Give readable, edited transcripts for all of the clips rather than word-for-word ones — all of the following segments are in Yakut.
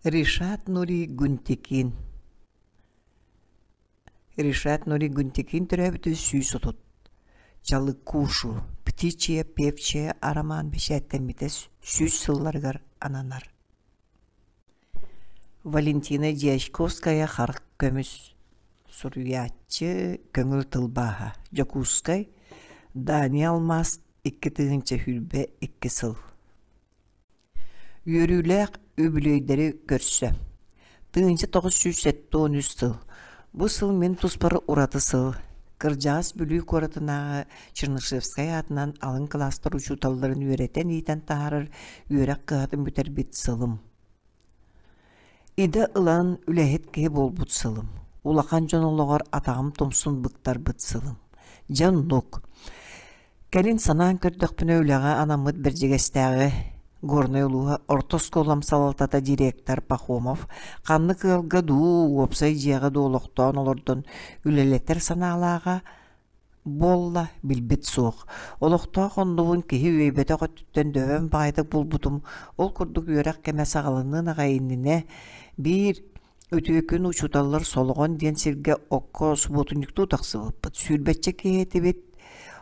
Ришат Нури Гүнтикин Ришат Нури Гүнтикин төрөөбүтэ 130 Чалыкушу Птичья певчая арамаан бэчээттэммитэ 100 сылларыгар ананар. Валентина Дьячковская Харах көмүс суруйааччы көҥүл тылбааһа Дьокуускай Дания Алмаас 2022 сыл Үөрүүлээх үбүлүөйдэри көрсө 1973 сыл. Бу сыл мин туспар ураты сыл. Кырдьаҕас Бүлүү куоратынааҕы Чернышевскай аатынан алын кылаастар учууталларын үөрэтэн-иитэн таһаарар үөрэх кыһатын бүтэрбит сылым. Идэ ылан үлэһит киһи буолбут сылым, улахан дьон олоҕор атаҕым тумсун быктарбыт сылым. Дьэ оннук. Кэлин санаан көрдөхпүнэ үлэҕэ анаммыт Бэрдьигэстээҕи Горнай улууһа орто оскуолам салалтата директор Пахомов ханнык ыалга дуу, уопсай дьиэҕэ дуу олохтоон олордон үлэлэтэр санаалааҕа Буолла, билбит суох. Олохтоох оннубун киһи үөйбэтэх өттүттэн дөбөн баҕайытык булбутум. Ол курдук үөрэх кэмэ саҕаланыан аҕай иннинэ биир үтүө күн учууталлар Солоҕон диэн сиргэ окко субуотунньуктуу тахсыбыппыт. Сүүрбэччэ киһи этибит.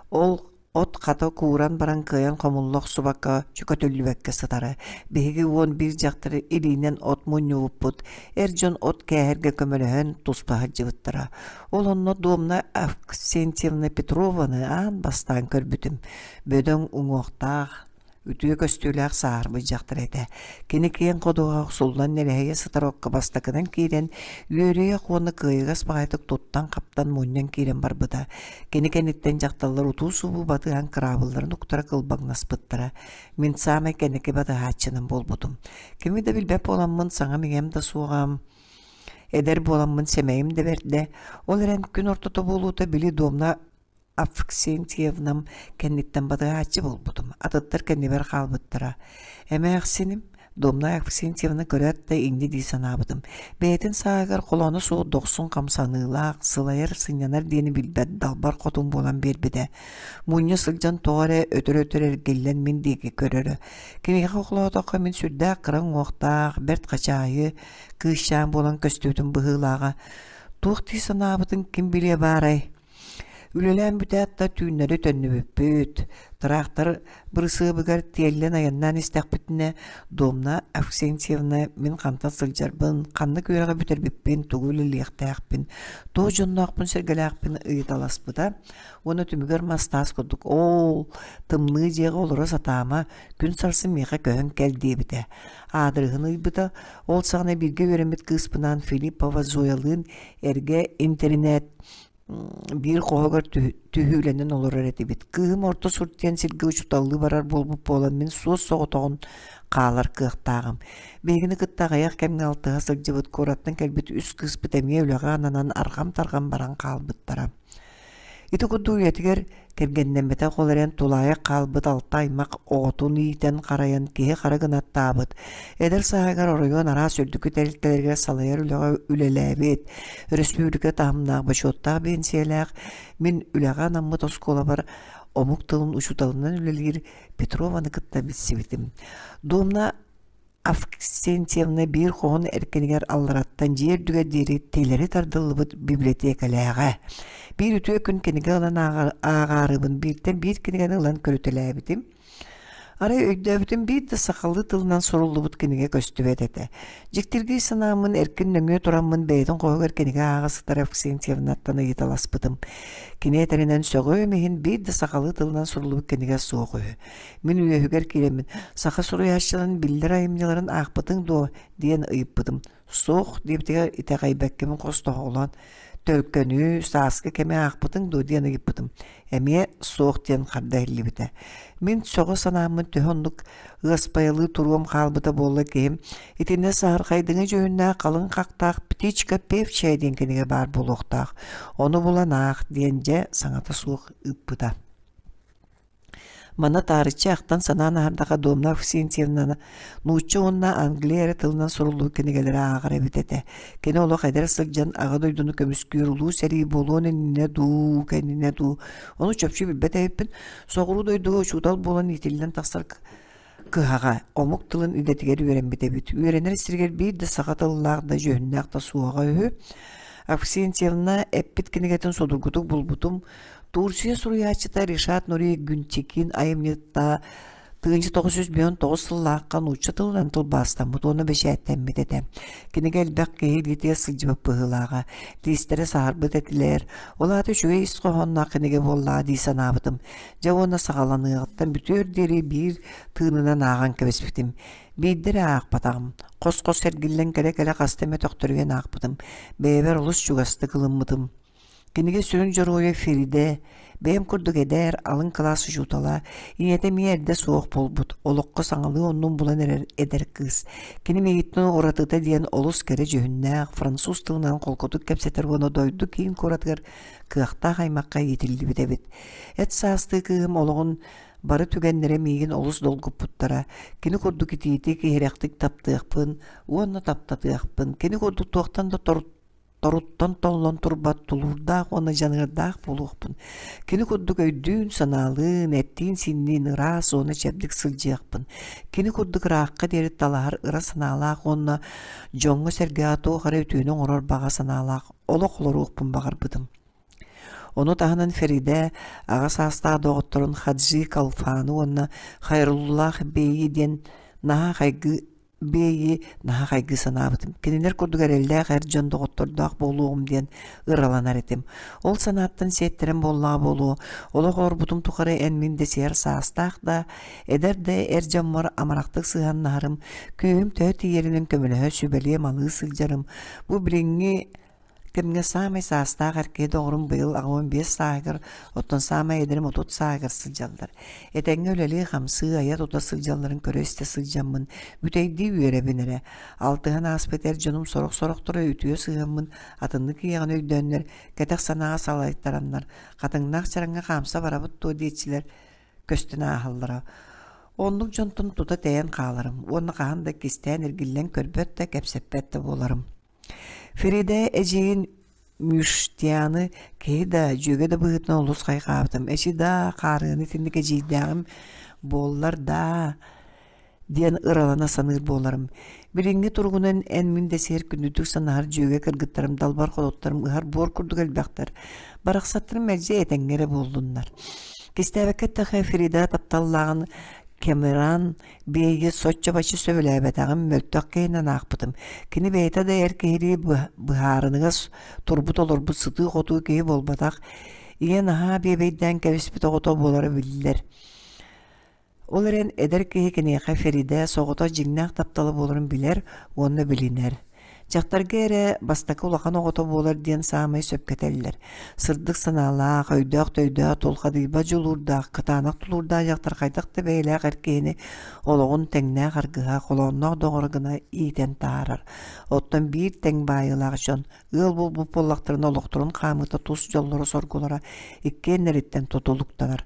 Ол от хата кууран баран кыайан хомулла охсубакка чөкөтүллүбэккэ сытара. Биһиги 11 дьахтары илиинэн от мунньубуппут. Эр дьон от кээһэргэ көмөлөһөн туспа сылдьыбыттара. Ол онно Домна Авксентьевна Петрованы аан бастаан көрбүтүм. Бөдөҥ уҥуохтаах, үтүө көстүүлээх сааһырбыт дьахтар этэ. Кини киэҥ ходуһаҕа охсуллан нэлэһийэ сытар окко бастакынан киирэн, үөрүйэх уонна кыайыгас баҕайытык туттан-хаптан мунньан киирэн барбыта. Кини кэнниттэн дьахталлар утуу-субуу батыһан кыраабылларын уктара кылбаҥнаспыттара. Мин саамай кэнники батыһааччынан буолбутум. Кими да билбэт буоламмын саҥам-иҥэм да суоҕа. Эдэр буоламмын сэмэйим да бэрдэ, ол эрэн күн ортото буолуута били Домна Авксентьевнам кэнниттэн батыһааччы буолбутум, атыттар кэннибэр хаалбыттара. Эмээхсиним Домна Авксентьевна көрөөт да инньэ дии санаабытым. Бэйэтин сааһыгар холооно суох дохсун хамсаныылаах, сылайар, сынньанар диэни билбэт далбар хотун буолан биэрбитэ. Мунньа сылдьан тоҕо эрэ өтөр-өтөр эргиллэн мин диэки көрөрө. Киниэхэ холоотоххо мин сүрдээх кыра уҥуохтаах, бэрт хачаайы, кыысчаан буолан көстүүтүн быһыылааҕа. Туох дии санаабытын ким билиэ баарай? Үлэлээн бүтээт да түүннэри төннүбүппүт. Тыраахтар бырысыабыгар тиэллэн айаннаан истэхпитинэ, Домна Авксентьевна мин хантан сылдьарбын, ханнык үөрэҕи бүтэрбиппин, тугу үлэлиэхтээхпин, туох дьонноохпун-сэргэлээхпин ыйыталаспыта уонна түмүгэр мас-таас курдук «Оол, тымныы дьиэҕэ олоро сатаама, күн сарсын миэхэ көһөн кэл» диэбитэ. Аадырыһын ыйбыта, ол саҕана бииргэ үөрэммит кыыспынаан Филиппова Зоялыын эргэ интэринээт биир хоһугар түһүүлэнэн олорор этибит. Кыыһым Орто Сурт диэн сиргэ учууталлыы барар буолбут буолан мин суос-соҕотоҕун хаалар кыахтааҕым. Биһигини кытта аҕыйах кэмҥэ алтыһа сылдьыбыт куораттан кэлбит үс кыыспыт эмиэ үлэҕэ ананан арҕам-тарҕам баран хаалбыттара. Ити курдук үйэтигэр кэргэннэммэтэх ол эрэн тулаайах хаалбыт алта аймах оҕотун иитэн-харайан киһи-хара гынаттаабыт, эдэр сааһыгар оройуон араас үрдүкү тэрилтэлэригэр салайар үлэҕэ үлэлээбит, өрөспүүбүлүкэ таһымнаах бочуоттаах биэнсийэлээх, мин үлэҕэ анаммыт оскуолабар омук тылын учууталынан үлэлиир Петрованы кытта билсибитим. Домна Авксентьевна биир хоһун эркинигэр аллараттан дьиэ үрдүгэр диэри тилэри тардыллыбыт библиотекалээҕэ. Биир үтүө күн кинигэ ылан ааҕаарыбын бииртэн биир кинигэни ылан көрүтэлээбитим. Арай өйдөөбүтүм биир да сахалыы тылынан суруллубут кинигэ көстүбэт этэ. Дьиктиргии санааммын эркин нөҥүө тураммын бэйэтин хоһугар кинигэ ааҕа сытар Авксентьевнаттан ыйыталаспытым. Кини этэринэн сөҕүөм иһин биир да сахалыы тылынан суруллубут кинигэ суох үһү. Мин үөһүгэр киирэммин, «Саха суруйааччыларын биллэр айымньыларын аахпытыҥ дуо?» диэн ыйыппытым. «Суох» диэбитигэр итэҕэйбэккэбин хос тоһоҕолоон, «Төлкөнү, сааскы кэми аахпытыҥ дуо?» диэн ыйыппытым. Эмиэ «Суох» диэн харда иһиллибитэ. Мин сөҕө санааммын төһө оннук ыаспайалыы туруом хаалбыта буолла киһим, итиннэ саһархайдыҥы дьүһүннээх халыҥ хахтаах «Птичка певчая» диэн кинигэ баар буолуохтаах. Ону булан аах диэн дьэ саҥата суох ыыппыта. Манна таарыччы ахтан-санаан аһардаха Домна Авксентьевнаны нуучча уонна англия эрэ тылынан суруллубут кинигэлэри ааҕар эбит этэ. Кини олох эдэр сылдьан Аҕа дойдуну көмүскүүр улуу сэрии буолуон иннинэ дуу, кэннинэ дуу, ону чопчу билбэт эбиппин, соҕуруу дойдуга учуутал буолан иитиллэн тахсар. кыһаҕа омук тылын идэтигэр үөрэммит эбит. Үөрэнэр сиригэр биир да саха тыллаах да дьүһүннээх да суоҕа үһү. Авксентьевна эппит кинигэтин судургутук булбутум. Турция суруйааччыта Ришат Нури Гүнтикин айымньыта 1959 сыллаахха нуучча тылынан тылбаастаммыт уонна бэчээттэммит этэ. Кинигэ элбэх киһи илиитигэр сылдьыбыт быһыылааҕа. Тиистэрэ саһарбыт этилэр. Ол аата үчүгэй ис хоһоонноох кинигэ буоллаҕа дии санаабытым. Дьэ уонна саҕаланыаҕыттан бүтүөр диэри биир тыынынан ааҕан кэбиспитим. Биирдэ эрэ аахпатаҕым. Хос-хос эргиллэн кэлэ-кэлэ хаста эмэ төхтөрүйэн аахпытым. Бэйэбэр олус чугастык ылыммытым. Кинигэ сүрүн дьоруойа Феридэ, бэйэм курдук эдэр, алын кылаас учуутала, ийэтэ эмиэ эрдэ суох буолбут, олоххо саҥалыы оннун булан эрэр эдэр кыыс. Кини миигиттэн уратыта диэн олус кэрэ дьүһүннээх, француз тылынан холкутук кэпсэтэр уонна дойду киин куоратыгар кыахтаах аймахха иитиллибит эбит. Эт саастыы кыыһым олоҕун бары түгэннэрэ миигин олус долгуппуттара. Кини курдук итиитик, иһирэхтик таптыахпын уонна таптатыахпын, кини курдук туохтан да торуттан толлон турбат тулуурдаах уонна дьаныардаах буолуохпун. Кини курдук өйдүүн-санаалыын, эттиин-синниин ыраас уонна чэбдик сылдьыахпын. Кини курдук ыраахха диэри талаһар ыра санаалаах уонна дьоҥҥо-сэргэҕэ туох эрэ үтүөнү оҥорор баҕа санаалаах олох олоруохпун баҕарбытым. Ону таһынан Феридэ аҕа саастаах доҕотторун Хаджи Калфаны уонна Хайруллах Бейи диэн наһаа хайгыы Бэйи наһаа хайгыы санаабытым. Кинилэр курдук эрэллээх эр дьон доҕоттордоох буолуоҕум диэн ыраланар этим. Ол санааттан сиэттэрэн буоллаҕа буолуо, олох олорбутум тухары эн-мин дэсиһэр саастаах да, эдэр да эр дьоммор амарахтык сыһыаннаһарым, күүһүм төһө тиийэринэн көмөлөһө сүбэлиэ-малыы сылдьарым. Бу билиҥҥи Кэмҥэ саамай саастаах эр киһи доҕорум быйыл 85 сааһыгар, оттон саамай эдэрим 30 сааһыгар сылдьаллар. Этэҥҥэ үлэлии-хамсыы, айа-тута сылдьалларын көрө-истэ сылдьаммын, бүтэйдии үөрэбин эрэ. Алтыһан ааспыт эр дьонум сорох-сорохторо үтүө сыһыаммын атыннык ийэҕин өйдөөннөр, кэтэх санааҕа салайтараннар, хатыҥнаах чараҥҥа хаамса барабыт дуо диэччилэр көстөн ааһаллара. Оннук дьонтон тута тэйэн хааларым уонна хаһан да кистээн эргиллэн көрбөт да, кэпсэппэт да буоларым. Феридэ эдьиийин Мюштяны киһи да, дьүөгэ да быһыытынан олус хайҕаабытым. Эчи даа, хаарыаны итинник эдьиийдээҕим буоллар даа диэн ыралана саныыр буоларым. Билиҥҥи туругунан эн-мин дэсиһэр күндүтүк санаһар дьүөгэ кыргыттарым далбар хотуттарым ыһар буор курдук элбэхтэр. Барахсаттарым мэлдьи этэҥҥэ эрэ буоллуннар. Кистээбэккэ эттэххэ, Фрида тапталлааҕын Кэмеран Биһиги соччо-бачча сөбүлээбэтэҕим, мөлтөх киһинэн аахпытым. Кини бэйэтэ да эр киһилии быһаарыныгас турбут-олорбут сытыы-хотуу киһи буолбатах, ийэ наһаа биэбэйдээн кэбиспит оҕото буолара биллэр. Ол эрэн эдэр киһи киниэхэ Феридэ соҕотох дьиҥнээх таптала буоларын билэр уонна билинэр. Дьахтарга эрэ бастакы улахан оҕото буолар диэн саамай сөпкө этэллэр. Сырдык санаалаах, өйдөөх-төйдөөх, тулхадыйбат дьулуурдаах, кытаанах тулуурдаах дьахтар хайдах да бэйэлээх эр киһини олоҕун тэҥнээх аргыһа, холоонноох доҕоро гына иитэн таһаарар. Оттон биир тэҥ баайыылаах дьон ыал буолбут буоллахтарына олохторун хаамыыта тус дьоллоро-соргулара иккиэннэриттэн тутулуктанар.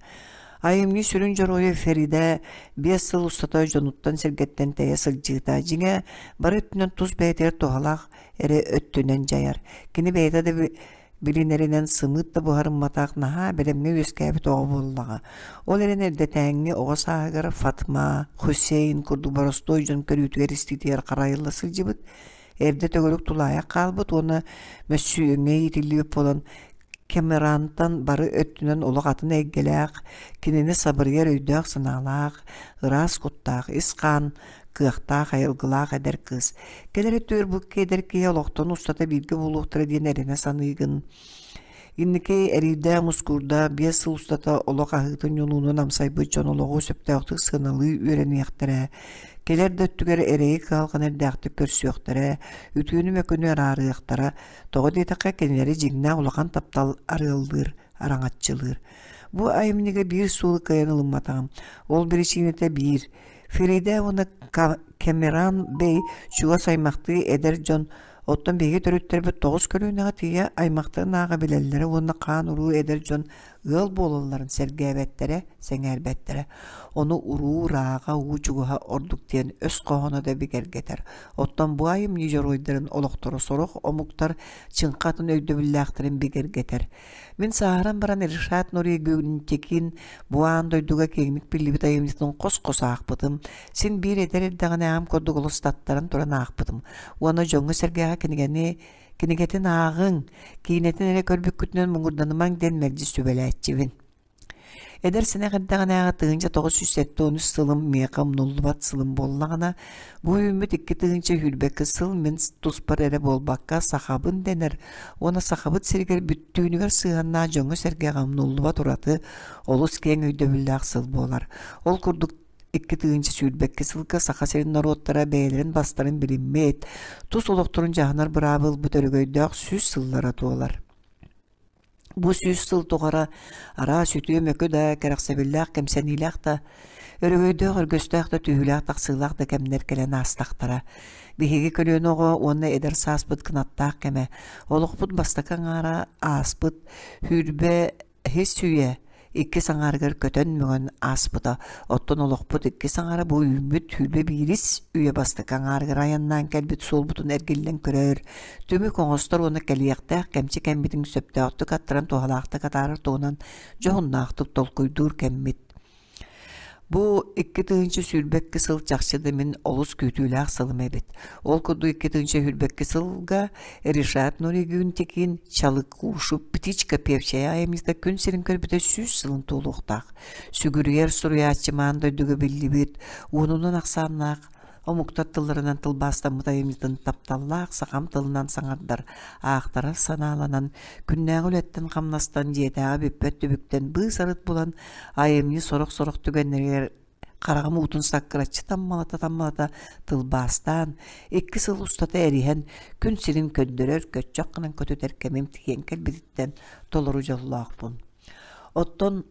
Айымньы сүрүн дьоруойа Феридэ 5 сыл устата дьонуттан-сэргэттэн тэйэ сылдьыыта, дьиҥэ, бары өттүнэн тус бэйэтигэр туһалаах эрэ өттүнэн дьайар. Кини бэйэтэ да билинэринэн сымыыт да буһарымматах, наһаа бэлэмҥэ үөскээбит оҕо буоллаҕа. Ол эрэн эрдэтээҥҥи оҕо сааһыгар Фатма, Хусейн курдук боростуой дьон көрүүтүгэр-истиитигэр харайылла сылдьыбыт, эрдэ төгүрүк тулаайах хаалбыт уонна мөссүөҥҥэ иитиллибит буолан Кэмерантан бары өттүнэн олох атын эйгэлээх, кинини сабырыйар өйдөөх-санаалаах, ыраас куттаах, ис-хаан кыахтаах, айылгылаах эдэр кыыс. Кэлэр өттүгэр бу эдэр киһи олохтон устата бииргэ буолуохтара диэн эрэнэ саныыгын. Инники эриирдээх-мускуурдаах 5 сыл устата олох аһыытын-ньулуунун амсайбыт дьон олоҕу сөптөөхтүк сыаналыы үөрэниэхтэрэ, кэлэр да өттүгэр эрэйи-кыһалҕаны эрдээхтик көрсүөхтэрэ, үтүөнү-мөкүнү араарыахтара, Тоҕо диэтэххэ, кинилэри дьиҥнээх улахан таптал арыаллыыр, араҥаччылыыр. Бу айымньыга биир суолу кыайан ылымматаҕым. Ол биричиинэтэ биир. Феридэ уонна Кэмеран Бэй чугас аймахтыы эдэр дьон, оттон биһиги төрүттэрбит 9 көлүөнэҕэ тиийэ аймахтарын ааҕа билэллэрэ уонна хаан-уруу эдэр дьон ыал буолалларын сэргээбэттэрэ, сэҥээрбэттэрэ. Ону уруу ырааҕа, уу чугаһа ордук диэн өс хоһооно да бигэргэтэр. Оттон бу айымньы дьоруойдарын олохторо сорох омуктар чыҥха атын өйдөбүллээхтэрин бигэргэтэр. Мин сааһыран баран Ришат Нури Гюнтекин бу аан дойдуга киэҥник биллибит айымньытын хос-хос аахпытым. Син биир эдэр эрдэҕинээҕим курдук олус таттаран туран аахпытым. Уонна дьоҥҥо-сэргэҕэ кинигэни кинигэтин ааҕыҥ, киинэтин эрэ көрбүккүтүнэн муҥурданымаҥ диэн мэлдьи сүбэлээччибин. Эдэр сэнэх эрдэҕинээҕи 1973 сылым миэхэ умнуллубат сылым буоллаҕына, бу үүммүт 2022 сыл мин туспар эрэ буолбакка сахабын дэнэр уонна Сахабыт сиригэр бүттүүнүгэр сыһыаннаах дьоҥҥо-сэргэҕэ умнуллубат ураты олус киэҥ өйдөбүллээх сыл буолар. Ол курдук 2022 сылга Саха сирин норуоттара бэйэлэрин бастарын билиммит, тус олохторун дьаһанар быраабы ылбыт өрөгөйдөөх 100 сыллара туолар. Бу 100 сыл тухары араас үтүө-мөкү да, кэрэхсэбиллээх, кэмсэниилээх да, өрөгөйдөөх, өргөстөөх да, түһүүлээх-тахсыылаах да кэмнэр кэлэн аастахтара. Биһиги көлүөнэ оҕо уонна эдэр сааспыт кынаттаах кэмэ, олохпут бастакы аҥаара ааспыт сүүрбэ Үһүс үйэ иккис аҥаарыгар көтөн-мөҥөн ааспыта, оттон олохпут иккис аҥаара бу үүммүт 21 үйэ бастакы аҥаарыгар айаннаан кэлбит суолбутун эргиллэн көрөр, түмүк оҥостор уонна кэлиэхтээх кэмчи кэммитин сөптөөхтүк аттаран туһалаахтык атаарар туһунан дьоһуннаахтык толкуйдуур кэммит. Бу 2022 сыл чахчы да мин олус күүтүүлээх сылым эбит. Ол курдук 2022 сылга Ришат Нуригюнтикин Чалыкушу Птичка певчая айымньыта күн сирин көрбүтэ 100 сылын туолуохтаах. Сүгүрүйэр суруйааччы маан дойдуга биллибит, уонунан ахсааннаах омуктар тылларынан тылбаастаммыт айымньытын тапталлаах сахам тылынан саҥардар, аахтарар санааланан, күннээҕи үлэттэн-хамнастан, дьиэтээҕи бүппэт түбүктэн быыс-арыт булан, айымньы сорох-сорох түгэннэригэр хараҕым уутун саккыраччы таммалата-таммалата тылбаастаан, икки сыл устата эриһэн, күн сирин көрдөрөр, көччөх гынан көтүтэр кэмим тиийэн кэлбититтэн толору дьоллоохпун. Оттон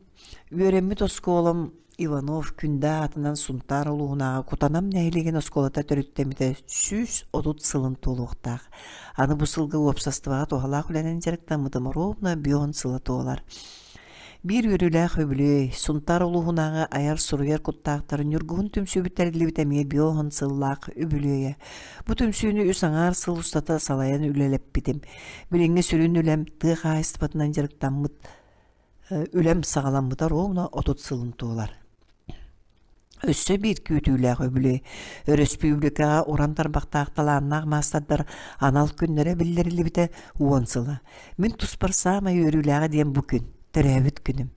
үөрэммит оскуолам Иванов Күндэ аатынан Сунтаар улууһунааҕы Кутанам нэһилиэгин оскуолата төрүттэммитэ 130 сылын туолуохтаах. Аны бу сылга уопсастыбаҕа туһалаах үлэнэн дьарыктаммытым ровно бион сыла туолар. Биир үөрүүлээх үбүлүөй Сунтаар улууһунааҕы айар-суруйар куттаахтар Ньургуһун түмсүүбүт тэриллибит эмиэ биоһун сыллаах үбүлүөйэ. Бу түмсүүнү үс аҥаар сыл устата салайан үлэлэппитим. Билиҥҥи сүрүн үлэм тыа хаһаайыстыбатынан дьарыктаммыт Үлэм саҕаламмыта ровно 30 сылын туолар. Өссө биир күүтүүлээх үбүлүөй өрөспүүбүлүкэҕэ уран тарбахтаах талааннаах маастардар анал күннэрэ биллэриллибитэ 10 сыла. Мин туспар саамай үөрүүлээҕэ диэн бу күн, төрөөбүт күнүм.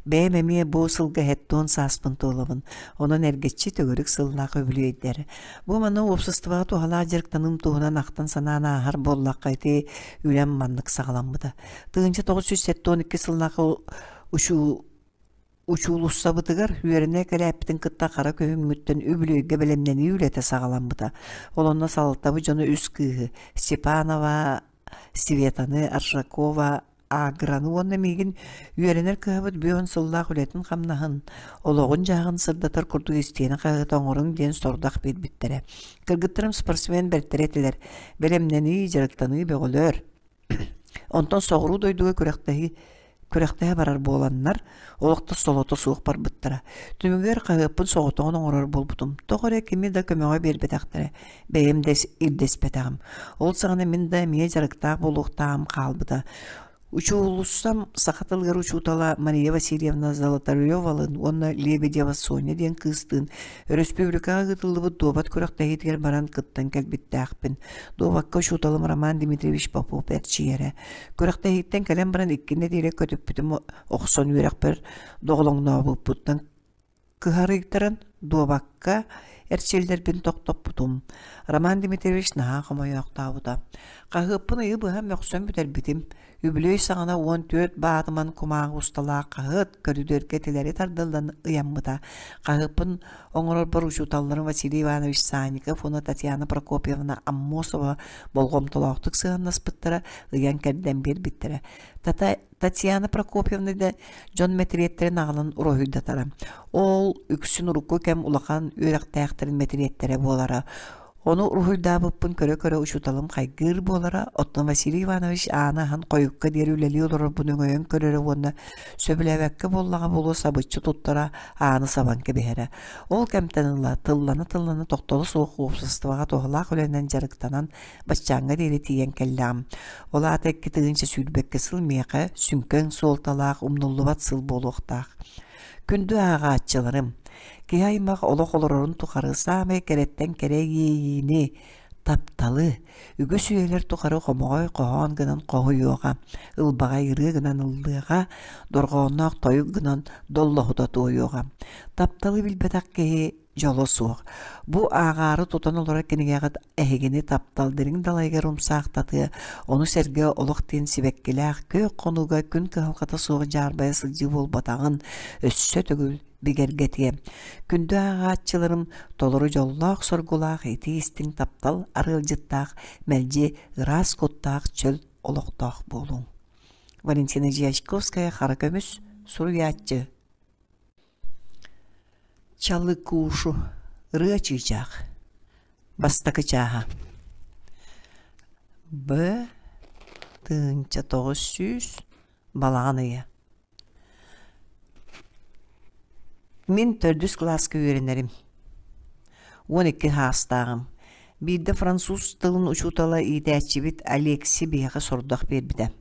Бэйэм эмиэ бу сылга 70 сааспын туолабын. Онон эргиччи төгүрүк сыллаах үбүлүөйдэр. Бу маны уопсастыбаҕа туһалаах дьарыктаныым туһунан ахтан-санаан ааһар буоллахха ити үлэм маннык саҕаламмыта. 1972 сыллаахы учуулуссабытыгар үөрэнэ кэлээппитин кытта хара күһүҥҥүттэн үбүлүөйгэ бэлэмнэнии үлэтэ саҕаламмыта. Ол онно салалтабыт дьоно үс кыыһы Степанова Светаны, Аржакова Аграны уонна миигин үөрэнэр кыһабыт бүөн сыллаах үлэтин-хамнаһын, олоҕун-дьаһаҕын сырдатар курдук истиэнэ хаһыата оҥоруҥ диэн сорудах биэрбиттэрэ. Кыргыттарым спортсмен бэртэрэ этилэр, бэлэмнэнии, дьарыктаныы бөҕөлөр. Онтон соҕуруу дойдуга күрэхтэһии күрэхтэһэ барар буоланнар, олохто солото суох барбыттара. Түмүгэр хаһыаппын соҕотоҕун оҥорор буолбутум. Тоҕо эрэ кими да көмөҕө биэрбэтэхтэрэ, бэйэм да ирдэспэтэҕим. Ол саҕана мин да эмиэ дьарыктаах буолуохтааҕым хаалбыта. Учуулуссам саха тылыгар учуутала Мария Васильевна Золотаревалыын уонна Лебедева Соня диэн кыыстыын өрөспүүбүлүкэҕэ ыытыллыбыт дуобат күрэхтэһиитигэр баран кыттан кэлбиттээхпин. Дуобакка учууталым Роман Дмитриевич Попов эрчийэрэ. Күрэхтэһииттэн кэлэн баран икки нэдиэлэ көтүппүтүм охсон үөрэхпэр доҕолоҥнообуппуттан кыһарыйтаран дуобакка эрчиллэрбин тохтоппутум. Роман Дмитриевич наһаа хомойоохтообута. Хаһыаппын ыйы быһа мөхсөн бүтэрбитим. Үбүлүөй саҕана 14 баатыман кумааҕы усталаах хаһыат көрүдүөргэ тилэри тардыллан ыйаммыта. Хаһыаппын оҥорорбор учууталларым Василий Иванович Санников уонна Татьяна Прокопьевна Аммосова болҕомтолоохтук сыһыаннаспыттара, ыйан-кэрдэн биэрбиттэрэ. Татьяна Прокопьевна да дьон мэтириэттэрин аҕалан уруһуйдатара. Ол үксүн урукку кэм улахан үөрэхтээхтэрин мэтириэттэрэ буолара. Ону уруһуйдаабыппын көрө-көрө учууталым хайгыыр буолара, оттон Василий Иванович ааны аһан хойукка диэри үлэлии олорорбун өҥөйөн көрөрө уонна сөбүлээбэккэ буоллаҕа буолуо сабыччы туттара, ааны сабан кэбиһэрэ. Ол кэмтэн ыла тыллана-тыллана тохтоло суох уопсастыбаҕа туһалаах үлэнэн дьарыктанан баччааҥҥа диэри тиийэн кэллэҕим. Ол аата 2022 сыл миэхэ сүҥкэн суолталаах, умнуллубат сыл буолуохтаах. Күндү ааҕааччыларым, киһи аймах олох олорорун тухары саамай кэрэттэн кэрэ иэйиини, тапталы, үгүс үйэлэр тухары хомоҕой хоһоон гынан хоһуйуоҕа, ылбаҕай ырыа гынан ыллыаҕа, дорҕоонноох тойук гынан доллоһута туойуоҕа. Тапталы билбэтэх киһи дьоло суох. Бу ааҕаары тутан олорор кинигэҕит эһигини таптал дириҥ далайыгар умсаахтатыа, ону сэргэ олох диэн сибэккилээх күөх хонууга күн кыһалҕата суох дьаарбайа сылдьыы буолбатаҕын өссө төгүл бигэргэтиэ. Күндү ааҕааччыларым толору дьоллоох-соргулаах итии-истиҥ таптал арыалдьыттаах, мэлдьи ыраас куттаах чөл олохтоох буолуҥ. Валентина Дьячковская Хара көмүс суруйааччы Чалыкуушу ырыа чыычаах Бастакы чааһа Б 1900 балаҕан ыйа Мин төрдүс кылааска үөрэнэрим. 12 саастааҕым. Биирдэ француз тылын учуутала иитээччибит Алексий биһиэхэ сорудах биэрбитэ.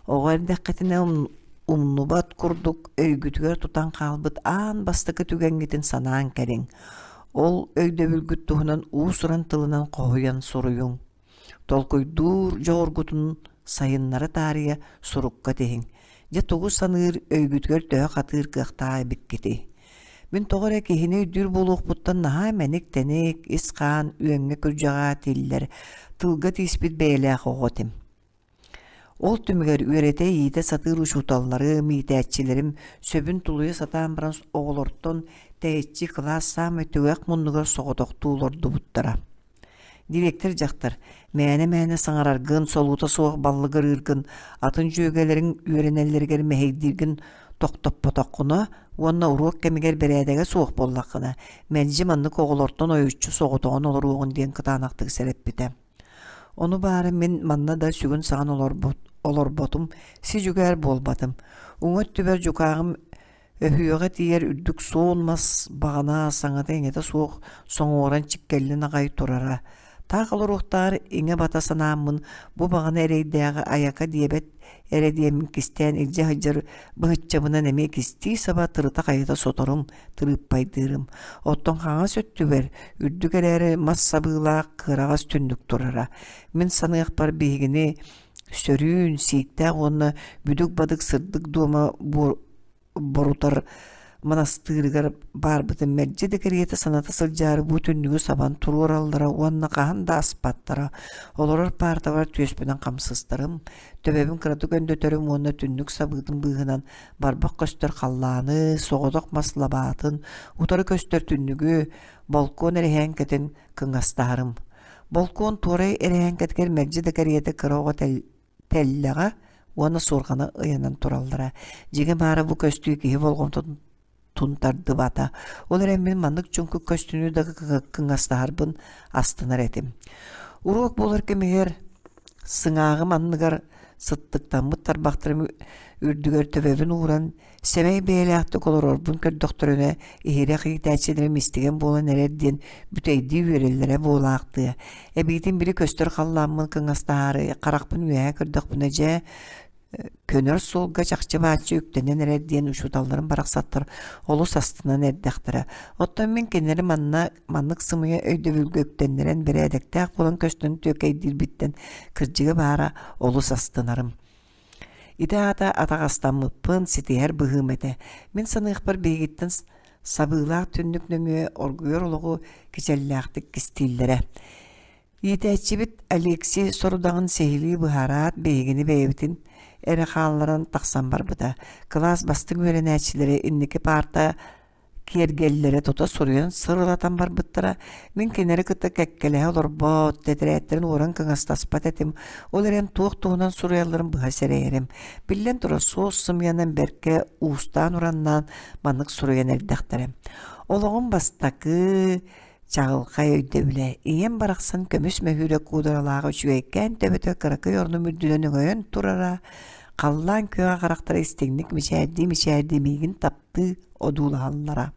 Оҕо эрдэххитинэ умнубат курдук өйгүтүгэр тутан хаалбыт аан бастакы түгэҥҥитин санаан кэлиҥ. Ол өйдөбүлгүт туһунан уус-уран тылынан хоһуйан суруйуҥ. Толкуйдуур дьоҕургутун сайыннара таарыйа сурукка тиһиҥ. Дьэ тугу саныыр өйгүтүгэр төһө хатыыр кыахтаах эбиккитий? Мин тоҕо эрэ киһини өйдүүр буолуохпуттан наһаа мэник-тэник, ис-хаан үөҥҥэ-күрдьэҕэ тиллэр, тылга тииспит бэйэлээх оҕо этим. Ол түмүгэр үөрэтэ-иитэ сатыыр учууталларым, иитээччилэрим сөбүн тулуйа сатаан баран оҕолортон тэйиччи кылаас саамай түгэх муннугар соҕотохтуу олордубуттара. Дириэктэр дьахтар мээнэ-мээнэ саҥараргын, солуута суох баллыгырыыргын, атын дьүөгэлэриҥ үөрэнэллэригэр мэһэйдииргин тохтоппотоххуна уонна уруок кэмигэр бэрээдэгэ суох буоллаххына, мэлдьи маннык оҕолортон ойуччу соҕотоҕун олоруоҕун диэн кытаанахтык сэрэппитэ. Ону баара мин манна да сүгүн-саҕан олорбут, олорботум, си-дьүгээр буолбатым. Уҥа өттүбэр дьукааҕым өһүөҕэ тиийэр үрдүк суон мас баҕана саҥата-иҥэтэ суох соҥуоран чиккэллин аҕай турара. Таах олоруохтааҕар иҥэ-бата санааммын бу баҕана эрэйдээҕи айака диэбэт эрэ диэммин кистээн илдьэ сылдьар быһыччабынан эмиэ кистии-саба тырыта-хайыта соторум, тырыыппайдыырым. Оттон хаҥас өттүгэр үрдүк эрээри мас сабыылаах кыараҕас түннүк турара. Мин саныахпар биһигини сөрүүн, сииктээх уонна бүдүк-бадык сырдык дуома борутар манастыырыгар баарбытын мэлдьи да кэриэтэ саната сылдьаары бу түннүгү сабан туруораллара уонна хаһан да аспаттара. Олорор паартабар түөспүнэн хамсыстарым, төбөбүн кыратык өндөтөрүм уонна түннүк сабыытын быыһынан барбах көстөр халлааны, соҕотох мас лабаатын, утары көстөр түннүгү, болкуон эрэһээҥкэтин кыҥастаһарым. Болкуон туорай эрэһээҥкэтигэр мэлдьи да кэриэтэ кыра оҕо тэллэҕэ уонна суорҕана ыйанан тураллара. Дьиҥэ баара бу көстүү киһи болҕомтотун тардыбата. Ол эрэн мин маннык чуҥкук көстүүнү да кыҥастаһарбын астынар этим. Уруок буолар кэмигэр сыҥааҕым анныгар сыттыктаммыт тарбахтарым үрдүгэр төбөбүн ууран, сэмэй бэйэлээхтик олорорбун көрдөхтөрүнэ, иһирэх иитээччилэрим истигэн буолан эрэр диэн бүтэйдии үөрэллэрэ буолаахтыа. Эбиитин били көстөр халлааммын кыҥастаһаары харахпын үөһэ көрдөхпүнэ дьэ, көнөр суолга чахчы-бааччы үктэнэн эрэр диэн учууталларым барахсаттар олус астынан эрдэхтэрэ. Оттон мин кинилэри манна маннык сымыйа өйдөбүлгэ үктэннэрэн бэрээдэктээх буолан көстөн түөкэйдиирбиттэн кырдьыга баара олус астынарым. Ити аата атаҕастаммыппын ситиһэр быһыым этэ. Мин саныахпар биһигиттэн сабыылаах түннүк нөҥүө оргуйар олоҕу кичэллээхтик кистииллэрэ. Иитээччибит Алексей сорудаҕын сиһилии быһаараат, биһигини бэйэбитин эрэ хаалларан тахсан барбыта. Кылаас бастыҥ үөрэнээччилэрэ инники паарта киэргэллэрэ тута суруйан сырылатан барбыттара. Мин кинилэри кытта кэккэлэһэ олорбот, тэтэрээттэрин уоран кыҥастаспат этим. Ол эрэн туох туһунан суруйалларын быһа сэрэйэрим. Биллэн турар, суос сымыйанан бэркэ уустаан-ураннаан маннык суруйан эрдэхтэрэ. Олоҕум бастакы. Чаҕылхай өйдөбүлэ ийэм барахсан көмүс мөһүүрэ куударалаах үчүгэйкээн төбөтө кыракый орнум үрдүнэн өҥөйөн турара, халлаан күөҕэ харахтара истиҥник мичээрдии-мичээрдии миигин таптыы одуулаһаллара.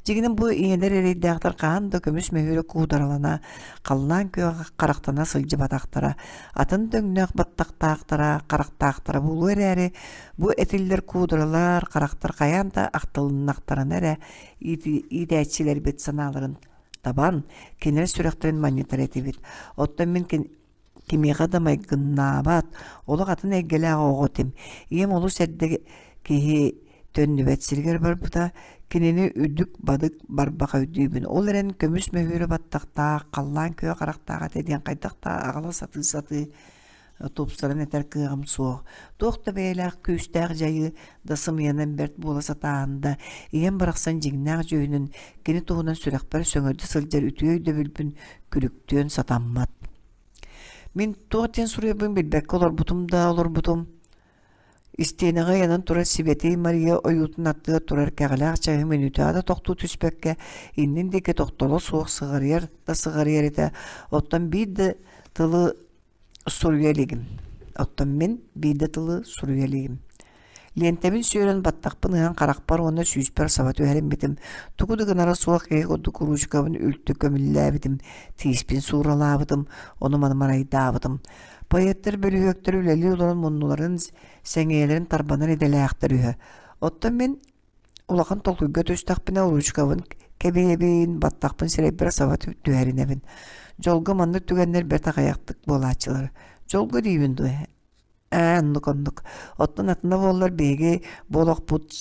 Дьиҥинэн бу ийэлэр эрэйдээхтэр хаһан да көмүс мөһүүрэ куударалана, халлаан күөҕэ харахтана сылдьыбатахтара, атын да өҥнөөх баттахтаахтара, харахтаахтара буолуо эрээри, бу этиллэр куударалар, харахтар хайаан да ахтылыннахтарына эрэ иитээччилэрбит санааларын табан, кинилэр сүрэхтэрин манньытар этибит. Оттон мин кимиэхэ да майгыннаабат, олох атын эйгэлээх оҕо этим. Ийэм олус эрдэ киһи төннүбэт сиригэр барбыта, кинини үрдүк-бадык барбах өйдүүбүн. Ол эрэн көмүс мөһүүрэ баттахтаах, халлаан күөх харахтаах этэ диэн хайдах да аҕала сатыы-сатыы тупсаран этэр кыаҕым суох. Туох да бэйэлээх күүстээх дьайыы да сымыйанан бэрт буола сатаан да, ийэм барахсан дьиҥнээх дьүһүнүн, кини туһунан сүрэхпэр сөҥөрдө сылдьар үтүө өйдөбүлбүн күлүктүөн сатаммат. Мин туох диэн суруйарбын билбэккэ олорбутум да олорбутум. Истиэнэҕэ ыйанан турар Сибэтиэй Мария ойуутун аттыгар турар кэҕэлээх чаһы мүнүүтэҕэ да тохтуу түспэккэ, иннин диэки тохтоло суох сыҕарыйар да сыҕарыйар этэ. Оттон биир да тылы суруйа илигим. Оттон мин биир да тылы суруйа илигим. Лиэнтэбин сүөрэн баттахпын ыһан харахпар уонна сүүспэр саба түһэриммитим. Тугу да гынара суох киһи курдук уруучукабын үлтү көмүллээбитим, тииспин сууралаабытым, ону-маны марайдаабытым. Поэттар, бөлүһүөктэр үлэлии олорон муннуларын, сэҥийэлэрин тарбанар идэлээхтэр үһү. Оттон мин Улахан толкуйга түстэхпинэ уруучукабын кэбиһэбин, баттахпын сирэйбэр саба түһэринэбин. Дьолго маннык түгэннэр бэрт аҕыйахтык буолааччылар. Дьолго диибин дуо? Ээ, оннук-оннук. Оттон атына буоллар биһиги бу олохпут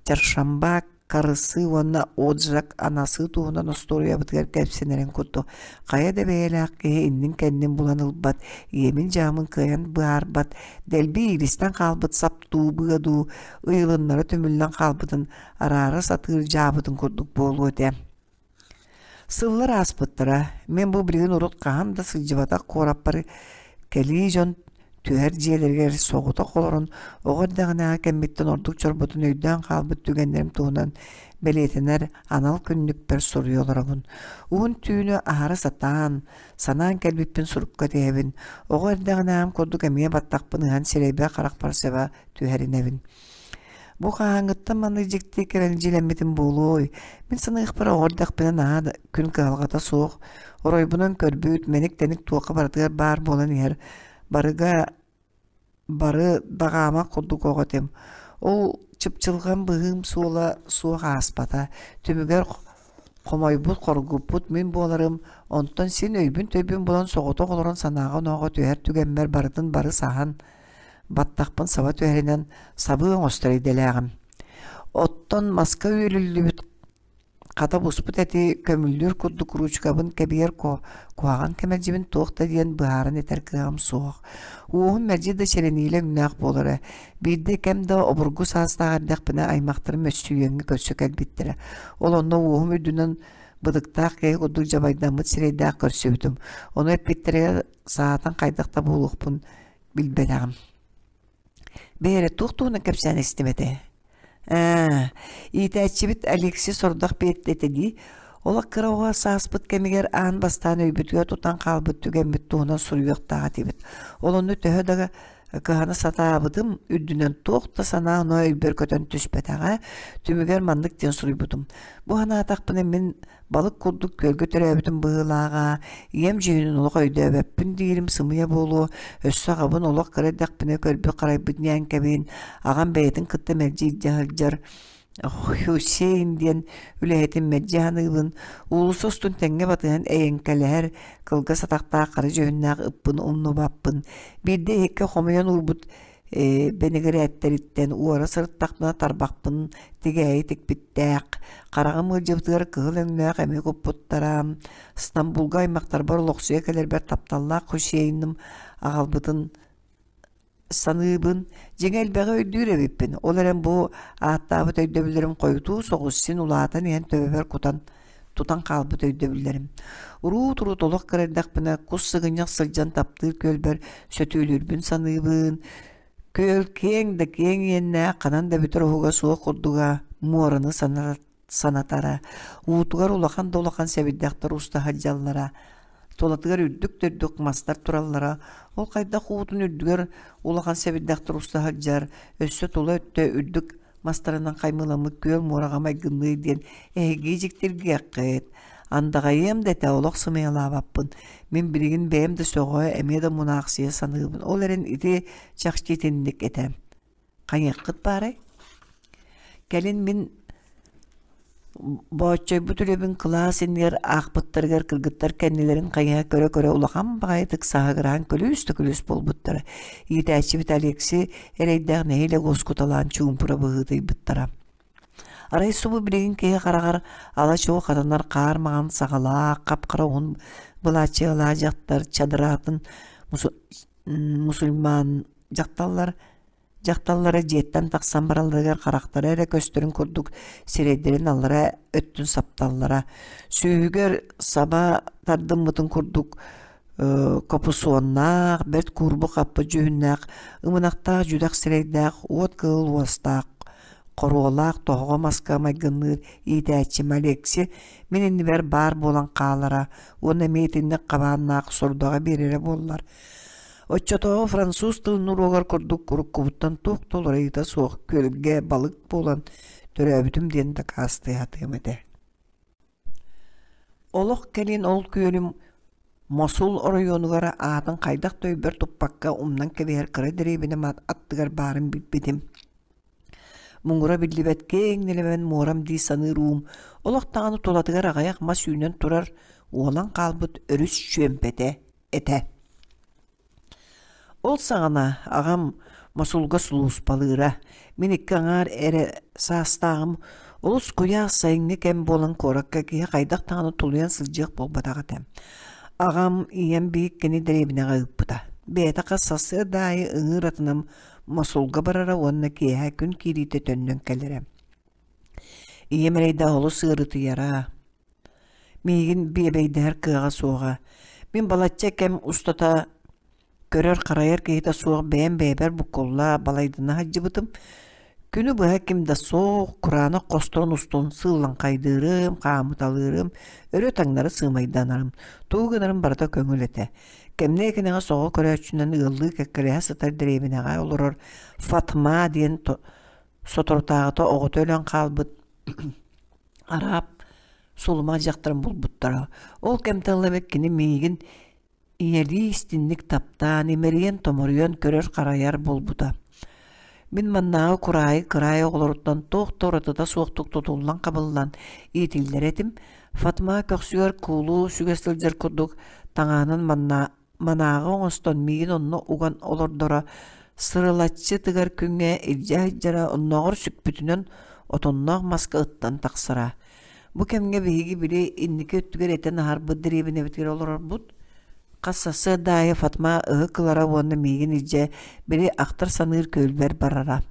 чаршамба, карысы уонна оджак анасы туһунан остуоруйабытыгар кэпсэнэрин курдук хайа да бэйэлээх киһи иннин-кэннин булан ылбат, иэмин-дьаамын кыайан быһаарбат, дэлби иилистэн хаалбыт сап дуу, быа дуу ыйылыннара түмүллэн хаалбытын араара сатыыр дьаабытын курдук буолуо этэ. Сыллар ааспыттара. Мин бу билигин урут хаһан да сылдьыбатах куораппар кэлии дьон түһэр дьиэлэригэр соҕотох олорон оҕо эрдэҕинээҕи кэммиттэн ордук чорботун өйдөөн хаалбыт түгэннэрим туһунан бэлиэтэнэр анал күннүкпэр суруйа олоробун. Уһун түүнү аһара сатаан, санаан кэлбиппин сурукка тиһэбин. Оҕо эрдэҕинээҕим курдук эмиэ баттахпын ыһан сирэйбэр-харахпар саба түһэринэбин. Бу хаһааҥҥыттан маннык дьикти кэрэлдьилэммитим буолуой? Мин саныахпар оҕо эрдэхпинэ наһаа да күн кыһалҕата суох, оройбунан көрбүт, мэник-тэник туохха барытыгар баар буолан иһэр, барыга бары даҕаамах курдук оҕо этим. Ол чыпчылҕан быһыым суола суох ааспата. Түмүгэр хомойбут, хоргуппут мин буоларым, онтон син өйбүн-төйбүн булан соҕотох олорон санааҕа-онооҕо түһэр түгэммэр барытын бары саһан, баттахпын саба түһэринэн сабыы оҥостор идэлээҕим. Оттон маска үөлүллүбүт хата буспут эти көмүллүүр курдук ручкабын кэбиһэр куһаҕан кэмэлдьибин туох да диэн быһааран этэр кыаҕым суох. Уоһум мэлдьи да чэрэниилэ өҥнөөх буолара. Биирдэ кэм да обургу саастаах эрдэхпинэ аймахтарым өссүйүөҥҥэ көрсө кэлбиттэрэ. Ол онно уоһум үрдүнэн бытыктаах киһи курдук дьабайдаммыт сирэйдээх көрсүбүтүм. Ону эппиттэригэр саатан хайдах да буолуохпун билбэтэҕим. Бээрэ, туох туһунан кэпсээн истим этэ? Ээ, иитээччибит Алексей сордох биэрдэ этэ дии. Олох кыра оҕо сааспыт кэмигэр аан бастаан өйбүтүгэр тутан хаалбыт түгэммит туһунан суруйуохтаах этибит. Ол онно төһө да кыһана сатаабытым үрдүнэн туох да санаа оноо өйбөр көтөн түспэтэҕэ. Түмүгэр маннык диэн суруйбутум. Бу санаатахпына мин Балык курдук күөлгэ төрөөбүтүм быһыылааҕа, ийэм дьүһүнүн олох өйдөөбөппүн диирим сымыйа буолуо, өссө аҕабын олох кыра эрдэхпинэ көрбүт-харайбыт ньээҥкэбин, аҕам бэйэтин кытта мэлдьи илдьэ сылдьар Хюсейн диэн үлэһитин мэлдьи саныыбын, уулусса устун тэҥҥэ батыһан эйэҥкэлэһэр, кылгас атахтаах хара дьүһүннээх ыппын умнубаппын. Биирдэ иһиккэ хомуйан уурбут бэнигирээттэриттэн уора сырыттахпына тарбахпын тигээйи тикпиттээх, хараҕым ыалдьыбытыгар кыһыл өҥнөөх эми куппуттара, Стамбулга аймахтарбар олохсуйа кэлэрбэр тапталлаах Хусейным аҕалбытын саныыбын, дьиҥэ элбэҕи өйдүүр эбиппин, ол эрэн бу ааттаабыт өйдөбүллэрим хойутуу соҕус син улаатан иһэн төбөбөр кутан тутан хаалбыт өйдөбүллэрим. Уруут-урут олох кыра эрдэхпинэ кус сыгынньах сылдьан таптыыр күөлбэр сөтүөлүүрбүн саныыбын. Күөл киэҥ да киэҥ иэннээх, ханан да бүтэр уһуга суох курдуга муораны санатар. санатара. Уутугар улахан да улахан сэбирдэхтэр уста сылдьаллара. Тулатыгар үрдүк да үрдүк мастар тураллара. Ол хайдах уутун үрдүгэр улахан сэбирдэхтэр уста сылдьар, өссө тула өттө үрдүк мастарынан хаймыламмыт күөл муораҕа майгынныыр диэн эһиги дьиктиргиэххит. Андаҕайыам да этэ олох сымыйалаабаппын. Мин билигин бэйэм да сөҕө, эмиэ да мунаахсыйа саныыбын. Ол эрэн ити чахчы итинник этэ. Хайыаххыт баарай? Кэлин мин Бооччойбут үлэбин кылаас иннигэр аахпыттарыгар кыргыттар кэннилэрин хайыһа көрө-көрө улахан баҕайытык саһыгыраан күлүүс да күлүүс буолбуттара. Иитээччибит Алексей эрэйдээх нэһиилэ уоскуталаан чуумпура быһыытыйбыттара. Арай субу билигин киһи хараҕар ала-чуо хатанар хаар маҥан саҕалаах, хап-хара уһун былааччыйалаах дьахтар чадыратын мусульман дьахталлар Дьахталлара дьиэттэн тахсан баралларыгар харахтара эрэ көстөрүн курдук сирэйдэрин аллара өттүн сапталлара. Сүүһүгэр саба тардыммытын курдук копусуоннаах, бэрт куурбу-хаппыт дьүһүннээх, ымынахтаах дьүдэх сирэйдээх, уот кыыл уостаах, хоруолаах тоһоҕо маска майгынныыр иитээччим Алексей мин иннибэр баар буолан хаалара уонна эмиэ итинник хабааннаах сордоҕо биэрэрэ буоллар. Оччотооҕу француз тылын уруогар курдук уруккубуттан туох да уларыйыыта суох күөлгэ балык буолан төрөөбүтүм диэн дакаастыы сатыам этэ. Олох кэлин ол күөлүм Мосул оройуонугар аатын хайдах да өйбөр туппакка умнан кэбиһэр кыра дэриэбинэм аттыгар баарын билбитим. Муҥура биллибэт киэҥ нэлэмэн муорам дии саныыр уум олох даҕаны тулатыгар аҕыйах мас үүнэн турар уолан хаалбыт өрүс чүөмпэтэ этэ. Ол саҕана аҕам Мосулга сулууспалыыра. Мин икки аҥаар эрэ саастааҕым олус куйаас сайыҥҥы кэм буолан куоракка киһи хайдах даҕаны тулуйан сылдьыах буолбатах этэ. Аҕам ийэм биһиккини дэриэбинэҕэ ыыппыта. Бэйэтэ хас сарсыарда аайы ыҥыыр атынан Мосулга барара уонна киэһэ күн киириитэ төннөн кэлэрэ. Ийэм эрэйдээх олус ыарытыйара. Миигин биэбэйдэһэр кыаҕа суоҕа. Мин балачча кэм устата көрөр-харайар киһитэ суох бэйэм бэйэбэр буккулла, балайдана сылдьыбытым. Күнү быһа ким да суох, кураанах хосторун устун сыыллаҥхайдыырым, хаамыталыырым, өрө-таҥнары сыымайданарым. Тугу гынарым барыта көҥүл этэ. Кэмниэ кэнэҕэс оҕо көрөөччүнэн ыаллыы кэккэлэһэ сытар дэриэбинэҕэ олорор Фатма диэн соторутааҕыта оҕото өлөн хаалбыт араап сулумах дьахтарын булбуттара. Ол кэмтэн ыла эбит кини миигин ийэлии истинник таптаан, имэрийэн-томоруйан көрөр-харайар буолбута. Мин маннааҕы кураайы кыраай оҕолоруттан туох да уратыта суохтук тутуллан-хабыллан иитиллэр этим. Фатма көхсүгэр куулу сүгэ сылдьар курдук таҥаһынан манна манааҕы оҥостон миигин онно уган олордоро, сырылаччы тыгар күҥҥэ илдьэ сылдьара, оннооҕор сүкпүтүнэн отонноох маска ыттан тахсара. Бу кэмҥэ биһиги били инники өттүгэр этэн аһарбыт дэриэбинэбитигэр олорорбут. Хас сарсыарда аайы Фатма ыһык ылара уонна миигин илдьэ били ахтар-саныыр күөлбэр барара.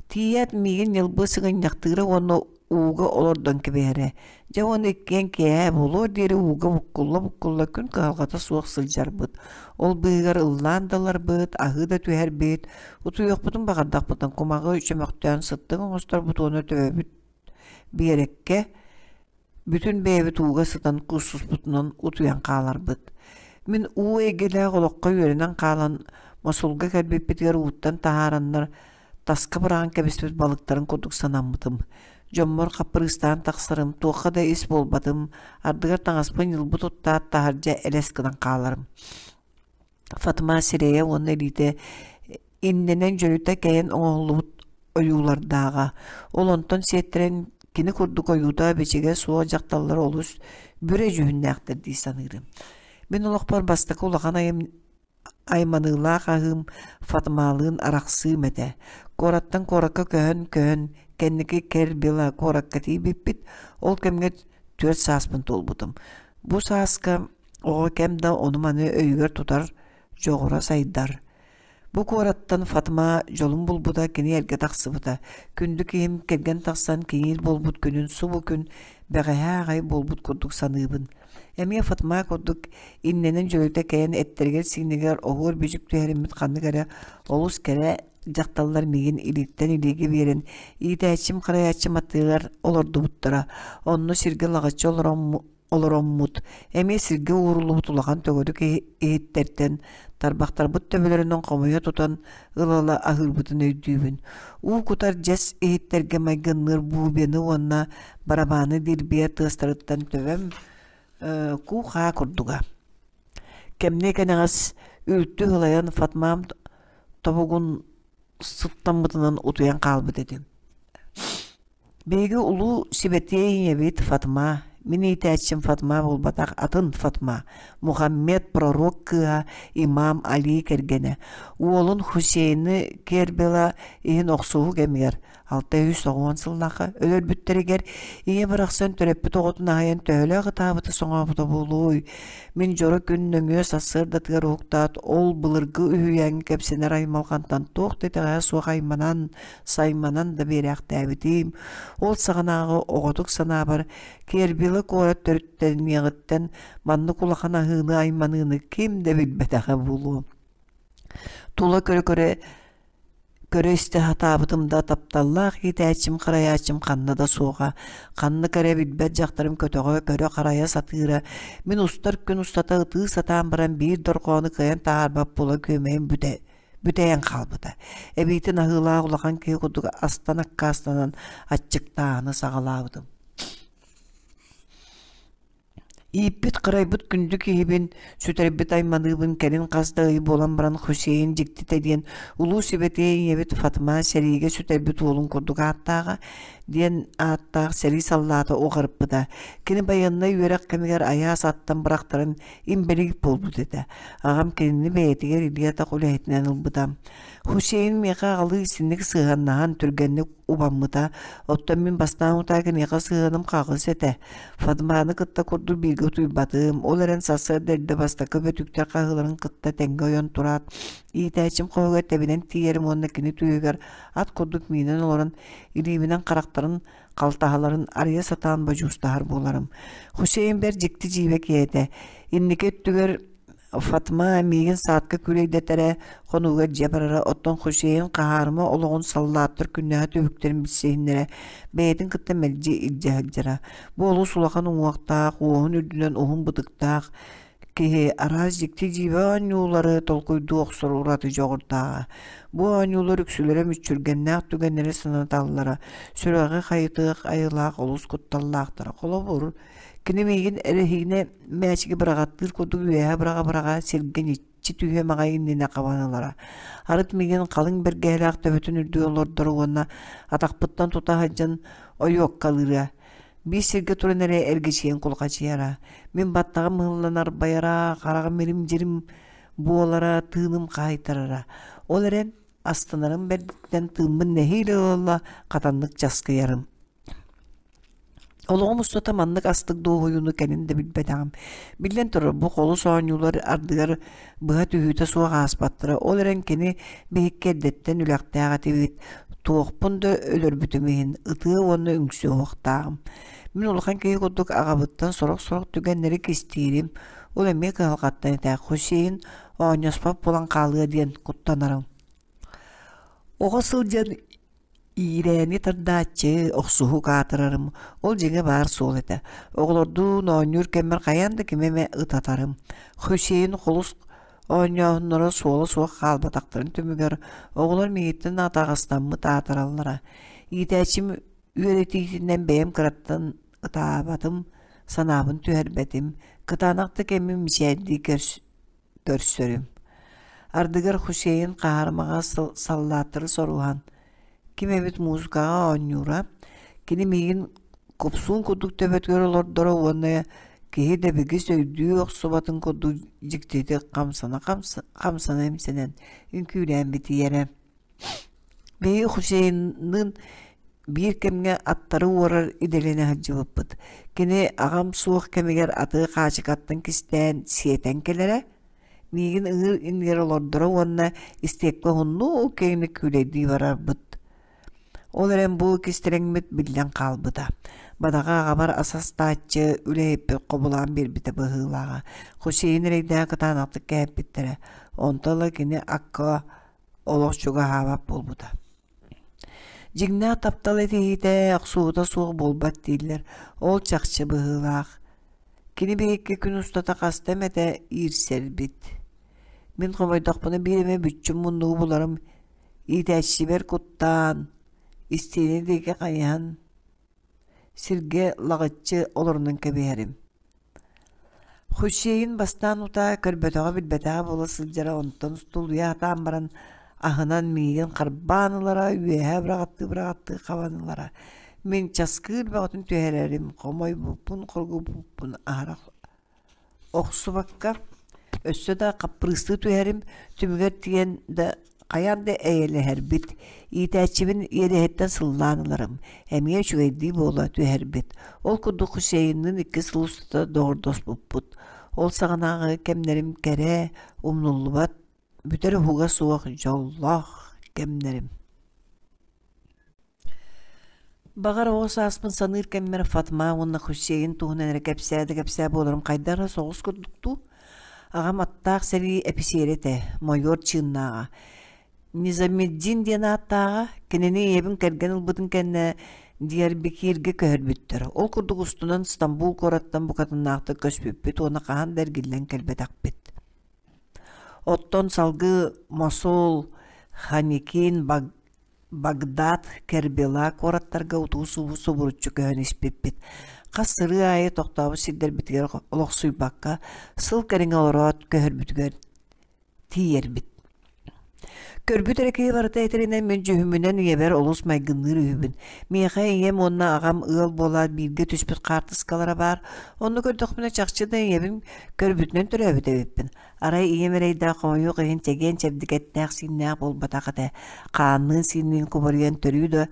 Тиийээт миигин ньылбы сыгынньахтыыра уонна ууга олордон кэбиһэрэ. Дьэ уонна иккиэн киэһэ буолуор диэри ууга буккулла-буккулла күн кыһалҕата суох сылдьарбыт. Ол быыһыгар ыллаан да ыларбыт, аһыы да түһэрбит, утуйуохпутун баҕардахпытын кумаҕы чөмөхтөөн сыттык оҥосторбут уонна төбөбүт биэрэккэ Бүтүн бэйэбит ууга сытан куссуспутунан утуйан хааларбыт. Мин уу эйгэлээх олоххо үөрэнэн хаалан, Мосулга кэлбиппитигэр ууттан таһаараннар таска быраҕан кэбиспит балыктарын курдук санаммытым. Дьоммор хаппырыыстаан тахсарым, туохха да ис буолбатым, ардыгар таҥаспын ньылбы туттаат таһырдьа элэс гынан хааларым. Фатма сирэйэ уонна илиитэ иннэнэн дьөлүтэ кэйэн оҥоһуллубут ойуулардааҕа. Ол онтон сиэттэрэн кини курдук ойуута-бичигэ суох дьахталлар олус бүрэ дьүһүннээхтэр дии саныырым. Мин олохпор бастакы улахан айманыылаах аһыым Фатмалыын арахсыым этэ. Куораттан куоракка көһөн-көһөн кэнники Кербила куоракка тиийбиппит. Ол кэмҥэ 4 сааспын туолбутум. Бу сааска Оҕо кэм да ону-маны өйүгэр тутар, дьоҕура сайдар. Бу куораттан Фатма дьолун булбута, кини эргэ тахсыбыта. Күндү киһим кэргэн тахсан киҥиир буолбут күнүн субу күн бэҕэһээ аҕай буолбут курдук саныыбын. Эмиэ Фатма курдук иннэнэн дьөлүтэ кэйэн эттэригэр-сиинигэр оһуор-бичик түһэриммит ханнык эрэ олус кэрэ. дьахталлар миигин илииттэн илиигэ биэрэн, иитээччим-харайааччым аттыгар олордубуттара. Онно сиргэ лаҕыччы олороммут, эмиэ сиргэ ууруллубут улахан төгүрүк иһиттэртэн тарбахтарбыт төбөлөрүнэн хомуйа тутан ыла-ыла аһыырбытын өйдүүбүн. Уу кутар дьэс иһиттэргэ майгынныыр бубены уонна барабааны дирбийэр тыастарыттан төбөм куу-хаа курдуга. Кэмниэ кэнэҕэс үлтү ыһылайан Фатмам тобугун сыттаммытынан утуйан хаалбыт этим. Биһиги улуу сибэтиэй ийэбит Фатма, мин иитээччим Фатма буолбатах, атын Фатма, Мухаммед пророк кыыһа имам Али кэргэнэ, уолун Хусейны Кербела иһин охсуһуу кэмигэр 690 сыллаахха өлөрбүттэригэр ийэ барахсан төрөппүт оҕотун аһыйан төһөлөөх ытаабыта соҥообута буолуой? Мин дьоро күн нөҥүө сарсыардатыгар уһуктаат, ол былыргы үһүйээҥҥэ кэпсэнэр аймалҕантан туох да итэҕэһэ суох айманан, сайманан да биэрээхтээбитим. Ол саҕанааҕы оҕотук санаабар Кербила куорат төрүттэниэҕиттэн маннык улахан аһыыны айманыыны ким да билбэтэҕэ буолуо. Тула көрө-көрө көрө-истэ сатаабытым да тапталлаах иитээччим харайааччым ханна да суоҕа. Ханнык эрэ билбэт дьахтарым көтөҕө көрө-харайа сатыыра. Мин устар күн устата ытыы сатаан баран биир дорҕоону кыайан таһаарбат буола күөмэйим бүтэ бүтэйэн хаалбыта. Эбиитин аһыылаах улахан киһи курдук астан аккаастанан аччыктааһыны саҕалаабытым. Ииппит-харайбыт күндү киһибин, сүтэрбит айманыыбын кэлин хас да ый буолан баран Хусейн дьиктитэ диэн улуу сибэтиэй ийэбит Фатма сэриигэ сүтэрбит уолун курдук ааттааҕа диэн ааттаах сэрии саллаата уҕарыппыта. Кини байыаннай үөрэх кэмигэр айаас аттан бырахтаран инбэлиит буолбут этэ. Аҕам кинини бэйэтигэр илии-атах үлэһитинэн ылбыта. Хусейн миэхэ аҕалыы итинник сыһыаннаһан түргэнник убаммыта. Оттон мин бастаан утаа киниэхэ сыһыаным хаҕыс этэ. Фатманы кытта курдук бииргэ утуйбатым. Ол эрэн сарсыарда эрдэ бастакы бөтүктэр хаһыыларын кытта тэҥҥэ ойон тураат, иитээччим хоһугар тэбинэн тиийэрим уонна кини түөһүгэр ат курдук миинэн олорон, илиибинэн харахтарын халтаһаларын арыйа сатаан бодьуустаһар буоларым. Хусейн бэрт дьикти-дьиибэ киһи этэ. Инники өттүгэр Фатма миигин саадка күүлэйдэтэрэ, хонууга дьиэ барара, оттон Хусейн хаһаарыма олоҕун саллааттар күннээҕи түбүктэрин билсиһиннэрэ, бэйэтин кытта мэлдьи илдьэ сылдьара. Бу олус улахан уҥуохтаах, уоһун үрдүнэн уһун бытыктаах киһи араас дьикти-дьиибэ оонньуулары толкуйдуу охсор ураты дьоҕурдааҕа. Бу оонньуулар үксүлэрэ мүччүргэннээх түгэннэри санаталлара, сүрэҕи хайытыах айылаах олус кутталлаахтара. Холобур, кини миигин эрэһиинэ мээчиги быраҕаттыыр курдук үөһэ быраҕа-быраҕа сиргэ ньиччи түһүөм аҕай иннинэ хабан ылара. Арыт миигин халыҥ бэргэһэлээх төбөтүн үрдүгэр олордоро уонна атахпыттан тута сылдьан ойуоккалыыра. Биир сиргэ туран эрэ эргичийэн кулхачыйара. Мин баттаҕым ыһыллан арбайара, хараҕым ирим-дьирим буолара, тыыным хаайтарара. Ол эрэн астынарым бэрдиттэн тыыммын нэһиилэ ыла-ыла хатаннык часкыйарым. Олоҕум устата маннык астык дуоһуйууну кэлин да билбэтэҕим. Биллэн турар, бу холус оонньуулар ардыгар быһа түһүүтэ суох ааспаттара. Ол эрэн кини биһикки эрдэттэн үлэхтээх этибит, туохпун да өлөрбүтүм иһин ытыа уонна үҥсүө уохтааҕым. Мин улахан киһи курдук аҕабыттан сорох-сорох түгэннэри кистиирим, ол эмиэ кыһалҕаттан этэ. Хусейн оонньоспот буолан хаалыа диэн куттанарым. Оҕо сылдьан Иирээни тардааччы, охсуһуук аатырарым, ол дьиҥэ баар суол этэ. Оҕолордуун оонньуур кэммэр хайаан да кими эмэ ытатарым. Хусейн холус оонньооһуннара суола суох хаалбатахтарын түмүгэр оҕолор миигиттэн атаҕастаммыт аатыраллара. Иитээччим үөрэтиитинэн бэйэм кыраттан ытаабатым, санаабын түһэрбэтим, кытаанах да кэмим мичээрдии көрсөрүм. Ардыгар Хусейн хаһаарымаҕа саллааттары соруһан, ким эбит музыкаҕа оонньуура, кини миигин купсуун курдук төбөтүгэр олордоро уонна киһи дэбигис өйдүү охсубатын курдук дьиктитик хамсана-хамсана имсэнэн үҥкүүлээн битийэрэ. Биһиги Хусейнныын биир кэмҥэ аттары уорар идэлэнэ сылдьыбыппыт. Кини аҕам суох кэмигэр аты хаачыкаттан кистээн сиэтэн кэлэрэ, миигин ыҥыыр иннигэр олордоро уонна истиэпкэ уһуннук киэҥник күүлэйдии барарбыт. Ол эрэн бу кистэлэҥмит биллэн хаалбыта. Бадаҕа аҕабар ас астааччы үлэһиппит хобулаан биэрбитэ быһыылааҕа. Хусейн эрэйдээх кытаанахтык кээппиттэрэ. Онто ыла кини акка олох чугаһаабат буолбута. Дьиҥнээх таптал этиһиитэ, охсуһуута суох буолбат дииллэр, ол чахчы быһыылаах. Кини биһикки күн устата хаста эмэтэ иирсэрбит. Мин хомойдохпуна биир эмэ бүччүм муннугу буларым, иитээччибэр куттаан, истиэнэ диэки хайыһан, сиргэ лаҕыччы олорунан кэбиһэрим. Хусейн бастаан утаа көрбөтөҕө-билбэтэҕэ буола сылдьара, онтон устулуйа сатаан баран аһынан миигин харбаан ылара, үөһэ быраҕаттыы-быраҕаттыы хабан ылара. Мин часкыыр бөҕөтүн түһэрэрим, хомойбуппун, хоргуппуппун аһара охсубакка, өссө да хаппырыыстыы түһэрим, түмүгэр тиийэн да хайаан да эйэлэһэрбит, иитээччибин иэдэһиттэн сыллаан ыларым, эмиэ үчүгэйдии буола түһэрбит. Ол курдук Хусейнныын икки сыл устата доҕордоспуппут. Ол саҕанааҕы кэмнэрим кэрэ, умнуллубат, бүтэр уһуга суох дьоллоох кэмнэрим. Баҕар оҕо сааспын саныыр кэммэр Фатма уонна Хусейн туһунан эрэ кэпсээ да кэпсээ буоларым хайдах эрэ соҕус курдук дуу? Аҕам аттаах сэрии эписиэрэ этэ, мойуор чыыннааҕа. Низамеддин диэн ааттааҕа, кинини ийэбин кэргэн ылбытын кэннэ Диарбекиргэ көһөрбүттэр. Ол курдук устунан Стамбул куораттан букатыннаахтык көспүппүт уонна хаһан да эргиллэн кэлбэтэхпит. Оттон салгыы Мосул, Ханикин, Багдад, Кербела куораттарга утуу-субуу субуруччу көһөн испиппит. Хас сырыы аайы тохтообут сирдэрбитигэр олохсуйбакка, сыл кэриҥэ олороот көһөрбүтүгэр тиийэрбит. Көрбүт эрэ киһи барыта этэринэн мин дьүһүммүнэн ийэбэр олус майгынныыр үһүбүн. Миэхэ ийэм уонна аҕам ыал буолаат бииргэ түспүт хаартыскалара баар. Онно көрдөхпүнэ чахчы да ийэбин көрбүтүнэн төрөөбүт эбиппин. Арай ийэм эрэйдээх хомойуох иһин чэгиэн-чэбдик эттээх-сииннээх буолбатах этэ. Хаанныын-сиинниин кубарыйан төрүү да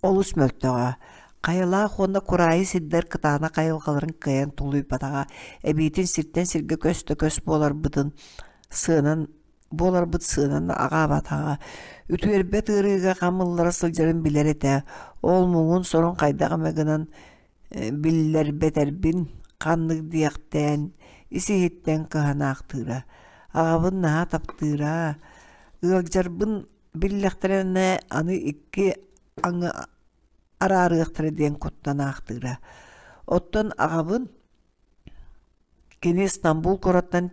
олус мөлтөҕө. Хайалаах уонна кураайы сирдэр кытаанах айылҕаларын кыайан тулуйбатаҕа, эбиитин сиртэн сиргэ көс да көс буоларбытын сыанан буоларбыт сыанан аҕаабатаҕа. Үтүөрбэт ыарыыга хам ыллара сылдьарын билэр этэ. Ол муҥун-сорун хайдах эмэ гынан биллэрбэтэрбин ханнык диэхтээн ис-иһиттэн кыһанаахтыыра, аҕабын наһаа таптыыра, ыалдьарбын биллэхтэринэ аны икки аҥы араарыахтара диэн куттанаахтыыра. Оттон аҕабын Кини Стамбул куораттан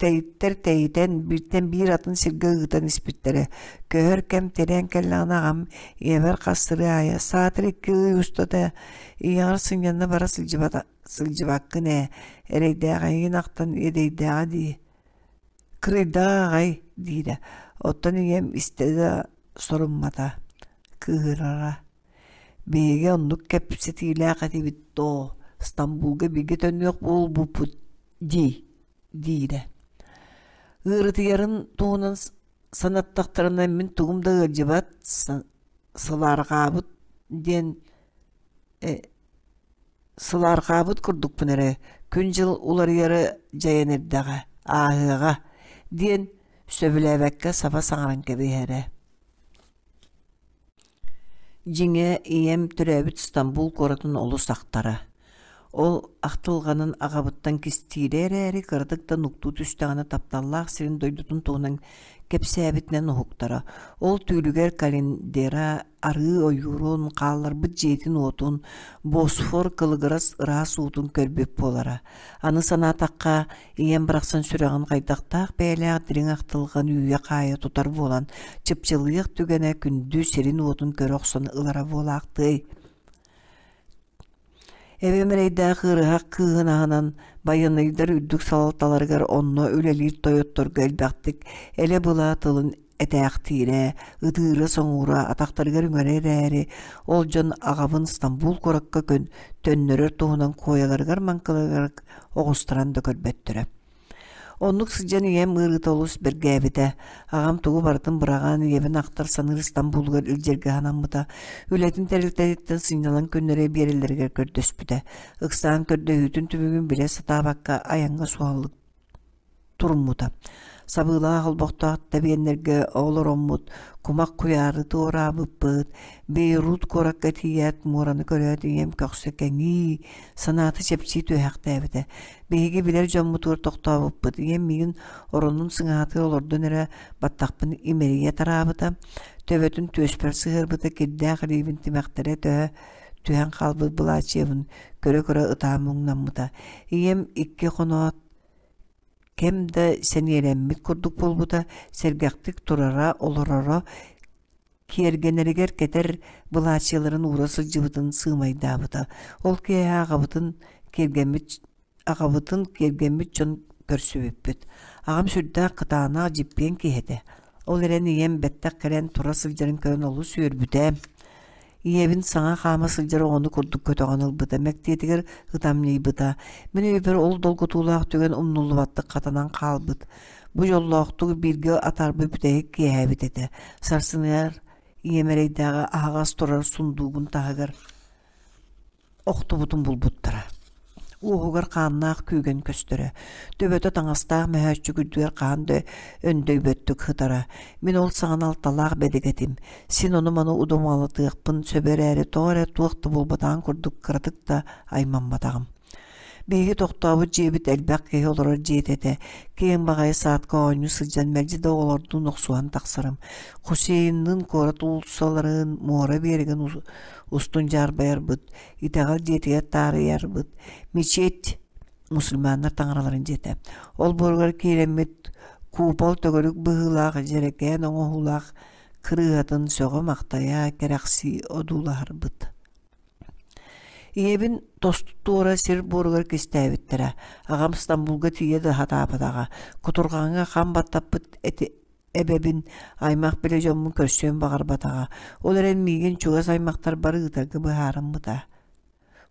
тэйиттэр тэйитэн, бииртэн биир атын сиргэ ыытан испиттэрэ. Көһөр кэм тирээн кэллэҕинэ аҕам ийэбэр хас сырыы аайы «Саатар икки ый устата ийэҕэр сынньана бара сылдьыбаккын ээ, эрэйдээх эйигин ахтан иэдэйдээҕэ дии, кырыйдаҕа аҕай» диирэ. Оттон ийэм истэ да соруммата, кыыһырара. Биһиги оннук кэпсэтиилээх этибит доо, Стамбулга бииргэ төннүөх буолбуппут дии, диирэ. Ыарытыйарын туһунан санаттахтарына мин тугум да ыалдьыбат, сылаарҕаабыт диэн сылаарҕаабыт курдукпун эрэ, күн-дьыл уларыйара дьайан эрдэҕэ, ааһыаҕа диэн сөбүлээбэккэ саба саҥаран кэбиһэрэ. Дьиҥэ, ийэм төрөөбүт Стамбул куоратын олус ахтара. Ол ахтылҕанын аҕабыттан кистиирэ эрээри, кыратык да нуктуу түстэҕинэ тапталлаах сирин дойдутун туһунан кэпсээбитинэн уһуктара. Ол түүлүгэр Календера арыы ойуурун, хаалларбыт дьиэтин-уотун, Босфор кылыгырас ыраас уутун көрбүт буолара. Аны санаатахха, Ийэм барахсан сүрэҕин хайдахтаах бэйэлээх дириҥ ахтылҕан үүйэ-хаайа тутар буолан, чыпчылыйыах түгэнэ күндү сирин-уотун көрө охсон ылара буолаахтыай. Эбэм эрэйдээх ыарыһах кыыһын аһынан байыаннайдар үрдүк салалталарыгар онно үлэлиир тойотторго элбэхтик элэ-была тылын этээхтиирэ, ытыыра-соҥуура атахтарыгар үҥэрэ эрээри, ол дьон аҕабын Стамбул куоракка көн төннөрөр туһунан куойаларыгар-маҥкыларыгар оҕустаран да көрбөттөрө. Оннук сылдьан ийэм ыарыыта олус бэргээбитэ. Аҕам тугу барытын быраҕан, ийэбин ахтар саныыр Стамбулугар илдьэргэ санаммыта. Үлэтин тэрилтэтиттэн сынньалаҥ күннэри биэрэллэригэр көрдөспүтэ. Ыксаан көрдөһүүтүн түмүгүн билэ сатаабакка айаҥҥа суһаллык. туруммута. Сабыылаах олбохтоох тэбиэннэргэ олороммут, кумах куйаары туораабыппыт, Бейрут куоракка тиийээт муораны көрөөт ийэм көхсө кэҥии, санаата чэпчии түһээхтээбитэ. Биһиги билэр дьоммутугар тохтообуппут. Ийэм миигин оронун сыҥаһатыгар олордон эрэ баттахпын имэрийэ тараабыта, төбөтүн түөспэр сыһыарбыта, кирдээх илиибин тимэхтэрэ төһө түһэн хаалбыт былаачыйабын көрө-көрө ытаан муҥнаммыта. Ийэм икки хоноот кэм да сэниэлэммит курдук буолбута, сэргэхтик турара, олороро, киэргэнэригэр кэтэр былаачыйаларын уура сылдьыбытын сыымайдаабыта. Ол киэһэ аҕабытын киэргэммит аҕабытын киэргэммит дьон көрсүбүппүт. Аҕам сүрдээх кытаанах дьиппиэн киһи этэ. Ол эрэн ийэм бэттэх кэлэн тура сылдьарын көрөн олус үөрбүтэ. Ийэбин саҥа хаама сылдьар оҕону курдук көтөҕөн ылбыта, мэктиэтигэр ытамньыйбыта. Мин өйбөр ол долгутуулаах түгэн умнуллубаттык хатанан хаалбыт. Бу дьоллоохтук бииргэ атаарбыт бүтэһик киэһэбит этэ. Сарсыныгар ийэм эрэйдээҕи аһаҕас турар сундуугун таһыгар охтубутун булбуттара. Уоһугар хааннаах күүгэн көстөрө. Төбөтө таҥастаах мөһөөччүк үрдүгэр хаһан да өндөйбөттүк сытара. Мин ол саҕана алталаах бэдик этим. Син ону-маны удумаҕалатыахпын сөбө эрээри тоҕо эрэ туох да буолбатаҕын курдук кыратык да аймамматаҕым. Биһиги тохтообут дьиэбит элбэх киһи олорор дьиэтэ этэ. Киэҥ баҕайы саадка оонньуу сылдьан мэлдьи да оҕолордуун охсуһан тахсарым. Хусейнныын куорат уулуссаларын, муора биэрэгин устун дьаарбайарбыт, итэҕэл дьиэтигэр таарыйарбыт. Мечеть мусульманнар таҥараларын дьиэтэ. Олбуоругар киирэммит купол төгүрүк быһыылаах дьэрэкээн оҥоһуулаах кырыыһатын сөҕө-махтайа, кэрэхсии одуулаһарбыт. Ийэбин тосту туора сир буоругар кистээбиттэрэ. Аҕам Стамбулга тиийэ да сатаабатаҕа. Кутурҕаҥҥа хам баттаппыт эти эбэбин, аймах-билэ дьоммун көрсүөн баҕарбатаҕа. Ол эрэн миигин чугас аймахтарбар ыытарга быһаарыммыта.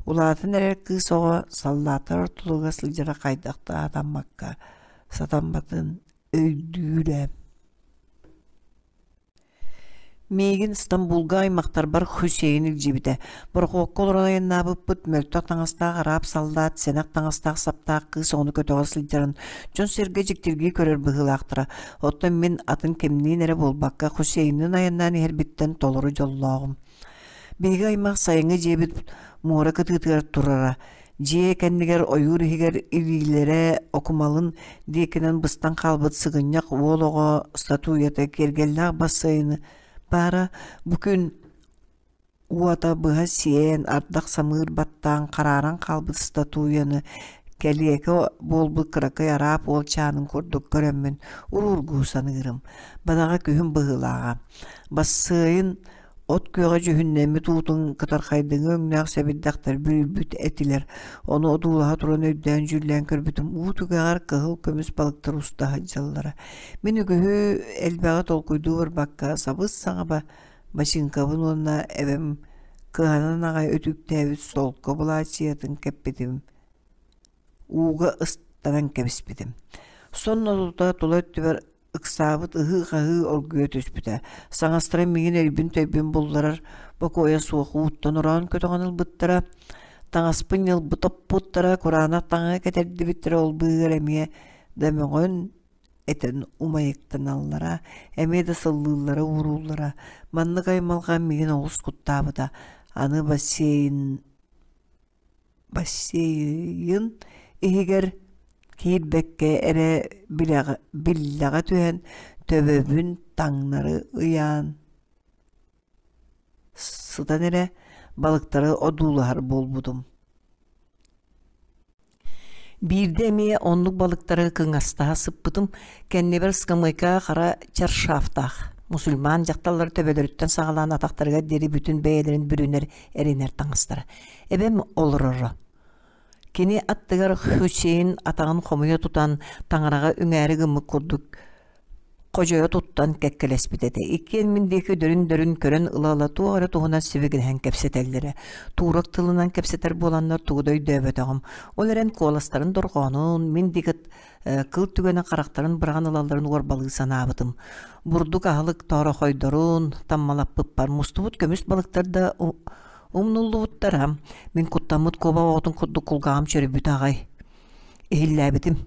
Улаатан эрэр кыыс оҕо саллааттар ортолоругар сылдьара хайдах да сатаммакка сатамматын өйдүүрэ. Миигин Стамбулга аймахтарбар Хусейн илдьибитэ. Борохуокка олорон айаннаабыппыт, мөлтөх таҥастаах арааб саллаат, сэнэх таҥастаах саптаах кыыс оҕону көтөҕө сылдьарын дьон-сэргэ дьиктиргии көрөр быһыылаахтара. Оттон мин атын кимниин эрэ буолбакка, Хусейнныын айаннаан иһэрбиттэн толору дьоллооҕум. Биһиги аймах сайыҥҥы дьиэбит муора кытыытыгар турара. Дьиэ кэннигэр ойуур иһигэр илиилэрэ окумалын диэкинэн быстан хаалбыт сыгынньах уол оҕо статуята киэргэллээх бассейны баара бу күн уота быһа сиэн, ардах самыыр баттаан харааран хаалбыт статуяны кэлиэкэ буолбут кыракый араап уолчаанын курдук көрөммүн уруургуу саныырым. Бадаҕа күһүн быһыылааҕа. Бассыайын От күөҕэ дьүһүннэммит уутун кытархайдыҥы өҥнөөх сэбирдэхтэр бүрүйбүт этилэр. Ону одуулаһа туран өйдөөн-дьүүллээн көрбүтүм, уу түгэҕэр кыһыл көмүс балыктар уста сылдьаллара. Мин үгүһү элбэҕи толкуйдуу барбакка, сабыс-саҥа бачыыҥкабын уонна эбэм кыһанан аҕай өтүүктээбит солко былаачыйатын кэппитим ууга ыстанан кэбиспитим. Сонно тута тула өттүбэр ыксаабыт ыһыы-хаһыы оргуйа түспүтэ. Саҥастара миигин өйбүн-төйбүн булларар бокуойа суох ууттан ороон көтөҕөн ылбыттара. Таҥаспын ньылбы топпуттара, кураанах таҥаһы кэтэрдибиттэрэ ол быыһыгар эмиэ да мөҕөн этэн умайыктаналлара, эмиэ да сыллыыллара уурууллара. Маннык аймалҕан миигин олус куттаабыта. Аны бассейн Бассейн иһигэр киирбэккэ эрэ биллэҕэ түһэн төбөбүн таҥнары ыйаан сытан эрэ балыктары одуулаһар буолбутум. Биирдэ эмиэ оннук балыктары кыҥастаһа сыппытым, кэннибэр ыскамыайкаҕа хара чаршафтаах, мусульман дьахталлар төбөлөрүттэн саҕалаан атахтарыгар диэри бүтүн бэйэлэрин бүрүнэр эринэр таҥастара. Эбэм олороро. Кини аттыгар Хусейн атаҕын хомуйа тутан таҥараҕа үҥээри гыммыт курдук ходьойо туттан кэккэлэспит этэ. Иккиэн мин диэки дөрүн-дөрүн көрөн ыла-ыла туох эрэ туһунан сибигинэһэн кэпсэтэллэрэ. Туурак тылынан кэпсэтэр буоланнар тугу да өйдөөбөтөҕүм. Ол эрэн куоластарын дорҕоонун, мин диэки кыл түгэнэ харахтарын быраҕан ылалларын уорбалыы санаабытым. Бурдук аһылык тоорохойдорун таммалаппыппар мустубут көмүс балыктар да умнуллубуттара. Мин куттаммыт куоба оҕотун курдук кулгааҕым чөрүйбүтэ аҕай. Иһиллээбитим.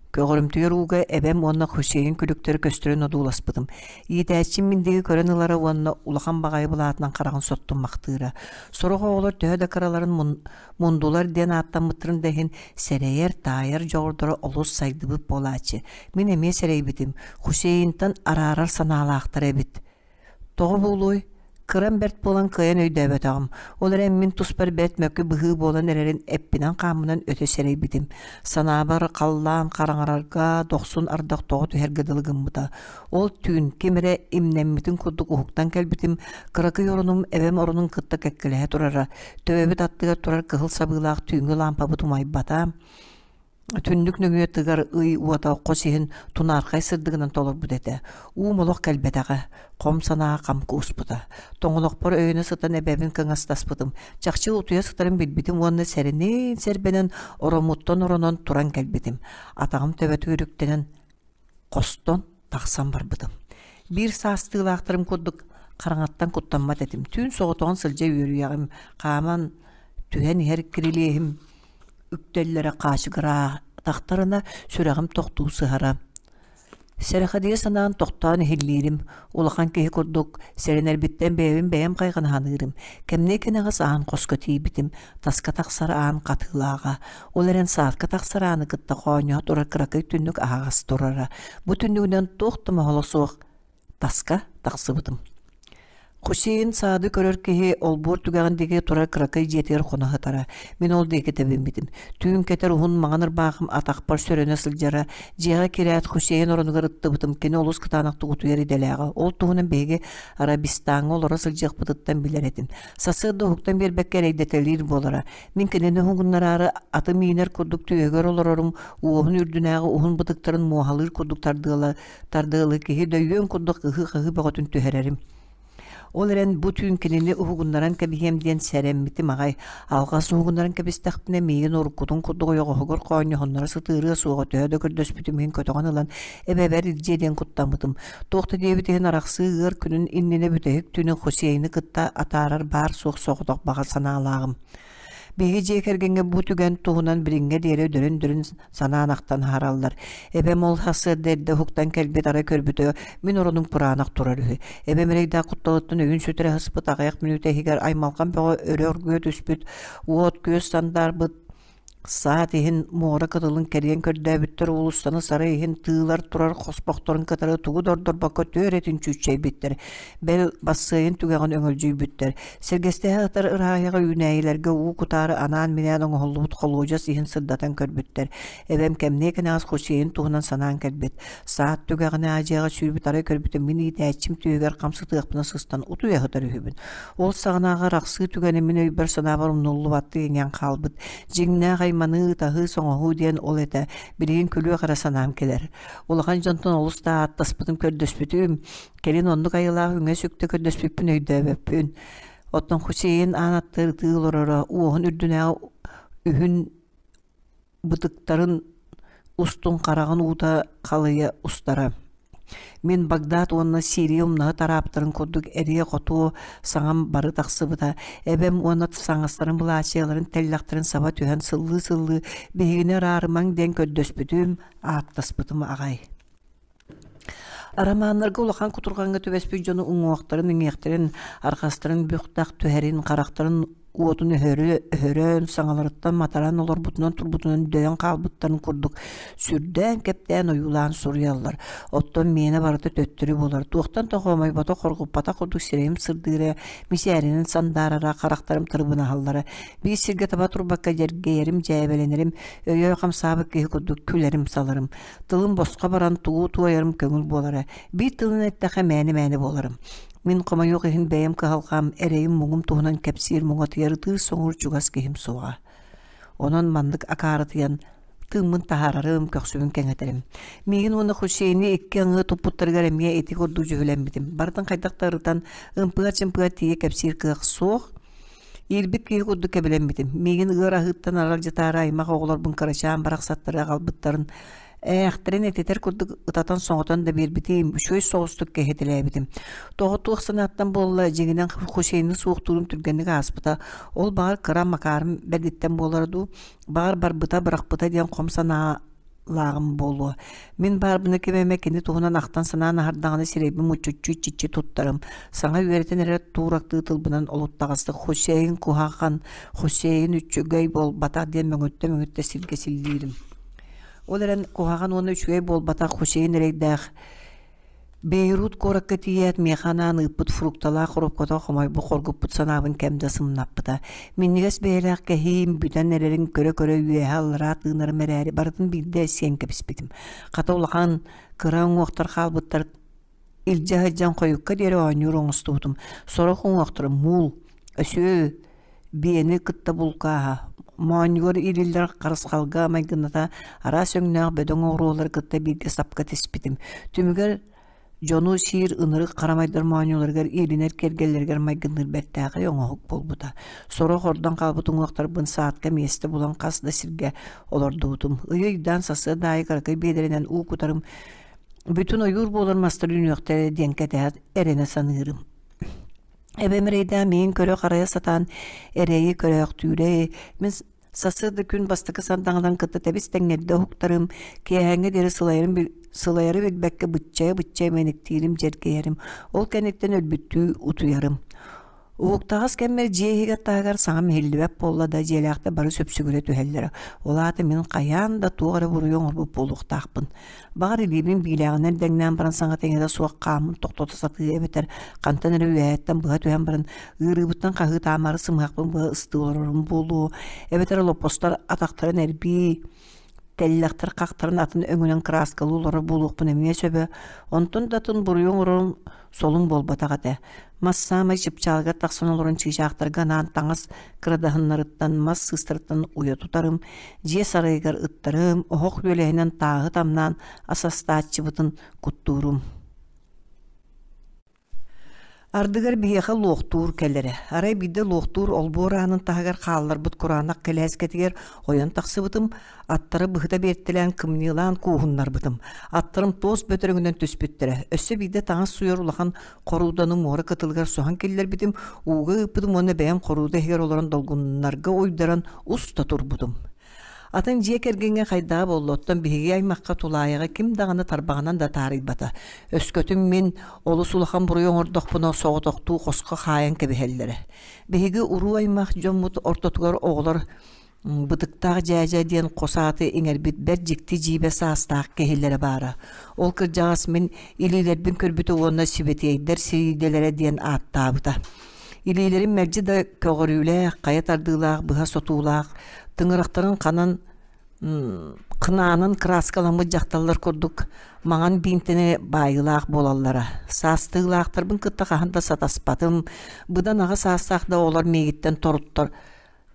Көҕөрүмтүйэр ууга эбэм уонна Хусейн күлүктэрэ көстөрүн одууласпытым. Иитээччим мин диэки көрөн ылара уонна улахан баҕайы былаатынан хараҕын соттуммахтыыра. Сорох оҕолор төһө да кыраларын мундулар диэн ааттаммыттарын да иһин сэрэйэр, таайар дьоҕурдара олус сайдыбыт буолааччы. Мин эмиэ сэрэйбитим, Хусейнтан араарар санаалаахтар эбит. Тоҕо буолуой? Кырам бэрт буолан кыайан өйдөөбөтөҕүм. Ол эрэн мин туспар бэрт мөкү быһыы буолан эрэрин эппинэн-хааммынан өтө сэрэйбитим. Санаабар халлаан хараҥарарга, дохсун ардах тоҕо түһэргэ дылы гыммыта. Ол түүн ким эрэ имнэммитин курдук уһуктан кэлбитим, кыракый оронум эбэм оронун кытта кэккэлэһэ турара. Төбөбүт аттыгар турар кыһыл сабыылаах түүҥҥү лаампабыт умайбата. Түннүк нөҥүө тыгар ый уота хос иһин тунаархай сырдыгынан толорбут этэ. Уум олох кэлбэтэҕэ, хом санаа хам кууспута. Тоҥолохпор өйөнө сытан эбэбин кыҥастаспытым. Чахчы утуйа сытарын билбитим уонна сэрэнэн-сэрбэнэн ороммуттан оронон туран кэлбитим. Атаҕым төбөтүгэр үктэнэн хостон тахсан барбытым. Биир саастыылаахтарым курдук хараҥаттан куттаммат этим. Түүн соҕотоҕун сылдьа үөрүйэҕим, хааман түһэн иһэр кирилиэһим үктэллэрэ хаачыгыраатахтарына сүрэҕим тохтуу сыһара. Сэрэхэдийэ санаан тохтоон иһиллиирим, улахан киһи курдук сэрэнэрбиттэн бэйэбин бэйэм хайҕана саныырым. Кэмниэ кэнэҕэс аан хоско тиийбитим, таска тахсар аан хатыылааҕа. Ол эрэн саадка тахсар ааны кытта хоонньоһо турар кыракый түннүк аһаҕас турара. Бу түннүгүнэн туох да моһоло суох таска тахсыбытым. Хусейн саады көрөр киһи олбуор түгэҕин диэки турар кыракый дьиэтигэр хоно сытара. Мин ол диэки тэбиммитим. Түүн кэтэр уһун маҥан ырбаахым атахпар сөрөнө сылдьара. Дьиэҕэ кирээт Хусейн оронугар ыттыбытым. Кини олус кытаанахтык утуйар идэлээҕэ. Ол туһунан биһиги Арабистаҥҥа олоро сылдьыахпытыттан билэр этим. Сарсыарда уһуктан биэрбэккэ эрэйдэтэлиир буолара. Мин кинини уһугуннараары аты миинэр курдук түөһүгэр олорорум, уоһун үрдүнээҕи уһун бытыктарын муоһалыыр курдук тардыала тардыалы киһи дөйүөн курдук ыһыы-хаһыы бөҕөтүн түһэрэрим. Ол эрэн бу түүн кинини уһугуннаран кэбиһиэм диэн сэрэммитим аҕай. Алҕас уһугуннаран кэбистэхпинэ миигин уруккутун курдук ойоҕоһугар хоонньоһуннара сытыарыа суоҕа төһө да көрдөспүтүм иһин көтөҕөн ылан эбэбэр илдьиэ диэн куттаммытым. Туох да диэбит иһин арахсыы ыар күнүн иннинэ бүтэһик түүнү Хусейны кытта атаарар баар-суох соҕотох баҕа санаалааҕым. Биһиги дьиэ кэргэҥҥэ бу түгэн туһунан билиҥҥэ диэри дөрүн-дөрүн санаан ахтан аһараллар. Эбэм ол сарсыарда эрдэ уһуктан кэлбит арай көрбүтэ мин оронум кураанах турар үһү. Эбэм эрэйдээх кутталыттан өйүн сүтэрэ сыспыт аҕыйах мүнүүтэ иһигэр аймалҕан бөҕө өрө оргуйа түспүт, уот-күөс сандаарбыт Саат иһин муора кытылын кэрийэн көрдөөбүттэр уулуссаны сарай иһин тыылар турар хоспохторун кытары тугу да ордорбокко түөрэтин чүүччэйбиттэр, бэл бассыайын түгэҕин өҥөлдьүйбүттэр. Сэргэстэһэ сытар ырааһыйаҕа үүнээйилэргэ уу кутаары анаан-минээн оҥоһуллубут холуодьас иһин сырдатан көрбүттэр. Эбэм кэмниэ кэнэҕэс Хусейн туһунан санаан кэлбит. Саат түгэҕинэ аадьыаҕа сүүрбүт арай көрбүтүм мин иитээччим түөһүгэр хам сытыахпына сыстан утуйа сытар үһүбүн. Ол саҕанааҕы арахсыы түгэнэ мин өйбөр-санаабар умнуллубаттыы иҥэн хаалбыт. Дьиҥнээх айманыы, ытаһыы-соҥоһуу диэн ол этэ. Билигин күлүөх эрэ санаам кэлэр. Улахан дьонтон олус да ааттаспытым, көрдөспүтүм. Кэлин оннук айылаах үҥэ-сүктэ көрдөспүппүн өйдөөбөппүн. Оттон Хусейн аан аттыгар ытыы олороро, уоһун үрдүнээҕи үһүн бытыктарын устун хараҕын уута халыйа устара. Мин Багдад уонна Сирия умнаһыт араабтарын курдук эриэ-хотуо саҥам бары тахсыбыта. Эбэм уонна саҥастарын былаачыйаларын тэллэхтэрин саба түһэн сыллыы-сыллыы биһигини араарымаҥ диэн көрдөспүтүм, ааттаспытым аҕай. Арамааннарга улахан кутурҕаҥҥа түбэспит дьону уҥуохтарын, иҥиэхтэрин, арҕастарын бөхтөх түһэрин, харахтарын уотун өһөрөн, саҥаларыттан матаран олорбутунан турбутунан дөйөн хаалбыттарын курдук сүрдээн-кэптээн ойуулаан суруйаллар. Оттон миэнэ барыта төттөрү буолар. Туохтан да хомойботох, хоргуппатах курдук сирэйим сырдыыра, мичээринэн сандаарара, харахтарым тырыбынаһаллара. Биир сиргэ таба турбакка дьэргэйэрим, дьээбэлэнэрим, өйөө хамсаабыт киһи курдук күлэрим-саларым. Тылым босхо баран тугу туойарым көҥүл буолара. Биир тылын эттэххэ мээнэ-мээнэ буоларым. Мин хомойуох иһин бэйэм кыһалҕам, эрэйим-муҥум туһунан кэпсиир муҥатыйар ытыыр-соҥуур чугас киһим суоҕа. Онон маннык акаарытыйан тыыммын таһаарарым, көхсүбүн кэҥэтэрим. Миигин уонна Хусейни икки аҥыы туппуттарыгар эмиэ ити курдук дьүһүлэммитим. Барытын хайдах да ырытан, ымпыга-чымпыга тиийэ кэпсиир кыах суох. Иирбит киһи курдук кэбилэммитим. Миигин ыар аһыыттан аралдьытаары аймах оҕолорбун кырачаан барахсаттары аҕалбыттарын ээхтэрин этитэр курдук ытатан-соҥотон да биэрбитим, үчүгэй соҕустук кэһэтэлээбитим. Тоҕо туох санааттан буолла, дьиҥинэн Хусейны суохтуурум түргэнник ааспыта. Ол баҕар кыра макаарым бэрдиттэн буолара дуу, баҕар барбыта, бырахпыта диэн хом санаа. лааҕым буолуо. Мин баарбына ким эмэ кини туһунан ахтан-санаан аһардаҕына сирэйбин муччуччу иччиччи туттарым. Саҥа үөрэтэн эрэр туурактыы тылбынан олуттаҕастык Хусейн куһаҕан, Хусейн үчүгэй буолбатах диэн мөҥүттэ-мөҥүттэ сиргэ силлиирим. Ол эрэн куһаҕан уонна үчүгэй буолбатах Хусейн эрэйдээх Бейрут куоракка тиийээт миэхэ анаан ыыппыт фрукталаах хоруопката хомойбут хоргуппут санаабын кэм да сымнаппыта. Минньигэс бэйэлээх кэһиим бүтэн эрэрин көрө-көрө үөһэ-аллараа тыынарым эрээри барытын биирдэ сиэн кэбиспитим. Хата улахан, кыра уҥуохтар хаалбыттар илдьэ сылдьан хойукка диэри оонньуур оҥостубутум. Сорох уҥуохтара муул, өсүөл, биэни кытта булкааһа, моонньугар иилиллэр харысхалга майгыната араас өҥнөөх бөдөҥ оҕуруолары кытта бииргэ сапка тиспитим. Түмүгэр дьону сиир ынырык харамайдар моонньуларыгар иилинэр киэргэллэригэр майгынныыр бэртээхэй оҥоһук буолбута. Сорох ордон хаалбыт уҥуохтарбын саадка миэстэ булан хас да сиргэ олордубутум. Ыйы-ыйдаан сарсыарда аайы кыракый биэдэрэнэн уу кутарым бүтүн ойуур буолар мастар үүнүөхтэрэ диэн кэтэһэ эрэнэ саныырым. Эбэм эрэйдээх миигин көрө-харайа сатаан эрэйи көрөөхтүүрэ, мин сарсыарда күн бастакы сардаҥаларын кытта тэбис-тэҥҥэрдэ уһуктарым, киэһээҥҥэ диэри сылайарым сылайары билбэккэ быччайа-быччайа мэниктиирим, дьэргэйэрим, ол кэнниттэн өлбүттүү утуйарым. Уһуктаҕас кэммэр дьиэ иһигэр-таһыгар саҥам иһиллибэт буолла да, дьиэлээхтэр бары сөпсүгүрэ түһэллэрэ. Ол аата мин хайаан да туох эрэ буруйу оҥорбут буолуохтаахпын. Баҕар илиибин биилээҕинэн дэҥнээн баран саҥата-иҥэтэ суох хааммын тохтото сатыы эбэтэр хантан эрэ үөһэттэн быһа түһэн баран ыарыыбыттан хаһыытаамары сымыһахпын быһа ыстыы олорорум буолуо эбэтэр олоппостор атахтарын эрбии тэллэхтэр хахтарын атын өҥүнэн кырааскалыы олорор буолуохпун эмиэ сөбө. Онтон да атын буруйу оҥорорум солун буолбатах этэ. Мас саамай чыпчаалыгар тахсан олорон чыычаахтарга анаан таҥас кырадаһыннарыттан, мас сыыстарыттан уйа тутарым, дьиэ сарайыгар ыттарым, оһох үөлэһинэн тааһы тамнаан ас астааччыбытын куттуурум. Ардыгар биһиэхэ луохтуур кэлэрэ. Арай биирдэ луохтуур олбуор аанын таһыгар хаалларбыт кураанах кэлээскэтигэр ойон тахсыбытым, Аттары быһыта биэртэлээн кымньыылаан кууһуннарбытым. Аттарым туос бөтөрөҥүнэн түспүттэрэ. Өссө биирдэ таҥас сууйар улахан хорууданы муора кытылыгар соһон киллэрбитим, ууга ыыппытым уонна бэйэм хорууда иһигэр олорон долгуннарга уйдаран уста турбутум. Атын дьиэ кэргэҥҥэ хайдаҕа буолла, оттон биһиги аймахха тулаайаҕы ким даҕаны тарбаҕынан да таарыйбата. Өскөтүн мин олус улахан буруйу оҥордохпуна соҕотохтуу хоско хаайан кэбиһэллэрэ. Биһиги уруу аймах дьоммут ортотугар оҕолор Бытыктаах дьээдьэ диэн хос ааты иҥэрбит бэрт дьикти-дьиибэ саастаах киһилэрэ баара. Ол кырдьаҕас мин илиилэрбин көрбүтэ уонна сибэтиэйдэр сириидэлэрэ диэн ааттаабыта. Илиилэрим мэлдьи да көҕөрүүлээх, хайа тардыылаах, быһа сотуулаах, тыҥырахтарын ханан кынаанын кырааскаламмыт дьахталлар курдук маҥан биинтэни баайыылаах буолаллара. Саастыылаахтарбын кытта хаһан да сатаспатым, быдан аҕа саастаах да оҕолор миигиттэн торуттар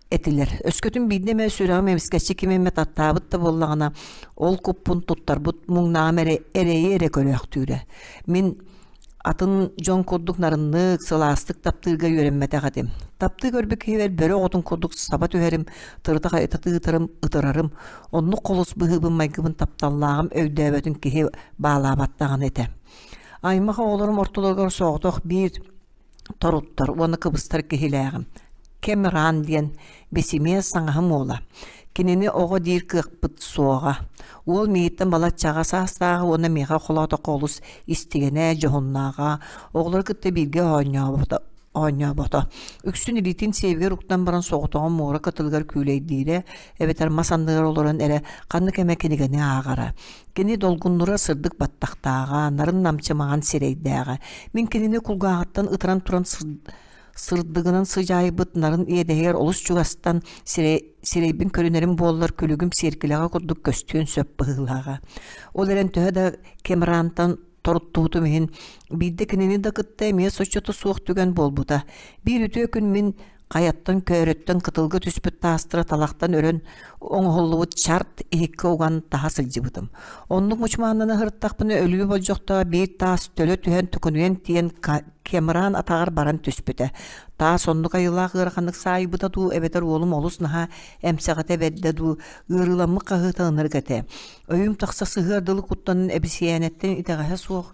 этилэр. Өскөтүн биирдэ эмэ сүрэҕим эмискэччи ким эмэ таптаабыт да буоллаҕына, ол куппун туттарбыт муҥнааҕым эрэ эрэйи эрэ көрөөхтүүрэ. Мин атын дьон курдук нарыннык, сылаастык таптыырга үөрэммэтэх этим. Таптыы көрбүт киһибэр бөрө оҕотун курдук саба түһэрим, тырыта-хайыта тыытарым, ытырарым. Оннук холус быһыыбын майгыбын тапталлааҕым өйдөөбөтүн киһи баалаабат даҕаны этэ. Аймах оҕолорум ортолоругар соҕотох биир торуттар уонна кыбыстар киһилээҕим. Кэмран диэн бэсимиэс саҥаһым уола. Кинини оҕо диир кыахпыт суоҕа. Уол миигиттэн балаччаҕа саастааҕа уонна миэхэ холоотоххо олус истигэнэ, дьоһуннааҕа, оҕолору кытта бииргэ оонньообото оонньообото. Үксүн илиитин сиэбигэр уктан баран соҕотоҕун муора кытылыгар күүлэйдиирэ эбэтэр мас анныгар олорон эрэ ханнык эмэ кинигэни ааҕара. Кини долгуннура сырдык баттахтааҕа, нарын-намчы маҥан сирэйдээҕэ. Мин кинини кулгааҕыттан ытыран туран сырдыгынан сыдьаайбыт нарын иэдэһигэр олус чугастан сирэйбин көрүнэрим буоллар күлүгүм сиэркилэҕэ курдук көстүөн сөп быһыылааҕа. Ол эрэн төһө да Кемрантан торуттубутум иһин биирдэ кинини да кытта эмиэ соччото суох түгэн буолбута. Биир үтүө күн мин хайаттан көөрөттөн кытылга түспүт таастары талахтан өрөн оҥоһуллубут чарт иһиккэ уган таһа сылдьыбытым. Оннук мучумааннана сырыттахпына өлүү болдьохтоох биир таас төлө түһэн төкүнүйэн тиийэн Кемран атаҕар баран түспүтэ. Таас оннук айылаах ыараханнык саайбыта дуу эбэтэр уолум олус наһаа эмсэҕэтэ бэрдэ дуу ыарыыламмыт хаһыыта ынырык этэ. Өйүм тахса сыһыар дылы куттанан эбисийээнэттэн итэҕэһэ суох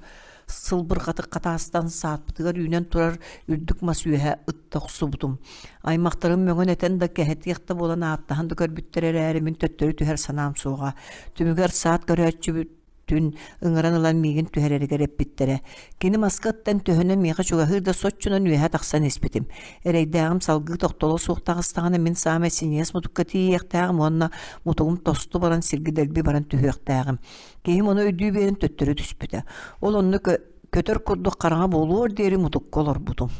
сылбырҕатык хатаастан саатпытыгар үүнэн турар үрдүк мас үөһэ ыттым. кытта охсубутум. Аймахтарым мөҥөн-этэн да кэһэтиэх да буолан ааттаһан да көрбүттэр эрээри мин төттөрү түһэр санаам суоҕа. Түмүгэр саат көрөөччүбүт түн ыҥыран ылан миигин түһэрэригэр эппиттэрэ. Кини маска ыттан төһөнөн миэхэ чугаһыыр да соччонон үөһэ тахсан испитим. Эрэйдээҕим салгыы тохтоло суох таҕыстаҕына мин саамай синньигэс мутукка тиийиэхтээҕим уонна мутугум тосту баран сиргэ дэлби баран түһүөхтээҕим. Киһим ону өйдүү биэрэн төттөрү түспүтэ. Ол онно көтөр курдук хараҥа буолуор диэри мутукка олорбутум.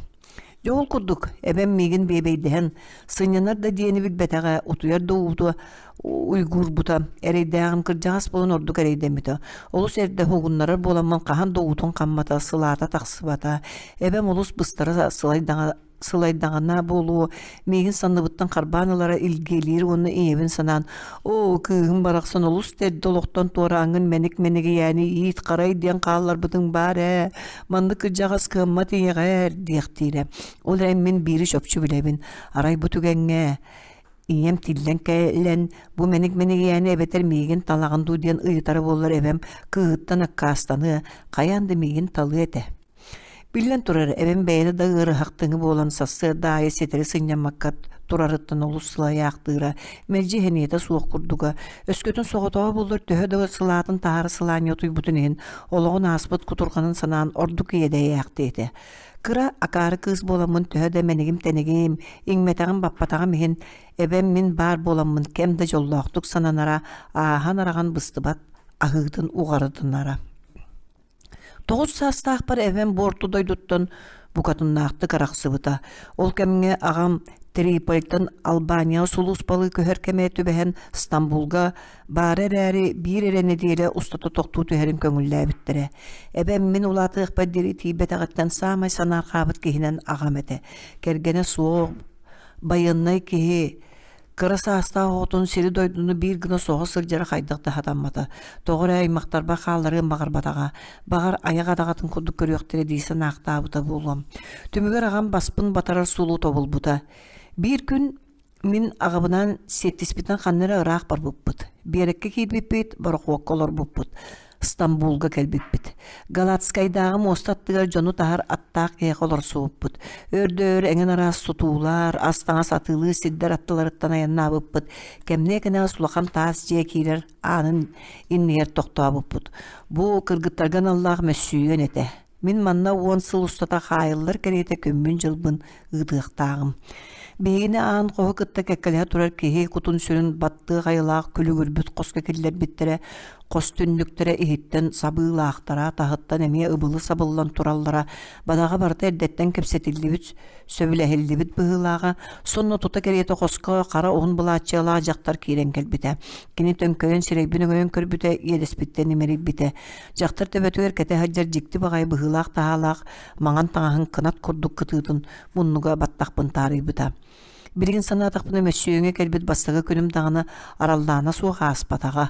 Дьэ ол курдук, эбэм миигин биэбэйдэһэн, сынньанар да диэни билбэтэҕэ, утуйар да уута уйгуурбута, эрэйдээҕим кырдьаҕас буолан ордук эрэйдэммитэ. Олус эрдэ уһугуннарар буоламмын хаһан да уутун хаммата, сылаата тахсыбата. Эбэм олус быстара сылайдаҕа сылайдаҕына буолуо, миигин санныбыттан харбаан ылара илгиэлиир уонна ийэбин санаан, «Оо, кыыһым барахсан олус да эрдэ олохтон туорааҥҥын мэник-мэнигийээни иит-харай диэн хаалларбытыҥ баар ээ, маннык кырдьаҕас кыаммат ийэҕэр» диэхтиирэ. Ол эрэн мин биири чопчу билэбин, арай бу түгэҥҥэ ийэм тиллэн кэлэн бу мэник-мэнигийээни эбэтэр миигин талаҕын дуу диэн ыйытара буоллар эбэм кыыһыттан аккаастаныа, хайаан да миигин талыа этэ. Биллэн турар, эбэм бэйэтэ да ыарыһахтыҥы буолан сарсыарда аайы ситэри сынньаммакка турарыттан олус сылайаахтыыра, мэлдьи сэниэтэ суох курдуга. Өскөтүн соҕотоҕо буоллар төһө да сылаатын таһаара сылаанньа утуйбутун иһин, олоҕун ааспыт кутурҕанын санаан ордук иэдэйээхтиэ этэ. Кыра, акаары кыыс буоламмын төһө да мэнигим-тэнигим, иҥмэтэҕим-баппатаҕым иһин, эбэм мин баар буоламмын кэм да дьоллоохтук сананара, ааһан-араҕан быстыбат аһыытын уҕарытынара. Тоҕус саастаахпар эбэм буорту дойдуттан букатыннаахтык арахсыбыта. Ол кэмҥэ аҕам Триполитан Албанияҕа сулууспалыы көһөр кэмэ түбэһэн Стамбулга баара эрээри биир эрэ нэдиэлэ устата тохтуу түһэрин көҥүллээбиттэрэ. Эбэм мин улаатыахпар диэри тиийбэтэҕиттэн саамай санаарҕаабыт киһинэн аҕам этэ. Кэргэнэ суох байыаннай киһи Кыра саастаах оҕотун сири-дойдуну биир гына соһо сылдьара хайдах да сатаммата. Тоҕо эрэ аймахтарбар хаалларыан баҕарбатаҕа. Баҕар, айах адаҕатын курдук көрүөхтэрэ дии санаахтаабыта буолуом. Түмүгэр аҕам баспын батарар суолу тобулбута. Биир күн мин аҕабынаан сиэттиспитинэн ханна эрэ ыраах барбыппыт. Биэрэккэ киирбиппит, борохуокка олорбуппут. Стамбулга кэлбиппит. Галатскайдааҕы муоста аттыгар дьону таһар аттаах киһиэхэ олорсубуппут. Өр да өр эҥин араас сутуулар, ас-таҥас атыылыыр сирдэр аттыларыттан айаннаабыппыт. Кэмниэ кэнэҕэс улахан таас дьиэ киирэр аанын иннигэр тохтообуппут. Бу кыргыттарга аналлаах мөссүйүөн этэ. Мин манна уон сыл устата хаайыллар кэриэтэ күммүн-дьылбын ыытыахтааҕым. Биһигини аан хоһу кытта кэккэлэһэ турар киһи кутун-сүрүн баттыах айылаах күлүгүрбүт хоско киллэрбиттэрэ, хос түннүктэрэ иһиттэн сабыылаахтара, таһыттан эмиэ ыбылы сабыллан тураллара, бадаҕа барыта эрдэттэн кэпсэтиллибит, сөбүлэһиллибит быһыылааҕа, сонно тута кэриэтэ хоско хара уһун былааччыйалаах дьахтар киирэн кэлбитэ. Кини төҥкөйөн сирэйбин өҥөйөн көрбүтэ, иэдэспиттэн имэрийбитэ. Дьахтар төбөтүгэр кэтэ сылдьар дьикти баҕайы быһыылаах-таһаалаах маҥан таҥаһын кынат курдук кытыытын муннуга баттахпын таарыйбыта. Билигин санаатахпына мөссүөҥҥэ кэлбит бастакы күнүм даҕаны араллаана суох ааспатаҕа.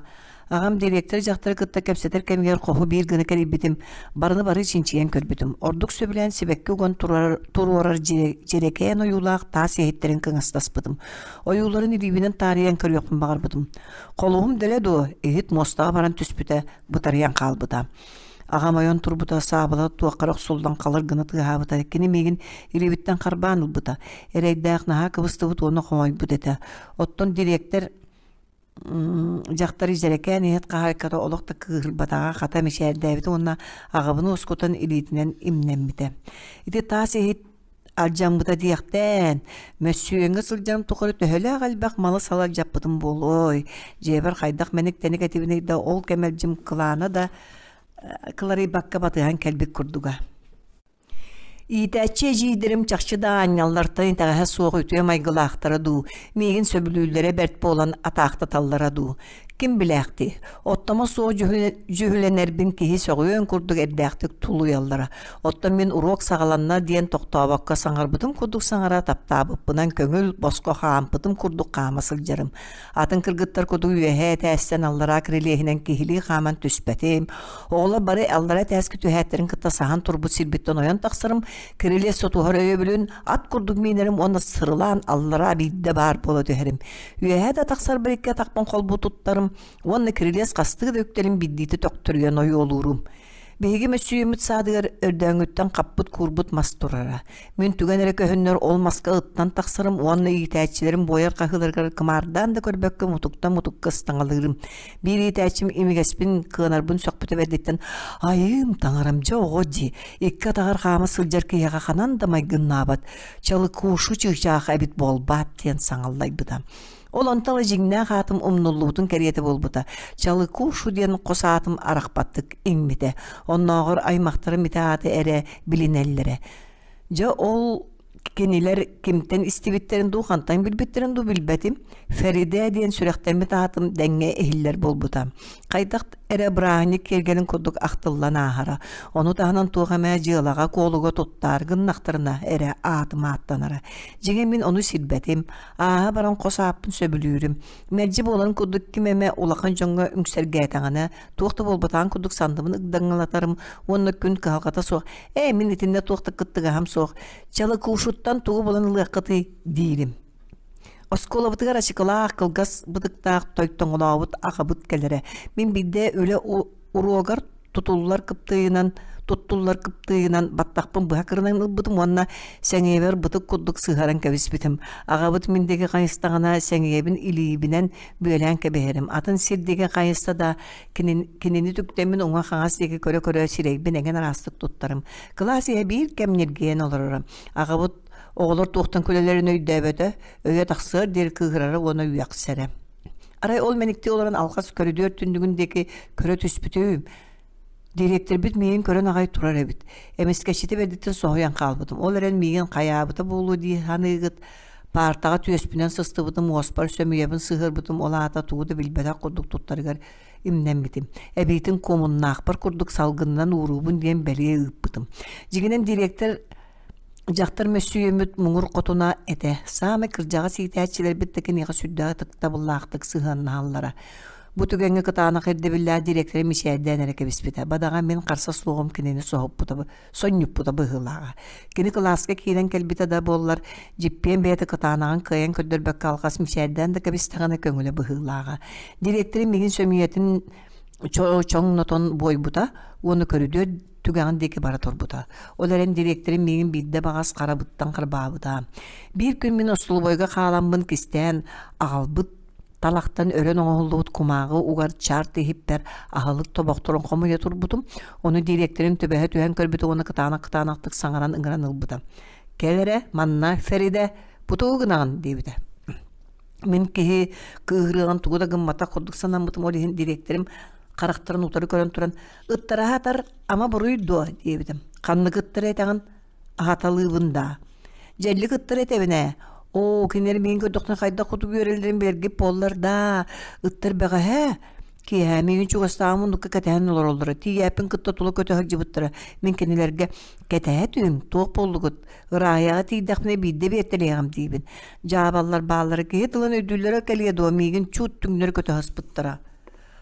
Аҕам дириэктэр дьахтары кытта кэпсэтэр кэмигэр хоһу биир гына кэрийбитим, барыны бары чинчийэн көрбүтүм. Ордук сөбүлээн сибэкки уган туруорар дьирэкээн ойуулаах таас иһиттэрин кыҥастаспытым. Ойууларын илиибинэн таарыйан көрүөхпүн баҕарбытым. Холуһум дэлэ дуо, иһит муостаҕа баран түспүтэ, бытарыйан хаалбыта. Аҕам ойон турбута, саабыла туохха эрэ охсуллан халыр гына тыаһаабыта. Кини миигин илиибиттэн харбаан ылбыта. Эрэйдээх наһаа кыбыстыбыт уонна хомойбут этэ. Оттон дириэктэр дьахтар дьэрэкээн иһит хаһаайката олох да кыыһырбатаҕа, хата мичээрдээбитэ уонна аҕабын уоскутан илиитинэн имнэммитэ. Ити таас иһит алдьаммыта диэхтээн, мөссүөҥҥэ сылдьан тухары төһөлөөх элбэх малы-салы алдьаппытым буолуой, дьиэбэр хайдах мэник-тэник этибиний да ол кэмэлдьим кылаана да кыларыйбакка батыһан кэлбит курдуга. Иитээччи эдьиийдэрим чахчы да аанньаллартан итэҕэһэ суох үтүө майгылаахтара дуу, миигин сөбүлүүллэрэ бэрт буолан атаахтаталлара дуу. Ким билээхтий, оттомо суох дьүһүлэнэрбин киһи сөҕүөн курдук эрдээхтик тулуйаллара. Оттон мин уруок саҕаланна диэн тохтообокко саҥарбытым курдук саҥара таптаабыппынан көҥүл, босхо хаампытым курдук хаама сылдьарым. Атын кыргыттар курдук үөһээ этээстэн аллараа кирилиэһинэн киһилии хааман түспэтим. Оҕолор бары аллара этээскэ түһээттэрин кытта саһан турбут сирбиттэн ойон тахсарым, кирилиэс сотуһар өйөбүлүн ат курдук миинэрим уонна сырылаан аллараа биирдэ баар буола түһэрим. Үөһээ да тахсарбар икки атахпын холбуу туттарым уонна кирилиэс хастыы да үктэлин биирдиитэ төхтөрүйэн ойуолуурум. Биһиги мөссүйүммүт саадыгар өрдөөҥҥүттэн хаппыт-куурбут мас турара. Мин түгэн эрэ көһүннэр ол маска ыттан тахсарым уонна иитээччилэрим буойар хаһыыларыгар кымаардаан да көрбөккө мутуктан мутукка ыстаҥалыырым. Биир иитээччим имигэспин, кыанарбын сөхпүтэ бэрдиттэн «Айыым, таҥарам, дьэ оҕо дии, икки атаҕар хаама сылдьар киһиэхэ ханан да майгыннаабат, чалыкуушу чыычаах эбит буолбаат» диэн саҥаллайбыта. Ол онтон ыла дьиҥнээх аатым умнуллубутун кэриэтэ буолбута. Чалыкуушу диэн хос аатым арахпаттык иҥмитэ. Оннооҕор аймахтарым ити ааты эрэ билинэллэрэ. Дьэ ол кинилэр кимтэн истибиттэрин дуу, хантан билбиттэрин дуу билбэтим. Феридэ диэн сүрэхтэммит аатым дэҥҥэ иһиллэр буолбута. Хайдах эрэ бырааһынньык киэргэлин курдук ахтыллан ааһара. Ону таһынан туох эмэ дьыалаҕа-куолуга туттаар гыннахтарына эрэ аатым ааттанара. Дьиҥэ мин ону сирбэтим, Ааһа баран хос ааппын сөбүлүүрүм. Мэлдьи буоларын курдук ким эмэ улахан дьоҥҥо үҥсэргээтэҕинэ, туох да буолбатаҕын курдук санныбын ыгдаҥалатарым уонна күн кыһалҕата суох «Ээ, мин итиннэ туох да кыттыгаһым суох, чалыкуушуттан тугу булан ылыаххытый?» диирим. Оскуолабытыгар ачыкылаах, кылгас бытыктаах тойтоҥолообут аҕабыт кэлэрэ. Мин биирдэ үлэ уруогар тутуллар кыптыыйынан туттуллар кыптыыйынан баттахпын быһа кырынан ылбытым уонна сэҥийэбэр бытык курдук сыһаран кэбиспитим. Аҕабыт мин диэки хайыстаҕына сэҥийэбин илиибинэн бүөлээн кэбиһэрим. Атын сир диэки хайыста да кинини түктэммин уҥа-хаҥас диэки көрө-көрө сирэйбин эҥин араастык туттарым. Кылаас иһэ биир кэм ньиргийэн олороро. Аҕабыт оҕолор туохтан күлэллэрин өйдөөбөтө, өйө тахсыар диэри кыыһырара уонна үөхсэрэ. Арай ол мэниктии олорон алҕас көрүдүөр түннүгүн диэки көрө түспүтүм. Дириэктэрбит миигин көрөн аҕай турар эбит. Эмискэччитэ бэрдиттэн соһуйан хаалбытым. Ол эрэн миигин хайаабыта буолуо дии саныыгыт. Паартаҕа түөспүнэн сыстыбытым, уоспар сөмүйэбин сыһыарбытым, ол аата тугу да билбэтэх курдук туттарыгар имнэммитим. Эбиитин куомуннаахпар курдук салгынынан ууруубун диэн бэлиэ ыыппытым. Дьиҥинэн дириэктэр Дьахтар мөссүйүөммүт муҥур хотуна этэ. Саамай кырдьаҕас иитээччилэрбит да киниэхэ сүрдээх ытыктабыллаахтык сыһыаннаһаллара. Бу түгэҥҥэ кытаанах ирдэбиллээх дириэктэри мичээрдээн эрэ кэбиспитэ. Бадаҕа мин харса суоҕум кинини соһуппута, сонньуппута быһыылааҕа. Кини кылааска киирэн кэлбитэ да буоллар, дьиппиэн бэйэтэ кытаанаҕын кыайан көрдөрбөккө алҕас мичээрдээн да кэбистэҕинэ көҥүлэ быһыылааҕа. Дириэктэрим миигин сөмүйэтин чоҥнотон буойбута уонна көрүдүөр түгэҕин диэки бара турбута. Ол эрэн дириэктэрим миигин биирдэ баҕас харабыттан харбаабыта. Биир күн мин остолобуойга хааламмын кистээн аҕалбыт талахтан өрөн оҥоһуллубут кумааҕы угар чаарт иһиппэр аһылык тобохторун хомуйа турбутум. Ону дириэктэрим төбөһө түһэн көрбүтэ уонна кытаанах-кытаанахтык саҥаран ыҥыран ылбыта. «Кэл эрэ, манна, Феридэ, бу тугу гынаҕын?» диэбитэ. Мин киһи кыыһырыаҕын тугу да гымматах курдук санаммытым, ол иһин дириэктэрим харахтарын утары көрөн туран «Ыттара аһатар, ама буруй дуо?» диэбитим. «Ханнык ыттары этэҕин?» «Аһаталыыбын даа». «Дьэллик ыттары этэбин ээ. Оо, кинилэр миигин көрдөхтөрүнэ хайдах курдук үөрэллэрин билэргит буоллар даа. Ыттар бэҕэһээ киэһээ миигин чугастааҕы муннукка кэтэһэн олороллоро. Тиийээппин кытта тула көтө сылдьыбыттара. Мин кинилэргэ кэтэһэ түһүҥ, туох буоллугут? Ырааһыйаҕа тиийдэхпинэ биирдэ биэртэлиэҕим диибин. Дьаабаллар бааллара киһи тылын өйдүүллэрэ кэлиэ дуо, миигин чуут түҥнэри көтө сыспыттара.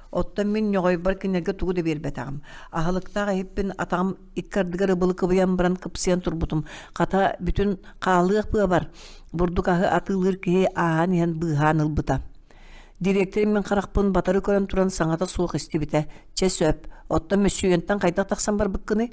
Оттон мин ньоҕойбор кинилэргэ тугу да биэрбэтэҕим. Аһылыктаах иһиппин атаҕым икки ардыгар ыбылы кыбыйан баран кыпсыйан турбутум. Хата, бүтүн хаалыах быабар, бурдук аһы атыылыыр киһи ааһан иһэн быыһаан ылбыта. Дириэктэрим мин харахпын батары көрөн туран саҥата суох истибитэ. Чэ сөп, оттон мөссүйүөнтэн хайдах тахсан барбыккыный?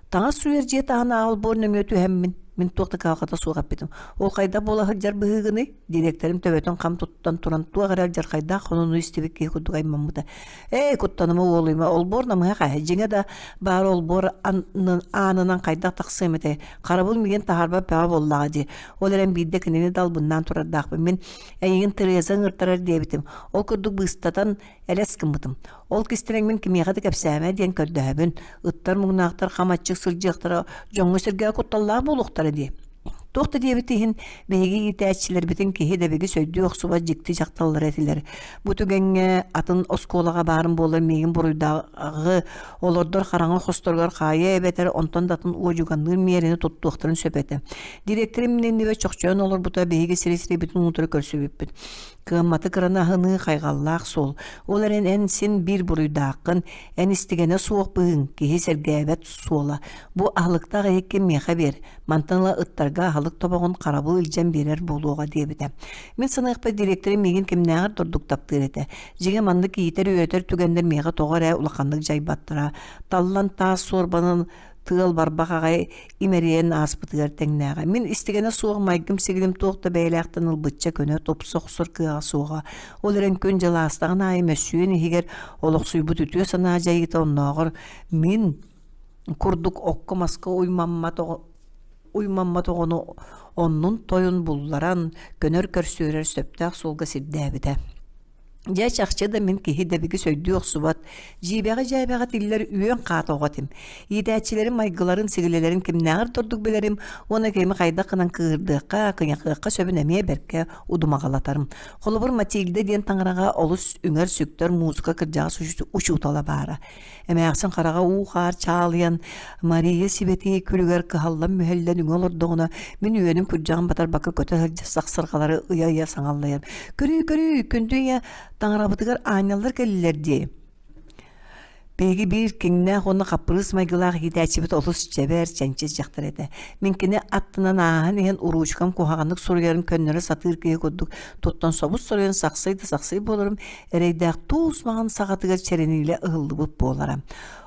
Таҥас сууйар дьиэ таһынааҕы олбуор нөҥүө түһэммин, мин туох да кыһалҕата суох эппитим. Ол хайдах буола сылдьар быһыыгыный? Дириэктэрим төбөтүн хам туттан туран туох эрэ алдьархайдаах хонууну истибит киһи курдук аймаммыта. Ээ, куттаныма уолуйма, олбуор намыһах ээ, дьиҥэ да баар олбуор аанынан хайдах тахсыам этэй? Харабыл миигин таһаарбат бөҕө буоллаҕа дии. Ол эрэн биирдэ кинини да албыннаан турардаахпын. Мин эйигин Тереза ыҥыртарар диэбитим. Ол курдук быыстатан элэс гыммытым. Ол кистэлэҥмин кимиэхэ да кэпсээмэ диэн көрдөһөбүн. Ыттар муҥнаахтар хам аччык сылдьыахтара, дьоҥҥо-сэргэҕэ кутталлаах буолуохтара дии. Туох да диэбит иһин, биһиги иитээччилэрбитин киһи дэбигис өйдүү охсубат дьикти дьахталлара этилэр. Бу түгэҥҥэ атын оскуолаҕа баарым буоллар миигин буруйдааҕы олордор хараҥа хосторугар хаайа эбэтэр онтон да атын уодьуганныыр миэрэни туттуохтарын сөп этэ. Дириэктэрим иннибэр чохчойон олорбута, биһиги сири-сирибитин утары көрсүбүппүт. Кыамматы кыраны аһыныы хайҕаллаах суол. Ол эрэн эн син биир буруйдааххын, эн истигэнэ суох быһыыҥ, киһи сэргээбэт суола. Бу аһылыктаах иһиккин миэхэ биэр, мантан ыла ыттарга аһылык тобоҕун харабыл илдьэн биэрэр буолуоҕа диэбитэ. Мин саныахпар дириэктэрим миигин кимнээҕэр да ордук таптыыр этэ. Дьиҥэ маннык иитэр-үөрэтэр түгэннэр миэхэ тоҕо эрэ улаханнык дьайбаттара. Таллан таас суорбанын тыал барбах аҕай имэрийэн ааспытыгар тэҥнээҕэ. Мин истигэнэ суох майгым-сигилим туох да бэйэлээхтэн ылбычча көнө, тупса охсор кыаҕа суоҕа. Ол эрэн күн-дьыл аастаҕын аайы мөссүөн иһигэр олохсуйбут үтүө санаа дьайыыта оннооҕор мин курдук окко-маска уймаммат уймаммат оҕону оннун-тойун булларан, көнөр-көрсүөрэр сөптөөх суолга сирдээбитэ. Дьэ, чахчы да мин киһи дэбигис өйдүү охсубат, дьиибэҕэ-дьээбэҕэ тиллэр үөн хаата оҕо этим. Иитээччилэрим майгыларын, сигилэлэрин кимнээҕэр да ордук билэрим уонна кими хайдах гынан кыыһырдыахха, кыйахыахха сөбүн эмиэ бэркэ удумаҕалатарым. Холобур, Матильда диэн таҥараҕа олус үҥэр-сүктэр музыка кырдьаҕас учуутала баара. Эмээхсин хараҕа уу-хаар чаалыйан, Мария сибэтии күлүгэр кыһаллан-мүһэллэн үҥэ олордоҕуна, мин үөнүм күрдьэҕин батарбакка көтө сылдьар сахсырҕалары ыйа-ыйа саҥаллайан, «Көрүүй-көрүүй, күндү ийэ, таҥарабытыгар аанньаллар кэллилэр дии» Биһиги биир киҥнээх уонна хаппырыыс майгылаах иитээччибит олус чэбэр, чэнчис дьахтар этэ. Мин кини аттынан ааһан иһэн уруучукам куһаҕаннык суруйарын көннөрө сатыыр киһи курдук туттан собус соруйан сахсый да сахсый буоларым, эрэйдээх туус маҥан саҕатыгар чэрэниилэ ыһыллыбыт буолара.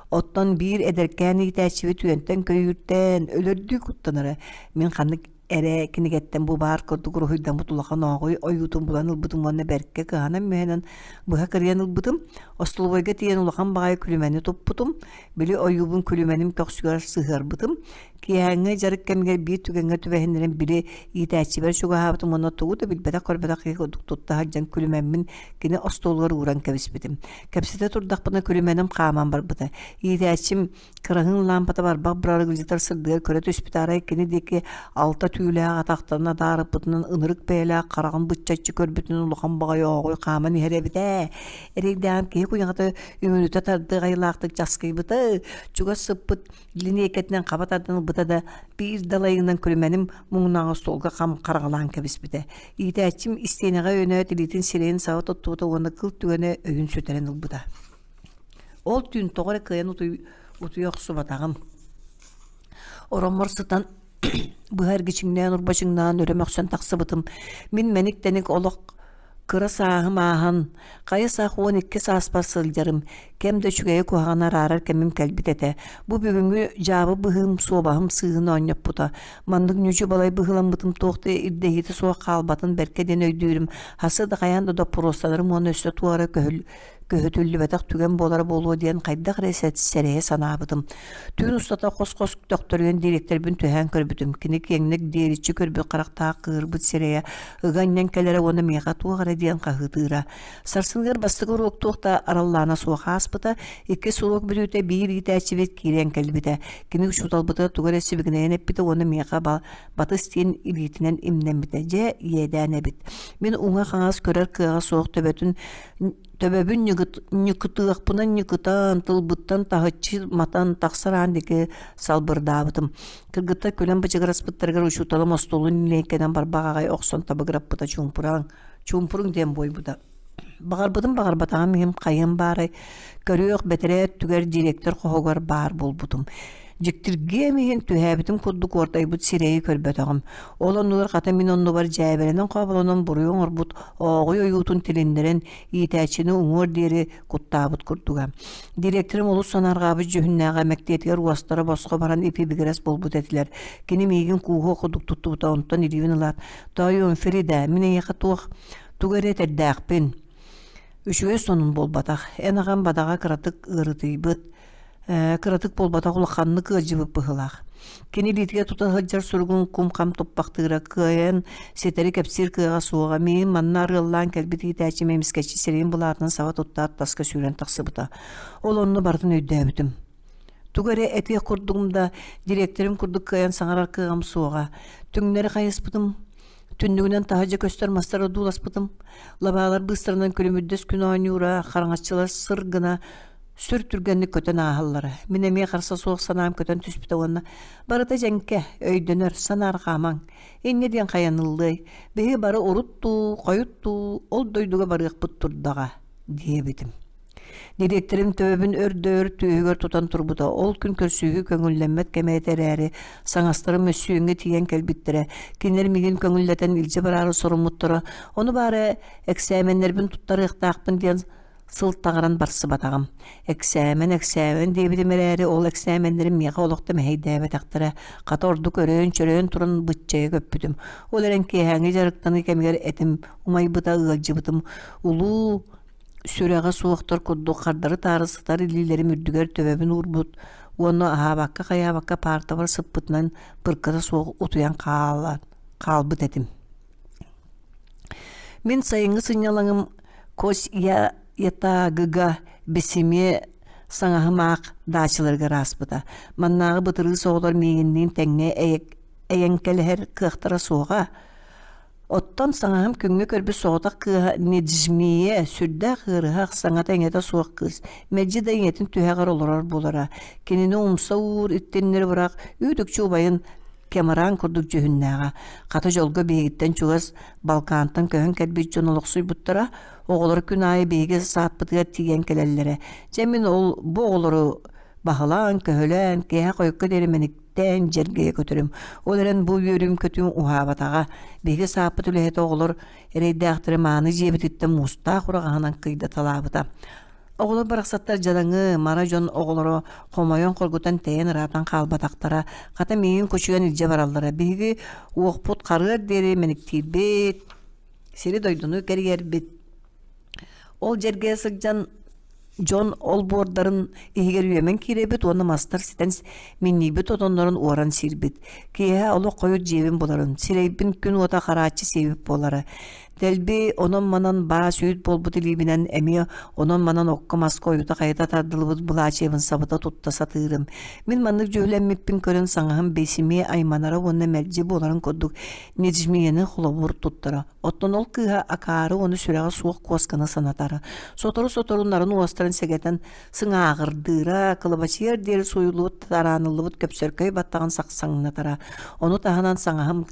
Оттон биир эдэркээн иитээччибит үөнтэн-көйүүртэн өлөрдүү куттанара. Мин ханнык эрэ кинигэттэн бу баар курдук уруһуйдаммыт улахан ооҕуй ойуутун булан ылбытым уонна бэркэ кыһанан-мүһэнэн быһа кырыйан ылбытым. Остолобуойга тиийэн улахан баҕайы күлүмэни туппутум. Били ойуубун күлүмэним көхсүгэр сыһыарбытым. Киэһээҥҥи дьарык кэмигэр биир түгэҥҥэ түбэһиннэрэн били иитээччибэр чугаһаабытым уонна тугу да билбэтэх-көрбөтөх киһи курдук тутта сылдьан күлүмэммин кини остуолугар ууран кэбиспитим. Кэпсэтэ турдахпына күлүмэним хааман барбыта. Иитээччим кыраһыын лаампата барбах бырарыгылдьытар сырдыгар көрө түспүт арай кини диэки алта түүлээх атахтарын адаарыппытынан ынырык бэйэлээх хараҕын быччаччы көрбүтүнэн улахан баҕайы ооҕуй хааман иһэр эбит ээ. Эрэйдээҕим киһи куйаҕата үмүрүтэ тардыах айылаахтык часкыйбыта, чугас сыппыт линиэйкэтинэн хаба тардан ылбыта да, биир далайынан күлүмэним муҥнааҕы остуолга хам хараҕалаан кэбиспитэ. Иитээччим истиэнэҕэ өйөнөөт илиитин сирэйин саба туттубута уонна кыл түгэнэ өйүн сүтэрэн ылбыта. Ол түүн тоҕо эрэ кыайан утуйа охсубатаҕым. Ороммор сытан быһа эргичиҥнээн-урбачыҥнаан өрө мөхсөн тахсыбытым. Мин мэник-тэник олох Кыра сааһым ааһан, хайа саах 12 сааспар сылдьарым, кэм да үчүгэйи куһаҕаны араарар кэмим кэлбит этэ. Бу бүгүҥҥү дьаабы быһыым суобаһым сыыһын оонньоппута. Маннык ньүдьү-балай быһыыламмытым туох да ирдэһиитэ суох хаалбатын бэркэ диэн өйдүүрүм. Хасы да хайаан да доппуруосталарым уонна өссө туора көһүл көһүтүллүбэтэх түгэн буолара буолуо диэн хайдах эрэ сэрэйэ санаабытым. Түүн устата хос-хос төхтөрүйэн дириэктэрбин түһээн көрбүтүм. Кини киэҥник диэриччи көрбүт харахтаах кыырбыт сирэйэ ыга анньан кэлэрэ уонна миэхэ туох эрэ диэн хаһыытыыра. Сарсыныгар бастакы уруок туох да араллаана суох ааспыта, иккис уруок бүтүүтэ биир иитээччибит киирэн кэлбитэ. Кини учууталбытыгар тугу эрэ сибигинэйэн эппитэ уонна миэхэ батыс диэн илиитинэн имнэммитэ. Дьэ, иэдээн эбит. Мин уҥа-хаҥас көрөр кыаҕа суох төбөтүн төбөбүн ньыкытыахпынан ньыкытан, тылбыттан таһыччы матан тахсар аан диэки салбырдаабытым. Кыргыттар күлэн бычыгыраспыттарыгар учууталым остуолун лиэҥкэнэн барбах аҕай охсон табыгыраппыта чуумпураҥ, чуумпуруҥ диэн буойбута. Баҕарбытым баҕарбатаҕым иһин хайыам баарай, көрүөх бэтэрээ өттүгэр директор хоһугар баар буолбутум. Дьиктиргиэм иһин түһээбитим курдук уордайбыт сирэйи көрбөтөҕүм. Ол оннугар хата мин оннубар дьээбэлэнэн-хооболонон буруйу оҥорбут ооҕуй ойуутун тилиннэрэн иитээччини уҥуор диэри куттаабыт курдуга. Директорым олус санаарҕаабыт дьүһүннээҕэ мэктиэтигэр уостара босхо баран ипи-бигирэс буолбут этилэр. Кини миигин кууһуох курдук туттубута, онтон илиибин ылаат, «Тоойуом, Фрида, мин эйиэхэ туох тугу эрэ этэрдээхпин. Үчүгэй сонун буолбатах. Эн аҕам бадаҕа кыратык ыарытыйбыт. Кыратык буолбатах улаханнык ыалдьыбыт быһыылаах. Кини илиитигэр тута сылдьар суругун кум-хам туппахтыыра, кыайан ситэри кэпсиир кыаҕа суоҕа. Миигин манна арыаллаан кэлбит иитээччим эмискэччи сирэйин былаатынан саба туттаат таска сүүрэн тахсыбыта. Ол онно барытын өйдөөбүтүм. Тугу эрэ этиэх курдугум да, дириэктэрим курдук кыайан саҥарар кыаҕым суоҕа. Түҥнэри хайыспытым, түннүгүнэн таһырдьа көстөр мастары одууласпытым. Лабаалар быыстарынан күлүмүрдэс күн оонньуура, хараҥаччылар сыр гына. Сүр түргэнник көтөн ааһаллара. Мин эмиэ харса суох санаам көтөн түспүтэ уонна барыта дьэҥкэ, өйдөнөр, санаарҕаамаҥ. Инньэ диэн хайаныллыай, биһиги бары урут дуу, хойут дуу ол дойдуга барыахпыт турдаҕа, диэбитим. Дириэктэрим төбөбүн өр да өр түөһүгэр тутан турбута. Ол күн көрсүһүү көҥүллэммэт кэмэ этэ эрээри, саҥастарым мөссүөҥҥэ тиийэн кэлбиттэрэ. Кинилэр миигин көҥүллэтэн илдьэ бараары соруммуттара. Ону баара эксээмэннэрбин туттарыахтаахпын диэн сылтаҕыран барсыбатаҕым. Эксээмэн, эксээмэн диэбитим эрээри, ол эксээмэннэрим миэхэ олох да мэһэйдээбэтэхтэрэ. Хата ордук өрөөн-чөрөөн туран быччайа көппүтүм. Ол эрэн киэһээҥҥи дьарыктаныы кэмигэр этим умайбыта, ыалдьыбытым. Улуу сүрэҕэ суохтар курдук хардары-таары сытар илиилэрим үрдүгэр төбөбүн уурбут уонна аһаабакка-хайаабакка паартабар сыппытынан пырката суох утуйан хаалбыт этим. Мин сайыҥҥы сынньалаҥым Кось Ятаагыга бисимиэ саҥаһым аах даачаларыгар ааспыта. Маннааҕы бытырыыс оҕолор миигинниин тэҥҥэ эйэҥкэлэһэр кыахтара суоҕа. Оттон саҥаһым күҥҥэ көрбүт соҕотох кыыһа Неджмие сүрдээх ыарыһах, саҥата-иҥэтэ суох кыыс, мэлдьи да ийэтин түһэҕэр олорор буолара. Кинини умса уур, иттиннэри бырах, үүт-үкчү убайын Кэмараан курдук дьүһүннээҕэ. Хата дьолго биһигиттэн чугас Балкаантан көһөн кэлбит дьон олохсуйбуттара, оҕолор күн аайы биһиги сааппытыгар тиийэн кэлэллэрэ. Дьэ мин ол бу оҕолору баһылаан-көһүлээн, киэһэ хойукка диэри мэниктээн дьэргэйэ көтөрүм. Ол эрэн бу үөрүүм-көтүүм уһаабатаҕа. Биһиги сааппыт үлэһитэ оҕолор эрэйдээхтэри мааны дьиэбититтэн муустаах ураҕаһынан кыйдаталаабыта. Оҕолор барахсаттар дьадаҥы, мара дьон оҕолоро хомойон-хоргутан тэйэн ыраатан хаалбатахтара, хата миигин кучуйан илдьэ бараллара. Биһиги уохпут харыар диэри мэниктиирбит, сири-дойдуну кэрийэрбит. Ол дьэргэ сылдьан дьон олбуордарын иһигэр үөмэн киирэбит уонна мастар ситэн минньийбит отоннорун уоран сиирбит. Киэһэ олох хойут дьиэбин буларым, сирэйбин күн уота харааччы сиэбит буолара. Дэлби онон-манан баас-үүт буолбут илиибинэн эмиэ онон-манан окко-маска ойута-хайыта тардыллыбыт былаачыйабын сабыта тутта сатыырым. Мин маннык дьүһүлэммиппин көрөн саҥаһым бэйсимиэ айманара уонна мэлдьи буоларын курдук Неджмияны холобур туттара. Оттон ол кыыһа акаары уонна сүрэҕэ суох куосканы санатара. Сотору-сотору нарын уостарын сэгэтэн сыҥааҕырдыыра, кылабачыйар диэри суйуллубут тарааныллыбыт көпсөркөй баттаҕын сахсаҥнатара. Ону таһынан саҥаһым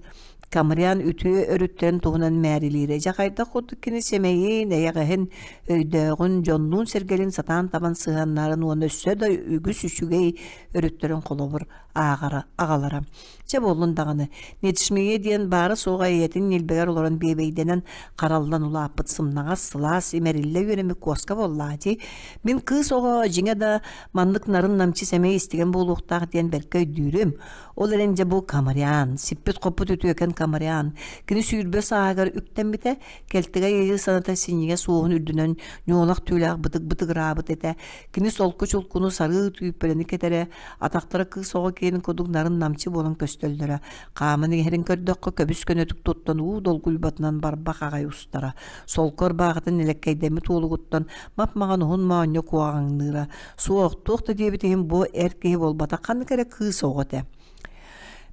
Камрян үтүө өрүттэрин туһунан мээрилиирэ дьэ хайдах курдук кини сэмэйин, эйэҕэһин, өйдөөҕүн, дьоннуун-сэргэлин сатаан табан сыһыаннаарын уонна өссө да үгүс үчүгэй өрүттэрин холобур ааҕара аҕалара. Чэ буоллун даҕаны, Нечмие диэн баара-суоҕа ийэтин ньилбэгэр олорон биэбэйдэнэн хараллан улааппыт сымнаҕас, сылаас, имэриллэ үөрэммит куоска буоллаа дии. Мин кыыс оҕо дьиҥэ да маннык нарын-намчы сэмэй истигэн буолуохтаах диэн бэркэ өйдүүрүм. Ол эрэн дьэ бу Камарян, сиппит-хоппут үтүөкэн Камарян, кини 20 сааһыгар үктэммитэ, кэлтэгэй ыйыы саната синньигэс уоһун үрдүнэн ньуолах түүлээх бытык бытыгыраабыт этэ. Кини солку чулкуну сарыы түүппэлэни кэтэрэ, атахтара кыыс оҕо киэнин курдук нарын-намчы буолан көстөллөрө. Хааман иһэрин көрдөххө, көбүс көнөтүк туттан уу долгуйбатынан барбах аҕай устара. Солко ырбаахытын нэлэккэйдэммит уолугуттан мап-маҕан уһун моонньо куоҕаҥныыра. Суох, туох да диэбит иһин бу эр киһи буолбатах, ханнык эрэ кыыс оҕо этэ.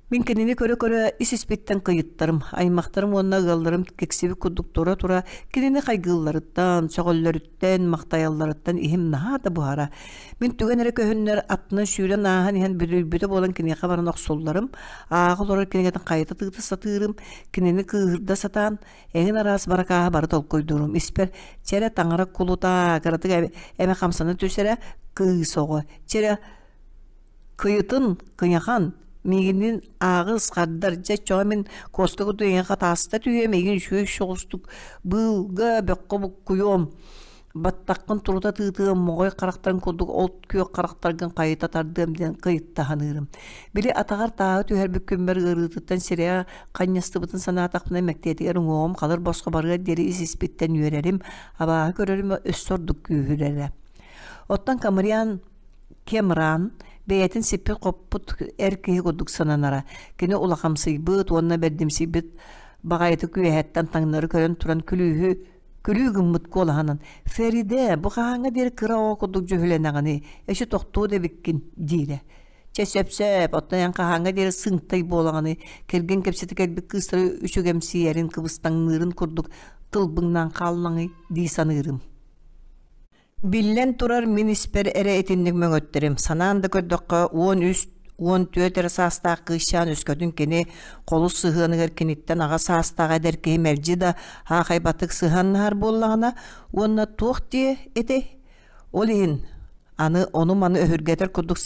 Мин кинини көрө-көрө ис-испиттэн кыйыттарым, аймахтарым уонна ыалларым киксибит курдук тура-тура кинини хайгыылларыттан, сөҕөллөрүттэн, махтайалларыттан иһим наһаа да буһара. Мин түгэн эрэ көһүннэр аттынан сүүрэн ааһан иһэн бүдүрүйбүтэ буолан киниэхэ баран охсулларым, ааҕа олорор кинигэтин хайыта тыыта сатыырым, кинини кыыһырда сатаан Эҥин араас баракааһы бары толкуйдуурум. Испэр чэрэ таҥара кулута кыратык эмэ хамсана түс эрэ кыыс оҕо. Чэрэ кыйытын кыйахан миигинин ааҕыс хардар дьэ чоҕо мин куоска курдук эйиэхэ хатааста түһүөм эйигин үчүгэй соҕустук быылга бөххө буккуйуом баттаххын турута тыытыам, моҕой харахтарын курдук от күөх харахтаргын хайыта тардыам диэн кыйыттаһаныырым. Били атаҕар тааһы түһэрбит күммэр ыарыытыттан сирэйэ ханньастыбытын санаатахпына мэктиэтигэр уҥуоҕум халыр босхо барыар диэри ис-испиттэн үөрэрим, абааһы көрөрүм өссө ордук күүһүрэрэ. Оттон Камрян Кемран бэйэтин сиппит-хоппут эр киһи курдук сананара. Кини улахамсыйбыт уонна бэрдимсийбит баҕайытык үөһэттэн таҥнары көрөн туран күлүүһү Күлүү гыммыт куолаһынан «Феридэ, бу хаһааҥҥа диэри кыра оҕо курдук дьүһүлэнэҕиний, эчи тохтуо да эбиккин» диирэ. «Чэ, сөп-сөп, оттон эн хаһааҥҥа диэри сыҥтай буолаҕыный, кэргэн кэпсэтэ кэлбит кыыстары үчүгэмсийэрин, кыбыстаҥныырын курдук тылбыҥнаан хааллаҥый» дии саныырым. Биллэн турар, мин испэр эрэ итинник мөҥөттөрүм. Санаан да көрдөххө, 13, 14 эрэ саастаах кыысчаан өскөтүн кини холус сыһыаныгар киниттэн аҕа саастаах эдэр киһи мэлдьи да аахайбатык сыһыаннаһар буоллаҕына уонна туох диэ этэй? Ол иһин аны ону-маны өһүргэтэр курдук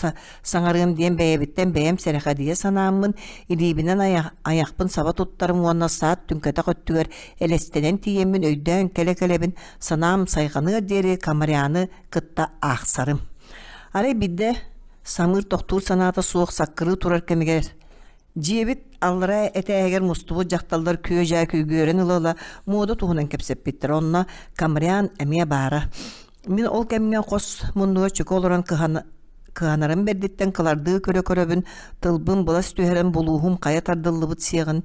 саҥарыам диэн бэйэбиттэн бэйэм сэрэхэдийэ санааммын, илиибинэн айахпын саба туттарым уонна саат түҥкэтэх өттүгэр элэстэнэн тиийэммин өйдөөн кэлэ-кэлэбин санаам сайҕаныар диэри Камаряны кытта аахсарым. Арай биирдэ самыыр тохтуур санаата суох саккырыы турар кэмигэр Дьиэбит аллараа этээһигэр мустубут дьахталлар күө-дьаа күйгүөрэн ыла-ыла муода туһунан кэпсэппиттэр. Онно Камрян эмиэ баара. Мин ол кэмҥэ хос муннугар чөкө олорон кыһанарым бэрдиттэн кылардыы көрө-көрөбүн тылбын былас түһэрэн булууһум хайа тардыллыбыт сиэҕин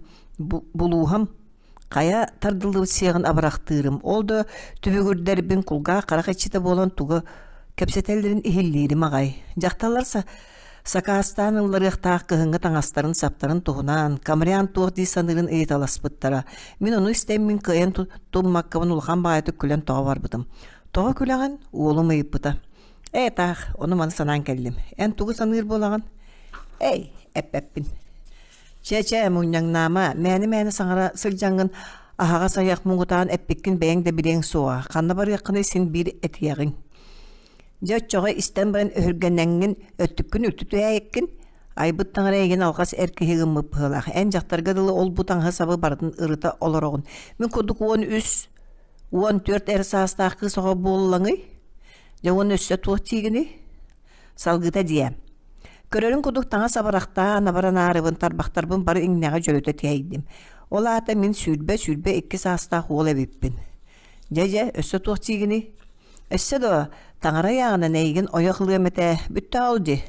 булууһам хайа тардыллыбыт сиэҕин абырахтыырым. Ол да түбүгүрдэрбин кулгаах харах иччитэ буолан тугу кэпсэтэллэрин иһиллиирим аҕай. Дьахталлар сакаастаан ылларыахтаах кыһыҥҥы таҥастарын-саптарын туһунан Камрян туох дии саныырын ыйыталаспыттара. Мин ону истэммин кыайан туммаккабын улахан баҕайытык күлэн тоҕо барбытым. «Тоҕо күлэҕин?» уолум ыйыппыта. «Ээ, таах, ону-маны санаан кэллим. Эн тугу саныыр буолаҕын?» «Эй, эппэппин. Чэ-чэ, мунньаҥнаама, мээнэ-мээнэ саҥара сылдьаҥҥын аһаҕас айах муҥутаан эппиккин бэйэҥ да билиэҥ суоҕа, ханна барыаххыный син биир этиэҕиҥ. Дьэ оччоҕо истэн баран өһүргэнэҥҥин, өттүккүн үлтү түһээйиккин, айбыт таҥара эйигин алҕас эр киһи гыммыт быһыылаах. Эн дьахтарга дылы ол-бу таҥаһы-сабы барытын ырыта олороҕун. Мин курдук 13, 14 эр саастаах кыыс оҕо буоллаҥый? Дьэ уонна өссө туох диигиний? Салгыта диэ. Көрөрүн курдук таҥас абырахтаан абаранаарыбын тарбахтарбын бары иҥнэҕэ дьөлүтэ тиэйдим. Ол аата мин 20-22 саастаах уол эбиппин. Дьэ-дьэ, өссө туох диигиний? Өссө дуо, таҥара ыйааҕынан эйигин ойох ылыам этэ, бүттэ ол дии.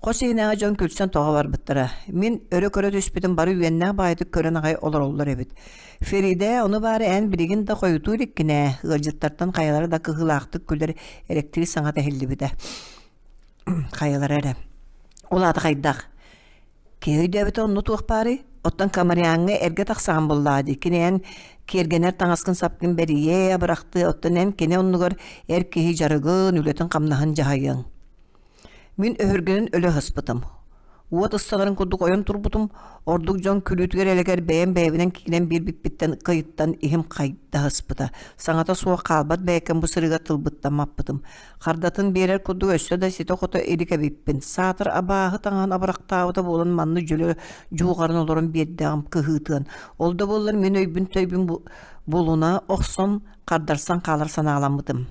Хос иһинээҕи дьон күлсэн тоҕо барбыттара. Мин өрө көрө түспүтүм бары үөннээх баайытык көрөн аҕай олороллор эбит. Феридэ, ону баара эн билигин да хойутуу иликкин ээ, ыалдьыттартан хайалара да кыһыылаахтык күлэр эрэктиир саҥата иһиллибитэ. Хайалара эрэ. Ол аата хайдах? Киһи өйдөөбүтэ онно туох баарый? Оттон Камаряҥҥа эргэ тахсаҕын буоллаҕа дии. Кини эн киэргэнэр таҥаскын сапкын бэрийээ, абырахтыы, оттон эн кини оннугар эр киһи дьарыгын, үлэтин-хамнаһын дьаһайыаҥ. Мин өһүргэнэн өлө сыспытым. Уот ыстанарын курдук ойон турбутум, ордук дьон күлүүтүгэр-элэгэр бэйэм бэйэбинэн киирэн биэрбиппиттэн кыйыттан иһим хайдаһыспыта. Саҥата суох хаалбат бэйэкэм бу сырыыга тылбыттан маппытым. Хардатын биэрэр курдук өссө да ситэ-хото илик эбиппин. Саатар абааһы таҥаһын абырахтаабыта буолан манна дьөлө дьуухаран олорон биэрдэҕим кыһыытыан. Ол да буоллар мин өйбүн-төйбүн булуна охсон хардарсан хаалар санааламмытым.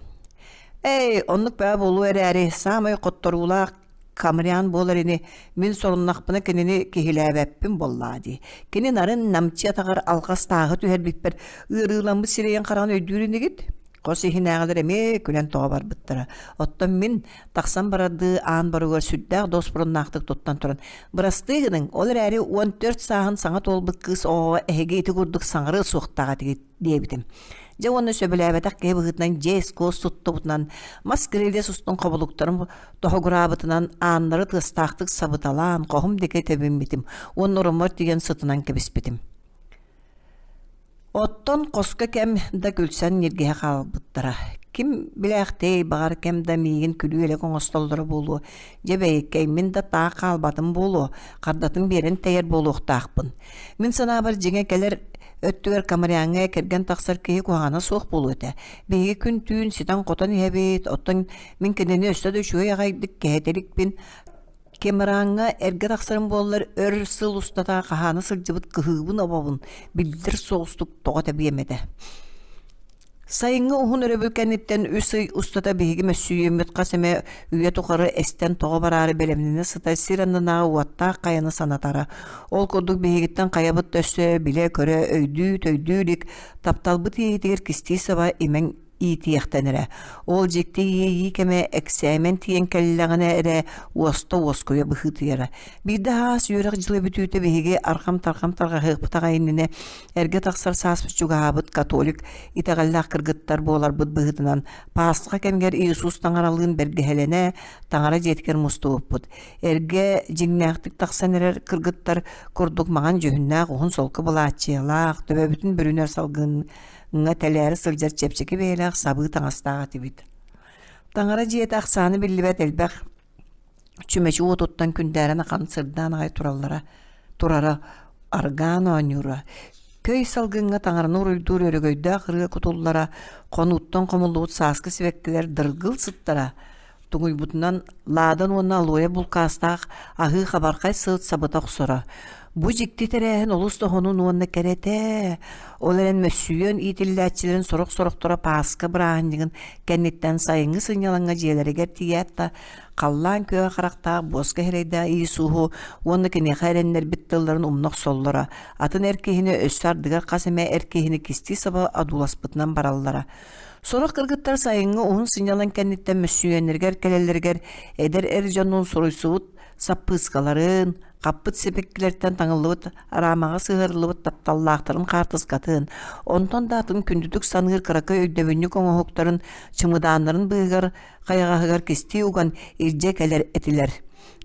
Эй, оннук баа буолуо эрээри, саамай хотторуулаах Камрян буолар ини, мин соруннахпына кинини киһилээбэппин буоллаа дии. Кини нарын намчы атаҕар алҕас тааһы түһэрбиппэр ыарыыламмыт сирэйин хараҕын өйдүүр инигит? Хос иһинээҕилэр эмиэ күлэн тоҕо барбыттара. Оттон мин тахсан барардыы аан барыгар сүрдээх дуоспуруннаахтык туттан туран, «Бырастыы гыныҥ, ол эрээри 14 сааһын саҥа туолбут кыыс оҕоҕо эһиги ити курдук саҥарыа суохтаах этигит» диэбитим. Дьэ уонна сөбүлээбэтэх киһи быһыытынан дьиэс-куос туттубутунан, мас кирилиэс устун хобулуктарын тоһугураабытынан ааннары тыастаахтык сабыталаан хоһум диэки тэбиммитим уонна ороммор тиийэн сытынан кэбиспитим. Оттон хоско кэм да күлсэн ньиргиһэ хаалбыттара. Ким билээхтэй, баҕар кэм да миигин күлүү-элэк оҥостоллоро буолуо. Дьэ бэйиккэй, мин да таах хаалбатым буолуо, хардатын биэрэн тэйэр буолуохтаахпын. Мин санаабар дьиҥэ кэлэр өттүгэр Камаряҥҥа кэргэн тахсар киһи куһаҕана суох буолуо этэ. Биһиги күн-түүн ситэн-хотон иһэбит, оттон мин кинини өссө да үчүгэй аҕайдык кэһэтэ иликпин. Кемераҥҥа эргэ тахсарым буоллар өр сыл устата хаһаана сылдьыбыт кыһыыбын-обобун биллэр соҕустук тоҕо тэбиэм этэ. Сайыҥҥы уһун өрөбүл кэнниттэн үс ый устата биһиги мөссүйүөммүт хас эмэ үйэ тухары эстэн тоҕо бараары бэлэмнэнэ сытар сир аннынааҕы уоттаах хайаны санатара. Ол курдук биһигиттэн хайабыт да өссө билэ-көрө, өйдүү-төйдүү илик тапталбыт иэйиитигэр кистии саба имэҥ иитиэхтэнэрэ. Ол дьикти иэйии кэмэ эксээмэн тиийэн кэллэҕинэ эрэ уоста уоскуйа быһыытыйара. Биирдэ аһаас үөрэх дьыла бүтүүтэ биһиги арҕам-тарҕам тарҕаһыахпыт аҕай иннинэ эргэ тахсар сааспыт чугаһаабыт католик итэҕэллээх кыргыттар буоларбыт быһыытынан Паасха кэмигэр Иисус таҥаралыын бэргэһэлэнэ таҥара дьиэтигэр мустубуппут. Эргэ дьиҥнээхтик тахсан эрэр кыргыттар курдук маҥан дьүһүннээх уһун солко былааччыйалаах, төбөбүтүн бүрүнэр салгын ҥа тэлээрэ сылдьар чэпчэки бэйэлээх сабыы таҥастаах этибит. Таҥара дьиэтэ ахсаана биллибэт элбэх чүмэчи уотуттан күндээрэн ахан сырдаан аҕай тураллара турара аргаан оонньуура көй салгыҥҥа таҥараны уруйдуур өрөгөйдөөх ырыа кутуллара хонууттан хомуллубут сааскы сибэккилэр дыргыл сыттара туҥуйбутунан лаадан уонна алоэ булкаастаах аһыы хабархай сыт сабыта охсоро. Бу дьикти тэрээһин олус да уонна кэрэтэ. Ол эрэн мөссүйүөн иитиллээччилэрин сорох-сорохторо Пааска бырааһынньыгын кэнниттэн сайыҥҥы сынньалаҥҥа дьиэлэригэр тиийээт да, халлаан күөҕэ харахтаах буоска эрэйдээх Иисуһу уонна киниэхэ эрэннэрбит тылларын умна охсоллоро, атын эр киһини өссө ардыгар хас эмэ эр киһини кистии саба одууласпытынан бараллара. Сорох кыргыттар сайыҥҥы уһун сынньалаҥ кэнниттэн мөссүйүөннэригэр кэлэллэригэр эдэр эр дьоннуун суруйсубут саппыыскаларын, хаппыт сибэккилэртэн таҥыллыбыт араамаҕа сыһыарыллыбыт тапталлаахтарын хаартыскатын, онтон да атын күндүтүк саныыр кыракый өйдөбүнньүк оҥоһуктарын чымыдааннарын быыһыгар хайаҕаһыгар кистии уган илдьэ кэлэр этилэр.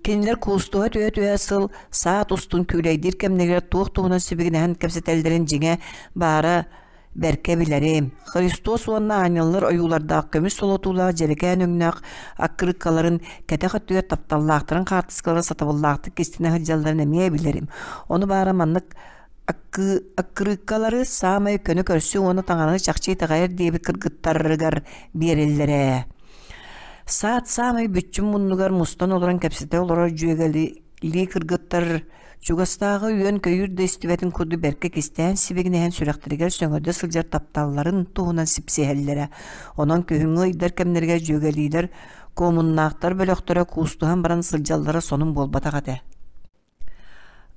Кинилэр куустуһа түһэ-түһэ сыл саат устун күүлэйдиир кэмнэригэр туох туһунан сибигинэһэн кэпсэтэллэрин дьиҥэ баара Бэркэ билэрим, Христос уонна аанньаллар ойуулардаах көмүс солотуулаах дьэрэкээн өҥнөөх аккырыыккаларын кэтэх өттүгэр тапталлаахтарын хаартыскалара сатабыллаахтык кистэнэ сылдьалларын эмиэ билэрим. Ону баара маннык аккырыыккалары саамай көнө көрсүү уонна таҥараны чахчы итэҕэйэр диэбит кыргыттарыгар биэрэллэрэ. Саат саамай бүччүм муннугар мустан олорон кэпсэтэ олорор дьүөгэлии кыргыттар Чугастааҕы үөн-көйүүр да истибэтин курдук бэркэ кистээн сибигинэһэн сүрэхтэригэр сөҥөрдө сылдьар тапталларын туһунан сипсиһэллэрэ. Онон күһүҥҥү ыйдар кэмнэригэр дьүөгэлиилэр куомуннаахтар бөлөхтөрө куустуһан баран сылдьаллара сонун буолбатах этэ.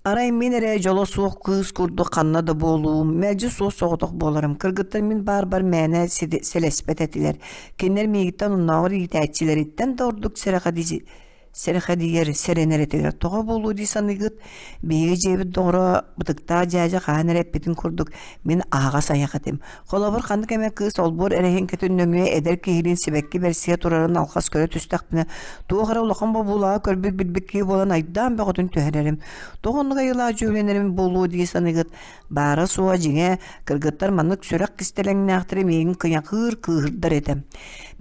Арай мин эрэ дьоло суох кыыс курдук ханна да буолуум, мэлдьи суос-соҕотох буоларым. Кыргыттар мин баарбар мээнэ сэлэспэт этилэр. Кинилэр миигиттэн оннооҕор иитээччилэриттэн да ордук сэрэхэдийэ сэрэхэдийэр, сэрэнэр этилэр. Тоҕо буолуо дии саныыгыт? Биһиги дьиэбит доҕоро бытыктаах дьээдьэ хаһан эрэ эппитин курдук, мин аһаҕас айах этим. Холобур, ханнык эмэ кыыс олбуор эрэһиҥкэтин нөҥүө эдэр киһилиин сибэкки бэрсийэ турарын алҕас көрө түстэхпинэ, туох эрэ улахан бобуулааҕы көрбүт билбит киһи буолан айдаан бөҕөтүн түһэрэрим. Тоҕо оннук айылаах дьүүллэнэрим буолуо дии саныыгыт? Баара-суоҕа дьиҥэ, кыргыттар маннык сүрэх кистэлэҥнээхтэри миигин кыйахыыр кыыһырдар этэ.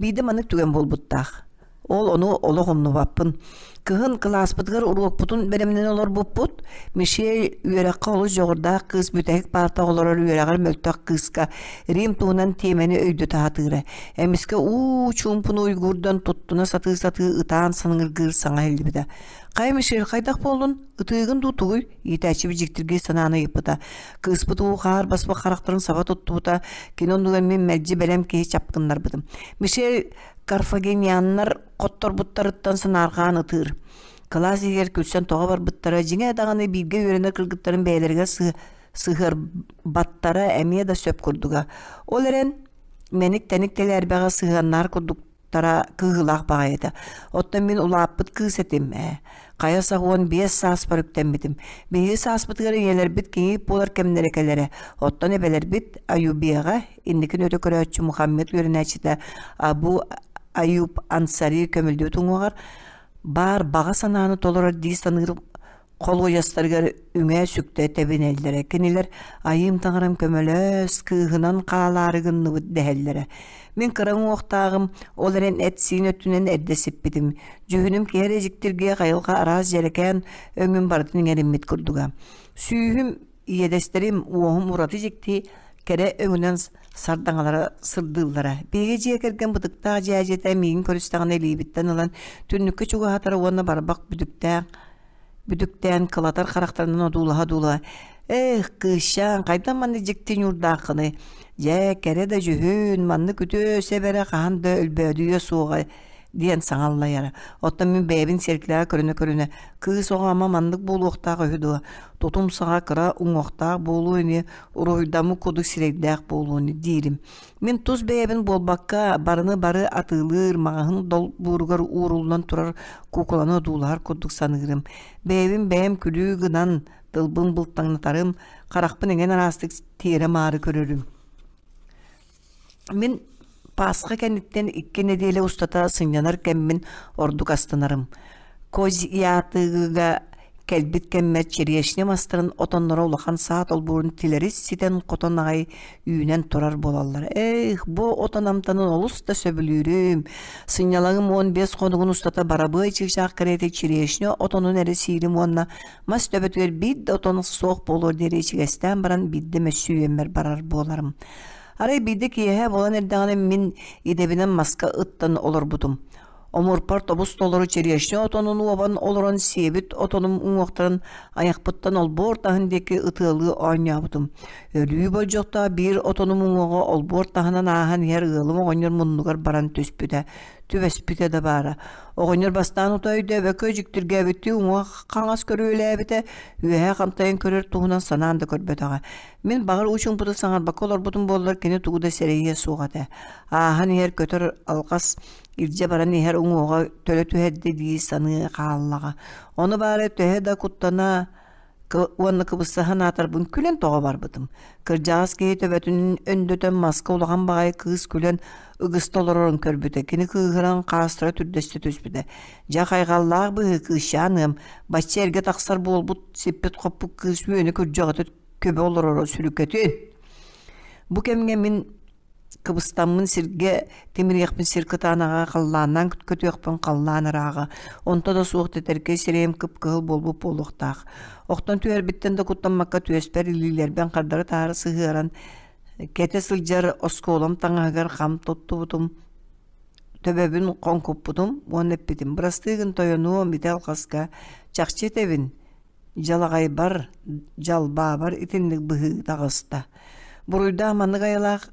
Биирдэ маннык түгэн буолбуттаах. Ол ону олох умнубаппын. Кыһын кылааспытыгар уруокпутун бэлэмнэнэ олорбуппут. Мишель үөрэххэ олус дьоҕурдаах кыыс бүтэһик паартаҕа олорор үөрэҕэр мөлтөх кыыска Рим туһунан тиэмэни өйдөтө сатыыра. Эмискэ уу чуумпуну уйгуурдан туттуна сатыы-сатыы ытаан саныыргыыр саҥа иһиллибитэ. «Хайа, Мишель, хайдах буоллун? Ытыыгын дуу тугуй?» иитээччибит дьиктиргии санааны ыйыппыта. Кыыспыт уу-хаар баспыт харахтарын саба туттубута. Кини оннугар мин мэлдьи бэлэм киһи чапкыннарбытым. Мишель Карфагенианнар хотторбуттарыттан санаарҕаан ытыыр. Кылаас иһигэр күлсэн тоҕо барбыттара, дьиҥэ даҕаны бииргэ үөрэнэр кыргыттарын бэйэлэригэр сыһыарбаттара эмиэ да сөп курдуга. Ол эрэн мэник-тэник тэлээрбэҕэ сыһыаннаар курдуктара кыһыылаах баҕайы этэ. Оттон мин улааппыт кыыс этим ээ. Хайа 85 сааспар үктэммитим. Биһиги сааспытыгар ийэлэрбит киҥиик буолар кэмнэрэ кэлэрэ. Оттон эбэлэрбит Аюбияҕа инникин өтө көрөөччү Мухаммед үөрэнээччитэ Абу Аюб Ансари көмүллүбүт уҥуоҕар баар баҕа санааны толорор дии саныыр холуойастарыгар үҥэ-сүктэ тэбинэллэрэ. Кинилэр «Айыым таҥарам көмөлөөс, кыыһынан хаалаары гынныбыт» дэһэллэрэ. Мин кыра уҥуохтааҕым, ол эрэн эт-сиин өттүнэн эрдэ сиппитим. Дьүһүнүм киһи эрэ дьиктиргиэх айылҕа араас дьэрэкээн өҥүн барытын иҥэриммит курдуга. Сүүһүм Иэдэстэрим, уоһум ураты дьикти кэрэ өҥүнэн сардаҥалара сырдыыллара. Биһиги дьиэ кэргэн бытыктаах дьээдьэтэ миигин көрүстэҕинэ илиибиттэн ылан түннүккэ чугаһатара уонна барбах бүдүктээх бүдүктээн кылатар харахтарынан одуулаһа-одуулаһа «Эх, кыысчаан, хайдах маннык дьикти ньуурдааххыный? Дьэ, кэрэ да дьүһүн, маннык үтүө сэбэрэ хаһан да өлбөөдүйүө суоҕа» диэн саҥа аллайара. Оттон мин бэйэбин сиэркилэҕэ көрүнэ-көрүнэ «Кыыс оҕо ама маннык буолуохтаах үһү дуо? Тутум саҕа кыра уҥуохтаах буолуо ини, уруһуйдаммыт курдук сирэйдээх буолуо ини» диирим. Мин тус бэйэбин буолбакка, барыны бары атыылыыр, маҕаһыын долбууругар ууруллан турар куукуланы одуулаһар курдук саныырым. Бэйэбин бэйэм күлүү гынан, тылбын былтаҥнатарым, харахпын эҥин араастык тиэрэ-маары көрөрүм. Мин Пасха кэнниттэн икки нэдиэлэ устата сынньанар кэммин ордук астынарым. Козьятыгыга Кэлбит кэммэр черешня мастарын отонноро улахан саа толбуурун тилэри ситэн-хотон аҕай үүнэн турар буолаллар. Ээх, бу отон амтанын олус да сөбүлүүрүм. Сынньалаҥым 15 хонугун устата барабыай чыычаах кэриэтэ черешня отонун эрэ сиирим уонна мас төбөтүгэр биир да отон суох буолуор диэри ичигэстээн баран биирдэ мөссүйүөммэр барар буоларым. Арай биирдэ киэһэ буолан эрдэҕинэ мин идэбинэн маска ыттан олорбутум. Омурпар тобус-толору черешня отонун уобан олорон сиэбит отонум уҥуохтарын айахпыттан олбуор таһын диэки ытыалыы оонньообутум. Өлүү болдьохтоох биир отонум уҥуоҕа олбуор таһынан ааһан иһэр ыалым оҕонньор муннугар баран түспүтэ, түбэспитэ да баара. Оҕонньор бастаан утаа өйдөөбөккө дьиктиргээбиттии уҥуох хаҥас көрүөлээбитэ, үөһэ хантайан көрөр туһунан санаан да көрбөтөҕө. Мин баҕар уу-чуумпутук саҥарбакка олорбутум буоллар кини тугу да сэрэйиэ суох этэ. Ааһан иһэр көтөр алҕас илдьэ баран иһэр уҥуоҕа төлө түһэрдэ дии саныы хааллаҕа. Ону баара төһө да куттана уонна кыбыста санаатарбын күлэн тоҕо барбытым. Кырдьаҕас киһи төбөтүн өндөтөн маска улахан баҕайы кыыс күлэн ыгыста олорорун көрбүтэ. Кини кыыһыран хаастара түрдэстэ түспүтэ. Дьэ хайҕаллаах быһыы кыысчаан ыам, бачча эргэ тахсар буолбут сиппит-хоппут кыыс үөнү күрдьэҕитэ көбө олороро сүрүкэтин. Бу кэмҥэ мин Кыбыстаммын сиргэ тимириэхпин сир кытаанаҕа, халлааннаан көтүөхпүн халлаан ырааҕа, онто да суох тэтэркэй сирэйим кып-кыһыл буолбут буолуохтаах. Охтон түһэрбиттэн да куттаммакка түөспэр илиилэрбин хардары-таары сыһыаран, кэтэ сылдьар оскуолам таҥаһыгар хам туттубутум, төбөбүн хоҥкуппутум уонна эппитим: «Бырастыы гын тойонуом, ити алҕаска, чахчы этэбин, Дьалаҕайбар, дьалбаабар итинник быһыы таҕыста. Буруйдаах маннык айылаах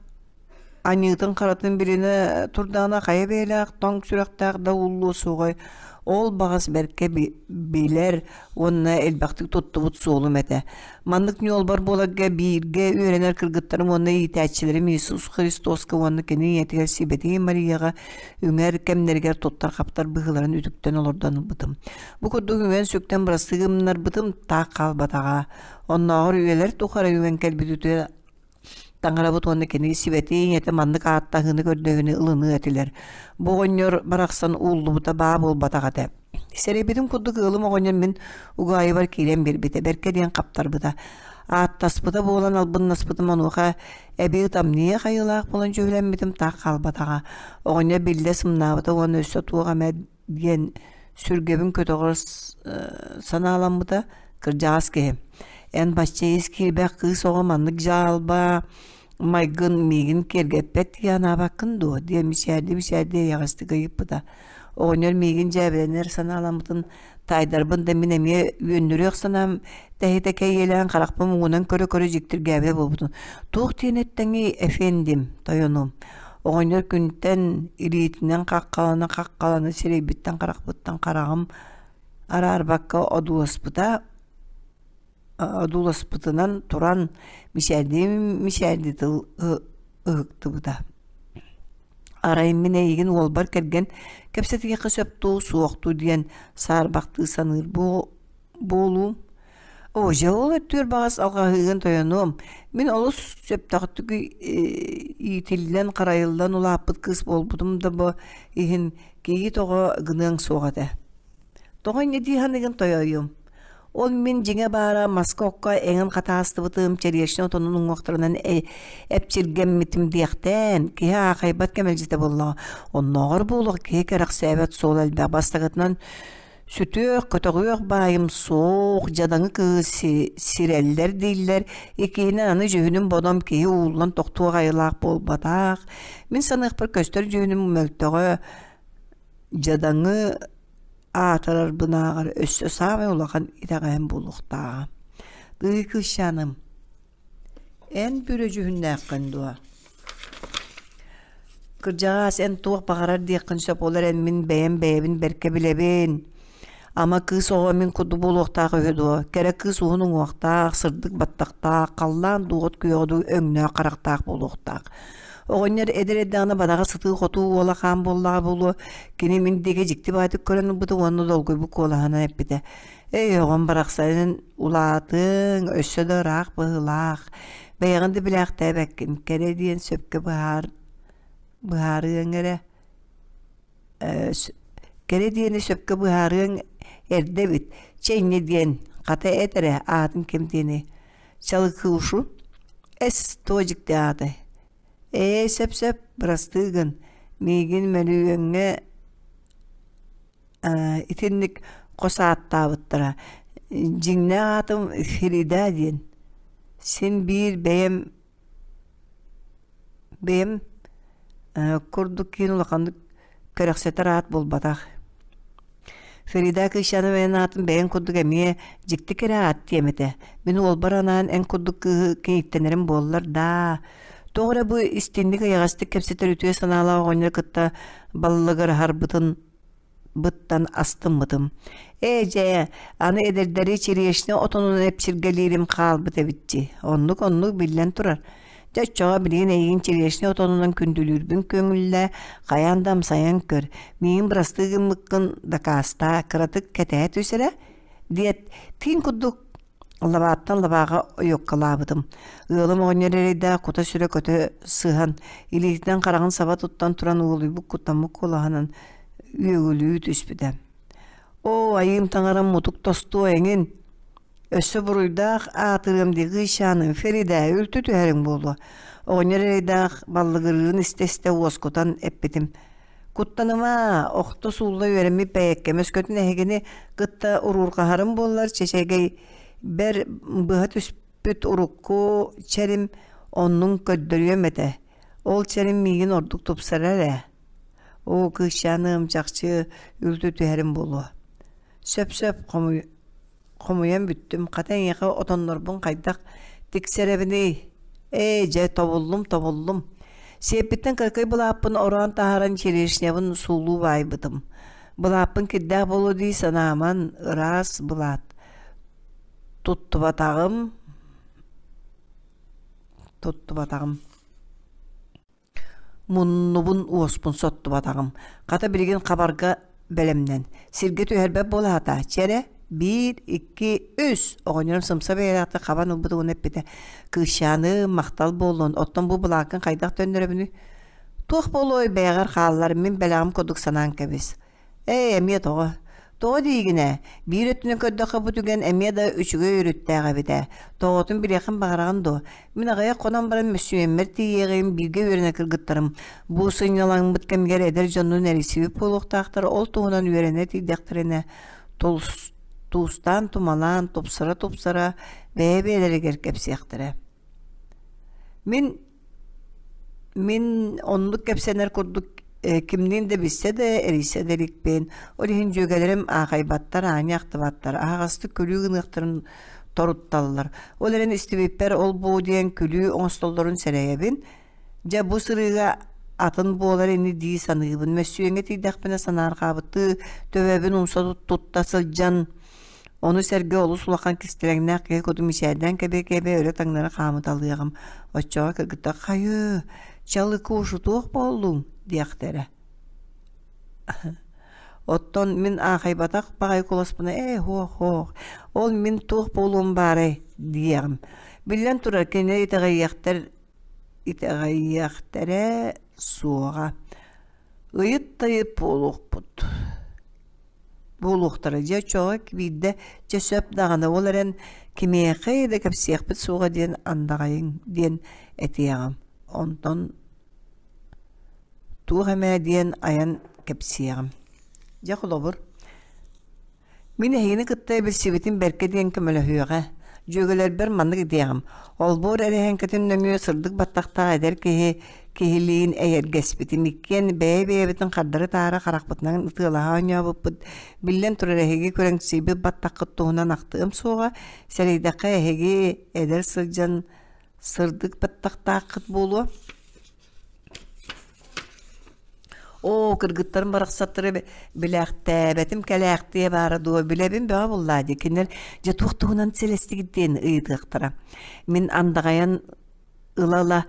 аньыытын-харатын билинэ турдаҕына хайа бэйэлээх тоҥ сүрэхтээх да ууллуо суоҕай, ол баҕас бэркэ билэр уонна элбэхтик туттубут суолум этэ. Маннык ньуолбар буоларга бииргэ үөрэнэр кыргыттарым уонна иитээччилэрим Иисус Христоска уонна кини ийэтигэр Сибэтий Марияҕа үҥэр кэмнэригэр туттар-хаптар быһыыларын үтүктэн олордон ылбытым. Бу курдук үҥэн-сүктэн бырастыы гыннарбытым таах хаалбатаҕа. Оннооҕор үйэлэр тухары үҥэн кэлбит үтүө таҥарабыт уонна кини сибэтиэй ийэтэ маннык ааттаһыыны көрдөһүүнү ылыныа этилэр. Бу оҕонньор барахсан ууллубута баа буолбатах этэ. Сэрэйбитим курдук ыалым оҕонньор мин угаайыбар киирэн биэрбитэ, бэркэ диэн хаптарбыта. Ааттаспыта буолан албыннаспытым онуоха эбии ытамньыйа хайыылаах буолан дьүһүлэммитим таах хаалбатаҕа. Оҕонньор биллэ сымнаабыта уонна өссө туох эмэ диэн сүргэбин көтөҕөр санааламмыта кырдьаҕас киһи эн бачча ис киирбэх кыыс оҕо маннык дьаалба майгын миигин киэргэппэт дии санаабаккын дуо диэн мичээрдии-мичээрдии эйэҕэстик ыйыппыта оҕонньор миигин дьээбэлэнэр санааламмытын таайдарбын да мин эмиэ үөннүрүөх санаам тэһитэ кэйиэлээн харахпын муҥунан көрө-көрө дьиктиргээбитэ буолбутум туох диэн эттэҥий эфендим тойонум Оҕонньор күнтэн илиитинэн хаххалана-хаххалана сирэйбиттэн-харахпыттан хараҕым араарбакка одууласпыта одууласпытынан туран мичээрдии-мичээрдии тыл ыһыктыбыта. Арай мин эйигин уолбар кэргэн кэпсэтиэххэ сөп дуу, суох дуу диэн саарбахтыы саныыр буолуум Оо, дьэ ол өттүгэр баҕас алҕаһыыгын тойонуом. Мин олус сөптөөхтүк иитиллэн, харайыллан улааппыт кыыс буолбутум да бу иһин кийиит оҕо гыныаҥ суох этэ. Тоҕо инньэ дии саныыгын тойоойуом. Ол мин дьиҥэ баара маска-окко эҥин хатаастыбытым, чэриэшнэ отонун уҥуохтарынан эпчиргэммитим диэхтээн, киһи аахайбат кэмэлдьитэ буоллаҕа. Оннооҕор буолуох киһи кэрэхсээбэт суол элбэх. Бастакытынан Сүтүөх, көтөҕүөх баайым суох, дьадаҥы кыыс сирэллэр дииллэр, иккиһинэн аны дьүһүнүм бодом киһи ууллан тохтуох айылаах буолбатах. Мин саныахпар көстөр дьүһүнүм мөлтөҕө дьадаҥы аатырарбынааҕар өссө саамай улахан итэҕэһим буолуохтааҕа. Тыый кыысчааным, Эн бүрэ дьүһүннээххин дуо? Кырдьаҕаас, эн туох баҕарар диэххин сөп, ол эрэн мин бэйэм бэйэбин бэркэ билэбин. Ама кыыс оҕо мин курдук буолуохтаах үһү дуо? Кэрэ кыыс уһун уҥуохтаах, сырдык баттахтаах, халлаан дууҕут күөҕэ дуу өҥнөөх харахтаах буолуохтаах. Оҕонньор эдэр эрдэҕинэ бадаҕа сытыы-хотуу уола хаан буоллаҕа буолуо, кини мин диэки дьикти баайдык көрөн ылбыта уонна долгуйбут куолаһынан эппитэ: Эй, оҕом барахсан улаатыҥ, өссө да ыраах быһыылаах, бэйэҕин да билээхтээбэккин, кэрэ диэн сөпкө быһаар быһаарыаҥ эрэ кэрэ диэни сөпкө быһаарыаҥ эрдэ эбит, чэ инньэ диэн. Хата эт эрэ, аатын ким диэний? Чалыкыушу? Эс, туох дьикти аатай? Ээ, сөп-сөп, бырастыы гын. Миигин мөлүйүөҥҥэ итинник хос ааттаабыттара. Дьиҥнээх аатым Фрида диэн. Син биир бэйэм бэйэм курдук киин улаханнык кэрэхсэтэр аат буолбатах. Фрида Кыысчаана бэйэн аатын бэйэҥ курдук эмиэ дьикти кэрэ аат диэм этэ. Мин уолбар анаан эн курдук кыыһы киниттэнэрим буоллар даа. Тоҕо эрэ бу истинник эйэҕэстик кэпсэтэр үтүө санаалаах оҕонньор кытта баллыгыраһарбытын быттан астыммытым. Ээ дьэ, аны эдэрдэри черешня отонун эпсиргэлиирим хаалбыт эбит дии. Оннук-оннук биллэн турар. Дьэ оччоҕо билигин эйигин черешня отонунан күндүлүүрбүн көҥүллээ, хайаан да амсайан көр, миигин бырастыы гыммыккын дакаастаа, кыратык кэтэһэ түс эрэ, диэт, тииҥ курдук Лабааттан лабааҕа ойуоккалаабытым. Ыалым оҕонньор эрэйдээх кута-сүрэ көтө сыһан, илиитинэн хараҕын саба туттан туран уолуйбут куттаммыт куолаһынан үөгүлүү түспүтэ. «Оо, айыым таҥарам мутук тостуо эҥин! Өссө буруйдаах аатырыам дии кыысчааным Феридэ үлтү түһэриҥ буолуо» оҕонньор эрэйдээх баллыгырыырын истэ-истэ уоскутан эппитим. Куттаныма, охто суулла үөрэммит бэйэккэм өскөтүн эһигини кытта уруурҕаһарым буоллар чэчэгэй бэр быһа түспүт урукку чэрим оннун көрдөрүөм этэ. Ол чэрим миигин ордук тупсарар ээ. Оо, кыысчааным, чахчы үлтү түһэрим буолуо. Сөп-сөп хомуй Хомуйан бүттүм, хата эйиэхэ отоннорбун хайдах тиксэрэбиний? Ээ, дьэ, тобуллум, тобуллум. Сиэппиттэн кыракый былааппын ороон таһааран черешнябын суулуу баайбытым. Былааппын кирдээх буолуо дии санааман, ыраас былаат. Туттубатаҕым, туттубатаҕым. Муннубун уоспун соттубатаҕым, хата билигин хабарга бэлэмнэн, сиргэ түһэрбэт буолаата, чэ эрэ, биир, икки, үс оҕонньорум сымса бэйэлээхтик хабан ылбыт уонна эппитэ: «Кыысчааным, махтал буоллун, оттон бу былааккын хайдах төннөрөбүнүй?» «Туох буолуой, бэйэҕэр хааллар, мин бэлэҕим курдук санаан кэбис» Ээ, эмиэ тоҕо? Тоҕо диигин ээ? Биир өттүнэн көрдөххө бу түгэн эмиэ да үчүгэй өрүттээх эбит ээ. Тоҕотун билиэххин баҕараҕын дуо? Мин аҕыйах хонон баран мөссүөммэр тиийиэҕим, бииргэ үөрэнэр кыргыттарым бу сынньалаҥмыт кэмигэр эдэр дьоннуун эрийсибит буолуохтаахтар, ол туһунан үөрэнэ тиийдэхтэринэ туустаан-тумалаан, тупсара-тупсара бэйэ-бэйэлэригэр кэпсиэхтэрэ. Мин Мин оннук кэпсэнэр курдук кимниин да билсэ да, эрийсэ да иликпин. Ол иһин дьүөгэлэрим аахайбаттар, аанньа ахтыбаттар, аһаҕастык күлүү гыныахтарын торутталлар. Ол эрэн истибиппэр ол-бу диэн күлүү оҥостоллорун сэрэйэбин. Дьэ бу сырыыга атын буолар ини дии саныыбын. Мөссүөҥҥэ тиийдэхпинэ санаарҕаабыттыы төбөбүн умса тутта сылдьан Ону сэргэ олус улахан кистэлэҥнээх киһи курдук мичээрдээн кэбиэ-кэбиэ өрө таҥнары хаамыталыаҕым. Оччоҕо кыргыттар «Хайыы, Чалыкушу туох буоллуҥ?» диэхтэрэ. Оттон мин аахайбатах баҕайы куоласпына «Ээ, һуох-һуох, ол мин туох буолуом баарай?» диэҕим. Биллэн турар, кинилэр итэҕэйиэхтэр итэҕэйиэхтэрэ суоҕа. Ыйыт-тайыт буолуохпут буолуохтара дьэ оччоҕо биирдэ чэ сөп даҕаны ол эрэн кимиэхэ да кэпсиэхпит суоҕа диэн андаҕайыҥ диэн этиэҕим онтон туох эмэ диэн айан кэпсиэҕим дьэ холобур Мин эһигини кытта билсибитим бэркэ диэн көмөлөһүөҕэ. Дьүөгэлэрбэр маннык диэҕим: олбуор эрэһээҥкэтин нөҥүө сырдык баттахтаах эдэр киһи киһилиин эйэргэспитим. Иккиэн бэйэ-бэйэбитин хардары-таары харахпытынан ытыалаһа оонньообуппут. Биллэн турар, эһиги күрэҥсийбит баттаххыт туһунан ахтыам суоҕа. Сэрэйдэххэ, эһиги эдэр сылдьан сырдык баттахтааххыт буолуо. Оо, кыргыттарым барахсаттары билээхтээбэтим кэлээхтиэ баара дуо, билэбин бөҕө буллаа дии. Кинилэр дьэ туох туһунан сэлэстигит диэн ыйытыахтара. Мин андаҕайан ыла-ыла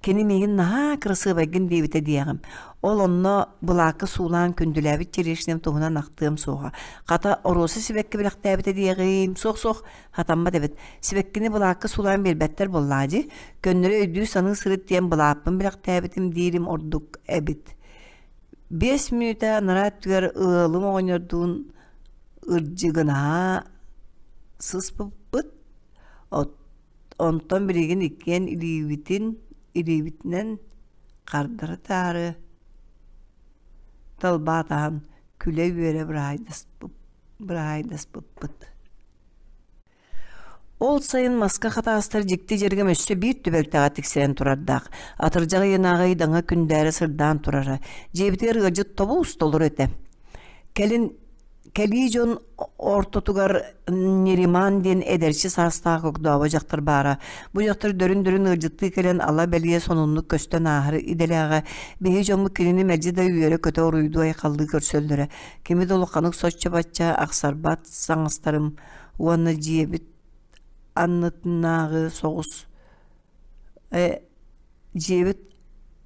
кини миигин наһаа кырасыабайгын диэбитэ диэҕим. Ол онно былаакка суулаан күндүлээбит черешням туһунан ахтыам суоҕа. Хата оруоса сибэкки бэлэхтээбитэ диэҕим. Суох-суох, Хатаммат эбит. Сибэккини былаакка суулаан биэрбэттэр буоллаа дии. Көннөрү өйдүү-саныы сырыт диэн былааппын бэлэхтээбитим диирим ордук эбит. 5 мүнүүтэ анараа өттүгэр ыалым оҕонньордуун ырдьыгынаһа сыспыппыт, онтон билигин иккиэн илиибитин илиибитинэн хардары-таары талбаатаһан күлэ-үөрэ быраһаайдаспыппыт. Ол сайын маска хатаастар дьикти дьарыгым өссө биир түбэлтэҕэ тиксэрэн турардаах. Атырдьах ыйынааҕы ыйдаҥа күндээрэ сырдаан турара. Дьиэбитигэр ыалдьыт тобус толору этэ. Кэлин кэлии дьон ортотугар Нериман диэн эдэрчи саастаах огдообо дьахтар баара. Бу дьахтар дөрүн-дөрүн ыалдьыттыы кэлэн ала бэлиэ сонуннук көстөн ааһар идэлээҕэ. Биһи дьоммут кинини мэлдьи да үөрэ-көтө уруйдуу-айхаллыы көрсөллөрө. Кими да улаханнык соччо-бачча ахсарбат саҥастарым уонна дьиэбит аннытынааҕы соҕус дьиэбит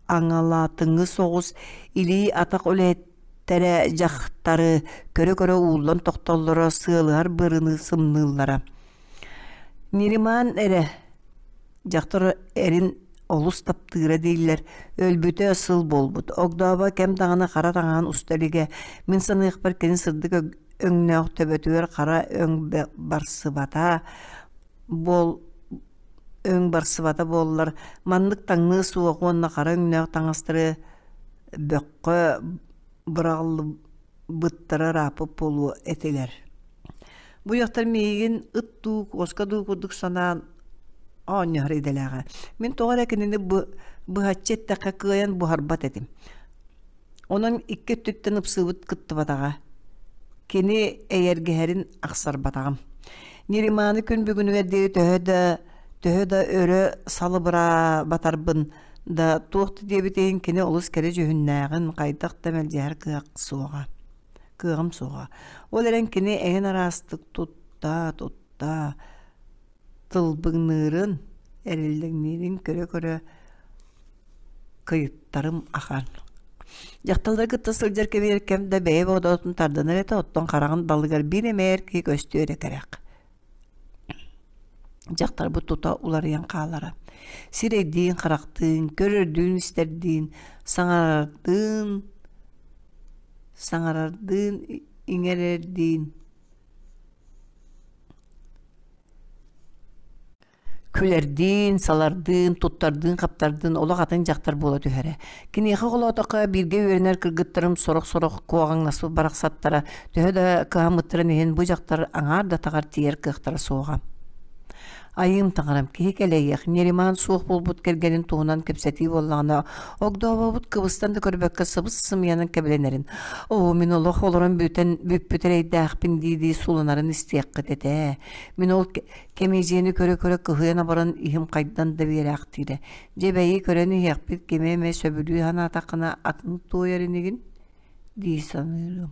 аҥалаатыҥы соҕус илии-атах үлэһиттэрэ дьахтары көрө-көрө ууллан тохтоллоро, сыалыһар быарыныы сымныыллара. Нериман эрэ дьахтар эрин олус таптыыра дииллэр, өлбүтэ сыл буолбут. Огдообо кэм даҕаны хара таҥаһын уста илигэ. Мин саныахпар кини сырдык өҥнөөх төбөтүгэр хара өҥ барсыбата буол өҥ барсыбата буоллар маннык таҥныа суох уонна хара өҥнөөх таҥастары бөххө быраҕыллыбыттара ырааппыт буолуо этилэр. Бу дьахтар миигин ыт дуу, куоска дуу курдук санаан оонньоһор идэлээҕэ. Мин тоҕо эрэ кинини быһаччы эттэххэ кыайан буһарбат этим. Онон икки өттүттэн ыпсыыбыт кыттыбатаҕа. Кини эйэргэһэрин ахсарбатаҕым. Нериманы күн бүгүнүгэр диэри төһө да төһө да өрө салыбыраабатарбын да туох да диэбит иһин кини олус кэрэ дьүһүннээҕин хайдах да мэлдьэһэр кыах суоҕа кыаҕым суоҕа. Ол эрэн кини эҥин араастык тутта-тутта тылбыҥныырын, эриллэҥниирин көрө-көрө кыйыттарым ахан. Дьахталлары кытта сылдьар кэмигэр кэм да бэйэ бодотун тардынар этэ, оттон хараҕын далыгар биир эмэ эр киһи көстүө эрэ кэрэх. Дьахтарбыт тута уларыйан хаалара. Сирэйдиин-харахтыын, көрөрдүүн-истэрдиин, саҥарардыын, саҥарардыын, иҥэрэрдиин Күлэрдиин, салардыын, туттардыын-хаптардыын олох атын дьахтар буола түһэрэ. Киниэхэ оҕолоотоххо бииргэ үөрэнэр кыргыттарым сорох-сорох куоҕаҥнаспыт барахсаттара төһө да кыһаммыттарын иһин бу дьахтар аҥаар да атаҕар тиийэр кыахтара суоҕа. Айыым таҥарам киһи кэлэйиэх, Нериман суох буолбут кэргэнин туһунан кэпсэтии буоллаҕына, огдообобут кыбыстан да көрбөккө сыбыс-сымыйанан кэбилэнэрин, «Оо, мин олох олорон бүтэн бүппүт эрэйдээхпин» дии-дии суланарын истиэххит этэ. Мин ол Кэмиэдьийэни көрө-көрө кыһыйан абаран иһим хайдан да биэрээхтиирэ. Дьэ бэйи көрөн иһиэхпит кими эмэ сөбүлүү санаатаххына атын туойар инигин дии саныырым.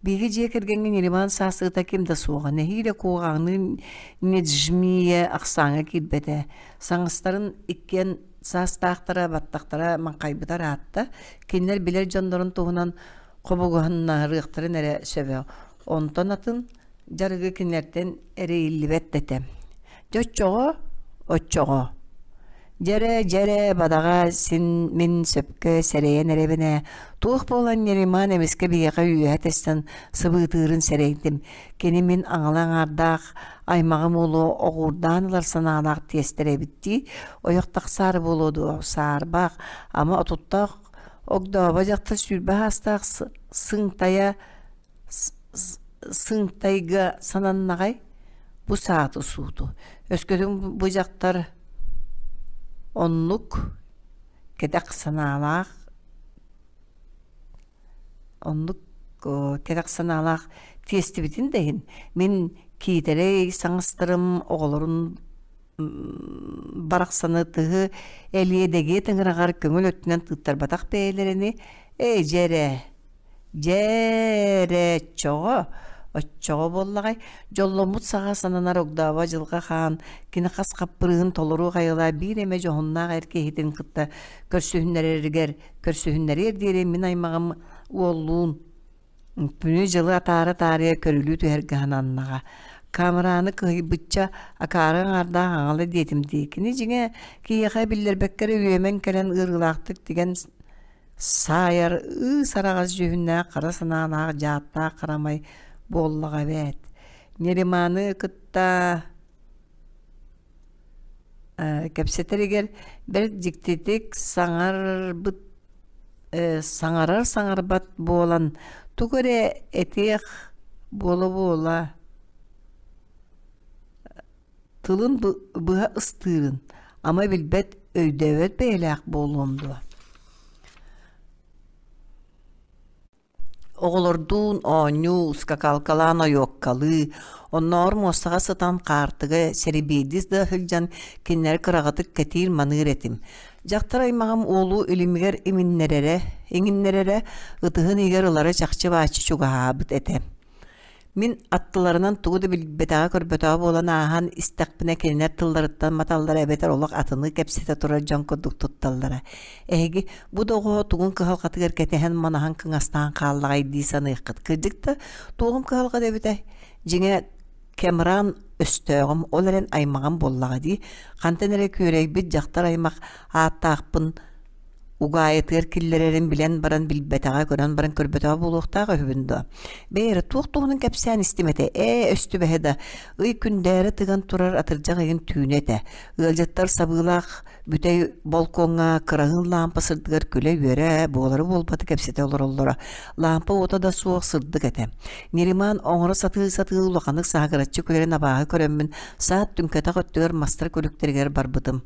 Биһиги дьиэ кэргэҥҥэ Нериман саастыыта ким да суоҕа. Нэһиилэ куоҕаҥныы Неджмия ахсааҥҥа киирбэтэ. Саҥастарын иккиэн саастаахтара баттахтара маҥхайбыта ыраатта. Кинилэр билэр дьоннорун туһунан хобугуһуннарыахтарын эрэ сөбө. Онтон атын дьарыгы кинилэртэн эрэйиллибэт да этэ. Дьэ оччоҕо, оччоҕо. Дьэрэ, дьэрэ, бадаҕа син мин сөпкө сэрэйэн эрэбин ээ. Туох буолан Нериман эмискэ биһиэхэ үөһэ тэстэн сыбыытыырын сэрэйдим. Кини мин аҥала аҥаардаах аймаҕым уолу оҕуурдаан ылар санаалаах тиэстэр эбит дии. Ойох тахсаары буолуо дуо, саарбах, ама отуттаах огдообо дьахтар 20 саастаах сыҥтайа сыҥтайга сананнаҕай бу сааты сууту өскөтүн бу дьахтар оннук кэтэх санаалаах оннук кэтэх санаалаах тиэстибитин да иһин мин киитэрэй саҥастарым оҕолорун барахсаны тыһы элиэ дэгиэ тыҥыраҕар көҥүл өттүнэн тыыттарбатах бэйэлэрини ээ дьэ эрэ Дьэ эрэ оччоҕо, оччоҕо буоллаҕай, дьолломмут саҕа сананар огдообо дьылҕа хаан кини хас хаппырыыһын толоруох айылаа биир эмэ дьоһуннаах эр киһитин кытта көрсүһүннэрэригэр көрсүһүннэриэр диэри мин аймаҕым уоллуун күнү-дьылы атаара таарыйа көрүлүү түһэргэ сананнаҕа. Камераны кыһыйбычча акаары аҥаардаах аҥала диэтим дии. Кини дьиҥэ киһиэхэ биллэрбэккэ эрэ үөмэн кэлэн ыарыылаахтык тигэн Саайар ыыс араҕас дьүһүннээх хара санаалаах дьааттаах харамай буоллаҕа эбээт. Нериманы кытта кэпсэтэригэр бэрт дьиктитик саҥарбыт саҥарар-саҥарбат буолан тугу эрэ этиэх буола-буола тылын быһа ыстыырын ама билбэт, өйдөөбөт бэйэлээх буолуом дуо Оҕолордуун оонньуу, скакалкалаан ойуоккалыы, оннооҕор муостаҕа сытан хаартыга сэрэбиэйдии да сылдьан кинилэри кыраҕытык кэтиир-маныыр этим. Дьахтар аймаҕым уолу илимигэр иминнэрэрэ, иҥиннэрэрэ, ытыһын иһигэр ылара чахчы-бааччы чугаһаабыт этэ. Мин аттыларынан тугу да билбэтэҕэ-көрбөтөҕө буолан ааһан истэхпинэ кинилэр тылларыттан маталлара эбэтэр олох атыны кэпсэтэ турар дьон курдук тутталлара. Эһиги бу да оҕо тугун кыһалҕатыгар кэтэһэн-манаһан кыҥастаан хааллаҕай дии саныаххыт. Кырдьык да, туоҕум кыһалҕата эбитэй? Дьиҥэ, Кэмран өстөөҕүм, ол эрэн аймаҕым буоллаҕа дии. Хантан эрэ күөрэйбит дьахтар аймах ааттаахпын угаайытыгар киллэрэрин билэн баран билбэтэҕэ, көрөн баран көрбөтөҕө буолуохтаах үһүбүн дуо? Бэйэ эрэ туох туһунан кэпсээн истим этэ, ээ өстүбэһэ да, ый күндээрэ тыган турар атырдьах ыйын түүнэ этэ. Ыалдьыттар сабыылаах бүтэй болкуоҥҥа кыраһыын лаампа сырдыгар күлэ-үөрэ, буолары-буолбаты кэпсэтэ олороллоро. Лаампа уота да суох сырдык этэ. Нериман оҥоро сатыы-сатыы улаханнык саһыгыраччы күлэрин абааһы көрөммүн, саат түҥкэтэх өттүгэр мастар күлүктэригэр барбытым.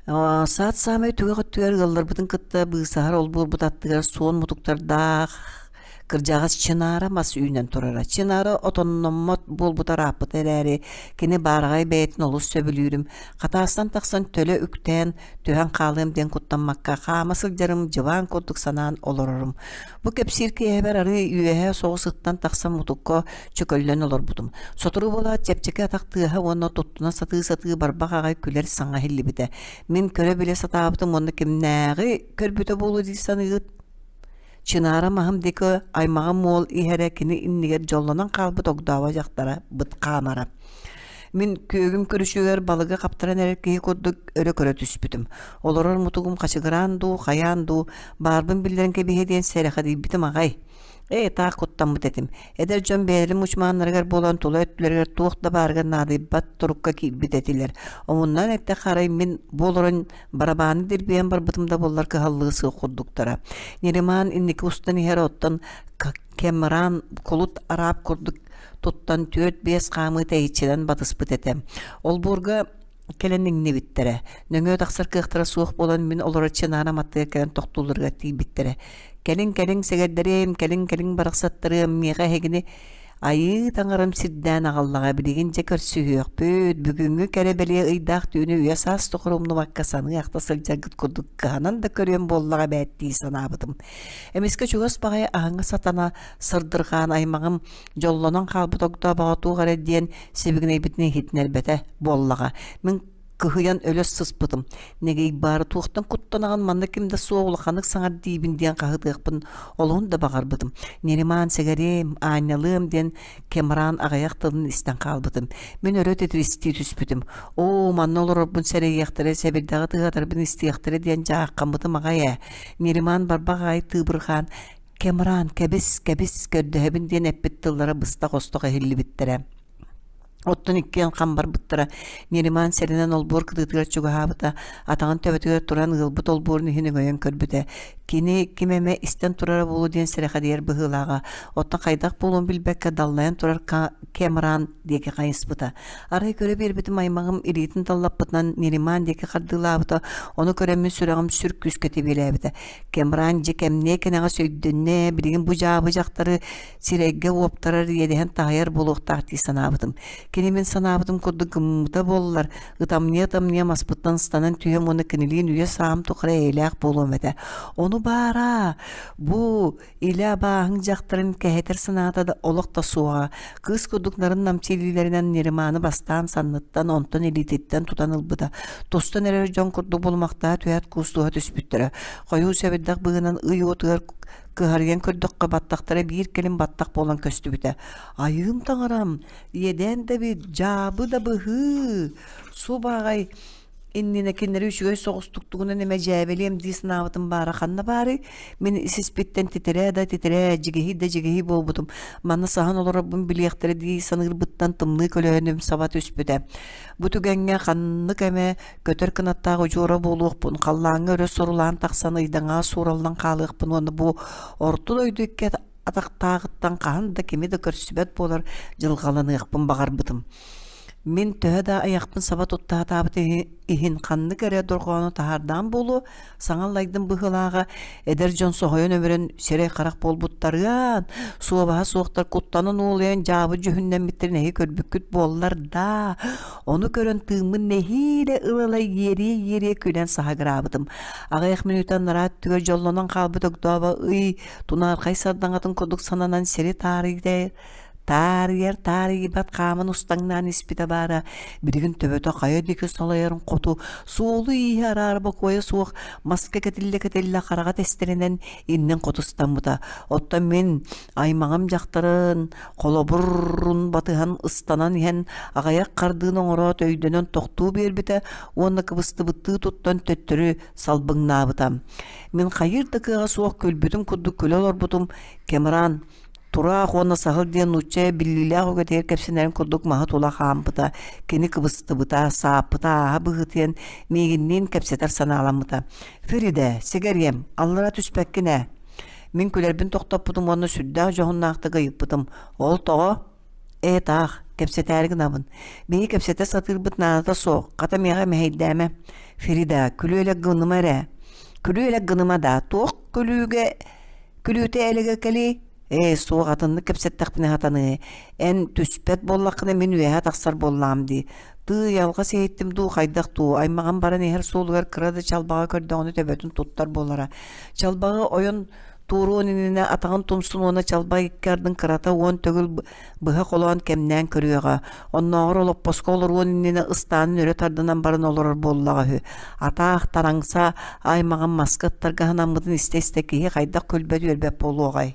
Саат саамай түгэх өттүгэр ыалларбытын кытта быысаһар олбуорбут аттыгар суон мутуктардаах кырдьаҕас Чинара мас үүнэн турара. Чинара отонноммот буолбута ырааппыта эрээри, кини баараҕай бэйэтин олус сөбүлүүрүм. Хатаастан тахсан төлө үктээн, түһэн хаалыам диэн куттаммакка хаама сылдьарым, дьыбаан курдук санаан олорорум. Бу кэпсиир киэһэбэр арыы үөһэ соҕус ыттан тахсан мутукка чөкөллөн олорбутум. Сотору буолаат чэпчэки атах тыаһа уонна туттуна сатыы-сатыы барбах аҕай күлэр саҥа иһиллибитэ. Мин көрө-билэ сатаабытым уонна кимнээҕи көрбүтэ буолуо дии саныыгыт? Чынаара маһым диэки аймаҕым уол иһэрэ кини иннигэр дьоллонон хаалбыт огдообо дьахтара быт хаамара. Мин күөгүм көрүсүгэр балыгы хаптаран эрэр киһи курдук өрө көрө түспүтүм. Олорор мутугум хачыгыраан дуу, хайаан дуу, баарбын биллэрэн кэбиһэ диэн сэрэхэдийбитим аҕай. Ээ, таах куттаммыт этим. Эдэр дьон бэйэлэрин мучумааннарыгар буолан тула өттүлэригэр туох да баарыгар наадыйбат турукка киирбит этилэр. Омуннаан эттэххэ арай мин бу олорон барабааны дирбийэн барбытым да буоллар кыһаллыы суох курдуктара. Нериман инники устан иһэр оттон Кэмран кулут араап курдук туттан түөрт-биэс хаамыы тэйиччинэн батыспыт этэ. Олбуорга кэлэн иҥнибиттэрэ. Нөҥүө тахсар кыахтара суох буолан мин олорор Чынаарам аттыгар кэлэн тохтуулларыгар тиийбиттэрэ. Кэлиҥ-кэлиҥ сэгэрдэриэм, кэлиҥ-кэлиҥ барахсаттарыам, миэхэ эһигини Айыы таҥарам сирдээн аҕаллаҕа билигин дьэ көрсүһүөхпүт, бүгүҥҥү кэрэ-бэлиэ ыйдаах түүнү үйэ-саас тухары умнубакка саныы-ахта сылдьаргыт курдук кыһанан да көрүөм буоллаҕа эбээт дии санаабытым. Эмискэ чугас баҕайы аһыҥа сатана сырдырҕаан аймаҕым дьоллонон хаалбыт огдообоҕо туох эрэ диэн сибигинэйбитин иһитиннэрбэтэ буоллаҕа. Мин кыһыйан өлө сыспытым. Нэгийбаары туохтан куттанаҕын манна ким да суох улаханнык саҥар диибин диэн хаһытыахпын олуһун да баҕарбытым. Неримаан сэгэриэм, аанньалыам диэн Кемран аҕыйах тылын истэн хаалбытым. Мин өрө титиристии түспүтүм. Оо, манна олорорбун сэрэйиэхтэрэ, сэбирдэҕи тыатарбын истиэхтэрэ диэн дьааххаммытым аҕай ээ. Нериман барбах аҕай тыыбырҕаан «Кемран, кэбис, кэбис, көрдөһөбүн» диэн эппит тыллара быстах-остох иһиллибиттэрэ. Оттон иккиэн хам барбыттара. Нериман сэрэнэн олбуор кытыытыгар чугаһаабыта, атаҕын төбөтүгэр туран ыалбыт олбуорун иһин өҥөйөн көрбүтэ. Кини ким эмэ истэн турара буолуо диэн сэрэхэдийэр быһыылааҕа. Оттон хайдах буолуон билбэккэ даллайан турар Кэмран диэки хайыспыта. Арай көрө биэрбитим аймаҕым илиитин таллаппытынан Нериман диэки хардыылаабыта, ону көрөммүн сүрэҕим сүр күүскэ тибиэлээбитэ. Кэмран дьэ кэмниэ кэнэҕэс өйдөннө, билигин бу дьаабы дьахтары сирэйгэ уоптарар иэдэһин таһыйар буолуохтаах дии санаабытым. Кини мин санаабытым курдук гыммыта буоллар, ытамньыйа-ытамньыйа маспыттан ыстанан түһүөм уонна кинилиин үйэ-саам тухары эйэлээх буолуом этэ. Ону баара, бу илэ абааһыҥ дьахтарын кэһэтэр санаата да олох да суоҕа. Кыыс курдук нарын-намчы илиилэринэн Нериманы бастаан санныттан, онтон илиититтэн тутан ылбыта. Тустан эрэр дьон курдук булумахтаһа түһээт куустуһа түспүттэрэ. Хойуу сэбирдэх быыһынан ый уотугар Кыһарыйан көрдөххө баттахтара биир кэлин баттах буолан көстүбүтэ. Айыым таҥарам, иэдээн да эбит, дьаабы да быһыы, субаҕай. иннинэ кинилэри үчүгэй соҕустук тугунан эмэ дьээбэлиэм дии санаабытым баара ханна баарый? Мин ис-испиттэн титирээ да титирээ, дьигиһий да дьигиһий буолбутум. Манна саһан олорорбун билиэхтэрэ дии саныырбыттан тымныы көлөһүнүм саба түспүтэ. Бу түгэҥҥэ ханнык эмэ көтөр кынаттаах удьуора буолуохпун, халлааҥҥа өрө сурулаан тахсан ыйдаҥаҕа суураллан хаалыахпын уонна бу орто дойду икки атахтааҕыттан хаһан да кими да көрсүбэт буолар дьылҕаланыахпын баҕарбытым. Мин төһө да айахпын саба тутта сатаабыт иһин ханнык эрэ дорҕоону таһаардаан буолуо, саҥа аллайдым быһыылааҕа, эдэр дьон соһуйан өмүрэн сирэй-харах буолбуттарыан, суобаһа суохтар куттанан уолуйан дьаабы дьүһүннэммиттэрин эһи көрбүккүт буоллар даа, ону көрөн тыыммын нэһиилэ ыла-ыла иэриэ-иэриэ күлэн саһыгыраабытым. Аҕыйах мүнүүтэ анараа өттүгэр дьоллонон хаалбыт огдообо ый тунаархай сардаҥатын курдук сананан сири таарыйда таарыйар таарыйбат хааман устаҥнаан испитэ баара билигин төбөтө хайа диэки салайарын хоту суолу-ииһи араара бокуойа суох маска кэтиллэ-кэтиллэ хараҕа тэстэринэн иннин хоту ыстаммыта оттон мин аймаҕым дьахтарын холобурун батыһан ыстанан иһэн аҕыйах хардыыны оҥороот өйдөнөн тохтуу биэрбитэ уонна кыбыстыбыттыы туттан төттөрү салбыҥнаабыта Мин хайыыр да кыаҕа суох күлбүтүм курдук күлэ олорбутум, Кэмран тураах уонна саһыл диэн нуучча биллиилээх үгэтигэр кэпсэнэрин курдук маһы тула хаампыта, кини кыбыстыбыта, сааппыта ааһа быһыытыйан миигинниин кэпсэтэр санааламмыта. Феридэ, сигэриэм, аллара түспэккин ээ. Мин күлэрбин тохтоппутум уонна сүрдээх дьоһуннаахтык ыйыппытым. Ол тоҕо? Ээ таах, кэпсэтээри гынабын. Биһиги кэпсэтэ сатыырбыт наадата суох, хата миэхэ мэһэйдээмэ. Фрида, күлүү-элэк гыныма эрэ. Күлүү-элэк гыныма даа, туох күлүүгэ күлүүтэ элэгэ кэлиэй? Ээ, суох атыннык кэпсэттэхпинэ сатаныа. Эн түспэт буоллаххына мин үөһэ тахсар буоллаҕым дии. Тыый, алҕас иһиттим дуу, хайдах дуу, аймаҕым баран иһэр суолугар кыра да чалбаҕы көрдөҕүнэ төбөтүн туттар буолара. Чалбаҕы ойон Туоруон иннинэ атаҕын тумсун уонна чалбай икки ардын кырата уон төгүл быһа холоон кэмнээн көрүөҕэ. Оннооҕор олоппоско олоруон иннинэ ыстаанын өрө тардынан баран олорор буоллаҕа үһү. Атаах, тараҥса аймаҕын маска ыттарга санаммытын истэ-истэ киһи хайдах күлбэт-үөрбэт буолуоҕай?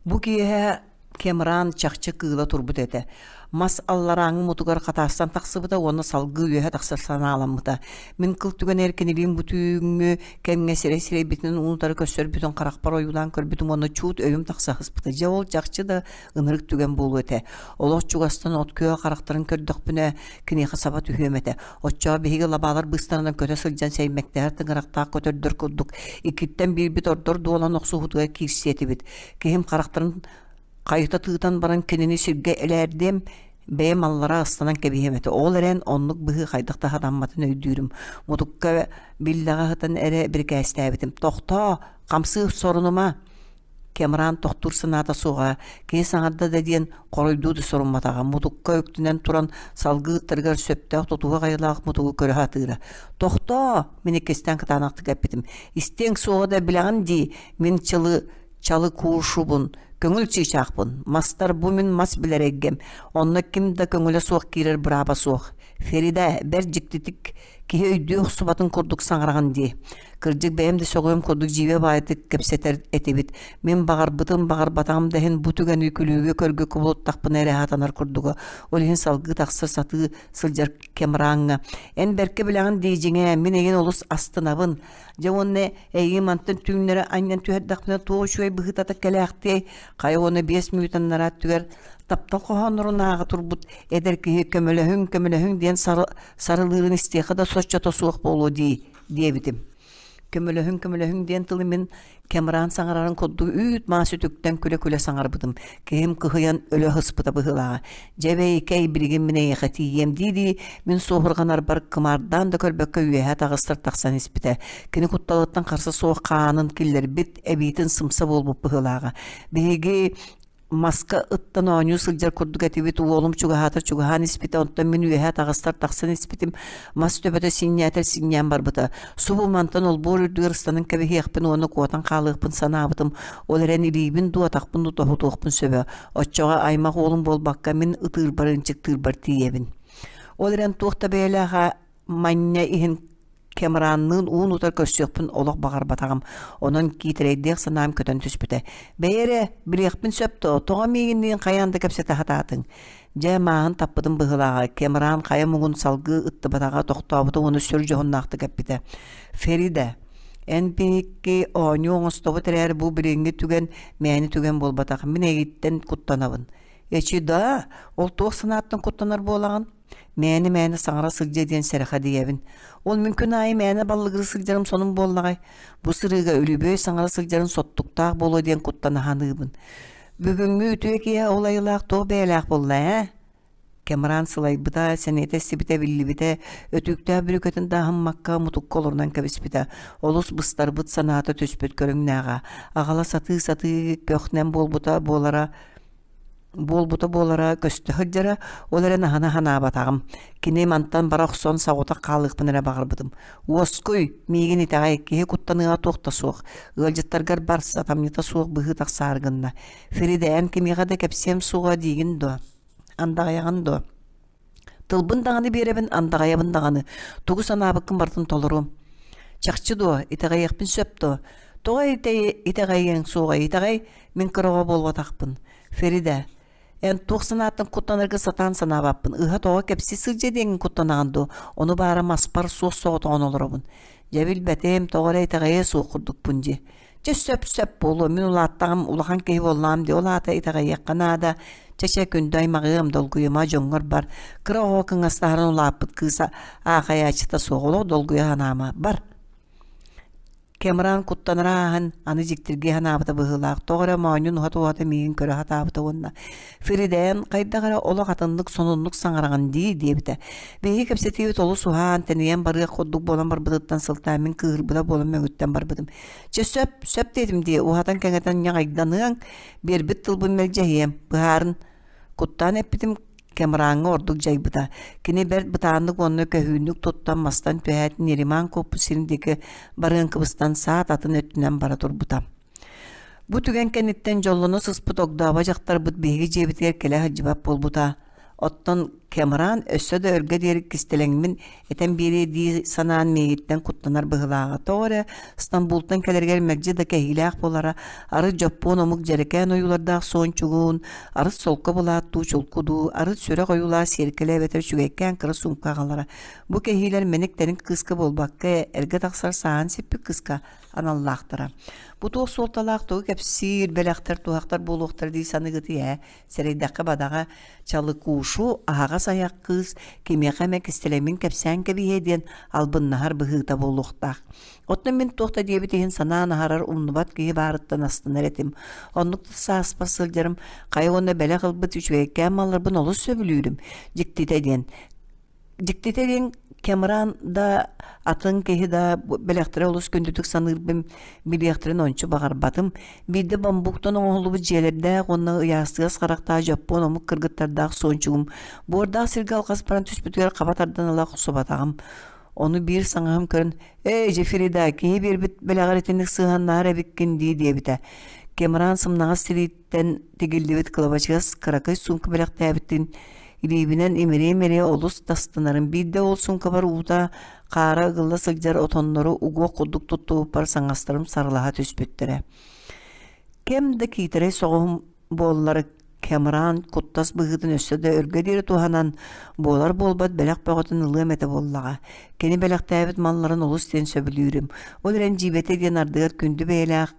Бу киэһэ Кемран чахчы кыыла турбут этэ. Мас алларааҥҥы мутугар хатаастан тахсыбыта уонна салгыы үөһэ тахсар санааламмыта. Мин кыл түгэнигэр кинилиин бу түүҥҥү кэмҥэ сирэй-сирэйбитинэн уун-утары көрсөрбүтүн харахпар ойуулаан көрбүтүм уонна чуут өйүм тахса сыспыта. Дьэ ол чахчы да ынырык түгэн буолуо этэ. Олох чугастан от күөх харахтарын көрдөхпүнэ, киниэхэ саба түһүөм этэ. Оччоҕо биһиги лабаалар быыстарынан көтө сылдьан сэймэктэһэр тыҥырахтаах көтөрдөр курдук иккиттэн биирбит ордор дуолан охсуһуутугар киирсиэ этибит. Киһим харахтарын хайыта тыытан баран кинини сиргэ элээрдиэм, бэйэм аллара ыстанан кэбиһиэм этэ. Ол эрэн оннук быһыы хайдах да сатамматын өйдүүрүм. Мутукка биллэҕэ сытан эрэ бирикээстээбитим. Тохтоо, хамсыы сорунума. Кемран тохтуур санаата суоҕа, киһи саҥарда да диэн хоруйдуу да сорумматаҕа. Мутукка үктэнэн туран салгыы ыттарыгар сөптөөх тутуһуох айылаах мутугу көрө сатыыра. «Тохтоо!» мин иккистээн кытаанахтык эппитим. «Истиэҥ суоҕа да билэҕин дии, мин чылы чалы куушубун, көҥүл чыычаахпын, мастар бу мин мас билэр эйгэм, онно ким да көҥүлэ суох киирэр бырааба суох. Ферида, бэрт дьиктитик киһи өйдүү охсубатын курдук саҥараҕын дии. Кырдьык бэйэм да сөҕүөм курдук дьиибэ баайытык кэпсэтэр этибит. Мин баҕарбытым, баҕарбатаҕым да иһин бу түгэни күлүүгэ-көргө кубулуттахпына эрэ сатанар курдуга. Ол иһин салгыы тахса сатыы сылдьар Кемраҥҥа «Эн бэркэ билэҕин дии дьиҥэ, мин эйигин олус астынабын. Дьэ уонна эйигин мантан түүннэри анньан түһэрдэхпинэ туох үчүгэй быһыытата кэлээхтиэй? Хайа уонна биэс мүнүүтэ анараа өттүгэр таптал хоһооннорун ааҕа турбут эдэр киһи көмөлөһүҥ, көмөлөһүҥ диэн сарылыырын истиэхэ да соччото суох буолуо дии» диэбитим. Көмөлөһүҥ, көмөлөһүҥ диэн тылы мин Кэмран саҥарарын курдук үүт-маас үтүктэн күлэ-күлэ саҥарбытым. Киһим кыһыйан өлө сыспыта быһыылааҕа. Дьэ бэйикэй, билигин мин эйиэхэ тиийиэм дии-дии, мин суоһурҕанарбар кымаардаан да көрбөккө үөһэ таҕыстар тахсан испитэ. Кини кутталыттан харса суох хаанын киллэрбит, эбиитин сымса буолбут быһыылааҕа. Биһиги маска ыттан оонньуу сылдьар курдук этибит уолум чугаһаатар чугаһаан испитэ онтон мин үөһэ таҕыстар тахсан испитим мас төбөтө синньээтэр синньээн барбыта субу мантан олбуор үрдүгэр ыстанан кэбиһиэхпин уонна куотан хаалыахпын санаабытым ол эрэн илиибин дуу атахпын дуу тоһутуохпун сөбө оччоҕо аймах уолум буолбакка мин ытыырбар ынчыктыырбар тиийэбин ол эрэн туох да бэйэлээх манньа иһин. Кэмранныын уун-утары көрсүөхпүн олох баҕарбатаҕым, онон киитэрэйдиэх санаам көтөн түспүтэ. «Бэйэ эрэ, билиэхпин сөп дуо, тоҕо миигинниин хайаан да кэпсэтэ сатаатыҥ?» Дьэ, мааһын таппытым быһыылааҕа, Кэмран хайа муҥун салгыы ыттыбатаҕа, тохтообута уонна сүр дьоһуннаахтык эппитэ: «Ферида, эн биһикки оонньуу оҥостобут эрээри бу билиҥҥи түгэн мээнэ түгэн буолбатах, мин эйигиттэн куттанабын». «Эчи да, ол туох санааттан куттанар буолаҕын?» Мээнэ-мээнэ саҥара сылдьыа диэн сэрэхэдийэбин. Ол мин күн аайы мээнэ баллыгырыы сылдьарым сонун буоллаҕай? Бу сырыыга үлүбүөй саҥара сылдьарын соттуктаах буолуо диэн куттана саныыбын. Бүгүҥҥү үтүө киһи ол айылаах туох бэйэлээх буолла ээ? Кэмран сылайбыта, сэниэтэ эстибитэ биллибитэ, өтүүктээх бүрүкэтин да аһыммакка мутукка олорунан кэбиспитэ. Олус быстарбыт санаата түспүт көрүҥнээҕэ. Аҕала сатыы-сатыы көхнэм буолбута буолара буолбута буолара көстө сылдьара, ол эрэн аһына санаабатаҕым. Кини мантан бара охсон соҕотох хаалыахпын эрэ баҕарбытым. Уоскуй, миигин итэҕэй, киһи куттаныаҕа туох да суох. Ыалдьыттаргар бар, сатамньыта суох быһыы тахсаары гынна. Ферида, эн кимиэхэ да кэпсиэм суоҕа диигин дуо? Андаҕайаҕын дуо? Тылбын даҕаны биэрэбин, андаҕайабын даҕаны. Тугу санаабыккын барытын толоруом. Чахчы дуо, итэҕэйиэхпин сөп дуо? Тоҕо итэҕэйиэҥ суоҕай, итэҕэй, мин кыра оҕо буолбатахпын. Ферида, эн туох санааттан куттанарга сатаан санаабаппын. Ыһа-тоҕо кэпсии сылдьа диэҥҥин куттанаҕын дуо? Ону баара маспар суос соҕотоҕун олоробун. Дьэ билбэтим, тоҕо эрэ итэҕэйиэ суох курдукпун дии. Чэ сөп-сөп буолуо, мин улааттаҕым, улахан киһи буоллаҕым дии, ол аата итэҕэйиэххэ наада. Чэ-чэ, күндү аймаҕыам, долгуйума, дьоҥҥор бар. Кыра оҕо кыҥастаһарын улааппыт кыыс аахайааччыта суох, олох долгуйа санаама, бар. Кэмран куттанара ааһан, аны дьиктиргии санаабыта быһыылаах, тоҕо эрэ моонньун уһата-уһата миигин көрө сатаабыта уонна «Фиридээн, хайдах эрэ олох атыннык сонуннук саҥараҕын дии» диэбитэ. Биһиги кэпсэтиибит олус уһаан, тэнийэн барыах курдук буолан барбытыттан сылтаан мин кыыһырбыта буолан мөҥүттэн барбытым. Чэ сөп, сөп диэтим дии, уһатан кэҥэтэн ньаҕайданыаҥ, биэрбит тылбын мэлдьэһиэм, быһаарын Куттаан эппитим Кэмраҥҥа ордук дьайбыта. Кини бэрт бытааннык уонна көһүүннүк туттан мастан түһээт Нериман куоппут сирин диэки барыан кыбыстан саат атын өттүнэн бара турбута. Бу түгэн кэнниттэн дьоллоно сыспыт огдообо дьахтарбыт биһиги дьиэбитигэр кэлэ сылдьыбат буолбута. Оттон Кэмран өссө да өргө диэри кистэлэҥмин этэн биэриэ дии санаан миигиттэн куттанар быһыылааҕа. Тоҕо эрэ Стамбултан кэлэригэр мэлдьи да кэһиилээх буолара, арыт дьоппуон омук дьэрэкээн ойуулардаах суончугун, арыт солко былааттуу чулку дуу, арыт сүрэх ойуулаах сиэркилэ эбэтэр үчүгэйкээн кыра суумка аҕалара. Бу кэһиилэр мэник-тэник кыыска буолбакка, эргэ тахсар сааһын сиппит кыыска аналлаахтара. Бу туох суолталаах тугу кэпсиир, бэлэхтэр, туһахтар буолуохтара дии саныыгытый ээ? Сэрэйдэххэ бадаҕа Чалыкуушу аһаҕас айах кыыс кимиэхэ эмэ кистэлэҥмин кэпсээн кэбиһиэ диэн албыннаһар быһыыта буолуохтаах. Оттон мин туох да диэбит иһин санаан аһарар умнубат киһи баарыттан астынар этим. Оннук да сааспар сылдьарым, хайа уонна бэлэх ылбыт үчүгэйкээн малларбын олус сөбүлүүрүм. Дьиктитэ диэн Дьиктитэ диэн Кэмран да, атын киһи да бэлэхтэри олус күндүтүк саныырбын билиэхтэрин ончу баҕарбатым. Биирдэ бамбуктан оҥоһуллубут дьиэлэрдээх уонна ыйаастыгас харахтаах дьоппуон омук кыргыттардаах суончугум буордаах сиргэ алҕас баран түспүтүгэр хаба тардан ыла охсубатаҕым. Ону биир саҥаһым көрөн «Эй, Джеффрида, киһи биэрбит бэлэҕэр итинник сыһыаннаһар эбиккин дии» диэбитэ. Кэмран сымнаҕас сириит тэн тигиллибит кылабачыгас кыракый суумка бэлэхтээбитин илиибинэн имириэ-имириэ олус тастынарым. Биирдэ ол суумкабар уута хаара ыгылла сылдьар отоннору угуох курдук туттубуппар саҥастарым сарылаһа түспүттэрэ. Кэм да киитэрэй соҕуһум буоллар Кэмран куттас быһыытын өссө да өргө диэри туһанан, буолар-буолбат бэлэх бөҕөтүн ылыам этэ буоллаҕа. Кини бэлэхтээбит малларын олус диэн сөбүлүүрүм. Ол эрэн дьиибэтэ диэн ардыгар күндү бэйэлээх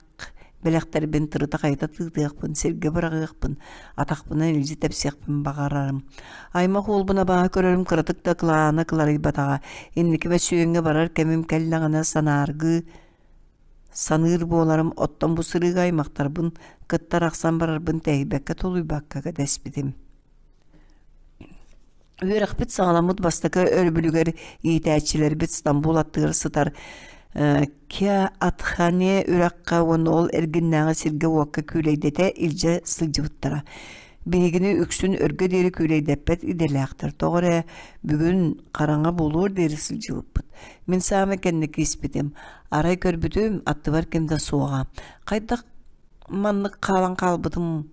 бэлэхтэрбин тырыта-хайыта тыытыахпын, сиргэ быраҕыахпын, атахпынан илдьи тэпсиэхпин баҕарарым. Аймах уолбун абааһы көрөрүм кыратык да кылаана кыларыйбатаҕа. Инники мөссүөҥҥэ барар кэмим кэллэҕинэ санааргыы саныыр буоларым, оттон бу сырыыга аймахтарбын кытта арахсан барарбын тэһийбэккэ тулуйбакка кэтэспитим. Үөрэхпит саҕаламмыт бастакы өрөбүлүгэр иитээччилэрбит Стамбул аттыгар сытар Кеатхане үрэххэ уонна ол эргиннээҕи сиргэ-уокка күүлэйдэтэ илдьэ сылдьыбыттара. Биһигини үксүн өргө диэри күүлэйдэппэт идэлээхтэр. Тоҕо эрэ бүгүн хараҥа буолуор диэри сылдьыбыппыт. Мин саамай кэнники испитим. Арай көрбүтүм, аттыбар ким да суоҕа. Хайдах маннык хаалан хаалбытым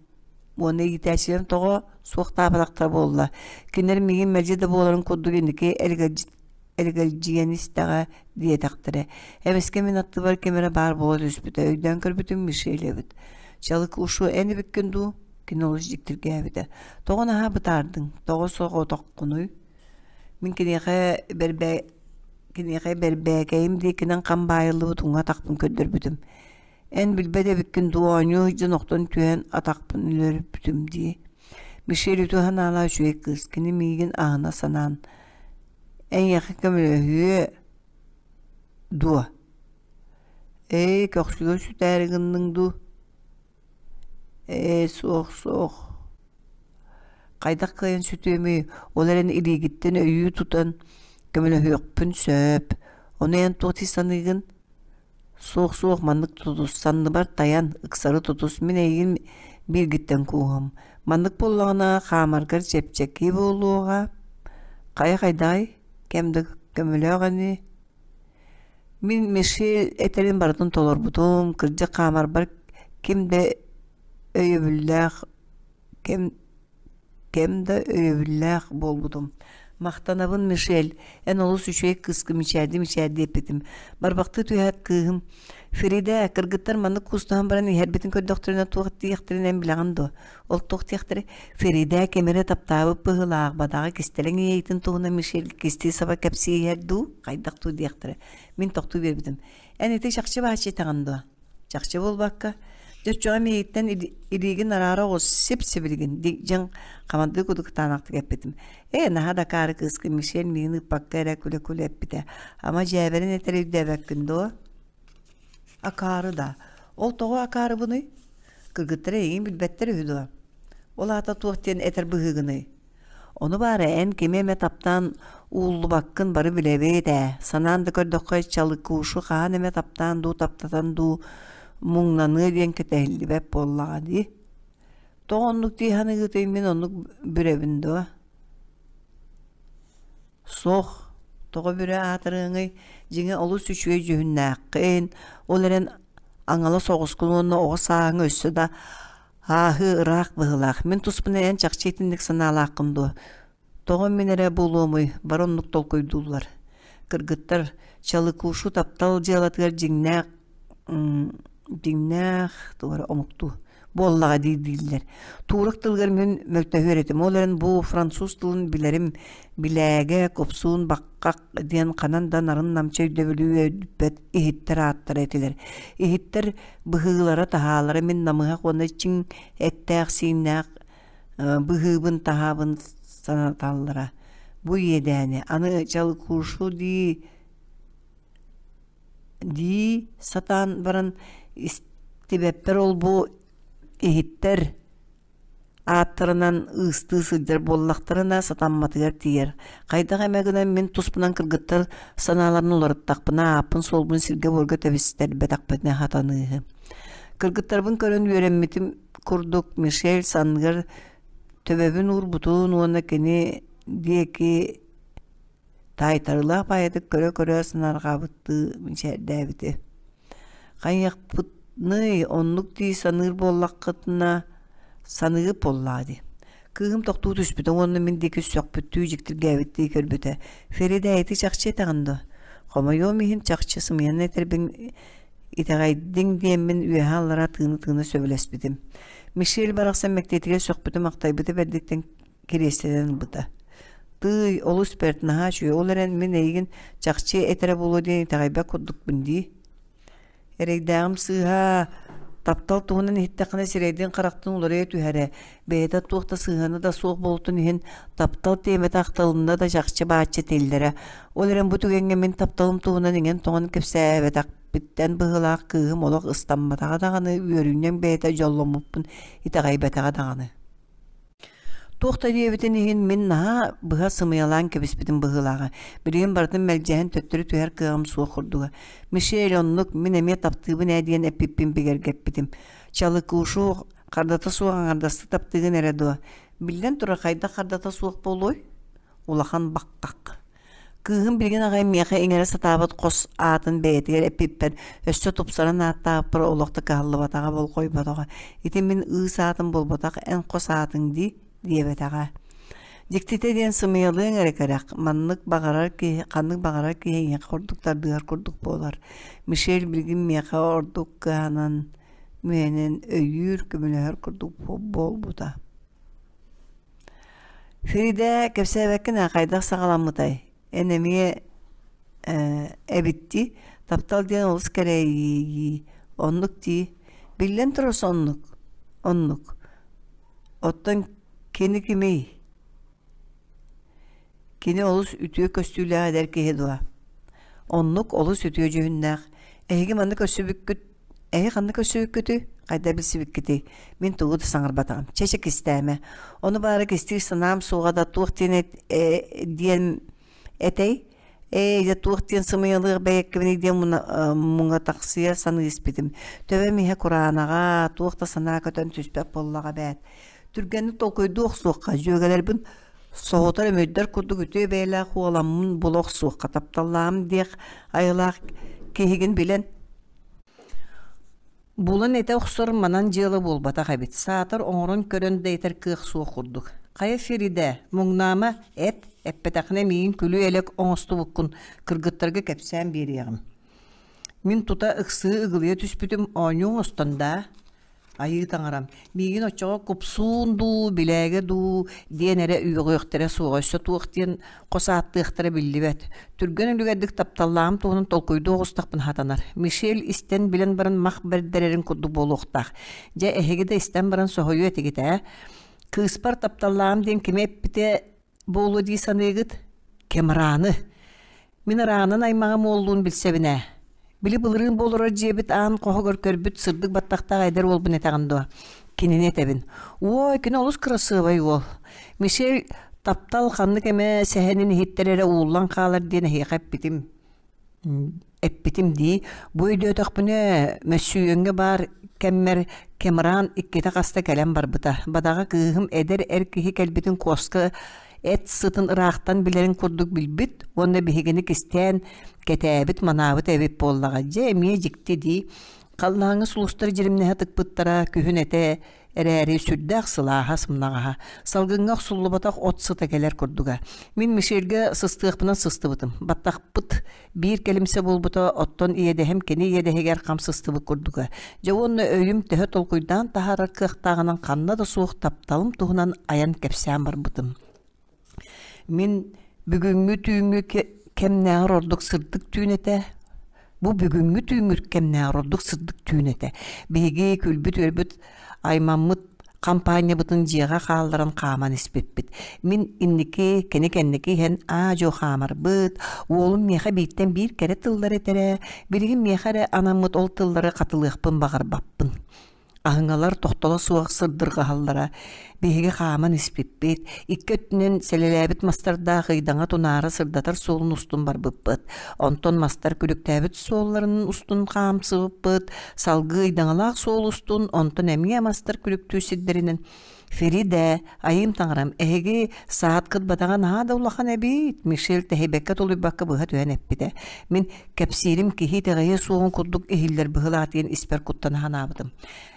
уонна иитээччилэрим тоҕо суохтаабатахтара буолла. Кинилэр миигин мэлдьи да буоларын курдук инники. элэгэлдьийэн истэҕэ диэтэхтэрэ. Эмискэ мин аттыбар ким эрэ баар буола түспүтэ, өйдөөн көрбүтүм Мишель эбит. Чалык ушу эн эбиккин дуу? Кини олус дьиктиргээбитэ. Тоҕо наһаа бытаардыҥ? Тоҕо соҕотоххунуй? Мин киниэхэ бэрбээ киниэхэ бэрбээкэйим диэкинэн хам баайыллыбыт уҥа атахпын көрдөрбүтүм. Эн билбэт эбиккин дуу, оонньуу сылдьан охтон түһэн атахпын өлөрбүтүм дии. Мишель үтүө санаалаах үчүгэй кыыс, кини миигин аһына санаан, эйиэхэ көмөлөһүө дуо? Ээ, көхсүгэр сүтээри гынныҥ дуу? Ээ, суох, суох. Хайдах кыайан сүтүөмүй, ол эрэн илиигиттэн өйүү тутан көмөлөһүөхпүн сөп. Ону эн туох дии саныыгын? Суох, суох, маннык тутус, санныбар тайан, ыксары тутус, мин эйигин бииргиттэн кууһам. Маннык буоллаҕына, хаамаргар чэпчэки буолуоҕа. Хайа хайдаҕый? Кэм да көмөлөөх ини. Мин Мишель этэрин барытын толорбутум, кырдьык хаамарбар ким да өйөбүллээх кэм кэм да өйөбүллээх буолбутум. Махтанабын, Мишель, эн олус үчүгэй кыыскын мичээрдии-мичээрдии эппитим. Барбахтыы түһээт кыыһым «Феридэ, кыргыттар маннык куустаһан баран иһэрбитин көрдөхтөрүнэ туох диэхтэрин эн билэҕин дуо? Ол туох диэхтэрэй? Феридэ ким эрэ таптаабыт быһыылаах, бадаҕа кистэлэҥ иэйиитин туһунан Мишельгэ кистии саба кэпсии иһэр дуу, хайдах дуу диэхтэрэ. Мин тохтуу биэрбитим. Эн ити чахчы бааччы итэҕин дуо? Чахчы буолбакка, дьэ оччоҕо миигиттэн илиигин араара оҕус, сип-сибилигин дьиҥ хамандыы курдук кытаанахтык эппитим. Ээ, наһаа да акаары кыыска Мишель миигин ыыппакка эрэ күлэ-күлэ эппитэ. Ама дьээбэрин этэр өйдөөбөккүн дуо? Акаары да. Ол тоҕо акаарыбыный? Кыргыттар эйигин билбэттэр үһү дуо? Ол аата туох диэн этэр быһыыгыный? Ону баара эн кими эмэ таптаан ууллубаккын бары билэбит ээ. Санаан да көрдөххө, Чалыкушу хаһан эмэ таптаан дуу, таптатан дуу муҥнаныа диэн кэтэһиллибэт буоллаҕа дии. Тоҕо оннук дии саныыгытый, мин оннук бүрэбин дуо? Суох, тоҕо бүрэ аатырыаҥый, дьиҥэ олус үчүгэй дьүһүннээххин, ол эрэн аҥала соҕускун уонна оҕо сааһыҥ өссө да ааһыы ыраах быһыылаах. Мин туспунан эн чахчы итинник санаалааххын дуо? Тоҕо мин эрэ буолуомуй, бары оннук толкуйдууллар. Кыргыттар Чалыкушу таптал дьыалатыгар дьиҥнээх дьиҥнээх тугу эрэ омуктуу буоллаҕа дии дииллэр. Туурак тылыгар мин мөлтөһүөр этим. Ол эрэн бу француз тылын билэрим билээгэ, купсуун, баккак диэн ханан да нарын-намчы өйдөбүлү үөдүппэт иһиттэр ааттара этилэр. Иһиттэр быһыылара-таһаалара мин намыһах уонна чиҥ эттээх-сииннээх быһыыбын-таһаабын санаталлара. Бу иэдээни аны чалкушу дии дии сатаан баран истибэппэр ол-бу иһиттэр ааттарынан ыыстыы сылдьар буоллахтарына сатамматыгар тиийэр. Хайдах эмэ гынан мин туспунан кыргыттар санааларын уларыттахпына ааппын-суолбун сиргэ-буорга тэбистэрбэтэхпинэ сатаныыһы. Кыргыттарбын көрөн үөрэммитим курдук Мишель санныгар төбөбүн уурбутун уонна кини диэки таайтарыылаах баайытык көрө-көрө санаарҕаабыттыы мичээрдээбитэ. Хайыахпытный, оннук дии саныыр буоллаххытына, саныыр буоллаҕа дии. Кыыһым тохтуу түспүтэ уонна мин диэки сөхпүттүү, дьиктиргээбиттии көрбүтэ. Ферида ити чахчы этэҕин дуо? Хомойуом иһин чахчы сымыйаны этэрбин итэҕэйдиҥ диэммин үөһэ-аллара тыына-тыына сөбүлэспитим. Мишель барахсан мэктиэтигэр сөхпүтүм-махтайбыта бэрдиттэн кириэстэнэн ылбыта. Тыый, олус бэрт, наһаа үчүгэй, ол эрэн мин эйигин чахчы этэрэ буолуо диэн итэҕэйбэт курдукпун дии. Эрэйдээҕим сыыһа, таптал туһунан иһиттэххинэ сирэйдиин-харахтыын уларыйа түһэрэ, бэйэтэ туох да сыһыана да суох буолтун иһин таптал тиэмэтэ ахтылынна да чахчы-бааччы тиллэрэ. Ол эрэн бу түгэҥҥэ мин тапталым туһунан иҥэн-тоҥон кэпсээбэтэхпиттэн быһыылаах кыыһым олох ыстамматаҕа даҕаны, үөрүнньэҥ бэйэтэ дьолломмуппун итэҕэйбэтэҕэ даҕаны. Туох да диэбитин иһин мин наһаа быһа сымыйалаан кэбиспитим быһыылааҕа. Билигин барытын мэлдьэһэн төттөрү түһэр кыаҕым суох курдуга. Мишель оннук мин эмиэ таптыыбын ээ диэн эппиппин бигэргэппитим. Чалыкушу хардата суох аҥардастыы таптыыгын эрэ дуо? Биллэн турар, хайдах хардата суох буолуой? Улахан баккак. Кыыһым билигин аҕай миэхэ иҥэрэ сатаабыт хос аатын бэйэтигэр эппиппэр өссө тупсаран ааттаабыппар олох да кыһаллыбатаҕа, болҕойботоҕо. Ити мин ыыс аатым буолбатах, эн хос аатыҥ дии, диэбэтэҕэ. Дьиктитэ диэн сымыйалыаҥ эрэ кэрэх, маннык баҕарар киһи, ханнык баҕарар киһи эйиэхэ курдук тардыһар курдук буолар. Мишель билигин миэхэ ордук кыһанан, мүһэнэн өйүүр, көмөлөһөр курдук буолбута. Фридэ, кэпсээбэккин ээ, хайдах саҕаламмытай? Эн эмиэ эбит дии, таптал диэн олус кэрэйии, оннук дии. Биллэн турар соннук, оннук. Оттон кини кимий? Кини олус үтүө көстүүлээх эдэр киһи дуо? Оннук олус үтүө дьүһүннээх. Эһиги манна көрсүбүккүт Эһи ханна көрсүбүккүтүй? Хайда билсибиккитий? Мин тугу да саҥарбатаҕым. Чэ-чэ кистээмэ. Ону баара кистиир санаам суоҕа да туох диэн диэн этэй? Ээ, дьэ туох диэн сымыйалыах бэйэккэбиний диэн муҥатахсыйа саныы испитим. Төбөм иһэ кураанаҕа, туох да санаа көтөн түспэт буоллаҕа эбээт. Түргэнник толкуйдуу охсуохха, дьүөгэлэрбин соһутар өмүрдэр курдук үтүө бэйэлээх уоламмын була охсуохха, тапталлааҕым диэх айылаах киһигин билэн Булан этэ охсор манан дьыала буолбатах эбит, саатар оҥорон көрөн да этэр кыах суох курдук. Хайа Феридэ, муҥнаама, эт, эппэтэххинэ миигин күлүү-элэк оҥостубуккун кыргыттарга кэпсээн биэриэҕим. Мин тута ыксыы ыгылыйа түспүтүм оонньуу оҥостон даа Айыы таҥарам, миигин оччоҕо купсуун дуу, билээгэ дуу диэн эрэ үөҕүөхтэрэ суоҕа, өссө туох диэн хос ааттыахтара биллибэт. Түргэн үлүгэрдик тапталлааҕым туһунан толкуйдуу оҕустахпын сатанар. Мишель истэн билэн баран мах бэрдэрэрин курдук буолуохтаах. Дьэ, эһиги да истэн баран соһуйуо этигит ээ. Кыыспар тапталлааҕым диэн кими эппитэ буолуо дии саныыгыт? Кемраны. Мин ыраанан аймаҕым уоллуун билсэбин ээ. Били былырыын буоларар дьиэбит аан хоһугар көрбүт сырдык баттахтаах эдэр уолбун этэҕин дуо? Кинини этэбин. Уой, кини олус кырасыабай уол. Мишель таптал ханнык эмэ сэһэнин иһиттэр эрэ ууллан хаалар диэн эһиэхэ эппитим. Эппитим дии, бу өйдөөтөхпүнэ, мөссүйүөҥҥэ баар кэммэр Кемран иккитэ хаста кэлэн барбыта. Бадаҕа кыыһым эдэр эр киһи кэлбитин куоска эт сытын ыраахтан билэрин курдук билбит уонна биһигини кистээн кэтээбит-манаабыт эбит буоллаҕа. Дьэ, эмиэ дьикти дии. Халлааҥҥа сулустар дьиримнэһэ тыкпыттара, күһүн этэ эрээри сүрдээх сылааһа, сымнаҕаһа. Салгыҥҥа охсуллубатах от сыта кэлэр курдуга. Мин Мишельгэ сыстыахпынан сыстыбытым. Баттахпыт биир кэлимсэ буолбута, оттон иэдэһим кини иэдэһигэр хам сыстыбыт курдуга. Дьэ уонна өйүм төһө толкуйдаан таһаарар кыахтааҕынан ханна да суох тапталым туһунан айан кэпсээн барбытым. Мин бүгүҥҥү түүҥҥү кэмнээҕэр ордук сырдык түүн этэ. Бу бүгүҥҥү түүҥҥү кэмнээҕэр ордук сырдык түүн этэ. Биһиги күлбүт-үөрбүт аймаммыт хампаанньабытын дьиэҕэ хаалларан хааман испиппит. Мин инники, кини кэнники иһэн аа-дьуо хаамарбыт, уолум миэхэ бииртэн биир кэрэ тыллары этэрэ, билигин миэхэ эрэ анаммыт ол тыллары хатылыахпын баҕарбаппын. Аһыҥалар тохтоло суох сырдырҕаһаллара. Биһиги хааман испиппит, икки өттүнэн сэлэлээбит мастардаах ыйдаҥа тунаара сырдатар суолун устун барбыппыт. Онтон мастар күлүктээбит суолларын устун хаамсыбыппыт, салгыы ыйдаҥалаах суол устун, онтон эмиэ мастар күлүктүү сирдэринэн Феридэ, айыым таҥарам, эһиги сааткыт бадаҕа наһаа да улахан эбит, Мишель тэһийбэккэ-тулуйбакка быһа түһэн эппитэ. Мин кэпсиирим киһи итэҕэйиэ суоҕун курдук иһиллэр быһыылаах диэн испэр куттана санаабытым.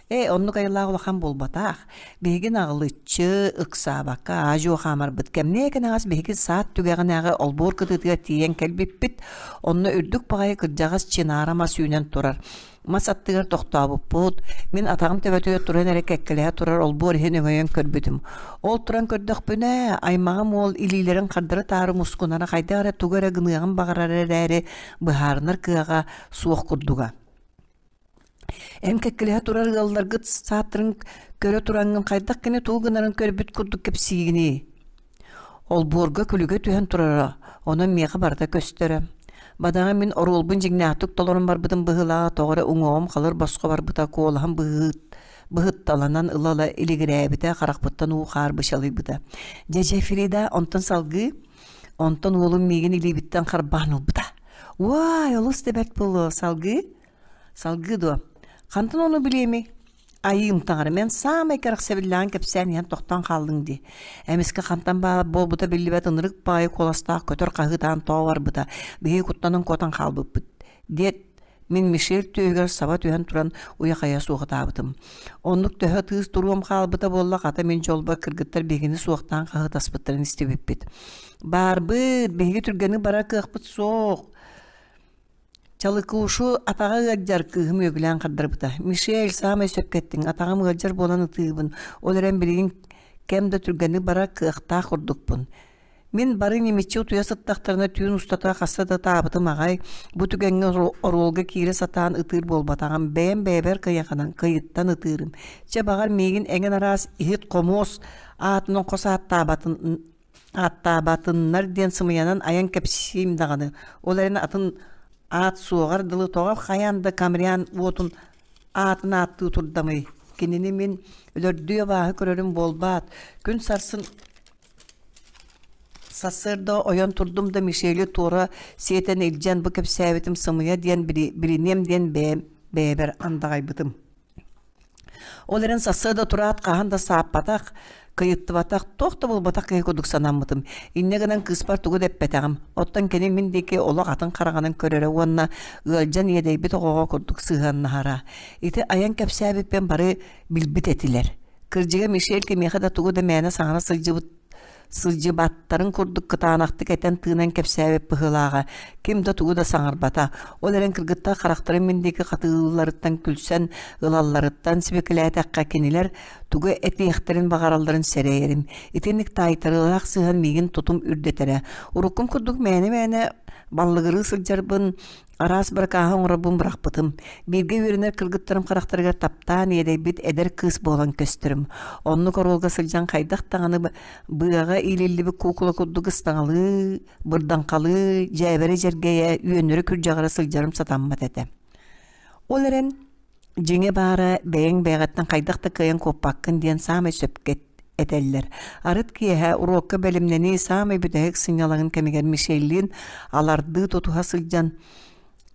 Ээ, оннук айылаах улахан буолбатах. Биһиги наҕылыччы, ыксаабакка аа-дьуо хаамарбыт. Кэмниэ кэнэҕэс биһиги саат түгэҕинээҕи олбуор кытыытыгар тиийэн кэлбиппит. Онно үрдүк баҕайы кырдьаҕас чинаара мас үүнэн турар. Мас аттыгар тохтообуппут, мин атаҕым төбөтүгэр туран эрэ кэккэлэһэ турар олбуор иһин өҥөйөн көрбүтүм. Ол туран көрдөхпүнэ, аймаҕым уол илиилэрин хардары-таары мускунара хайдах эрэ тугу эрэ гыныаҕын баҕарар эрээри, быһаарынар кыаҕа суох курдуга. Эн кэккэлэһэ турар ыалларгыт сааттарын көрө тураҥҥын хайдах кини тугу гынарын көрбүт курдук кэпсиигиний? Олбуорга күлүгэ түһэн турара, онон миэхэ барыта көстөрө. Бадаҕа мин оруолбун дьиҥнээхтик толорон барбытым быһыылааҕа тоҕо эрэ уҥуоҕум халыр босхо барбыта, куолаһым быһытталанан ыла-ыла илигирээбитэ, харахпыттан уу-хаар бычалыйбыта. Дьэ, дьэ, Фрида, онтон салгыы, онтон уолум миигин илиибиттэн харбаан ылбыта. Уай, олус да бэрт буолуо, салгыы? Салгыы дуо? Хантан ону билиэмий? Айыым таҥара, мин саамай кэрэхсэбиллээҕин кэпсээн иһэн тохтоон хааллыҥ дии. Эмискэ хантан баар буолбута биллибэт ынырык баайы куоластаах көтөр хаһыытаан тоҕо барбыта, биһиги куттанан куотан хаалбыппыт диэт, Мин Мишель түөһүгэр саба түһэн туран уйа-хайа суохатаабытым. Оннук төһө тыыс туруом хаалбыта буолла, хата мин дьолбор кыргыттар биһигини суохтаан хаһыытаспыттарын истибиппит. Баарбыт, биһиги түргэнник барар кыахпыт суох. Чалыкушу атаҕа ыалдьар кыыһым үөгүлээн хардарбыта. Мишель, саамай сөпкө эттиҥ, атаҕым ыалдьар буолан ытыыбын. Ол эрэн билигин кэм да түргэнник барар кыахтаах курдукпун. Мин бары ньимиччи утуйа сыттахтарына түүн устата хаста да ытаабытым аҕай, бу түгэҥҥэ оруолга киирэ сатаан ытыыр буолбатаҕым, бэйэм бэйэбэр кыйаханан кыйыттан ытыырым. Чэ, баҕар миигин эҥин араас иһит-хомуос аатынан хос ааттаабатын ааттаабатыннар диэн сымыйанан айан кэпсиим даҕаны. Ол эрэн атын аат суоҕар дылы тоҕо хайаан да Камрян уотун аатын ааттыы турдамый? Кинини мин өлөрдүү абааһы көрөрүм буолбаат, күн сарсын Сарсыарда ойон турдум да Мишели туора сиэтэн илдьэн бу кэпсээбитим сымыйа диэн билиниэм диэн бэйэм бэйэбэр андаҕайбытым. Ол эрэн сарсыарда тураат хаһан да сааппатах, кыйыттыбатах, туох да буолбатах киһи курдук санаммытым. Инньэ гынан кыыспар тугу да эппэтэҕим. Оттон кини мин диэки олох атын хараҕынан көрөрө уонна ыалдьан иэдэйбит оҕоҕо курдук сыһыаннаһара. Ити айан кэпсээбиппин бары билбит этилэр. Кырдьыга Мишель кимиэхэ да тугу да мээнэ саҥара сылдьыбыт сылдьыбаттарын курдук кытаанахтык этэн-тыынан кэпсээбит быһыылааҕа, ким да тугу да саҥарбата. Ол эрэн кыргыттар харахтарын мин диэки хатыылларыттан күлсэн ылалларыттан сибикилээтэххэ кинилэр тугу этиэхтэрин баҕаралларын сэрэйэрим. Итинник таайтарыылаах сыһан миигин тутум үрдэтэрэ. Уруккум курдук мээнэ-мээнэ баллыгырыы сылдьарбын Араас быракааһы оҥорорбун бырахпытым. Бииргэ үөрэнэр кыргыттарым харахтарыгар таптаан иэдэйбит эдэр кыыс буолан көстөрүм. Оннук оруолга сылдьан хайдах даҕаны быаҕа иилиллибит куукула курдук ыстаҥалыы, бырдаҥхалыы, дьээбэрэ дьэргэйэ, үөннэрэ-күрдьэҕэрэ сылдьарым сатаммат этэ. Ол эрэн, дьиҥэ баара, бэйэҥ бэйэҕиттэн хайдах да кыайан куоппаккын диэн саамай сөпкө этэллэр. Арыт киэһэ уруокка бэлэмнэнии саамай бүтэһик сынньалаҥын кэмигэр Мишеллиин алардыы тутуһа сылдьан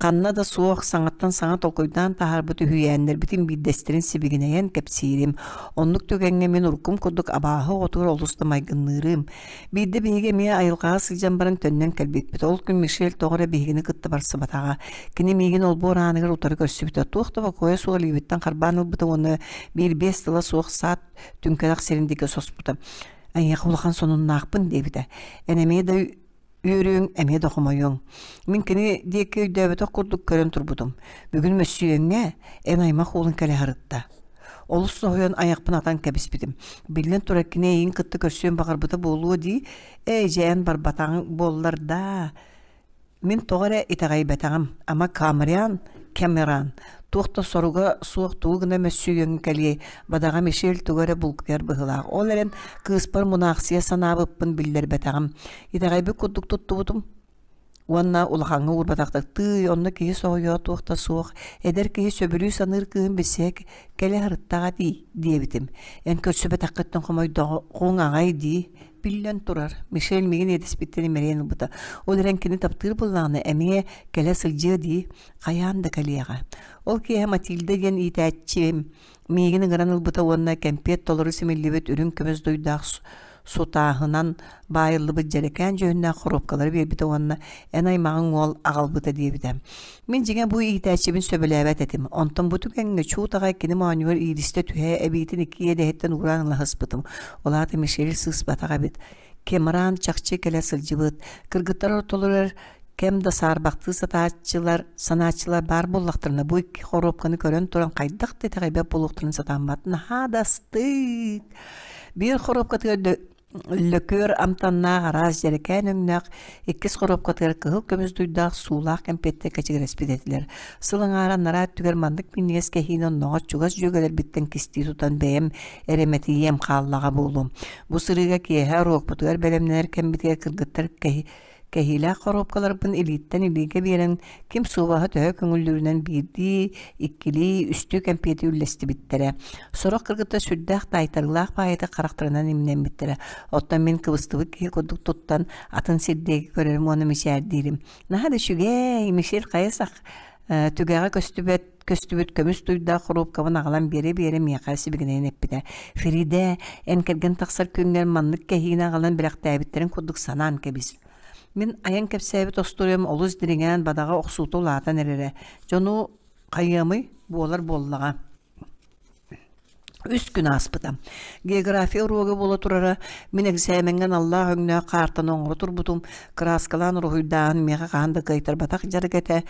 ханна да суох саҥаттан саҥа толкуйдаан таһаарбыт үһүйээннэрбитин биирдэстэрин сибигинэйэн кэпсиирим. Оннук түгэҥҥэ мин уруккум курдук абааһы оҕотугар олус да майгынныырым. Биирдэ биһиги эмиэ айылҕаҕа сылдьан баран төннөн кэлбиппит. Ол күн Мишель тоҕо эрэ биһигини кытта барсыбатаҕа. Кини миигин олбуор ааныгар утары көрсүбүтэ. Туох да бокуойа суох илиибиттэн харбаан ылбыта уонна биир-биэс тыла суох саат түҥкэтэх сирин диэки соспута. Эйиэхэ улахан сонуннаахпын диэбитэ. Эн эмиэ да үөрүөҥ, эмиэ да хомойуоҥ. Мин кини диэки өйдөөбөтөх курдук көрөн турбутум. Бүгүн мөссүйүөҥҥэ эн аймах уолун кэлэ сырытта. Олус соһуйан айахпын атан кэбиспитим. Биллэн турар, кини эйигин кытта көрсүөн баҕарбыта буолуо дии. Ээ, дьэ, эн барбатаҕыҥ буоллар даа. Мин тоҕо эрэ итэҕэйбэтэҕим, ама Камрян, Кэмеран туох да соруга суох тугу гына мөссүйүөҥ кэлиэй, бадаҕа Мишель тугу эрэ булкуйар быһыылаах. Ол эрэн кыыспар мунаахсыйа санаабыппын биллэрбэтэҕим. Итэҕэйбит курдук туттубутум уонна улахаҥҥа уурбатахтык тыый, онно киһи соһуйуо туох да суох, эдэр киһи сөбүлүү саныыр кыыһын билсиһэ кэлэ сырыттаҕа дии диэбитим. Эн көрсүбэтэххиттэн хомойдоҕуҥ аҕай дии Биллэн турар, Мишель миигин иэдэспиттэн имэрийэн ылбыта. Ол эрэн кини таптыыр буоллаҕына эмиэ кэлэ сылдьыа дии, хайаан да кэлиэҕэ. Ол киэһэ Матильда диэн иитээччим миигин ыҥыран ылбыта уонна кэмпиэт толору симиллибит үрүҥ көмүс дуйдаах сутааһынан баайыллыбыт дьэрэкээн дьүһүннээх хоруопкалары биэрбитэ уонна эн аймаҕыҥ уол аҕалбыта диэбитэ. Мин дьиҥэ бу иитээччибин сөбүлээбэт этим. Онтон бу түгэҥҥэ чуут аҕай кини моонньугар иилистэ түһэ эбиитин икки иэдэһиттэн угураан ыла сыспытым. Ол аата Мишель сыыспатах эбит. Кемран чахчы кэлэ сылдьыбыт. Кыргыттар ортолоругар кэм да саарбахтыы сатааччылар, санааччылар баар буоллахтарына бу икки хоруопканы көрөн туран хайдах да итэҕэйбэт буолуохтарын сатааммат. Наһаа да астык! Биир хоруопкатыгар Лөкүөр амтаннаах араас дьэрэкээн өҥнөөх иккис хоруопкатыгар кыһыл көмүс дуйдаах суулаах кэмпиэттэр кэчигирэспит этилэр. Сыл аҥаара анараа өттүгэр маннык минньигэс кэһиини оннооҕор чугас дьүөгэлэрбиттэн кистии тутан бэйэм эрэ мэтийиэм хааллаҕа буолуом. Бу сырыыга киэһэ уруокпутугар бэлэмнэнэр кэммитигэр кыргыттар кэһи Кэһиилээх хоруопкаларбын илииттэн илиигэ биэрэн, ким суобаһа төһө көҥүллүүрүнэн биирдии, иккилии, үстүү кэмпиэти үллэстибиттэрэ. Сорох кыргыттар сүрдээх таайтарыылаах баайытык харахтарынан имнэммиттэрэ. Оттон мин кыбыстыбыт киһи курдук туттан, атын сир диэки көрөрүм уонна мичээрдиирим. Наһаа да үчүгэй, Мишель хайа сах түгэҕэ көстүбэт көстүбүт көмүс дуйдаах хоруопкабын аҕалан биэрэ-биэрэ миэхэ сибигинэйэн эппитэ: «Феридэ, эн кэргэн тахсар күҥҥэр маннык кэһиини аҕалан бэлэхтээбиттэрин курдук санаан кэбис. Мин айан кэпсээбит остуоруйам олус дириҥээн бадаҕа охсуута улаатан эрэрэ. Дьону хайыамый, буолар буоллаҕа. Үс күн ааспыта. География уруога буола турара. Мин эксээмэҥҥэ аналлаах өҥнөөх хаартаны оҥоро турбутум. Кырааскалаан уруһуйдааһын миэхэ хаһан да кыайтарбатах дьарык этэ.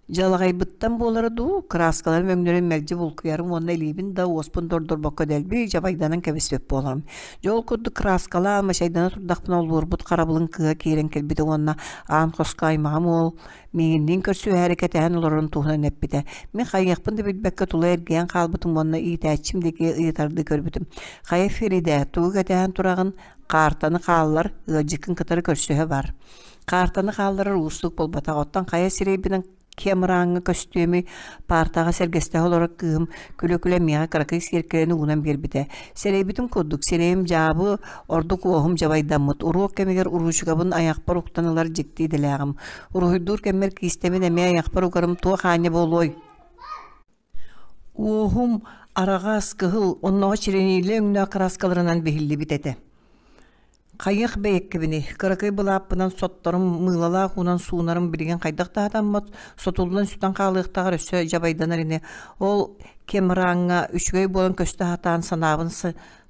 Дьалаҕайбыттан буолара дуу, кырааскаларым өҥнөрүн мэлдьи булкуйарым уонна илиибин да, уоспун да ордорбокко дэлби дьабайданан кэбиспэт буоларым. Дьэ ол курдук кырааскалаан, мачайдана турдахпына олуурбут харабылын кыыһа киирэн кэлбитэ уонна аан хоско аймаҕым уол Миигинниин көрсүһээри кэтэһэн олорорун туһунан эппитэ. Мин хайыахпын да билбэккэ тула эргийэн хаалбытым уонна иитээччим диэки ыйытардыы көрбүтүм. Хайа Феридэ, тугу кэтэһэн тураҕын? Хаартаны хааллар, ыалдьыккын кытары көрсүһэ бар. Хаартаны хаалларар уустук буолбатах, оттон хайа сирэйбинэн кемрааҥҥа көстүөмүй паартаҕа сэргэстэһэ олорор кыыһым күлэ-күлэ миэхэ кыракый сиэркилэни уунан биэрбитэ. Сэрэйбитим курдук, сирэйим дьаабы, ордук уоһум дьабайдаммыт. Уруок кэмигэр уруучукабын айахпар уктан ылар дьикти идэлээҕим. Уруһуйдуур кэммэр киистэбин эмиэ айахпар угарым туох аанньа буолуой? Уоһум араҕас, кыһыл, оннооҕо чэрэниилэ өҥнөөх кырааскаларынан биһиллибит этэ. Хайыах бэйэккэбиний, кыракый былааппынан сотторум, мыылалаах уунан суунарым билигин хайдах да сатаммат, сотуллан сүтэн хаалыахтааҕар өссө дьабайданар ини. Ол кемрааҥҥа үчүгэй буолан көстө сатаан санаабын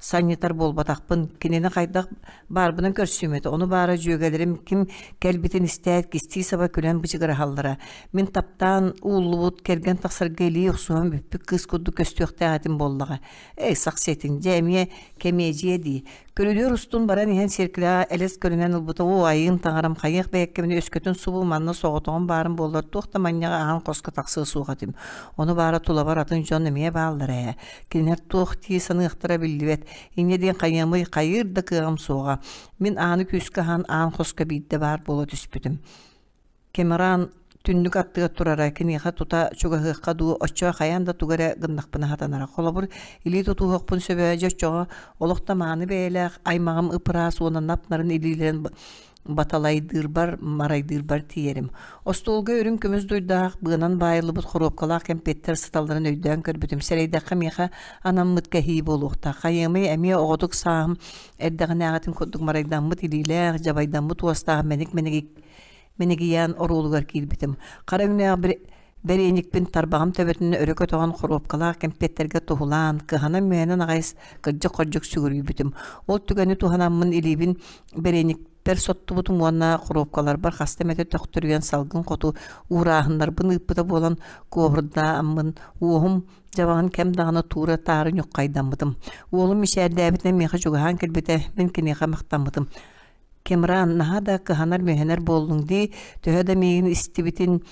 санньытар буолбатахпын, кинини хайдах баарбынан көрсүөм этэ, ону баара дьүөгэлэрим ким кэлбитин истээт кистии-саба күлэн бычыгыраһаллара. Мин таптаан ууллубут, кэргэн тахсарга илии охсуһан бүппүт кыыс курдук көстүөхтээх этим буоллаҕа. Эй, сах сиэтин, дьэ эмиэ кэмиэдьийэ дии. Көрүдүөр устун баран иһэн сиэркилэҕэ элэс көрүнэн ылбыта, оо, айыым таҥарам, хайыах бэйэккэбин өскөтүн субу манна соҕотоҕун баарым буоллар туох да манньаҕа аһан хоско тахсыа суох этим. Ону баара тулабар атын дьон эмиэ бааллар ээ. Кинилэр туох дии саныахтара биллибэт. Инньэ диэн хайыамый, хайыыр да кыаҕым суоҕа. Мин ааны күүскэ аһан аан хоско биирдэ баар буола түспүтүм. Кэмеран түннүк аттыгар турара, киниэхэ тута чугаһыахха дуу, оччоҕо хайаан да тугу эрэ гыннахпына сатанара. Холобур, илии тутуһуохпун сөбө, дьэ оччоҕо олох да мааны бэйэлээх аймаҕым ып-ыраас уонна нап-нарын илиилэрин баталайдыырбар, марайдыырбар тиийэрим. Остуолга үрүҥ көмүс дуйдаах, быанан баайыллыбыт хоруопкалаах кэмпиэттэр сыталларын өйдөөн көрбүтүм. Сэрэйдэххэ миэхэ анаммыт кэһии буолуохтаах. Хайыамый эмиэ оҕотук сааһым эрдэҕинээҕитин курдук марайдаммыт илиилээх, дьабайдаммыт уостаах мэник-мэник мэнигийээн оруолугар киирбитим. Хара өҥнөөх бэриэньикпин тарбаҕым төбөтүн өрө көтөҕөн хоруопкалаах кэмпиэттэргэ туһулаан, кыһанан-мүһэнэн аҕай кырдьык-хордьук сүгүрүйбүтүм. Ол түгэни туһанаммын илиибин бэриэньикпэр соттубутум уонна хоруопкаларбар хаста эмэтэ төхтөрүйэн салгын хоту уурааһыннарбын ыыппыта буолан куоһурдааммын уоһум дьабаҕын кэм даҕаны туура-таары ньуххайдаммытым. Уолум мичээрдээбитинэн миэхэ чугаһаан кэлбитэ, мин киниэхэ махтаммытым. Кемран наһаа да кыһанар-мүһэнэр буоллуҥ дии, төһө да миигин истибитин,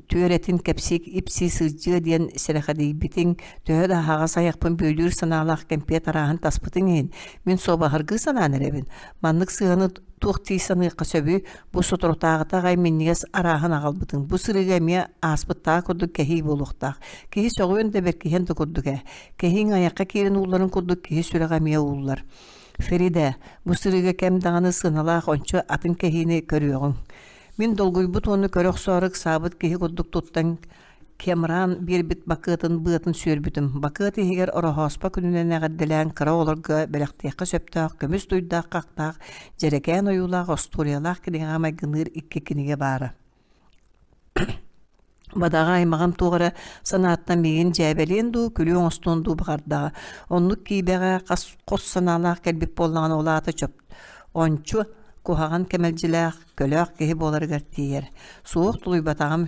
түөрэтин кэпсии-ипсии сылдьыа диэн сэрэхэдийбитиҥ, төһө да аһаҕас айахпын бүөлүүр санаалаах кэмпиэт арааһын таспытыҥ иһин, мин суобаһыргыы санаан эрэбин. Маннык сыһыаны туох дии саныахха сөбүй, бу соторутааҕыта аҕай минньигэс арааһын аҕалбытыҥ, бу сырыыга эмиэ ааспыттааҕа курдук кэһии буолуохтаах. Киһи сөҕүөн да бэркиһиэн да курдук ээ. Кэһииҥ айахха киирэн уулларын курдук киһи сүрэҕэ эмиэ ууллар. Ферида, бу сырыыга кэм даҕаны сыаналаах ончу атын кэһиини көрүөҕүҥ. Мин долгуйбут уонна көрө охсоору ыксаабыт киһи курдук туттан Кемран биэрбит бакыатын быатын сүөрбүтүм. Бакыат иһигэр Ороһооспо күнүнэн эҕэрдэлээн кыра оҕолорго бэлэхтиэххэ сөптөөх көмүс дуйдаах хахтаах, дьэрэкээн ойуулаах остуоруйалаах кинигэҕэ майгынныыр икки кинигэ баара. Бадаҕа аймаҕым туох эрэ санааттан миигин дьээбэлиэн дуу, күлүү оҥостуон дуу баҕардаҕа. Оннук киибэҕэ хас хос санаалаах кэлбит буоллаҕына ол аата чоп ончу куһаҕан кэмэлдьилээх, көлөөх киһи буоларыгар тиийэр. Суох тулуйбатаҕым,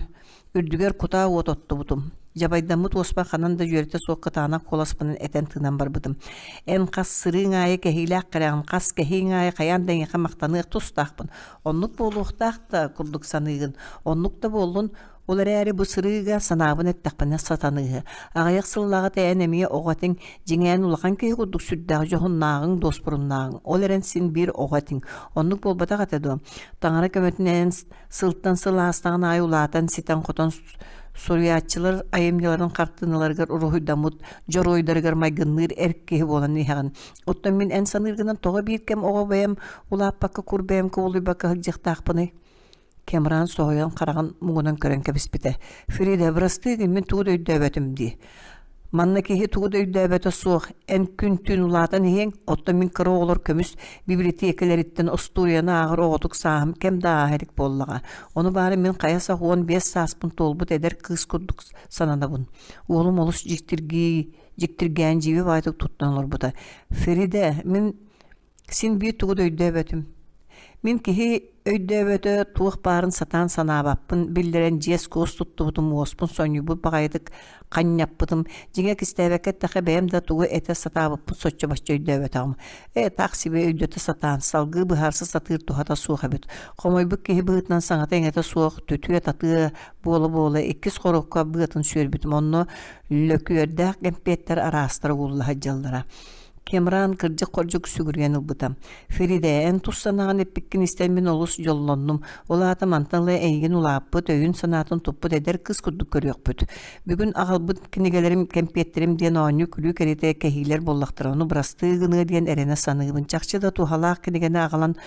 үрдүгэр кутаа уот оттубутум. Дьабайдаммыт уоспа ханан да дьүөрэтэ суох кытаанах куоласпынан этэн-тыынан барбытым. Эн хас сырыыҥ аайы кэһиилээх кэлэҕин, хас кэһииҥ аайы хайаан да эйиэхэ махтаныах тустаахпын. Оннук буолуохтаах да курдук саныыгын. Оннук да буоллун, ол эрээри бу сырыыга санаабын эттэхпинэ сатаныыһы. Аҕыйах сыллааҕыта эн эмиэ оҕо этиҥ, дьиҥээн улахан киһи курдук сүрдээх дьоһуннааҕыҥ, дуоспуруннааҕыҥ. Ол эрэн син биир оҕо этиҥ. Оннук буолбатах этэ дуо? Таҥара көмөтүнэн сылтан сыл аастаҕын аайы улаатан, ситэн-хотон суруйааччылар айымньыларын хартыыналарыгар уруһуйдаммыт дьоруойдарыгар майгынныыр эр киһи буолан иһэҕин. Оттон мин эн саныыргынан тоҕо биир кэм оҕо бэйэм улааппакка кур бэйэм кубулуйбакка сылдьыахтаахпыный? Кемран соһуйан хараҕын муҥунан көрөн кэбиспитэ. Фрида, бырастыы гын, мин тугу да өйдөөбөтүм дии. Манна киһи тугу да өйдөөбөтө суох, эн күн-түүн улаатан иһиэҥ, оттон мин кыра оҕолор көмүс бибилэтиэкэлэриттэн остуоруйаны ааҕар оҕотук сааһым кэм да ааһа илик буоллаҕа. Ону баара мин хайа сах 15 сааспын туолбут эдэр кыыс курдук сананабын. Уолум олус дьиктиргии, дьиктиргээн дьиибэ баайдык туттан олорбута. Феридэ, мин Син биир тугу да өйдөөбөтүм. Мин киһи өйдөөбөтө туох баарын сатаан санаабаппын биллэрэн дьиэс-куос туттубутум, уоспун сонньуйбут баҕайытык ханньаппытым. Дьиҥэ кистээбэккэ эттэххэ бэйэм да тугу этэ сатаабыппын соччо-бачча өйдөөбөтөҕүм. Ээ, таах сибэ өйдөтө сатаан, салгыы быһаарса сатыыр туһата суох эбит. Хомойбут киһи быһыытынан саҥата-иҥэтэ суох, түтүө-татыа буола-буола иккис хоруопка быатын сүөрбүтүм. Онно лөкүөрдээх кэмпиэттэр араастара уулла сылдьаллара. Кемран кырдьык-хордьук сүгүрүйэн ылбыта. «Феридэ, эн тус санааҕын эппиккин истэн мин олус дьоллоннум. Ол аата мантан ыла эйигин улааппыт, өйүн-санаатын туппут эдэр кыыс курдук көрүөхпүт. Бүгүн аҕалбыт кинигэлэрим, кэмпиэттэрим диэн оонньуу-күлүү кэриэтэ кэһиилэр буоллахтара. Ону бырастыы гыныа диэн эрэнэ саныыбын. Чахчы да туһалаах кинигэни аҕалан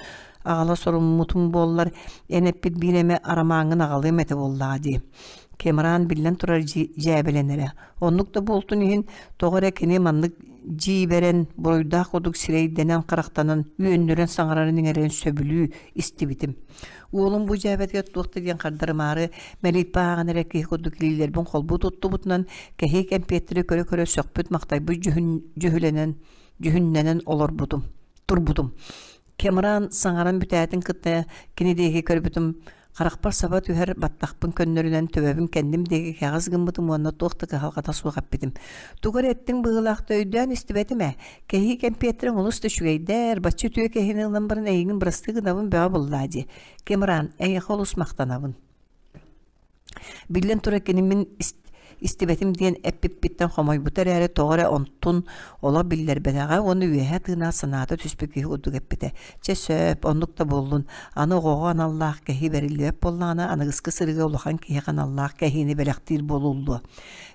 аҕала соруммутум буоллар, эн эппит биир эмэ арамааҥҥын аҕалыам этэ буоллаҕа дии». Кемран биллэн турар дьээбэлэнэрэ. Оннук да буолтун иһин, тоҕо эрэ кини маннык дьиибэрэн, буруйдаах курдук сирэйдэнэн-харахтанан, үөннүрэн саҥарарын-иҥэрэрин сөбүлүү истибитим. Уолум бу дьээбэтигэр туох да диэн хардарымаары, мэлииппэ ааҕан эрэр киһи курдук илиилэрбин холбуу туттубутунан, кэһии кэмпиэттэри көрө-көрө сөхпүт-махтайбыт дьүһүн дьүһүлэнэн, дьүһүннэнэн олорбутум, турбутум. Кемран саҥаран бүтээтин кытта кини диэки көрбүтүм, Харахпар саба түһэр баттахпын көннөрүнэн төбөбүн кэнним диэки кэҕис гыммытым уонна туох да кыһалҕата суох эппитим. Тугу эрэ эттиҥ быһыылаах да өйдөөн истибэтим ээ. Кэһии кэмпиэттэрин олус да үчүгэйдэр, бачча үтүө кэһиини ылан баран эйигин бырастыы гынабын бөҕө буллаа дии. Кемран, эйиэхэ олус махтанабын. Биллэн турар кини мин истибэтим диэн эппиппиттэн хомойбута эрээри тоҕо эрэ онтун олох биллэрбэтэҕэ уонна үөһэ тыынаах санаата түспүт киһи курдук эппитэ. Чэ сөп, оннук да буоллун. Аны оҕоҕо аналлаах кэһии бэриллибэт буоллаҕына, аныгыскы сырыыга улахан киһиэхэ аналлаах кэһиини бэлэхтиир буолуллуо.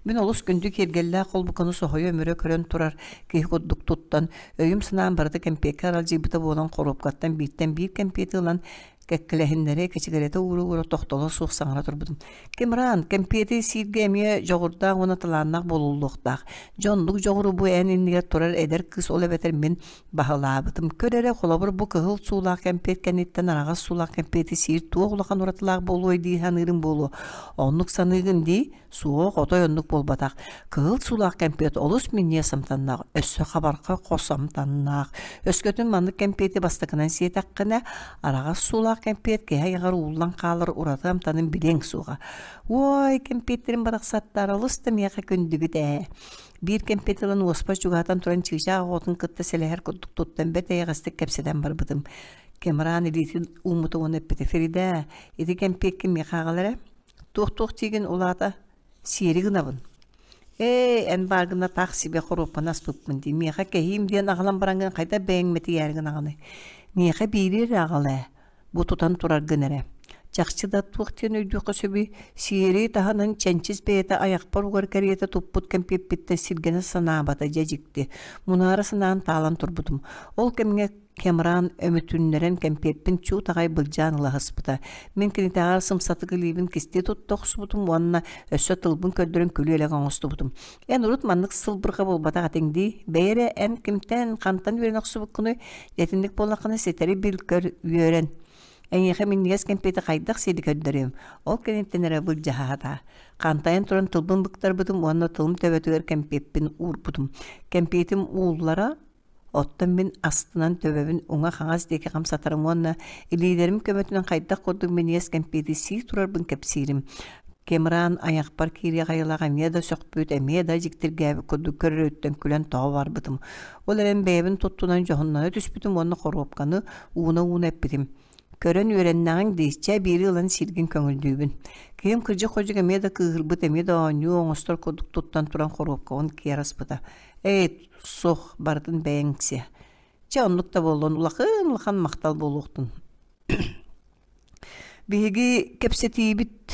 Мин олус күндү киэргэллээх холбуканы соһуйа-өмүрэ көрөн турар киһи курдук туттан, өйүм-санаам барыта кэмпиэккэ аралдьыйбыта буолан хоруопкаттан бииртэн биир кэмпиэти ылан кэккэлэһиннэри кэчигирэтэ уура-уура тохтоло суох саҥара турбутум. Кимран, кэмпиэти сииргэ эмиэ дьоҕурдаах уонна талааннаах буолуллуохтаах. Дьэ оннук дьоҕуру бу эн иннигэр турар эдэр кыыс ол эбэтэр мин баһылаабытым. Көр эрэ, холобур, бу кыһыл суулаах кэмпиэт кэнниттэн араҕас суулаах кэмпиэти сиир туох улахан уратылаах буолуой дии саныырым буолуо. Оннук саныыгын дии? Суох, отой оннук буолбатах. Кыһыл суулаах кэмпиэт олус минньиэс амтаннаах, өссө хабархай хос амтаннаах. Өскөтүн маннык кэмпиэти бастакынан сиэтэххинэ, араҕас суулаах кэмпиэт киһи айаҕар ууллан хаалар ураты амтанын билиэҥ суоҕа. Уой, кэмпиэттэрим барахсаттар олус да миэхэ күндүгүт ээ. Биир кэмпиэт ылан уоспар чугаһатан туран чыычаах оҕотун кытта сэлэһэр курдук туттан бэрт эйэҕэстик кэпсэтэн барбытым. Кемран илиитин ууммута уонна эппитэ: «Феридэ, ити кэмпиэккин миэхэ аҕал эрэ. Туох-туох диигин улаата сиэри гынабын. Ээ, эн бааргына таах сибэ хоруоппаны аспыппын дии. Миэхэ кэһиим диэн аҕалан бараҥҥын хайдах бэйэҥ мэтийээри гынаҕыный? Миэхэ биири эрэ аҕал ээ, бу тутан тураргын эрэ. Чахчы да туох диэн өйдүөххэ сөбүй? Сиэри таһынан чэнчис бэйэтэ айахпар угар кэриэтэ туппут кэмпиэппиттэн сиргэнэ санаабата дьэ дьикти. Мунаара санаан таалан турбутум. Ол кэмҥэ Кемран өмүтүннэрэн кэмпиэппин чуут аҕай былдьаан ыла сыспыта. Мин кинитээҕэр сымсатык илиибин кистии тутта охсубутум уонна өссө тылбын көрдөрөн күлүү-элэк оҥостубутум. Эн урут маннык сылбырҕа буолбатах этиҥ дии. Бэйэ эрэ эн кимтэн, хантан үөрэнэ охсубуккунуй? Итинник буоллаххына ситэри бил-көр үөрэн. Эйиэхэ минньигэс кэмпиэти хайдах сиэри көрдөрүөм? Ол кэнниттэн эрэ былдьаһаата. Хантайан туран тылбын быктарбытым уонна тылым төбөтүгэр кэмпиэппин уурбутум. Кэмпиэтим ууллара Оттон мин астынан төбөбүн уҥа-хаҥас диэки хамсатарым уонна илиилэрим көмөтүнэн хайдах курдук минньигэс кэмпиэти сии турарбын кэпсиирим. Кемран айахпар киириэх айылаах эмиэ да сөхпүт, эмиэ да дьиктиргээбит курдук көрөрүттэн күлэн тоҕо барбытым. Ол эрэн бэйэбин туттунан дьоһуннана түспүтүм уонна хоруопканы ууна-ууна эппитим. Көрөн үөрэннэҕиҥ дии, чэ биири ылан сииргин көҥүллүүбүн. Киһим кырдьык-хордьук эмиэ да кыыһырбыт, эмиэ да оонньуу оҥостор курдук туттан туран хоруопкабын киэр аспыта. Ээ, суох, барытын бэйэҥ сиэ. Чэ, оннук да буоллун, улахан-улахан махтал буолуохтун. Биһиги кэпсэтиибит.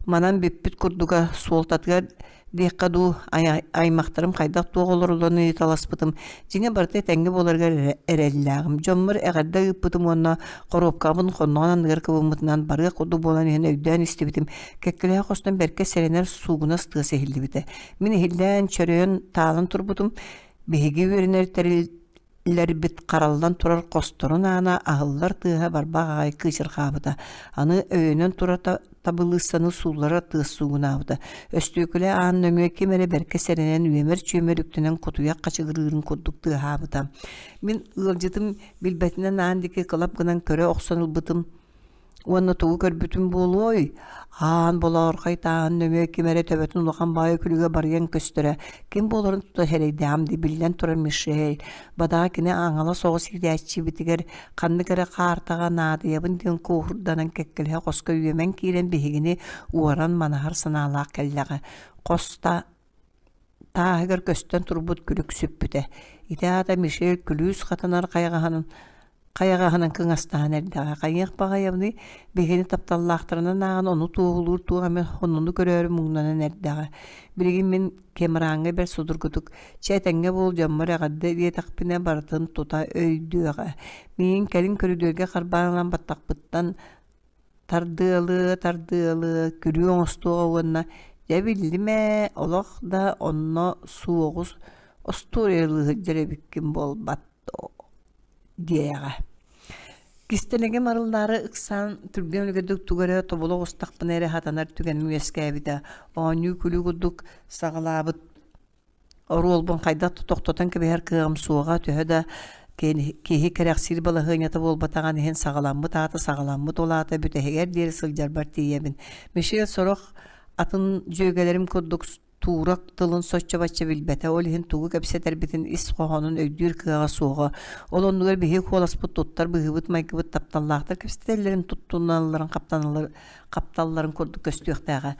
Манан бүппүт курдуга суолтатыгар диэххэ дуу, аймахтарым хайдах туох олороллорун ыйыталаспытым. Дьиҥэ барыта этэҥҥэ буоларыгар эрэллээҕим. Дьоммор эҕэрдэ ыыппытым уонна хоруопкабын хонноҕун анныгар кыбыммытынан барыах курдук буолан иһэн өйдөөн истибитим. Кэккэлэһэ хостон бэркэ сэрэнэр суугунас тыас иһиллибитэ. Мин иһиллээн, чөрөйөн, таалан турбутум. Биһиги үөрэнэр тэрил Лэрбит хараллан турар хосторун аана аһыллар тыаһа барбах аҕай кыычырҕаабыта, аны өйөнөн турар табылыыссаны суулларар тыас суугунаабыта, өстүөкүлэ аан нөҥүө ким эрэ бэркэ сэрэнэн үөмэр-чүөмэр үктэнэн кутуйах хачыгырыырын курдук тыаһаабыта. Мин ыалдьытым билбэтинэн аан диэки кылап гынан көрө охсон ылбытым Уонна тугу көрбүтүм буолуой? Аан болоорхой тааһын нөҥүө ким эрэ төбөтүн улахан баайы күлүгэ барыйан көстөрө. Ким буоларын тута сэрэйдэҕим дии, биллэн турар Мишель. Бадаҕа кини аҥала соҕус иитээччибитигэр ханнык эрэ хаартаҕа наадыйабын диэн куоһурданан кэккэлэһэ хоско үөмэн киирэн биһигини уоран манаһар санаалаах кэллэҕэ. Хос тааһыгар көстөн турбут күлүк сүппүтэ. Ити аата Мишель күлүүс хатанар хайаҕаһынан хайаҕаһынан кыҥастаһан эрдэҕэ. Хайыах баҕайабыный, биһигини тапталлаахтарынан ааҕан ону туоһулуур туох эмэ оннуну көрөөрү муҥнанан эрдэҕэ. Билигин мин Кемраҥҥа бэрт судургутук «Чэ, этэҥҥэ буол, дьоммор эҕэрдэ» диэтэхпинэ барытын тута өйдүөҕэ. Миигин кэлин көрүдүөргэ харбаан ылан баттахпыттан тардыалыы-тардыалыы күлүү оҥостуоҕа уонна «Дьэ биллим ээ, олох да онно суоҕу остуоруйалыы сылдьар эбиккин буолбат» диэҕэ. Кистэлэҥим арыллаары ыксаан түргэн үлүгэрдик тугу эрэ тобула оҕустахпына эрэ сатанар түгэним үөскээбитэ. Оонньуу-күлүү курдук саҕалаабыт оруолбун хайдах да тохтотон кэбиһэр кыаҕым суоҕа, төһө да киһи кэрэхсиир балаһыанньата буолбатаҕын иһин саҕаламмыт аата саҕаламмыт ол аата бүтэһигэр диэри сылдьарбар тиийэбин. Мишель сорох атын дьүөгэлэрим курдук туурак тылын соччо-бачча билбэтэ, ол иһин тугу кэпсэтэрбитин ис хоһоонун өйдүүр кыаҕа суоҕа. Ол оннугар биһиги куоласпыт туттар быһыыбыт-майгыбыт тапталлаахтар кэпсэтэллэрин туттуналларын хапталларын курдук көстүөхтээҕэ.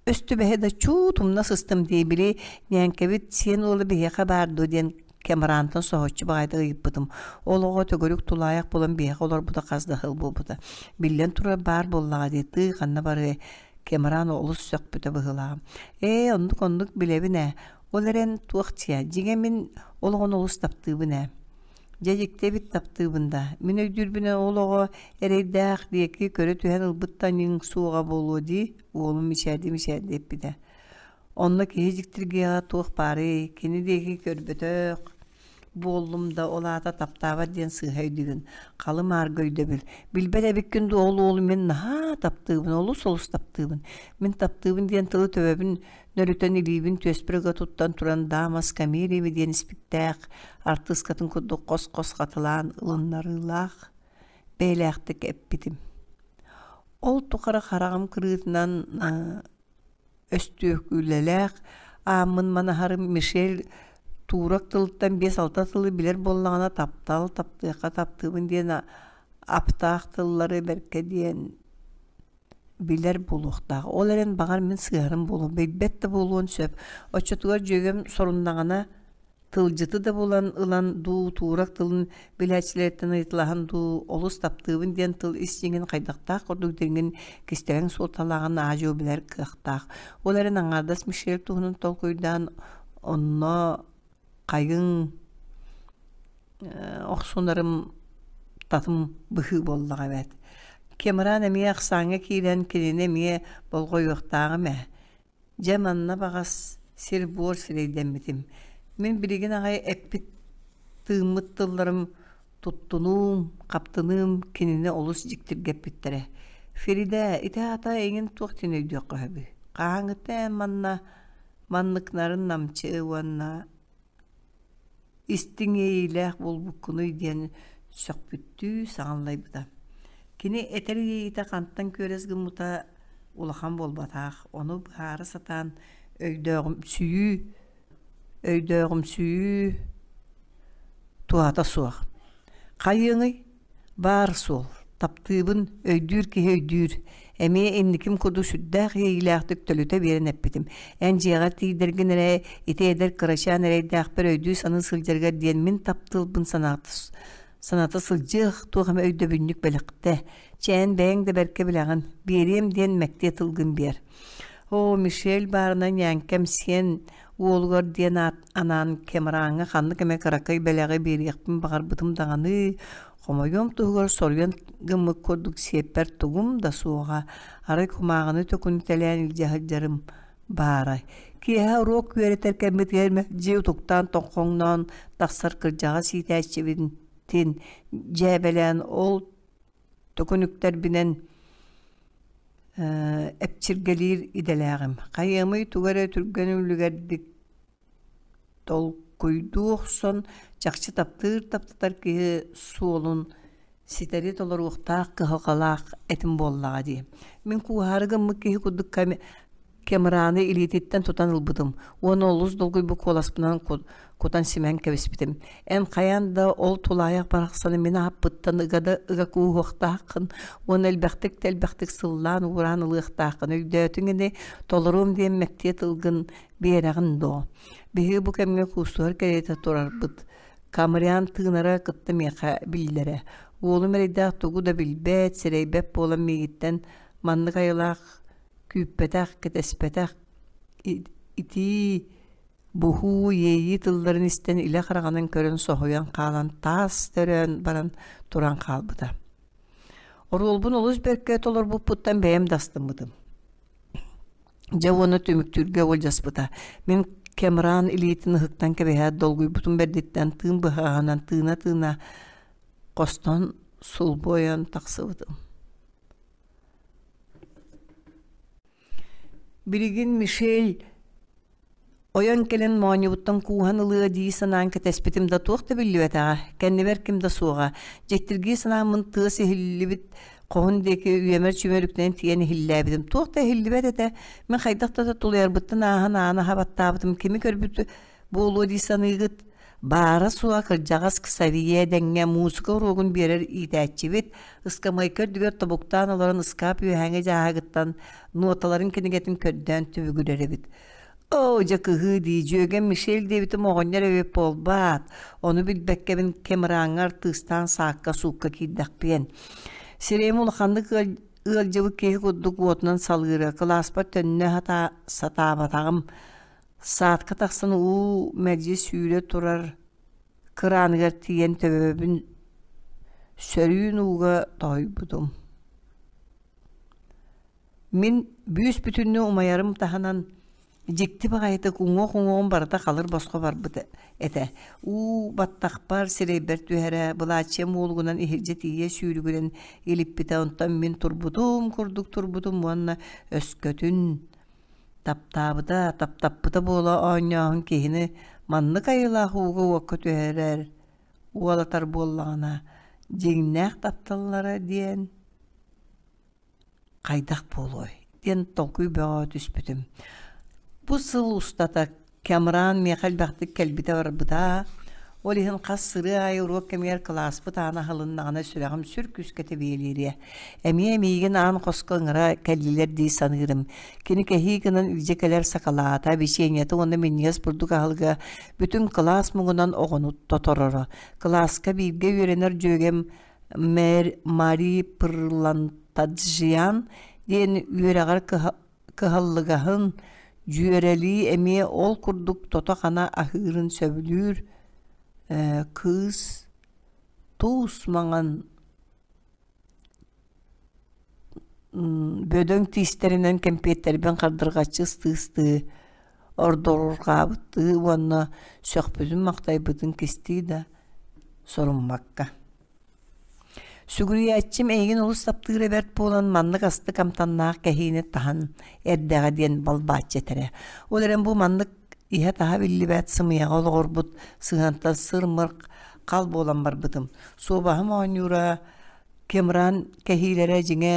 Өстүбэһэ да чуут умна сыстым дии, били ньээҥкэбит сиэн уола биһиэхэ баар дуо диэн Кэмрантан соһуччу баҕайытык ыйыппытым. Ол оҕо төгүрүк тулаайах буолан биһиэхэ олорбута хас да сыл буолбута. Биллэн турар баар буоллаҕа дии, тыы ханна барыай Кэмран олус сөхпүтэ быһыылааҕа. Ээ, оннук-оннук билэбин ээ. Ол эрэн туох диэ, дьиҥэ мин ол оҕону олус таптыыбын ээ. Дьэ дьикти эбит таптыыбын да. Мин өйдүүрбүнэн ол оҕо эрэйдээх диэки көрө түһэн ылбыт да аньыыҥ суоҕа буолуо дии, уолум мичээрдии-мичээрдии эппитэ. Онно киһи дьиктиргиэҕэ туох баарый, кини диэки көрбөтөх буоллум да ол аата таптаабат диэн сыыһа өйдүүгүн. Халы-мааргы өйдөбүл. Билбэт эбиккин дуо ол уолу мин наһаа таптыыбын, олус-олус таптыыбын. Мин таптыыбын диэн тылы төбөбүн нөрүтэн илиибин түөспэр ыга туттан туран Дамас Камелиями диэн испиктээх артыыскатын курдук хос-хос хатылаан ылыннарыылаах бэйэлээхтик эппитим. Ол тухары хараҕым кырыытынан өстүөкүлэлээх ааммын манаһарым Мишель туурак тылыттан биэс-алта тылы билэр буоллаҕына таптал, таптыахха таптыыбын диэн аптаах тыллары бэркэ диэн билэр буолуохтаах. Ол эрэн баҕар мин сыыһарым буолуо, билбэт да буолуон сөп. Оччотугар дьүөгэм соруннаҕына тылдьыты да булан ылан дуу, туурак тылын билээччилэриттэн ыйыталаһан дуу, олус таптыыбын диэн тыл ис дьиҥин хайдахтаах курдук дириҥин кистэлэҥ суолталааҕын аа-дьуо билэр кыахтаах. Ол эрэн аҥаардас Мишель туһунан толкуйдаан онно хайыҥ охсунарым татым быһыы буоллаҕа эбээт. Кемран эмиэ ахсааҥҥа киирэн кинини эмиэ болҕойуохтааҕым ээ. Дьэ манна баҕас сир-буор сирэйдэммитим. Мин билигин аҕай эппит тыыммыт тылларым туттунуум, хаптыныым кинини олус дьиктиргэппиттэрэ. Феридэ, ити аата эйигин туох диэн өйдүөххэ сөбүй? Хаһааҥҥыта эн манна манныкнарын намчы уонна истиҥ иэйиилээх буолбуккунуй диэн сөхпүттүү саҥаллайбыта. Кини этэр иэйиитэ хантан күөрэс гыммыта улахан буолбатах, ону быһаара сатаан өйдөөҕүмсүйүү өйдөөҕүмсүйүү туһата суох. Хайыаҥый Баар суол, таптыыбын, өйдүүр киһи өйдүүр. Эмиэ инниким курдук сүрдээх иэйиилээхтик төлүтэ биэрэн эппитим. Эн дьиэҕэр тиийдэргин эрэ ити эдэр кырачаан эрэйдээхпэр өйдүү-саныы сылдьаргар диэн мин таптыылбын Саната сылдьыах, туох эмэ өйдөбүнньүк бэлэхтэ. Чээн бэйэҥ да бэркэ билэҕин, биэриэм диэн мэктиэ тылгын биэр. Оо, Мишель баарына ньээҥкэм сиэн уолугар диэн аат анаан Кэмрааҥҥа ханнык эмэ кыракый бэлэҕи биэриэхпин баҕарбытым даҕаны, хомойуом туһугар соруйан гыммыт курдук сиэппэр тугум да суоҕа, арай кумааҕыны төкүнүтэлээн илдьэ сылдьарым баара. Киэһэ уруок үөрэтэр кэммитигэр мэлдьи утуктаан тоҥхоҥноон тахсар кырдьаҕас иитээччибитин дьээбэлээн ол төкүнүктэрбинэн эпчиргэлиир идэлээҕим. Хайыамый тугу эрэ түргэн үлүгэрдик толкуйдуу охсон, чахчы таптыыр таптатар киһи суолун ситэри толоруохтаах кыһалҕалаах этим буоллаҕа дии. Мин кууһаары гыммыт киһи курдук Кемраны илиититтэн тутан ылбытым уонна олус долгуйбут куоласпынан кутан-симэн кэбиспитим. Эн хайаан да ол тулаайах барахсаны мин ааппыттан ыга да ыга кууһуохтааххын уонна элбэхтик да элбэхтик сыллаан-уураан ылыахтааххын өйдөөтүҥ ини, толоруом диэн мэктиэ тылгын биэрэҕин дуо? Биһиги бу кэмҥэ куустуһар кэриэтэ турарбыт. Камрян тыынара кытта миэхэ биллэрэ. Уолум эрэйдээх тугу да билбэт, сэрэйбэт буолан миигиттэн маннык айылаах күүппэтэх, кэтэспэтэх итии, буһуу, иэйии тылларын истэн илэ хараҕынан көрөн соһуйан хаалан таас төрөөн баран туран хаалбыта. Оруолбун олус бэркэ толорбуппуттан бэйэм да астыммытым. Дьэ уонна түмүктүүргэ уолдьаспыта. Мин Кэмран илиитин ыһыктан кэбиһээт долгуйбутум бэрдиттэн тыын быһаҕаһынан тыына-тыына хостон сулбу ойон тахсыбытым. Билигин Мишель ойон кэлэн моонньубуттан кууһан ылыа дии санаан кэтэспитим да туох да биллибэтэҕэ, кэннибэр ким да суоҕа. Дьиктиргии санааммын тыас иһиллибит хоһун диэки үөмэр-чүмэр үктэнэн тиийэн иһиллээбитим. Туох да иһиллибэт этэ. Мин хайдах да тулуйарбыттан ааһан ааны аһа баттаабытым. Кими көрбүт буолуо дии саныыгыт? Баара-суоҕа кырдьаҕас Ксавье дэҥҥэ муусука уруогун биэрэр иитээччибит, ыскамыайка үрдүгэр тобуктаан олорон ыскаап үөһээҥи дьааһыгыттан нуоталарын кинигэтин көрдөөн түбүгүрэр эбит. Оо, дьэ кыһыы дии, дьүөгэм Мишель диэбитим оҕонньор эбит буолбаат, ону билбэккэбин Кэмраҥҥа артыыстаан саакка-суукка киирдэхпиэн. Сирэйим улаханнык ыалдьыбыт киһи курдук уотунан салыыра, кылааспар төннө сатаабатаҕым Саадка тахсан уу мэлдьи сүүрэ турар кырааныгар тиийэн төбөбүн сөрүүн ууга тоһуйбутум. Мин бүүс-бүтүннүү умайарым таһынан дьикти баҕайытык уҥуох-уҥуоҕум барыта халыр босхо барбыт этэ. Уу баттахпар, сирэйбэр түһэрэ, былааччыйам уолугунан иһирдьэ тиийэ сүүрүгүрэн илиппитэ, онтон мин турбутум курдук турбутум уонна өскөтүн Таптаабыта, таптаппыта буола оонньооһун киһини маннык айылаах ууга-уокка түһэрэр, уолатар буоллаҕына, дьиҥнээх тапталлара диэн хайдах буолуой диэн толкуй бөҕө түспүтүм. Бу сыл устата Кэмран миэхэ элбэхтик кэлбитэ-барбыта. Ол иһин хас сырыы аайы уруок кэмигэр кылааспыт аана аһылыннаҕына сүрэҕим сүр күүскэ тэбиэлиирэ. Эмиэ миигин аан хоско ыҥыра кэллилэр дии саныырым. Кини кэһии гынан илдьэ кэлэр сакалаата, бичиэнньэтэ уонна минньигэс бурдук аһылыга бүтүн кылаас муҥунан оҕону тотороро. Кылааска бииргэ үөрэнэр дьүөгэм мэр Мари Пырлантаджиан диэн үөрэҕэр кыһаллыгаһын дьүөрэлии эмиэ ол курдук тото-хана аһыырын сөбүлүүр кыыс туус маҥан бөдөҥ тиистэринэн кэмпиэттэрбин хардырҕаччы ыстыы-ыстыы ордорурҕаабыттыы уонна сөхпүтүн-махтайбытын кистии да соруммакка Сүгүрүйээччим эйигин олус таптыыра бэрт буолан маннык астык амтаннаах кэһиини таһан эрдэҕэ диэн балбааччы этэрэ. Ол эрэн бу маннык иһэ-таһа биллибэт сымыйаҕа олоҕурбут сыһыантан сыр-мыр хал буолан барбытым. Суобаһым оонньуура Кемран кэһиилэрэ дьиҥэ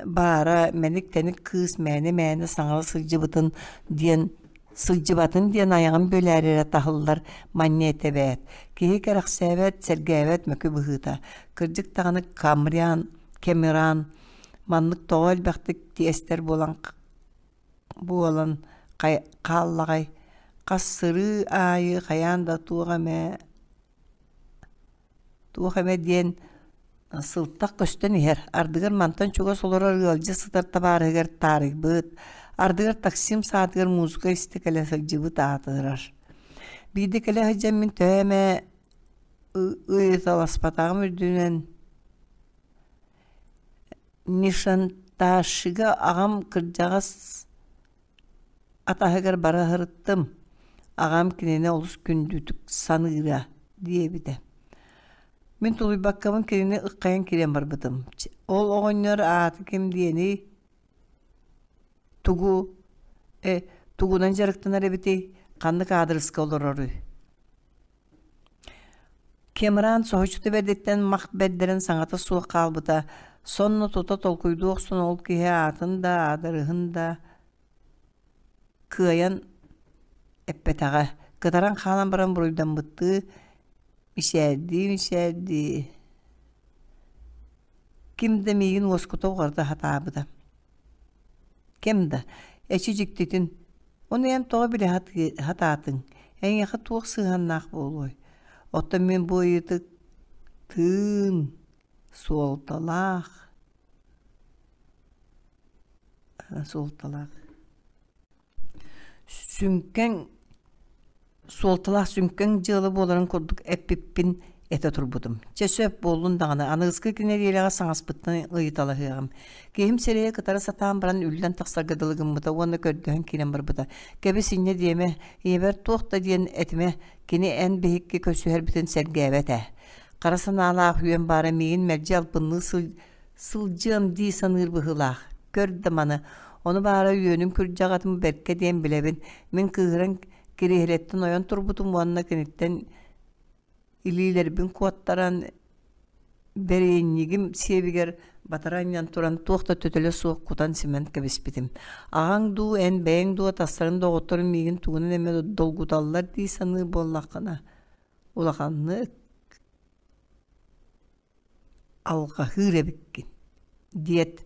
баара мэник-тэник кыыс мээнэ-мээнэ саҥара сылдьыбытын диэн сылдьыбатын диэн айаҕын бүөлээри эрэ таһыллар манньа этэ эбээт. Киһи кэрэхсээбэт, сэргээбэт мөкү быһыыта. Кырдьык даҕаны Камрян, Кэмиран маннык тоҕо элбэхтик тиэстэр буолан буолан хааллаҕай хас сырыы аайы хайаан да туох эмэ. Туох эмэ диэн сылтах көстөн иһэр, ардыгар мантан чугас олорор ыалдьа сытар табаарыһыгар таарыйбыт, ардыгар таксим саатыгар музыка истэ кэлэ сылдьыбыт аатырар. Биирдэ кэлэ сылдьан мин төһө эмэ ыйыталаспатаҕым үрдүнэн Нишанташига аҕам кырдьаҕас атаһыгар бара сырыттым, аҕам кинини олус күндүтүк саныыра диэбитэ. Мин тулуйбаккабын кинини ыххайан киирэн барбытым. Ол оҕонньор аата ким диэний? Тугу э, тугунан дьарыктанар эбитий? Ханнык аадырыска олороруй? Кемран соһуччута бэрдиттэн мах бэрдэрин саҥата суох хаалбыта, сонно тута толкуйдуу охсон ол киһи аатын да, аадырыһын да кыайан эппэтэҕэ. Кытаран хаалан баран буруйдаммыттыы мичээрдии-мичээрдии ким да миигин уоскута уҕарыта сатаабыта. Кэм да, эчи дьиктитин, ону эн тоҕо билэ сатаатыҥ, эйиэхэ туох сыһыаннаах буолуой? Оттон мин бу ыйытык тыын суолталаах суолталаах Сүҥкэҥ суолталаах сүҥкэҥ дьыала буоларын курдук эппиппин этэ турбутум. Чэ сөп буоллун даҕаны, аныгыскы нэдиэлэҕэ саҥаспыттан ыйыталаһыаҕым. Киһим сирэйэ кытара сатаан баран үллэн тахсарга дылы гыммыта уонна көрдөһөн киирэн барбыта. Кэбис инньэ диэмэ, ийэбэр туох да диэн этимэ, кини эн биһикки көрсүһэрбитин сэргээбэт ээ. Хара санаалаах үөн баара миигин мэлдьи албынныы сылдьыам дии саныыр быһыылаах. Көр да маны, ону баара үөнүм күрдьэҕэтин бэркэ диэн билэбин. Мин кыыһыран кириэһилэттэн ойон турбутум уонна киниттэн илиилэрбин куоттаран бэриэнньигим сиэбигэр батара анньан туран туох да төтөлө суох кутан-симэн кэбиспитим. Аҕаҥ дуу, эн бэйэҥ дуу атастарын доҕотторун миигин тугунан эмэ долгуталлар дии саныыр буоллаххына, улаханнык алҕаһыыр эбиккин диэт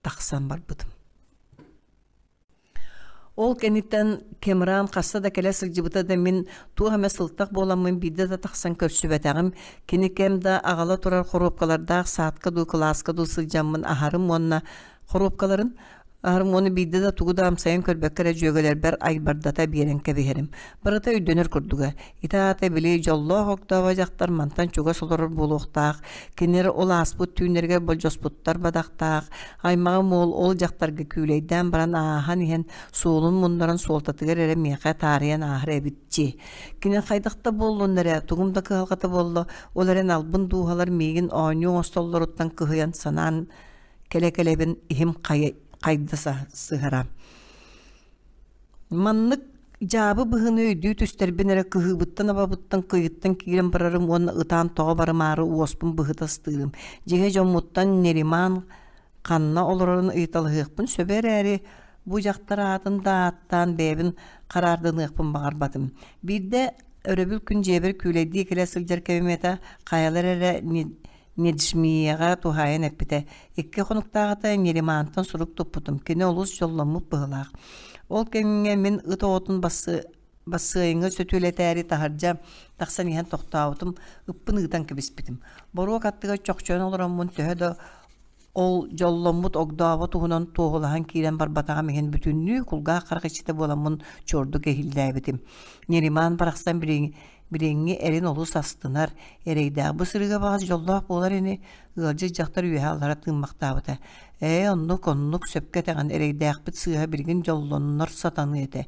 тахсан барбытым. Ол кэнниттэн Кемран хаста да кэлэ сылдьыбыта да мин туох эмэ сылтах буоламмын биирдэ да тахсан көрсүбэтэҕим. Кини кэм да аҕала турар хоруопкалардаах саадка дуу, кылааска дуу сылдьаммын аһарым уонна хоруопкаларын Аһарым уонна биирдэ да тугу да амсайан көрбөккө эрэ дьүөгэлэрбэр айбардата биэрэн кэбиһэрим. Барыта өйдөнөр курдуга. Ити аата били дьоллоох огдообо дьахтар мантан чугас олорор буолуохтаах, кинилэр ол ааспыт түүннэригэр болдьоспуттар бадахтаах, аймаҕым уол ол дьахтарга күүлэйдээн баран ааһан иһэн суолун муннаран суолтатыгар эрэ миэхэ таарыйан ааһар эбит дии. Кини хайдах да буоллун эрэ, тугум да кыһалҕата буолла, ол эрэн албын дууһалар миигин оонньуу оҥостоллоруттан кыһыйан санаан кэлэ-кэлэбин иһим хайда сыһара. Маннык дьаабы быһыыны өйдүү түстэрбин эрэ кыһыыбыттан-абабыттан кыйыттан киирэн барарым уонна ытаан тоҕо барымаары уоспун быһыта ыстыырым. Дьиҥэ дьоммуттан Нериман ханна олорорун ыйыталаһыахпын сөбө эрээри, бу дьахтар аатын да ааттаан бэйэбин хараардыныахпын баҕарбатым. Биирдэ өрөбүл күн дьиэбэр күүлэйдии кэлэ сылдьар кэмим этэ, хайалар эрэ Неджмияҕа туһаайан эппитэ: «Икки хонуктааҕыта Неримантан сурук туппутум, кини олус дьолломмут быһыылаах. Ол кэмҥэ мин ыт оҕотун бассыайыҥҥа сөтүөлэтээри таһырдьа тахсан иһэн тохтообутум, ыппын ыытан кэбиспитим. Боруок аттыгар чохчойон олороммун төһө да ол дьолломмут огдообо туһунан туоһулаһан киирэн барбатаҕым иһин бүтүннүү кулгаах-харах иччитэ буоламмын чуордук иһиллээбитим. Нериман барахсан билиҥҥи эрин олус астынар, эрэйдээх бу сырыыга баҕас дьоллоох буолар ини, ыалдьыт дьахтар үөһэ аллара тыыммахтаабыта. Ээ, оннук, оннук, сөпкө этэҕин, эрэйдээхпит сыыһа билигин дьоллоннор сатаныа этэ.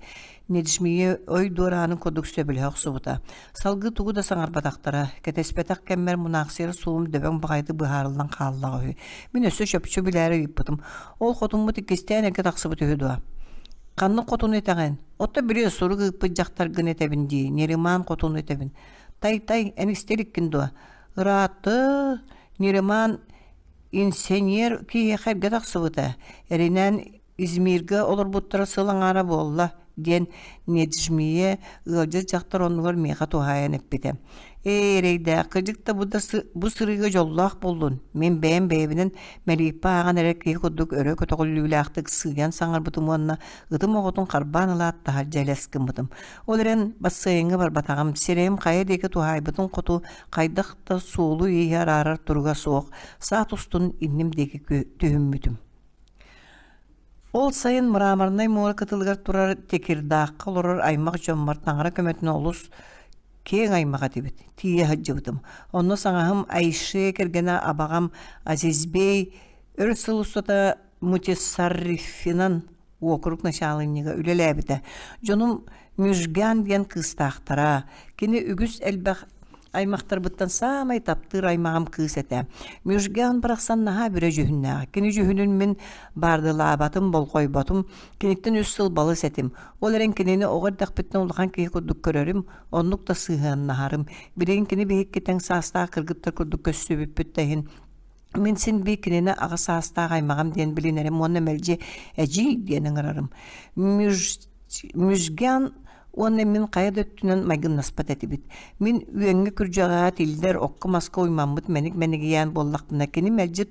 Неджмие ой дуораанын курдук сөбүлэһэ охсубута. Салгыы тугу да саҥарбатахтара, кэтэспэтэх кэммэр мунаахсыйар суолум дөбөҥ баҕайытык быһаарыллан хааллаҕа үһү. Мин өссө чопчу билээри ыйыппытым. Ол хотуммут иккистээн эргэ тахсыбыт үһү дуо? Ханнык хотуну этэҕин? Отто били сурук ыыппыт дьахтаргын этэбин дии, Нериман хотуну этэбин. Тай-тай, эн истэ иликкин дуо? Ыраатты, Нериман инсэньиэр киһиэхэ эргэ тахсыбыта. Эринээн Измиргэ олорбуттара сыл аҥаара буолла, диэн Неджмие ыалдьыт дьахтар оннугар миэхэ туһаайан эппитэ. Ээ, эрэйдээх, кырдьык да бу да бу сырыыга дьоллоох буоллун. Мин бэйэм бэйэбинэн мэлииппэ ааҕан эрэр киһи курдук өрө көтөҕүллүүлээхтик сыыйан саҥарбытым уонна ытым оҕотун харбаан ылаат таһырдьа элэс гыммытым. Ол эрэн бассыайыҥҥа барбатаҕым, сирэйим хайа диэки туһаайбытын хоту хайдах да суолу-ииһи араарар туруга суох, саат устун инним диэки түһүммүтүм. Ол сайын Мраморнай муора кытылыгар турар Текирдаахха олорор аймах дьоммор таҥара көмөтүнэн олус киэҥ аймах этибит, тиийэ сылдьыбытым. Онно саҥаһым Айше кэргэнэ абаҕам Азизбей өр сыл устата Мутисаррифинан уокурук начаалынньыга үлэлээбитэ. Дьонум Мүжган диэн кыыстаахтара. Кини үгүс элбэх аймахтарбыттан саамай таптыыр аймаҕым кыыс этэ. Мүжган барахсан наһаа бүрэ дьүһүннээх. Кини дьүһүнүн мин баардылаабатым, болҕойботум. Киниттэн үс сыл балыс этим. Ол эрэн кинини оҕо эрдэхпиттэн улахан киһи курдук көрөрүм, оннук да сыһыаннаһарым. Билигин кини биһикки тэҥ саастаах кыргыттар курдук көссүбүппүт да иһин Мин син биир кинини аҕа саастаах аймаҕым диэн билинэрим уонна мэлдьи эдьиий диэн ыҥырарым. Мүжган уонна мин хайа да өттүнэн майгыннаспат этибит. Мин үөҥҥэ күрдьэҕэ тиллэр, окко-маска уймаммыт мэник-мэнигийээн буоллахпына, кини мэлдьи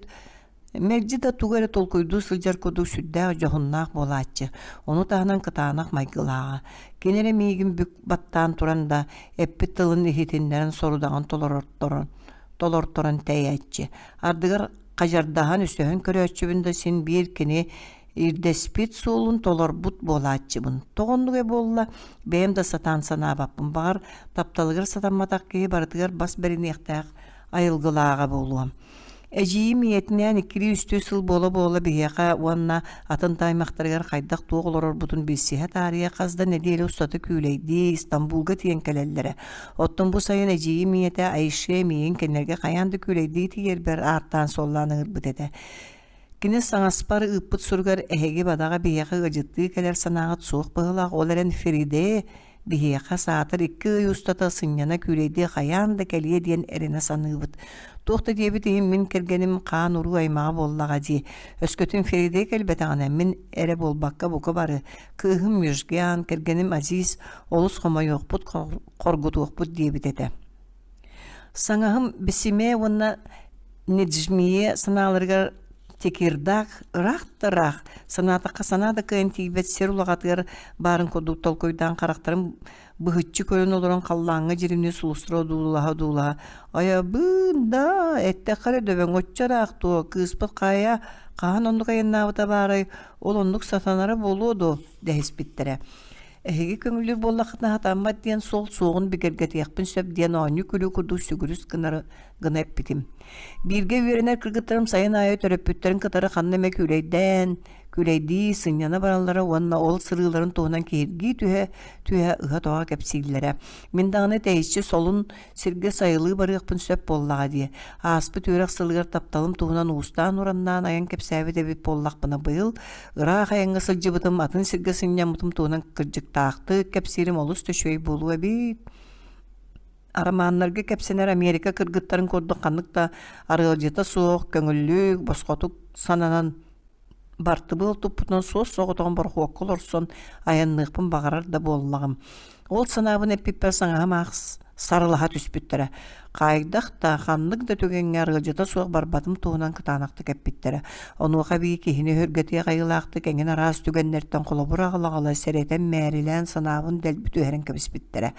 мэлдьи да тугу эрэ толкуйдуу сылдьар курдук сүрдээх дьоһуннаах буолааччы. Ону таһынан кытаанах майгылааҕа. Кини эрэ миигин бүк баттаан туран да, эппит тылын иһитиннэрэн сорудаҕын толорторон толорторон тэйээччи. Ардыгар хадьардаһан өсөһөн көрөөччүбүн да син биир кини ирдэспит суолун толорбут буолааччыбын. Тоҕо оннуга буолла, бэйэм да сатаан санаабаппын. Баҕар, тапталыгар сатамматах киһи барытыгар бас бэриниэхтээх айылгылааҕа буолуо. Эдьиийим ийэтинээн иккилии-үстүү сыл буола-буола биһиэхэ уонна атын да аймахтарыгар хайдах-туох олорорбутун билсиһэ таарыйа хас да нэдиэлэ устата күүлэйдии Стамбулга тиийэн кэлэллэрэ. Оттон бу сайын эдьиийим ийэтэ Айше миигин кинилэргэ хайаан да күүлэйдии тиийэрбэр ааттаан-суоллаан ыҥырбыт этэ. Кини саҥаспар ыыппыт суругар эһиги бадаҕа биһиэхэ ыалдьыттыы кэлэр санааҕыт суох быһыылаах, ол эрэн Фериде биһиэхэ саатар икки ый устата сынньана күүлэйдии хайаан да кэлиэ диэн эрэнэ саныыбыт. Туох да диэбит иһин мин кэргэним хаан-уруу аймаҕа буоллаҕа дии. Өскөтүн Фериде кэлбэтэҕинэ мин эрэ буолбакка бука бары кыыһым Мюжгян, кэргэним Азиз олус хомойуохпут, хоргутуохпут диэбит этэ. Саҥаһым Бисимэ уонна Неджмие санааларыгар Текирдаах ыраах да ыраах, санаатахха санаа да кыайан тиийбэт сир улаҕатыгар баарын курдук толкуйдаан харахтарын быһыччы көрөн олорон халлааҥҥа дьиримнии сулустара одуулаһа-одуулаһа «Айабыын да, эттэххэ эрэ дөбөҥ оччо ыраах дуо, кыыспыт хайа хаһан оннук айаннаабыта баарай, ол оннук сатанара буолуо дуо?» дэһиспиттэрэ. Эһиги көҥүллүүр буоллаххытына сатаммат диэн суол суоҕун бигэргэтиэхпин сөп диэн оонньуу-күлүү курдук сүгүрүс гынары гына эппитим. Бииргэ үөрэнэр кыргыттарым сайын аайы төрөппүттэрин кытары ханна эмэ күүлэйдээн, күүлэйдии, сынньана бараллара уонна ол сырыыларын туһунан киһиргии түһэ-түһэ ыһа-тоҕо кэпсииллэрэ. Мин даҕаны тэйиччи солун сиргэ сайылыы барыахпын сөп буоллаҕа дии. Ааспыт үөрэх сылыгар тапталым туһунан уустаан-ураннаан айан кэпсээбит эбит буоллахпына, быйыл ыраах айаҥҥа сылдьыбытым, атын сиргэ сынньаммытым туһунан кырдьыктаахтык кэпсиирим олус да үчүгэй буолуо эбит. Арамааннарга кэпсэнэр Америка кыргыттарын курдук ханнык да арыалдьыта суох, көҥүллүк, босхотук сананан бартыбыал туппутунан суос-соҕотоҕун борохуокка олорсон айанныахпын баҕарар да буоллаҕым. Ол санаабын эппиппэр саҥаһым аах сарылаһа түспүттэрэ. Хайдах да, ханнык да түгэҥҥэ арыалдьыта суох барбатым туһунан кытаанахтык эппиттэрэ. Онуоха эбии киһини өһүргэтиэх айылаахтык эҥин араас түгэннэртэн холобур аҕала-аҕала сэрэтэн мээрилээн санаабын дэлби түһэрэн кэбиспиттэрэ.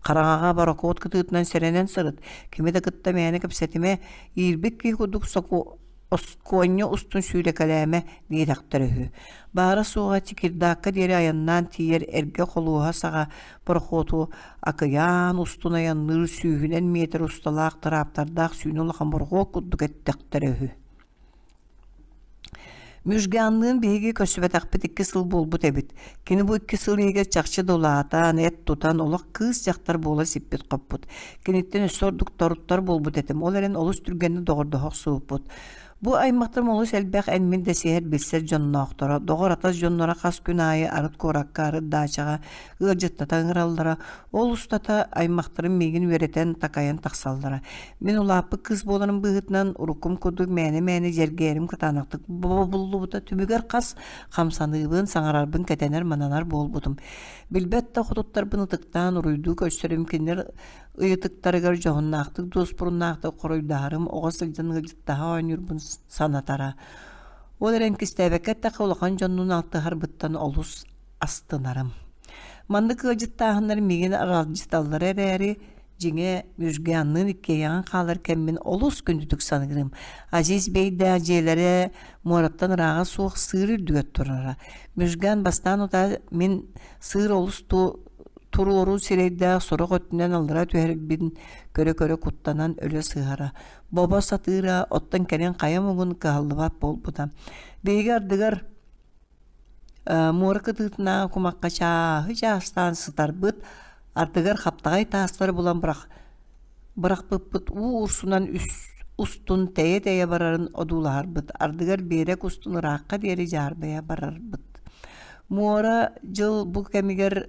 Хараҥаҕа борокуот кытыытынан сэрэнэн сырыт, кими да кытта мээнэ кэпсэтимэ, иирбит киһи курдук соку Оскуонньа устун сүүрэкэлээмэ диэтэхтэрэ үһү. Баара-суоҕа Чикирдаакка диэри айаннаан тиийэр эргэ холуоһа саҕа борохуоту акыйаан устун айанныыр сүүһүнэн миэтэрэ усталаах тырааптардаах сүүнэ улахан борохуот курдук эттэхтэрэ үһү. Мүжганныын биһиги көрсүбэтэхпит икки сыл буолбут эбит. Кини бу икки сыл иһигэр чахчы да улаатан, эт тутан, олох кыыс-дьахтар буола сиппит-хоппут. Киниттэн өссө ордук торуттар буолбут этим, ол эрэн олус түргэнник доҕордоһо охсубуппут. Бу аймахтарым олус элбэх эн-мин дэсиһэр билсэр дьонноохторо, доҕор-атас дьонноро хас күн аайы арыт куоракка, арыт даачаҕа ыалдьыттата ыҥыраллара. Ол устата аймахтарым миигин үөрэтэн, такайан тахсаллара. Мин улааппыт кыыс буоларым быһыытынан, уруккум курдук мээнэ-мээнэ дьэргээрим кытаанахтык бобуллубута. Түмүгэр хас хамсаныыбын, саҥарарбын кэтэнэр-мананар буолбутум. Билбэт да хотуттарбын ытыктаан уруйдуу көрсөрүм, кинилэр ыйытыктарыгар дьоһуннаахтык, дуоспуруннаахтык хоруйдаһарым, оҕо сылдьан ыалдьыттаһа оонньуурбун санатара. Ол эрэн кистээбэккэ эттэххэ, улахан дьоннуун алтыһарбыттан олус астынарым. Маннык ыалдьыттааһыннар миигин аралдьыталлара эрээри, дьиҥэ, Мүжганныын иккиэйэҕин хаалар кэммин олус күндүтүк саныырым. Азиз Бейдээх дьиэлэрэ муораттан ырааҕа суох сыыр үрдүгэр турара. Мүжган бастаан утаа мин сыыр олус туруору сирэйдээх сорох өттүнэн аллара түһэрбин көрө-көрө куттанан өлө сыһара. Бобо сатыыра, оттон кэлин хайа муҥун кыһаллыбат буолбута. Биһиги ардыгар Муора кытыытынааҕы кумахха чааһы чаастаан сытарбыт, ардыгар хаптаҕай таастары булан бырахпыппыт уу урсунан устун тэйэ-тэйэ барарын одуулаһарбыт, ардыгар биэрэк устун ыраахха диэри дьаарбайа барарбыт. Муора дьыл бу кэмигэр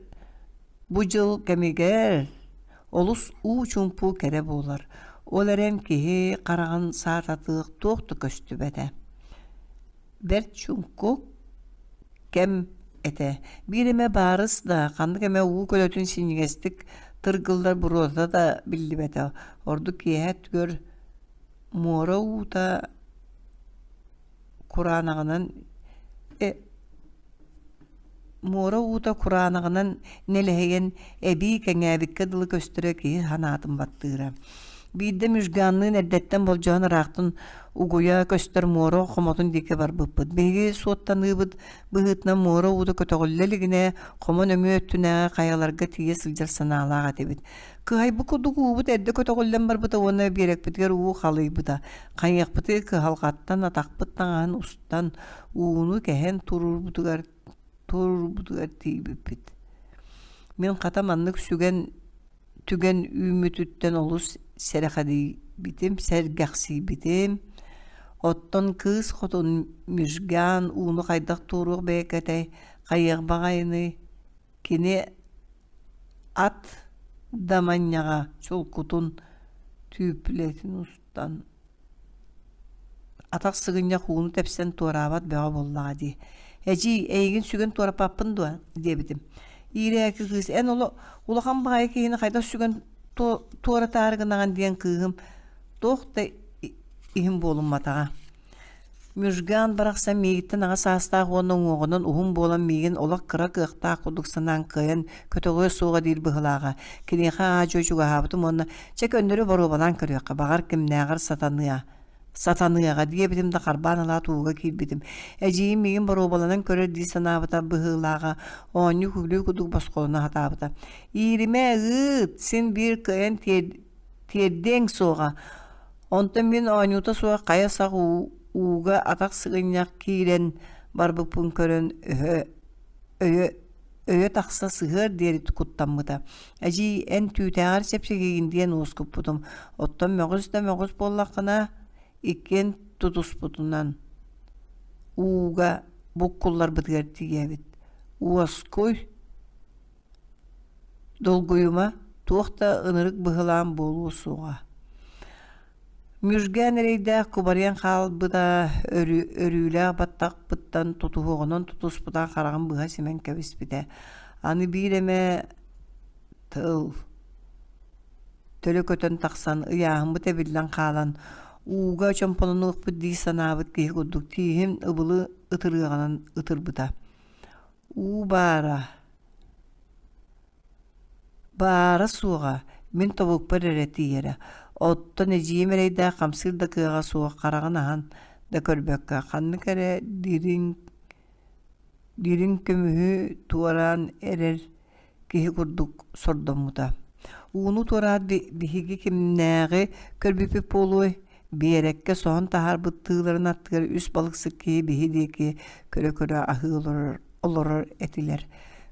бу дьыл кэмигэр олус уу чуумпу кэрэ буолар, ол эрэн киһи хараҕын саататыах туох да көстүбэтэ. Бэрт чуҥкук кэм этэ. Биир эмэ баарыс да, ханнык эмэ уу көлөтүн синньигэстик тыргыллар буруота да биллибэтэ. Ордук киэһэ өттүгэр муора уута кураанаҕынан Муора уута кураанаҕынан нэлэһийэн, эбии кэҥээбиккэ дылы көстөрө киһи санаатын баттыыра. Биирдэ Мүжганныын эрдэттэн болдьоһон ыраахтан угуйа көстөр муора хомотун диэки барбыппыт. Биһиги суоттаныыбыт быһыытынан муора уута көтөҕүллэ илигинэ, хомо нөҥүө өттүнээҕи хайаларга тиийэ сылдьар санаалаах этибит. Кыһайбыт курдук уубут эрдэ көтөҕүллэн барбыта уонна биэрэкпитигэр уу халыйбыта. Хайыахпытый кыһалҕаттан атахпыт таҥаһын устан, ууну кэһэн туруорбутугар туруорбутугар тиийбиппит. Мин хата маннык сүгэн түгэн үүммүтүттэн олус сэрэхэдийбитим, сэргэхсийбитим. Оттон кыыс хотун Мүжган ууну хайдах туоруох бэйэкэтэй, хайыах баҕайыный? Кини ат да манньаҕа чулкутун түүпүлэтин устан Атах сыгынньах ууну тэпсэн туораабат бөҕө буоллаҕа дии. «Эдьиий, эйигин сүгэн туораппаппын дуо?» диэбитим. Иирээки кыыс «Эн улахан баҕайы киһини хайдах сүгэн туоратаары гынаҕын?» диэн кыыһым туох да иһин буолумматаҕа. Мүжган барахсан миигиттэн аҕа саастаах уонна уҥуоҕунан уһун буолан миигин олох кыра кыахтаах курдук санаан кыайан көтөҕүө суоҕа диир быһыылааҕа. Киниэхэ аа-дьуо чугаһаабытым уонна чэ көннөрү боруобалаан көрүөххэ, баҕар кимнээҕэр сатаныа сатаныаҕа диэбитим да харбаан ылаат ууга киирбитим. Эдьиийим миигин боруобаланан көрөр дии санаабыта быһыылааҕа, оонньуу күлүү курдук босхолоно сатаабыта. Ииримэ, ыыт, син биир кыайан тиэрдиэҥ суоҕа. Онтон мин оонньуута суох хайа сах ууга атах сыгынньах киирэн барбыппын көрөн өһө өйө өйө тахса сыһыар диэри куттаммыта. Эдьиий, эн түүтээҕэр чэпчэкигин диэн уоскуппутум. Оттон мөҕүс да мөҕүс буоллаххына, иккиэн тутуспутунан ууга буккулларбытыгар тиийэбит. Уоскуй, Долгуйума, туох да ынырык быһылаан буолуо суоҕа. Мүргээн эрэйдээх кубарыйан хаалбыта, өрүүлээх баттахпыттан тутуһуоҕунан тутуспута хараҕын быһа симэн кэбиспитэ. Аны биир эмэ тыл төлө көтөн тахсан, ыйааһыммыт эбиллэн хаалан, ууга чомполонуохпут дии санаабыт киһи курдук тииһин ыбылы ытырыаҕынан ытырбыта. Уу баара Баара суоҕа, мин тобукпар эрэ тиийэрэ. Оттон эдьиийим эрэйдээх хамсыыр да кыаҕа суох хараҕын аһан да көрбөккө, ханнык эрэ дириҥ дириҥ көмүһү туораан эрэр киһи курдук сордоммута. Ууну туораат биһиги кимнээҕи көрбүппүт буолуой? Биэрэккэ соһон таһаарбыт тыыларын аттыгар үс балыксыт киһи биһи диэки көрө-көрө аһыы олорор, олорор этилэр.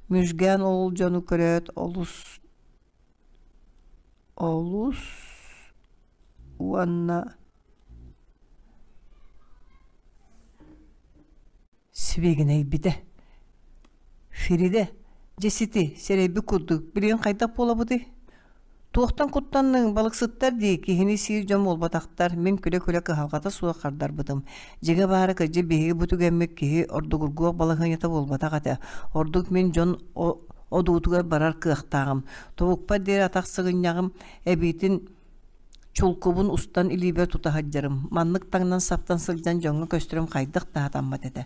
Мүжгэн ол дьону көрөөт олус олус уонна. Сибигинэйбитэ. Феридэ, дьэ сити, сэрэйбит курдук, билигин хайдах буолабытый? Туохтан куттанныҥ, балыксыттар дии, киһини сиир дьон буолбатахтар, мин күлэ-күлэ кыһалҕата суох хардарбытым. Дьиҥэ баара кырдьык биһиги бу түгэммит киһи ордугургуох балаһыанньата буолбатах этэ. Ордук мин дьон одуутугар барар кыахтааҕым. Тобукпар диэри атах сыгынньаҕым, эбиитин Чулкубун устан илиибэр тута сылдьарым, маннык таҥнан-саптан сылдьан дьоҥҥо көстөрүм хайдах да сатаммат этэ.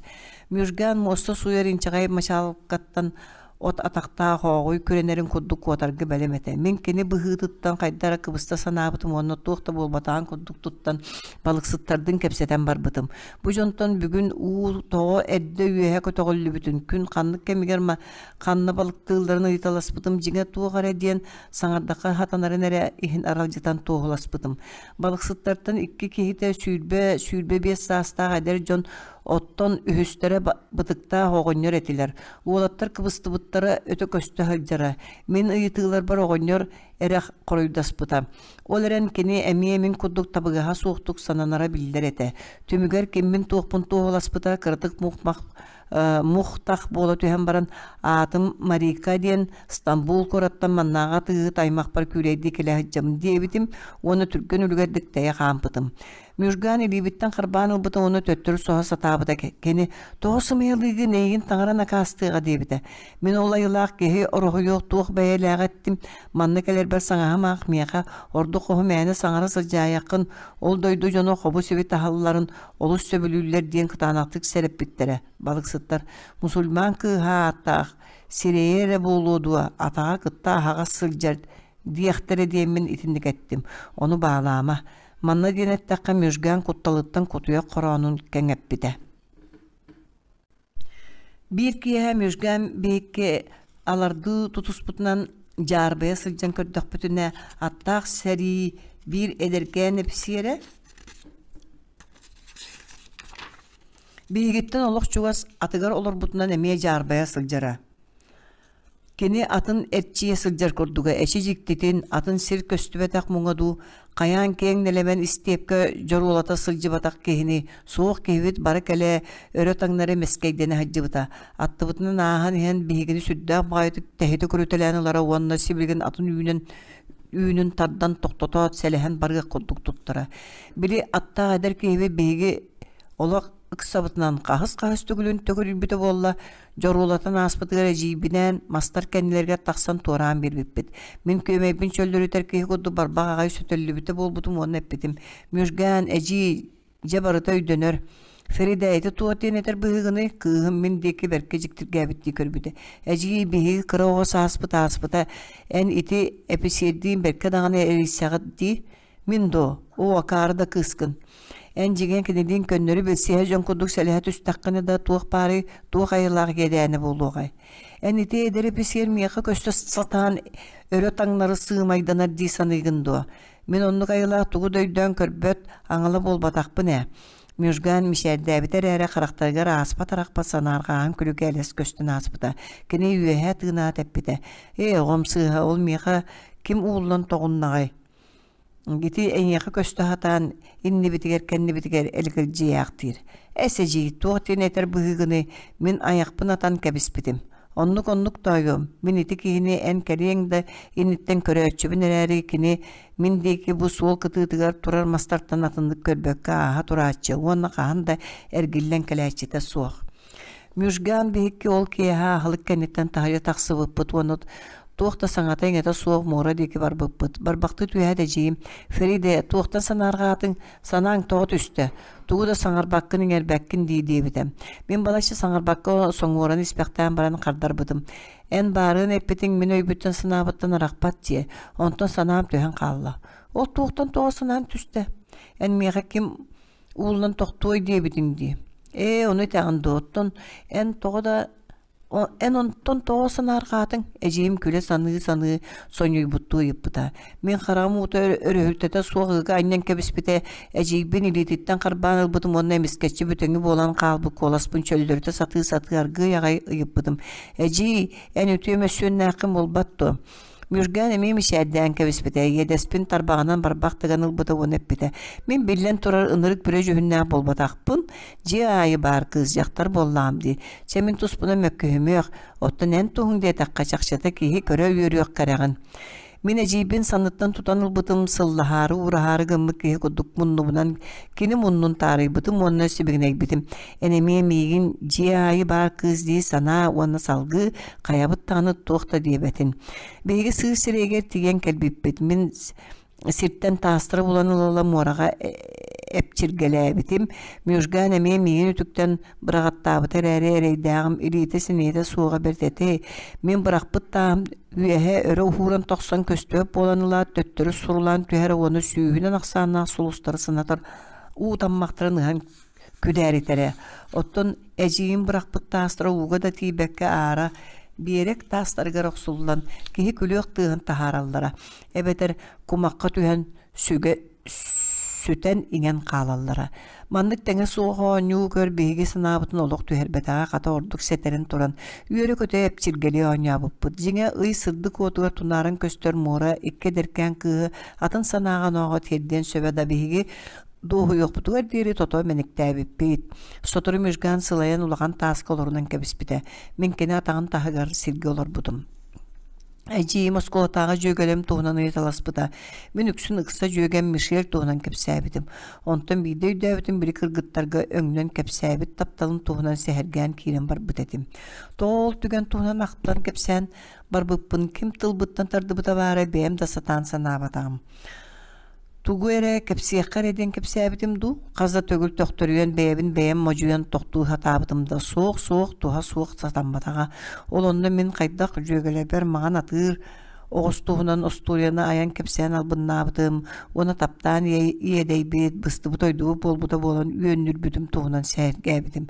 Мюжган муоста сууйар инчэҕэй мачаалкаттан от атахтаах ооҕуй күрэнэрин курдук куотарга бэлэм этэ. Мин кини быһыытыттан хайда эрэ кыбыста санаабытым уонна туох да буолбатаҕын курдук туттан балыксыттардыын кэпсэтэн барбытым. Бу дьонтон бүгүн уу тоҕо эрдэ үөһэ көтөҕүллүбүтүн, күн ханнык кэмигэр ханна балыктыылларын ыйыталаспытым дьиҥэ туох эрэ диэн саҥардахха сатанарын эрэ иһин аралдьытан туоһуласпытым. Балыксыттартан икки киһитэ 20, 25 саастаах эдэр дьон, оттон үһүстэрэ бытыктаах оҕонньор этилэр. Уолаттар кыбыстыбыттара өтө көстө сылдьара. Мин ыйытыыларбар оҕонньор эрэ хоруйдаспыта. Ол эрэн кини эмиэ мин курдук табыгаһа суохтук сананара биллэр этэ. Түмүгэр киммин-туохпун туоһуласпыта кыратык мух-мах мух-тах буола түһэн баран аатым Марика диэн Стамбул куораттан маннааҕы атыыһыт аймахпар күүлэйдии кэлэ сылдьабын диэбитим уонна түргэн үлүгэрдик тэйэ хаампытым. Мюжган илиибиттэн харбаан ылбыта уонна төттөрү соһо сатаабыта кини тоҕо сымыйалыыгын эйигин таҥара накаастыаҕа диэбитэ. Мин ол айылаах киһи ороһуйуох туох бэйэлээҕэ эттим манна кэлэрбэр саҥаһым аах миэхэ ордук хоһу мээнэ саҥара сылдьаайаххын ол дойду дьоно хобу-сиби таһалларын олус сөбүлүүллэр диэн кытаанахтык сэрэппиттэрэ. Балыксыттар мусульман кыыһа ааттаах сирэйэ эрэ буолуо дуо, атаҕа кытта аһаҕас сылдьар диэхтэрэ диэммин итинник эттим. Ону баалаама. Манна диэн эттэххэ Мюжган кутталыттан кутуйах хороонун кэҥэппитэ. Биир киэһэ Мюжган биһикки алардыы тутуспутунан дьаарбайа сылдьан көрдөхпүтүнэ, аттаах сэрии биир эдэркээн эписиэрэ Биһигиттэн олох чугас атыгар олорбутунан эмиэ дьаарбайа сылдьара. Кини атын эрчийэ сылдьар курдуга эчи дьиктитин, атын сир көстүбэтэх муҥа дуу, хайаан киэҥ нэлэмэн истиэпкэ дьоруолата сылдьыбатах киһини, суох киһибит бары кэлэ өрө таҥнары мэскэйдэнэ сылдьыбыта. Аттыбытынан ааһан иһэн биһигини сүрдээх баҕайытык тэһитэ көрүтэлээн ылара уонна сибилигин атын үүнэн үүнүн тардан тохтотоот сэлэһэн барыах курдук туттара. Били аттаах эдэр киһибит биһиги олох ыксабытынан хаһыс-хаһыс төгүлүн төгүрүйбүтэ буолла, дьоруолатан ааспытыгар эдьиийбинээн мастар кэннилэригэр тахсан туораан биэрбиппит. Мин күөмэйбин чөллөрүтэр киһи курдук барбах аҕай сөтөллүбүтэ буолбутум уонна эппитим: «Мүжгээн, эдьиий, Дьэ барыта өйдөнөр. Ферида ити туох диэн этэр быһыыгыный? Кыыһым мин диэки бэркэ дьиктиргээбиттии көрбүтэ. Эдьиий, биһиги кыра оҕо сааспыт ааспыта. Эн ити эписиэрдиин бэркэ даҕаны эрийсэҕит дии. Мин дуо? Оо, акаары да кыыскын. Эн дьиҥэ кинилиин көннөрү билсиһэ дьон курдук сэлэһэ түстэххинэ да туох баарый, туох айылаах иэдээнэ буолуоҕай? Эн ити эдэр эписиэр миэхэ көстө сатаан өрө таҥнары сыымайданар дии саныыгын дуо? Мин оннук айылаах тугу да өйдөөн көрбөт, аҥала буолбатахпын ээ. Мюжган мичээрдээбитэ эрээри харахтарыгар ааспат-арахпат санаарҕааһын күлүгэ элэс көстөн ааспыта. Кини үөһэ тыынаат эппитэ: «Ээ, оҕом сыыһа, ол миэхэ ким ууллан тоҕуннаҕай? Ити эйиэхэ көстө сатаан иннибитигэр-кэннибитигэр элэгэлдьийээхтиир. Эс эдьиий, туох диэн этэр быһыыгыный, мин айахпын атан кэбиспитим. Оннук-оннук тоойуом, мин ити киһини эн кэлиэҥ да инниттэн көрөөччүбүн эрээри, кини мин диэки бу суол кытыытыгар турар мастартан атыннык көрбөккө ааһа турааччы уонна хаһан да эргиллэн кэлээччитэ суох. Мюжган биһикки ол киэһэ аһылык кэнниттэн таһырдьа тахсыбыппыт уонна туох да саҥата-иҥэтэ суох муора диэки барбыппыт. Барбахтыы түһээт эдьиийим «Фериде, туохтан санаарҕаатыҥ? Санааҥ тоҕо түстэ? Тугу да саҥарбаккын-иҥэрбэккин дии» диэбитэ. Мин балачча саҥарбакка соҥуоран испэхтээн баран хардарбытым. «Эн баарыан эппитиҥ мин өйбүттэн-санаабыттан арахпат дии, онтон санаам түһэн хаалла. Ол туохтан тоҕо санаан түстэ? Эн миэхэ ким уулунан тохтуой диэбитиҥ дии. Ээ, ону итэҕин дуо, оттон эн тоҕо да Эн онтон тоҕо санаарҕаатыҥ? Эдьиийим күлэ саныы-саныы сонньуйбуттуу ыйыппыта. Мин хараҕым уута өрүһүлтэтэ суох ыга анньан кэбиспитэ, эдьиийбин илиититтэн харбаан ылбытым уонна эмискэччи бүтэҥи буолан хаалбыт куоласпын чөллөрүтэ сатыы-сатыы аргыый аҕай ыйыппытым. Эдьиий, эн үтүө мөссүөннээххин буолбат дуо? Мүргээн эмиэ мичээрдээн кэбиспитэ, иэдэспин тарбаҕынан барбах тыган ылбыта уонна эппитэ: «Мин биллэн турар ынырык бүрэ дьүһүннээх буолбатахпын, дьиэ аайы баар кыыс дьахтар буоллаҕым дии. Чэ мин туспунан мөккүһүмүөх, оттон эн туһуҥ диэтэххэ, чахчыта киһи көрө үөрүөх кэрэҕин. Мин эдьиийбин санныттан тутан ылбытым, сыллаһаары уураһаары гыммыт киһи курдук муннубунан кини муннун таарыйбытым уонна сибигинэйбитим. Эн эмиэ миигин дьиэ аайы баар кыыс дии санаа уонна салгыы хайабыт даҕаны туох да диэбэтин. Биһиги сыыр сирэйигэр тиийэн кэлбиппит. Мин сиртэн таастары булан ыла-ыла муораҕа эпчиргэлээбитим. Мюжган эмиэ миигин үтүктэн быраҕаттаабыта эрээри эрэйдээҕим илиитэ-синиэтэ суоҕа бэрт этэй. Мин бырахпыт тааһым үөһэ өрө уһууран тохсон көстүбэт буолан ылаат төттөрү сурулаан түһэр уонна сүүһүнэн ахсааннаах сулустары санатар уу таммахтарын ыһан күдээритэрэ. Оттон эдьиийим бырахпыт таастара ууга да тиийбэккэ аара биэрэк таастарыгар охсуллан киһи күлүөх тыаһын таһаараллара эбэтэр кумахха түһэн сүгэ сүтэн иҥэн хаалаллара. Маннык тэҥэ суох оонньуу көр биһиги санаабытын олох түһэрбэтэҕэ хата ордук сэтэрэн туран үөрэ-көтө эпчиргэлии оонньообуппут. Дьиҥэ ый сырдык уотугар тунааран көстөр муора икки эдэркээн кыыһы атын санааҕа-онооҕо тиэрдиэн сөбө да биһиги дуоһуйуохпутугар диэри тото мэниктээбиппит. Сотору Мишган сылайан улахан тааска олорунан кэбиспитэ. Мин кини атаҕын таһыгар сиргэ олорбутум. Эдьиийим оскуолатааҕы дьүөгэлэрим туһунан ыйыталаспыта. Мин үксүн ыкса дьүөгэм Мишель туһунан кэпсээбитим. Онтон биирдэ өйдөөбүтүм били кыргыттарга өҥнөн кэпсээбит тапталым туһунан сэһэргээн киирэн барбыт этим. Тоҕо ол түгэн туһунан ахтан кэпсээн барбыппын ким тылбыттан тардыбыта баара бэйэм да сатаан санаабатаҕым. Тугу эрэ кэпсиэххэ эрэ диэн кэпсээбитим дуу, хас да төгүл төхтөрүйэн бэйэбин бэйэм модьуйан тохтуу сатаабытым да суох, суох, туһа суох сатамматаҕа. Ол онно мин хайдах дьүөгэлэрбэр маҥан атыыр оҕус туһунан остуоруйаны айан кэпсээн албыннаабытым уонна таптаан иэдэйбит, быстыбыт-ойдубут буолбута буолан үөннүрбүтүм туһунан сэһэргээбитим.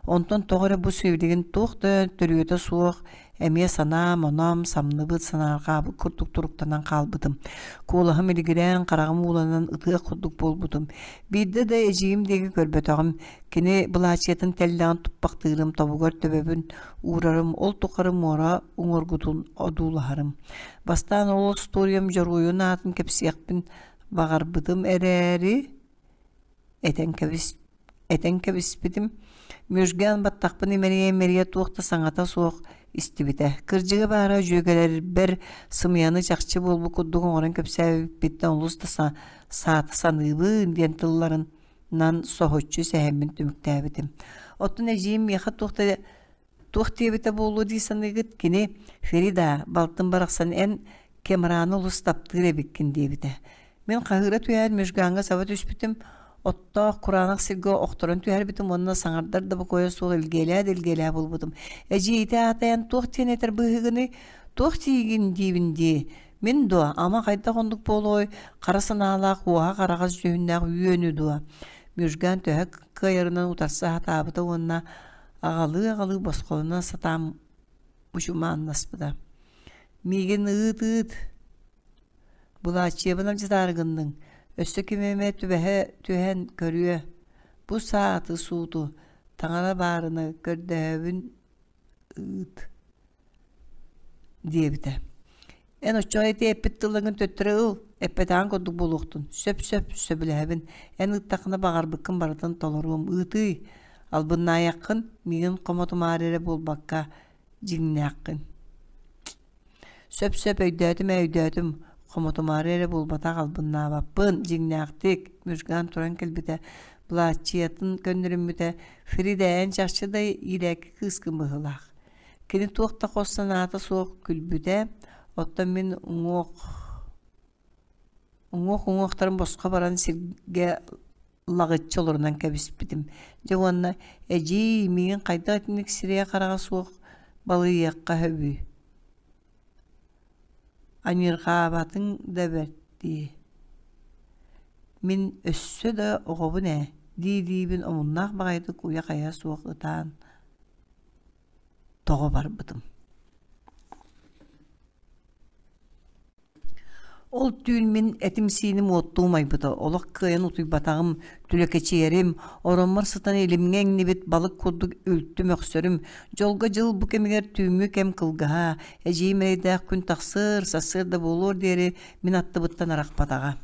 Онтон тоҕо эрэ бу сибилигин туох да төрүөтэ суох Эмиэ санаам-оноом самныбыт, санаарҕаабыт курдук туруктанан хаалбытым. Куолаһым илигирээн, хараҕым ууланан ытыах курдук буолбутум. Биирдэ да эдьиийим диэки көрбөтөҕүм. Кини былаачыйатын тэллэҕин туппахтыырым, тобугар төбөбүн уурарым, ол тухары муора уҥуоргутун одуулаһарым. Бастаан ол остуоруйам дьоруойун аатын кэпсиэхпин баҕарбытым эрээри, этэн кэбис этэн кэбиспитим. Мүжгэн баттахпын имэрийэ-имэрийэ туох да саҥата суох истибитэ. Кырдьыга баара дьүөгэлэрбэр сымыйаны чахчы буолбут курдук оҥорон кэпсээбиппиттэн олус да саата саныыбын диэн тылларынан соһуччу сэһэммин түмүктээбитим. Оттон эдьиийим миэхэ туох да Туох диэбитэ буолуо дии саныыгыт? Кини «Ферида, балтым барахсан эн Кемраны олус таптыыр эбиккин» диэбитэ. Мин хаһыыра түһээт Межгаҥҥа саба түспүтүм, оттоох кураанах сиргэ охторон түһэрбитим уонна саҥардар да бокуойа суох илгиэлээ да илгиэлээ буолбутум. Эдьиийитэ аатайан туох диэн этэр быыһыгыный? Туох диигин диибин дии. Мин дуо, ама хайдах оннук буолуой, хара санаалаах, уоһа хараҕас дьүһүннээх үөнү дуо? Мүжган төһө кыайарынан утарса сатаабыта уонна Аҕалыы-аҕалыы босхолоно сатаан мучумааннаспыта: «Миигин ыыт-ыыт, былааччыйабын алдьатаары гынныҥ, өссө ким эмэ түбэһэ түһэн көрүө, бу сааты-сууту, таҥара баарына көрдөһөбүн ыыт» диэбитэ. Эн оччоҕо ити эппит тылларгын төттөрү ыл, эппэтэҕиҥ курдук буолуохтун. Сөп-сөп, сөбүлэһэбин. Эн ыыттаххына баҕарбыккын барытын толоруом. Ыытыый, албыннаайаххын, миигин хомотумаары эрэ буолбакка, дьиҥнээххин. Сөп-сөп өйдөөтүм ээ өйдөөтүм. Хомотумаары эрэ буолбатах албыннаабаппын, дьиҥнээхтик, Мүжган туран кэлбитэ, былааччыйатын көннөрүммүтэ, Фрида эн чахчы да иирээки кыыскын быһыылаах. Кини туох да хос санаата суох күлбүтэ, оттон мин уҥуох уҥуох-уҥуохтарым босхо баран сиргэ лаҕыччы олорунан кэбиспитим. Дьэ уонна эдьиий, миигин хайдах итинник сирэйэ-хараҕа суох балыйыахха сөбүй? Аньыырҕаабатыҥ да бэрт дии. Мин өссө да оҕобун ээ дии-диибин омуннаах баҕайытык уйа-хайа суох ытаан тоҕо барбытым. Ол түүн мин этим-сииним уоттуу умайбыта, олох кыайан утуйбатаҕым, түлэкэчийэрим, ороммор сытан илимҥэ иҥнибит балык курдук үлтү мөхсөрүм. Дьолго дьыл бу кэмигэр түүҥҥү кэм кылгаһа, эдьиийим эрэйдээх күн тахсыар, сарсыарда буолуор диэри мин аттыбыттан арахпатаҕа.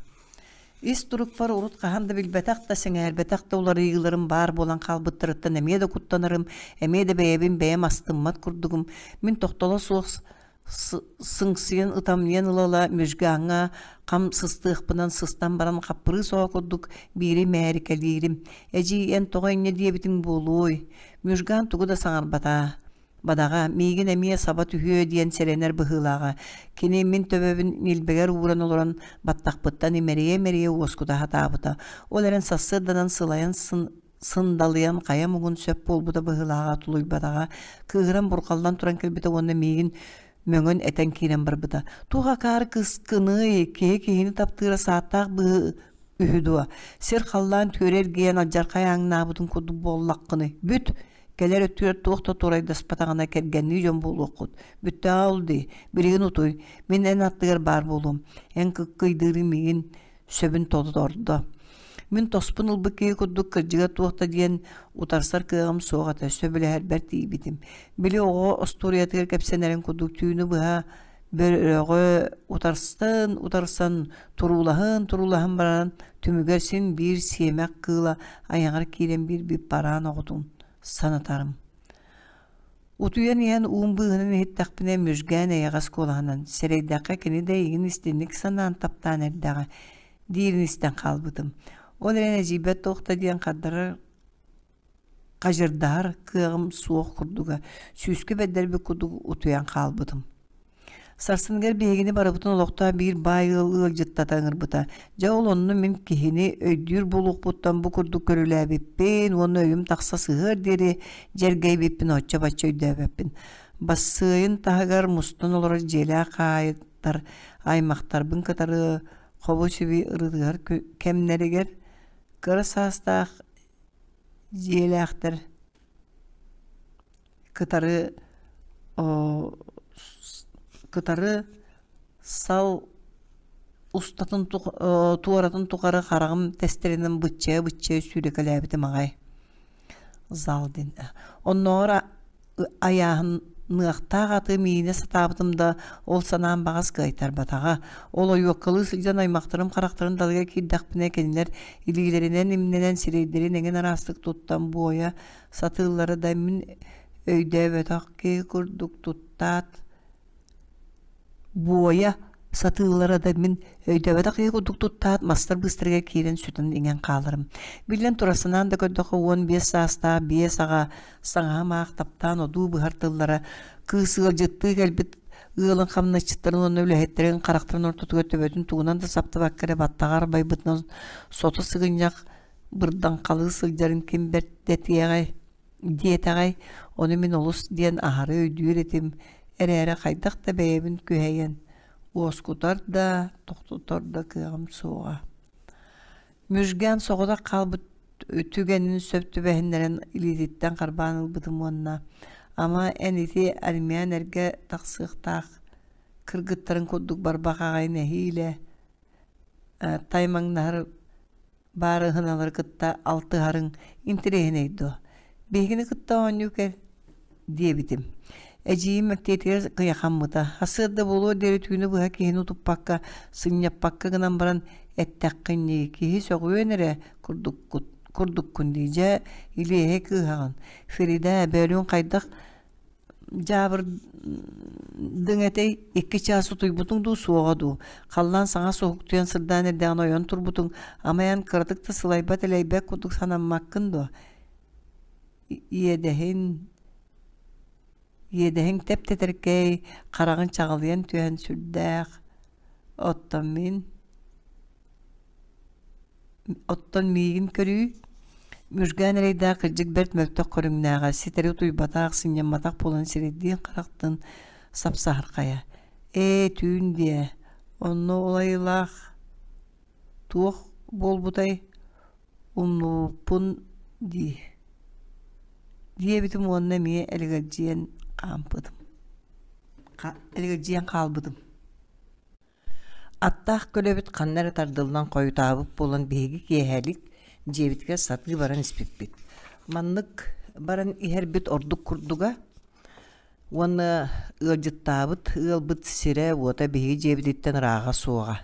Ис турукпар урут хаһан да билбэтэх да, сэҥээрбэтэх да уларыйыыларым баар буолан хаалбыттарыттан эмиэ да куттанарым, эмиэ да бэйэбин бэйэм астыммат курдугум. Мин тохтоло суох сыҥсыйан ытамньыйан ыла-ыла мүжгаҥҥа хам сыстыахпынан сыстан баран хаппырыыс оҕо курдук биири мээрикэлиирим. Эдьиий, эн тоҕо инньэ диэбитиҥ буолуой? Мүжган тугу да саҥарбата. Бадаҕа, миигин эмиэ саба түһүө диэн сэрэнэр быһыылааҕа. Кини мин төбөбүн ньилбэгэр ууран олорон баттахпыттан имэрийэ-имэрийэ уоскута сатаабыта. Ол эрэн сарсыарданан сылайан сындалыйан хайа муҥун сөп буолбута быһыылааҕа тулуйбатаҕа, кыыһыран бурҕаллан туран кэлбитэ уонна миигин мөҥөн этэн киирэн барбыта. Туох акаары кыскыный, киһи киһини таптыыра сааттаах быһыы үһү дуо? Сир-халлаан түөрэ эргийэн алдьархай ааҥнаабытын курдук буоллаххыный. Бүт! Кэлэр өттүгэр туох да туорайдаспатаҕына кэргэннии дьон буолуоххут. Бүттэҕэ ол дии, билигин утуй, мин эн аттыгар баар буолуом. Эн кыккыйдыырыҥ миигин сөбүн толордо. Мин тоспун ылбыт киһи курдук кырдьыга туох да диэн утарсар кыаҕым суох этэ, сөбүлэһэрбэр тиийбитим. Били оҕо остуоруйатыгар кэпсэнэрин курдук түүнү быһа бөрөҕө утарсан утарсан туруулаһын туруулаһан баран түмүгэр син биир сиэмэх кыыла айаҕар киирэн биэрбит бараан оҕотун санатарым. Утуйан иһэн уум быыһынан иһиттэхпинэ мүжгээн эйэҕэс куолаһынан сэрэйдэххэ кини да эйигин истинник санаан таптаан эрдэҕэ диирин истэн хаалбытым. Ол эрэн эдьиийбэр туох да диэн хардарар хадьырдаһар кыаҕым суох курдуга, сүүскэ бэрдэрбит курдук утуйан хаалбытым. Сарсыныгар биһигини барыбытын олохтоох биир баай ыал ыалдьыттата ыҥырбыта. Дьэ ол онно мин киһини өйдүүр буолуохпуттан бу курдук көрүлээбиппин уонна өйүм тахса сыһыар диэри дьэргэйбиппин оччо-бачча өйдөөбөппүн. Бассыайын таһыгар мустан олорор дьиэлээх хаайыттар аймахтарбын кытары хобу-сиби ырытыһар кэмнэригэр кыра саастаах дьиэлээхтэр кытары кытары сал устатын туоратын тухары хараҕым тэстэринэн быччайа-быччайа сүүрэкэлээбитим аҕай. Зал диэн. Оннооҕор айааһыныахтаах аты миинэ сатаабытым да, ол санаам баҕас кыайтарбатаҕа. Ол ойуоккалыы сылдьан аймахтарым харахтарын далыгар киирдэхпинэ, кинилэр илиилэринэн имнэнэн, сирэйдэрин эҥин араастык туттан буойа сатыыллара да мин өйдөөбөтөх киһи курдук туттаат буойа сатыыллара да мин өйдөөбөтөх киһи курдук туттаат мастар быыстарыгар киирэн сүтэн иҥэн хааларым. Биллэн турар санаан да көрдөххө 15 саастаах биэс аҕа саҥаһым аах таптаан одуу быһар тыллара кыыс ыалдьыттыы кэлбит ыалын хамначчыттарын уонна үлэһиттэрин харахтарын ортотугар төбөтүн тугунан да саптыбакка эрэ баттаҕар байбытынан сото сыгынньах бырдаҥхалыы сылдьарын ким бэрдэтиэҕэй диэтэҕэй, ону мин олус диэн аһары өйдүүр этим эрээри хайдах да бэйэбин күһэйэн уоскутар да, тохтотор да кыаҕым суоҕа. Мүжгэн соҕотох хаалбыт түгэнин сөп түбэһиннэрэн илиититтэн харбаан ылбытым уонна ама эн ити армян эргэ тахсыахтаах кыргыттарын курдук барбах аҕай нэһиилэ таймаҥнаһар баарыһыналары кытта алтыһарыҥ интэриэһинэй дуо? Биһигини кытта оонньуу кэл диэбитим. Эдьиийим мэктиэтигэр кыйахаммыта. Сарсыарда буолуор диэри түүнү быһа киһини утуппакка, сынньаппакка гынан баран эттэххин дии, киһи сөҕүөн эрэ курдуккут курдуккун дии. Дьэ, илиэһэй кыыһаҕын. Ферида, бөөлүүн хайдах Дьаабырдыҥ этэй, икки чаас утуйбутуҥ дуу, суоҕа дуу, халлаан саҥа суһуктуйан сырдаан эрдэҕинэ ойон турбутуҥ, амайан кыратык да сылайбат-элэйбэт курдук санаммаккын дуо? Иэдэһин иэдэһиҥ тэп-тэтэркэй, хараҕыҥ чаҕылыйан түһэн сүрдээх. Оттон мин Оттон миигин көрүүй, мүргээн эрэйдээх кырдьык бэрт мөлтөх көрүҥнээҕэ, ситэри утуйбатах, сынньамматах буолан сирэйдиин-харахтыын сап-саһархайа. Ээ, түүн диэ, онно ол айылаах туох буолбутай, умнубуппун дии диэбитим уонна эмиэ элэгэлдьийэн хаампытым элэгэлдьийэн хаалбытым. Аттаах көлөбүт ханна эрэ тардыллан хойутаабыт буолан биһиги киэһэлик дьиэбитигэр сатыы баран испиппит. Маннык баран иһэрбит ордук курдуга уонна ыалдьыттаабыт ыалбыт сирэ-уота биһиги дьиэбититтэн ырааҕа суоҕа.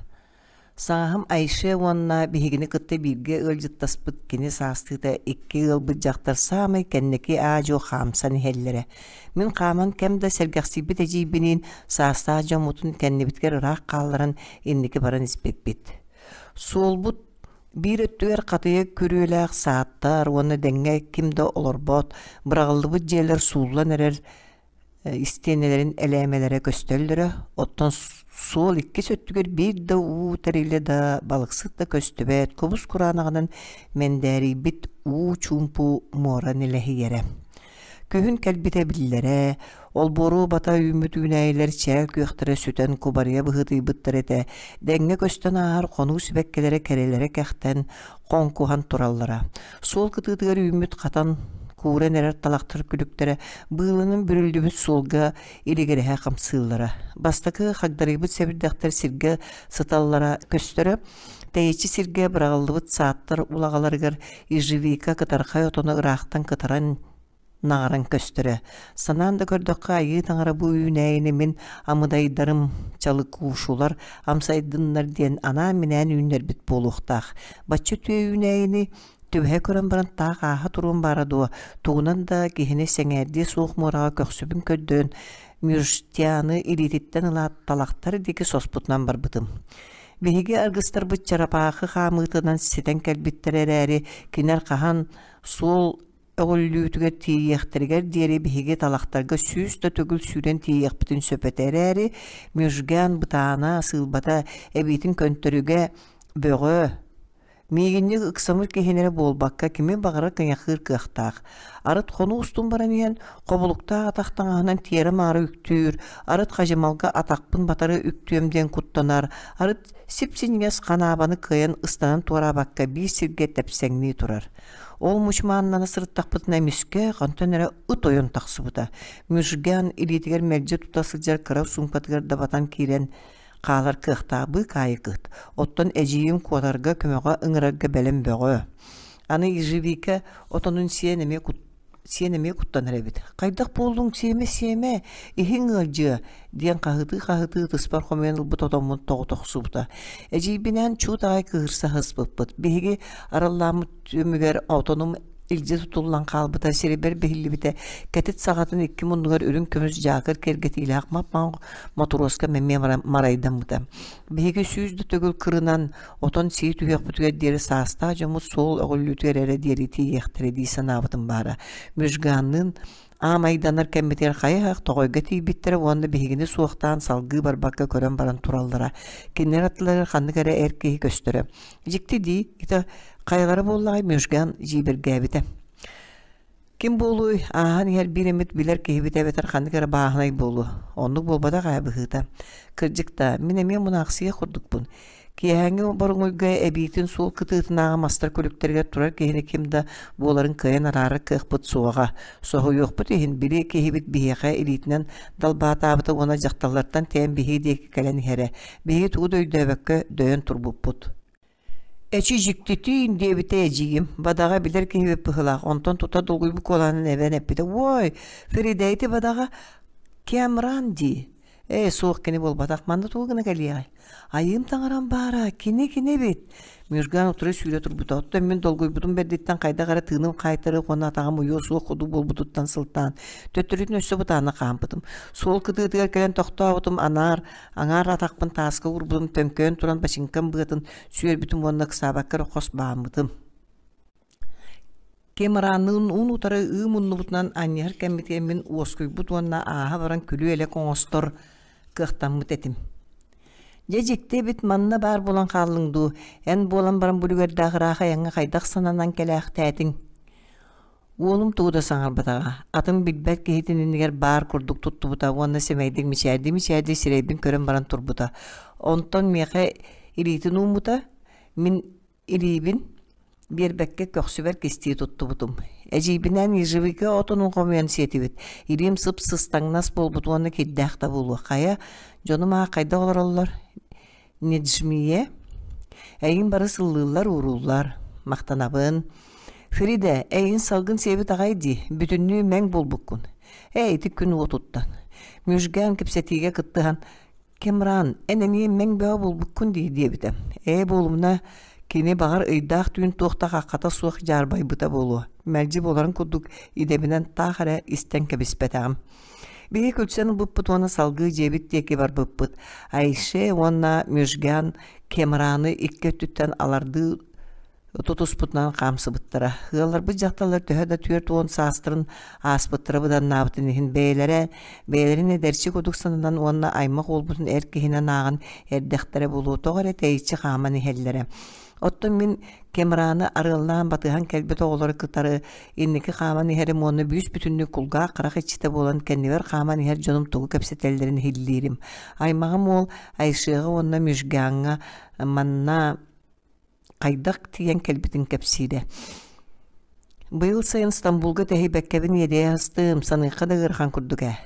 Саҥаһым Айше уонна биһигини кытта бииргэ ыалдьыттаспыт кини саастыыта икки ыалбыт дьахтар саамай кэнники аа-дьуо хаамсан иһэллэрэ. Мин хааман кэм да сэргэхсийбит эдьиийбиниин саастаах дьоммутун кэннибитигэр ыраах хаалларан инники баран испиппит. Суолбут биир өттүгэр хатыйа күрүөлээх сааттар уонна дэҥҥэ ким да олорбот, быраҕыллыбыт дьиэлэр сууллан эрэр истиэнэлэрин элээмэлэрэ көстөллөрө, оттон суол иккис өттүгэр биир да уу тэрилэ да, балыксыт да көстүбэт, кубус-кураанаҕынан мэндээрийбит уу чуумпу муора нэлэһийэрэ. Күһүн кэлбитэ биллэрэ, олбуору бата үүммүт үүнээйилэр чээл күөхтэрэ сүтэн кубарыйа быһыытыйбыттар этэ, дэҥҥэ көстөн ааһар хонуу сибэккилэрэ кэрэлэрэ кэхтэн, хоҥкуһан тураллара. Суол кытыытыгар үүммүт хатан, кууран эрэр талахтар күлүктэрэ быылынан бүрүллүбүт суолга илигирэһэ хамсыыллара. Бастакы хагдарыйбыт сэбирдэхтэр сиргэ сыталлара көстөрө, тэйиччи сиргэ быраҕыллыбыт сааттар улаҕаларыгар ежевика кытархай отоно ыраахтан кытаран наҕаран көстөрө. Санаан да көрдөххө, айыы таҥара бу үүнээйини мин амыдайдарым, чалыкуушулар амсайдыннар диэн анаан-минээн үүннэрбит буолуохтаах. Бачча үтүө үүнээйини түбэһэ көрөн баран таах ааһа туруом баара дуо, тугунан да киһини сэҥээрдиэ суох муораҕа көхсүбүн көрдөөн Мюжтяны илиититтэн ылаат талахтар диэки соспутунан барбытым. Биһиги аргыстарбыт чарапаахы хаамыытынан ситэн кэлбиттэр эрээри, кинилэр хаһан суол өҕүллүүтүгэр тиийиэхтэригэр диэри биһиги талахтарга 100 да төгүл сүүрэн тиийиэхпитин сөп этэ эрээри, Мюжган бытаана, сыылбата эбиитин көнтөрүгэ бөҕө, Миигинньик ыксаммыт киһини эрэ буолбакка, кими баҕарар кыйахыыр кыахтаах. Арыт хонуу устун баран иһэн, хобулуктаах атах таҥаһынан тиэрэ-маары үктүүр, арыт хадьымалга атахпын батары үктүөм диэн куттанар, арыт сип-синньигэс ханаабаны кыайан ыстанан туораабакка биир сиргэ тэпсэҥнии турар. Ол мучумааннана сырыттахпытына эмискэ хантан эрэ ыт ойон тахсыбыта. Мюжган илиитигэр мэлдьи тута сылдьар кыра суумкатыгар да батан киирэн хаалар кыахтаах быыкаайык ыт. Оттон эдьиийим куотарга көмөҕө ыҥырарга бэлэм бөҕө. Аны ежевика отонун сиэн эмиэ кут сиэн эмиэ куттанар эбит. Хайдах буоллуҥ сиэмэ-сиэмэ, иһиҥ ыалдьыа диэн хаһытыы-хаһытыы ытыспар хомуйан ылбыт отоммун тоҕута охсубута. Эдьиийбинээн чуут аҕай кыыһырса сыспыппыт. Биһиги араллааммыт түмүгэр отонум илдьи тутуллан хаалбыта, сирибэр биһиллибитэ, кэтит саҕатын икки муннугар үрүҥ көмүс дьаакыр киэргэтиилээх мап-маҥ мотуруоска эмиэ марайдаммыта. Биһиги 100 да төгүл кырынан отон сии түһүөхпүтүгэр диэри саастаах дьоммут суол өҕүллүүтүгэр эрэ диэри тиийиэхтэрэ дии санаабытым баара. Мүжганныын аамайданар кэммитигэр хайа-хайах тоҕойго тиийбиттэрэ уонна биһигини суохтаан салгыы барбакка көрөн баран тураллара. Кинилэр аттыларыгар ханнык эрэ эр киһи көстөрө. Дьикти дии, ити хайалара буоллаҕай Мүжган дьиибэргээбитэ. Ким буолуой, ааһан иһэр биир эмит билэр киһибит эбэтэр ханнык эрэ бааһынай буолуо. Оннук буолбатах ээ быһыыта. Кырдьык да, мин эмиэ мунаахсыйа курдукпун. Киэһээҥҥи боруҥуйга эбиитин суол кытыытынааҕы мастар күлүктэригэр турар киһини ким да буоларын кыайан араарар кыахпыт суоҕа. Соһуйуохпут иһин, били киһибит биһиэхэ илиитинэн далбаатаабыта уонна дьахталлартан тэйэн биһиги диэки кэлэн иһэрэ. Биһиги тугу да өйдөөбөккө дөйөн турбуппут. Эчи дьиктитиин диэбитэ эдьиийим, бадаҕа билэр киһибит быһыылаах, онтон тута долгуйбут куолаһынан эбэн эппитэ: «Уой, Фрида ити бадаҕа Кэмран дии. Ээ, суох кини буолбатах, манна тугу гына кэлиэҕэй? Айыым таҥарам баара, кини кини эбит!» Мюжган утары сүүрэ турбута, оттон мин долгуйбутум бэрдиттэн хайдах эрэ тыыным хаайтарыах уонна атаҕым уйуо суох курдук буолбутуттан сылтаан, төттөрүтүн өссө бытааннык хаампытым. Суол кытыытыгар кэлэн тохтообутум, анаар Аҥаар атахпын тааска уурбутум, төҥкөйөн туран бачыыҥкам быатын сүөрбүтүм уонна ыксаабакка эрэ хос бааммытым. Ким ыраанныын уун утары ыы муннубутунан анньыһар кэммитигэр мин уоскуйбут уонна ааһа баран күлүү-элэк оҥостор кыахтаммыт этим. Дьэ дьикти эбит манна баар буолан хааллыҥ дуу, эн буолан баран бу үлүгэрдээх ыраах айаҥҥа хайдах сананан кэлээхтээтиҥ? Уолум тугу да саҥарбатаҕа, атын билбэт киһитин иннигэр баар курдук туттубута уонна сэмэйдик мичээрдии-мичээрдии сирэйбин көрөн баран турбута. Онтон миэхэ илиитин ууммута, мин илиибин биэрбэккэ көхсүбэр кистии туттубутум. Эдьиийбинээн ежевика отонун хомуйан сиэтибит. Илиим сып-сыстаҥнас буолбут уонна кирдээх да буолуо. Хайа, дьонум аах хайдах олороллор? Неджмие, эйигин бары сыллыыллар-уурууллар, махтанабын. Фридэ, эйигин салгын сиэбит аҕай дии, бүтүннүү мэҥ буолбуккун. Ээ, ити күн уотуттан. Мүжгээн кэпсэтиигэ кыттыһан, Кемран, эн эмиэ мэҥ бөҕө буолбуккун дии диэбитэ. Ээ, буолумна, кини баҕар ыйдаах түүн туох да хаххата суох дьаарбайбыта буолуо. Мэлдьи буоларын курдук идэбинэн таах эрэ истэн кэбиспэтэҕим. Биһиги күлсэн ылбыппыт уонна салгыы дьиэбит диэки барбыппыт. Айше уонна Мүжган Кемраны икки өттүттэн алардыы тутуспутунан хаамсыбыттара. Ыалларбыт дьахталлар төһө да 40 саастарын ааспыттара быданнаабытын иһин бэйэлэрэ бэйэлэрин эдэрчи курдук сананан уонна аймах уолбутун эр киһинэн ааҕан эрдэхтэрэ буолуо тоҕо эрэ тэйиччи хааман иһэллэрэ. Оттон мин Кемраны арыаллаан батыһан кэлбит оҕолору кытары инники хааман иһэрим уонна бүүс-бүтүннүү кулгаах-харах иччитэ буолан кэннибэр хааман иһэр дьонум тугу кэпсэтэллэрин иһиллиирим. Аймаҕым уол Айшиаҕа уонна Мүжгаҥҥа манна хайдах тиийэн кэлбитин кэпсиирэ. Быйыл сайын Стамбулга тэһийбэккэбин иэдэйэ астым, саныахха да ыарахан курдук ээ.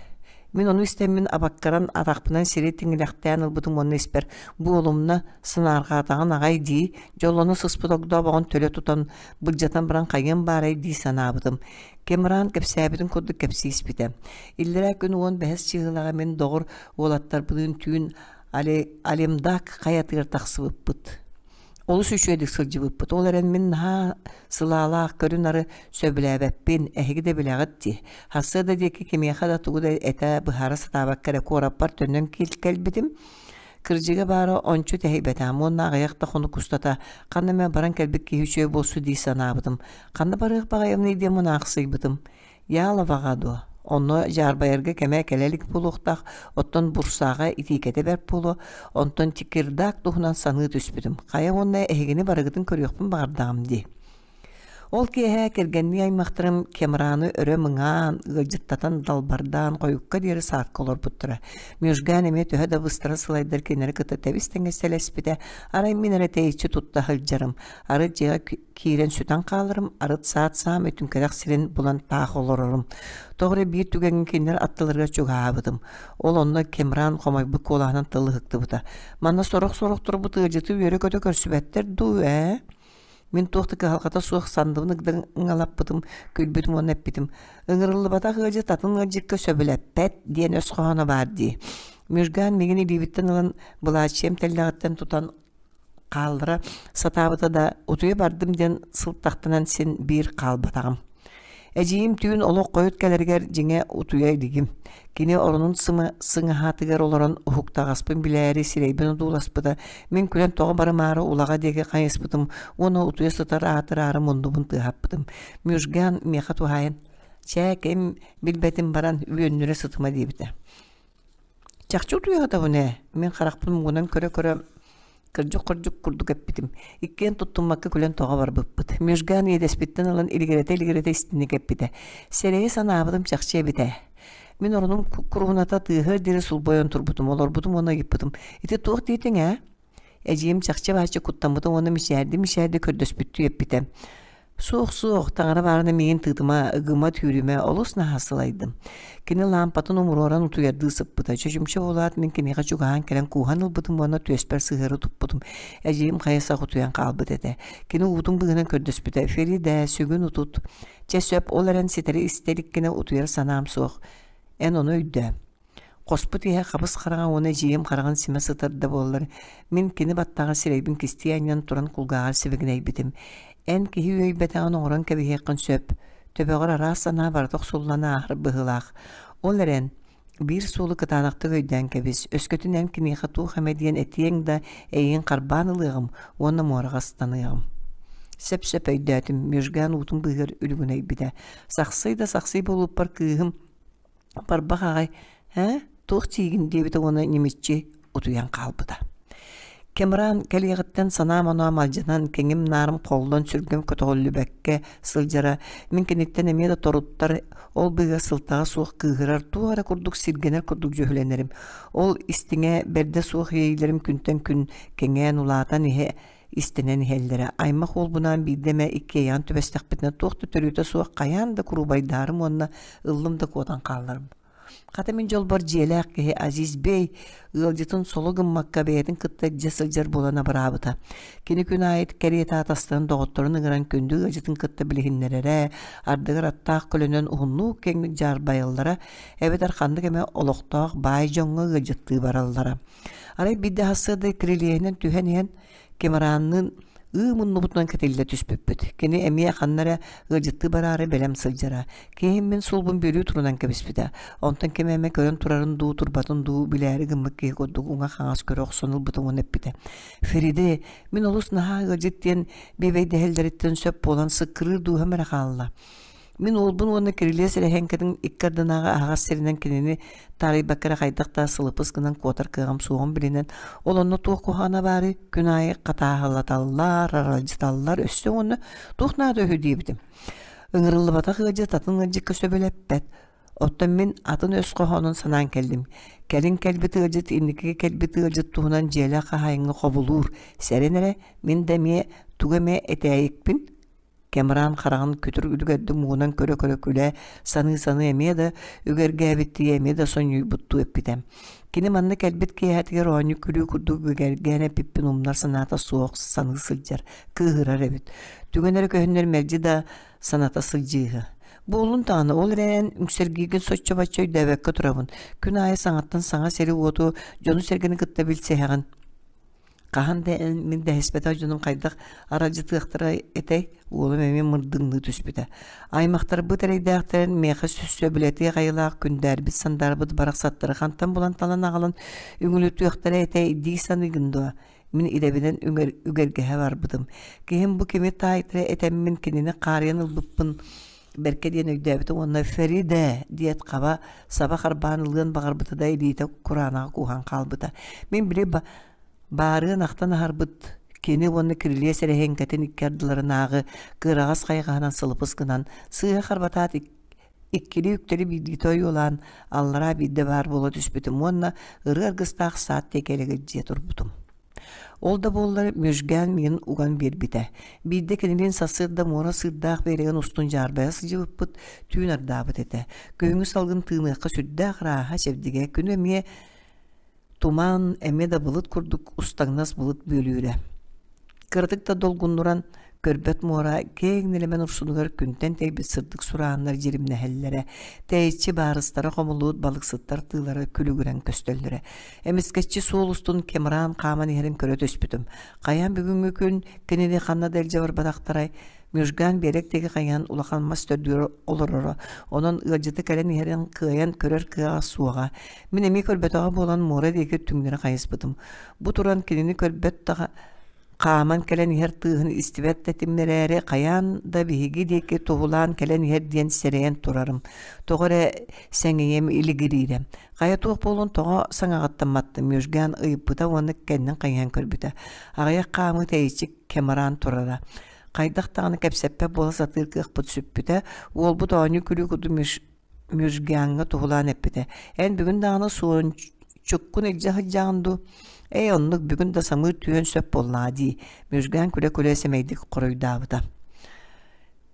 Мин ону истэммин абаккаран атахпынан сири тиҥилэхтээн ылбытым уонна испэр буолумна санаарҕаатаҕын аҕай дии, дьоллоно сыспыт огдообоҕун төлө тутан былдьатан баран хайыам баарай дии санаабытым. Кемран кэпсээбитин курдук кэпсии испитэ. Иллэрээ күн 15 чыыһылаҕа мин доҕор уолаттарбыныын түүн Алемдак хайатыгар тахсыбыппыт. Олус үчүгэйдик сылдьыбыппыт. Ол эрэн мин наһаа сылаалаах көрү-нары сөбүлээбэппин, эһиги да билэҕит дии. Сарсыарда диэки кимиэхэ да тугу да этэ, быһаара сатаабакка эрэ куораппар төннөн кэлбитим. Кырдьыга баара ончу тэһийбэтэҕим уонна аҕыйах да хонук устата ханна эмэ баран кэлбит киһи үчүгэй буолсу дии санаабытым. Ханна барыах баҕайымный диэн мунаахсыйбытым. Яаловаҕа дуо? Онно дьаарбайарга кэмэ кэлэ илик буолуохтаах, оттон Бурсаҕа итиикэтэ бэрт буолуо, онтон Тикирдак туһунан саныы түспүтүм. Хайа уонна эһигини барыгытын көрүөхпүн баҕардаҕым дии. Ол киэһэ кэргэннии аймахтарым Кемраны өрө мыҥаан, ыалдьыттатан, далбардаан, хойукка диэри саакка олорбуттара. Межган эмиэ төһө да быстара сылайдар кинилэри кытта тэбис-тэҥҥэ сэлэспитэ, арай мин эрэ тэйиччи тутта сылдьарым. Арыт дьиэҕэ киирэн сүтэн хааларым, арыт саат саамай түҥкэтэх сирин булан таах олорорум. Тоҕо эрэ биир түгэҥҥэ кинилэр аттыларыгар чугаһаабытым. Ол онно Кемран хомойбут куолаһынан тыл ыһыктыбыта. Манна сорох-сорохторбут ыалдьыты үөрэ-көтө көрсүбэттэр дуу, ээ? Мин туох да кыһалҕата суох сандыбын ыгдаҥалаппытым, күлбүтүм уонна эппитим: «Ыҥырыллыбатах ыалдьыт атын ыалдьыкка сөбүлэппэт» диэн өс хоһооно баар дии. Мүжган миигин илиибиттэн ылан былааччыйам тэллэҕиттэн тутан хааллара сатаабыта да, утуйа бардым диэн сылтахтанан син биир хаалбатаҕым. Эдьиийим түүн олох хойут кэлэригэр дьиҥэ утуйа илигим. Кини оронун сыҥаһаатыгар олорон уһуктаҕаспын билээри сирэйбин одууласпыта, мин күлэн тоҕо барымаары улаҕа диэки хайыспытым уонна утуйа сытар аатыраары муннубун тыаһаппытым. Мүжган миэхэ туһаайан «Чээ, ким билбэтин баран үөннүрэ сытыма» диэбитэ. Чахчы утуйаҕытабын ээ, мин харахпын муҥунан көрө-көрө кырдьык-хордьук курдук эппитим. Иккиэн туттуммакка күлэн тоҕо барбыппыт. Межган иэдэспиттэн ылан илигирэтэ-илигирэтэ истинник эппитэ. Сэрэйэ санаабытым чахчы эбит ээ. Мин оронум куруһуната тыаһыар диэри сулбойон турбутум, олорбутум уонна ыйыппытым. Ити туох диэтиҥ ээ? Эдьиийим чахчы-бааччы куттаммытым уонна мичээрди-мичээрди көрдөспүттүү эппитэ. Суох-суох, таҥара баарына миигин тыытыма, ыгыма, түүрүмэ, олус наһаа сылайдым. Кини лаампатын умуруоран утуйардыы сыппыта. Чочумча буолаат, мин киниэхэ чугаһаан кэлэн кууһан ылбытым уонна түөспэр сыһыары туппутум. Эдьиийим хайа сах утуйан хаалбыт этэ. Кини уутун быыһынан көрдөспүтэ: «Феридэ, сүгүн утут. Чэ сөп, ол эрэн ситэри истэ иликкинэ утуйар санаам суох. Эн ону өйдөө. Хоспут иһэ хабыс-хараҥа уонна эдьиийим хараҕын симэ сытар да буоллар, мин кини баттаҕар сирэйбин кистии анньан туран кулгааҕар сибигинэйбитим: «Эн киһи үөйбэтэҕин оҥорон кэбиһиэххин сөп, төбөҕөр араас санаа барыта охсуллан ааһар быһыылаах. Ол эрэн, биир суолу кытаанахтык өйдөөн кэбис, өскөтүн эн киниэхэ туох эмэ диэн этиэҥ да, эйигин харбаан ылыаҕым уонна муораҕа ыстаныаҕым». Сөп-сөп өйдөөтүм, Межган уутун быыһыгар үлүгүнэйбитэ. Сахсый да сахсый буолбуппар кыыһым Барбах аҕай «Ээ, туох диигин?» диэбитэ уонна ньимиччи утуйан хаалбыта. Кэмран кэлиэҕиттэн санаам-оноом алдьанан, кэҥим-наарым холлон сүргэм көтөҕүллүбэккэ сылдьара, мин киниттэн эмиэ да торуттар, ол быыһыгар сылтаҕа суох кыыһырар, туох эрэ курдук сиргэнэр курдук дьүһүлэнэрим. Ол истиҥэ бэрдэ суох иэйиилэрим күнтэн күн кэҥээн улаатан иһэ истэнэн иһэллэрэ. Аймах уолбунаан биирдэ эмэ иккиэйэҕин түбэстэхпитинэ туох да төрүөтэ суох хайаан да куруубайдаарым уонна ыллым да куотан хаалларым. Хата мин дьолбор дьиэлээх киһи Азиз Бей ыалдьытын соло гыммакка бэйэтин кытта илдьэ сылдьар буолан абыраабыта. Кини күн аайы кэриэтэ атастарын доҕотторун ыҥыран күндү ыалдьытын кытта билиһиннэрэрэ, ардыгар аттаах көлөнөн уһуннук киэҥник дьаарбайаллара, эбэтэр ханнык эмэ олохтоох баай дьоҥҥо ыалдьыттыы бараллара. Арай биирдэ сарсыарда кирилиэһинэн түһэн иһэн Кемеранныын ыы муннубутунан кэтиллэ түспүппүт. Кини эмиэ ханна эрэ ыалдьыттыы бараары бэлэм сылдьара. Киһим мин суолбун бүөлүү турунан кэбиспитэ. Онтон ким эмэ көрөн турарын дуу, турбатын дуу билээри гыммыт киһи курдук уҥа-хаҥас көрө охсон ылбытын уонна эппитэ. Фериде, мин олус наһаа ыалдьыт диэн биэбэйдэһэллэриттэн сөп буолан сыккырыыр дууһам эрэ хаалла. Мин уолбун уонна кирилиэс эрэһээҥкэтин икки ардынааҕы аһаҕас сиринэн кинини таарыйбакка эрэ хайдах да сылыпыс гынан куотар кыаҕым суоҕун билинэн, ол онно туох куһаҕана баарый, күн аайы хатааһылаталлар, аралдьыталлар, өссө уонна туох наада үһү диэбитим. Ыҥырыллыбатах ыалдьыт атын ыалдьыкка сөбүлэппэт. Оттон мин атын өс хоһоонун санаан кэллим. Кэлин кэлбит ыалдьыт инникигэ кэлбит ыалдьыт туһунан дьиэлээх хаһаайыҥҥа хобулуур. Сэрэн эрэ, мин да эмиэ тугу эмэ этээйикпин Кэмран хараҕын күтүр үлүгэрдик муҥунан көрө-көрө күлэ, саныы-саныы эмиэ да үгэргээбиттии, эмиэ да сонньуйбуттуу эппитэ. Кини манна кэлбит киэһэтигэр оонньуу-күлүү курдук үгэргээн эппиппин умнар санаата суох саныы сылдьар, кыыһырар эбит. Түгэн эрэ көһүннэр мэлдьи да саната сылдьыыһы. Буоллун даҕаны, ол эрэн үҥсэргииргин соччо-бачча өйдөөбөккө турабын. Күн аайы саҥаттан саҥа сири-уоту, дьону-сэргэни кытта билсиһэҕин. Хаһан да эн мин дэһиспэтэх дьонум хайдах аралдьытыахтара этэй? Уолум эмиэ мырдыҥныы түспүтэ. Аймахтарбыт эрэйдээхтэрин миэхэ сөбүлэтиэх айылаах күндээрбит сандаарбыт барахсаттары хантан булан талан аҕалан үҥүлүтүөхтэрэ этэй дии саныыгын дуо? Мин идэбинэн үгэргэһэ барбытым. Киһим бу кими таайтара этэммин кинини хаарыйан ылбыппын бэркэ диэн өйдөөбүтэ уонна «Феридэ» диэт хаба саба харбаан ылыан баҕарбыта да илиитэ кураанаҕа кууһан хаалбыта. Мин били баарыан ахтан аһарбыт кини уонна кирилиэс эрэһиэҥкэтин икки ардыларынааҕы кыараҕас хайҕаһынан сылыпыс гынан сыыһа харбатаат иккилии үктэри биирдиитэ ойуолаан аллараа биирдэ баар буола түспүтүм уонна ырыа аргыстаах саат диэки элэгэлдьийэ турбутум. Ол да буоллар Мүжгээн миигин уган биэрбитэ. Биирдэ кинилиин сарсыарда муора сыырдаах биэрэгин устун дьаарбайа сылдьыбыппыт, түүн ардаабыт этэ. Күһүҥҥү салгын тыыныахха сүрдээх ырааһа, чэбдигэ, күнү эмиэ туман, эмиэ да былыт курдук устаҥнас былыт бүөлүүрэ. Кыратык да долгуннуран көрбөт муора киэҥ нэлэмэн урсунугар күнтэн тэйбит сырдык сурааннар дьиримнэһэллэрэ, тэйиччи баарыстара хомуллубут балыксыттар тыылара күлүгүрэн көстөллөрө. Эмискэччи суол устун Кемран хааман иһэрин көрө түспүтүм. Хайаан бүгүҥҥү күн кинини ханна да илдьэ барбатахтарай? Мюжган биэрэк диэки хайыһан улахан мас төрдүгэр олороро. Онон ыалдьыты кэлэн иһэрин кыайан көрөр кыаҕа суоҕа. Мин эмиэ көрбөтөҕө буолан муора диэки түҥнэри хайыспытым. Бу туран кинини көрбөт да хааман кэлэн иһэр тыаһын истибэт да этим эрээри, хайаан да биһиги диэки туһулаан кэлэн иһэр диэн сэрэйэн турарым. Тоҕо эрэ сэҥийэм илигириирэ. Хайа туох буолуон тоҕо саҥаҕыттан маттым Мүжгэн ыйыппыта уонна кэннин хайыһан көрбүтэ. Аҕыйах хаамыы тэйиччи кэмараан турара. Хайдах даҕаны кэпсэппэт буола сатыыр кыахпыт сүппүтэ. Уолбут оонньуу-күлүү курдук Мүжгяҥҥа туһулаан эппитэ: «Эн бүгүн даҕаны суончуккун илдьэ сылдьаҕын дуу?» «Ээ, оннук бүгүн да самыыр түһүөн сөп буоллаҕа дии», Мүжган күлэ-күлэ сэмэйдик хоруйдаабыта.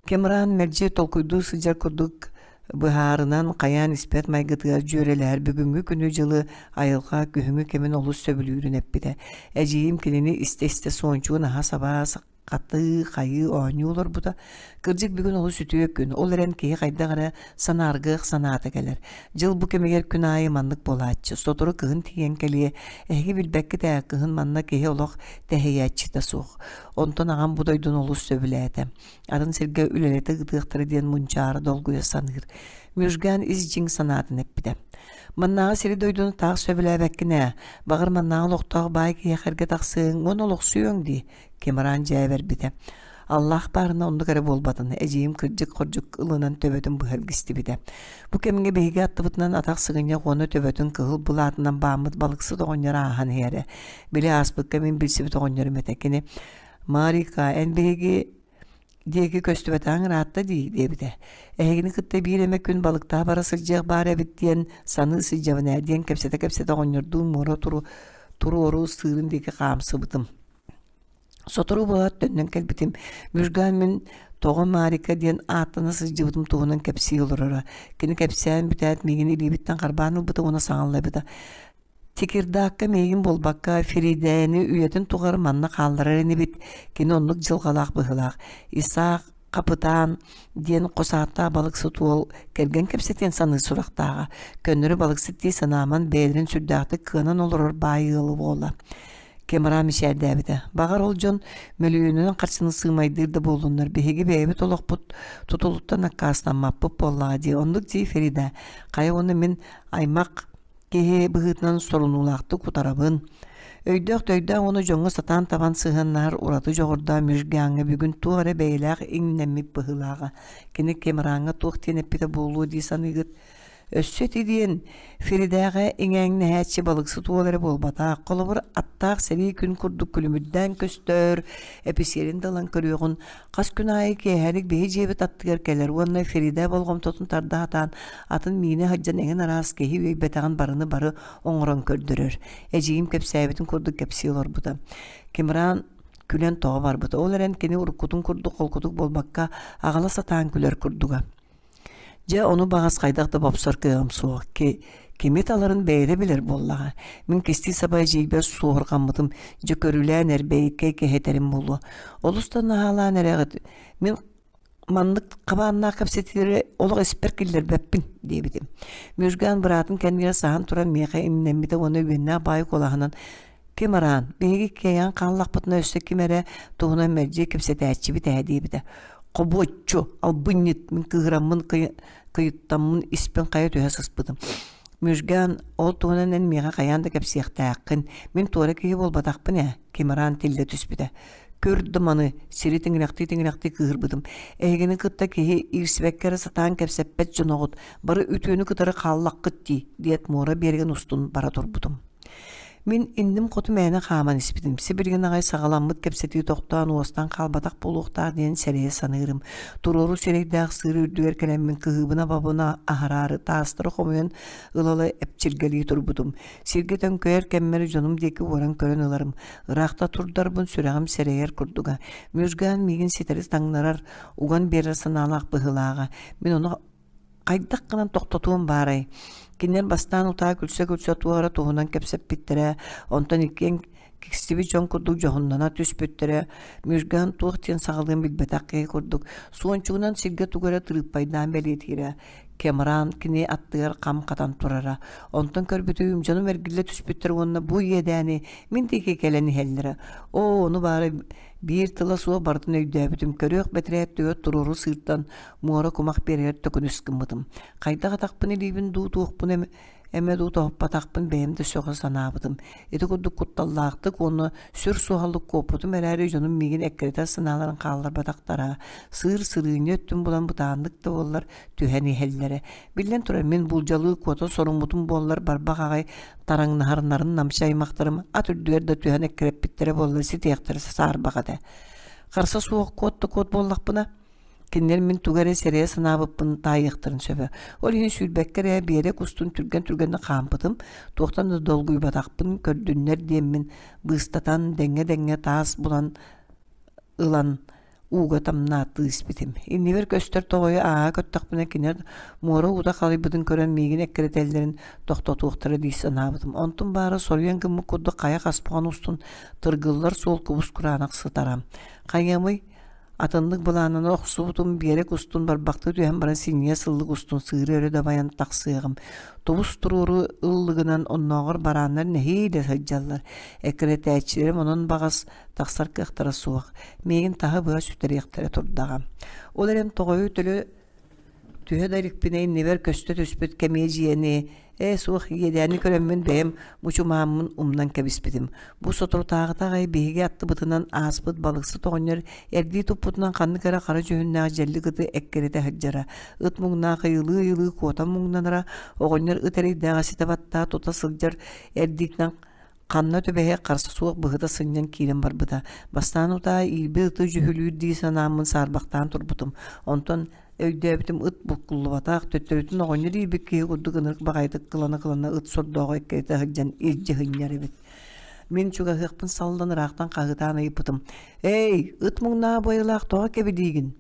Кемран мэлдьи толкуйдуу сылдьар курдук быһаарынан хайаан испэт майгытыгар дьүөрэлэһэр бүгүҥҥү күнү-дьылы айылҕа күһүҥҥү кэмин олус сөбүлүүрүн эппитэ. Эдьиийим кинини истэ-истэ суончугун аһа сабаа хатыы, хайыы оонньуу олорбута. Кырдьык бүгүн олус үтүө күн, ол эрэн киһи хайдах эрэ санааргыах санаата кэлэр. Дьыл бу кэмигэр күн аайы маннык буолааччы, сотору кыһын тиийэн кэлиэ, эһиги билбэккит ээ, кыһын манна киһи олох тэһийээччитэ суох. Онтон аҕам бу дойдуну олус сөбүлээтэ. Атын сиргэ үлэлэтэ ыытыахтара диэн мунчаара долгуйа саныыр. Мүжган ис дьиҥ санаатын эппитэ. Маннааҕы сири-дойдуну таах сөбүлээбэккин ээ, баҕар маннааҕы олохтоох баай киһиэхэ эргэ тахсыаҥ уонна олохсуйуоҥ дии Кемран дьээбэрбитэ. Аллаах баарына оннук эрэ буолбатын, эдьиийим кырдьык-хордьук ылынан төбөтүн быһа илгистибитэ. Бу кэмҥэ биһиги аттыбытынан атах сыгынньах уонна төбөтүн кыһыл былаатынан бааммыт балыксыт оҕонньор ааһан иһэрэ. Били ааспыкка мин билсибит оҕонньорум этэ. Кини «Марика, эн биһиги диэки көстүбэтэҕиҥ ыраатта дии» диэбитэ. Эһигини кытта биир эмэ күн балыктаһа бара сылдьыах баар эбит диэн саныы сылдьабын ээ диэн кэпсэтэ-кэпсэтэ оҕонньордуун муора туруору сыырын диэки хаамсыбытым. Сотору буолаат төннөн кэлбитим. Мүргээн мин тоҕо Марика диэн ааттана сылдьыбытым туһунан кэпсии олороро. Кини кэпсээн бүтээт миигин илиибиттэн харбаан ылбыта уонна саҥаллабыта. Тикирдаакка миигин буолбакка Феридээни үйэтин тухары манна хаалларар инибит. Кини оннук дьылҕалаах быһыылаах. Исаак Хапытаан диэн хос ааттаах балыксыт уол кэргэн кэпсэтиэн саныыр сурахтааҕа. Көннөрү балыксыт дии санааман бэйэлэрин сүрдээхтик кыанан олорор баай ыалы буола. Кемра мичээрдээбитэ. Баҕар ол дьон мөлүйүөнүнэн харчыны сыымайдыыр да буоллуннар, биһиги бэйэбит олохпут тутулуттан аккаастаммаппыт буоллаҕа дии. Оннук дии Ферида. Хайа уонна мин аймах киһи быһыытынан сорунуулаахтык утарабын. Өйдөөх-төйдөөх уонна дьоҥҥо сатаан табан сыһыаннаһар ураты дьоҕурдаах Мүжгээҥҥэ бүгүн туох эрэ бэйэлээх иҥнэммит быһыылааҕа. Кини Кемраҥҥа туох диэн эппитэ буолуо дии саныыгыт? Өссө ити диэн Феридээҕэ иҥээҥнэһээччи балыксыт уол эрэ буолбатах. Холобур, аттаах сэрии күн курдук күлүмүрдээн көстөр, эписиэрин да ылан көрүөҕүн, хас күн аайы киэһэлик биһи дьиэбит аттыгар кэлэр уонна Ферида болҕомтотун тарда сатаан атын миинэ сылдьан эҥин араас киһи үөйбэтэҕин барыны бары оҥорон көрдөрөр. Эдьиийим кэпсээбитин курдук кэпсии олорбута. Кимран күлэн тоҕо барбыта. Ол эрэн кини уруккутун курдук холкутук буолбакка, аҕала сатаан күлэр курдуга. Дьэ, ону баҕас хайдах да бопсор кыаҕым суох. Ки кими таларын бэйэтэ билэр буоллаҕа. Мин кистии саба эдьиийбэр суоһурҕаммытым, дьэ көрүлээн эрбэйиккэ кэһэтэрим буолуо. Олус да наһаалаан эрэҕит. Мин маннык хабааннаах кэпсэтиилэри олох испэр киллэрбэппин диэбитим. Мүжган быраатын кэннигэр саһан туран миэхэ имнэммитэ уонна үөннээх баайы куолаһынан Ким араан, биһиги кэйэн хааллахпытына өссө ким эрэ туһунан мэлдьи кэпсэтээччибит ээ диэбитэ. Хобуоччу, албынньыт, мин кыыһыраммын кыйыттаммын испин хайа түһэ сыспытым. Мүжган, ол туһунан эн миэхэ хайаан да кэпсиэхтээххин. Мин туора киһи буолбатахпын ээ, Кимараан тиллэ түспүтэ. Көр да маны, сири тиҥилэхтии-тиҥилэхтии кыыһырбытым. Эһигини кытта киһи иирсибэккэ эрэ сатаан кэпсэппэт дьоноҕут, бары үтүөнү кытары хааллаххыт дии, диэт муора биэрэгин устун бара турбутум. Мин инним хоту мээнэ хааман испитим. Сибилигин аҕай саҕаламмыт кэпсэтии тохтоон уостан хаалбатах буолуохтаах диэн сэрэйэ саныырым. Туруору сирэйдээх сыыр үрдүгэр кэлэммин кыһыыбын-абабын аһараары таастары хомуйан ыла-ыла эпчиргэлии турбутум. Сиргэ төҥкөйөр кэммэр дьонум диэки уоран көрөн ыларым. Ыраахта турдарбын сүрэҕим сэрэйэр курдуга. Мүжгаан миигин ситэри таҥнарар, уган биэрэр санаалаах быһыылааҕа. Мин ону хайдах гынан тохтотуом баарай? Кинилэр бастаан утаа күлсэ-күлсэ туох эрэ туһунан кэпсэппиттэрэ, онтон иккиэн киксибит дьон курдук дьоһуннана түспүттэрэ, Мүжгаан туох диэн саҕалыан билбэтэх киһи курдук, суончугунан сиргэ тугу эрэ тырыыппайдаан бэлиэтиирэ. Кэмран кини аттыгар хам хатан турара. Онтон көрбүтүм, дьонум эргиллэ түспүттэр уонна бу иэдээни мин диэки кэлэн иһэллэрэ. Оо, ону баара биир тыла суох барытын өйдөөбүтүм. Көрүөх бэтэрээ өттүгэр туруору сыыртан муора кумах биэригэр төкүнүс гыммытым. Хайдах атахпын илиибин дуу туохпун эмэ дуу тоһуппатахпын бэйэм да сөҕө санаабытым. Ити курдук кутталлаахтык уонна сүр суһаллык куоппутум эрээри дьонум миигин эккирэтэр санааларын хаалларбатахтара. Сыыр сырыынньа өттүн булан бытааннык да буоллар түһэн иһэллэрэ. Биллэн турар, мин булдьалыы куота соруммутум буоллар барбах аҕай тараҥнаһарнарын намчы аймахтарым ат үрдүгэр да түһэн эккирэппиттэрэ буоллар ситиэхтэрэ саарбах этэ. Харса суох куот да куот буоллахпына, Кинилэр мин тугу эрэ сэрэйэ санаабыппын таайыахтарын сөбө. Ол иһин сүүрбэккэ эрэ биэрэк устун түргэн-түргэнник хаампытым, туохтан да долгуйбатахпын көрдүннэр диэммин быыстатан, дэҥҥэ-дэҥҥэ таас булан ылан ууга тамнааттыы испитим. Иннибэр көстөр тоҕойу ааһа көттөхпүнэ кинилэр муора уута халыйбытын көрөн миигин эккирэтэллэрин тохтотуохтара дии санаабытым. Онтум баара соруйан гыммыт курдук хайа хаспаҕын устун тыргыллар суол кубус кураанах сытара. Хайыамый, Атыннык былааннана охсубутум биэрэк устун барбахтыы түһэн баран синньигэ сыллык устун сыыры өрө дабайан тахсыаҕым. Тубус туруору ыллыгынан оннооҕор барааннар нэһиилэ сылдьаллар. Эккирэтээччилэрим онон баҕас тахсар кыахтара суох. Миигин таһы-быһа сүтэриэхтэрэ турдаҕа. Ол эрэн тоҕойу төлө Түһэ да иликпинэ иннибэр көстө түспүт кэмиэдьийэни, ээ суох иэдээни көрөммүн бэйэм мучумааммын умнан кэбиспитим. Бу соторутааҕыта аҕай биһиги аттыбытынан ааспыт балыксыт оҕонньор эрдии туппутунан ханнык эрэ хара дьүһүннээх дьэллик ыты эккирэтэ сылдьара. Ыт муҥнаах ыйылыы-ыйылыы куотан муҥнанара, оҕонньор ыт эрэйдээҕи ситэ баттаа тута сылдьар эрдиитинэн Ханна түбэһиэх харса суох быһыта сынньан киирэн барбыта. Бастаан утаа иирбит ыты дьүһүлүүр дии санааммын саарбахтаан турбутум. Онтон өйдөөбүтүм ыт буккуллубатах, төттөрүтүн оҕонньор иирбит киһи курдук ынырык баҕайытык кылана-кылана ыт сордооҕу эккирэтэ сылдьан илдьи сынньар эбит. Мин чугаһыахпын саллан ыраахтан хаһыытаан ыйыппытым: «Эй, ыт муҥнааҕа буойалаах тоҕо кэбилиигин?»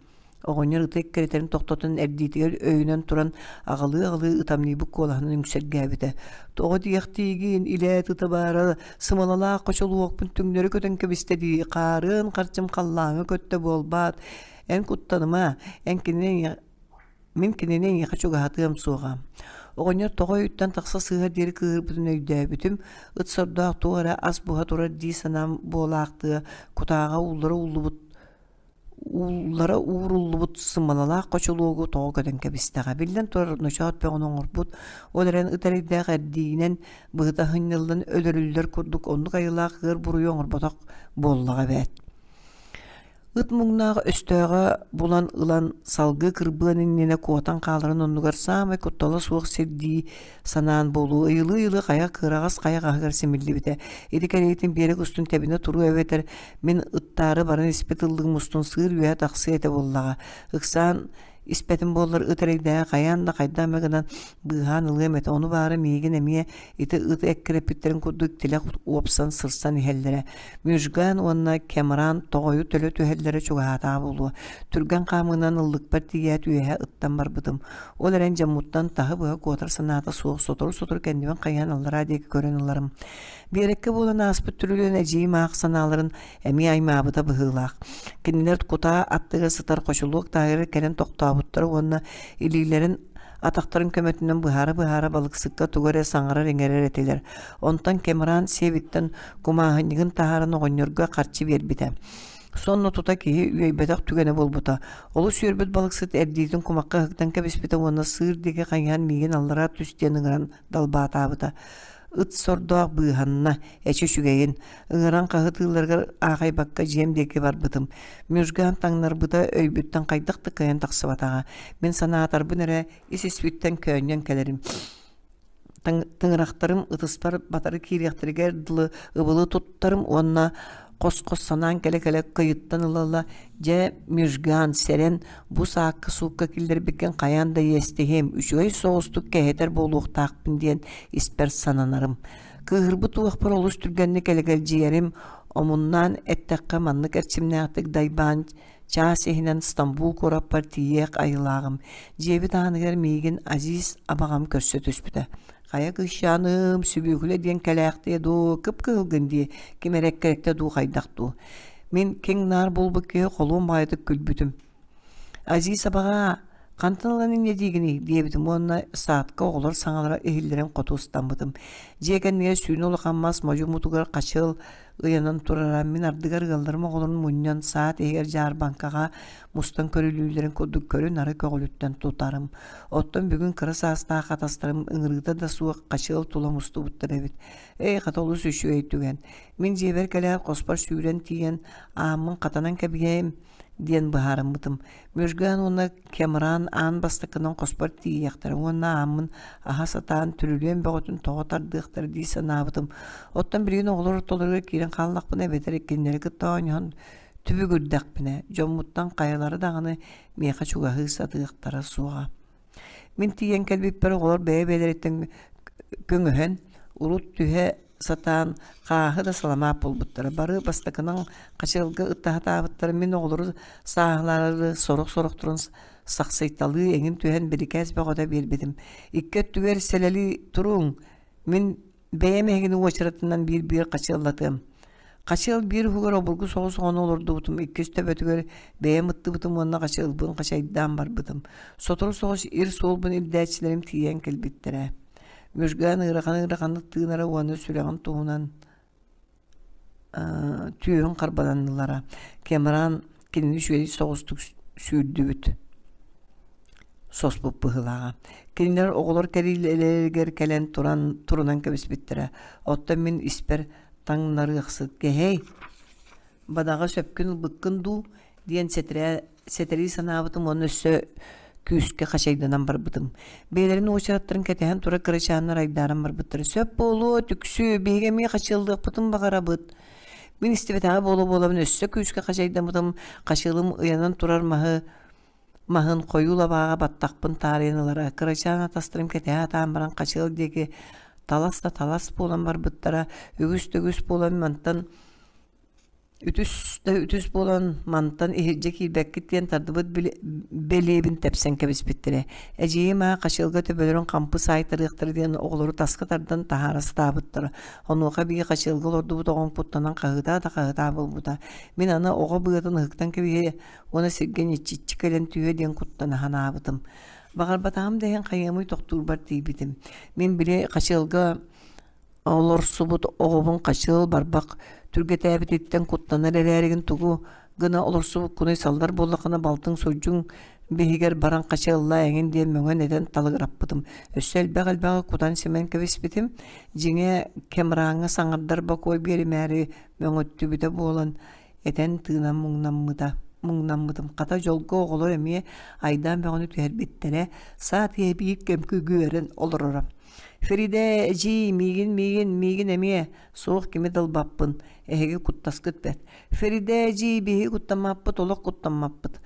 Оҕонньор ыты эккирэтэрин тохтотон эрдиитигэр өйүнэн туран аҕалыы-аҕалыы ытамньыйбыт куолаһынан үҥсэргээбитэ: «Тоҕо диэхтиигин, илээт ыта баара, сымалалаах хочолуохпун түҥнэри көтөн кэбистэ дии, хаарыан харчым халлааҥҥа көттө буолбаат, эн куттаныма, эн кинини мин кинини эйиэхэ чугаһатыам суоҕа». Оҕонньор тоҕо өйүттэн тахса сыыһар диэри кыыһырбытын өйдөөбүтүм, ыт сордоох туох эрэ ас буһа турар дии санаам буолаахтыа, кутааҕа ууллара ууллубут ууллара ууруллубут сымалалаах хочулуогу тоҕо көтөн кэбистэҕэ. Биллэн турар, ночоот бөҕөнү оҥорбут, ол эрэн ыт эрэйдээх эрдиинэн быһыта сынньыллан өлөрүллэр курдук оннук айылаах ыар буруйу оҥорботох буоллаҕа эбээт. Ыт муҥнаах өстөөҕө булан ылан салгыы кырбыан иннинэ куотан хааларын оннугар саамай куттала суох сир дии санаан буолуу ыйылыы-ыйылыы хайа кыараҕас хайа хаһыгар симиллибитэ. Ити кэриэтин биэрэк устун тэбинэ туруо эбэтэр мин ыттаары баран испит ыллыгым устун сыыр үөһэ тахсыа этэ буоллаҕа. Ыксаан испэтим буоллар ыт эрэйдээҕи хайаан да хайдах эмэ гынан быыһаан ылыам этэ. Ону баара миигин эмиэ ити ыты эккирэппиттэрин курдук тилэх уопсан сырсан иһэллэрэ. Мюжган уонна Кемран тоҕойу төлө түһэллэрэ чугаһаатаҕа буолуо. Түргэн хаамыынан ыллыкпар тиийээт үөһэ ыттан барбытым. Ол эрэн дьоммуттан таһы-быһа куотар санаата суох сотору-сотору кэннибин хайыһан аллараа диэки көрөн ыларым. Биэрэккэ буолан ааспыт түрүлүөн эдьиийим аах санааларын эмиэ аймаабыта быһыылаах. Кинилэр кутаа аттыгар сытар хочулуок таһыгар кэлэн тохтообуттара уонна илиилэрин атахтарын көмөтүнэн быһаара-быһаара балыксыкка тугу эрэ саҥарар-иҥэрэр этилэр. Онтон Кэмран сиэбиттэн кумааһынньыгын таһааран оҕонньорго харчы биэрбитэ. Сонно тута киһи үөйбэтэх түгэнэ буолбута. Олус үөрбүт балыксыт эрдиитин кумахха ыһыктан кэбиспитэ уонна сыыр диэки хайыһан миигин аллараа түс диэн ыҥыран далбаатаабыта. Ыт сордоох быыһанна, эчи үчүгэйин, ыҥыран хаһытыыларыгар аахайбакка дьиэм диэки барбытым. Мюжган таҥнарбыта өйбүттэн хайдах да кыайан тахсыбатаҕа. Мин санаатарбын эрэ ис-испиттэн көөнньөн кэлэрим. Тыҥырахтарым ытыспар батары киириэхтэригэр дылы ыбылы туттарым уонна хос-хос санаан кэлэ-кэлэ кыйыттан ыла-ыла дьэ Мюжган сэрэн бу саакка-суукка киллэрбиккин хайаан да иэстэһиэм үчүгэй соҕустук кэһэтэр буолуохтаахпын диэн испэр сананарым. Кыыһырбыт уохпар олус түргэнник элэгэлдьийэрим, омуннаан эттэххэ маннык эрчимнээхтик дайбаан чаас иһинэн Стамбул куораппар тиийиэх айылааҕым. Дьиэбит ааныгар миигин Азиз абаҕам көрсө түспүтэ. Хайа кыысчааным, сүбүөкүлэ диэн кэлээхтиэ дуу, кып-кыһылгын дии, ким эрэ эккирэттэ дуу, хайдах дуу. Мин киҥ-наар буолбут киһи холуом баҕайытык күлбүтүм. Азиз абаҕаа, хантан ылан инньэ диигиний диэбитим уонна саадка оҕолор саҥалара иһиллэрин хоту ыстаммытым. Дьиэ кэннигэр сүүнэ улахан мас модьу мутугар хачыал ыйанан турара мин ардыгар ыалларым оҕолорун мунньан саат иһигэр дьаарбаҥкаҕа мустан көрүлүүллэрин курдук көрү-нары көҕүлүттэн тутарым. Оттон бүгүн кыра саастаах атастарым ыҥырыыта да суох хачыал тула мустубуттар эбит. Эй, хата олус үчүгэй түгэн. Мин дьиэбэр кэлээт хоспор сүүрэн тиийэн ааммын хатанан кэбиһэйим диэн быһаарыммытым. Мүжган уонна Кемран аан бастакынан хоспор тиийиэхтэрэ уонна ааммын аһа сатаан түрүлүөн бөҕөтүн тоҕо тардыахтара дии санаабытым. Оттон билигин оҕолор ортолоругар киирэн хааллахпына эбэтэр кинилэри кытта оонньоһон түбүгүрдэхпинэ, дьоммуттан хайалара даҕаны миэхэ чугаһыы сатыахтара суоҕа. Мин тиийэн кэлбиппэр оҕолор бэйэ-бэйэлэриттэн көҥөһөн, урут түһэ сатаан хааһы да саламаат буолбуттара. Бары бастакынан хачыалга ыттаһатаабыттара. Мин оҕолору сааһылаары сорох-сорохторун сахсыйталыы эҥин түһэн бирикээс бөҕөтө биэрбитим. Икки өттүгэр сэлэлии туруҥ, мин бэйэм эһигини уочаратынан биир-биир хачыаллатыам. Хачыал биир уһугар обургу соҕус оҕону олордубутум, иккис төбөтүгэр бэйэм ыттыбытым уонна хачыалбын хачайдаан барбытым. Сотору соҕус ир суолбун ирдээччилэрим тиийэн кэлбиттэрэ. Мүжган ыарахан-ыараханнык тыынара уонна сүрэҕин туһунан түөһүн харбананнылара. Кэмран кинини үчүгэй соҕустук сүүрдүбүт соспут быһыылааҕа. Кинилэр оҕолор кэриилэригэр кэлэн туран турунан кэбиспиттэрэ. Оттон мин испэр таҥнарыахсыт кэһэй бадаҕа сөпкүн ылбыккын дуу диэн сэтэрээ сэтэрии санаабытым уонна өссө күүскэ хачайданан барбытым. Бэйэлэрин уочараттарын кэтэһэн турар кырачааннар айдааран барбыттара. Сөп буолуо, түксүү, биһиги эмиэ хачыаллыахпытын баҕарабыт. Мин истибэтэҕэ буола-буолабын өссө күүскэ хачайдаммытым, хачыалым ыйанан турар маһы маһын хойуу лабааҕа баттахпын таарыйан ылара. Кырачаан атастарым кэтэһэ сатаан баран хачыал диэки Талас да талас буолан барбыттара, үгүс да үгүс буолан мантан Үтүс да үтүс буолан мантан иһирдьэ киирбэккит диэн тардыбыт бэлиэбин тэпсэн кэбиспиттэрэ. Эдьиийим аах хачыалга төбөлөрүн хампы саайтарыахтара диэн оҕолору таска тардан таһаара сатаабыттара. Онуоха биир хачыалга олордубут оҕом куттанан хаһыытаа да хаһыытаа буолбута. Мин аны оҕо быатын ыһыктан кэбиһиэ уонна сиргэ ньиччиччи кэлэн түһүө диэн куттана санаабытым. Баҕарбатаҕым да иһин хайыамый тохтуурбар тиийбитим. Мин били хачыалга Олорсубут оҕобун хачыал барбах түргэтээбититтэн куттанар эрээригин тугу гына олорсубуккунуй саллар буоллаххына балтыҥ сурдьуҥ биһигэр баран хачыаллаа эҥин диэн мөҥөн этэн талыгыраппытым. Өссө элбэх-элбэҕи кутан-симэн кэбиспитим. Дьиҥэ, Кемраҥҥа саҥардар бокуой биэримээри мөҥөттүбүтэ буолан, этэн-тыынан муҥнаммыта муҥнаммытым. Хата дьолго оҕолор эмиэ айдаан бөҕөнү түһэрбиттэрэ, саа тиһэ биир кэм күгүөрэн олороро. Феридэ, эдьиий, миигин, миигин, миигин эмиэ, суох кими да ылбаппын, эһиги куттаскыт бэрт. Феридэ, эдьиий, биһиги куттаммаппыт, олох куттаммаппыт.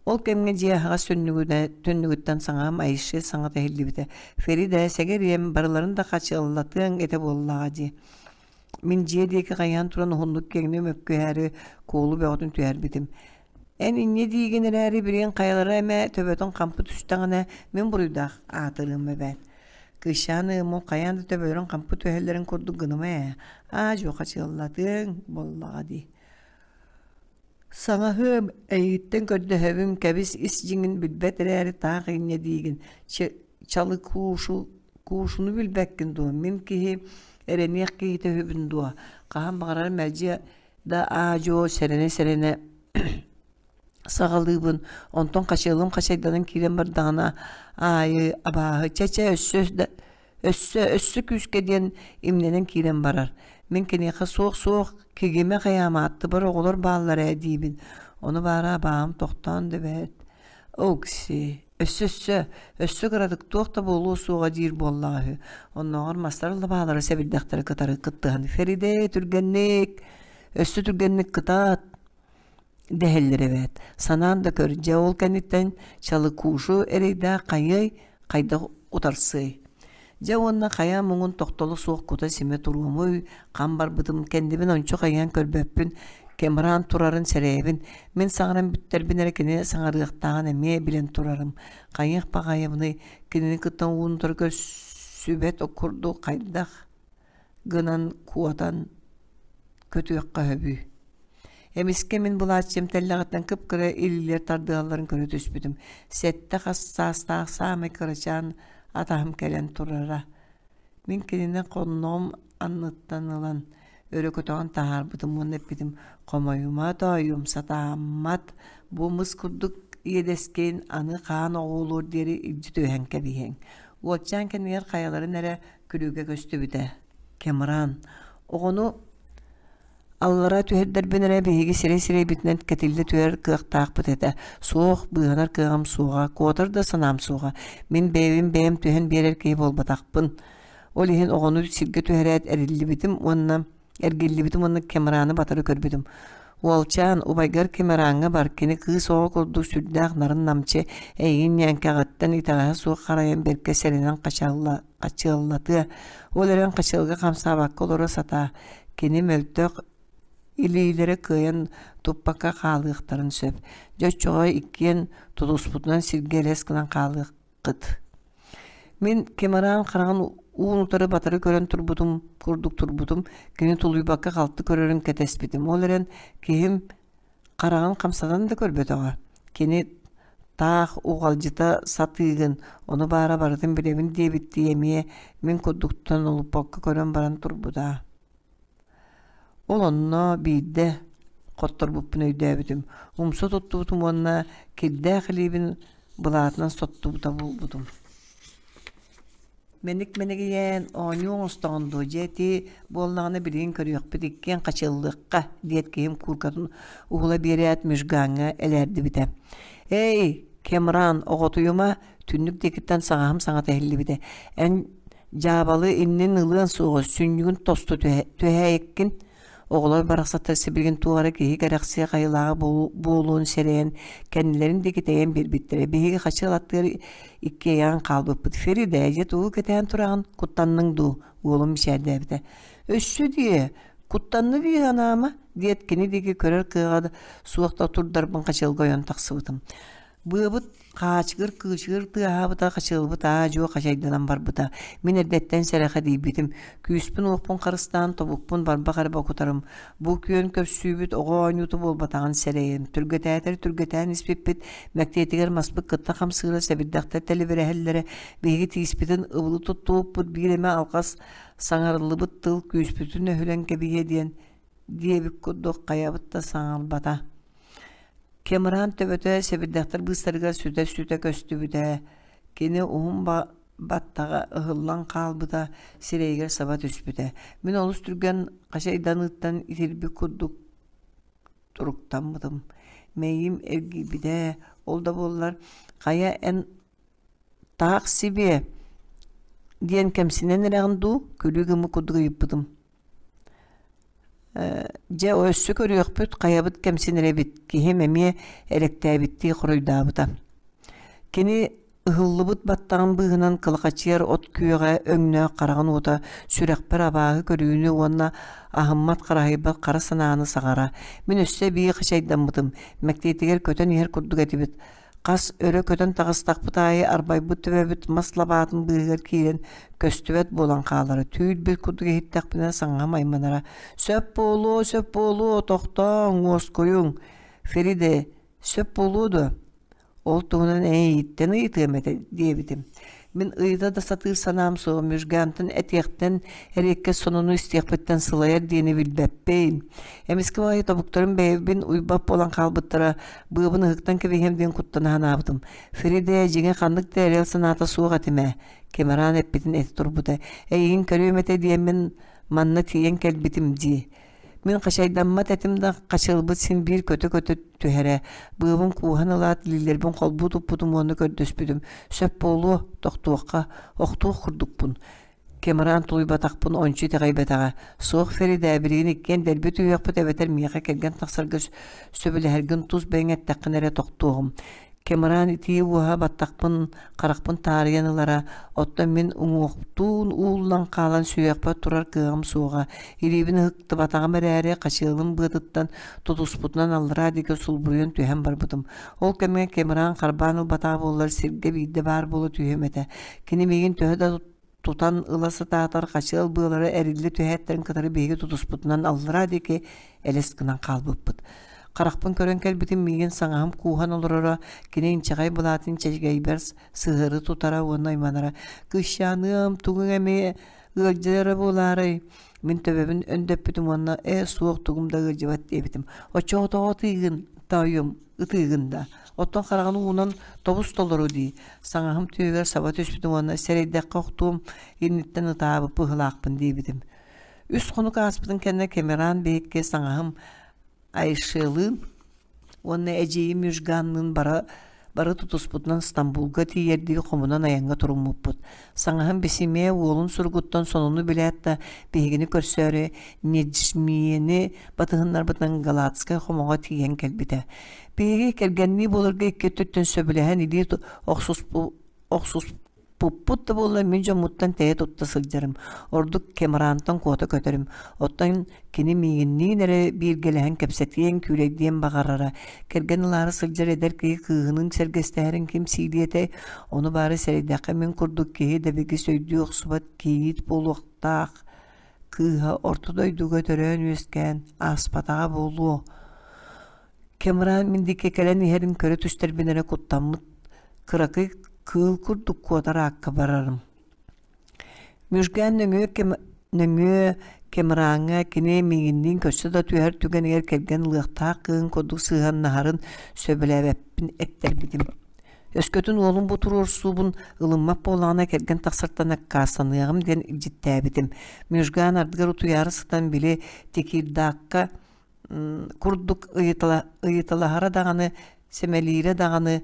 Ол кэмҥэ дьиэ аһаҕас түннүгүттэн саҥаһым Айше саҥата иһиллибитэ. Феридэ, сэгэриэм, барыларын да хачыаллатыаҥ этэ буоллаҕа дии. Мин дьиэ диэки хайыһан туран уһуннук киэҥник мөккүһээри куолу бөҕөтүн түһэрбитим. Эн инньэ диигин эрээри билигин хайалара эмэ төбөтүн хампы түстэҕинэ мин буруйдаах аатырыам эбээт. Кыысчаан ыаммын хайаан да төбөлөрүн хампы түһэллэрин курдук гыныма ээ, аа-дьуо хачыаллатыаҥ буоллаҕа дии. Саҥаһыам, эйигиттэн көрдөһөбүн, кэбис ис дьиҥин билбэт эрээри таах инньэ диигин, чалыкуушу куушуну билбэккин дуо, мин киһи эрэниэх киһитэ үһүбүн дуо, хаһан баҕарар мэлдьи да аа-дьуо сэрэнэ-сэрэнэ саҕалыыбын, онтон хачыалым хачайданан киирэн бардаҕына аайы абааһы чэ-чэ өссө да өссө өссө күүскэ диэн имнэнэн киирэн барар. Мин киниэхэ суох-суох кигимэ хайаама аттыбар оҕолор бааллар ээ диибин. Ону баара абааһым тохтоон да эбээт. Окси, өссө-өссө, өссө кыратык туох да буолуо суоҕа диир буоллаҕа үһү. Оннооҕор мастар лабаалара сэбирдэхтэрэ кытары кыттыһан «Феридэ, түргэнник! Өссө түргэнник кытаат!» дэһэллэр эбээт. Санаан да көр, дьэ ол кэнниттэн Чалыкуушу эрэйдээх хайыай, хайдах утарсыай? Дьэ уонна хайа муҥун тохтоло суох кута-симэ туруомуй, хам барбытым, кэннибин ончу хайыһан көрбөппүн, Кемран турарын сэрэйэбин. Мин саҥаран бүттэрбин эрэ кини саҥарыахтааҕын эмиэ билэн турарым. Хайыах баҕайыбыный, кинини кытта уун утары көрсүбэт курдук хайдах гынан куотан көтүөххэ сөбүй? Эмискэ мин былааччыйам тэллэҕиттэн кып-кыра илиилэр тардыалларын көрө түспүтүм. Сэттэ хас саастаах саамай кырачаан атаһым кэлэн турара. Мин кинини хонноҕум анныттан ылан өрө көтөҕөн таһаарбытым уонна эппитим: «Хомойума, тоойуом, сатааммат, бу мыс курдук иэдэскин аны хаан оҕуолуор диэри илдьи түһэн кэбиһиэҥ». Уолчаан кэннигэр хайаларын эрэ күлүүгэ көстүбүтэ. Кэмран оҕону Аллара түһэрдэрбин эрэ биһиги сирэй-сирэйбитинэн кэтиллэ түһэр кыахтаахпыт этэ. Суох, быыһанар кыаҕым суоҕа, куотар да санаам суоҕа. Мин бэйэбин бэйэм түһэн биэрэр киһи буолбатахпын. Ол иһин оҕону сиргэ түһэрээт эриллибитим уонна эргиллибитим уонна Кемраны батары көрбүтүм. Уолчаан, убайгар Кемераҥҥа бар, кини кыыс оҕо курдук сүрдээх нарын-намчы, эйигин ньээҥкэҕиттэн итэҕэһэ суох харайан бэркэ сэрэнэн хачалла хачыаллатыа, ол эрэн хачыалга хамсаабакка олоро сатаа, кини мөлтөх илиилэрэ кыайан туппакка хаалыахтарын сөп. Дьэ оччоҕо иккиэн тутуспутунан сиргэ элэс гынан хаалыаххыт. Мин Кемараан хараҕын уун утары батары көрөн турбутум курдук турбутум, кини тулуйбакка халты көрөрүн кэтэспитим. Ол эрэн киһим Хараҕын хамсатан да көрбөтөҕө, кини таах уҕалдьыта сатыыгын, ону баара барытын билэбин диэбиттии эмиэ мин курдуктан олуппакка көрөн баран турбута. Ол онно биирдэ хотторбуппун өйдөөбүтүм, умса туттубутум уонна кирдээх илиибин былаатынан соттубута буолбутум. Мэник-мэнигийээн оонньуу оҥостоҕун дуо, дьэ ити буоллаҕына билигин көрүөхпүт, иккиэн хачыаллыахха диэт киһим кууркатын уһула биэрээт Межгаҥҥа элээрдибитэ. «Эй, Кемран, оҕотуйума!» түннүк диэкиттэн саҥаһым саҥата иһиллибитэ. «Эн дьаабалы иннин ылыан суоҕа, сүнньүгүн тосту түһээйиккин» Оҕолор барахсаттар сибилигин туох эрэ киһи кэрэхсиэх айылааҕа буолуон сэрэйэн, кэннилэрин диэки тэйэн биэрбиттэрэ. Биһиги хачыал аттыгар иккиэйэҕин хаалбыппыт. Феридэ, дьэ тугу кэтээн тураҕын, куттанныҥ дуу? Уолум мичээрдээбитэ. Өссө диэ, куттанны дии санаама, диэт кини диэки көрөр кыаҕа суох да турдарбын хачыалга ойон тахсыбытым. Быабыт хаачыгыр кыычыгыр тыаһаабыта хачыалбыт аа-дьуо хачайданан барбыта. Мин эрдэттэн сэрэхэдийбитим. Күүспүн-уохпун харыстаан тобукпун барбах эрэ бокутарым. Бу күөн көрсүүбүт оҕо оонньуута буолбатаҕын сэрэйэн, түргэтээтэр түргэтээн испиппит, мэктиэтигэр маспыт кытта хамсыыра сэбирдэхтэр тэлибирэһэллэрэ, биһиги тииспитин ыбылы туттубуппут биир эмэ алҕас саҥарыллыбыт тыл күүспүтүн өһүлэн кэбиһиэ диэн диэбит курдук хайабыт да саҥарбата. Кемран төбөтө сэбирдэхтэр быыстарыгар сүтэ-сүтэ көстүбүтэ, кини уһун баттаҕа ыһыллан хаалбыта, сирэйигэр саба түспүтэ. Мин олус түргэн хачайданыыттан итирбит курдук туруктаммытым. Мэйиим эргийбитэ, ол да буоллар, хайа эн таах сибиэ диэн кэмсинэн эрэҕин дуу, күлүү гыммыт курдук ыйыппытым. Дьэ өссө көрүөхпүт, хайабыт кэмсинэр эбит, киһим эмиэ элэктээбиттии хоруйдаабыта. Кини ыһыллыбыт баттаҕын быыһынан кылахачыйар от күөҕэ өҥнөөх хараҕын уота сүрэхпэр абааһы көрүүнү уонна аһыммат-хараһыйбат хара санааны саҕара. Мин өссө эбии хачайдаммытым, мэктиэтигэр көтөн иһэр курдук этибит. Хас өрө көтөн таҕыстахпыт аайы арбайбыт төбөбүт мас лабаатын быыһыгар киирэн көстүбэт буолан хаалара. Түүл-бил курдук иһиттэхпинэ саҥаһым айманара: «Сөп буолуо, сөп буолуо, тохтооҥ, уоскуйуҥ, Фериде, сөп буолуо дуо?» Ол туһунан эйииттэн ыйытыам этэ диэбитим. Мин ыйыта да сатыыр санаам суоҕа, Мюжгантан этиэхтэн эриэккэс сонуну истиэхпиттэн сылайар диэни билбэппин. Эмискэ баҕайы тобуктарым бэйэбин уйбат буолан хаалбыттара, быабын ыһыктан кэбиһиэм диэн куттана санаабытым. Фридэ дьиҥэ ханнык да эрэл санаата суох этим ээ. Кэмеран эппитин этэ турбута. Эйигин көрүөм этэ диэммин манна тиийэн кэлбитим дии. Мин хачайдаммат этим да, хачылбыт син биир көтө-көтө түһэрэ. Быабын кууһан ылаат, илиилэрбин холбуу туппутум уонна көрдөспүтүм. Сөп буолуо, тохтуохха, охтуох курдукпун. Кэмран тулуйбатахпын ончу итэҕэйбэтэҕэ. Суох Феридэ, билигин иккиэн дэлби түһүөхпүт эбэтэр миэхэ кэргэн тахсарга сөбүлэһэргин тус бэйэҥ эттэххинэ эрэ тохтуоҕум. Кэмран итии уоһа баттахпын, харахпын таарыйан ылара, оттон мин уҥуохтуун ууллан хаалан сүһүөхпэр турар кыаҕым суоҕа. Илиибин ыһыктыбатаҕым эрээри, хачыалым быатыттан тутуспутунан аллараа диэки сулбуруйан түһэн барбытым. Ол кэмҥэ Кэмран харбаан ылбатаҕа буоллар, сиргэ биирдэ баар буола түһүөм этэ. Кини миигин төһө да тутан ыла сатаатар хачыал быалара эриллэ түһээттэрин кытары биһиги тутуспутунан аллараа диэки элэс гынан хаалбыппыт. Харахпын көрөн кэлбитим миигин саҥаһым кууһан олороро, кини инчэҕэй былаатын чэчгэйбэр сыһыары тутара уонна айманара. «Кыысчааныам, тугуҥ эмиэ ыалдьара буолаарай?» Мин төбөбүн өндөппүтүм уонна «Ээ, суох, тугум да ыалдьыбат» диэбитим. «Оччоҕо тоҕо ытыыгын, тоойуом, ытыыгын да? Оттон хараҕын уунан тобус толору дии» Саҥаһым түөһүгэр саба түспүтүм уонна сэрэйдэххэ охтуом инниттэн ытаабыт быһыылаахпын диэбитим. Үс хонук ааспытын кэннэ Кэмеран биһикки саҥаһым Айшелыын уонна эдьиийим Южганныын бара бары тутуспутунан Стамбулга тиийэрдии хомунан айаҥҥа туруммуппут. Саҥаһым Бисимиэ уолун суругуттан сонуну билээт да, биһигини көрсөөрү Неджмиени батыһыннарбытынан Галатскай хомоҕо тиийэн кэлбитэ. Биһиги кэргэннии буоларга икки өттүттэн сөбүлэһэн илии охсуспуппут да буоллар мин дьоммуттан тэйэ тутта сылдьарым. Ордук Кемрантан куота көтөрүм. Оттон кини миигинниин эрэ бииргэлэһэн кэпсэтиэн, күүлэйдиэн баҕарара. Кэргэн ылаары сылдьар эдэр киһи кыыһыныын сэргэстэһэрин ким сиилиэ этэй? Ону баары сэрэйдэххэ мин курдук киһи дэбигис өйдүү охсубат кийиит буолуохтаах кыыһа орто дойдуга төрөөн-үөскээн ааспатаҕа буолуо. Кэмран мин диэки кэлэн иһэрин көрө түстэрбин эрэ куттаммыт кыракый кыыл курдук куотар аакка барарым. Мүжгэн нөҥүө кэм нөҥүө Кэмраҥҥа кини миигинниин көрсө да түһэр түгэнигэр кэргэн ылыахтаах кыыһын курдук сыһыаннаһарын сөбүлээбэппин эттэрбитим. Өскөтүн уолум бу туруорсуубун ылыммат буоллаҕына кэргэн тахсартан аккаастаныаҕым диэн илдьиттээбитим. Мүжган ардыгар утуйаары сытан били Текирдаакка курдук ыйыталаһара даҕаны, сэмэлиирэ даҕаны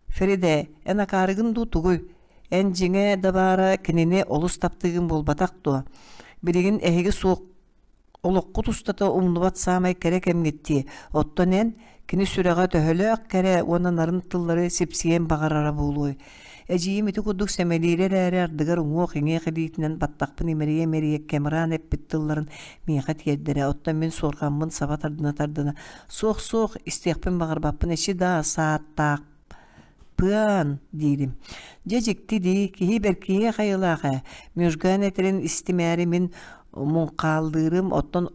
«Феридэ, эн акаарыгын дуу тугуй? Эн дьиҥэ да баара кинини олус таптыыгын буолбатах дуо? Билигин эһиги суох. Олоххут устата умнубат саамай кэрэ кэмҥит дии. Оттон эн, кини сүрэҕэ төһөлөөх кэрэ уонна нарын тыллары сипсийэн баҕарара буолуой? Эдьиийим ити курдук сэмэлиирэ эрээри ардыгар уҥуох-иҥиэх илиитинэн баттахпын имэрийэ-имэрийэ кэмраан эппит тылларын миэхэ тиэрдэрэ. Оттон мин суорҕаммын саба тардына-тардына «Суох-суох, истиэхпин баҕарбаппын, эчи даа, сааттаах Пыан диирим. Дьэ дьикти дии, киһи бэркиһиэх айылаах ээ. Мюжган этэрин истимээри мин муҥхааллыырым, оттон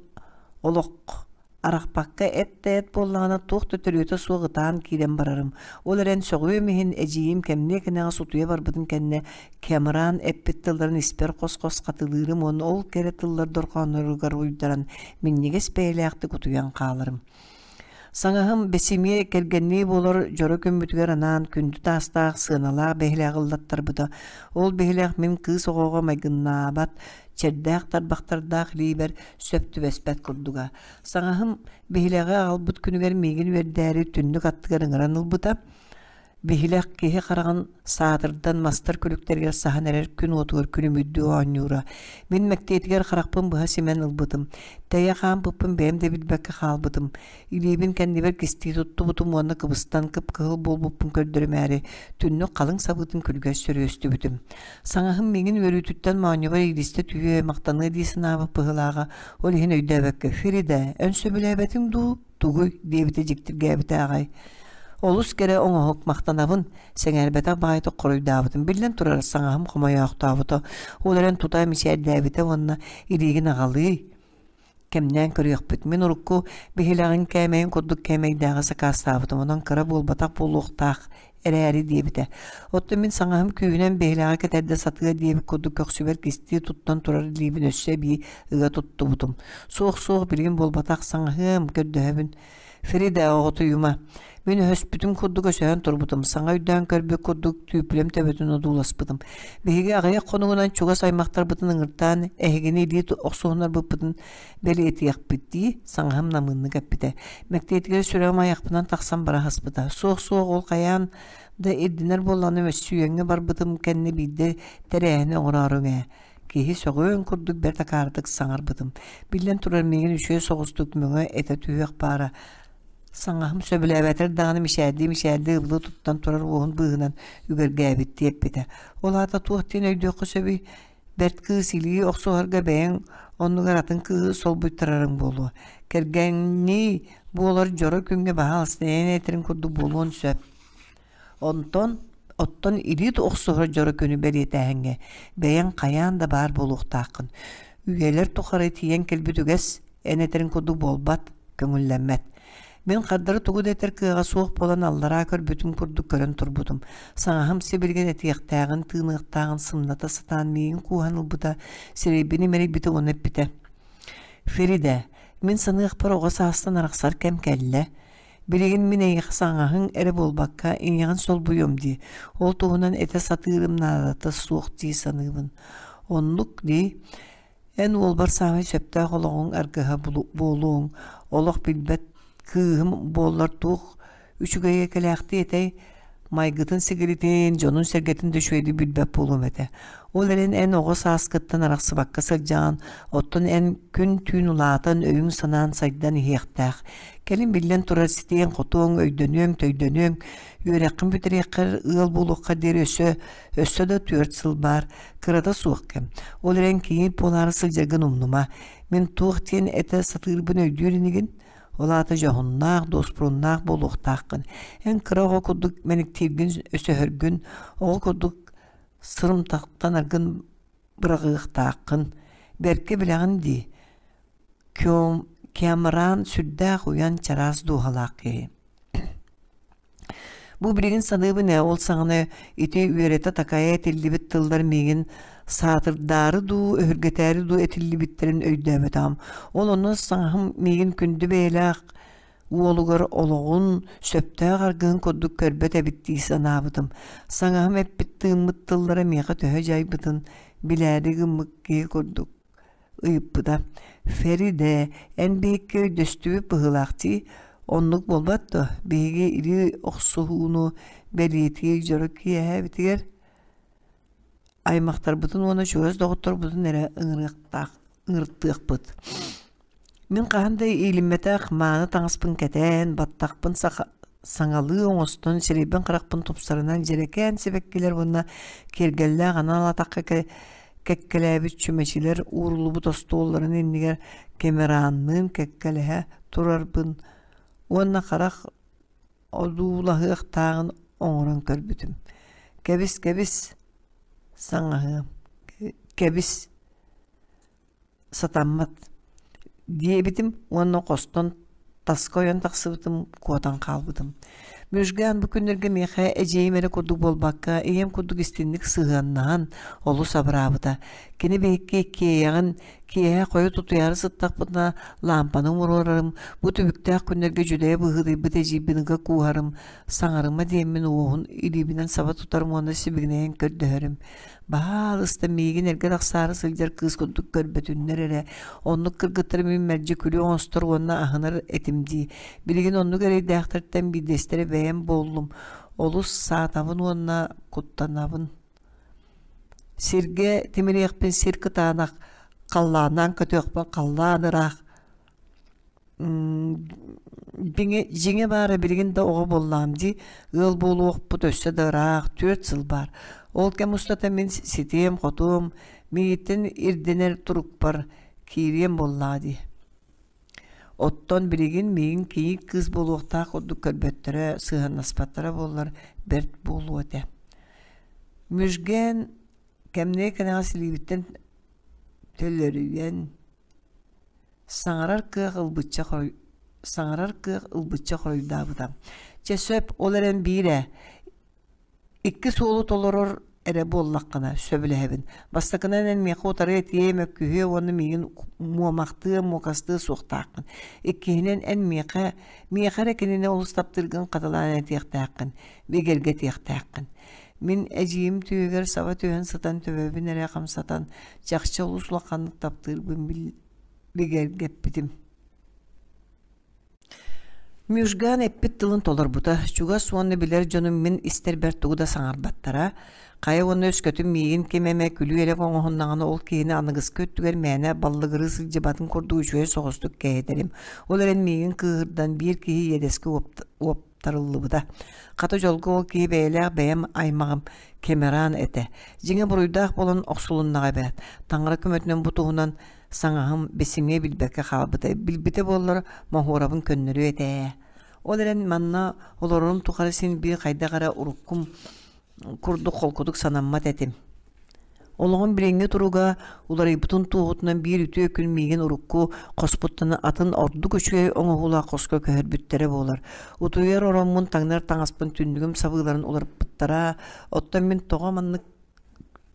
олох арахпакка эт да эт буоллаҕына туох да төрүөтэ суох ытаан киирэн барарым. Ол эрэн сөҕүөм иһин эдьиийим кэмниэ кэнэҕэс утуйа барбытын кэннэ Кэмран эппит тылларын испэр хос-хос хатылыырым уонна ол кэрэ тыллар дорҕоонноругар уйдаран минньигэс бэйэлээхтик утуйан хааларым. Саҥаһым бэсимиэ кэргэннии буолар дьоро күммүтүгэр анаан күндү таастаах сыаналаах биһилэҕи ыллаттарбыта. Ол биһилэх мин кыыс оҕоҕо майгыннаабат, чэрдээх тарбахтардаах илиибэр сөп түбэспэт курдуга. Саҥаһым биһилэҕи аҕалбыт күнүгэр миигин үөрдээри түннүк аттыгар ыҥыран ылбыта. Биһилэх киһи хараҕын саатырдан мастар күлүктэригэр саһан эрэр күн уотугар күлүмүрдүү оонньуура. Мин мэктиэтигэр харахпын быһа симэн ылбытым. Тэйэ хаампыппын бэйэм да билбэккэ хаалбытым. Илиибин кэннибэр кистии туттубутум уонна кыбыстан кып-кыһыл буолбуппун көрдөрүмээри түннүк халыҥ сабыытын күлүгэр сөрүөстүбүтүм. Саҥаһым миигин үөрүүтүттэн моонньубар иилистэ түһүө, махтаныа дии санаабыт быһыылааҕа. Ол иһин өйдөөбөккө «Фрида, эн сөбүлээбэтиҥ дуу?» Тугуй? диэбитэ дьиктиргээбитэ аҕай. Олус кэрэ оҥоһук, махтанабын, сэҥээрбэтэх баҕайытык хоруйдаабытым. Биллэн турар, саҥаһым хомойоохтообута. Ол эрэн тута мичээрдээбитэ уонна илиигин аҕалыый, кэмнээн көрүөхпүт. Мин урукку биһилэҕиҥ кээмэйин курдук кээмэйдээҕи сакаастаабытым, онон кыра буолбатах буолуохтаах эрээри диэбитэ. Оттон мин саҥаһым күүһүнэн биһилэҕи кэтэрдэ сатыа диэбит курдук көхсүбэр кистии туттан турар илиибин өссө эбии ыга туттубутум. Суох-суох билигин буолбатах саҥаһыам, көрдөһөбүн. Фрида оҕотуйума. Мин өһөспүтүм курдук өсөһөн турбутум, саҥа өйдөөн көрбүт курдук түүпүлэм төбөтүн одууласпытым. Биһиги аҕыйах хонугунан чугас аймахтарбытын ыҥыртаан эһигини илии охсуһуннарбыппытын бэлиэтиэхпит дии, саҥаһым намыыннык эппитэ. Мэктиэтигэр сүрэҕим айахпынан тахсан бара саспыта. Суох-суох ол хайаан да ирдэнэр буоллаҕына мөссүйүөҥҥэ барбытым кэннэ биирдэ тэрээһини оҥорооруҥ ээ. Киһи сөҕүөн курдук бэрт акаарытык саҥарбытым. Биллэн турар миигин үчүгэй соҕустук мөҥө этэ түһүөх баара. Саҥаһым сөбүлээбэтэр даҕаны мичээрдии-мичээрдии ыбылы туттан турар уоһун быыһынан үгэргээбиттии эппитэ. Ол аата туох диэн өйдүөххэ сөбүй? Бэрт кыыс илии охсуһарга бэйэҥ оннугар атын кыыһы солбуйтарарыҥ буолуо. Кэргэҥнии буолар дьоро күҥҥэ баһаалыста эн этэрин курдук буолуон сөп. Онтон оттон илии охсуһар дьоро күнү бэлиэтээһиҥҥэ бэйэҥ хайаан да баар буолуохтааххын. Үйэлэр тухары тиийэн кэлбит үгэс эн этэрин курдук буолбат, көҥүллэммэт. Мин хардары тугу да этэр кыаҕа суох буолан аллараа көрбүтүм курдук көрөн турбутум. Саҥаһым сибилигин этиэхтээҕин, тыыныахтааҕын сымната сатаан миигин кууһан ылбыта, сирэйбин имэрийбитэ уонна эппитэ: «Феридэ, мин саныахпар оҕо саастан арахсар кэм кэллэ. Билигин мин эйиэхэ саҥаһыҥ эрэ буолбакка, ийэҕин солбуйуом дии. Ол туһунан этэ сатыырым наадата суох дии саныыбын. Оннук дии. Эн уолбар саамай сөптөөх олоҕуҥ аргыһа буолуоҥ, олох билбэт кыыһым буоллар туох үчүгэйэ кэлээхтии этэй, майгытын-сигилитин, дьонун-сэргэтин да үчүгэйдик билбэт буолуом этэ. Ол эрэн эн оҕо сааскыттан арахсыбакка сылдьаҕын, оттон эн күн-түүн улаатан, өйүҥ-санаан сайдан иһиэхтээх. Кэлин биллэн турар ситиэҥ-хотуоҥ, өйдөнүөҥ-төйдөнүөҥ, үөрэххин бүтэриэххэр, ыал буолуоххар диэри өссө Өссө да түөрт сыл баар, кырата суох кэм. Ол эрэн кийиит буолаары сылдьаргын умнума. Мин туох диэн этэ сатыырбын өйдүүр инигин? Ол аата дьоһуннаах, дуоспуруннаах буолуохтааххын. Эн кыра оҕо курдук мэниктииргин, өсөһөргүн, оҕо курдук сырымтахтанаргын быраҕыахтааххын. Бэркэ билэҕин дии, Кэмран сүрдээх уйан, чараас дууһалаах киһи. Бу билигин саныыбын ээ, ол саҕана ити үөрэтэ-такайа этиллибит тыллар миигин саатырдаары дуу, өһүргэтээри дуу этиллибиттэрин өйдөөбөтөҕүм. Ол онно саҥаһым миигин күндү бэйэлээх уолугар олоҕун сөптөөх аргыһын курдук көрбөт эбит дии санаабытым. Саҥаһым эппит-тыыммыт тыллара миэхэ төһө дьайбытын билээри гыммыт киһи курдук ыйыппыта: «Феридэ, эн биһикки өйдөстүбүт быһыылаах дии, оннук буолбат дуо? Биһиги илии охсуһууну бэлиэтиир дьоро киэһэбитигэр аймахтарбытын уонна чугас доҕотторбутун эрэ ыҥырыахтаах ыҥыртыахпыт. Мин хаһан да иилиммэтэх мааны таҥаспын кэтээн, баттахпын саҥалыы оҥостон, сирэйбин-харахпын тупсарынан дьэрэкээн сибэккилэр уонна киэргэллээх анал атахха кэккэлээбит чүмэчилэр ууруллубут остуолларын иннигэр Кэмеранныын кэккэлэһэ турарбын уонна харах одуулаһыахтааҕын оҥорон көрбүтүм. Кэбис, кэбис, саҥаһыам, кэбис сатаммат диэбитим уонна хостон таска ойон тахсыбытым, куотан хаалбытым. Мүжгээн бу күннэргэ миэхэ эдьиийим эрэ курдук буолбакка, ийэм курдук истинник сыһыаннаһан олус абыраабыта. Кини биһикки иккиэйэҕин киэһэ хойут утуйаары сыттахпытына лаампаны умуруорарым, бу түбүктээх күннэргэ дьүдэйэ быһыытыйбыт эдьиийбин ыга кууһарым, саҥарыма диэммин уоһун илиибинэн саба тутарым уонна сибигинэйэн көрдөһөрүм. Баһаалыста миигин эргэ тахсаары сылдьар кыыс курдук көрбөтүннэр эрэ, оннук кыргыттары мин мэлдьи күлүү оҥостор уонна аһынар этим дии. Билигин оннук эрэйдээхтэртэн биирдэстэрэ бэйэм буоллум. Олус саатабын уонна куттанабын. Сиргэ тимириэхпин сир кытаанах, халлааннаан көтүөхпүн халлаан ыраах. Дьиҥэ баара билигин да оҕо буоллаҕым дии, ыал буолуохпут өссө да ыраах, 4 сыл баар. Ол кэм устата мин ситиэм-хотуом, миигиттэн ирдэнэр турукпар киириэм буоллаҕа дии. Оттон билигин миигин кийиит кыыс буолуохтаах курдук көрбөттөрө, сыһыаннаспаттара буоллар бэрт буолуо этэ. Мүжгэн кэмниэ кэнэҕэс илиибиттэн төлөрүйэн Саҥарар кыах ылбычча саҥарар кыах ылбычча хоруйдаабыта. Чэ сөп, ол эрэн биир ээ. Икки суолу толорор эрэ буоллаххына, сөбүлэһэбин. Бастакынан эн миэхэ утары этиэ, мөккүһүө уонна миигин муомахтыа, муокастыа суохтааххын. Иккиһинэн эн миэхэ, миэхэ эрэ кинини олус таптыыргын хатылаан этиэхтээххин, бигэргэтиэхтээххин. Мин эдьиийим түөһүгэр саба түһэн сытан төбөбүн эрэ хамсатан, чахчы олус улаханнык таптыырбын бигэргэппитим. Мюжган эппит тылын толорбута, чугас уонна билэр дьонум мин истэрбэр тугу да саҥарбаттара. Хайа уонна өскөтүн миигин ким эмэ күлүү-элэк оҥоһуннаҕына ол киһини аныгыскы өттүгэр мээнэ баллыгырыы сылдьыбатын курдук үчүгэй соҕустук кэһэтэрим. Ол эрэн миигин кыыһырдан биир киһи иэдэскэ уоптарыллыбыта. Хата дьолго ол киһи бэйэлээх бэйэм аймаҕым Кэмеран этэ. Дьиҥэ буруйдаах буолан охсулуннаҕа эбээт. Таҥара көмөтүнэн бу туһунан саҥаһым бэсимиэ билбэккэ хаалбыта. Билбитэ буоллар, моһуорабын көннөрүө этэ ээ. Ол эрэн манна олорорум тухары син биир хайдах эрэ уруккум курдук холкутук санаммат этим. Олоҕум билиҥҥи туруга уларыйбытын туоһутунан биир үтүө күн миигин урукку хоспуттан атын ордук үчүгэй оҥоһуулаах хоско көһөрбүттэрэ буолар. Утуйар ороммун таҥнар таҥаспын түннүгүм сабыыларын уларыппыттара, оттон мин тоҕо маннык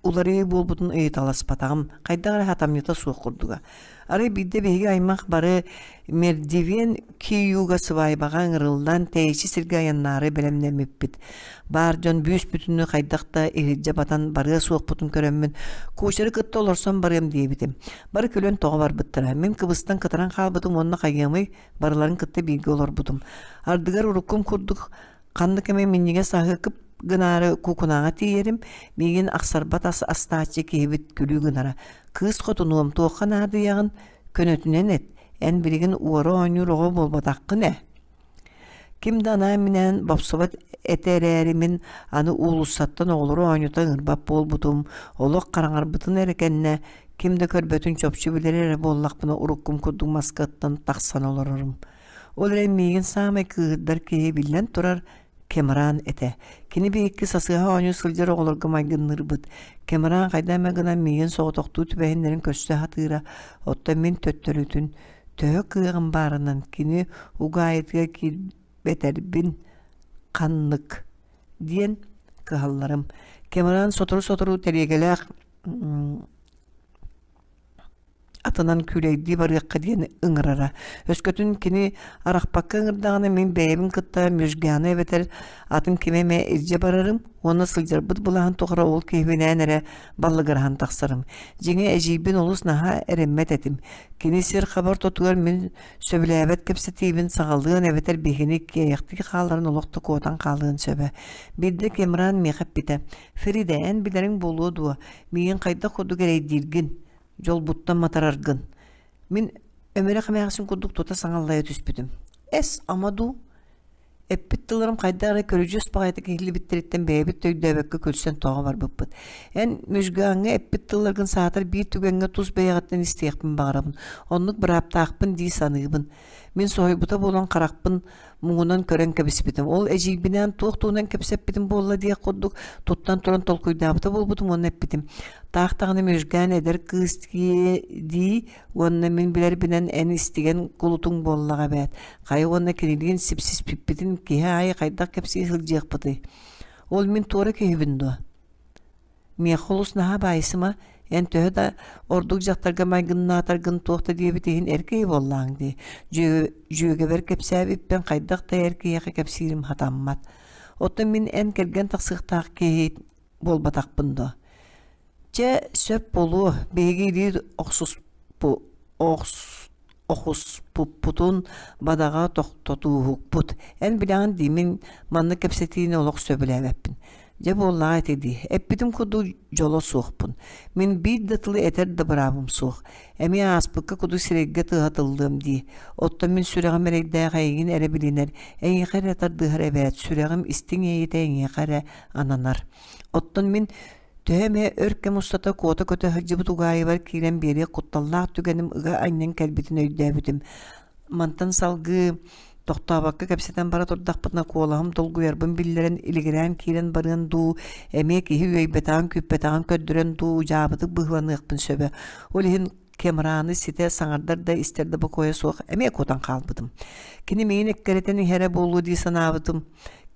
уларыйыы буолбутун ыйыталаспатаҕым, хайдах эрэ хатамньыта суох курдуга. Арай биирдэ биһиги аймах бары Мердивен Киюга сыбаайбаҕа ыҥырыллан тэйиччи сиргэ айаннаары бэлэмнэммиппит. Баар дьон бүүс-бүтүннүү хайдах да иһирдьэ батан барыа суохпутун көрөммүн, кучеры кытта олорсон барыам диэбитим. Бары күлэн тоҕо барбыттара. Мин кыбыстан кытаран хаалбытым уонна хайыамый, барыларын кытта бииргэ олорбутум. Ардыгар уруккум курдук Ханнык эмэ минньигэс аһы кып гынаары куукунаҕа тиийэрим, миигин ахсарбат ас астааччы киһибит күлүү гынара. Кыыс хотунуом, туохха наадыйаҕын, көнөтүнэн эт, эн билигин уора оонньуур оҕо буолбатаххын ээ. Ким да анаан-минээн бопсубат этэ эрээри мин аны уулуссаттан оҕолору оонньото ыҥырбат буолбутум, олох хараҥарбытын эрэ кэннэ ким да көрбөтүн чопчу билэр эрэ буоллахпына уруккум курдук маскаттан тахсан олорорум. Ол эрэн миигин саамай кыыһырдар киһи биллэн турар Кэмран этэ. Кини биһикки сасыһа оонньуу сылдьар оҕолорго майгынныырбыт. Кэмран хайда эмэ гынан миигин соҕотохтуу түбэһиннэрин көрсө сатыыра, оттон мин төттөрүтүн төһө кыаҕым баарынан кини угаайытыгар киирбэтэрбин ханнык диэн кыһалларым. Кэмран сотору-сотору тэлиэгэлээх атынан күүлэйдии барыахха диэн ыҥырара. Өскөтүн кини арахпакка ыҥырдаҕына мин бэйэбин кытта Межганы эбэтэр атын кими эмэ илдьэ барарым уонна сылдьарбыт былаһын тухары ол киһибинээн эрэ баллыгыраһан тахсарым. Дьиҥэ эдьиийбин олус наһаа эрэммэт этим. Кини сир хабар тотугар мин сөбүлээбэт кэпсэтиибин саҕалыан эбэтэр биһигини киэйэхтии хааларын олох да куотан хаалыан сөбө. Биирдэ Кемран миэхэ эппитэ: «Фрида, эн билэриҥ буолуо дуо, миигин хайдах курдук эрэйдииргин, дьолбуттан матараргын. Мин Өмүрэх эмээхсин курдук тута саҥаллайа түспүтүм. Эс, ама дуу? Эппит тылларым хайдах эрэ көрүдьүөс баҕайытык иһиллибиттэриттэн бэйэбит да өйдөөбөккө күлсэн тоҕо барбыппыт. Эн Мүжгаҥҥа эппит тылларгын саатар биир түгэҥҥэ тус бэйэҕиттэн истиэхпин баҕарабын. Оннук бырааптаахпын дии саныыбын. Мин соһуйбута буолан харахпын муҥунан көрөн кэбиспитим. Ол эдьиийбинээн туох туһунан кэпсэппитим буолла диэх курдук туттан туран толкуйдаабыта буолбутум уонна эппитим. Таах даҕаны Мүжган эдэр кыыс дии уонна мин билэрбинэн эн истигэн кулутуҥ буоллаҕа эбээт. Хайа уонна кинилиин сипсиспиппитин киһи аайы хайдах кэпсии сылдьыахпытый? Ол мин туора киһибин дуо? Миэхэ олус наһаа баайсыма, эн төһө да ордук дьахтарга майгыннаатаргын туох да диэбит иһин эр киһи буоллааҥ дии. Дьүөгэбэр кэпсээбиппин хайдах да эр киһиэхэ кэпсиирим хатаммат. Оттон мин эн кэргэн тахсыахтаах киһи буолбатахпын дуо? Чэ, сөп буолуо, биһиги илии охсуспу охс охуспуппутун бадаҕа тохтотууһукпут. Эн билэҕин дии, мин маннык кэпсэтиини олох сөбүлээбэппин. Дьэ буоллаҕа ити дии, эппитим курдук дьоло суохпун. Мин биир да тылы этэр да быраабым суох. Эмиэ ааспыкка курдук сирэйгэ тыаһатыллыам дии. Оттон мин сүрэҕим эрэйдээх эйигин эрэ билинэр, эйиэхэ эрэ тардыһар эбээт, сүрэҕим истиҥ иэйиитэ эйиэхэ эрэ ананар. Оттон мин Төһө эмэ өр кэм устата куота көтө сылдьыбыт угаайыбар киирэн биэриэх кутталлаах түгэним ыга анньан кэлбитин өйдөөбүтүм. Мантан салгыы тохтообокко кэпсэтэн бара турдахпытына куолаһым долгуйарбын биллэрэн илигирээн киирэн барыан дуу, эмиэ киһи үөйбэтэҕин-күүппэтэҕин көрдөрөн дуу дьаабытык быһыыланыахпын сөбө. Ол иһин Кемраны ситэ саҥардар да истэр да бокуойа суох эмиэ куотан хаалбытым. Кини миигин эккирэтэн иһэрэ буолуо дии санаабытым.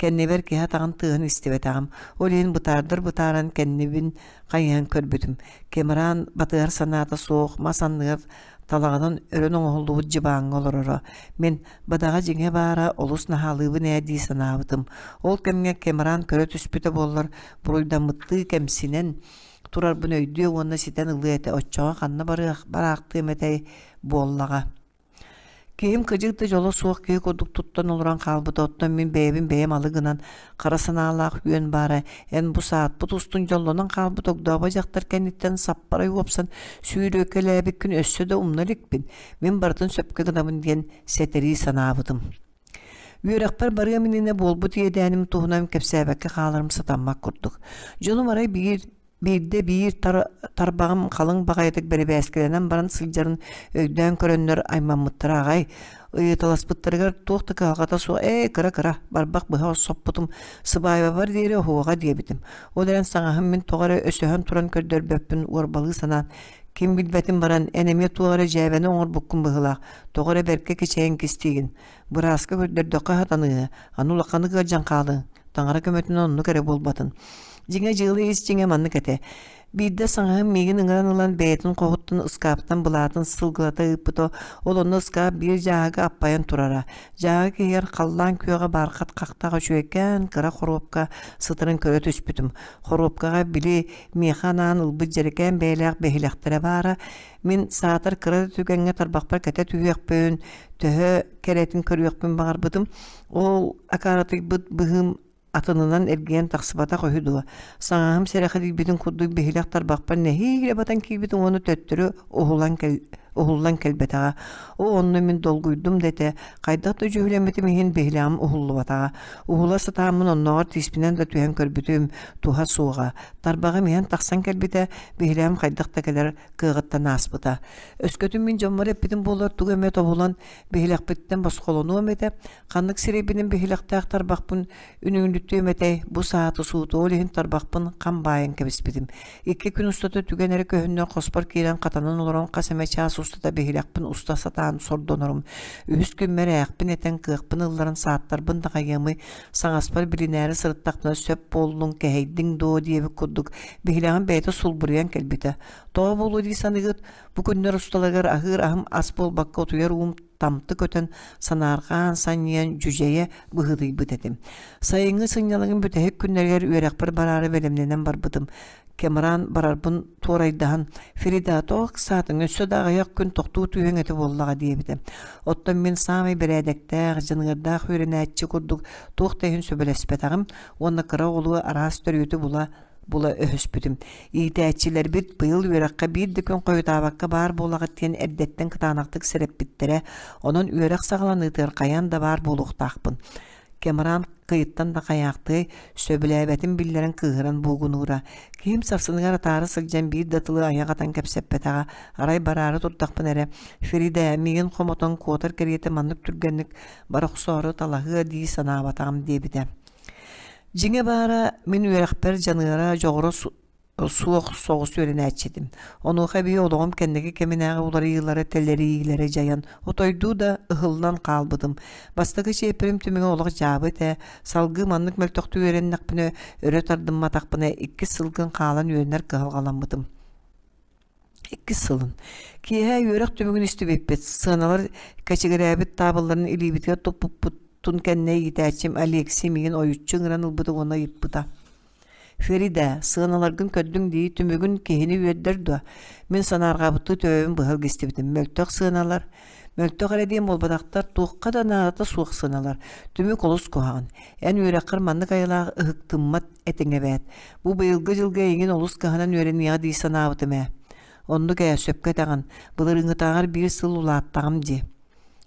Кэннибэр киһи атаҕын тыаһын истибэтэҕим. Ол иһин бытаардар бытааран кэннибин хайыһан көрбүтүм. Кемран батыһар санаата суох мас анныгар талаҕынан өрөн оҥоһуллубут дьыбааҥҥа олороро. Мин бадаҕа дьиҥэ баара олус наһаалыыбын ээ дии санаабытым. Ол кэмҥэ Кемран көрө түспүтэ буоллар буруйдаммыттыы кэмсинэн турарбын өйдүө уонна ситэн ылыа этэ оччоҕо ханна барыах бараахтыам этэй буоллаҕа Киһим кыдьык да дьоло суох киһи курдук туттан олорон хаалбыта оттон мин бэйэбин бэйэм алы гынан хара санаалаах үөн баара эн бу саатпыт устун дьоллонон хаалбыт огдообо дьахтар кэнниттэн саппарай уопсан сүүрүөкэлээбиккин өссө да умна иликпин мин барытын сөпкө гынабын диэн сэтэрии санаабытым Үөрэхпэр барыам иннинэ буолбут иэдээним туһунан кэпсээбэккэ хааларым сатаммат курдук. Дьонум арай биир биирдэ биир тарбаҕым халыҥ баҕайытык бэрэбээскилэнэн баран сылдьарын өйдөөн көрөннөр аймаммыттара аҕай. Ыйыталаспыттарыгар туох да кыһалҕата суох ээ кыра-кыра барбах быһа соппутум сыбаайбабар диэри оһуоҕа диэбитим. Ол эрэн саҥаһым мин тоҕо эрэ өсөһөн туран көрдөрбөппүн уорбалыы санаан ким билбэтин баран эн эмиэ туох эрэ дьээбэни оҥорбуккун быһыылаах тоҕо эрэ бэркэ кичэйэн кистиигин Бырааска көрдөрдөххө сатаныыһы, аны улаханнык ыалдьан хаалыаҥ, таҥара көмөтүнэн оннук эрэ буолбатын. Дьиҥэ дьыала ис дьиҥэ маннык этэ. Биирдэ саҥаһым миигин ыҥыран ылан бэйэтин хоһуттан ыскааптан былаатын сылгылата ыыппыта, ол онно ыскаап биир дьааһыга аппайан турара. Дьааһык иһигэр халлаан күөҕэ баархат хахтаах үчүгэйкээн кыра хоруопка сытарын көрө түспүтүм. Хоруопкаҕа били миэхэ анаан ылбыт дьэрэкээн бэйэлээх бэһилэхтэрэ баара. Мин саатар кыра да түгэҥҥэ тарбахпар кэтэ түһүөхпүн, төһө кэрэтин көрүөхпүн баҕарбытым. Ол акааратыйбыт быһыым атынынан эргийэн тахсыбатах үһү дуо? Саҥаһым сэрэхэдийбитин курдук биһилэх тарбахпар нэһиилэ батан киирбитим уонна төттөрү уһулан кэл уһуллан кэлбэтэҕэ. Оо, онно мин долгуйдум да этэ, хайдах да дьүһүлэммитим иһин биһилэҕим уһуллубатаҕа. Уһула сатааммын оннооҕор тииспинэн да түһэн көрбүтүм, туһа суоҕа. Тарбаҕым иһэн тахсан кэлбитэ, биһилэҕим хайдах да кэлэр кыаҕыттан ааспыта. Өскөтүн мин дьоммор эппитим буоллар тугу эмэ тобулан биһилэхпиттэн босхолонуом этэ, ханнык сирэйбинэн биһилэхтээх тарбахпын үнүҥнүттүөм этэй, бу сааты сууту ол иһин тарбахпын хам баайан кэбиспитим. Икки күн устата түгэн эрэ көһүннэр хоспор киирэн хатанан олорон хас эмэ чаас устата биһилэхпин уста сатаан сордонорум. Үһүс күммэр ээхпин этэн кыахпын ылларан сааттарбын да хайыамый, саҥаспар билинээри сырыттахпына сөп буоллуҥ, кэһэйдиҥ дуо диэбит курдук биһилэҕим бэйэтэ сулбуруйан кэлбитэ. Тоҕо буолуо дии саныыгыт? Бу күннэр усталарыгар аһыыр аһым ас буолбакка утуйар уум тамты көтөн, санаарҕаан, санньыйан дьүдьэйэ быһыытыйбыт этим. Сайыҥҥы сынньалаҥым бүтэһик күннэригэр үөрэхпэр бараары бэлэмнэнэн барбытым. Кемран барарбын туорайдаһан, «Фрида, тоҕо ыксаатыҥ, өссө да аҕыйах күн тохтуу түһүөҥ этэ буоллаҕа» диэбитэ. Оттон мин саамай бэрээдэктээх, дьаныардаах үөрэнээччи курдук туох да иһин сөбүлэспэтэҕим уонна кыра оҕолуу араас төрүөтү була. була өһөспүтүм. Иитээччилэрбит быйыл үөрэххэ биир да күн хойутаабакка баар буолаҕыт диэн эрдэттэн кытаанахтык сэрэппиттэрэ, онон үөрэх саҕаланыытыгар хайаан да баар буолуохтаахпын. Кэмран кыйыттан да хайаахтыай, сөбүлээбэтин биллэрэн кыыһыран буугунуура. Киһим сарсыныгар атаара сылдьан биир да тылы айах атан кэпсэппэтэҕэ, арай бараары турдахпына эрэ, «Феридэ, миигин хомотон куотар кэриэтэ маннык түргэнник бара охсоору талаһыа дии санаабатаҕым» диэбитэ. Дьиҥэ баара, мин үөрэхпэр дьаныара, дьоҕура суох соҕус үөрэнээччи этим. Онуоха эбии олоҕум кэнники кэминээҕи уларыйыылара, тэлэрийиилэрэ дьайан, отойдуу да ыһыллан хаалбытым. Бастакы чиэппэрим түмүгэ олох дьаабы этэ, салгыы маннык мөлтөхтүк үөрэннэхпинэ, өрө тардымматахпына, иккис сылгын хаалан үөрэнэр кыһалҕаламмытым. Иккис сылын. Киэһэ үөрэх түмүгүн истибиппит, сыаналар кэчигирээбит таабылларын илиибитигэр туппуппутун кэннэ иитээччим Алексей миигин ойуччу ыҥыран ылбыта уонна ыйыппыта: «Ферида, сыаналаргын көрдүҥ дии, түмүгүн киһини үөрдэр дуо? Мин санаарҕаабыттыы төбөбүн быһа илгистибитим. Мөлтөх сыаналар, мөлтөх эрэ диэн буолбатахтар, туохха да наадата суох сыаналар. Түмүк олус куһаҕан. Эн үөрэххэр маннык айылаах ыһыктыммат этиҥ эбээт. Бу быйылгы дьылга эйигин олус кыһанан үөрэниэҕэ дии санаабытым ээ. Оннук ээ, сөпкө этэҕин. Былырыыҥҥытааҕар биир сыл улааттаҕым дии.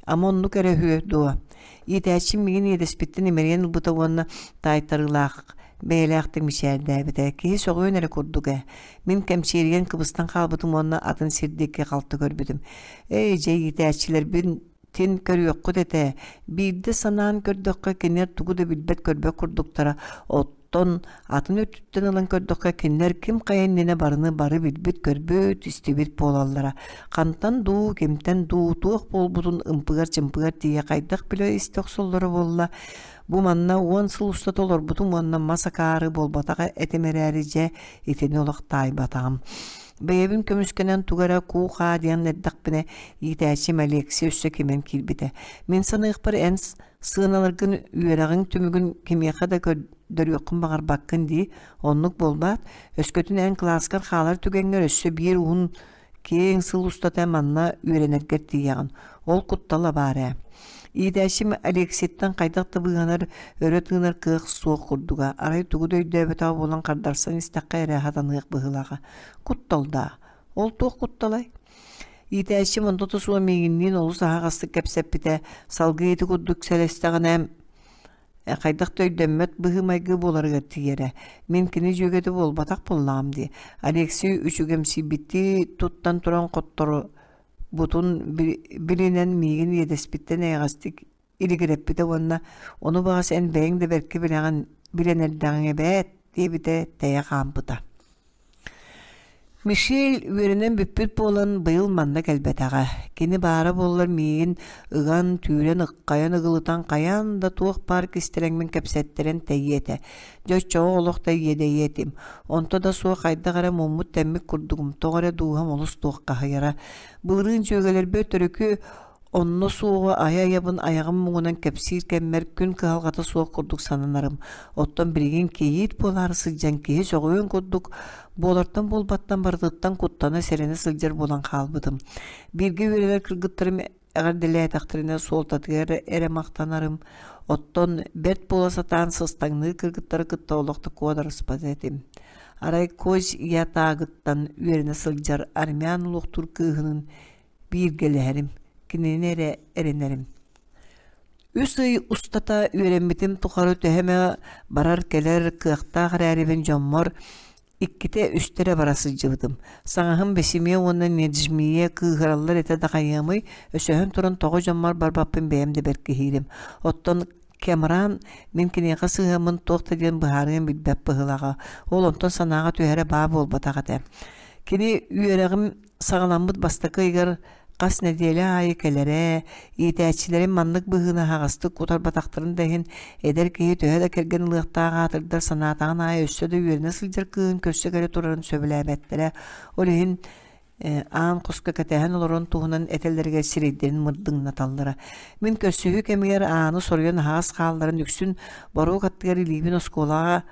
Ама оннук эрэ үһү дуо? Иитээччим миигин иэдэспиттэн имэрийэн ылбыта уонна таайтарыылаах бэйэлээхтик мичээрдээбитэ. Киһи сөҕүөн эрэ курдук ээ. Мин кэмчиэрийэн кыбыстан хаалбытым уонна атын сир диэки халты көрбүтүм. Эй, дьэ, иитээччилэрбин Тин көрүөххүт этэ, биирдэ санаан көрдөххө кинилэр тугу да билбэт-көрбөт курдуктара, оттон атын өттүттэн ылан көрдөххө кинилэр ким хайа иннинэ барыны бары билбит-көрбүт, истибит буолаллара. Хантан дуу, кимтэн дуу, туох буолбутун ымпыгар-чымпыгар тиийэ хайдах билэ-истэ охсоллоро буолла. Бу манна 10 сыл устата олорбутум уонна мас акаары буолбатах этим эрээри дьэ итини олох таайбатаҕым. Бэйэбин көмүскэнэн тугу эрэ куу-хаа диэн эрдэхпинэ, иитээччим Алексей өссө кимэн киирбитэ. Мин саныахпар эн сыаналаргын үөрэҕиҥ түмүгүн кимиэхэ да көрдөрүөххүн баҕарбаккын дии, оннук буолбаат, өскөтүн эн кылааскар хаалар түгэҥҥэр өссө биир уһун киэҥ сыл устата манна үөрэнэргэр тиийэҕин. Ол куттала баар ээ. Иитээччим Алексейтан хайдах да быыһанар, өрө тыынар кыах суох курдуга. Арай тугу да өйдөөбөтөҕө буолан хардарсан истэххэ эрэ сатаныах быһыылааҕа. Куттал даа? Ол туох кутталай? Иитээччим онто да суох миигинниин олус аһаҕастык кэпсэппитэ, салгыы ити курдук сэлэстэҕинэ хайдах да өйдөммөт быһыы-майгы буоларыгар тиийэрэ. Мин кини дьүөгэтэ буолбатах буоллаҕым дии. Алексей үчүгэмсийбиттии туттан туран хотторбутун билинэн миигин иэдэспиттэн эйэҕэстик илигирэппитэ уонна «Ону баҕас эн бэйэҥ да бэркэ билэҕин, билэн эрдэҕиҥ эбээт» диэбитэ тэйэ хаампыта. Мишель үөрэнэн бүппүт буолан быйыл манна кэлбэтэҕэ. Кини баара буоллар миигин ыган, түүрэн, ыххайан, ыгылытан хайаан да туох баар кистэлэҥмин кэпсэттэрэн тэйиэ этэ. Дьэ оччоҕо олох да иэдэйиэ этим. Онто да суох хайдах эрэ муммут-тэммит курдугум, тоҕо эрэ дууһам олус туоххаһыйара. Былырыын дьүөгэлэрбэр төрүкү Онно суоҕу айа-айабын айаҕым муҥунан кэпсиир кэммэр күн кыһалҕата суох курдук сананарым. Оттон билигин кийиит буолаары сылдьан киһи сөҕүөн курдук, буолартан буолбаттан барытыттан куттана сэрэнэ сылдьар буолан хаалбытым. Бииргэ үөрэнэр кыргыттарым эҕэрдэлээтэхтэринэ суолтатыгар эрэ махтанарым. Оттон бэрт буола сатаан сыстаҥныыр кыргыттары кытта олох да куодарыспат этим. Арай Козь Ятаагыттан үөрэнэ сылдьар армян луохтуур кыыһынын бииргэлэһэрим, кинини эрэ эрэнэрим. Үс ый устата үөрэммитим тухары төһө эмэ барар-кэлэр кыахтаах эрээрибин дьоммор иккитэ-үстэ эрэ бара сылдьыбытым. Саҥаһым Бэсимиэ уонна Неджмие кыыһыраллар этэ да хайыамый, өсөһөн туран тоҕо дьоммор барбаппын бэйэм да бэркиһиирим. Оттон Кэмран мин киниэхэ сыһыаммын туох да диэн быһаарыан билбэт быһыылааҕа. Ол онтон санааҕа түһэрэ баа буолбатах этэ. Кини үөрэҕим саҕаламмыт бастакы ыйыгар хас нэдиэлэ аайы кэлэрэ, иитээччилэрим маннык быһыыны аһаҕастык утарбатахтарын да иһин, эдэр киһи төһө да кэргэн ылыахтаах аатырдар санаатаҕын аайы өссө да үөрэнэ сылдьар кыыһын көрсө кэлэ турарын сөбүлээбэттэрэ. Ол иһин аан хоско кэтэһэн олорон туһунан этэллэригэр сирэйдэрин мырдыҥнаталлара. Мин көрсүһүү кэмигэр ааны соруйан аһаҕас хаалларан үксүн боруок аттыгар илиибин оскуолаҕа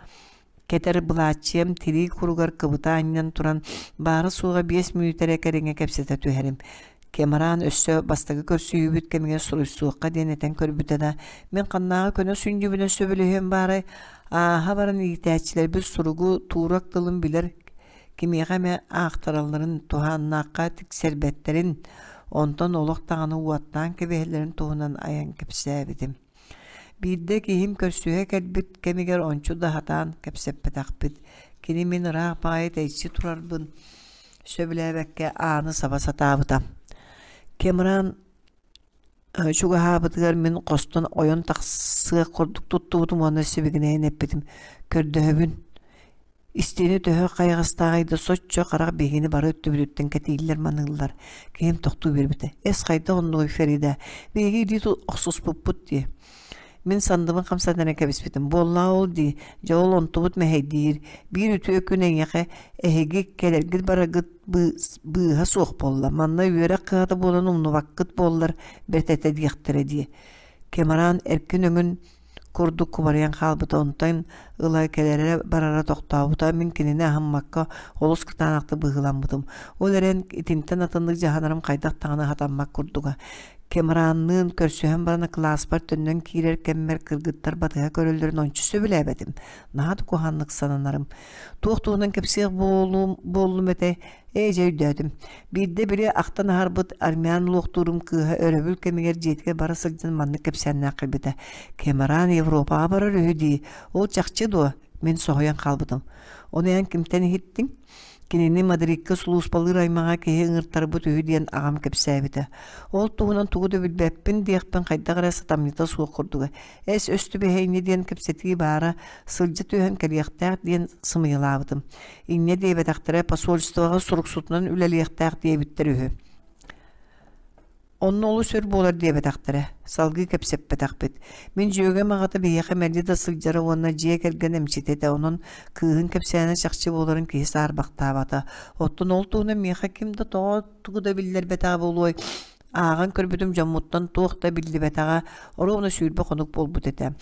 кэтэр былааччыйам тирии куругар кыбыта анньан туран, баара-суоҕа 5 мүнүүтэ эрэ кэриҥэ кэпсэтэ түһэрим. Кэмараан өссө бастакы көрсүһүүбүт кэмигэр суруйсуохха диэн этэн көрбүтэ да, мин ханнааҕы көнө сүнньүбүнэн сөбүлэһиэм баарай, ааһа баран иитээччилэрбит суругу туурак тылын билэр кимиэхэ эмэ аахтаралларын туһааннаахха тиксэрбэттэрин, онтон олох даҕаны уоттаан кэбиһэллэрин туһунан айан кэпсээбитим. Биирдэ киһим көрсүһэ кэлбит кэмигэр ончу да сатаан кэпсэппэтэхпит. Кини мин ыраах баҕайы тэйиччи турарбын сөбүлээбэккэ ааны саба сатаабыта. Кэмран чугаһаабытыгар мин хостон ойон тахсыах курдук туттубутум уонна сибигинэйэн эппитим: «Көрдөһөбүн, Истиэнэ төһө хайаҕастааҕый да соччо харах биһигини бары өттүбүтүттэн кэтииллэр-маныыллар. Киһим тохтуу биэрбитэ: «Эс хайдах оннугуй Фарида, биһиги илии охсуспуппут дии». Мин сандыбын хамсатан эрэ кэбиспитим. Буоллаҕа ол дии, дьэ ол онтубут мэһэйдиир. Биир үтүө күн эйиэхэ эһиги кэлэргит-бараргыт быыһа суох буолла. Манна үөрэх кыһата буолан умнубаккыт буоллар бэрт этэ диэхтэрэ дии. Кэмараан эркин өҥүн курдук кубарыйан хаалбыта онтон ыла кэлэрэ-барара тохтообута мин кинини аһыммакка олус кытаанахтык быһыыламмытым ол эрэн итинтэн атыннык дьаһанарым хайдах даҕаны сатаммат курдуга Кэмараанныын көрсүһэн баран кылааспар төннөн киирэр кэммэр кыргыттар батыһа көрөллөрүн ончу сөбүлээбэтим наһаа да куһаҕаннык сананарым туох туһунан кэпсиэх буолуум буоллум этэ ээ дьэ өйдөөтүм Биирдэ били ахтан аһарбыт армян луохтуурум кыыһа өрөбүл кэмигэр дьиэтигэр бара сылдьан маннык кэпсээннээх кэлбитэ: «Кэмараан Европаҕа барар үһү дии, ол чахчы дуо?» Мин соһуйан хаалбытым. Ону эн кимтэн иһиттиҥ? Кинини Мадридка сулууспалыыр аймаҕа киһи ыҥыртарбыт үһү диэн аҕам кэпсээбитэ. Ол туһунан тугу да билбэппин диэхпин хайдах эрэ сатамньыта суох курдуга. Эс өс түбэһэ диэн кэпсэтии баара, сылдьа түһэн кэлиэхтээх диэн сымыйалаабытым. Инньэ диэбэтэхтэрэ посольствоҕа суруксутунан үлэлиэхтээх диэбиттэр үһү. Онно олус өр буолар диэбэтэхтэрэ, салгыы кэпсэппэтэхпит. Мин дьүөгэм аҕата биһиэхэ мэлдьи да сылдьара уонна дьиэ кэргэн эмчитэ этэ, онон кыыһын кэпсээнэ чахчы буоларын киһи саарбахтаабата. Оттон ол туһунан миэхэ ким да тоҕо тугу да биллэрбэтэҕэ буолуой, Ааҕан көрбүтүм дьоммуттан туох да биллибэтэҕэ, оруобуна 20 хонук буолбут этэ.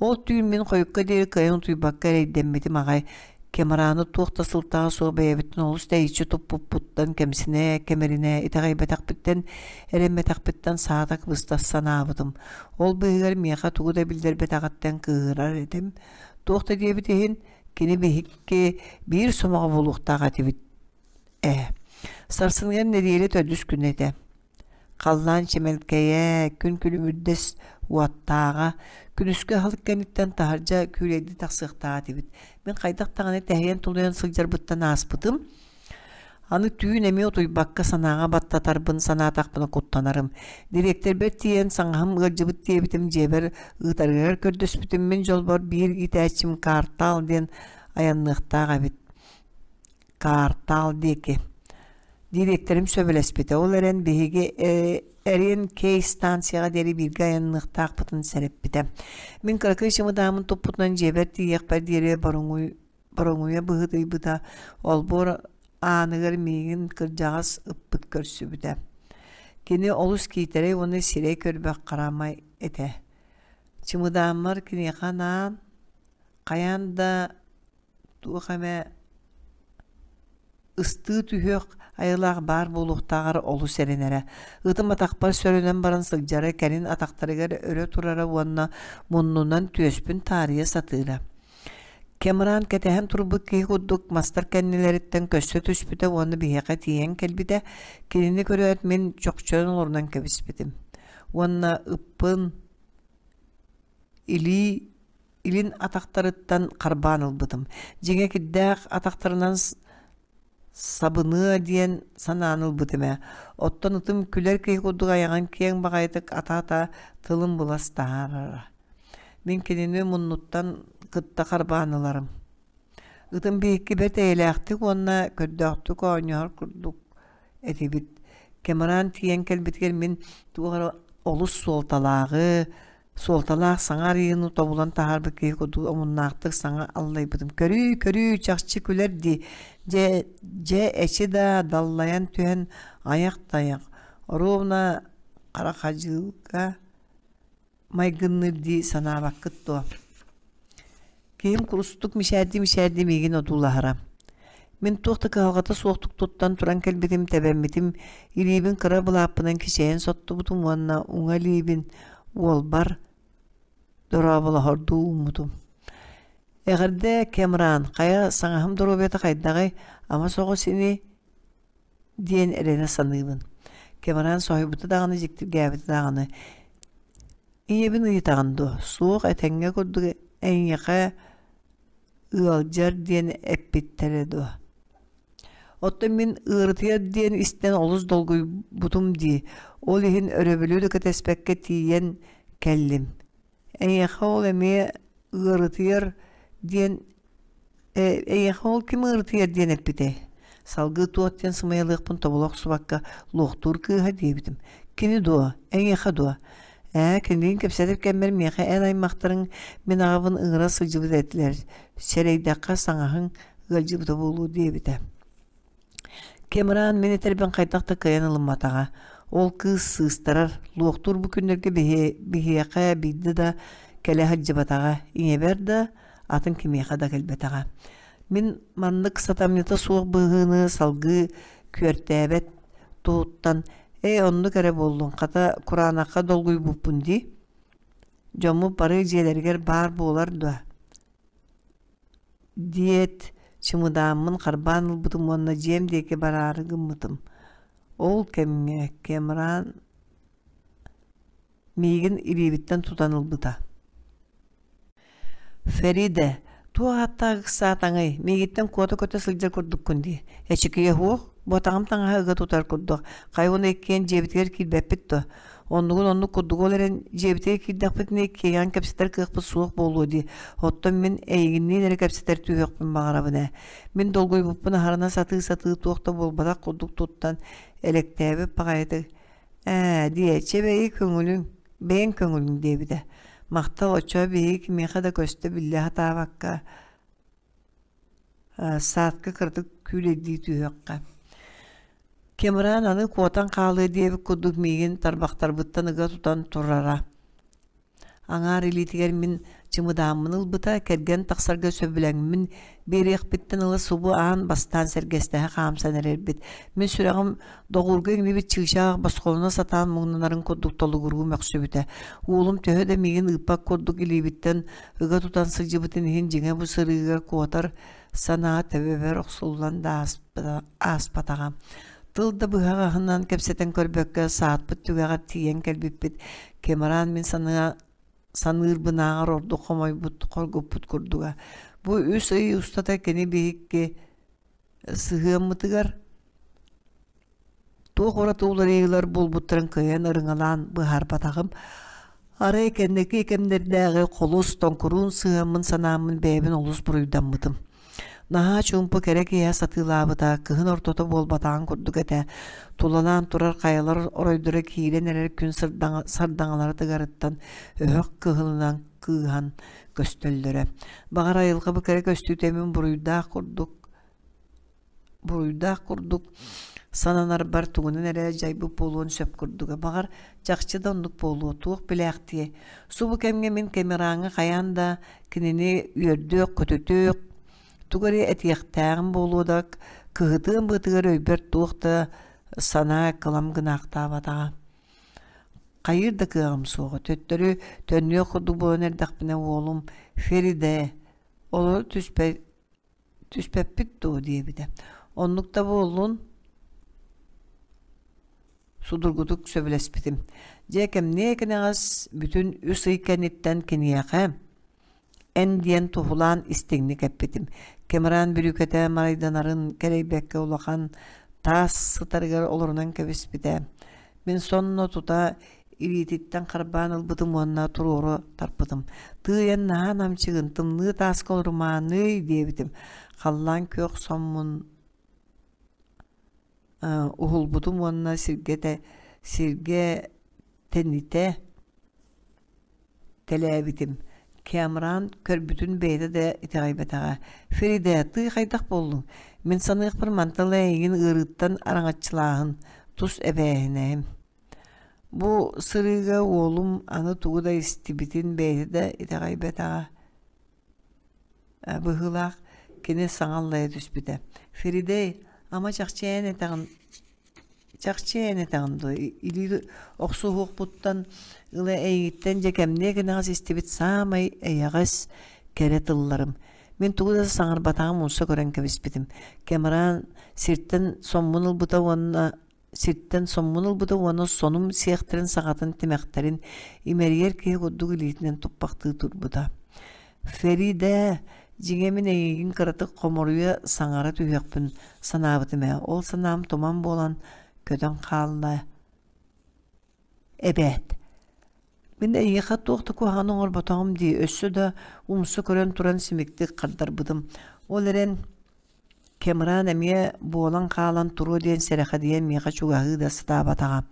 Ол түүн мин хойукка диэри кыайан утуйбакка эрэйдэммитим аҕай. Кэмарааны туох да сылтаҕа суох бэйэбиттэн олус тэйиччи туппуппуттан кэмсинэ, кэмэринэ, итэҕэйбэтэхпиттэн, эрэммэтэхпиттэн саата кыбыста санаабытым. Ол быыһыгар миэхэ тугу да биллэрбэтэҕиттэн кыыһырар этим. Туох да диэбит иһин, кини биһикки биир сомоҕо буолуохтаах этибит Ээ, сарсыныгар нэдиэлэ төрдүс күнэ этэ. Халлаан чэмэлкэйэ, күн күлүмүрдэс уоттааҕа, күнүскү аһылык кэнниттэн таһырдьа күүлэйдии тахсыахтаах этибит. Мин хайдах даҕаны тэһийэн-тулуйан сылдьарбыттан ааспытым. Аны түүн эмиэ утуйбакка санааҕа баттатарбын санаатахпына куттанарым. Дириэктэрбэр тиийэн саҥаһым ыалдьыбыт диэбитим дьиэбэр ыытарыгар көрдөспүтүм мин дьолбор биир иитээччим Картал диэн айанныахтаах эбит. Картал диэки. Дириэктэрим сөбүлэспитэ. Ол эрэн биһиги Эриэн Кей станцияҕа диэри бииргэ айанныахтаахпытын сэрэппитэ. Мин кыракый чымыдааммын туппутунан дьиэбэр тиийиэхпэр диэри бороҥуйа быһыытыйбыта, олбуор ааныгар миигин кырдьаҕас ыппыт көрсүбүтэ. Кини олус киитэрэй уонна сирэй көрбөх харамай этэ. Чымыдааммар киниэхэ анаан хайаан да туох эмэ ыстыы түһүөх айылаах баар буолуохтааҕар олус эрэнэрэ. Ытым атахпар сөрөнөн баран сылдьара, кэлин атахтарыгар өрө турара уонна муннунан түөспүн таарыйа сатыыра. Кэмран кэтэһэн турбут киһи курдук мастар кэннилэриттэн көссө түспүтэ уонна биһиэхэ тиийэн кэлбитэ. Кинини көрөөт мин чохчойон олорунан кэбиспитим. Уонна ыппын илии илин атахтарыттан харбаан ылбытым. Дьиҥэ кирдээх атахтарынан сабыныа диэн санаан ылбытым ээ. Оттон ытым күлэр киһи курдук айаҕын киэҥ баҕайытык ата-ата тылын былас таһаарара. Мин кинини муннуттан кытта харбаан ыларым. Ытым биһикки бэрт эйэлээхтик уонна көрдөөхтүк оонньоһор курдук этибит. Кэмараан тиийэн кэлбитигэр мин туох эрэ олус суолталааҕы, суолталаах саҥа арыйыыны тобулан таһаарбыт киһи курдук омуннаахтык саҥа аллайбытым. Көрүүй, көрүүй, чахчы күлэр дии. Дьэ, дьэ эчи да даллайан түһэн айах да айах. Оруобуна харахадьыылга майгынныыр дии санаабаккыт дуо? Киһим курустук мичээрдии-мичээрдии миигин одуулаһара. Мин туох да кыһалҕата суохтук туттан туран кэлбитим, тэбэммитим, илиибин кыра былааппынан кичэйэн соттубутум уонна уҥа илиибин уолбар дорооболоһордуу ууммутум. Эҕэрдэ, Кэмран, хайа саҥаһым доруобуйата хайдаҕый, ама соҕус ини диэн эрэнэ саныыбын. Кэмран соһуйбута даҕаны, дьиктиргээбитэ даҕаны. Ийэбин ыйытаҕын дуо? Суох, этэҥҥэ курдук эйиэхэ ыалдьар диэн эппиттэрэ дуо? Оттон мин ыарытыйар диэн истэн олус долгуйбутум дии, ол иһин өрөбүлү да кэтэспэккэ тиийэн кэллим. Эйиэхэ ол эмиэ ыарытыйар диэн эйиэхэ ол ким ыарытыйар диэн эппитэй? Салгыы туох диэн сымыйалыахпын тобула охсубакка луохтуур кыыһа диэбитим. Кини дуо? Эйиэхэ дуо? Ээ, кинилиин кэпсэтэр кэммэр миэхэ эн аймахтарыҥ мин аҕабын ыҥыра сылдьыбыт этилэр, сэрэйдэххэ саҥаһыҥ ыалдьыбыта буолуо диэбитэ. Кэмран мин этэрбин хайдах да кыайан ылымматаҕа. Ол кыыс сыыстарар, луохтуур бу күннэргэ биһиэхэ биирдэ да кэлэ сылдьыбатаҕа, ийэбэр да, атын кимиэхэ да кэлбэтэҕэ. Мин маннык сатамньыта суох быһыыны салгыы күөртээбэт туһуттан «Ээ, оннук эрэ буоллун, хата кураанахха долгуйбуппун дии, дьоммут бары дьиэлэригэр баар буолар дуо?» диэт, чымыдааммын харбаан ылбытым уонна дьиэм диэки бараары гыммытым. Ол кэмҥэ Кэмран миигин илиибиттэн тутан ылбыта. Феридэ, туох ааттаах ыксаатаҥый, миигиттэн куота көтө сылдьар курдуккун дии. Эчикийэ суох, буотаҕым таҥаһа ыга тутар курдук. Хайа уонна иккиэн дьиэбитигэр киирбэппит дуо? Оннугун оннук курдук ол эрэн дьиэбитигэр киирдэхпитинэ иккиэйэҕин кэпсэтэр кыахпыт суох буолуо дии. Оттон мин эйигинниин эрэ кэпсэтэр түһүөхпүн баҕарабын ээ. Мин долгуйбуппун аһарына сатыы-сатыы туох да буолбатах курдук туттан, элэктээбит баҕайытык «Ээ, диэ, чэ бэйи көҥүлүҥ, бэйэҥ көҥүлүҥ» диэбитэ. Махтал оччоҕо биһиги кимиэхэ да көстө-биллэ сатаабакка саадка кыратык күүлэйдии түһүөххэ. Кэмран аны куотан хаалыа диэбит курдук миигин тарбахтарбыттан ыга тутан турара. Аҥаар илиитигэр мин чымыдааммын ылбыта, кэргэн тахсарга сөбүлэҥмин биэриэхпиттэн ыла субу аан бастаан сэргэстэһэ хаамсан эрэрбит. Мин сүрэҕим доҕуурга иҥнибит чыычаах босхолоно сатаан муҥнанарын курдук толугуруу мөхсүбүтэ. Уолум төһө да миигин ыыппат курдук илиибиттэн ыга тутан сылдьыбытын иһин дьиҥэ бу сырыыга куотар санаа төбөбөр охсуллан да ааспатаҕа. Тыл да быһаҕаһынан кэпсэтэн көрбөккө саатпыт түгэҕэр тиийэн кэлбиппит. Кэмран мин саныырбынааҕар ордук хомойбут, хоргуппут курдуга. Бу үс ый устата кини биһикки сыһыаммытыгар Туох ураты уларыйыылар буолбуттарын кыайан ырыҥалаан быһаарбатаҕым. Арай кэнники кэмнэрдээҕи холус, тоҥкуруун сыһыаммын санааммын бэйэбин олус буруйдаммытым. Наһаа чуумпу кэрэ киэһэ сатыылаабыта, кыһын ортото буолбатаҕын курдук этэ. Тулалаан турар хайалар оройдоро киирэн эрэр күн сардаҥалара тыгарыттан өһөх кыһылынан кыыһан көстөллөрө. Баҕар айылҕа бу кэрэ көстүүтэ мин буруйдаах курдук буруйдаах курдук сананарбар тугунан эрэ дьайбыт буолуон сөп курдуга. Баҕар, чахчы да оннук буолуо, туох билээхтиэй. Субу кэмҥэ мин Кэмераҥҥа хайаан да кинини үөрдүөх, көтүтүөх, тугу эрэ этиэхтээҕим буолуо да, кыһытыам быатыгар өйбөр туох да санаа кылам гынаахтаабатаҕа. Хайыыр да кыаҕым суоҕа. Төттөрү төннүөх курдук буолан эрдэхпинэ уолум Феридэ олоро түспэт түспэппит дуо диэбитэ. Оннук да буоллун судургутук сөбүлэспитим. Дьэ кэмниэ кэнэҕэс бүтүн үс ый кэнниттэн киниэхэ эн диэн туһулаан истиҥник эппитим. Кэмран бүрүүкэтэ марайданарын кэрэйбэккэ улахан таас сытарыгар олорунан кэбиспитэ. Мин сонно тута илиититтэн харбаан ылбытым уонна туруору тарпытым. Тыый эн наһаа намчыгын, тымныы тааска олорумааный диэбитим. Халлаан күөх соммун уһулбутум уонна сиргэ, сиргэ тэнитэ тэлээбитим. Кэмран көрбүтүн бэйэтэ да итэҕэйбэтэҕэ. Феридэ, тыы хайдах буоллуҥ? Мин саныахпар мантан ыла эйигин ыарыыттан араҥаччылааһын, тус эбээһинэһим. Бу сырыыга уолум аны тугу да истибитин бэйэтэ да итэҕэйбэтэҕэ быһыылаах, кини саҥа аллайа түспүтэ. Феридей, ама чахчы эн этэҕин чахчы эн этэҕин дуо илии охсуһуохпуттан ыла эйигиттэн дьэ кэмниэ кэнэҕэс истибит саамай эйэҕэс кэрэ тылларым. Мин тугу да саҥарбатаҕым умса көрөн кэбиспитим. Кэмран сиртэн соммун ылбыта уонна сиртэн соммун ылбыта уонна сонум сиэхтэрин саҕатын тимэхтэрин имэрийэр киһи курдук илиитинэн туппахтыы турбута. Феридэ, дьиҥэ мин эйигин кыратык хоморуйа саҥара түһүөхпүн санаабытым ээ. Ол санаам туман буолан көтөн хаалла эбээт. Мин эйиэхэ туох да куһаҕаны оҥорботоҕум дии, өссө да умса көрөн туран симиктик хардарбытым. Ол эрэн Кэмран эмиэ буолан хаалан туруо диэн сэрэхэдийэн миэхэ чугаһыы да сатаабатаҕа.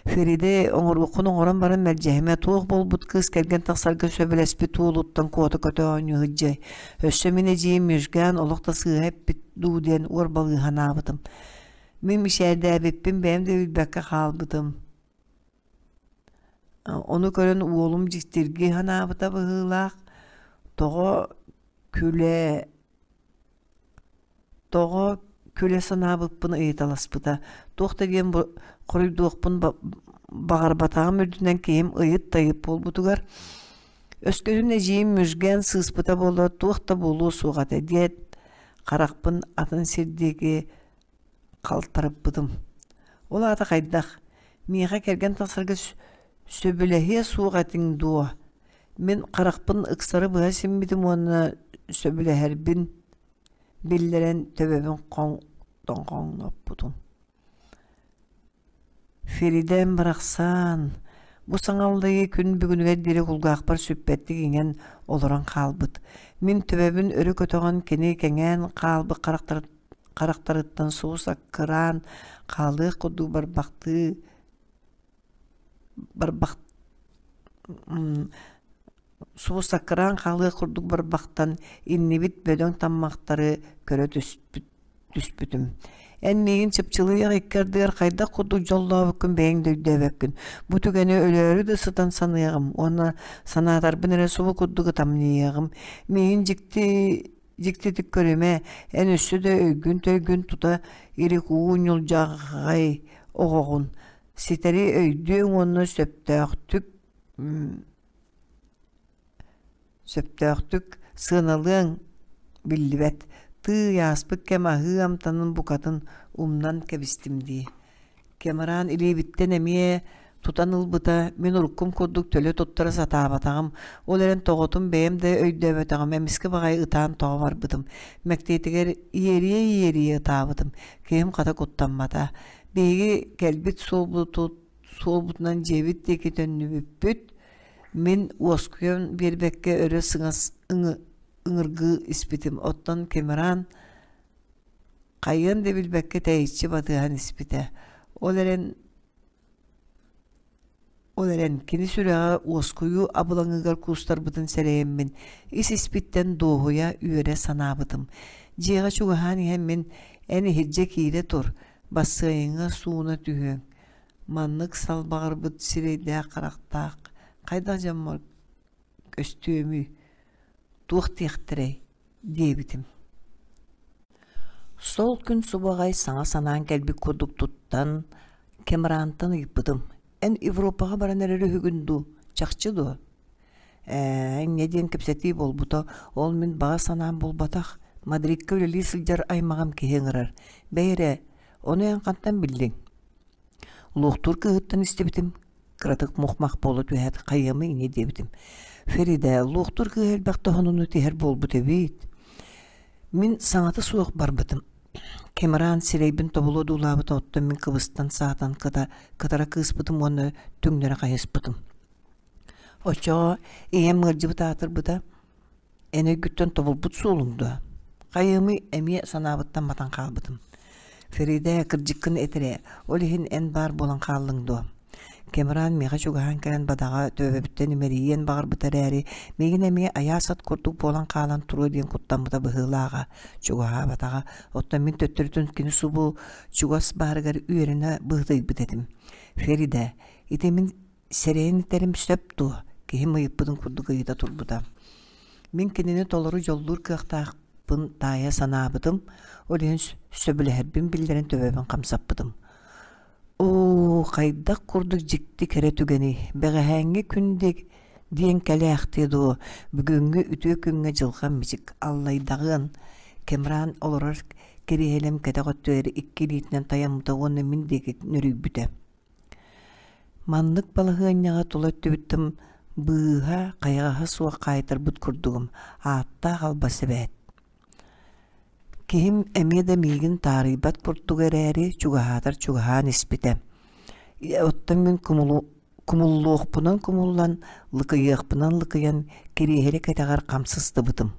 Фериде оҥоруоххун оҥорон баран мэлдьэһимэ туох буолбут кыыс кэргэн тахсарга сөбүлэспит уолуттан куота көтө оонньуу сылдьыай. Өссө мин эдьиийим Мүжгээн олох да сыыһа эппит дуу диэн уорбалыы санаабытым. Мин мичээрдээбиппин бэйэм да билбэккэ хаалбытым. Ону көрөн уолум дьиктиргии санаабыта быһыылаах, тоҕо күлэ Тоҕо күлэ санаабыппын ыйыталаспыта, туох да диэн хоруйдуохпун баҕарбатаҕым үрдүнэн киһим ыйыт-тайыт буолбутугар «Өскөтүн эдьиийим мүжгээн сыыспыта буоллар туох да буолуо суох этэ» диэт, харахпын атын сир диэки халтарыппытым. Ол аата хайдах, миэхэ кэргэн тахсарга сөбүлэһиэ суох этиҥ дуо? Мин харахпын ыксары быһа симмитим уонна сөбүлэһэрбин биллэрэн төбөбүн тоҥхоҥноппутум. Феридэм барахсан, бу саҥаллыы күн бүгүнүгэр диэри кулгаахпар сүппэттик иҥэн олорон хаалбыт. Мин төбөбүн өрө көтөҕөн кини кэҥээн хаалбыт харахтарыттан суус аккыраан хаалыах курдук барбахтыы барбах субу саккыраан хаалыах курдук барбахтан иннибит бөдөҥ таммахтары көрө түспүт түспүтүм. Эн миигин чыпчылыйах икки ардыгар хайдах курдук дьоллообуккун бэйэҥ да өйдөөбөккүн. Бу түгэни өлөөрү да сытан саныаҕым уонна санаатарбын эрэ субу курдук ытамньыйыаҕым. Миигин дьикти дьиктитик көрүмэ, эн өссө да өйгүн-төйгүн тута илик уу ньулдьаҕай оҕоҕун. Ситэри өйдүөҥ уонна сөптөөхтүк сөптөөхтүк сыаналыаҥ биллибэт. Тыы ааспыт кэм аһыы амтанын букатын умнан кэбистим дии. Кэмараан илиибиттэн эмиэ тутан ылбыта, мин уруккум курдук төлө туттара сатаабатаҕым, ол эрэн тоҕотун бэйэм да өйдөөбөтөҕүм, эмискэ баҕайы ытаан тоҕо барбытым. Мэктиэтигэр иэрийэ-иэрийэ ытаабытым, киһим хата куттаммата. Биһиги кэлбит суолбутунан дьиэбит диэки төннүбүппүт. Мин уоскуйан биэрбэккэ өрө сыҥас ыҥыргыы испитим. Оттон Кэмеран хайыан да билбэккэ тэйиччи батыһан испитэ. Ол эрэн ол эрэн кини сүрэҕэ уоскуйуу абылаҥыгар куустарбытын сэрэйэммин, ис-испиттэн дуоһуйа үөрэ санаабытым. Дьиэҕэ чугаһаан иһэн мин эн иһирдьэ киирэ тур, бассыайыҥҥа сууна түһүөҥ, маннык салбаҕырбыт сирэйдээх-харахтаах хайдах дьоммор көстүөмүй, туох диэхтэрэй диэбитим. Сол күн субаҕай саҥа санаан кэлбит курдук туттан, Кэмрантан ыйыппытым: «Эн Европаҕа баран эрэр үһүгүн дуу, чахчы дуо?» Ээ, инньэ диэн кэпсэтии буолбута, ол мин баҕа санаам буолбатах. Мадридка үлэлии сылдьар аймаҕым киһи ыҥырар. Бэйи эрэ, ону эн хантан биллиҥ? Луохтуур кыыһыттан истибитим, кыратык мух-мах буола түһээт хайыамый инньэ диэбитим. Феридэ, луохтуур кыыһа элбэх тоһонуну тиһэр буолбут эбит. Мин саҥата суох барбытым. Кэмраан сирэйбин тобулу одуулаабыта, оттон мин кыбыстан саатан кыта, кытара кыыспытым уонна түҥнэри хайыспытым. Оччоҕо ийэм ыалдьыбыт аатырбыта, эн өйгүттэн тобулбут суолуҥ дуо? Хайыамый эмиэ санаабыттан матан хаалбытым. Феридэ, кырдьыккын эт эрэ, ол иһин эн баар буолан хааллыҥ дуо? Кэмран миэхэ чугаһаан кэлэн бадаҕа төбөбүттэн имэрийиэн баҕарбыта эрээри, миигин эмиэ айаас ат курдук буолан хаалан туруо диэн куттаммыта быһыылааҕа, чугаһаабатаҕа. Оттон мин төттөрүтүн кини субу чугас баарыгар үөрэнэ быһыытыйбыт этим. Феридэ, ити мин Сэрэйэн этэрим сөп дуо? Киһим ыйыппытын курдук ыйыта турбута. Мин кинини толору дьоллуур кыахтаах. барбаппын таайа санаабытым, ол иһин сөбүлэһэрбин биллэрэн төбөбүн хамсаппытым. Оо, хайдах курдук дьикти кэрэ түгэний, бэҕэһээҥҥи күн диэн кэлээхтиэ дуо, бүгүҥҥү үтүө күҥҥэ дьылҕам мичик аллайдаҕыан, Кэмран олорор кириэһилэм кэтэх өттүгэр икки илиитинэн тайаммыта уонна мин диэки нөрүйбүтэ. Маннык балаһыанньаҕа тула өттүбүттэн быыһа, хайаҕаһа суох хаайтарбыт курдугум, ааттаах албас эбээт. Киһим эмиэ да миигин таарыйбат курдук эрээри, чугаһаатар чугаһаан испитэ. Оттон мин кумуллуохпунан кумуллан, лыкыйыахпынан лыкыйан, кириэһилэ кэтэҕэр хам сыстыбытым.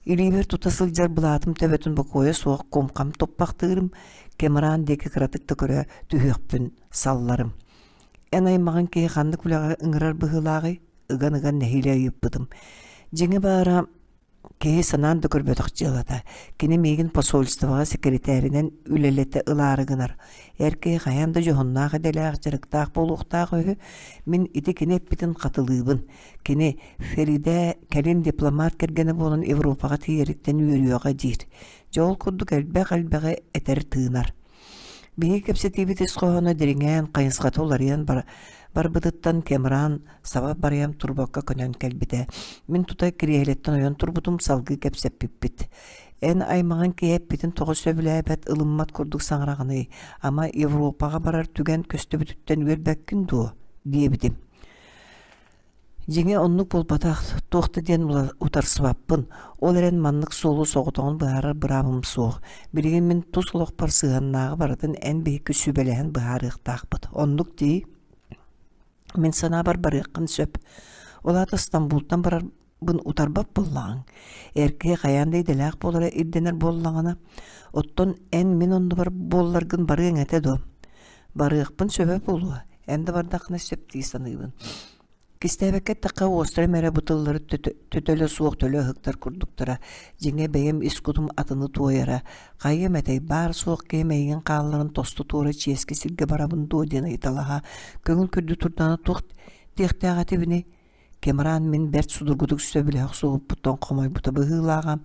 Илиибэр тута сылдьар былаатым төбөтүн бокуойа суох кум-хам туппахтыырым, Кэмран диэки кыратык да көрө түһүөхпүн салларым. Эн аймаҕыҥ киһи ханнык үлэҕэ ыҥырар быһыылааҕый? Ыган-ыган нэһиилэ ыйыппытым. Дьиҥэ баара, Киһи санаан да көрбөтөх дьыалата. Кини миигин посольствоҕа сэкиритээринэн үлэлэтэ ылаары гынар. Эр киһи хайаан да дьоһуннаах идэлээх, дьарыктаах буолуохтаах үһү. Мин ити кини эппитин хатылыыбын. Кини Феридэ кэлин дипломат кэргэнэ буолан Европаҕа тиийэриттэн үөрүөҕэ диир. Дьэ ол курдук элбэх-элбэҕи этэр-тыынар. Биһиги кэпсэтиибит ис хоһооно дириҥээн, хайысхата уларыйан барбытыттан Кэмран саба барыйан турбакка көнөн кэлбитэ. Мин тута кириэһилэттэн ойон турбутум, салгыы кэпсэппиппит. Эн аймаҕыҥ киһи эппитин тоҕо сөбүлээбэт, ылыммат курдук саҥараҕыный? Ама Европаҕа барар түгэн көстүбүтүттэн үөрбэккин дуо? диэбитим. Дьиҥэ оннук буолбатах, туох да диэн утарсыбаппын, ол эрэн маннык суолу соҕотоҕун быһаарар быраабым суох. Билигин мин тус олохпор сыһыаннааҕы барытын эн биһикки сүбэлэһэн быһаарыахтаахпыт. Оннук дии? Мин санаабар барыаххын сөп. Ол аата Стамбултан барарбын утарбат буоллаҕыҥ. Эр киһи хайаан да идэлээх буолара ирдэнэр буоллаҕына, оттон эн мин оннубар буолларгын барыаҥ этэ дуо? Барыахпын сөбө буолуо, эн да бардаххына сөп дии саныыбын. Кистээбэккэ эттэххэ, уостарым эрэ бу тыллары төтөлө суох төлө ыһыктар курдуктара. Дьиҥэ, бэйэм ис кутум атыны туойара. Хайыам этэй, баар-суох киһим эйигин хаалларан тосту туора чиэски сиргэ барабын дуо диэн ыйыталаһа, көҥүл көрдүү турдаҕына туох диэхтээх этибиний? Кэмран мин бэрт судургутук сөбүлэһэ охсубуппуттан хомойбута быһыылааҕа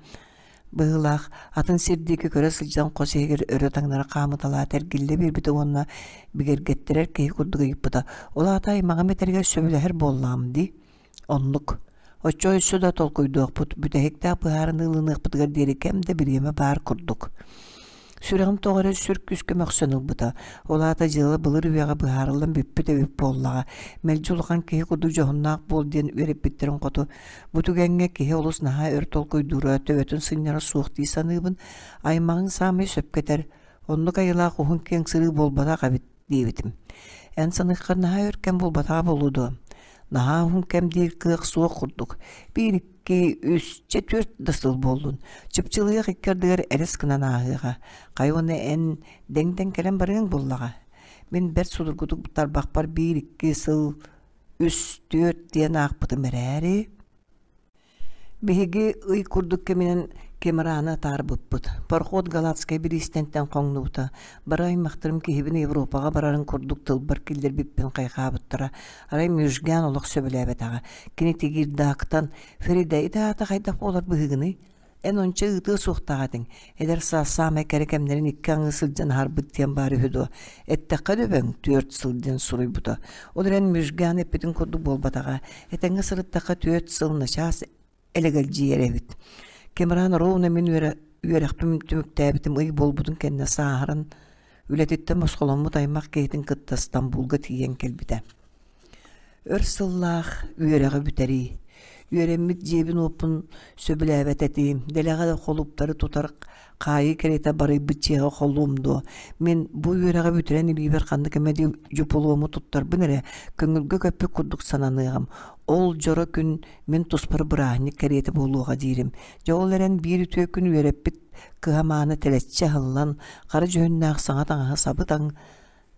быһыылаах, атын сир диэки көрө сылдьан хос иһигэр өрө таҥнары хаамыталаат эргиллэ биэрбитэ уонна бигэргэттэрэр киһи курдук ыйыппыта: «Ол аата аймаҕым этэригэр сөбүлэһэр буоллаҕым дии?» «Оннук. Оччо өссө да толкуйдуохпут, бүтэһиктээх быһаарыныы ылыныахпытыгар диэри кэм да бириэмэ баар курдук». Сүрэҕим тоҕо эрэ сүр күүскэ мөхсөн ылбыта. Ол аата дьыала былыр үйэҕэ быһаарыллан бүппүт эбит буоллаҕа. Мэлдьи улахан киһи курдук дьоһуннаах буол диэн үөрэппиттэрин хоту, бу түгэҥҥэ киһи олус наһаа өр толкуйдуура, төбөтүн сынньара суох дии саныыбын. Аймаҕыҥ саамай сөпкө этэр, оннук айылаах уһун киэҥ сырыы буолбатах эбит диэбитим. Эн саныаххар наһаа өр кэм буолбатаҕа буолуо дуо? Наһаа уһун кэм диир кыах суох курдук. Биир, икки, үс, чэ түөрт да сыл буоллун. Чыпчылыйах икки ардыгар эрис гынан ааһыаҕа. Хайа уонна эн дэҥ-дэҥ кэлэн барыаҥ буоллаҕа. Мин бэрт судургутук тарбахпар биир, икки сыл, үс, түөрт диэн аахпытым эрээри, Биһиги ый курдук кэминэн Кемраны атаарбыппыт. Пароход Галатскай бириистэнтэн хоҥнубута. Бары аймахтарым киһибин Европаҕа барарын курдук тылбар киллэрбиппин хайҕаабыттара. Арай Мюжгян олох сөбүлээбэтэҕэ. Кини Тигирдаактан «Ферида, ити аата хайдах буолар быһыыгыный? Эн ончу ыытыа суохтаах этиҥ. Эдэр саас саамай кэрэ кэмнэрин икки аҥыы сылдьан аһарбыт диэн баар үһү дуо? Эттэххэ дөбөҥ, түөрт сыл диэн суруйбута. Ол эрэн Мюжгян эппитин курдук буолбатаҕа. Этэҥҥэ сырыттахха түөрт сыл начаас элэгэлдьийэр эбит. Кемран ровно мин үөрэхпин түмүктээбитим ый буолбутун кэннэ сааһыран үлэтиттэн босхоломмут аймах киһитин кытта Стамбулга тиийэн кэлбитэ. Өр сыллаах үөрэҕи бүтэрии. Үөрэммит дьиэбин-уоппун сөбүлээбэт этим, дэлэҕэ да холууптары тутар хаайыы кэриэтэ барыйбыт дьиэҕэ холуум дуо? Мин бу үөрэҕи бүтэрэн илиибэр ханнык эмэ дьупулуому туттарбын эрэ, көҥүлгэ көппүт курдук сананыаҕым. Ол дьоро күн мин туспар бырааһынньык кэриэтэ буолуоҕа диирим. Дьэ ол эрэн биир үтүө күн үөрэппит кыһам аана тэлэччи аһыллан, хара дьүһүннээх саҥа таҥаһы сабы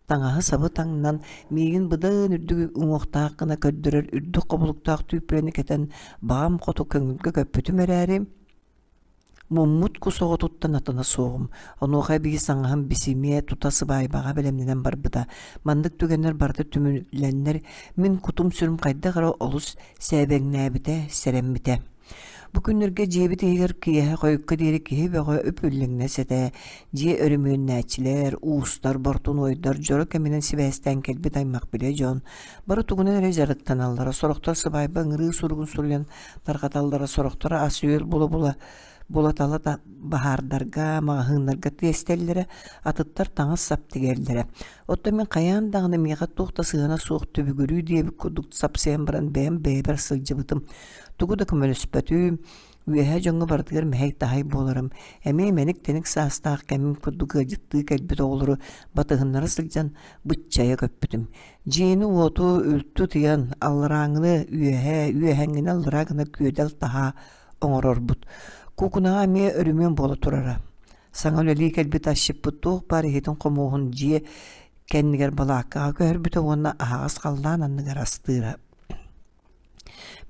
таҥаһы-сабы таҥнан, миигин быдан үрдүк уҥуохтаах гына көрдөрөр үрдүк хобулуктаах түүппүлэни кэтэн, баҕам хоту көҥүлгэ көппүтүм эрээри, муммут кус оҕотуттан атына суоҕум. Онуоха эбии саҥаһым бисимиэ тута сыбаайбаҕа бэлэмнэнэн барбыта. Маннык түгэннэр барыта түмүллэннэр, мин кутум-сүрүм хайдах эрэ олус сээбэҥнээбитэ, сэрэммитэ. Бу күннэргэ дьиэбит иһигэр киэһэ хойукка диэри киһи бөҕө үп-үллэҥнэс этэ. Дьиэ өрөмүөннээччилэр, уустар, бортунуойдар дьоро кэминэн сибээстээн кэлбит аймах-билэ дьон бары тугунан эрэ дьарыктаналлара, сорохтор сыбаайба ыҥырыы суругун суруйан тарҕаталлара, сорохторо ас-үөл була-була була-тала баһаардарга, маҕаһыыннарга тиэстэллэрэ, атыттар таҥас-сап тигэллэрэ. Оттон мин хайаан даҕаны миэхэ туох да сыһыана суох түбүгүрүү диэбит курдук сапсыйан баран бэйэм бэйэбэр сылдьыбытым. Тугу да көмөлөспөтүм, үөһээ дьоҥҥо барытыгар мэһэй-таһай буоларым. Эмиэ мэник-тэник саастаах кэмим курдук ыалдьыттыы кэлбит оҕолору батыһыннара сылдьан быччайа көппүтүм. Дьиэни-уоту үлтү ытыйан, алларааҥҥыны үөһээ, үөһээҥҥини аллараа гына күөдэл-таһаа оҥорорбут. Куукунаҕа эмиэ өрүмүөн буола турара. Саҥа үлэлии кэлбит асчыппыт туох баар иһитин-хомуоһун дьиэ кэннигэр балааккаҕа көһөрбүтэ уонна аһаҕас халлаан анныгар астыыра.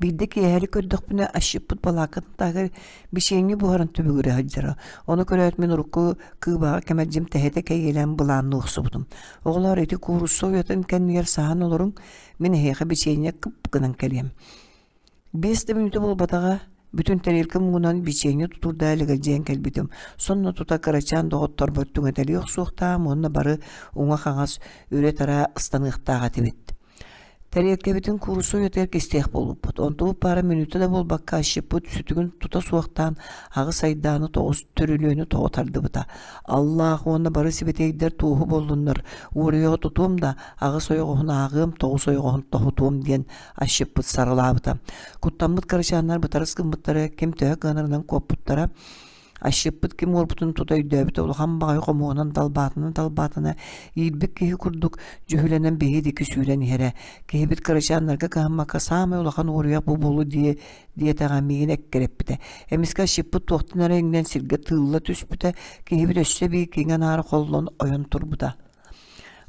Биирдэ киэһэри көрдөхпүнэ асчыппыт балааккатын таһыгар бичиэнньэ буһаран түбүгүрэ сылдьара. Ону көрөөт мин урукку кыыбаҕа кэмэлдьим тэһитэ кэйиэлээн былаанныы охсубутум. Оҕолоор ити куурусса уйатын кэннигэр саһан олоруҥ, мин эһиэхэ бичиэнньэ кып гынан кэлиэм. Биэс да мүнүүтэ буолбатаҕа, бүтүн тэриэлкэ муҥунан бичиэнньэ тутуурдаах элэгэлдьийэн кэлбитим. Сонно тута кырачаан доҕотторбор түҥэтэлии охсуохтааҕым уонна бары уҥа-хаҥас үрэ-тараа ыстаныахтаах этибит. Тэриэлкэбитин куурусса уйатыгар кистиэх буолбуппут. Онтубут паара мүнүүтэ да буолбакка асчыппыт сүтүгүн тута суохтаан аҕыс айдааны тоҕус түрүлүөнү тоҕо тардыбыта. Аллаах уонна бары сибэтиэйдэр туоһу буоллуннар, уоруйаҕы тутуом да, аҕыс ойоҕоһун ааҕыам, тоҕус ойоҕоһун тоһутуом диэн асчыппыт сарылаабыта. Куттаммыт кырачааннар бытарыс гыммыттара, ким төһө кыанарынан куоппуттара. Асчыппыт ким уорбутун тута өйдөөбүтэ улахан баҕайы хомуһунан далбаатана-далбаатана иирбит киһи курдук дьүһүлэнэн биһи диэки сүүрэн иһэрэ. Киһибит кырачааннарга кыһаммакка саамай улахан уоруйах бу буолуо дии диэтэҕэ миигин эккирэппитэ. Эмискэ асчыппыт туохтан эрэ иҥнэн сиргэ тыылла түспүтэ, киһибит өссө биир киҥэ-наара холлон ойон турбута.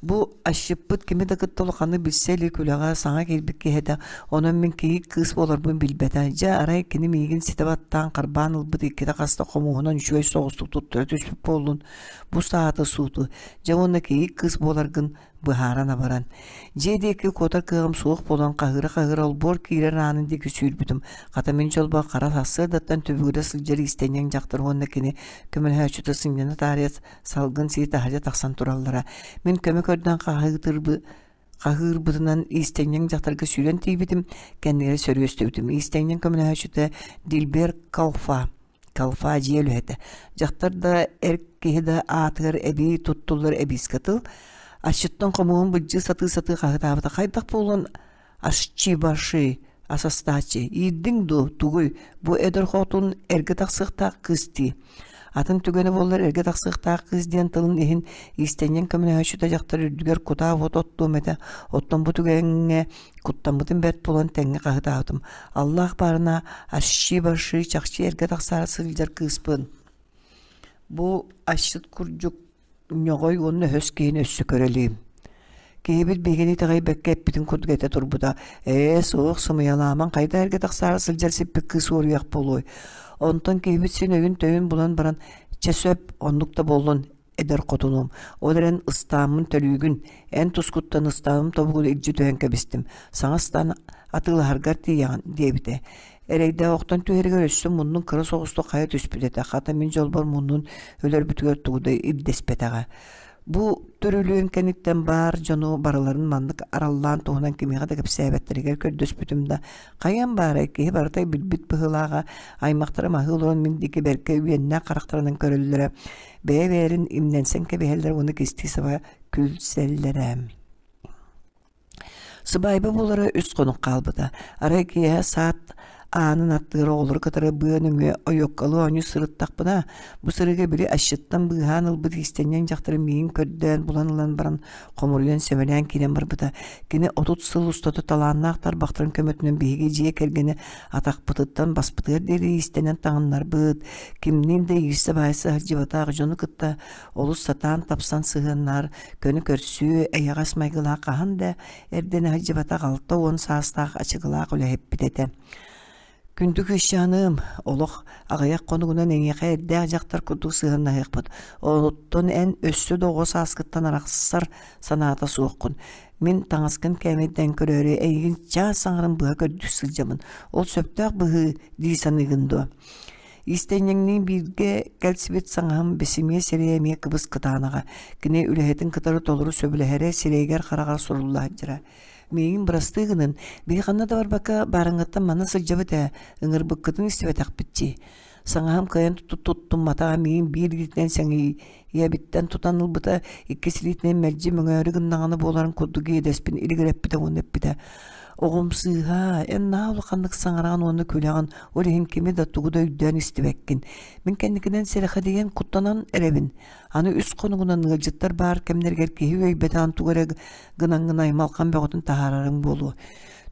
Бу асчыппыт кими да кытта улаханнык билсэ илик үлэҕэ саҥа киирбит киһи этэ, онон мин кийиит кыыс буоларбын билбэтэ. Дьэ, арай кини миигин ситэ баттаан харбаан ылбыт иккитэ хаста хомуһунан үчүгэй соҕустук туттара түспүт буоллун, бу сааты сууту, дьэ уонна кийиит кыыс буоларгын быһааран абаран. Дьиэ диэки куотар кыаҕым суох буолан хаһыыра-хаһыыра олбуор киирэр аанын диэки сүүрбүтүм. Хата мин дьолбор хара сарсыардаттан түбүгүрэ сылдьар иистэнньэҥ дьахтар уонна кини көмөлөһөөччүтэ сынньана таарыйа салгын сии таһырдьа тахсан тураллара. Мин көмө көрдөөн хаһыытырбы хаһыырбытынан иистэнньэҥ дьахтарга сүүрэн тиийбитим, кэннигэр сөрүөстүбүтүм. Иистэнньэҥ көмөлөһөөччүтэ Дильбер Калфа. Калфа дьиэ үлэһитэ. Дьахтар да, эр киһи да аатыгар эбии туттуллар эбиискэ тыл. Асчыттан хомуһун былдьыы сатыы-сатыы хаһытаабыта. Хайдах буолуон Ашчи-баши, асастааччы, иирдиҥ дуу, тугуй, бу эдэр хотун эргэ тахсыахтаах кыыс дии. Атын түгэнэ буоллар эргэ тахсыахтаах кыыс диэн тылын иһин иистэнньэҥ көмөлөһөөччүтэ дьахтар үрдүгэр кутаа уот оттуом этэ, оттон бу түгэҥҥэ куттаммытым бэрт буолан тэҥҥэ хаһытаабытым. Аллаах баарына ашчи-баши чахчы эргэ тахсаары сылдьар кыыспын. Бу асчыт курдук Ньоҕой уонна өһөс киһини өссө көрөлүүм. Киһибит биһигини итэҕэйбэккэ эппитин курдук этэ турбута: «Ээ, суох, сымыйалаамаҥ, хайдах эргэ тахсаары сылдьар сиппит кыыс уоруйах буолуой?» Онтон киһибит син өйүн-төйүн булан баран: «Чэ сөп, оннук да буоллун, эдэр хотунум. Ол эрэн ыстааммын төлүүгүн. Эн тускуттан ыстаамым тобугун илдьи түһэн кэбистим. Саҥа ыстаан атыылаһаргар тиийэҕин» диэбитэ. Эрэйдээх охтон түһэригэр өссө муннун кыра соҕустук хайа түспүт этэ, хата мин дьолбор муннун өлөрбүтүгэр тугу да ирдэспэтэҕэ. Бу төрүлүөн кэнниттэн баар дьону барыларын маннык араллаан туһунан кимиэхэ да кэпсээбэттэригэр көрдөспүтүм да, хайыам баарай, киһи барыта билбит быһыылааҕа, аймахтарым аһыы олорон мин диэки бэркэ үөннээх харахтарынан көрөллөрө, бэйэ-бэйэлэрин имнэнсэн кэбиһэллэрэ уонна кистии саба күлсэллэрэ. Сыбаайба буолара үс хонук хаалбыта. Арай киэһэ саат аанын аттыгар оҕолору кытары быа нөҥүө ойуоккалыы оонньуу сырыттахпына, бу сырыыга били асчыттан быыһаан ылбыт иистэнньэҥ дьахтары миигин көрдөөн булан ылан баран хомуруйан сэмэлээн киирэн барбыта. Кини 30 сыл устата талааннаах тарбахтарын көмөтүнэн биһиги дьиэ кэргэни атахпытыттан баспытыгар диэри иистэнэн таҥыннарбыт, кимниин да иирсэ-баайса сылдьыбатах дьону кытта олус сатаан тапсан сыһыаннаар, көнө-көрсүө, эйэҕэс майгылаах хаһан да эрдэнэ сылдьыбатах 60 саастаах ачыкылаах үлэһиппит этэ. Күндү кыысчааным, олох аҕыйах хонугунан эйиэхэ эрдээх дьахтар курдук сыһыаннаһыахпыт. Оттон эн өссө да оҕо сааскыттан арахсар санаата суоххун. Мин таҥаскын кээмэйдээн көрөөрү эйигин чаас саҥарын быһа көрдүү сылдьабын. Ол сөптөөх быһыы дии саныыгын дуо? Иистэнньэҥниин бииргэ кэлсибит саҥаһым бэсимиэ сирэйэ эмиэ кыбыс-кытаанаҕа. Кини үлэһитин кытары толору сөбүлэһэрэ сирэйигэр-хараҕар сурулла сылдьара. Миигин бырастыы гынын, биһи ханна да барбакка баарыҥҥыттан манна сылдьабыт ээ, ыҥырбыккытын истибэтэхпит дии. Саҥаһым кыайан туттумматаҕа миигин биир илиитинэн сэҥийэбиттэн тутан ылбыта, иккис илиитинэн мэлдьи мөҥөөрү гыннаҕына буоларын курдук иэдэспин илигирэппитэ уонна эппитэ: «Оҕом сыыһа, эн наһаа улаханнык саҥараҕын уонна күлэҕин, ол иһин кими да тугу да өйдөөн истибэккин. Мин кэнникинэн сэрэхэдийэн куттанан эрэбин. Аны үс хонугунан ыалдьыттар баар кэмнэригэр киһи үөйбэтэҕин тугу эрэ гынаҥҥын аймалҕан бөҕөтүн таһаарарыҥ буолуо.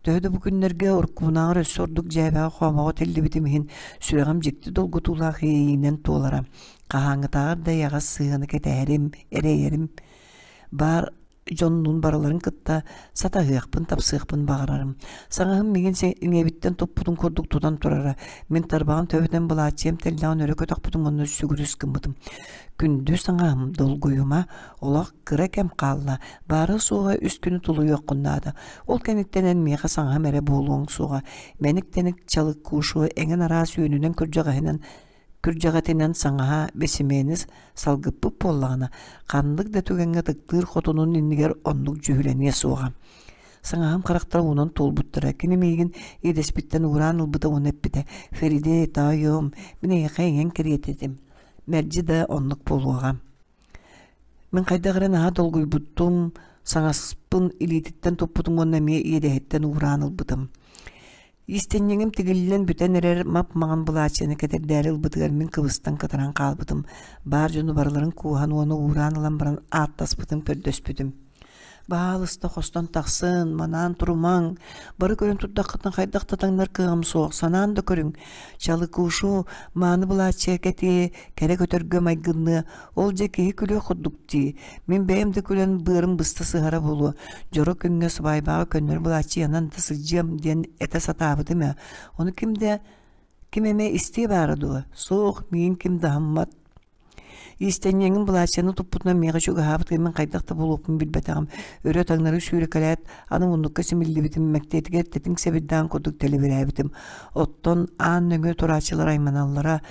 Төһө да бу күннэргэ уруккубунааҕар өссө ордук дьээбэҕэ-хообоҕо тиллибитим иһин, сүрэҕим дьикти долгутуулаах иэйиинэн туолара. Хаһааҥҥытааҕар да эйэҕэс сыһыаны кэтэһэрим, эрэйэрим баар дьоннуун барыларын кытта сатаһыахпын, тапсыахпын баҕарарым. Саҥаһым миигин иҥиэбиттэн туппутун курдук тутан турара. Мин тарбаҕым төбөтүн былааччыйам тэллэҕин өрө көтөхпүтүм уонна сүгүрүс гыммытым. Күндү саҥаһым, долгуйума, олох кыра кэм хаалла, баара-суоҕа үс күнү тулуйуоххун наада. Ол кэнниттэн эн миэхэ саҥаһым эрэ буолуоҥ суоҕа. Мэник-тэник чалыккушу эҥин араас үөнүнэн күрдьэҕэһинэн күрдьэҕэтинэн саҥаһа бэсимиэни салгыппыт буоллаҕына, ханнык да түгэҥҥэ ытыктыыр хотунун иннигэр оннук дьүһүлэниэ суоҕа. Саҥаһым харахтара уунан туолбуттара. Кини миигин иэдэспиттэн уураан ылбыта уонна эппитэ: «Фериде, тоойуом, мин эйиэхэ ийэҥ кэриэтэ этим. Мэлдьи да оннук буолуоҕа». Мин хайдах эрэ наһаа долгуйбуттум, саҥаспын илиититтэн туппутум уонна эмиэ иэдэһиттэн уураан ылбытым. Иистэнньэҥим тигиллэн бүтэн эрэр мап-маҥан былаачыйаны кэтэрдээри ылбытыгар мин кыбыстан кытаран хаалбытым, баар дьону барыларын кууһан уонна уураан ылан баран ааттаспытым, көрдөспүтүм. Баһаалыста хостон тахсын, манаан турумаҥ, бары көрөн турдаххытына хайдах да таҥнар кыаҕым суох, санаан да көрүҥ. Чалыкушу мааны былааччыйа кэтиэ, кэрэ көтөргө майгынныа, ол дьэ киһи күлүөх курдук дии. Мин бэйэм да күлэн быарым быста сыһара буолуо, дьоро күҥҥэ сыбаайбаҕа көннөрү былааччыйанан да сылдьыам диэн этэ сатаабытым ээ. Ону ким да ким эмэ истиэ баара дуо? Суох, миигин ким да аһыммат. Иистэнньэҥим былааччыйаны туппутунан миэхэ чугаһаабыт мин хайдах да буолуохпун билбэтэҕим. Өрө таҥнары сүүрэкэлээт, аны муннукка симиллибитим, мэктиэтигэр тэтиҥ сэбирдэҕин курдук тэлибирээбитим. Оттон аан нөҥүө турааччылар айманаллара,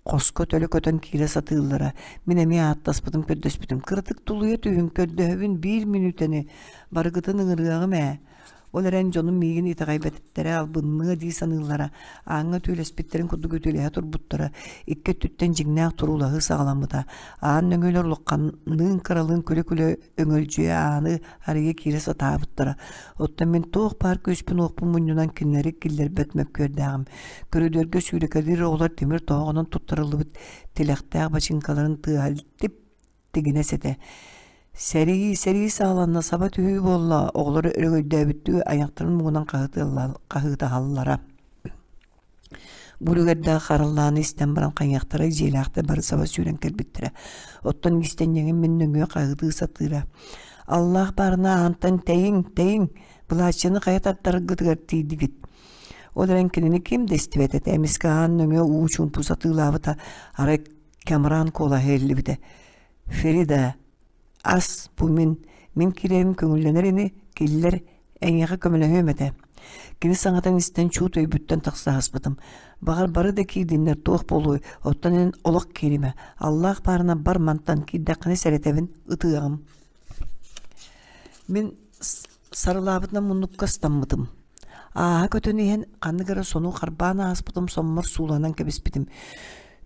хоско төлө көтөн киирэ сатыыллара. Мин эмиэ ааттаспытым, көрдөспүтүм. Кыратык тулуйа түһүн, көрдөһөбүн биир мүнүүтэни барыгытын ыҥырыаҕым ээ. Ол эрэн дьонум миигин итэҕэйбэттэрэ, албынныа дии саныыллара, ааҥҥа үтүөлэспиттэрин курдук үтүөлэһэ турбуттара. Икки өттүттэн дьиҥнээх туруулаһыы саҕаламмыта. Аан нөҥүөлэр улаханныын-кыралыын күлэ-күлэ өҥөлдьүйэ ааны арыйа киирэ сатаабыттара. Оттон мин туох баар күүспүн-уохпун мунньунан кинилэри киллэрбэт мөккүөрдээҕим. Көрүдүөргэ сүүрэкэлиир оҕолор тимир тоһоҕонон туттарыллыбыт тилэхтээх бачыыҥкаларын тыаһа тип тигинэс этэ. Сэрии, сэрии саҕаланна, саба түһүү буолла, оҕолор өрөгөйдөөбүттүү айахтарын муҥунан хаһыытаһаллара. Бу үлүгэрдээх хараллааны истэн баран хайыахтара дьиэлээхтэр бары саба сүүрэн кэлбиттэрэ. Оттон иистэнньэҥим мин нөҥүө хаһыытыы сатыыра. Аллаах баарына аантан тэйиҥ, тэйиҥ, былааччыны хайа тартараргытыгар тиийдигит. Ол эрэн кинини ким да истибэт этэ, эмискэ аан нөҥүө уу чуумпу сатыылаабыта, арай Кэмран куолаһа иһиллибитэ: «Ферида, ас бу мин, мин кирэйим көҥүллэнэр ини, киллэр, эйиэхэ көмөлөһүөм этэ». Кини саҥатын истэн чуут өйбүттэн тахса аспытым. Баҕар бары да киирдиннэр туох буолуой, оттон эн олох кииримэ, Аллаах баарына бар мантан киирдэххинэ сэрэтэбин, ытыаҕым. Мин сарылаабытынан муннукка ыстаммытым. Ааһа көтөн иһэн ханнык эрэ сону харбаан ааспытым соммор сууланан кэбиспитим.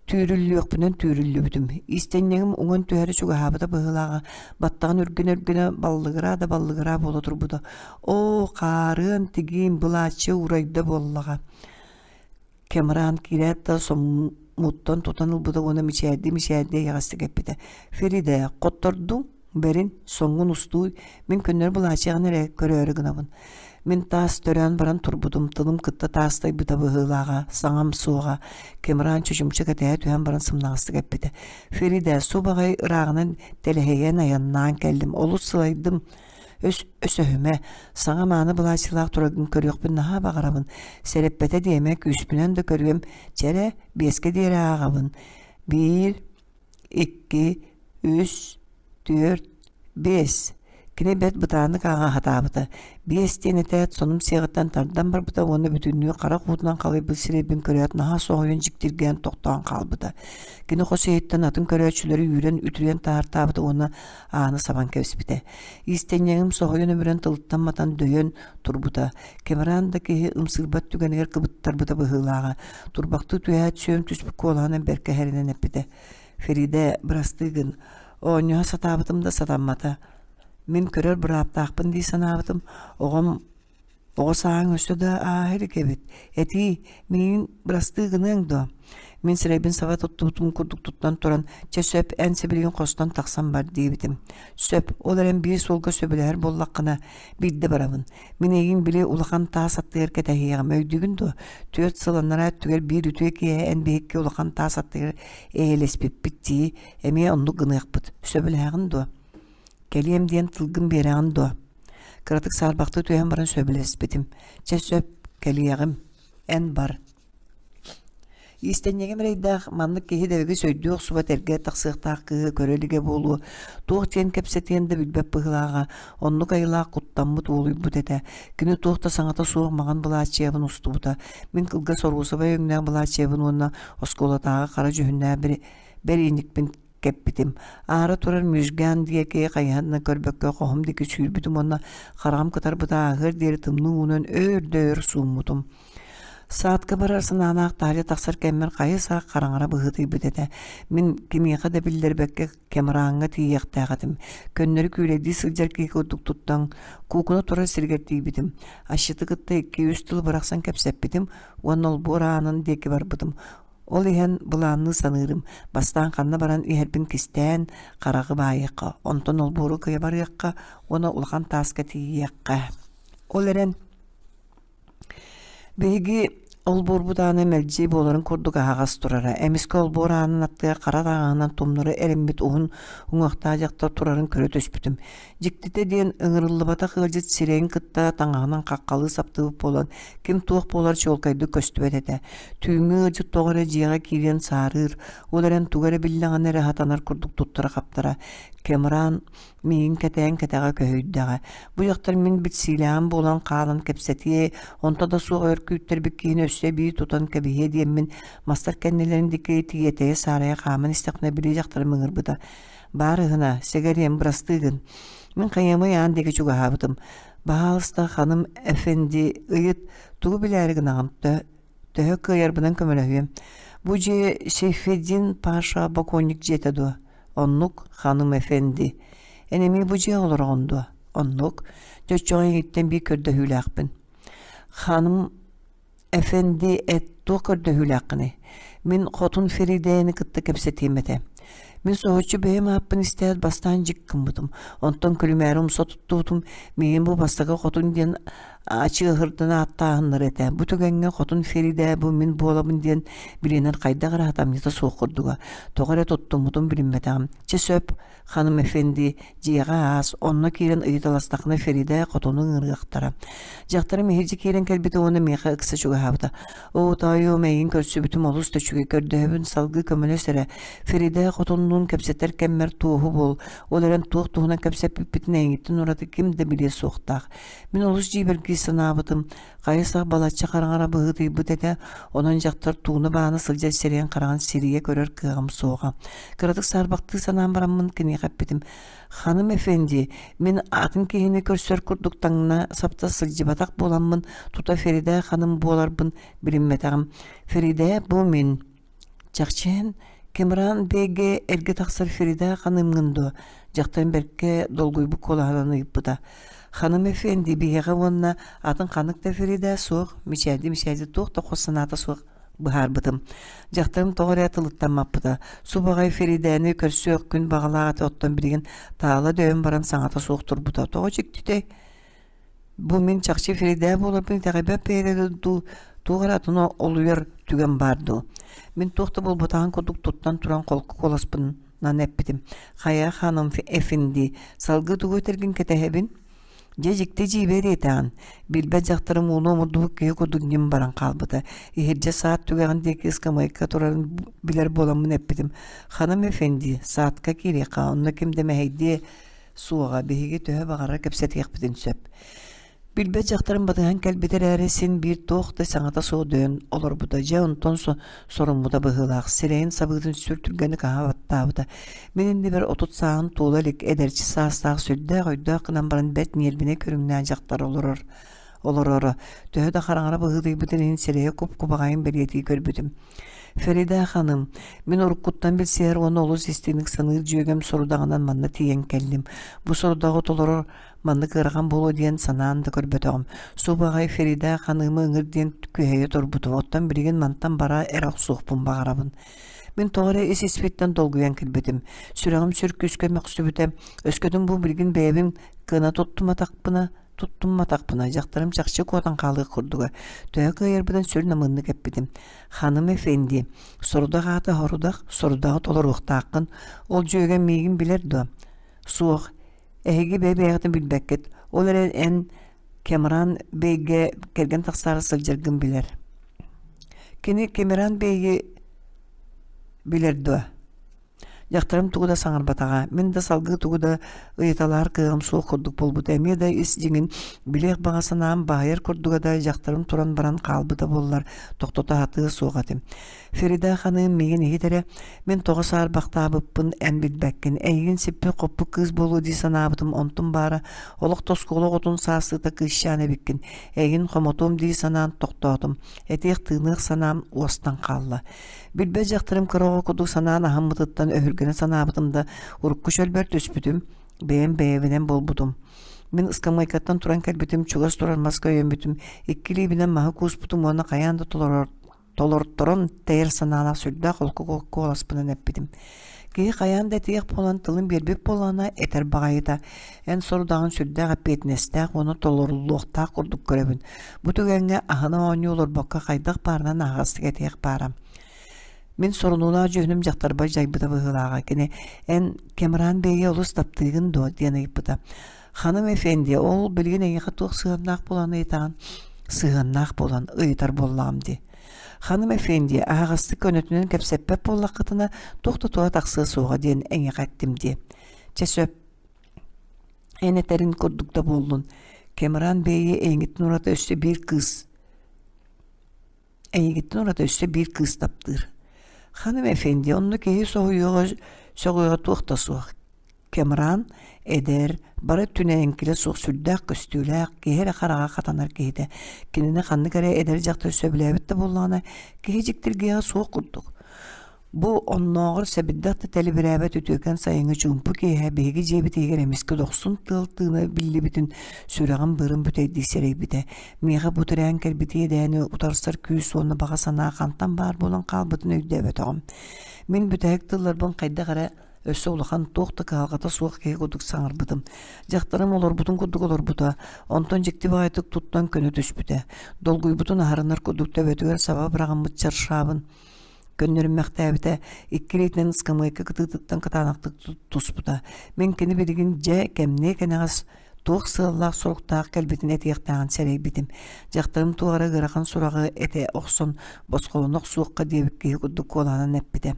Түүрүллүөхпүнэн түүрүллүбүтүм. Иистэнньэҥим уҥан түһэрэ чугаһаабыта быһыылааҕа, баттаҕын үргүнэ-үргүнэ баллыгыраа да баллыгыраа буола турбута. Оо, хаарыан тигиим былааччы уурайда буоллаҕа. Кэмран киирээт да соммуттан тутан ылбыта уонна мичээрдии-мичээрдии эйэҕэстик эппитэ: «Фериде, хоттордуҥ, бэрин, соҥҥун устууй, мин көннөрү былаачыйаҕын эрэ көрөөрү гынабын». Мин таас төрөөн баран турбутум, тылым кытта таастайбыта быһыылааҕа, саҥам суоҕа. Кэмран чочумча кэтэһэ түһэн баран сымнаҕастык эппитэ: «Фериде, субаҕай ырааҕынан тэлэһийэн айаннаан кэллим, олус сылайдым. Өс өсөһүмэ, саҥа мааны былааччылаах тураргын көрүөхпүн наһаа баҕарабын. Сэрэппэтэ диэмэ, күүспүнэн да көрүөм. Чэ эрэ, биэскэ диэри ааҕабын. Биир, икки, үс, түөрт, биэс. Кини бэрт бытааннык ааҕа сатаабыта. Биэс диэн этээт, сонум сиэҕиттэн тардан барбыта уонна бүтүннүү харах уутунан халыйбыт сирэйбин көрөөт наһаа соһуйан дьиктиргээн тохтоон хаалбыта. Кини хос иһиттэн атын көрөөччүлэри үүрэн үтүрүйэн таһаартаабыта уонна ааны сабан кэбиспитэ. Иистэнньэҥим соһуйан өмүрэн тылыттан матан дөйөн турбута. Кэмэрээн да киһи ымсыырбат түгэнигэр кыбыттарбыта быһыылааҕа. Турбахтыы түһээт сүөм түспүт куолаһынан бэркэ иһэринэн эппитэ: «Феридэ, бырастыы гын, оонньоһо сатаабытым да сатаммата. Мин көрөр бырааптаахпын дии санаабытым, оҕом оҕо сааһыҥ өссө да ааһа илик эбит. Этиий, миигин бырастыы гыныаҥ дуо?» Мин сирэйбин саба туттубутум курдук туттан туран, «Чэ сөп, эн сибилигин хостон тахсан бар» диэбитим. «Сөп, ол эрэн биир суолга сөбүлэһэр буоллаххына, биирдэ барабын. Мин эйигин били улахан таас аттыгар кэтэһиэҕим, өйдүүгүн дуо? Түөрт сыл анараа өттүгэр биир үтүө киэһэ эн биһикки улахан таас аттыгар эйэлэспиппит дии, эмиэ оннук гыныахпыт. Сөбүлэһэҕин дуо? Кэлиэм диэн тылгын биэрэҕин дуо?» Кыратык саарбахтыы түһэн баран сөбүлэспитим. «Чэ сөп, кэлиэҕим. Эн бар» Иистэнньэҥим эрэйдээх маннык киһи дэбигис өйдүү охсубат эргэ тахсыахтаах кыыһы көрө илигэ буолуо, туох диэн кэпсэтиэн да билбэт быһыылааҕа, оннук айылаах куттаммыт, уолуйбут этэ. Кини туох да саҥата суох маҥан былааччыйабын устубута. Мин кылгас оруосабай өҥнөөх былааччыйабын уонна оскуолатааҕы хара дьүһүннээх бэриинньикпин кэппитим. Аара турар Мижган диэки хайыһан да көрбөккө хоһум диэки сүүрбүтүм уонна хараҕым кытарбыта ааһыар диэри тымныы уунан өөр да өр сууммутум. Саадка барар санаалаах таһырдьа тахсар кэммэр хайа саах хараҥара быһыытыйбыт этэ. Мин кимиэхэ да биллэрбэккэ Кэмрааҥҥа тиийиэхтээх этим. Көннөрү күүлэйдии сылдьар киһи курдук туттан, куукуна турар сиригэр тиийбитим. Асчыты кытта икки-үс тыл бырахсан кэпсэппитим уонна олбуор аанын диэки барбытым. Ол иһэн былаанныы саныырым, бастаан ханна баран иһэрбин кистээн, хараҕы баайыахха, онтон олбуору кыйа барыахха уонна улахан тааска тиийиэххэ. Ол эрэн Биһиги олбуорбут аана мэлдьи буоларын курдук аһаҕас турара. Эмискэ олбуор аанын аттыгар хара таҥаһынан тумнары эриммит уһун уҥуохтаах дьахтар турарын көрө түспүтүм. Дьиктитэ диэн, ыҥырыллыбатах ыалдьыт сирэйин кытта таҥаһынан хаххалыы саптыбыт буолан, ким туох буолар чуолкайдык көстүбэт этэ. Түүҥҥү ыалдьыт тоҕо эрэ дьиэҕэ киириэн саарыыр, ол эрэн тугу эрэ биллэҕинэ эрэ сатанар курдук туттара-хаптара. Кэмран Миигин кэтээн кэтэҕэ көһүйдэҕэ. Бу дьахтар мин билсиилээҕим буолан хаалан кэпсэтиэ, онто да суох өр күүттэрбит киһини өссө эбии тутан кэбиһиэ диэммин мастар кэннилэрин диэки тиэтэйэ-саарайа хааман истэхпинэ били дьахтарым ыҥырбыта. Баарыһына, сэгэриэм, бырастыы гын. Мин хайыамый аан диэки чугаһаабытым. Баһаалыста, ханым эфенди, ыйыт, тугу билээри гынаҕын, төһө кыайарбынан көмөлөһүөм. Бу дьиэ Сейфеддин Паша бокуонньук дьиэтэ дуо? Оннук, ханым эфенди. Эн эмиэ бу дьиэҕэ олороҕун дуо? Оннук. Дьэ оччоҕо эйигиттэн биир көрдөһүүлээхпин. Ханым эфенди эт туох көрдөһүүлээххиний? Мин хотун Феридэни кытта кэпсэтиэм этэ. Мин соһуччу бэйэм ааппын истээт бастаан дьик гыммытым. Онтон күлүмээри умса туттубутум. Миигин бу бастакы хотун диэн ачыаһырдан ааттааһыннар этэ. Бу түгэҥҥэ хотун Феридэ бу мин буолабын диэн билинэр хайдах эрэ сатамньыта суох курдуга. Тоҕо эрэ туттуммутун билиммэтэҕим. Чэ сөп, ханым эфенди, дьиэҕэ аас, онно киирэн ыйыталастаххына Феридэ хотуну ыҥырыахтара. Дьахтарым иһирдьэ киирэн кэлбитэ уонна миэхэ ыкса чугаһаабыта. Оо, тоойуом, эйигин көрсүбүтүм олус да үчүгэй, көрдөһөбүн, салгыы көмөлөс эрэ. Феридэ хотуннуун кэпсэтэр кэммэр туоһу буол, ол эрэн туох туһунан кэпсэппиппитин эйигиттэн ураты ким да билиэ суохтаах. Мин олус дьиибэргии санаабытым, хайы-сах балачча хараҥара быһыытыйбыт этэ, онон дьахтар тууна-баана сылдьар сирэйин хараҕын сирийэ көрөр кыаҕым суоҕа. Кыратык саарбахтыы санаан бараммын киниэхэ эппитим: «Ханым эфенди, мин атын киһини көрсөр курдук таҥна сапта сылдьыбатах буоламмын, тута Феридэ ханым буоларбын билиммэтэҕим. Феридэ бу мин». Чахчыһын Кемран бэйгэ эргэ тахсар Ферида ханыымҥын дуо? Дьахтар бэркэ долгуйбут куолаһынан ыйыппыта. Ханым эфенди биһиэхэ уонна атын ханнык да Ферида суох, мичээрди-мичээрди туох да хос санаата суох быһаарбытым. Дьахтарым тоҕо эрэ тылыттан маппыта. Субаҕай Феридэни көрсүөх күн баҕалаах этэ оттон билигин таала дөйөн баран саҥата суох турбута. Тоҕо дьиктитэй? Бу мин чахчы Феридэ буоларбын итэҕэйбэт бэйэлэрэ дуу, туох эрэ атын олуйар түгэн баар дуу. Мин туох да буолбатаҕын курдук туттан туран холку куоласпынан эппитим: «Хайа, ханым эфинди, салгыы тугу этэргин кэтэһэбин?» Дьэ дьикти дьиибэ диэтэҕин, билбэт дьахтарым ууну омурдубут киһи курдук ньим баран хаалбыта. Иһирдьэ саат түгэҕин диэки ыскамыайка турарын билэр буоламмын эппитим: «Ханым эфенди, саатка киириэххэ, онно ким да мэһэйдиэ суоҕа, биһиги төһө баҕарар кэпсэтиэхпитин сөп». Билбэт дьахтарым батыһан кэлбит эрээри син биир туох да саҥата суох дөйөн олорбута. Дьэ онтон соруммута быһыылаах, сирэйин сабыытын сүр түргэнник аһа баттаабыта. Мин иннибэр 30 сааһын туола илик эдэрчи саастаах сүрдээх өйдөөх гынан баран бэрт ньиэрбинэй көрүҥнээх дьахтар олорор олороро. Төһө да хараҥара быһыытыйбытын иһин сирэйэ куп-кубаҕайын бэлиэтии көрбүтүм. Ферида ханым, мин уруккуттан билсиһэр уонна олус истиҥник саныыр дьүөгэм сорудаҕынан манна тиийэн кэллим. Бу сорудаҕы толорор маннык ыарахан буолуо диэн санаан да көрбөтөҕүм. Субу аҕай Ферида ханыымы ыҥыр диэн күһэйэ турбутум. Оттон билигин мантан бара эрэ охсуохпун баҕарабын. Мин тоҕо эрэ ис-испиттэн долгуйан кэлбитим. Сүрэҕим сүр күүскэ мөхсүбүтэ. Өскөтүн бу билигин бэйэбин кыана туттуматахпына, туттумматахпына, дьахтарым чахчы куотан хаалыах курдуга. Төһө кыайарбынан сүр намыыннык эппитим. Ханым эфенди, сорудах аата сорудах, сорудаҕы толоруохтааххын. Ол дьүөгэм миигин билэр дуо? Суох. Эһиги бэйэ-бэйэҕитин билбэккит. Ол эрэн эн Кэмран Бэйгэ кэргэн тахсаары сылдьаргын билэр. Кини Кэмран Бэйги билэр дуо? Дьахтарым тугу да саҥарбатаҕа, мин да салгыы тугу да ыйыталаһар кыаҕым суох курдук буолбута. Эмиэ да ис дьиҥин билиэх баҕа санаам баһыйар курдуга да дьахтарым туран баран хаалбыта буоллар, тохтото сатыа суох этим. Ферида ханыым миигин иһит эрэ, мин тоҕо саарбахтаабыппын эн билбэккин, эйигин сиппит-хоппут кыыс буолуо дии санаабытым, онтум баара олох тоскуола оҕотун саастыыта кыысчаан эбиккин, эйигин хомотуом дии санаан тохтоотум, этиэх-тыыныах санаам уостан хаалла. Билбэт дьахтарым кыра оҕо курдук санаан аһыммытыттан өһүргэнэ санаабытым да, урукку чөлбөр түспүтүм, бэйэм бэйэбинэн буолбутум. Мин ыскамыайкаттан туран кэлбитим, чугас турар маска өйөммүтүм, икки илиибинэн маһы кууспутум уонна хайаан да толорор толорторон тэйэр санаалаах сүрдээх холку куоласпынан эппитим. Киһи хайаан да этиэх буолан тылын биэрбит буоллаҕына этэр баҕайыта. Эн сорудаҕын сүрдээх эппиэтинэстээх уонна толоруллуохтаах курдук көрөбүн. Бу түгэҥҥэ аһына оонньуу олорбокко хайдах баарынан аһаҕастык этиэх баара. Мин сорунуулаах дьүһүнүм дьахтарбар дьайбыта быһыылааҕа. Кини «Эн Кэмран бэйи олус таптыыгын дуо?» диэн ыйыппыта. Ханым эфенди, ол билигин эйиэхэ туох сыһыаннаах буолан ыйытаҕын? Сыһыаннаах буолан ыйытар буоллаҕым дии. Ханым эфенди, аһаҕастык көнөтүнэн кэпсэппэт буоллаххытына, туох да туһа тахсыа суоҕа диэн эйиэхэ эттим дии. Чэ сөп. Эн этэрин курдук да буоллун. Кэмран бэйи эйигиттэн ураты өссө биир кыыс Эйигиттэн ураты өссө биир кыыс таптыыр. Ханым эфенди, онно киһи соһуйуоҕа, сөҕүөҕэ туох да суох. Кэмран эдэр, бары өттүнэн эҥкилэ суох сүрдээх көстүүлээх, киһи эрэ хараҕа хатанар киһитэ. Кинини ханнык эрэ эдэр дьахтар сөбүлээбит да буоллаҕына, киһи дьиктиргиэҕэ суох курдук. Бу оннооҕор сэбирдэх да тэлибирээбэт үтүөкэн сайыҥҥы чуумпу киэһэ биһиги дьиэбит иһигэр эмискэ дохсун тыал тыына биллибитин сүрэҕим-быарым бүтэйдии сэрэйбитэ. Миэхэ бу тирээн кэлбит иэдээни утарсар күүс уонна баҕа санаа хантан баар буолан хаалбытын өйдөөбөтөҕүм. Мин бүтэһик тылларбын хайдах эрэ Өссө улахан туох да кыһалҕата суох киһи курдук саҥарбытым. Дьахтарым олорбутун курдук олорбута, онтон дьикти баҕайытык туттан көнө түспүтэ. Долгуйбутун аһарынар курдук төбөтүгэр саба быраҕыммыт чаршаабын көннөрүммэхтээбитэ, икки илиитинэн ыскамыайка кытыытыттан кытаанахтык туспута. Мин кини билигин дьэ кэмниэ кэнэҕэс туох сыаллаах-соруктаах кэлбитин этиэхтээҕин сэрэйбитим. Дьахтарым туох эрэ ыарахан сураҕы этэ охсон, босхолоно охсуохха диэбит киһи курдук куолаһынан эппитэ.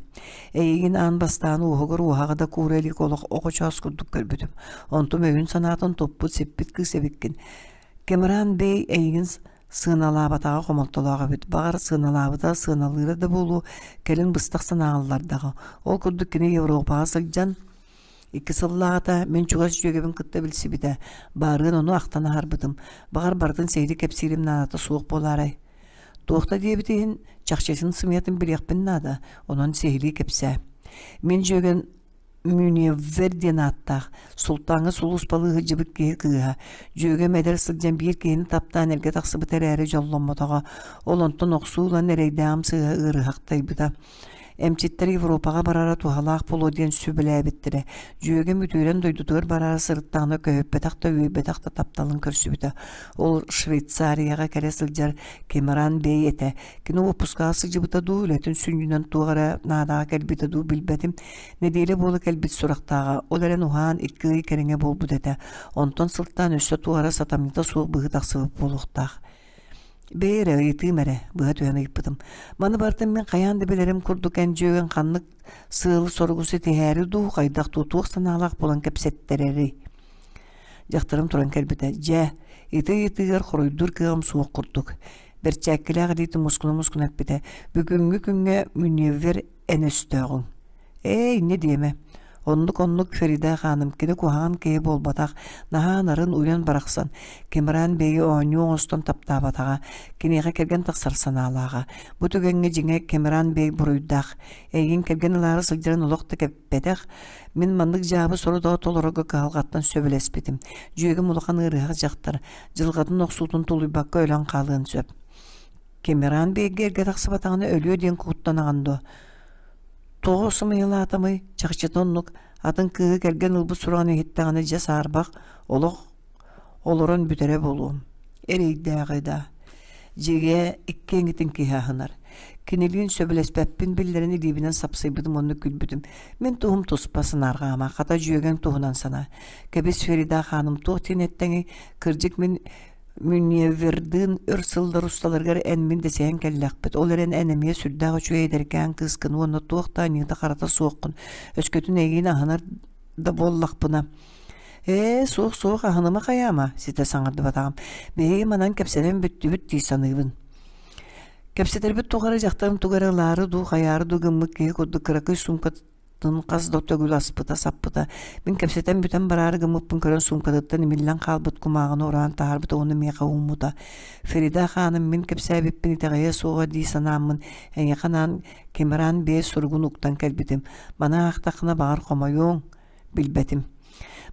Эйигин аан бастаан уоһугар уоһаҕа да куура илик олох оҕочоос курдук көрбүтүм. Онтум өйүн-санаатын туппут, сиппит кыыс эбиккин. Кэмран бэй эйигин сыаналаабатаҕа хомолтолоох эбит. Баҕар, сыаналаабыта сыаналыыра да буолуо, кэлин быстах санааҕыллардаҕа. Ол курдук кини Европаҕа сылдьан Икки сыллааҕыта мин чугас дьүөгэбин кытта билсибитэ, баарыан ону ахтан аһарбытым, баҕар барытын сиһилии кэпсиирим наадата суох буолаарай. Туох да диэбит иһин, чахчытын сымыйатын билиэхпин наада, онон сиһилии кэпсээ. Мин дьүөгэм Мүневвер диэн ааттаах, султааҥҥа сулууспалыы сылдьыбыт киһи кыыһа. Дьүөгэм эдэр сылдьан биир киһини таптаан эргэ тахсыбыта эрээри дьолломмотоҕо. Ол онтон охсуу ылан эрэйдээҕим сыыһа ыарыһахтайбыта. Эмчиттэр Европаҕа барара туһалаах буолуо диэн сүбэлээбиттэрэ. Дьүөгэм үтүөрэн дойдутугар бараары сырыттаҕына көһүппэтэх да үөйбэтэх да тапталын көрсүбүтэ. Ол Швейцарияҕа кэлэ сылдьар Кемеран Бей этэ. Кини уоппускаҕа сылдьыбыта дуу, үлэтин сүнньүнэн туох эрэ наадаҕа кэлбитэ дуу билбэтим. Нэдиэлэ буола кэлбит сурахтааҕа, ол эрэн уһаан 2 ый кэриҥэ буолбут этэ. Онтон сылтаан өссө туох эрэ сатамньыта суох быһыы тахсыбыт буолуохтаах. Бэйэ эрэ ыйытыым эрэ, быһа түһэн ыйыппытым. Маны барытын мин хайаан да билэрим курдук эн дьүөгэҥ ханнык сыалы-соругу ситиһээри дуу, хайдах дуу, туох санаалаах буолан кэпсэттэрэрий? Дьахтарым туран кэлбитэ, дьэ, ити ыйытыыгар хоруйдуур кыаҕым суох курдук. Бэрчээккилээх илиитин мускуна-мускуна эппитэ, бүгүҥҥү күҥҥэ Мүнүөвэр эн өстөөҕүҥ. Ээ, инньэ диэмэ. Оннук-оннук Ферида хааным кини куһаҕан киһи буолбатах, наһаа нарын уйан барахсан, Кимран бэйи оонньуу оҥостон таптаабатаҕа, киниэхэ кэргэн тахсар санаалааҕа. Бу түгэҥҥэ дьиҥэ Кимран бэй буруйдаах, эйигин кэргэн ылаары сылдьарын олох да кэппэтэх, мин маннык дьаабы сорудоҕу толорорго кыһалҕаттан сөбүлэспитим. Дьүөгэм улахан ыарыһах дьахтар, дьылҕатын охсуутун тулуйбакка өлөн хаалыан сөп. Кимран бэйгэ эргэ тахсыбатаҕына өлүө диэн куттанаҕын дуо? Тоҕо сымыйалаатамый, чахчыта оннук, атын кыыһы кэргэн ылбыт сураҕын иһиттэҕинэ дьэ саарбах, олох олорон бүтэрэ буолуом. Эрэйдээҕи да. Дьиҥэ, икки эҥитин киһи аһынар. Кинилиин сөбүлэспэппин биллэрин илиибинэн сапсыйбытым уонна күлбүтүм. Мин туһум туспа санаарҕаама, хата дьүөгэҥ туһунан санаа. Кэбис Ферида хааным туох диэн эттэҥий, кырдьык мин Мүнньэвердыын өр сыллар усталарыгар эн-мин дэсиһэн кэллэхпит, ол эрэн эн эмиэ сүрдээх үчүгэй эдэркээн кыыскын уонна туох да аньыыта-харата суоххун, өскөтүн эйигин аһынар да буоллахпына Ээ, суох-суох, аһыныма хайаама, ситэ саҥардыбатаҕым. Биһиги манан кэпсэтэн бүттүбүт дии саныыбын. Кэпсэтэрбит тухары дьахтарым тугу эрэ ылаары дуу, хайаары дуу гыммыт киһи курдук кыракый суумка тын хас да төгүл аспыта, саппыта. Мин кэпсэтэн бүтэн бараары гыммыппын көрөн суумкатыттан имиллэн хаалбыт кумааҕыны ураан таһаарбыта уонна миэхэ ууммута. Ферида хааным мин кэпсээбиппин итэҕэйиэ суоҕа дии санааммын, эйиэхэ анаан Кемеран биэс суругун уктан кэлбитим. Маны аахтаххына баҕар хомойуоҥ, билбэтим.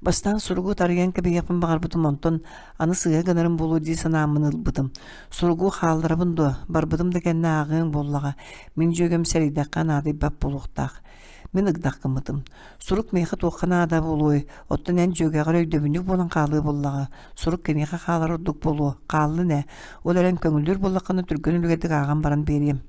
Бастаан суругу тарыйан кэбиһиэхпин баҕарбытым, онтон аны сыыһа гынарым буолуо дии санааммын ылбытым. Суругу хаалларабын дуо, барбытым да кэннэ ааҕыаҥ буоллаҕа, мин дьүөгэм сэрэйдэххэ наадыйбат буолуохтаах. Мин ыгдах гыммытым. Сурук миэхэ туохха наада буолуой, оттон эн дьүөгэҕэр өйдөбүнньүк буолан хаалыа буоллаҕа. Сурук киниэхэ хаалар ордук буолуо, хааллын ээ. Ол эрэн көҥүллүүр буоллаххына түргэн үлүгэрдик ааҕан баран биэриэм.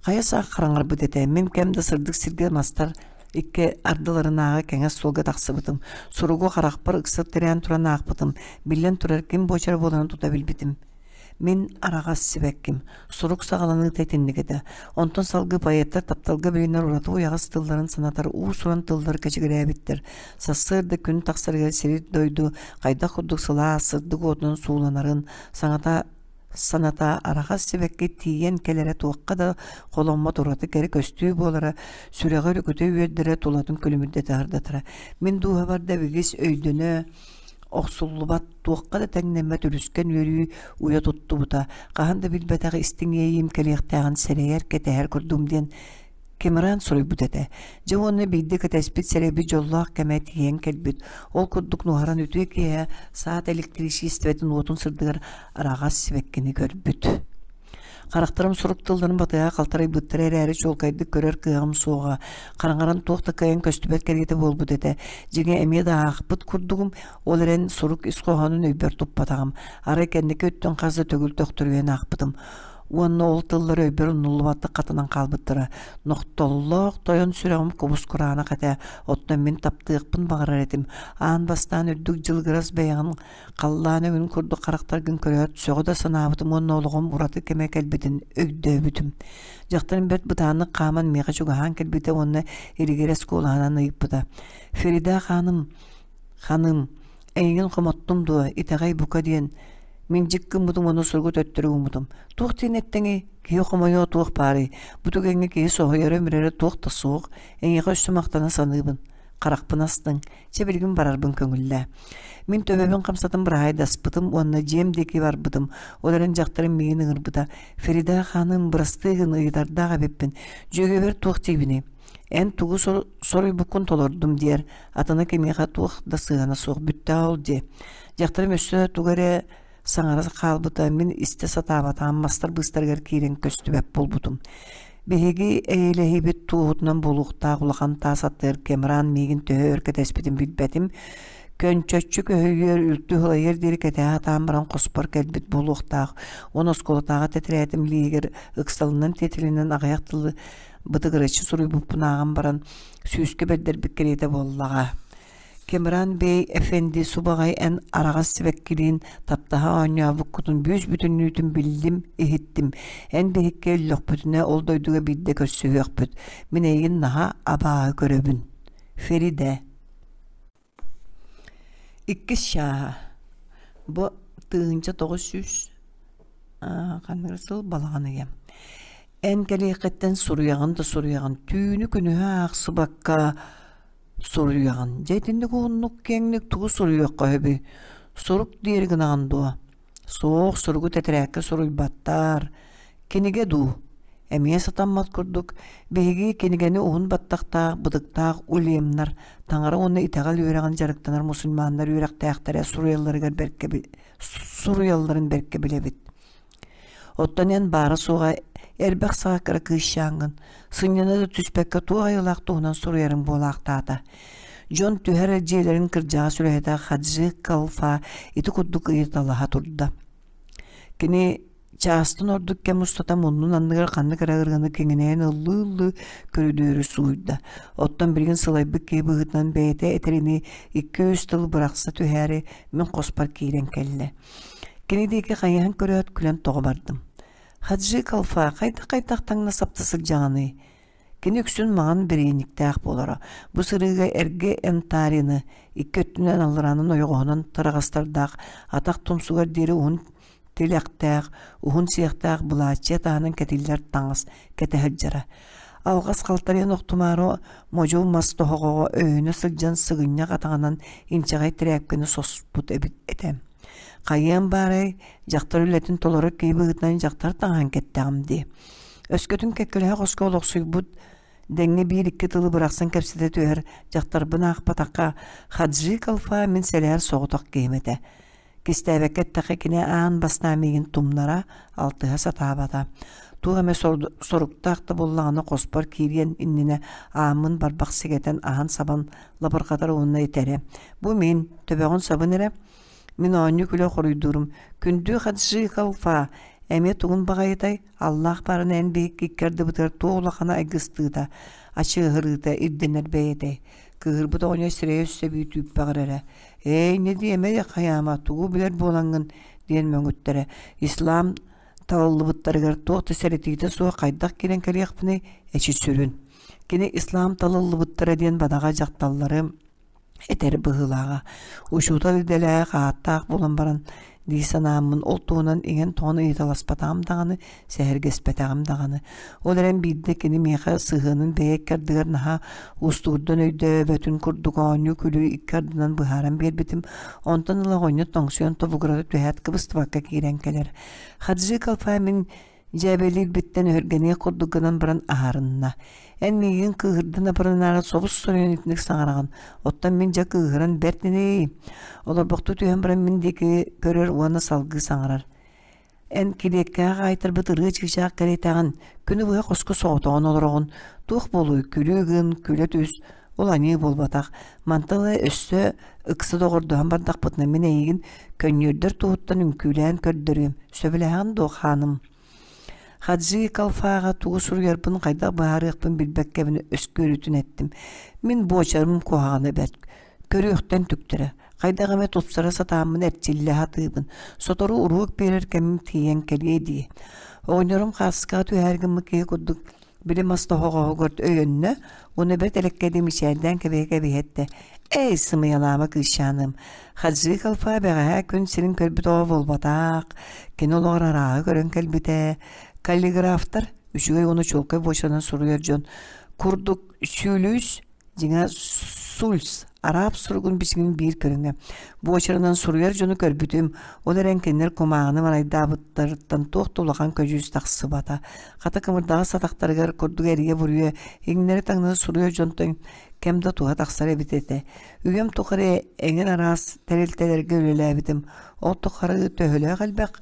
Хайа саах хараҥарбыт этэ, мин кэм да сырдык сиргэ мастар икки ардыларынааҕы кэҥэс суолга тахсыбытым. Суругу харахпар ыкса тирээн туран аахпытым. Биллэн турар, ким буочара буоларын тута билбитим. Мин араҕас сибэкким. Сурук саҕаланыыта итинник этэ. Онтон салгыы поэттар тапталга билинэр ураты уйаҕас тылларын санатар уус-уран тыллар кэчигирээбиттэр. Сарсыарда күн тахсарыгар сири-дойду хайдах курдук сылаас, сырдык уотунан сууланарын, саҥата саната араҕас сибэкки тиийэн кэлэрэ туохха да холоммот ураты кэрэ көстүү буолара, сүрэҕи өрүкүтэ үөрдэрэ, тулатын күлүмүрдэтэ сырдатара. Мин дууһабар да дэбигис өйдөнө охсуллубат, туохха да тэҥнэммэт үлүскэн үөрүү уйа туттубута, хаһан да билбэтэх истиҥ иэйиим кэлиэхтээҕин сэрэйэр, кэтэһэр курдум диэн Кемеран суруйбут этэ. Дьэ уонна биирдэ кэтэспит сэрэйбит дьоллоох кэмэ тиийэн кэлбит. Ол курдук нуһаран үтүө киэһэ саат электричествотын уотун сырдыгар араҕас сибэккини көрбүт. Харахтарым сурук тылларын батыһа халтарыйбыттара эрээри чуолкайдык көрөр кыаҕым суоҕа. Хараҥаран туох да кыайан көстүбэт кэриэтэ буолбут этэ. Дьиҥэ эмиэ да аахпыт курдугум, ол эрэн сурук ис хоһоонун өйбөр туппатаҕым. Арай кэнники өттүн хас да төгүл төхтөрүйэн аахпытым. Уонна ол тыллар өйбөр умнуллубаттык хатанан хаалбыттара. Нохтоллоох тойон сүрэҕим кубус-кураанах этэ, оттон мин таптыахпын баҕарар этим. Аан бастаан үрдүк дьылыгырас бэйэҕин халлаан өҥүн курдук харахтаргын көрөөт, сөҕө да санаабытым уонна олоҕум ураты кэмэ кэлбитин өйдөөбүтүм. Дьахтарым бэрт бытааннык хааман миэхэ чугаһаан кэлбитэ уонна иригирэс куолаһынан ыйыппыта: «Ферида хааным, ханым, Эйигин хомоттум дуо, итэҕэй бука диэн мин дьик гыммытым уонна суругу төттөрү ууммутум. Туох диэн эттэҥий, киһи хомойуо туох баарый, бу түгэҥҥэ киһи соһуйара-өмүрэрэ туох да суох, эйиэхэ өссө махтана саныыбын. Харахпын астыҥ, чэ билигин барарбын көҥүллээ. Мин төбөбүн хамсатан быраһаайдаспытым уонна дьиэм диэки барбытым. Ол эрэн дьахтарым миигин ыҥырбыта. Ферида хааным, бырастыы гын, ыйытардаах эбиппин. Дьүөгэбэр туох диибиний? Эн тугу соруйбуккун толордум диэр, атына кимиэхэ туох да сыһыана суох бүттэҕэ ол дии. Дьахтарым өссө тугу эрэ саҥара хаалбыта, мин истэ сатаабатаҕым мастар быыстарыгар киирэн көстүбэт буолбутум. Биһиги эйэлэһиибит туоһутунан буолуохтаах улахан таас аттыгар Кэмран миигин төһө өр кэтэспитин билбэтим. Көнчөччү көһүйүөр, үлтү сылайыар диэри кэтэһэ сатаан баран хоспор кэлбит буолуохтаах. Уон оскуолатааҕы тэтэрээтим илиигэр ыксалынан тиэтэлинэн аҕыйах тылы бытыгыраччы суруйбуппун ааҕан баран сүүскэ бэрдэрбит кэриэтэ буоллаҕа. Кемран бей эфенди субаҕай эн араҕас сибэккилиин таптаһа оонньообуккутун бүүс-бүтүннүүтүн биллим, иһиттим. Эн биһикки өллөхпүтүнэ ол дойдуга биирдэ көрсүһүөхпүт. Мин эйигин наһаа абааһы көрөбүн. Феридэ. Иккис чааһа. Бу 1900 ханнык сыл балаҕан ыйа. Эн кэлиэххиттэн суруйаҕын да суруйаҕын, түүнү-күнүһү аахсыбакка Суруйаҕын, дьэ итинник уһуннук киэҥник тугу суруйуохха сөбүй? Сурук диэри гынаҕын дуо? Суох, суругу тэтэрээккэ суруйбаттар. Кинигэ дуу? Эмиэ сатаммат курдук, биһиги кинигэни уһун баттахтаах, бытыктаах улемнар, таҥара уонна итэҕэл үөрэҕин дьарыктанар мусульманнар үөрэхтээхтэрэ суруйалларыгар бэркэ суруйалларын бэркэ билэбит. Оттон эн баара-суоҕа элбэх саҕа кыра кыысчааҥҥын, сынньана да түспэккэ туох айылаах туһунан суруйарыҥ буолаахтаата. Дьон түһэр дьиэлэрин кырдьаҕас үлэһитэ Хаджи Калфа ити курдук ыйыталаһа турда. Кини чаастан ордук кэм устата муннун анныгар ханнык эрэ ырыаны киҥинэйэн ыллыы-ыллыы көрүдүөрү сууйда. Оттон билигин сылайбыт киһи быһыытынан бэйэтэ этэринии икки-үс тыл бырахса түһээри мин хоспор киирэн кэллэ. Кини диэки хайыһан көрөөт күлэн тоҕо бардым. Хаджи Калфа хайдах-хайдах таҥна сапта сылдьаҕыный? Кини үксүн маҥан бириинньиктээх буолара. Бу сырыыга эргэ Энтарины икки өттүнэн аллараанын ойоҕоһунан тараҕастардаах атах тумсугар диэри уһун тилэхтээх, уһун сиэхтээх былааччыйа таһынан кэтиллэр таҥас кэтэ сылдьара. Алҕас халтарыйан охтумаары модьу мас тоһоҕоҕо өйөнө сылдьан сыгынньах атаҕынан инчэҕэй тирээпкэни соспут эбит этэ. Хайыам баарай, дьахтар үлэтин толорор киһи быһыытынан дьахтар таҥаһын кэттэҕим дии. Өскөтүн кэккэлэһэ хоско олохсуйбут дэҥҥэ биир-икки тылы бырахсан кэпсэтэ түһэр дьахтарбын аахпатахха, Хаджи Калфа мин сэлээр соҕотох киһим этэ. Кистээбэккэ эттэххэ, кини аан бастаан миигин тумнара, алтыһа сатаабата. Туох эмэ соруктаах да буоллаҕына хоспор киириэн иннинэ ааммын барбах сигэтэн аһан-сабан лабырҕатар уонна этэрэ: «Бу мин, төбөҕүн сабын эрэ». Мин оонньуу-күлэ хоруйдуурум: «Күндү Хаджи Халфа, эмиэ тугун баҕайытай, Аллаах баран эн биһикки икки ардыбытыгар туох улахана айгыстыыта, ачыаһырыыта ирдэнэр бэйэтэй?» Кыыһырбыт оҕонньор сирэйэ өссө эбии түүппэҕирэрэ: «Ээй, не диэмэ хайаама, тугу билэр буолаҥҥын» диэн мөҥүттэрэ. Ислам талыллыбыттарыгар туох да сэрэтиитэ суох хайдах киирэн кэлиэхпиний, эчи сүрүн. Кини ислам талыллыбыттара диэн бадаҕа дьахталлары этэр быһыылааҕа. Учуутал идэлээх, ааттаах буолан баран дии санааммын ол туһунан иҥэн-тоҥон ыйыталаспатаҕым даҕаны, сэһэргэспэтэҕим даҕаны. Ол эрэн биирдэ кини миэхэ сыһыанын бэйэ икки ардыгар наһаа уустугурдан өйдөөбөтүн курдук оонньуу-күлүү икки ардынан быһааран биэрбитим. Онтон ыла оҕонньор тоҥсуйан тобугурата түһээт кыбыстыбакка киирэн кэлэр. Хаджи Калфа мин дьээбэлиирбиттэн өһүргэниэх курдук гынан баран аһарынна. Эн миигин кыыһырдын абыранаары собус-соруйан итинник саҥараҕын, оттон мин дьэ кыыһыран бэрт ини. Олорбохтуу түһэн баран мин диэки көрөр уонна салгыы саҥарар. Эн килиэккэҕэ хаайтарбыт ырыа чыычаах кэриэтэҕин, күнү быһа хоско соҕотоҕун олороҕун, туох буолуой, күлүү гын, күлэ түс, ол аньыы буолбатах. Мантан ыла өссө ыкса доҕордоһон бардахпытына мин эйигин көнньүөрдэр туһуттан үҥкүүлээн көрдөрүөм, сөбүлэһэҕин дуо, хааным? Хаджи Калфаҕа тугу суруйарбын хайдах быһаарыахпын билбэккэбин өскүөрүтүн эттим. Мин буочарым куһаҕана бэрт, көрүөхтэн түктэрэ. Хайдах эмэ тупсара сатааммын эрчиллэ сатыыбын. Сотору уруок биэрэр кэмим тиийэн кэлиэ дии. Оҕонньорум хааскаҕа түһээри гыммыт киһи курдук били мас тоһоҕоһугар өйөннө уонна бэрт элэккэйдик мичээрдээн кэбиһэ-кэбиһэ эттэ: «Эй, сымыйалаама кыысчааным, Хаджи Калфа бэҕэһээ күн сирин көрбүт оҕо буолбатах, кини олоҕор арааһы көрөн кэлбитэ. Каллиграфтар, үчүгэй уонна чуолкай буочарынан суруйар дьон курдук сүүлүүс Дьиҥэ, сульс арааб суругун бичигин биир көрүҥэ. Буочарынан суруйар дьону көрбүтүм, ол эрэн кинилэр кумааҕыны марайдаабыттарыттан туох да улахан көдьүүс тахсыбата. Хата кымырдаҕас атахтарыгар курдук эрийэ-буруйа, иҥнэри-таҥнары суруйар дьонтон кэм да туһа тахсар эбит этэ. Үйэм тухары эҥин араас тэрилтэлэргэ үлэлээбитим. Ол тухары төһөлөөх элбэх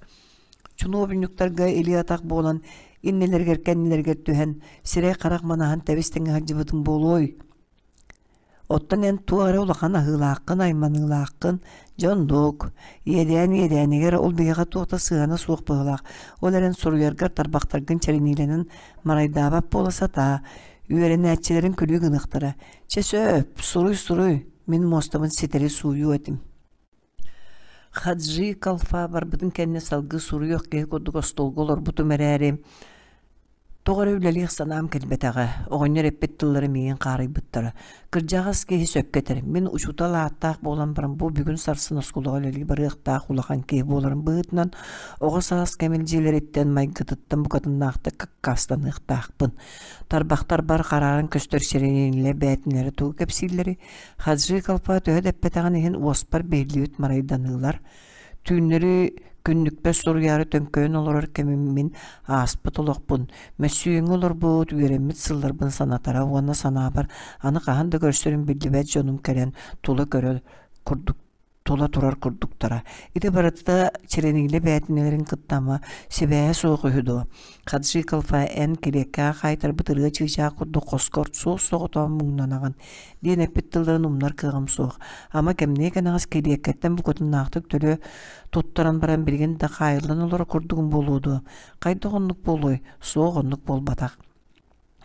чунуобунньуктарга илии-атах буолан Иннилэригэр кэннилэригэр түһэн, сирэй-харах манаһан тэбис-тэҥҥэ сылдьыбытым буолуой? Оттон эн туох эрэ улахан аһыылааххын, айманыылааххын, дьэ оннук. Иэдээн иэдээнигэр ол биһиэхэ туох да сыһыана суох быһыылаах. Ол эрэн суруйаргар тарбахтаргын чэриниилэнэн марайдаабат буола сатаа. Үөрэнээччилэриҥ күлүү гыныахтара. Чэ сөп, суруй-суруй, мин муостабын ситэри сууйуо этим. Хаджи Калфа барбытын кэннэ салгыы суруйуох киһи курдук остуолга олорбутум эрээри, тоҕо эрэ үлэлиэх санаам кэлбэтэҕэ. Оҕонньор эппит тыллара миигин хаарыйбыттара. Кырдьаҕас киһи сөпкө этэр. Мин учуутал ааттаах буолан баран бу бүгүн-сарсын оскуолаҕа үлэлии барыахтаах улахан киһи буоларым быһыытынан оҕо саас кэмэлдьилэриттэн, майгытыттан букатыннаахтык аккаастаныахтаахпын. Тарбахтарбар харааран көстөр сирэйинилэр бээтинэлэрэ тугу кэпсииллэрий? Хаджи Калфа төһө да эппэтэҕин иһин уоспар биһиллибит марайданыылар, түүннэри күннүкпэр суруйаары төҥкөйөн олорор кэмим мин ааспыт олохпун, мөссүөҥҥэ олорбут, үөрэммит сылларбын санатара уонна санаабар аны хаһан да көрсөрүм биллибэт дьонум кэлэн тула көрөр курдук тула турар курдуктара. Ити барыта чэрэниилэ бээтинэлэрин кытта ама сибээһэ суох үһү дуо? Хаджи Калфа эн килиэккэҕэ хаайтарбыт ырыа чыычаах курдук хоско суос соҕотоон муҥнанаҕын диэн эппит тылларын умнар кыаҕым суох. Ама кэмниэ кэнэҕэс килиэккэттэн букатыннаахтык төлө туттаран баран билигин да хаайыллан олорор курдугум буолуо дуо? Хайдах оннук буолуой? Суох оннук буолбатах.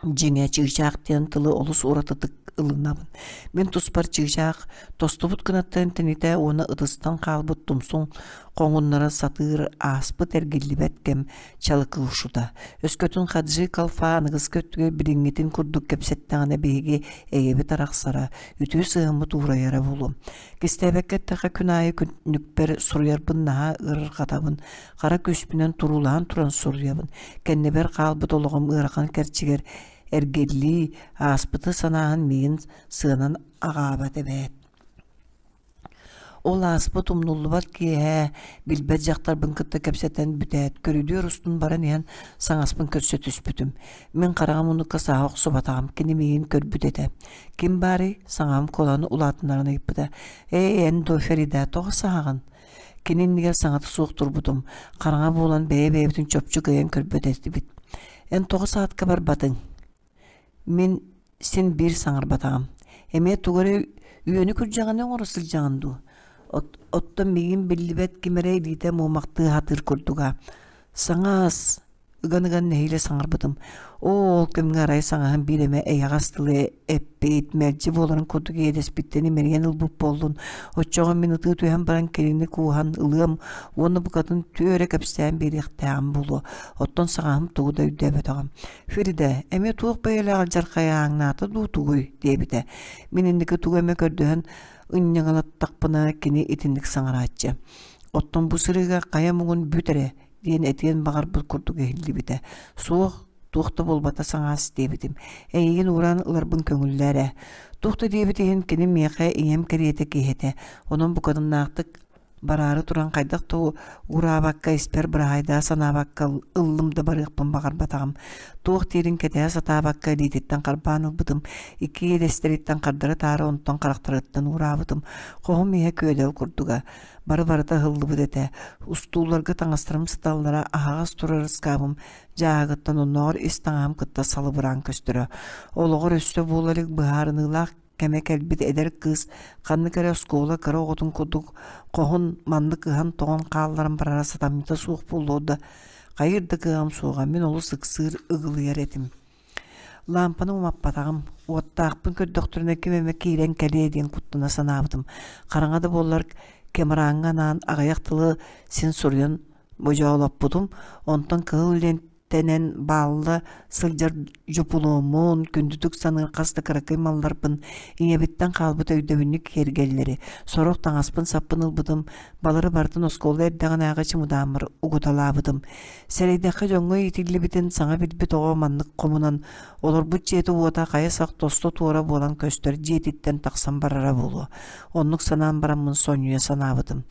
Дьиҥэ, чыычаах диэн тылы олус уратытык ылынабын. Мин туспар чыычаах тостубут гынаттан тэнитэ уонна ытыстан хаалбыт тумсун хоҥуннара сатыыр ааспыт эргиллибэт кэм чалыкылшута. Өскөтүн Хаджи Калфа аныгыскы өттүгэр билиҥҥитин курдук кэпсэттэҕинэ биһиги эйэбит арахсара, үтүө сыһыаммыт уурайара буолуо. Кистээбэккэ эттэххэ күн аайы күннүкпэр суруйарбын наһаа ыарырҕатабын, хара күүспүнэн туруулаһан туран суруйабын. Кэннибэр хаалбыт олоҕум ыарахан кэрчигэр эргиллии, ааспыты санааһын миигин сыанан аҕаабат эбээт. Ол ааспыт умнуллубат киэһэ билбэт дьахтарбын кытта кэпсэтэн бүтээт, көрүдүөр устун баран иһэн саҥаспын көрсө түспүтүм. Мин хараҕым муннукка сааһа охсубатаҕым, кини миигин көрбүт этэ. Ким баарый? Саҥаһым куолаһын улаатыннаран ыйыппыта. Ээ, эн дуо, Ферида, тоҕо саһаҕын? Кини иннигэр саҥата суох турбутум, хараҥа буолан бэйэ-бэйэбитин чопчу кыайан көрбөт этибит. Эн тоҕо саатка барбатыҥ? Мин син биир саҥарбатаҕым. Эмиэ тугу эрэ үөнү күрдьэҕинэ оҥоро сылдьаҕын дуу? Оттон миигин биллибэт ким эрэ илиитэ муомахтыы сатыыр курдуга. Саҥаас, ыган-ыган нэһиилэ саҥарбытым. Оо, ол кэмҥэ арай саҥаһым биир эмэ эйэҕэс тылы эппит, мэлдьи буоларын курдук иэдэспиттэн имэрийэн ылбыт буоллун. Оччоҕо мин ытыы түһэн баран кинини кууһан ылыам уонна букатын түөрэ кэпсээн биэриэхтээҕим буолуо. Оттон саҥаһым тугу да өйдөөбөтөҕүм. Фрида, эмиэ туох бэйэлээх алдьархайы ааҥнаата дуу тугуй? диэбитэ. Мин инники тугу эмэ көрдөһөн ынньаҥалаттахпына кини итинник саҥарааччы. Оттон бу сырыыга хайа муҥун бүт эрэ диэн этиэн баҕарбыт курдук иһиллибитэ. Суох, туох да буолбата саҥаас диэбитим. Эйигин ууран ыларбын көҥүллээ эрэ. Туох да диэбит иһин кини миэхэ ийэм кэриэтэ киһи этэ. Онон букатыннаахтык бараары туран хайдах да уураабакка испэр быраһаайдаа санаабакка ыллым да барыахпын баҕарбатаҕым. Туох диирин кэтэһэ сатаабакка илиититтэн харбаан ылбытым. Икки иэдэстэриттэн хардары-таары онтон харахтарыттан уураабытым. Хоһум иһэ күөдэл курдуга. Бары-барыта ыһыллыбыт этэ. Устууларга таҥастарым сыталлара, аһаҕас турар ыскаабым дьааһыгыттан оннооҕор ис таҥаһым кытта салыбыраан көстөрө. Олоҕор өссө буола илик быһаарыныылаах кэмэ кэлбит эдэр кыыс ханнык эрэ оскуола кыра оҕотун курдук хоһун маннык ыһан-тоҕон хаалларан барара сатаммыта суох буолуо да, хайыыр да кыаҕым суоҕа, мин олус ыксыыр, ыгылыйар этим. Лаампаны умаппатаҕым, уоттаахпын көрдөхтөрүнэ ким эмэ киирэн кэлиэ диэн куттана санаабытым. Хараҥа да буоллар кэмырааҥҥа анаан аҕыйах тылы син суруйан бодьоолоппутум, онтон кыһыл лиэнтэнэн баалла сылдьар дьупулуоммун, күндүтүк саныыр хас да кыракый малларбын, ийэбиттэн хаалбыт өйдөбүнньүк киэргэллэри, сорох таҥаспын-саппын ылбытым, балары барытын оскуола эрдэҕинээҕи чымыдааммар угуталаабытым. Сэрэйдэххэ дьоҥҥо иитиллибитин саҥа билбит оҕо маннык хомунан, олорбут дьиэтэ-уота хайа сах тосту-туора буолан көстөр дьиэтиттэн тахсан барара буолуо. Оннук санаан бараммын сонньуйа санаабытым.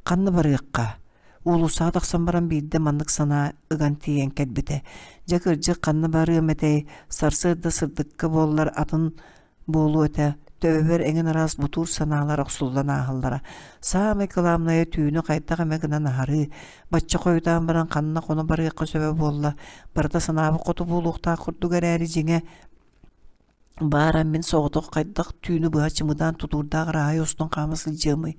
Ханна барыахха? Уулуссаҕа тахсан баран биирдэ маннык санаа ыган тиийэн кэлбитэ. Дьэ кырдьык ханна барыам этэй, сарсыарда сырдыкка буоллар атын буолуо этэ. Төбөбөр эҥин араас бутуур санаалар охсуллан ааһаллара. Саамай кылаабынайа түүнү хайдах эмэ гынан аһарыы, бачча хойутаан баран ханна хоно барыахха сөбө буолла, барыта санаабыт хоту буолуохтаах курдук эрээри дьиҥэ Баара мин соҕотох хайдах түүнү быһа чымыдаан тутуурдаах ыраһай устун хаама сылдьыамый?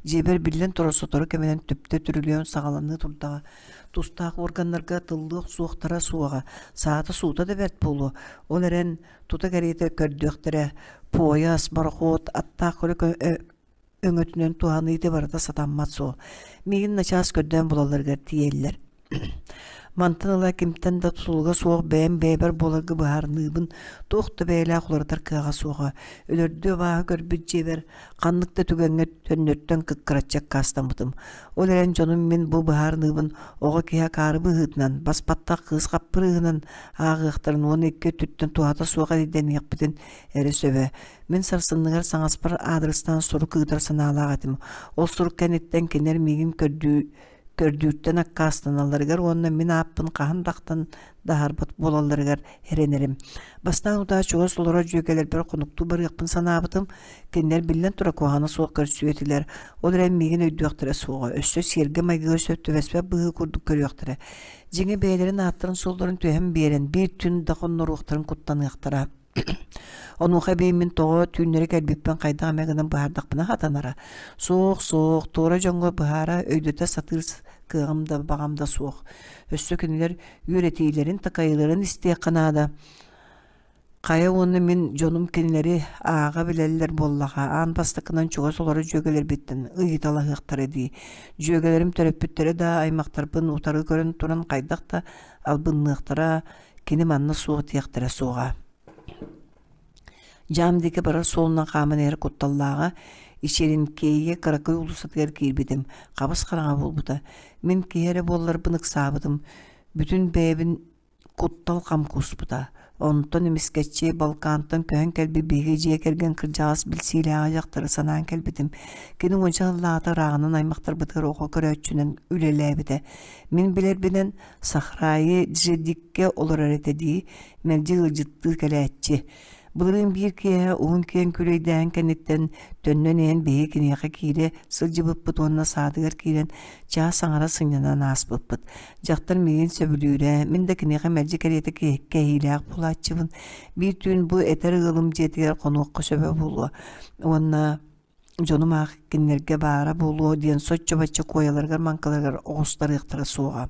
Дьиэбэр биллэн турар сотору кэминэн түптэ түрүлүөн саҕаланыы турдаҕа. Тустаах уорганнарга тыллыах суохтара суоҕа, саата-суута да бэрт буолуо. Ол эрэн тута кэриэтэ көрдүөхтэрэ. Пуойас, борохуот, аттаах көлө өҥөтүнэн туһаныы ити барыта сатаммат суол. Миигин начаас көрдөөн булалларыгар тиийэллэр. Мантан ыла кимтэн да тутулуга суох бэйэм бэйэбэр буоларга быһаарыныыбын туох да бэйэлээх уларытар кыаҕа суоҕа. Өлөрдүү абааһы көрбүт дьиэбэр ханнык да түгэҥҥэ төннөртөн кыккыраччы аккаастаммытым. Ол эрэн дьонум мин бу быһаарыныыбын оҕо киһи акаары быһыытынан, бас-баттах кыыс хаппырыыһынан ааҕыахтарын уонна икки өттүттэн туһата суох эрэйдэниэхпитин эрэ сөбө. Мин сарсынныгар саҥаспар аадырыстаан сурук ыытар санаалаах этим. Ол сурук кэнниттэн кинилэр миигин көрдүү көрдүүртэн аккаастаналларыгар уонна мин ааппын хаһан да ахтан даһарбат буолалларыгар эрэнэрим. Бастаан утаа чугас олорор дьүөгэлэрбэр хонуктуу барыахпын санаабытым. Кинилэр биллэн турар куһаҕана суох көрсүө этилэр. Ол эрэн миигин өйдүөхтэрэ суоҕа. Өссө сиэргэ-майгыга сөп түбэспэт быһыы курдук көрүөхтэрэ. Дьиҥэ бэйэлэрин ааттарын-суолларын түһэн биэрэн, биир түүн да хонноруохтарын куттаныахтара. Онуоха эбии мин тоҕо түүннэри кэлбиппин хайдах эмэ гынан быһаардахпына сатанара. Суох, суох, туора дьоҥҥо быһаара, өйдөтө сатыыр кыаҕым да, баҕам да суох. Өссө кинилэр үөрэтиилэрин, такайыыларын истиэххэ наада. Хайа уонна мин дьонум кинилэри ааҕа билэллэр буоллаҕа, аан бастакынан чугас олорор дьүөгэлэрбиттэн ыйыталаһыахтара дии. Дьүөгэлэрим төрөппүттэрэ да аймахтарбын утары көрөн туран хайдах да албынныахтара, кини манна суох диэхтэрэ суоҕа. Дьаам диэки барар суолунан хааман иһэр кутталлааҕа Ичеринкэйгэ кыракый уулуссатыгар киирбитим, хабыс хараҥа буолбута. Мин киһи эрэ буолларбын ыксаабытым, бүтүн бэйэбин куттал хам кууспута. Онтон эмискэччи Балкантан көһөн кэлбит биһиги дьиэ кэргэн кырдьаҕас билсиилээҕи дьахтары санаан кэлбитим. Кини уонча сыллааҕыта ырааҕынан аймахтарбытыгар оҕо көрөөччүнэн үлэлээбитэ. Мин билэрбинэн, Сахраайы Джедиккэ олорор этэ дии, мэлдьи ыалдьыттыы кэлээччи. Былырыын биир киэһэ уһун киэҥ күлэйдээһин кэнниттэн төннөн иһэн биһиги киниэхэ киирэ сылдьыбыппыт уонна саадыгар киирэн чаас аҥара сынньанан ааспыппыт. Дьахтар миигин сөбүлүүрэ, мин да киниэхэ мэлдьи кэриэтэ кэһиилээх буолааччыбын. Биир түүн бу этэр ыалым дьиэтигэр хонуохха сөбө буолуо уонна дьонум аах кинилэргэ баара буолуо диэн соччо-бачча куойаларыгар-маҥкаларыгар оҕустарыахтара суоҕа.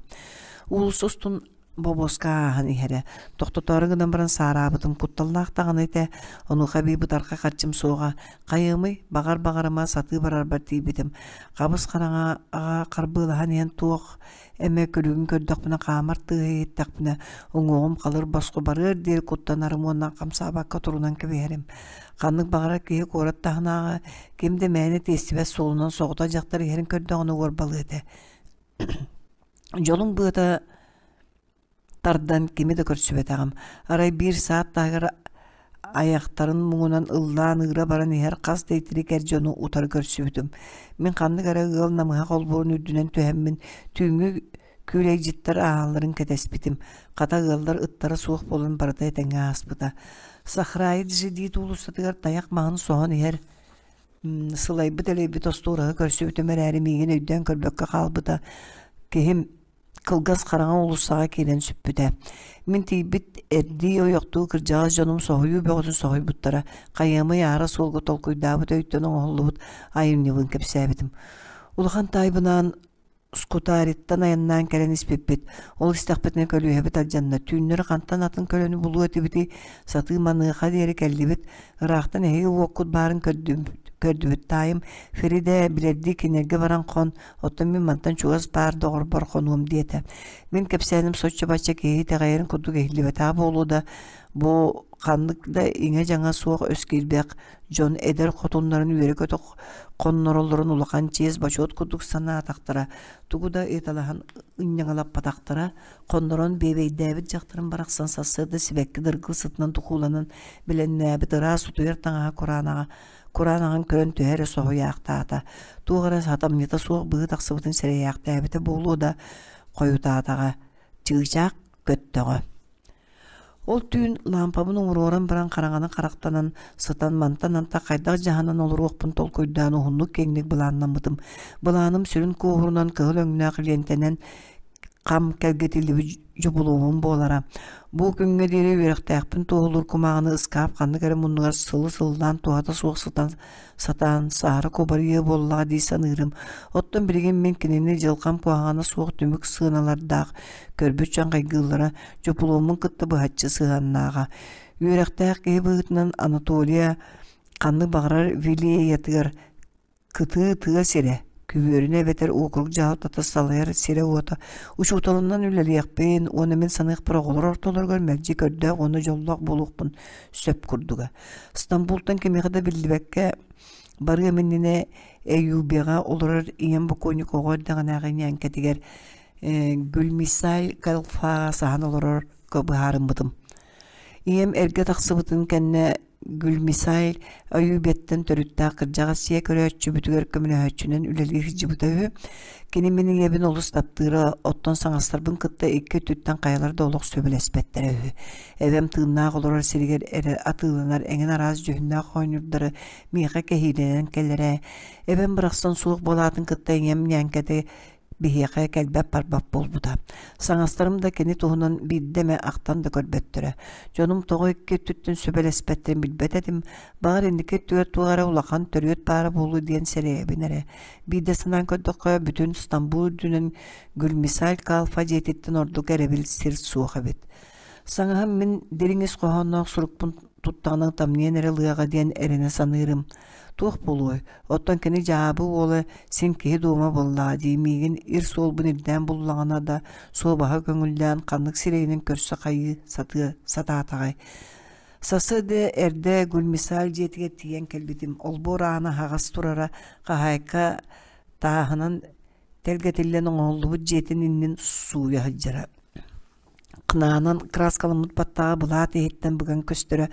Уулусса устун бобуоска ааһан иһэрэ. Тохтотоору гынан баран саараабытым кутталлаах даҕаны этэ. Онуоха эбии бытархай харчым суоҕа. Хайыамый, баҕар-баҕарыма сатыы барарбар тиийбитим. Хабыс хараҥаҕа харбыалаһан иһэн туох эмэ күлүгүн көрдөхпүнэ хаамар тыаһы иһиттэхпинэ уҥуоҕум халыр босхо барыар диэри куттанарым уонна хамсаабакка турунан кэбиһэрим. Ханнык баҕарар киһи куорат таһынааҕы ким да мээнэ тиэстибэт суолунан соҕотох дьахтар иһэрин көрдөҕүнэ уорбалыа этэ. Дьолум быата тардан кими да көрсүбэтэҕим. Арай биир саат таһыгар айахтарын муҥунан ыллаан ыыра баран иһэр хас да итирик эр дьону утары көрсүбүтүм. Мин ханнык эрэ ыал намыһах олбуорун үрдүнэн түһэммин түүҥҥү күүлэйдьиттэр ааһалларын кэтэспитим. Хата ыаллар ыттара суох буолан барыта этэҥҥэ ааспыта. Сахраайы Джидит уулуссатыгар тайах маһын соһон иһэр сылайбыт-элэйбит остуораһы көрсүбүтүм эрээри миигин өйдөөн көрбөккө хаалбыта. Киһим кылгас хараҥа уулуссаҕа киирэн сүппүтэ. Мин тиийбит эрдии ойохтуу кырдьаҕас дьонум соһуйуу бөҕөтүн соһуйбуттара. Хайыамый аара суолга толкуйдаабыт өйтөн оҥоһуллубут айымньыбын кэпсээбитим. Улахан таайбынаан Скутариттан айаннаан кэлэн испиппит. Ол истэхпитинэ көлүөһэбит алдьанна. Түүннэри хантан атын көлөнү булуо этибитий? Сатыы маныаха диэри кэллибит. Ыраахтан эһиги уоккут баарын көрдүбүт таайым Феридэ билэрдии кинилэргэ баран хон, оттон мин мантан чугас баар доҕорбор хонуом диэтэ. Мин кэпсээним соччо-бачча киһи итэҕэйэрин курдук иһиллибэтэҕэ буолуо да, бу ханнык да иҥэ-дьаҥа суох өс киирбэх дьон эдэр хотуннарын үөрэ-көтө хоннороллорун улахан чиэс-бочуот курдук санаатахтара, тугу да ыйыталаһан ынньаҥалаппатахтара, хоннорон биэбэйдээбит дьахтарын барахсан сарсыарда сибэкки дыргыл сытынан тукууланан бэлэмнээбит ыраас утуйар таҥаһа кураанаҕа кураанаҕын көрөн төһө эрэ соһуйаахтаата, туох эрэ сатамньыта суох быһыы тахсыбытын сэрэйээхтээбитэ буолуо да, хойутаатаҕа, чыычаах көттөҕө. Ол түүн лаампабын умуруоран баран хараҥаны харахтанан сытан мантан антах хайдах дьаһанан олоруохпун толкуйдаан уһуннук киэҥник былааннаммытым. Былааным сүрүн куоһурунан кыһыл өҥнөөх лиэнтэнэн хам кэлгэтиллибит дьобулуомум буолара. Бу күҥҥэ диэри үөрэхтээхпин туоһулуур кумааҕыны ыскаап ханнык эрэ муннугар сылы сыллаан туһата суох сытан сатаан саһара кубарыйыа буоллаҕа дии саныырым. Оттон билигин мин кинини дьылҕам куһаҕана суох түмүк сыаналардаах көрбүт дьон хайгыыллара дьупулуоммун кытта быһаччы сыһыаннааҕа. Үөрэхтээх киһи быһыытынан Анатолия ханнык баҕарар вилеятыгар кытыы тыа сирэ, күбүөрүнэ эбэтэр уокурук дьаһалтата салайар сирэ-уота учууталынан үлэлиэхпин уонна мин саныахпар оҕолор ортолоругар мэлдьи көрдөөх уонна дьоллоох буолуохпун сөп курдуга. Стамбултан кимиэхэ да биллибэккэ барыам иннинэ Эюбеҕа олорор ийэм бокуонньук оҕо эрдэҕинээҕи ньээҥкэтигэр Гүлмисай Калфаҕа саһан олорорго быһаарыммытым. Ийэм эргэ тахсыбытын кэннэ Гүлмисай Аюбеттан төрүттээх кырдьаҕас сиэ көрөөччүбүтүгэр көмөлөһөөччүнэн үлэлии сылдьыбыта үһү. Кини мин ийэбин олус таптыыра, оттон саҥастарбын кытта икки өттүттэн хайалара да олох сөбүлэспэттэрэ үһү. Эбэм тыыннаах олорор сиригэр эрэ атыыланар эҥин араас дьүһүннээх оонньуурдары миэхэ кэһиилэнэн кэлэрэ. Эбэм барахсан суох буолаатын кытта ийэм ньээҥкэтэ биһиэхэ кэлбэт-барбат буолбута. Саҥастарым да кини туһунан биирдэ эмэ ахтан да көрбөттөрө. Дьонум тоҕо икки өттүттэн сүбэлэспэттэрин билбэт этим. Баҕар инники өттүгэр туох эрэ улахан төрүөт баара буолуо диэн сэрэйэбин эрэ. Биирдэ санаан көрдөххө, бүтүн Стамбул үрдүнэн Гүлмисаль Калфа дьиэтиттэн ордук эрэбил сир суох эбит. Саҥаһым мин дириҥ ис хоһоонноох сурукпун туттаҕына ытамньыйан эрэ ылыаҕа диэн эрэнэ саныырым. Туох буолуой, оттон кини дьаабы уола син киһи дуома буоллаҕа дии миигин ир суолбун ирдээн буллаҕына да суобаһа көҥүллээн ханнык сирэйинэн көрсө хайыы сатыа сатаатаҕай. Сарсыарда эрдэ Гульмисаль дьиэтигэр тиийэн кэлбитим. Олбуор аана аһаҕас турара, хаһаайка тааһынан тэлгэтиллэн оҥоһуллубут дьиэтин иннин сууйа сылдьара. Кынаанан кырааскаламмыт баттаҕа былаат иһиттэн быган көстөрө,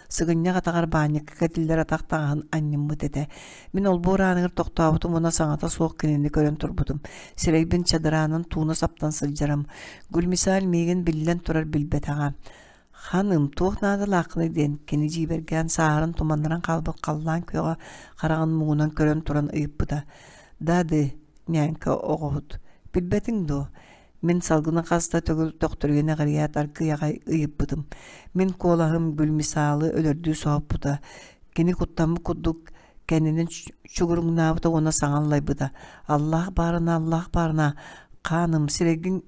сыгынньах атаҕар баанньыкка кэтиллэр атах таҥаһын анньыммыт этэ. Мин олбуор ааныгар тохтообутум уонна саҥата суох кинини көрөн турбутум. Сирэйбин чадыраанан тууна саптан сылдьарым. Гульмисаль миигин биллэн турар билбэтэҕэ. Ханым, туох наадалааххыный диэн кини дьиибэргээн сааһыран туманнаран хаалбыт халлаан күөҕэ хараҕын муҥунан көрөн туран ыйыппыта. «Дады, ньээҥкэ оҕоһут, билбэтиҥ дуо? Мин салгыны хас да төгүл төхтөрүйэн эҕирийээт аргыый аҕай ыйыппытым. Мин куолаһым Гүлмисаалы өлөрдүү соһуппута. Кини куттаммыт курдук кэннинэн чугуруҥнаабыта уонна саҥа аллайбыта. «Аллаах баарына, Аллаах баарына, хааным, сирэйгин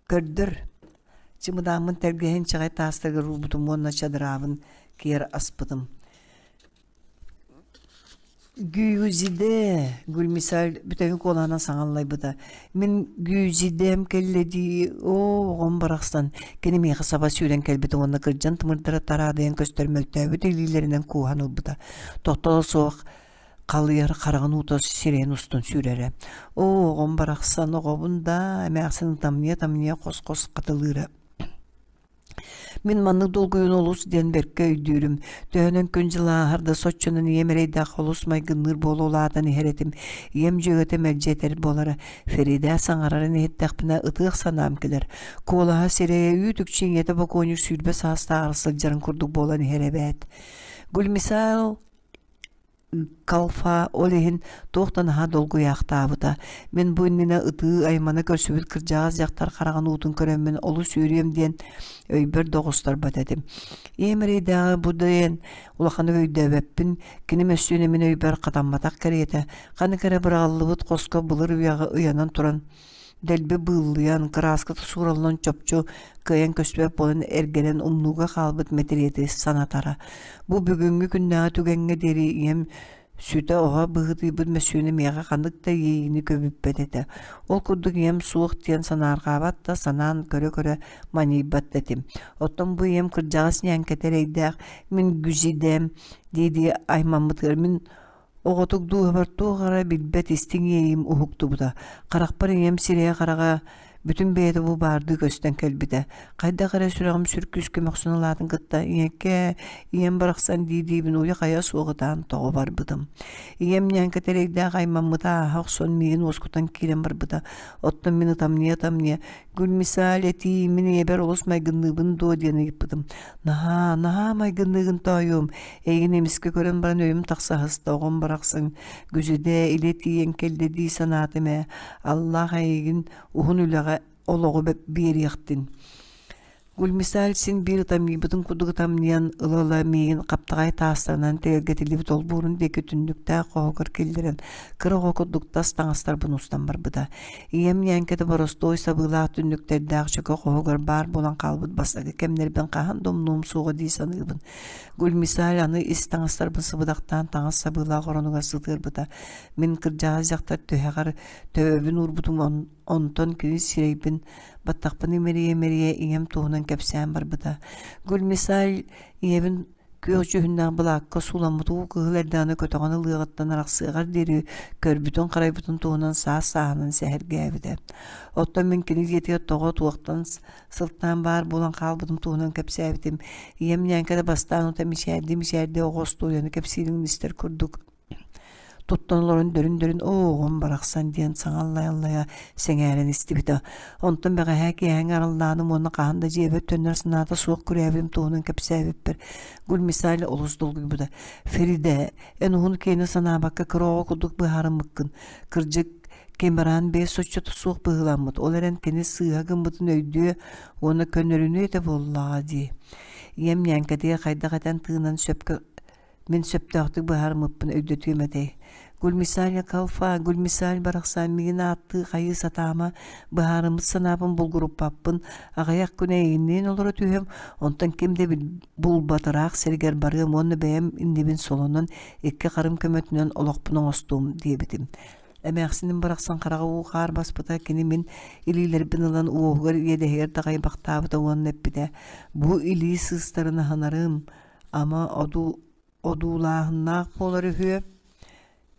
көрдөр!» Чымыдааммын тэлгэһэ инчэҕэй таастарыгар уурбутум уонна чадыраабын киэр аспытым. Гюзиде, Гүлмисаль бүтэҥи куолаһынан саҥа аллайбыта. Мин Гюзидэм кэллэ дии, оо, оҕом барахсан, кини миэхэ саба сүүрэн кэлбитэ уонна кырдьан тымырдара тараадыйан көстөр мөлтөөбүт илиилэринэн кууһан ылбыта. Тохтоло суох халыйар хараҕын уута сирэйин устун сүүрэрэ. Оо, оҕом барахсан, оҕобун даа, эмээхсин ытамньыйа-ытамньыйа хос-хос хатылыыра. Мин маннык долгуйууну олус диэн бэркэ өйдүүрүм. Төһөнөн күн-дьыл ааһар да соччонон ийэм эрэйдээх олус майгынныыр буола улаатан иһэр этим. Ийэм дьүөгэтэ мэлдьи этэр буолара. Феридэ саҥарарын иһиттэхпинэ ытыах санаам кэлэр. Куолаһа сирэйэ үүт-үкчү ийэтэ бокуонньук 20 саастааҕар сылдьарын курдук буолан иһэр эбээт. Гульмисал Калфа ол иһин туох да наһаа долгуйаахтаабыта. Мин бу иннинэ ытыы аймана көрсүбүт кырдьаҕас дьахтар хараҕын уутун көрөммүн олус үөрүөм диэн өйбөр да оҕустарбат этим. Ийэм эрэйдээҕи бу диэн улаханнык өйдөөбөппүн, кини мөссүөнэ мин өйбөр хатамматах кэриэтэ, ханнык эрэ быраҕыллыбыт хоско былыр үйэҕэ ыйанан туран дэлби быыллыйан, кырааската суураллан чопчу кыайан көстүбэт буолан эргэрэн умнууга хаалбыт мэтириэти санатара. Бу бүгүҥҥү күннээҕи түгэҥҥэ диэри ийэм сүтэ-оһо быһыытыйбыт мөссүөнэ миэхэ ханнык да иэйиини көбүппэт этэ. Ол курдук ийэм суох диэн санаарҕаабат да, санаан көрө-көрө манньыйбат да этим. Оттон бу ийэм кырдьаҕас ньээҥкэтэ эрэйдээх мин гүзидэм дии-дии аймаммытыгар мин Оҕотук дууһабар туох эрэ билбэт истиҥ иэйиим уһуктубута. Харахпар ийэм сирэйэ-хараҕа Бүтүн бэйэтэ бу баардыы көстөн кэлбитэ. Хайдах эрэ сүрэҕим сүр күүскэ мөхсөн ылаатын кытта ийэккээ, ийэм барахсан дии-диибин уйа-хайа суох ытаан тоҕо барбытым. Ийэм ньээҥкэ тэрэйдээх аймаммыта ааһа охсон миигин уоскутан киирэн барбыта. Оттон мин ытамньыйа-ытамньыйа «Гүлмисаал этиий, мин ийэбэр олус майгынныыбын дуо?» диэн ыйыппытым. «Наһаа, наһаа майгынныыгын тоойуом, эйигин эмискэ көрөн баран өйүм тахса аһыста, оҕом барахсан Гүзүдэ илэ тиийэн кэллэ дии санаатым ээ, Аллаах эйигин уһун үлэҕэ олоҕу биэриэхтин. Гульмисаль син биир ытамньыйбытын курдук ытамньыйан ыла-ыла миигин хаптаҕай таастарынан тэлгэтиллибит олбуорун диэки түннүктээх хоһугар киллэрэн кыра оҕо курдук тас таҥастарбын устан барбыта. Ийэм ньээҥкэтэ боростуой сабыылаах түннүктэрдээх чөкө хоһугар баар буолан хаалбыт бастакы кэмнэрбин хаһан да умнуом суоҕа дии саныыбын. Гульмисаль аны ис таҥастарбын сыбыдахтаан таҥас сабыылаах оронугар сытыарбыта. Мин кырдьаҕас дьахтар түһэҕэр төбөбүн уурбутум онтон кини сирэйбин баттахпын имэрийэ-имэрийэ ийэм туһунан кэпсээн барбыта. Гульмисаль ийэбин күөх дьүһүннээх былаакка сууламмыт уу кыһыл эрдэҕинэ көтөҕөн ылыаҕыттан арахсыаҕар диэри көрбүтүн-харайбытын туһунан саас-сааһынан сэһэргээбитэ. Оттон мин кини дьиэтигэр тоҕо туохтан сылтаан баар буолан хаалбытым туһунан кэпсээбитим. Ийэм ньээҥкэ да бастаан ута мичээрдии-мичээрдии оҕо остуоруйаны кэпсиирин истэр курдук туттан олорон дөрүн-дөрүн «Оо, оҕом барахсан» диэн саҥа аллайа-аллайа сэҥээрэн истибитэ. Онтон бэҕэһээ киэһээҥи араллааным уонна хаһан да дьиэбэр төннөр санаата суох күрээбитим туһунан кэпсээбиппэр Гульмисаль олус долгуйбута. «Феридэ, эн уһун киэни санаабакка кыра оҕо курдук быһаарыммыккын. Кырдьык, Кемеран бэйэ соччото суох быһыыламмыт, ол эрэн кини сыыһа гыммытын өйдүө уонна көннөрүнүө этэ буоллаҕа дии. Ийэм ньээҥкэтигэр хайдах этэн тыынан сөпкө мин сөптөөхтүк быһаарыммыппын өйдөтүөм этэй. Гульмисаль Калфа, Гульмисаль барахсан миигин ааттыы хайыы сатаама, быһаарыммыт санаабын булгуруппаппын, аҕыйах күн эйигинниин олоро түһүөм, онтон ким да булбатыраах сиригэр барыам уонна бэйэм иннибин солонон икки харым көмөтүнэн олохпун оҥостуом диэбитим. Эмээхсиним барахсан хараҕа уу-хаар баспыта, кини мин илиилэрбин ылан уоһугар иэдэһигэр даҕайбахтаабыта уонна эппитэ: «Бу илии сыыстарын аһынарым, ама одуу одуулааһыннаах буолар үһүө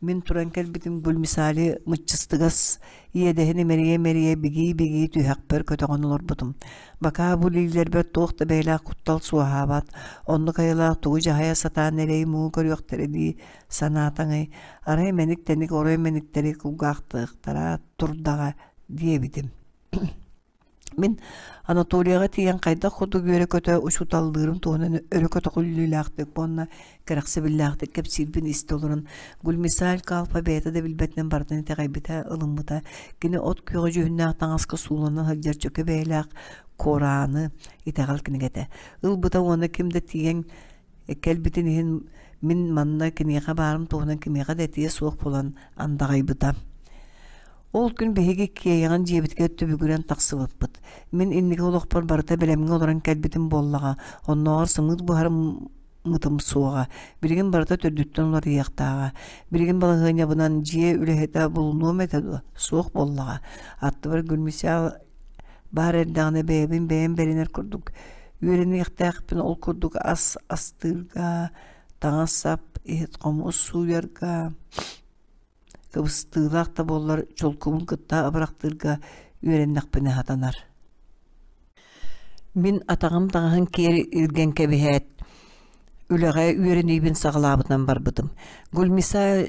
Мин туран кэлбитим Гульмисали мыччыстыгас иэдэһин имэрийэ-имэрийэ бигии-бигии түһэхпэр көтөҕөн олорбутум. Бакаа бу илиилэрбэр туох да бэйэлээх куттал суоһаабат, оннук айылаах тугу дьаһайа сатаан эрэй-муу көрүөхтэрэ дии санаатаҥый, арай мэник-тэник орой мэниктэри кулгаахтыахтара турдаҕа диэбитим. Мин Анатолийга тиийэн хайдах курдук үөрэ-көтө учууталлыырым туһунан өрө көтөҕүллүүлээхтик уонна кэрэхсэбиллээхтик кэпсиирбин истэ олорон, Гульмисаль Калфа бэйэтэ да билбэтинэн барытын итэҕэйбитэ, ылыммыта. Кини от күөҕэ дьүһүннээх таҥаска суулана сылдьар чөкө бэйэлээх Кораны итэҕэл кинигэтэ ылбыта уонна ким да тиийэн кэлбитин иһин мин манна киниэхэ баарым туһунан кимиэхэ да этиэ суох буолан андаҕайбыта. Ол күн биһиги киэйэҕин дьиэбитигэр түбүгүрэн тахсыбыппыт. Мин инники олохпор барыта бэлэмҥэ олорон кэлбитим буоллаҕа, оннооҕор сымыыт буһарыммытым суоҕа. Билигин барыта төрдүттэн уларыйыахтааҕа. Билигин балаһыанньабынан дьиэ үлэһитэ булунуом этэ дуо? Суох буоллаҕа. Аттыбар Гүлмисял баар эрдэҕинэ бэйэбин бэйэм бэринэр курдук үөрэниэхтээхпин ол курдук ас астыырга, таҥас-сап, иһит-хомуос сууйарга, кыбыстыылаах да буоллар чулкубун кытта абырахтыырга үөрэннэхпинэ сатанар. Мин атаҕым таҥаһын киэр илгэн кэбиһээт, үлэҕэ үөрэниибин саҕалаабытынан барбытым. Гульмиса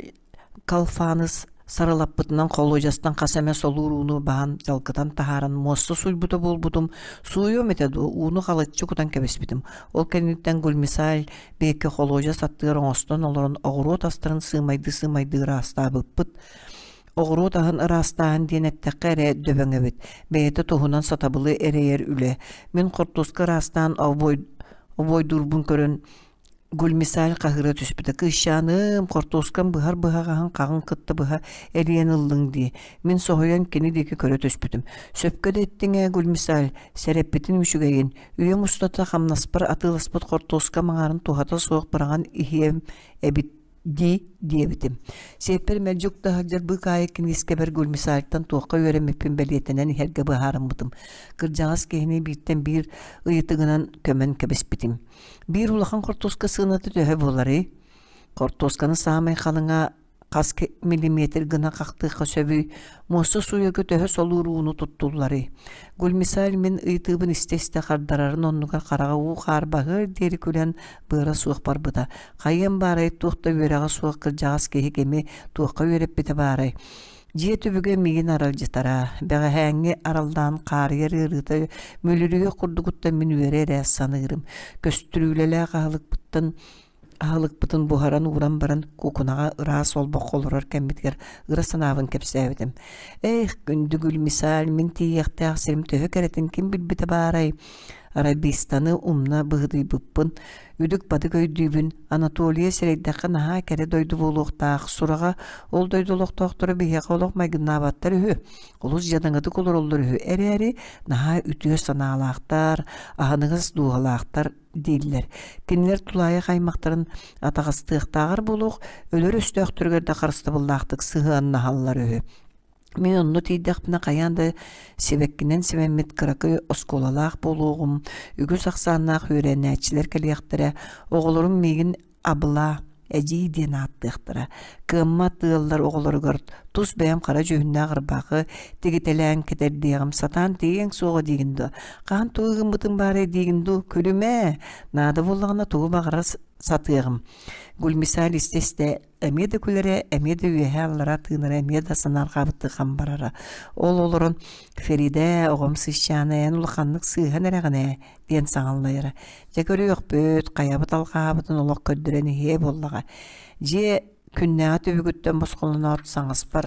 Калфаныс сарылаппытынан холуодьастан хас эмэ солуур ууну баһан дьалкытан таһааран муоста сууйбута буолбутум, сууйуом этэ дуо, ууну халыччы кутан кэбиспитим. Ол кэнниттэн Гульмисаль биэккэ холуодьас аттыгар оҥостон олорон оҕуруот астарын сыымайдыы-сыымайдыы ыраастаабыппыт. Оҕуруот аһын ыраастааһын диэн эттэххэ эрэ дөбөҥ эбит. Бэйэтэ туһунан сатабылы эрэйэр үлэ. Мин хортуоска ыраастаан обуойдуурбун көрөн Гульмисаль хаһыыра түспүтэ: «Кыысчааным, хортуоскам быһар быһаҕаһын хаҕын кытта быһа эрийэн ыллыҥ дии» Мин соһуйан кини диэки көрө түспүтүм. «Сөпкө да эттиҥ ээ, Гульмисаль, сэрэппитин үчүгэйин. Үйэм устата хамнаспар атыыласпыт хортуоскам аҥаарын туһата суох быраҕан иһиэм эбит дии» диэбитим. Сиэппэр мэлдьи укта сылдьар быыкаайык киниискэбэр Гульмисальтан туохха үөрэммиппин бэлиэтэнэн иһэргэ быһаарыммытым. Кырдьаҕас киһини бииртэн биир ыйытыгынан көмөн кэбиспитим. Биир улахан хортуоска сыаната төһө буоларый? Хортуосканы саамай халыҥа Хас миллиметр гына хахтыахха сөбүй, муоста сууйарга төһө солуур ууну туттулларый? Гульмисаль мин ыйытыыбын истэ-истэ хардарарын оннугар хараҕа уу-хаар баһыар диэри күлэн быара суох барбыта. Хайыам баарай туох да үөрэҕэ суох кырдьаҕас киһи кими туохха үөрэппитэ баарай? Дьиэ түбүгэ миигин аралдьытара, бэҕэһээҥҥи араллаан хаарыйар ыарыыта мүлүрүйүөх курдугуттан мин үөрэ эрэ саныырым. Көстүрүүлэлээх аһылыкпыттан Аһылыкпытын буһаран ууран баран куукунаҕа ыраас олбоххо олорор кэммитигэр ыра санаабын кэпсээбитим. Эх, күндү Гүлмисаль, мин тиийиэхтээх сирим төһө кэрэтин ким билбитэ баарай? Арабистаны умна быһыытыйбыппын, үдүк-бадык өйдүүбүн. Анатолия сирэйдэххэ наһаа кэрэ дойду буолуохтаах. Сураҕа, ол дойду олохтоохторо биһиэхэ олох майгыннаабаттар үһү. Олус дьадаҥытык олороллор үһү эрээри, наһаа үтүө санаалаахтар, аһыныгас дууһалаахтар дииллэр. Кинилэр тулаайах аймахтарын атаҕастыахтааҕар буолуох, өлөр өстөөхтөрүгэр да харыстабыллаахтык сыһыаннаһаллар үһү. Мин онно тиийдэхпинэ хайаан да сибэккинэн симэммит кыракый оскуолалаах буолуоҕум, үгүс ахсааннаах үөрэнээччилэр кэлиэхтэрэ, оҕолорум миигин абылаа, эдьиий диэн ааттыахтара. Кыаммат ыаллар оҕолоругар тус бэйэм хара дьүһүннээх ырбаахы тигитэлээн кэтэрдиэҕим, сатаан тиийиэҥ суоҕа диигин дуо? Хаһан тугу гыммытым баарай диигин дуу? Күлүмээ! Наада буоллаҕына тугу баҕарар сатыаҕым. Гульмисаль истэ-истэ эмиэ да күлэрэ, эмиэ да үөһээ-аллара тыынара, эмиэ да санаарҕаабыттыы хам барара. Ол олорон Феридэ, оҕом сыысчаана, эн улаханнык сыыһан эрэҕин ээ диэн саҥаллайара. Дьэ көрүөхпүт, хайабыт алҕаабытын олох көрдөрөн иһиэ буоллаҕа. Дьиэ күннээҕи түбүгүттэн босхолоноот саҥаспар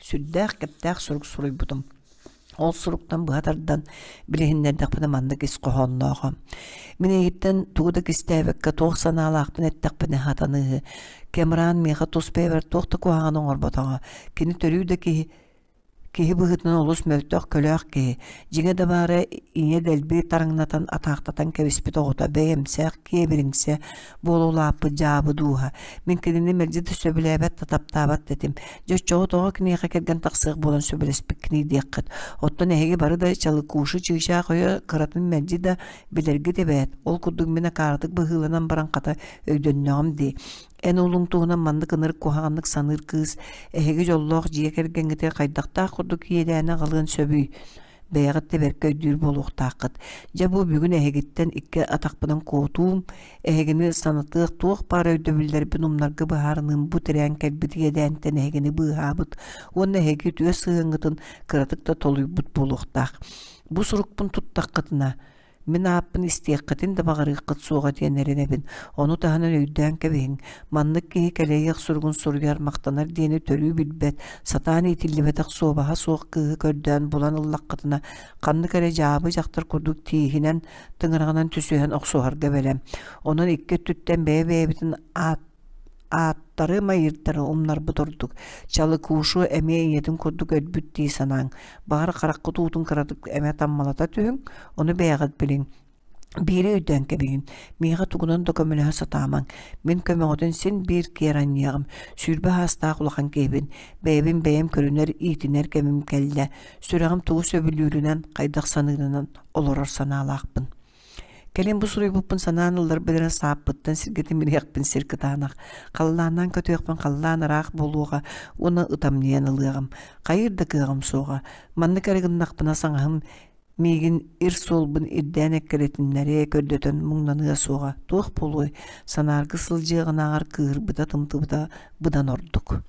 сүрдээх кэптээх сурук суруйбутум. Ол суруктан быһа тардан билиһиннэрдэхпинэ маннык ис хоһооннооҕо. Мин эйигиттэн тугу да кистээбэккэ туох санаалаахпын эттэхпинэ хатаныыһы. Кэмран миэхэ тус бэйэбэр туох да куһаҕаны оҥорботоҕо. Кини төрүү да киһи Киһи быһыытынан олус мөлтөх, көлөөх киһи. Дьиҥэ да баара ийэ дэлби тараҥнатан, атаахтатан кэбиспит оҕото бэйэмсэх, киэбириҥсэ буола улааппыт дьаабы дууһа. Мин кинини мэлдьи да сөбүлээбэт да таптаабат да этим. Дьэ оччоҕо тоҕо киниэхэ кэргэн тахсыах буолан сөбүлэспиккиний диэххит. Оттон эһиги бары да чалыкушу чыычаах өйө кыратын мэлдьи да билэргит эбээт. Ол курдук мин акаарытык быһыыланан баран хата өйдөннөҕүм дии. Эн уолуҥ туһунан маннык ынырык куһаҕаннык саныыр кыыс эһиги дьоллоох дьиэ кэргэҥҥитигэр хайдахтаах курдук иэдээни аҕалыан сөбүй? Бэйэҕит да бэркэ өйдүүр буолуохтааххыт. Дьэ бу бүгүн эһигиттэн икки атахпынан куотуум, эһигини санатыах туох баар өйдөбүллэрбин умнарга быһаарыныым бу тирээн кэлбит иэдээнтэн эһигини быыһаабыт уонна эһиги үтүө сыһыаҥҥытын кыратык да толуйбут буолуохтаах. Бу сурукпун туттаххытына, Мин ааппын истиэххитин да баҕарыаххыт суоҕа диэн эрэнэбин. Ону таһынан өйдөөн кэбиһиҥ, маннык киһи кэлэйиэх суругун суруйар, махтанар диэни төрүү билбэт, сатаан иитиллибэтэх суобаһа суох кыыһы көрдөөн булан ыллаххытына, ханнык эрэ дьаабы дьахтар курдук тииһинэн, тыҥыраҕынан түсүһэн охсуһарга бэлэм. Онон икки өттүттэн бэйэ-бэйэбитин аат ааттары майыырдары умнарбыт ордук. Чалыкушу эмиэ ийэтин курдук өлбүт дии санааҥ. Баҕар хараххыт уутун кыратык эмэ таммалата түһүҥ, ону бэйэҕит билиҥ. Биири өйдөөн кэбиһин, миэхэ тугунан да көмөлөһө сатаамаҥ. Мин көмөҕүтүн син биир киэр анньыаҕым. 20 саастаах улахан киһибин. Бэйэбин бэйэм көрүнэр, иитинэр кэмим кэллэ. Сүрэҕим тугу сөбүлүүрүнэн, хайдах саныырынан олорор санаалаахпын. Кэлин бу суруйбуппун санаан ылларбын эрэ сааппыттан сиргэ тимириэхпин сир кытаанах, халлааннаан көтүөхпүн халлаан ыраах буолуоҕа уонна ытамньыйан ылыаҕым, хайыыр да кыаҕым суоҕа. Маннык эрэ гыннахпына саҥаһым миигин ир суолбун ирдээн эккирэтиннэри көрдөтөн муҥнаныа суоҕа. Туох буолуой, санааргы сылдьыаҕынааҕар кыыһырбыта-тымтыбыта быдан ордук.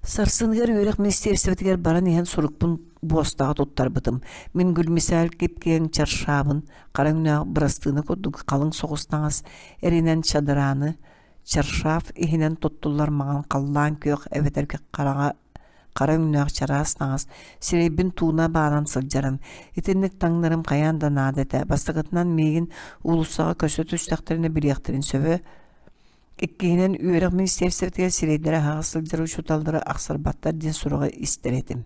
Сарсыныгар үөрэх министиэристибэтигэр баран иһэн сурукпун буостаҕа туттарбытым. Мин Гүлмисээл кип-киэҥ чаршаабын, хара өҥнөөх бырастыына курдук халыҥ соҕус таҥас эринэн чадырааны, чаршаф иһинэн туттуллар маҥан халлаан күөх эбэтэр хараҥа хара өҥнөөх чараас таҥас, сирэйбин тууна баанан сылдьарым. Итинник таҥнарым хайаан да наада этэ. Бастакытынан миигин уулуссаҕа көрсө түстэхтэринэ билиэхтэрин сөбө, Иккиһинэн, үөрэх министиэристибэтигэр сирэйдэрэ аһаҕас сылдьар учууталлары ахсарбаттар диэн сураҕы истэр этим.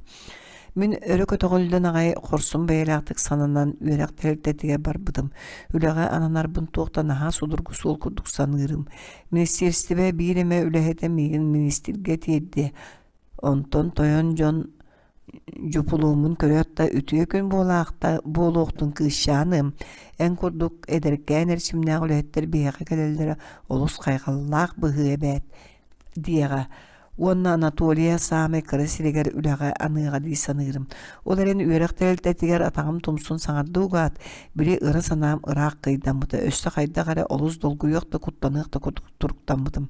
Мин өрө көтөҕүллэн аҕай хорсун бэйэлээхтик сананан үөрэх тэрилтэтигэр барбытым. Үлэҕэ ананарбын туох да наһаа судургу суол курдук саныырым. Министиэристибэ биир эмэ үлэһитэ миигин миниистиргэ тиэрдиэ. Онтон тойон дьон дьупулуоммун көрөөт да үтүө күн буолаахта буолуохтун кыысчааным, эн курдук эдэркээн эрчимнээх үлэһиттэр биһиэхэ кэлэллэрэ олус хайҕаллаах быһыы эбээт. диэҕэ уонна Анатолия саамай кыра сиригэр үлэҕэ аныаҕа дии саныырым. Ол эрэн үөрэх тэрилтэтигэр атаҕым тумсун саҥардыы угаат, били ыра санаам ыраах кыйдаммыта, өссө хайдах эрэ олус долгуйуох да куттаныах да курдук туруктаммытым.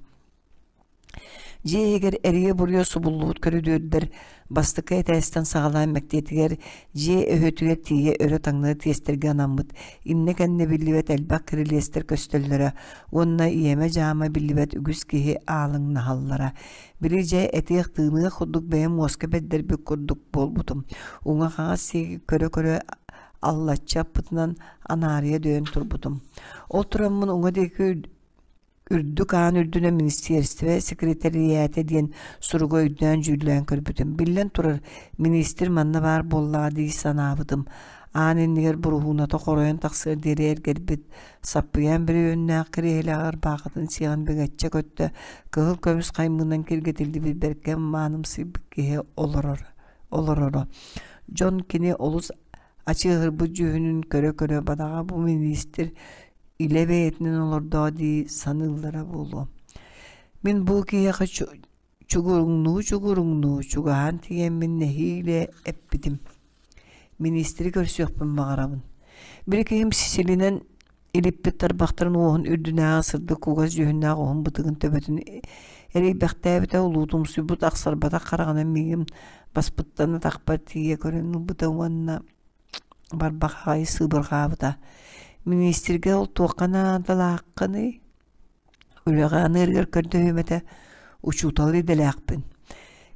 Дьиэ иһигэр эрийэ-буруйа субуллубут көрүдүөрдэр бастакы этээстэн саҕалаан мэктиэтигэр дьиэ өһүөтүгэр тиийэ өрө-таҥнары тиэстэргэ анаммыт иннэ-кэннэ биллибэт элбэх кирилиэстэр көстөллөрө уонна иэмэ-дьаама биллибэт үгүс киһи аалыҥнаһаллара. Били дьэ этиэх-тыыныах курдук бэйэм муоска бэрдэрбит курдук буолбутум. Уҥа-хаҥас сиэги көрө-көрө аллаччы аппытынан анаарыйа дөйөн турбутум. Ол тураммын уҥа диэки Үрдүк аан үрдүнэн министиэристибэ секретариата диэн суругу өйдөөн-дьүүллээн көрбүтүм. Биллэн турар, миниистир манна баар буоллаҕа дии санаабытым. Аан иннигэр буруһууната хоройон тахсыар диэри эргэрбит, саппыйаан бүрүөһүннээх кириэһилэҕэ ырбаахытын сиэҕин бэгэччэ көттө, кыһыл көмүс хаймыынан киргэтиллибит бэркэ маанымсыйбыт киһи олорор, олороро. Дьон кини олус ачыаһырбыт дьүһүнүн көрө-көрө бадаҕа бу миниистир илэ бэйэтинэн олордоо дии саныыллара буолуо. Мин бу киһиэхэ чугуруҥнуу-чугуруҥнуу чугаһаан тиийэммин нэһиилэ эппитим. Миниистири көрсүөхпүн баҕарабын. Били киһим силинэн илиппит тарбахтарын уоһун үрдүнээҕи сырдык кугас дьүһүннээх уһун бытыгын төбөтүн эрэйбэхтээбитэ улуутумсуйбут ахсарбатах хараҕынан миигин баспыттан атахпар тиийэ көрөн ылбыта уонна барбах аҕай сыыбырҕаабыта. Миниистиргэ ол туохха наадалааххыный? Үлэҕэ аныырыгар көрдөһүөм этэ, учуутал идэлээхпин.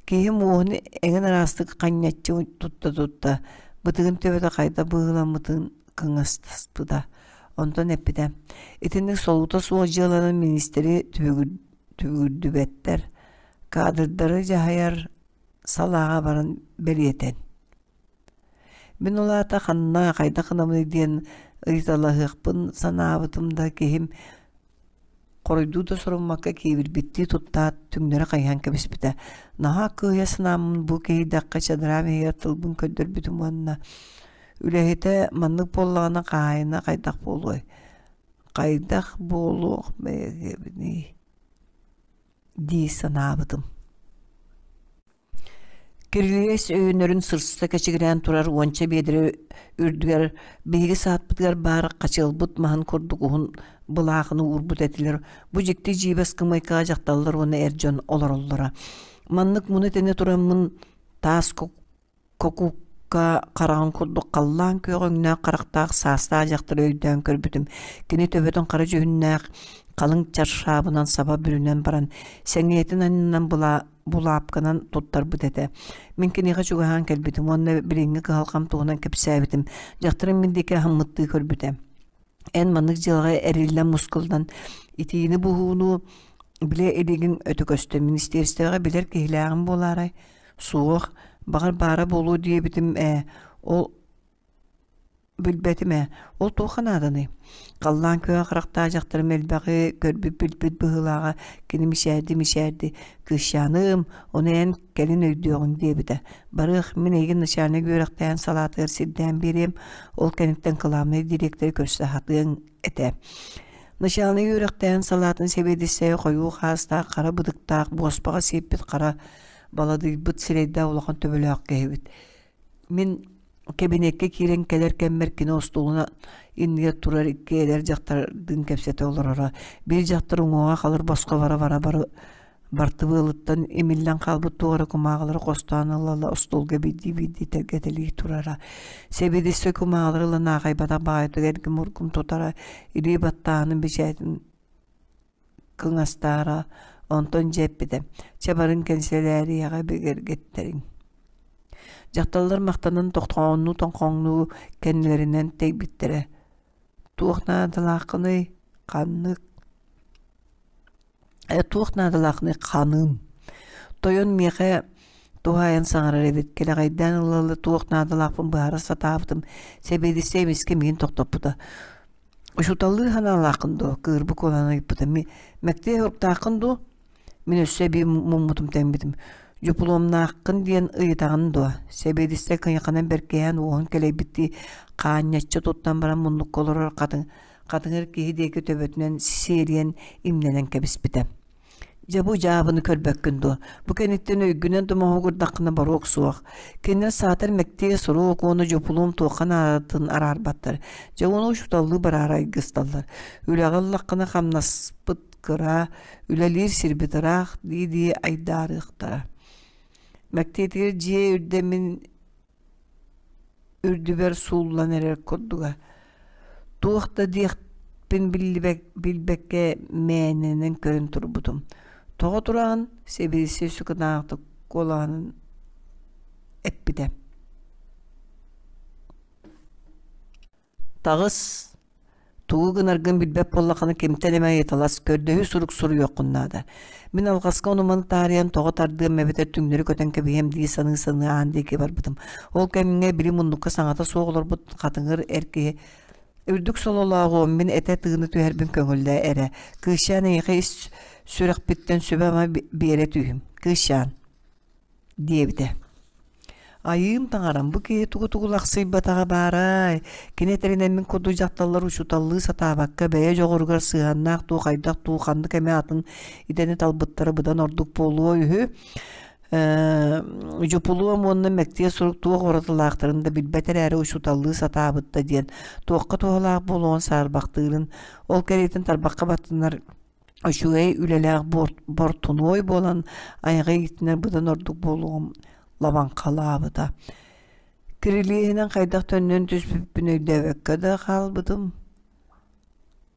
Киһим уоһун эҥин араастык ханньаччы тутта-тутта, бытыгын төбөтө хайдах быһыыламмытын кыҥастаспыта. Онтон эппитэ: «Итинник солуута суох дьыаланы миниистири түбүгүрдүбэттэр, кадрдары дьаһайар салааҕа баран бэлиэтэн. Мин ол аата ханна, хайдах гынабыный диэн ыйыталаһыахпын санаабытым да киһим хоруйдуу да соруммакка киэбирбиттии туттаат түҥнэри хайыһан кэбиспитэ. Наһаа кыыһа санааммын бу киһийдэххэ чадраам иһигэр тылбын көрдөрбүтүм уонна үлэһитэ маннык буоллаҕына хаһаайына хайдах буолуой? Хайдах буолуох бэйэбиний дии санаабытым. Кирилиэс өйөнөрүн сырса кэчигирээн турар уонча биэдэрэ үрдүгэр биһиги саатпытыгар баар хачыалбыт маһын курдук уһун былаахыны уурбут этилэр. Бу дьикти дьиибэс кымайкаҕа дьахталлар уонна эр дьон олороллоро. Маннык муну тэнэ тураммын таас Кокукка хараҕын курдук халлаан күөх өҥнөөх харахтаах саастаах дьахтары өйдөөн көрбүтүм. Кини төбөтүн хара дьүһүннээх халыҥ чаршаабынан саба бүрүнэн баран, сэҥийэтин аннынан булаапканан туттарбыт этэ. Мин киниэхэ чугаһаан кэлбитим уонна билиҥҥи кыһалҕам туһунан кэпсээбитим. Дьахтарым мин диэки аһыммыттыы көрбүтэ. Эн маннык дьыалаҕа эриллэн мускуллан итиини-буһууну билэ илигиҥ өтө көстө. Министиэристибэҕэ билэр киһилээҕим буолаарай? Суох, баҕар баара буолуо диэбитим ээ, ол билбэтим ээ, ол туохха нааданый? Халлаан күөҕэ харахтаах дьахтарым элбэҕи көрбүт-билбит быһыылааҕа кини мичээрди-мичээрди «Кыысчааным, ону эн кэлин өйдүөҕүҥ» диэбитэ. Барыах, мин эйигин начальник үөрэхтээн салаатыгар сирдээн биэриэм, ол кэнниттэн кылаабынай дириэктэри көрсө сатыаҥ этэ. Начальник үөрэхтээн салаатын сэбиэдиссэйэ хойуу хаастаах, хара бытыктаах, буоспаҕа сиэппит хара баладыйбыт сирэйдээх улахан төбөлөөх киһибит. Мин кэбиниэккэ киирэн кэлэр кэммэр кини остуолун иннигэр турар икки эдэр дьахтардыын кэпсэтэ олороро. Биир дьахтар уҥуоҕа халыр босхо бара-бара бары бартыбыалыттан имиллэн хаалбыт туох эрэ кумааҕылары хостоон ыла-ыла остуолга биирдии-биирдии тэлгэтэлии турара. Сэбиэдиссэй кумааҕылары ылан аахайбатах баҕайытык эргим-ургум тутара, илии баттааһынын бичээтин кыҥастаара, онтон дьэ эппитэ: «Чэ барыҥ кэнсэлээрийэҕэ бигэргэттэриҥ». Дьахталлар махтанан тохтооннуу-тоҥхоҥнуу кэннилэринэн тэйбиттэрэ. «Туох наадалааххыный, ханнык Э, туох наадалааххыный, ханым?» Тойон миэхэ туһаайан саҥарар эбит, кэлэҕэйдээн ыла-ыла туох наадалаахпын быһаара сатаабытым, сэбиэдиссэй эмискэ миигин тохтоппута. Учууталлыы санаалааххын дуо? Кыырбыт куолаһынан ыйыппыта. Мэктиэ уруктааххын дуу? Мин өссө эбии муммутум тэҥмитим. Дьупулуомнааххын диэн ыйытаҕын дуо? Сэбиэдиссэй кыйаханан бэркиһээн уоһун кэлэйбиттии хаанньаччы туттан баран муннукка олорор хатыҥ хатыҥыр киһи диэки төбөтүнэн сиэриэн имнэнэн кэбиспитэ. Дьэ бу дьаабыны көрбөккүн дуо? Бу кэнниттэн өйгүнэн да моһуогурдаххына боруок суох. Кинилэр саатар мэктиэ сурук уонна дьупулуом туохха наадатын араарбаттар. Дьэ ону учууталлыы бараары айгысталлар. Үлэҕэ ыллаххына хамнаспыт кыра, үлэлиир сирбит ыраах дии-дии айдаарыахтара. Мэктиэтигэр дьиэ үрдэ мин үрдүбэр сууллан эрэр курдуга. Туох да диэхпин билбэккэ мээнэнэн көрөн турбутум. Тоҕо тураҕын? Сэбиэдиссэй сүкүнаахтык куолаһынан эппитэ. Таҕыс Тугу гынаргын билбэт буоллаххына кимтэн эмэ ыйыталас, көрдөһүү сурук суруйуоххун наада. Мин алҕаска ону-маны таарыйан тоҕо тардыам эбэтэр түҥнэри көтөн кэбиһиэм дии саныы-саныы аан диэки барбытым. Ол кэмҥэ били муннукка саҥата суох олорбут хатыҥыр эр киһи «Үрдүк сололооҕуом, мин этэ-тыына түһэрбин көҥүллээ эрэ. Кыысчаан эйиэхэ ис сүрэхпиттэн сүбэ-ама биэрэ түһүм. Кыысчаан» диэбитэ. Айыым таҥарам, бу киһи тугу-тугу лахсыйбатаҕа баарай, кини этэринэн мин курдук дьахталлар учууталлыы сатаабакка бэйэ дьоҕуругар сыһыаннаах дуу, хайдах дуу, ханнык эмэ атын идэни талбыттара быдан ордук буолуо үһү. Дьупулуом уонна мэктиэ сурук туох уратылаахтарын да билбэт эрээри учууталлыы сатаабыт да диэн туохха туһалаах буолуон саарбахтыырын, ол кэриэтин тарбахха баттанар үчүгэй үлэлээх бортунуой буолан айаҕа иитинэр быдан ордук буолуоҕум лабаҥхалаабыта. Кирилиэһинэн хайдах төннөн түспүппүн өйдөөбөккө да хаалбытым.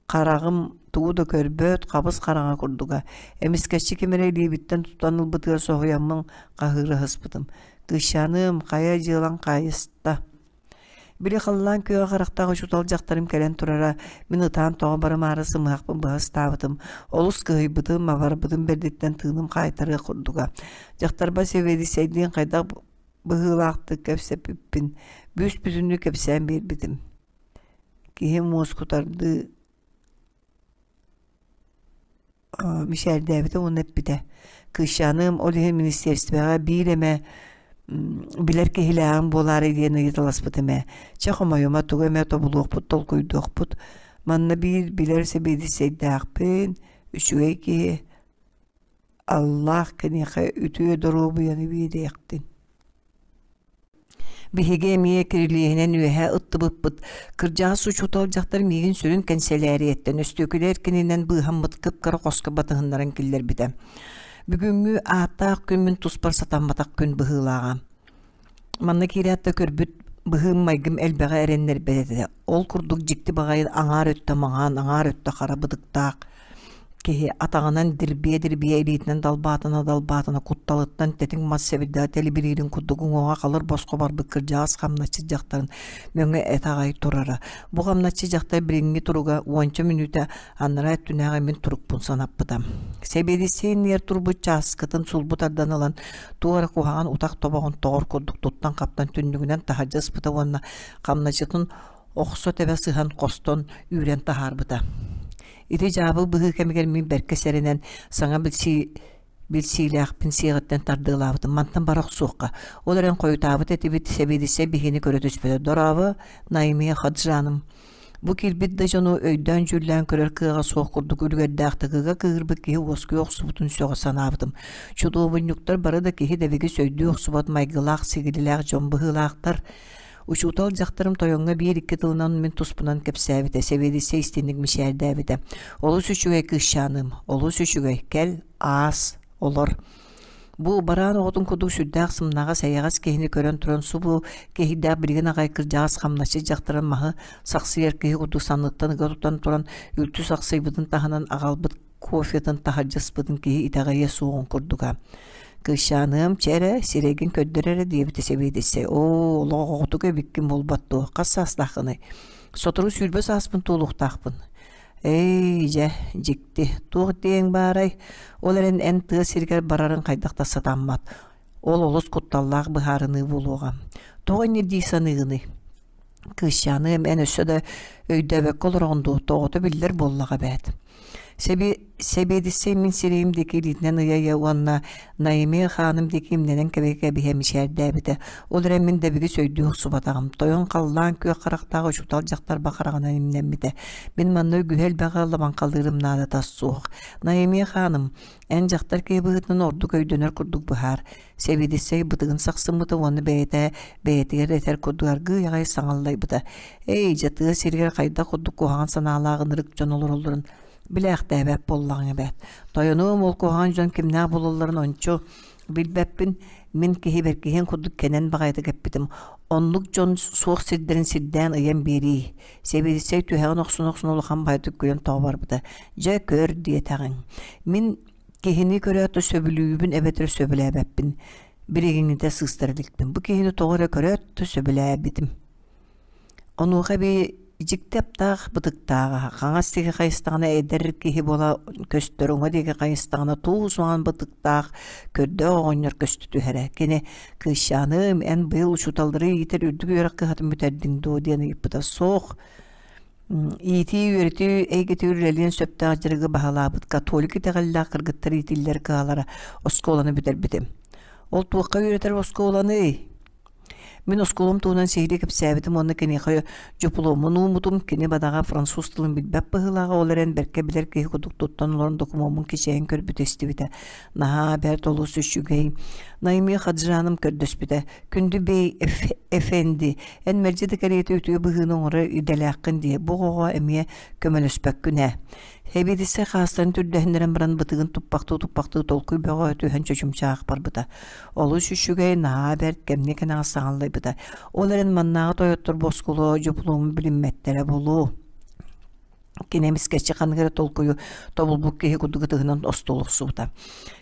Хараҕым тугу да көрбөт, хабыс хараҥа курдуга. Эмискэччи ким эрэ илиибиттэн тутан ылбытыгар соһуйаммын хаһыыра сыспытым. Кыысчааным, хайа дьыалаҥ хаайыста Били халлаан күөҕэ харахтаах учуутал дьахтарым кэлэн турара, мин ытаан тоҕо барымаары сымыһахпын быһа ыстаабытым, олус кыһыйбытым, абарбытым бэрдиттэн тыыным хаайтарыах курдуга. Дьахтарбар сэбиэдиссэйдиин хайдах быһыылаахтык кэпсэппиппин бүүс-бүтүннүү кэпсээн биэрбитим. Киһи муоскутардыы мичээрдээбитэ уонна эппитэ: «Кыысчааным, ол иһин министиэристибэҕэ биир эмэ билэр киһилээҕиҥ буолаарай диэн ыйыталаспытым ээ. Чэ, хомойума, тугу эмэ тобулуохпут, толкуйдуохпут. Манна биир билэр сэбиэдиссэйдээхпин, үчүгэй киһи, Аллаах киниэхэ үтүө доруобуйаны биэриэхтин» Биһиги эмиэ кирилиэһинэн үөһэ ыттыбыппыт. Кырдьаҕас учуутал дьахтар миигин сүрүн кэнсэлээрийэттэн өстүөкүлэ эркининэн быыһаммыт кып-кыра хоско батыһыннаран киллэрбитэ. Бүгүҥҥү ааттаах күммүн туспар сатамматах күн быһыылааҕа. Манна киирээт да көрбүт быһыым-майгым элбэҕи эрэннэрбэт этэ. Ол курдук дьикти баҕайы аҥаар өттө маҥан, аҥаар өттө хара бытыктаах Киһи атаҕынан дирбиэ-дирбиэ илиитинэн далбаатана-далбаатана кутталыттан тэтиҥ мас сэбирдэҕэ тэлибириирин курдук уҥуоҕа халыр босхо барбыт кырдьаҕас хамначчыт дьахтарын мөҥө этэ аҕай турара. Бу хамначчы дьахтар билиҥҥи туруга уонча мүнүүтэ анараа өттүнээҕи мин турукпун санаппыта. Сэбиэдиссэй иннигэр турбут чааскытын сулбу тардан ылан, туох эрэ куһаҕан утах тобоҕун тоҕор курдук туттан-хаптан түннүгүнэн таһырдьа ыспыта уонна хамначчытын охсо тэбэ сыһан хостон үүрэн таһаарбыта. Ити дьаабыл быһыы кэмигэр мин бэркэ сэрэнэн саҥа билсии билсиилээхпин сиэҕиттэн тардыалаабытым. Мантан бара охсуохха. Ол эрэн хойутаабыт этибит, сэбиэдиссэй биһигини көрө түспэтэ. Дорообо, Наймия Хаджаным. Бу киирбит да дьону өйдөөн-дьүүллээн көрөр кыаҕа суох курдук үлүгэрдээх тыгыга кыыһырбыт киһи уоскуйа охсубутун сөҕө санаабытым. Чудуобунньуктар бары да киһи дэбигис өйдүү охсубат майгылаах-сигилилээх дьон быһыылаахтар. Учуутал дьахтарым тойоҥҥо биир-икки тылынан мин туспунан кэпсээбитэ, сэбиэдиссэй истиҥник мичээрдээбитэ. Олус үчүгэй кыысчааным, олус үчүгэй, кэл, аас, олор. Бу бараан оҕотун курдук сүрдээх сымнаҕас эйэҕэс киһини көрөн туран субу киһийдээх билигин аҕай кырдьаҕас хамначчыт дьахтарын маһы сахсыйар киһи курдук санныттан ыга тутан туран үлтү сахсыйбытын таһынан аҕалбыт кофетын таһырдьа ыспытын киһи итэҕэйиэ суоҕун курдуга. Кыысчааныам, чэ эрэ, сирэйгин көрдөр эрэ диэбитэ сэбиэдиссэй. Оо, олох оҕотук эбиккин буолбат дуо, хас саастааххыный? Сотору 20 сааспын туолуохтаахпын. Эй, дьэ, дьикти, туох диэҥ баарай? Ол эрэн эн тыа сиригэр барарыҥ хайдах да сатаммат. Ол олус кутталлаах быһаарыныы буолуоҕа. Тоҕо инньэ дии саныыгыный? Кыысчааныам, эн өссө да өйдөөбөккө олороҕун дуу, тоҕото биллэр буоллаҕа эбээт. Сэбиэдиссэй мин сирэйим диэки илиитинэн ыйа-ыйа уонна Наимия хааным диэки имнэнэн кэбиһэ мичээрдээбитэ. Ол эрэн мин дэбигис өйдүү охсубатаҕым. Тойон халлаан күөх харахтаах учуутал дьахтар бахараҕынан имнэммитэ. Мин манна үгүһү элбэҕи лабаҥхалыырым наадата суох. Наимия хааным, эн дьахтар киһи быһыытынан ордук өйдөнөр курдук быһаар. Сэбиэдиссэй бытыгын сахсыммыта уонна бэйэтэ бэйэтигэр этэр курдук аргыый аҕай саҥаллайбыта. Эй, дьэ тыа сиригэр хайдах курдук куһаҕан санаалаах ынырык дьон олороллорун билээхтээбэт буоллаҕыҥ эбээт. Тойонуом ол куһаҕан дьон кимнээх буолалларын ончу билбэппин, мин киһи бэркиһиэн курдук кэнэн баҕайытык эппитим. Оннук дьон суох сирдэрин сирдээн ыйан биэрии. Сэбиэдиссэй түһэҕин охсун-охсун улахан баҕайытык күлэн тоҕо барбыта. Дьэ, көр диэтэҕиҥ. Мин киһини көрөөт да сөбүлүүбүн эбэтэр сөбүлээбэппин. Билигиҥҥитэ сыыстара иликпин. Бу киһини тоҕо эрэ көрөөт да сөбүлээбитим. Онуоха эбии дьикти аптаах бытыктааҕа, хаҥас диэки хайыстаҕына эдэр киһи буола көстөр, уҥа диэки хайыстаҕына туус маҥан бытыктаах көрдөөх оҕонньор көстө түһэрэ. Кини «Кыысчааным, эн быйыл учууталлары иитэр үрдүк үөрэх кыһатын бүтэрдиҥ дуо?» диэн ыйыппыта. «Суох, иитии-үөрэтии эйгэтигэр үлэлиэн сөптөөх дьарыгы баһылаабыт католик итэҕэллээх кыргыттар иитиллэр кыһалара оскуоланы бүтэрбитим. Ол туохха үөрэтэр оскуоланый? Мин оскуолам туһунан сиһилии кэпсээбитим уонна киниэхэ дьупулуоммун ууммутум. Кини бадаҕа француз тылын билбэт быһыылааҕа, ол эрэн бэркэ билэр киһи курдук туттан олорон докумуоммун кичэйэн көрбүтэ истибитэ. Наһаа бэрт олус үчүгэй. Наимия Хаджаным көрдөспүтэ. Күндү бей эфенди, эн мэлдьи да кэриэтэ үтүө быһыыны оҥорор идэлээххин дии. Бу оҕоҕо эмиэ көмөлөспөккүн ээ. Сэбиэдиссэй хаастарын түрдэһиннэрэн баран бытыгын туппахтыы-туппахтыы толкуй бөҕө түһэн чочумчаах барбыта. Олус үчүгэй, наһаа бэрт кэмҥэ кэнэҕэс саҥаллайбыта. Ол эрэн маннааҕы тойоттор боскулу дьупулуомун билиммэттэрэ буолуо. Кини эмискэччи ханнык эрэ толкуйу тобулбут киһи курдук ытыһынан остуол охсубута.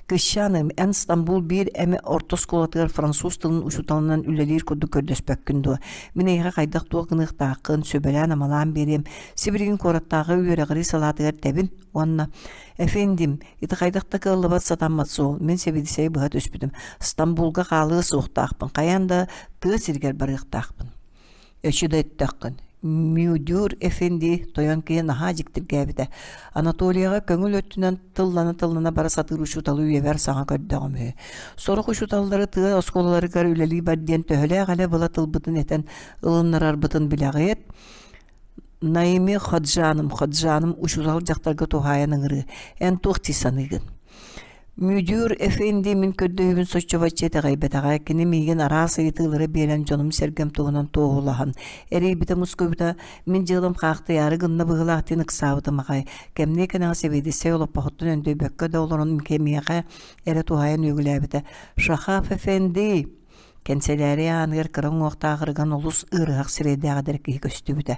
Кыысчааным, эн Стамбул биир эмэ орто оскуолатыгар француз тылын учууталынан үлэлиир курдук көрдөспөккүн дуо? Мин эйиэхэ хайдах туох гыныахтааххын сүбэлээн-амалаан биэриэм. Сибилигин куораттааҕы үөрэҕирии салаатыгар тэбин уонна Эфендим, ити хайдах да кыаллыбат сатаммат суол. Мин сэбиэдиссэйи быһа түспүтүм. Стамбулга хаалыа суохтаахпын, хайаан да тыа сиригэр барыахтаахпын. Өчү да өттөххүн. Мюдюр Эфенди тойон киһи наһаа дьиктиргээбитэ. Анатолияҕа көҥүл өттүнэн тыллана-тыллана бара сатыыр учууталы үйэбэр саҥа көрдөҕүм үһү. Сорох учууталлары тыа оскуолаларыгар үлэлии бар диэн төһөлөөх элэ-была тылбытын этэн ылыннарарбытын билэҕиэт. Наими Ходжаным, Ходжаным учуутал дьахтарга туһаайан ыҥырыы, эн туох дии саныыгын? Мүдүр Эфенди мин көрдөһүүбүн соччо-бачча итэҕэйбэтэҕэ, кини миигин араас ыйытыылары биэрэн дьонум-сэргэм туһунан туоһулаһан, эрийбитэ-мускуйбута, мин дьыалам хаахтыйаары гынна быһыылаах диэн ыксаабытым аҕай. Кэмниэ кэнэҕэс сэбиэдиссэй олоппоһуттан өндөйбөккө да олорон миэхэ эрэ туһаайан үөгүлээбитэ: «Шахаф Эфенди!» Кэнсэлээрий ааныгар кыра уҥуохтаах ырыган олус ыарыһах сирэйдээх эдэр киһи көстүбүтэ.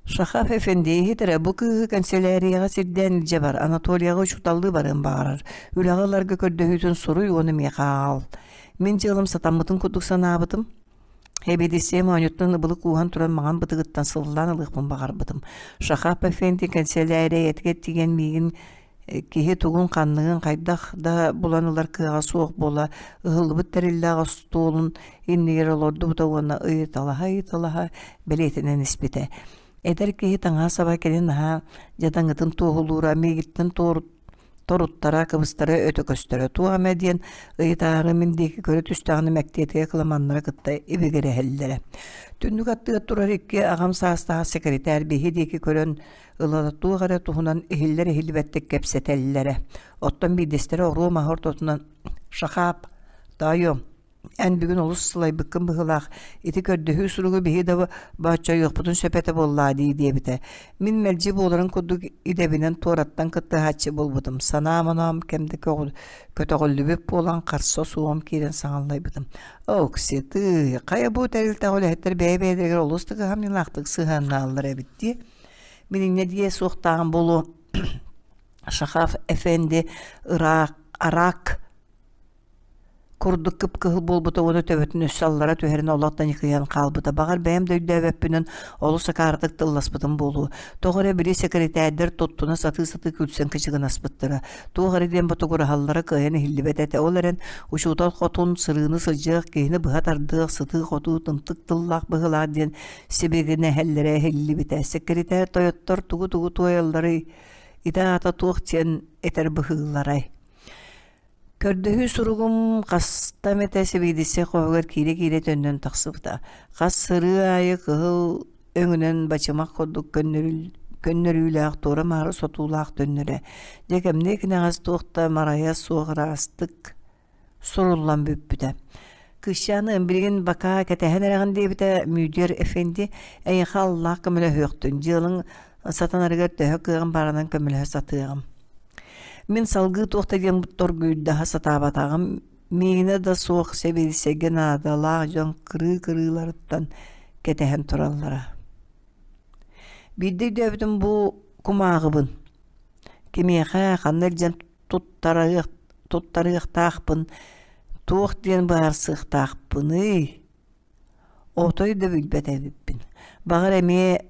Шахаф Эфенди иһит эрэ бу кыыһы кэнсэлээрийэҕэ сирдээн илдьэ бар, Анатолияҕа учууталлыы барыан баҕарар. Үлэҕэ ыларга көрдөһүүтүн суруй уонна миэхэ аҕал. Мин дьыалам сатаммытын курдук санаабытым. Эбиэдиссийэм оонньуттан ыбылы кууһан туран маҥан бытыгыттан сыллаан ылыахпын баҕарбытым. Шахаф Эфенди кэнсэлээрийэтигэр тиийэн миигин Киһи тугун-ханныгын хайдах да булан ылар кыаҕа суох буола ыһыллыбыт тэриллээх остуолун иннигэр олордубута уонна ыйыталаһа-ыйыталаһа бэлиэтэнэн испитэ. Эдэр киһи таҥаһа-саба кэлин наһаа дьадаҥытын туоһулуура, миигиттэн торуттара, кыбыстара өтө көстөрө. Туох эмэ диэн ыйытаары мин диэки көрө түстэҕинэ мэктиэтигэр кыламаннара кытта ибигирэһэллэрэ. Түннүк аттыгар турар икки аҕам саастаах сэкиритээр биһи диэки көрөн Ылара туох эрэ туһунан иһиллэр-иһиллибэттик кэпсэтэллэрэ. Оттон биирдэстэрэ оруо маһы ортотунан «Шахаап, тоойуом, эн бүгүн олус сылайбыккын быһыылаах, ити көрдөһүү суругу биһи да бооччойуохпутун сөп этэ буоллаа дии» диэбитэ. Мин мэлдьи буоларын курдук идэбинэн туораттан кыттыһааччы буолбутум. Санаам-оноом кэм да көтөҕүллүбүт буолан харса суоҕум киирэн саҥаллайбытым. «Окси, тыый, хайа бу тэрилтэҕэ үлэһиттэр бэйэ-бэйэлэригэр олус да кыһамньылаахтык сыһыаннааллар эбит дии» Мин инньэ диэ суохтааҕым буолуо Шахаф Эфенди ыраах араак курдук кып-кыһыл буолбута уонна төбөтүн өссө аллара түһэрин олох да ньыкыйан хаалбыта. Баҕар бэйэм да өйдөөбөппүнэн олус акаарытык тылласпытым буолуо. Тоҕо эрэ били сэкирэтээрдэр туттуна сатыы-сатыы күлсэн кычыгынаспыттара. Туох эрэ диэн ботугураһаллара кыайан иһиллибэт этэ. Ол эрэн учуутал хотун сырыыны сылдьыах, киһини быһа тардыах, сытыы-хотуу, тымтык тыллаах быһыылаах диэн сибигинэһэллэрэ иһиллибитэ. Сэкиритээр тойоттор тугу-тугу туойалларый? Ити аата туох диэн этэр быһыыларай? Көрдөһүү суругум хаста эмэтэ сэбиэдиссэй хоһугар киирэ-киирэ төннөн тахсыбыта. Хас сырыы аайы кыһыл өҥүнэн бачымах курдук көннөрүүлээх туора-маары сотуулаах төннөрө. Дьэ кэмниэ кэнэҕэс туох да марайа суох ыраастык суруллан бүппүтэ. Кыысчааны билигин бакаа кэтэһэн эрэҕин диэбитэ Мүүдүөр Эфенди эйиэхэ аллаах көмөлөһүөхтүн, дьыалаҥ сатанарыгар төһө кыаҕым баарынан көмөлөһө сатыаҕым. Мин салгыы туох да диэн торгуйдаһа сатаабатаҕым, миигинэ да суох сэбиэдиссэйгэ наадалаах дьон кырыы-кырыыларыттан кэтэһэн тураллара. Биирдэ өйдөөбүтүм бу кумааҕыбын кимиэхэ ханна илдьэн туттарыахтаахпын, туох диэн быһаарсыахтаахпыный? Отой да билбэт эбиппин. Баҕар эмиэ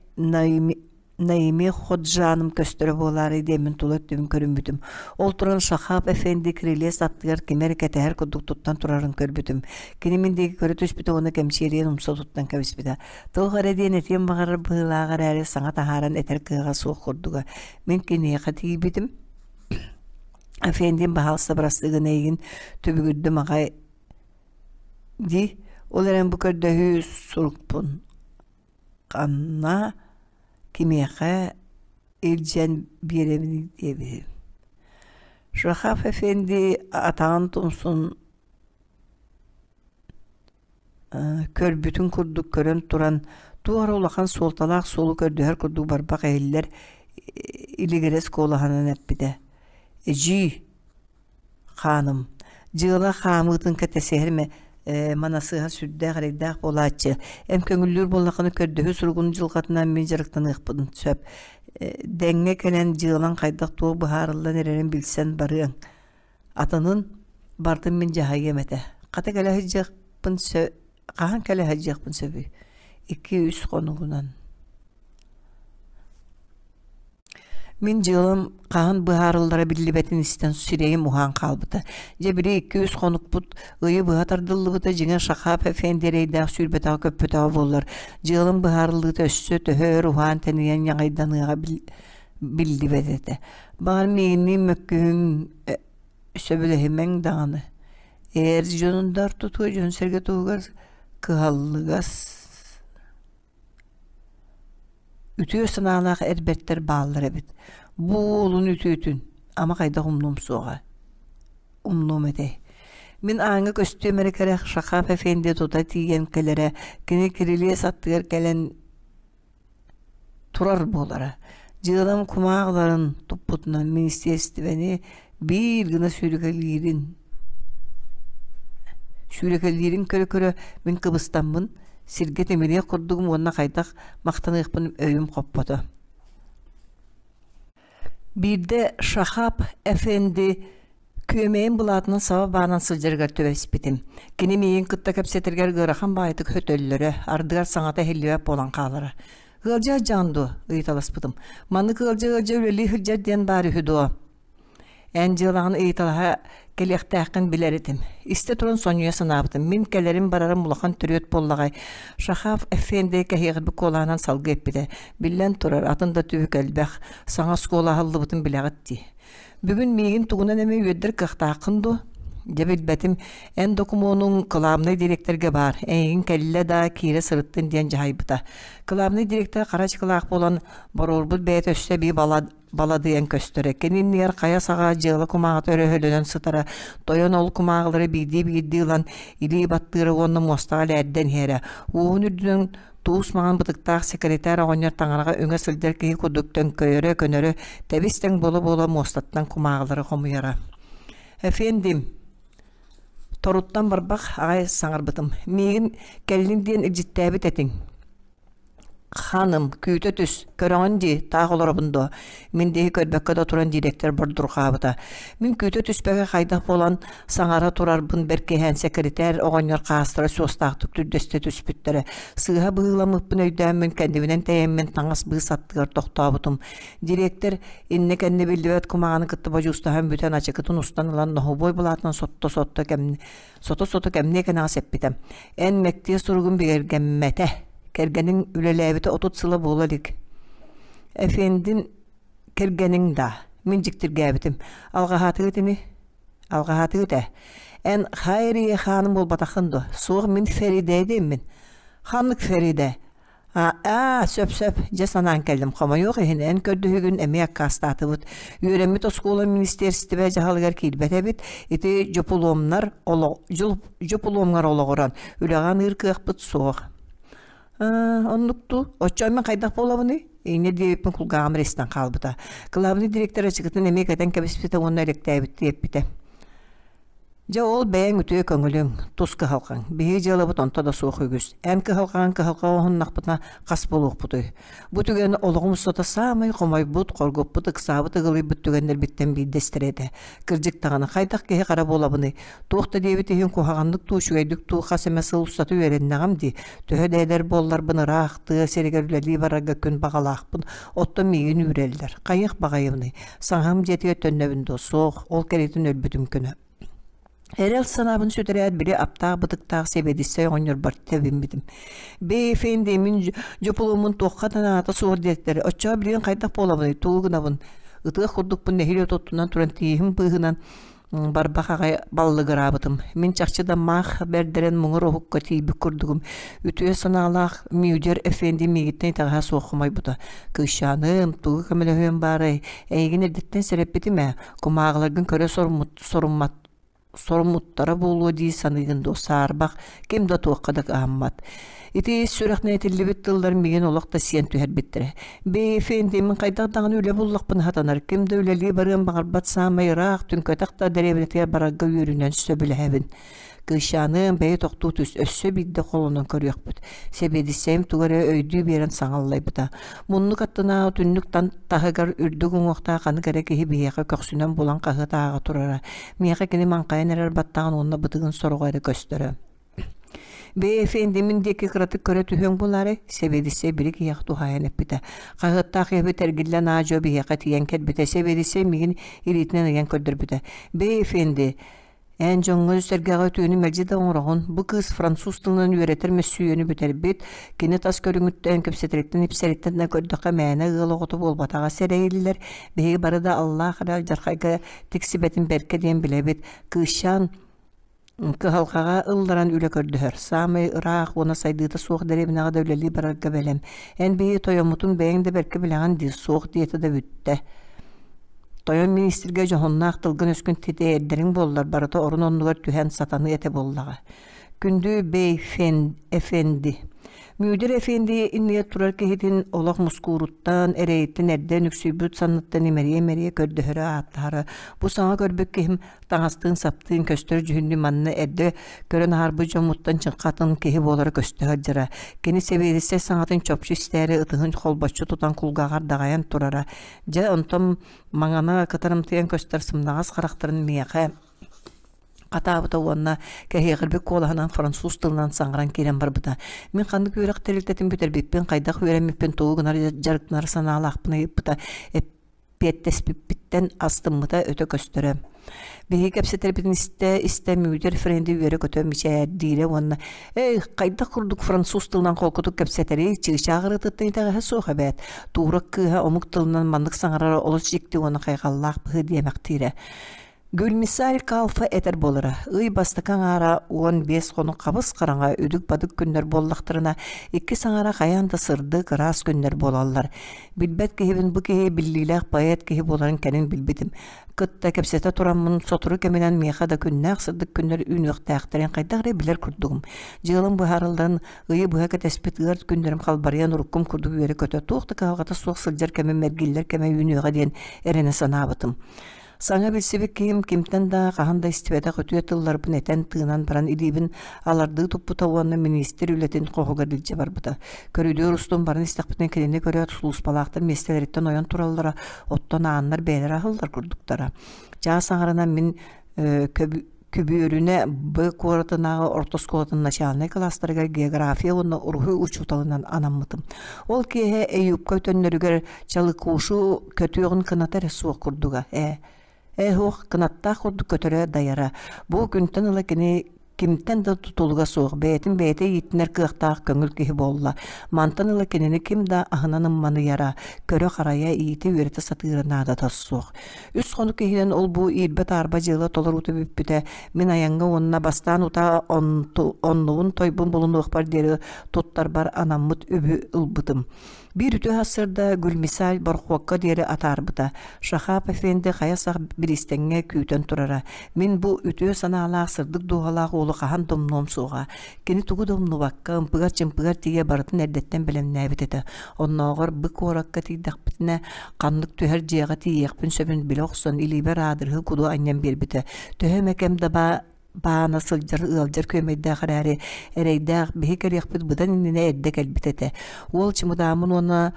Наими Ходжаным көстөрө буолаарай диэммин тула өттүбүн көрүммүтүм. Ол туран Шахаб Эфенди кирилиэс аттыгар кими эрэ кэтэһэр курдук туттан турарын көрбүтүм. Кини мин диэки көрө түспүтэ уонна кэмчиэрийэн умса туттан кэбиспитэ. Туох эрэ диэн этиэн баҕарар быһыылааҕа эрээри саҥа таһааран этэр кыаҕа суох курдуга. Мин киниэхэ тиийбитим. Эфендим баһаалыста бырастыы гына эйигин түбүгүрдүм аҕай дии. Ол эрэн бу көрдөһүү сурукпун ханна кимиэхэ илдьэн биэрэбиний диэбитим. Шахав Эфенди атаҕын тумсун көрбүтүн курдук көрөн туран туох эрэ улахан суолталаах суолу көрдөһөр курдук барбах иһиллэр илигирэс куолаһынан эппитэ: «Эдьиий, хааным, дьыала хаамыытын кэтэсиһэр манасыһа сүрдээх эрэйдээх буолааччы. Эн көҥүллүүр буоллаххына көрдөһүү суругун дьылҕатынан мин дьарыктаныахпын сөп. Дэҥҥэ кэлэн дьыалаҥ хайдах туох быһаарыллан эрэрин билсэн барыаҥ. Атынын барытын мин дьаһайыам этэ. Хата кэлэ сылдьыахпын сө хаһан кэлэ сылдьыахпын сөбүй? Икки-үс хонугунан. Мин дьыалам хаһан быһаарыллара биллибэтин истэн сирэйим уһаан хаалбыта. Дьэ били икки-үс хонукпут ыйы быһа тардыллыбыта дьиҥэ Шахап Эфенди эрэйдээх сүүрбэтэҕэ-көппөтөҕө буоллар, дьыалам быһаарыллыыта өссө төһө өр уһаан-тэнийэн ньаҕайданыаҕа биллибэт этэ. Баҕар миигинниин мөккүһүҥ, сөбүлэһимэҥ даҕаны. Эр дьонун да ортотугар дьон-сэргэ туһугар кыһаллыгас үтүө санаалаах эр бэртэр бааллар эбит. Бу уолун үтүөтүн ама хайдах умнуом суоҕа, умнуом этэй. Мин ааҥҥа көстүөм эрэ кэрэх Шахап Эфенди тута тиийэн кэлэрэ, кини кирилиэс аттыгар кэлэн турар буолара. Дьыалам кумааҕыларын туппутунан министиэристибэни биир гына сүүрэкэлиирин сүүрэкэлиирин көрө-көрө мин кыбыстаммын сиргэ тимириэх курдугум уонна хайдах махтаныахпын өйүм хоппото. Биирдэ Шахаб Эфенди Күөмэйин былаатынан саба баанан сылдьарыгар түбэспитим. Кини миигин кытта кэпсэтэригэр ыарахан баҕайытык хөтөллөрө, ардыгар саҥата иһиллибэт буолан хаалара. «Ыалдьа сылдьаҕын дуо?» ыйыталаспытым. «Маннык ыалдьа-ыалдьа үлэлии сылдьар диэн баар үһү дуо?» Эн дьыалаҕын ыйыталаһа кэлиэхтээххин билэр этим. Истэ туран сонньуйа санаабытым. Мин кэлэрим-барарым улахан төрүөт буоллаҕай. Шахав Эфенди кэһиэҕирбит куолаһынан салгыы эппитэ. Биллэн турар, атын да түбүк элбэх. Саҥа оскуола аһыллыбытын билэҕит дии. Бүгүн миигин тугунан эмэ үөрдэр кыахтааххын дуо? Дьэ билбэтим, эн докумуонуҥ кылаабынай дириэктэргэ баар, эйигин кэллэ да киирэ сырыттын диэн дьаһайбыта. Кылаабынай дириэктэр хара чыкылаах буолан, боруорбут бэйэтэ өссө эбии баладыйан көстөрө. Кини иннигэр хайа саҕа дьыала кумааҕыта өрөһөлөнөн сытара, тойон ол кумааҕылары биирдии-биирдии ылан илии баттыыра уонна муостаҕа элээрдэн иһэрэ. Уоһун үрдүнэн Туус маҥан бытыктаах сэкирэтээр оҕонньор таҥараҕа үҥэ сылдьар киһи курдук төҥкөйөрө, көнөрө, тэбис-тэҥ буола-буола муостаттан кумааҕылары хомуйара. «Эфендим, торуттан барбах аҕай саҥарбытым. Миигин кэллин диэн илдьиттээбит этиҥ. Ханым, күүтэ түс, көрөҕүн дии, таах олоробун дуо? Мин диэки көрбөккө да туран дириэктэр бордурҕаабыта. Мин күүтэ түспэккэ хайдах буолан саҥара турарбын бэркиһээн сэкиритээр оҕонньор хаастара суостаахтык түрдэстэ түспүттэрэ. Сыыһа быһыыламмыппын өйдөөммүн кэннибинэн тэйэммин таҥас быыс аттыгар тохтообутум. Дириэктэр иннэ-кэннэ биллибэт кумааҕыны кытта бодьуустаһан бүтэн ачыкытын устан ылан ноһубуой былаатынан сотто-сотто кэм сото-сото кэмниэ кэнэҕэс эппитэ. Эн мэктиэ суругун бигэргэммэтэ. Кэргэниҥ үлэлээбитэ 30 сыла буола илик. Эфендин. Кэргэниҥ даа? Мин дьиктиргээбитим. Алҕаһаатыгыт ини? Алҕаһаатыгыт ээ. Эн Хайрия хааным буолбатаххын дуо? Суох, мин Феридэ диэммин. Ханнык Феридэ? Аа, сөп-сөп, дьэ санаан кэллим. Хомойуох иһин, эн көрдөһүүгүн эмиэ аккаастаатыбыт. Үөрэммит оскуола министиэристибэ дьаһалыгар киирбэт эбит. Ити дьупулуомнар дьупулуомҥар олоҕуран, үлэҕэ аныыр кыахпыт суох. Оннук дуу? Оччо мин хайдах буолабыный? Инньэ диэбиппин кулгааҕым эрэ истэн хаалбыта. Кылаабынай директор ачыкытын эмиэ кэтэн кэбиспитэ уонна элэктээбиттии эппитэ. Дьэ ол бэйэҥ үтүө көҥүлүҥ, тус кыһалҕаҥ. Биһиги дьыалабыт онто да суох үгүс. Эн кыһалҕаҕын кыһалҕа оҥоһуннахпытына хас буолуохпутуй? Бу түгэн олоҕум устата саамай хомойбут, хоргуппут, ыксаабыт, ыгылыйбыт түгэннэрбиттэн биирдэстэрэ этэ. Кырдьык даҕаны, хайдах киһи хара буолабыный? Туох да диэбит иһин куһаҕаннык дуу, үчүгэйдик дуу хас эмэ сыл устата үөрэннэҕим дии. Төһө да эдэр буолларбын ыраах тыа сиригэр үлэлии барарга күн баҕалаахпын. Оттон миигин үүрэллэр. Хайыах баҕайыбыный? Саҥаһым дьиэтигэр төннөбүн дуо? Суох, ол кэриэтин өлбүтүм көнө. Эрэл санаабын сүтэрээт, били аптаах бытыктаах сэбиэдиссэй оҕонньорбор тэбиммитим. Бэйэфэнди, мин дьопулуоммун туохха да наада суох диэттэр. Оччоҕо билигин хайдах буолабыный, тугу гынабын? Ытыах курдукпун нэһиилэ туттунан туран тииһим быыһынан барбах аҕай баллыгыраабытым. Мин чахчы да маах бэрдэрэн муҥур уһукка тиийбит курдугум. Үтүө санаалаах Мюдер Эфенди миигиттэн итэҕэһэ суох хомойбута. Кыысчааным, тугу көмөлөһүөм баарай? Эйигин эрдэттэн сэрэппитим ээ. Кумааҕыларгын көрө соруммат соруммуттара буолуо дии саныыгын дуо саарбах ким да туохха да кыһаммат. Ити ис сүрэхинэн этиллибит тыллар миигин олох да сиэн түһэрбиттэрэ. Бэйэфэнди мин хайдах даҕаны үлэ буллахпына сатанар, ким да үлэлии барыан баҕарбат саамай ыраах, түҥкэтэх да дэриэбинэтигэр барарга үөрүүнэн сөбүлэһэбин. Кыысчааныам бэйэ тохтуу түс, өссө биирдэ холонон көрүөхпүт. Сэбиэдиссэйим тугу эрэ өйдүү биэрэн саҥа аллайбыта. Муннук аттынааҕы түннүк таһыгар үрдүк уҥуохтаах ханнык эрэ киһи биһиэхэ көхсүнэн булан хаһыат ааҕа турара. Миэхэ кини маҥхайан эрэр баттаҕын уонна бытыгын сороҕо эрэ көстөрө. Бэйэ эфиэндимин диэки кыратык көрө түһүөҥ буолаарай? Сэбиэдиссэй били киһиэхэ туһаайан эппитэ. Хаһыаттаах киһибит эргиллэн аа-дьуо биһиэхэ тиийэн кэлбитэ. Сэбиэдиссэй миигин илиитинэн ыйан көрдөрбүтэ. Бэйэ эфиэнди, эн дьоҥҥо-сэргэҕэ үтүөнү мэлдьи да оҥороҕун. Бу кыыс француз тылынан үөрэтэр мөссүйүөнү бүтэрбит. Кини тас көрүҥүттэн, кэпсэтэриттэн-ипсэриттэн да көрдөххө мээнэ ыал оҕото буолбатаҕа сэрэйиллэр. Биһиги бары да аллаах эрэ алдьархайга тиксибэтин бэркэ диэн билэбит. Кыысчаан Кыһалҕаҕа ылларан үлэ көрдөһөр, саамай ыраах уонна сайдыыта суох дэриэбинэҕэ да үлэлии барарга бэлэм. Эн биһиги тойоммутун бэйэҥ да бэркэ билэҕин дии, суох диэтэ да бүттэ. Тойон миниистиргэ дьоһуннаах тылгын-өскүн титиэрдэриҥ буоллар, барыта орун-оннугар түһэн сатаныы этэ буоллаҕа. Күндү бей эфенди. Мүүдэр эфенди иннигэр турар киһитин олох мускууруттан, эрэйиттэн эрдэ нүксүйбүт санныттан имэрийэ-имэрийэ көрдөһөрө ааттаһара. Бу саҥа көрбүт киһим таҥастыын-саптыын көстөр дьүһүннүү манна эрдэ көрөн аһарбыт дьоммуттан чыҥха атын киһи буолара көстө сылдьара. Кини сэбиэдиссэй саҥатын чопчу истээри ытыһын холбоччу тутан кулгааҕар даҕайан турара. Дьэ, онтон маҥана кытарымтыйан көстөр сымнаҕас харахтарын миэхэ хатаабыта уонна кэһиэҕирбит куолаһынан француз тылынан саҥаран киирэн барбыта. Мин ханнык үөрэх тэрилтэтин бүтэрбиппин, хайдах үөрэммиппин, тугу гынар дьарыктанар санаалаахпын ыйыппыта. Эппиэттэспиппиттэн астыммыта өтө көстөрө. Биһиги кэпсэтэрбитин истэ истэ Мүүдэр Френди үөрэ-көтө мичээрдиирэ уонна «Эй, хайдах курдук француз тылынан холкутук кэпсэтэрий, чыычаах ырыатыттан итэҕэһэ суох эбээт, туурак кыыһа омук тылынан маннык саҥарара олус дьикти уонна хайҕаллаах быһыы» диэмэхтиирэ. Гюльмисаль Калфа этэр буолара: ый бастакы аҥаара 15 хонук хабыс-хараҥа үдүк-бадык күннэр буоллахтарына, иккис аҥаара хайаан да сырдык, ыраас күннэр буолаллар. Билбэт киһибин бу киһи биллиилээх поэт киһи буоларын кэлин билбитим. Кытта кэпсэтэ тураммын, сотору кэминэн миэхэ да күннээх сырдык күннэр үүнүөхтээхтэрин хайдах эрэ билэр курдугум. Дьыалам быһаарыллан, ыйы быһа кэтэспит ыар күннэрим халбарыйан уруккум курдук үөрэ-көтө, туох да кыһалҕата суох сылдьар кэмим эргиллэр кэмэ үүнүөҕэ диэн эрэнэ санаабытым. Саҥа билсибит киһим кимтэн да хаһан да истибэтэх үтүө тылларбын этэн-тыынан баран илиибин алардыы туппута уонна миниистир үлэтин хоһугар илдьэ барбыта. Көрүдүөр устун баран истэхпитинэ кинини көрөөт сулууспалаахтар миэстэлэриттэн ойон тураллара, оттон ааннар бэйэлэрэ аһыллар курдуктара. Чаас аҥарынан мин Күбүөрүнэ Б куоратынааҕы орто оскуолатын начальнай кылаастарыгар география уонна уруһуй учууталынан анаммытым. Ол киэһэ Эйупка төннөрүгэр Чалыкушу көтүөҕүн кыната эрэ суох курдуга. Ээ, ээ суох, кынаттаах курдук көтөрө дайара. Бу күнтэн ыла кини Кимтэн да тутулуга суох, бэйэтин бэйэтэ ииттинэр кыахтаах көҥүл киһи буолла. Мантан ыла кинини ким да аһынан ымманыйара, көрө-харайа, иитэ-үөрэтэ сатыыра наадата суох. Үс хонук иһинэн ол-бу иирбэ-таарба дьыала толоруута бүппүтэ. Мин айаҥҥа уонна бастаан утаа оннубун-тойбун булунуохпар диэри туттарбар анаммыт үбү ылбытым. Биир үтүө сарсыарда Гүлмисаль борохуокка диэри атаарбыта. Шахап Эфенди хайа сах бириистэҥҥэ күүтэн турара. Мин бу үтүө санаалаах сырдык дууһалаах уолу хаһан да умнуом суоҕа. Кини тугу да умнубакка, ымпыгар-чымпыгар тиийэ барытын эрдэттэн бэлэмнээбит этэ. Оннооҕор бы куоракка тиийдэхпитинэ, ханнык түһэр дьиэҕэ тиийиэхпин сөбүн билэ охсон, илиибэр аадырыһы куду анньан биэрбитэ. Төһө эмэ кэм да баана сылдьар ыалдьар күөмэйдээх эрээри, эрэйдээх биһи кэлиэхпит быдан иннинэ эрдэ кэлбит этэ. Уол чымыдааммын уонна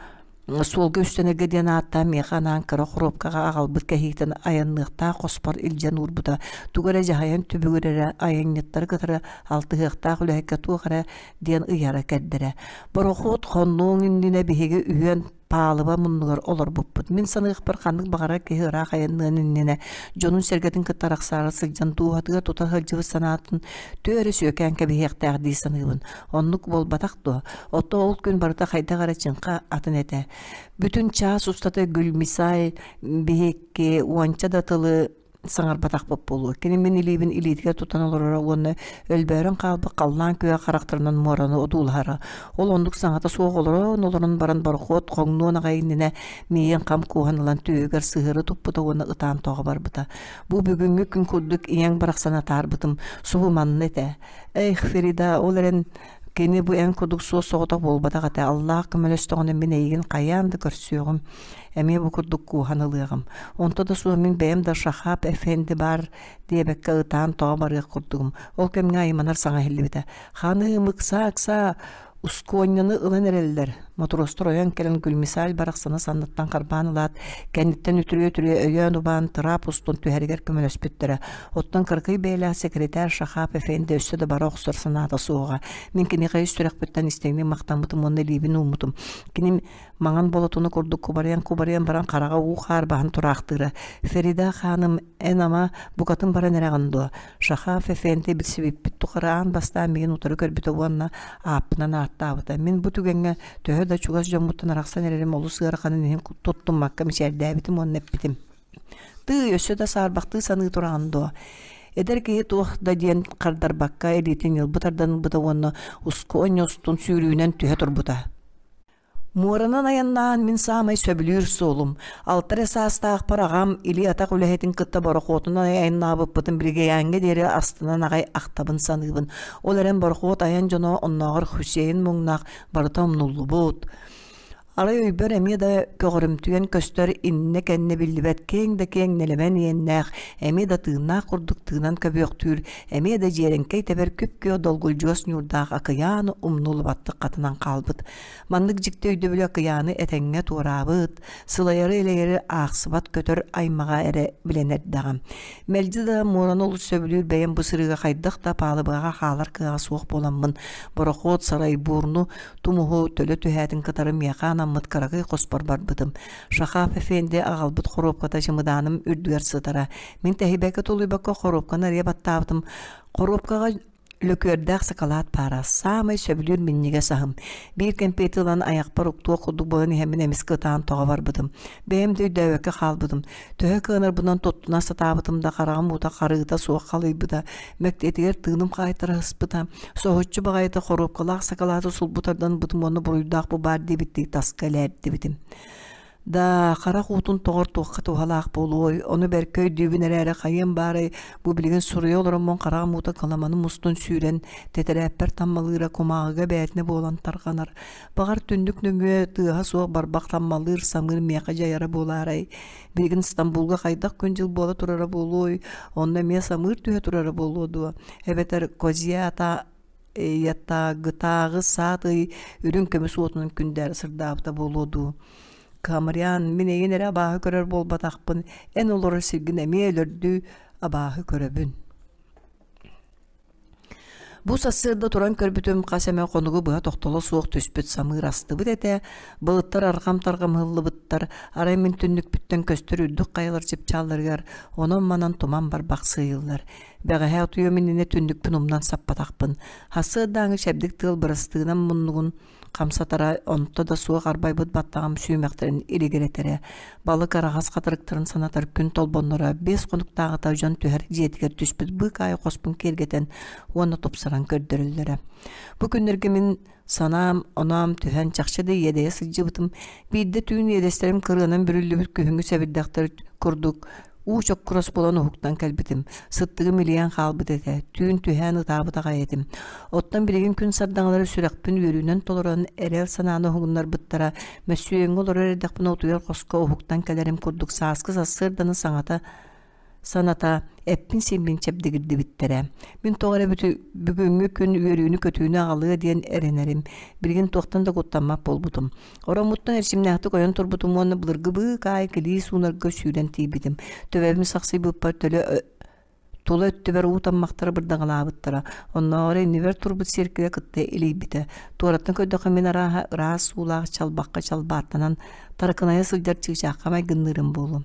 суолга үстэнэргэ диэн ааттаан миэхэ анаан кыра хоруопкаҕа аҕалбыт кэһиитин айанныахтаах хоспор илдьэн уурбута. Тугу эрэ дьаһайан түбүгүрэрэ, айанньыттары кытары алтыһыахтаах үлэһиккэ туох эрэ диэн ыйара кэрдэрэ. Борохуот хоннуоҥ иннинэ биһиги үһүөн паалыба муннугар олорбуппут. Мин саныахпар ханнык баҕарар киһи ыраах айанныан иннинэ дьонун-сэргэтин кытта арахсаары сылдьан дууһатыгар тута сылдьыбыт санаатын түөрэ сүөкээн кэбиһиэхтээх дии саныыбын. Оннук буолбатах дуо? Оттон ол күн барыта хайдах эрэ чыҥха атын этэ. Бүтүн чаас устата Гүлмисай биһикки уонча да тылы саҥарбатахпыт буолуо. Кини мин илиибин илиитигэр тутан олороро уонна өлбөөрөн хаалбыт халлаан күөх харахтарынан муораны одуулаһара. Ол оннук саҥата суох олорон олорон баран борохуот хоҥнуон аҕай иннинэ миигин хам кууһан ылан түөһүгэр сыһыары туппута уонна ытаан тоҕо барбыта. Бу бүгүҥҥү күн курдук ийэҥ барахсан атаарбытым субу манна этэ. Эх, Ферида, ол эрэн кини бу эн курдук суос-соҕотох буолбатах этэ. Аллаах көмөлөстөҕүнэ мин эйигин хайаан да көрсүөҕүм. Эмиэ бу курдук кууһан ылыаҕым. Онто да суох мин бэйэм да Шахаб Эфенди баар диэбэккэ ытаан тоҕо барыах курдугум. Ол кэмҥэ айманар саҥа иһиллибитэ. Ханыым, ыксаа-ыксаа, ускуонньаны ылан эрэллэр. Мотуруостар ойон кэлэн Гүлмисаль барахсаны санныттан харбаан ылаат, кэнниттэн үтүрүйэ-үтүрүйэ өйөөн-убаан тыраап устун түһэригэр көмөлөспүттэрэ. Оттон кыракый бэйэлээх секретарь Шахаб Эфенди өссө да бара охсор санаата суоҕа. Мин киниэхэ ис сүрэхпиттэн истиҥник махтаммытым уонна илиибин ууммутум. Кини маҥан болотуна курдук кубарыйан-кубарыйан баран хараҕа уу-хаар баһан тураахтыыра. «Ферида хааным, эн ама букатын баран эрэҕин дуо?» Шахаф Эфенди билсибиппит тухары аан бастаан миигин утары көрбүтэ уонна ааппынан ааттаабыта. Мин бу түгэҥҥэ төһө да чугас дьоммуттан арахсан эрэрим олус ыараханын иһин туттуммакка мичээрдээбитим уонна эппитим: «Тыый, өссө да саарбахтыы саныы тураҕын дуо?» Эдэр киһи туох да диэн хардарбакка илиитин ньылбы тардан ылбыта уонна ускуонньа устун сүүрүүнэн түһэ турбута. Муоранан айаннаан мин саамай сөбүлүүр суолум. Алта эрэ саастаахпар аҕам илии-атах үлэһитин кытта борохуотунан айаннаабыппытын билигийээҥҥэ диэри астынан аҕай ахтабын саныыбын. Ол эрэн борохуот айан дьоно оннооҕор Хусейн муҥнаах барыта умнуллубут. Арай өйбөр эмиэ да көҕөрүмтүйэн көстөр иннэ-кэннэ биллибэт киэҥ да киэҥ нэлэмэн иэннээх, эмиэ да тыыннаах курдук тыынан көбүөхтүүр, эмиэ да дьиэрэҥкэй тэбэр күп-күөх долгулдьуос ньуурдаах акыйаан умнуллубаттык хатанан хаалбыт. Маннык дьикти өйдөбүлү акыйааны этэҥҥэ туораабыт, сылайары-элэйэри аахсыбат көтөр аймаҕа эрэ билэн эрдэҕим. Мэлдьи да муораны олус сөбүлүүр бэйэм бу сырыыга хайдах да паалыбаҕа хаалар кыаҕа суох буоламмын, борохуот сарайбуурну тумуһу төлө түһээтин кытары миэхэ анаммыт кыракый хоспор барбытым. Шахаф Эфенди аҕалбыт хоруопката чымыдааным үрдүгэр сытара. Мин тэһийбэккэ тулуйбакка хоруопканы арыйа баттаабытым. Хоруопкаҕа Лөкүөрдээх сакалаат баара, саамай сөбүлүүр минньигэс аһым. Биир кэмпиэти ылан айахпар уктуох курдук буолан иһэммин эмискэ ытаан тоҕо барбытым. Бэйэм да өйдөөбөккө хаалбытым. Төһө кыанарбынан туттуна сатаабытым да хараҕым уута харыыта суох халыйбыта, мэктиэтигэр тыыным хаайтара сыспыта. Соһуччу баҕайыта хоруопкалаах сакалааты сулбу тардан ылбытым уонна буруйдаах бу баар диэбиттии таска элээрдибитим. Да, харах уутун тоҕор туохха туһалаах буолуой, ону бэркэ өйдүүбүн эрээри хайыам баарай, бу билигин суруйа олороммун хараҕым уута кыламаным устун сүүрэн, тэтэрээппэр таммалыыра кумааҕыга бээтинэ буолан тарҕанар. Баҕар түннүк нөҥүө тыаһа суох барбах таммалыыр самыыр миэхэ дьайара буолаарай? Билигин Стамбулга хайдах күн-дьыл буола турара буолуой, онно эмиэ самыыр түһэ турара буолуо дуо? Эбэтэр Козья Ятагытааҕы саат ый үрүҥ көмүс уотунан күндээрэ сырдаабыта буолуо дуу? Камрян, мин эйигин эрэ абааһы көрөр буолбатахпын, эн олорор сиргин эмиэ өлөрдүү абааһы көрөбүн. Бу сарсыарда туран көрбүтүм хас эмэ хонугу быһа тохтоло суох түспүт самыыр астыбыт этэ, былыттар арҕам-тарҕам ыһыллыбыттар, арай мин түннүкпүттэн көстөр үрдүк хайалар чыпчаалларыгар онон-манан туман барбах сыыйыллар. Бэҕэһээ утуйуом иннинэ түннүкпүн умнан саппатахпын. Сарсыардааҥы чэбдик тыал бырастыынан муннугун хамсатара, онто да суох арбайбыт баттаҕым сүүмэхтэрин илигирэтэрэ, балык араҕас хатырыктарын санатар күн толбонноро 5 хонуктааҕыта дьон түһэр дьиэтигэр түспүт быыкаайы хоспун киэргэтэн уонна тупсаран көрдөрөллөрө. Бу күннэргэ мин санаам, оноом түһэн чахчы да иэдэйэ сылдьыбытым. Биирдэ түүн иэдэстэрим кырыанан бүрүллүбүт күһүҥҥү сэбирдэхтэр курдук уу чоккурас буолан уһуктан кэлбитим. Сыттыгым илийэн хаалбыт этэ. Түүн түһээн ытаабыт аҕай этим. Оттон билигин күн сардаҥалара сүрэхпин үөрүүнэн толорон, эрэл санааны уһугуннарбыттара. Мөссүөҥҥэ олорор эрдэхпинэ утуйар хоско уһуктан кэлэрим курдук сааскы сарсыарданы саҥата саната эппин-сииммин чэбдигирдибиттэрэ. Мин тоҕо эрэ бүгүҥҥү күн үөрүүнү-көтүүнү аҕалыа диэн эрэнэрим. Билигин туохтан да куттаммат буолбутум. Ороммуттан эрчимнээхтик ойон турбутум уонна былыргы быыкаай килии суунарга сүүрэн тиийбитим. Төбөбүн сахсыйбыппар төлө тула өттүбэр уу таммахтара бырдаҥалаабыттара. Оннооҕор иннибэр турбут сиэркилэ кытта илийбитэ. Туораттан көрдөххө мин арааһа ыраас уулаах чалбахха чалбааттанан таракынайа сылдьар чыычаахха майгынныырым буолуо.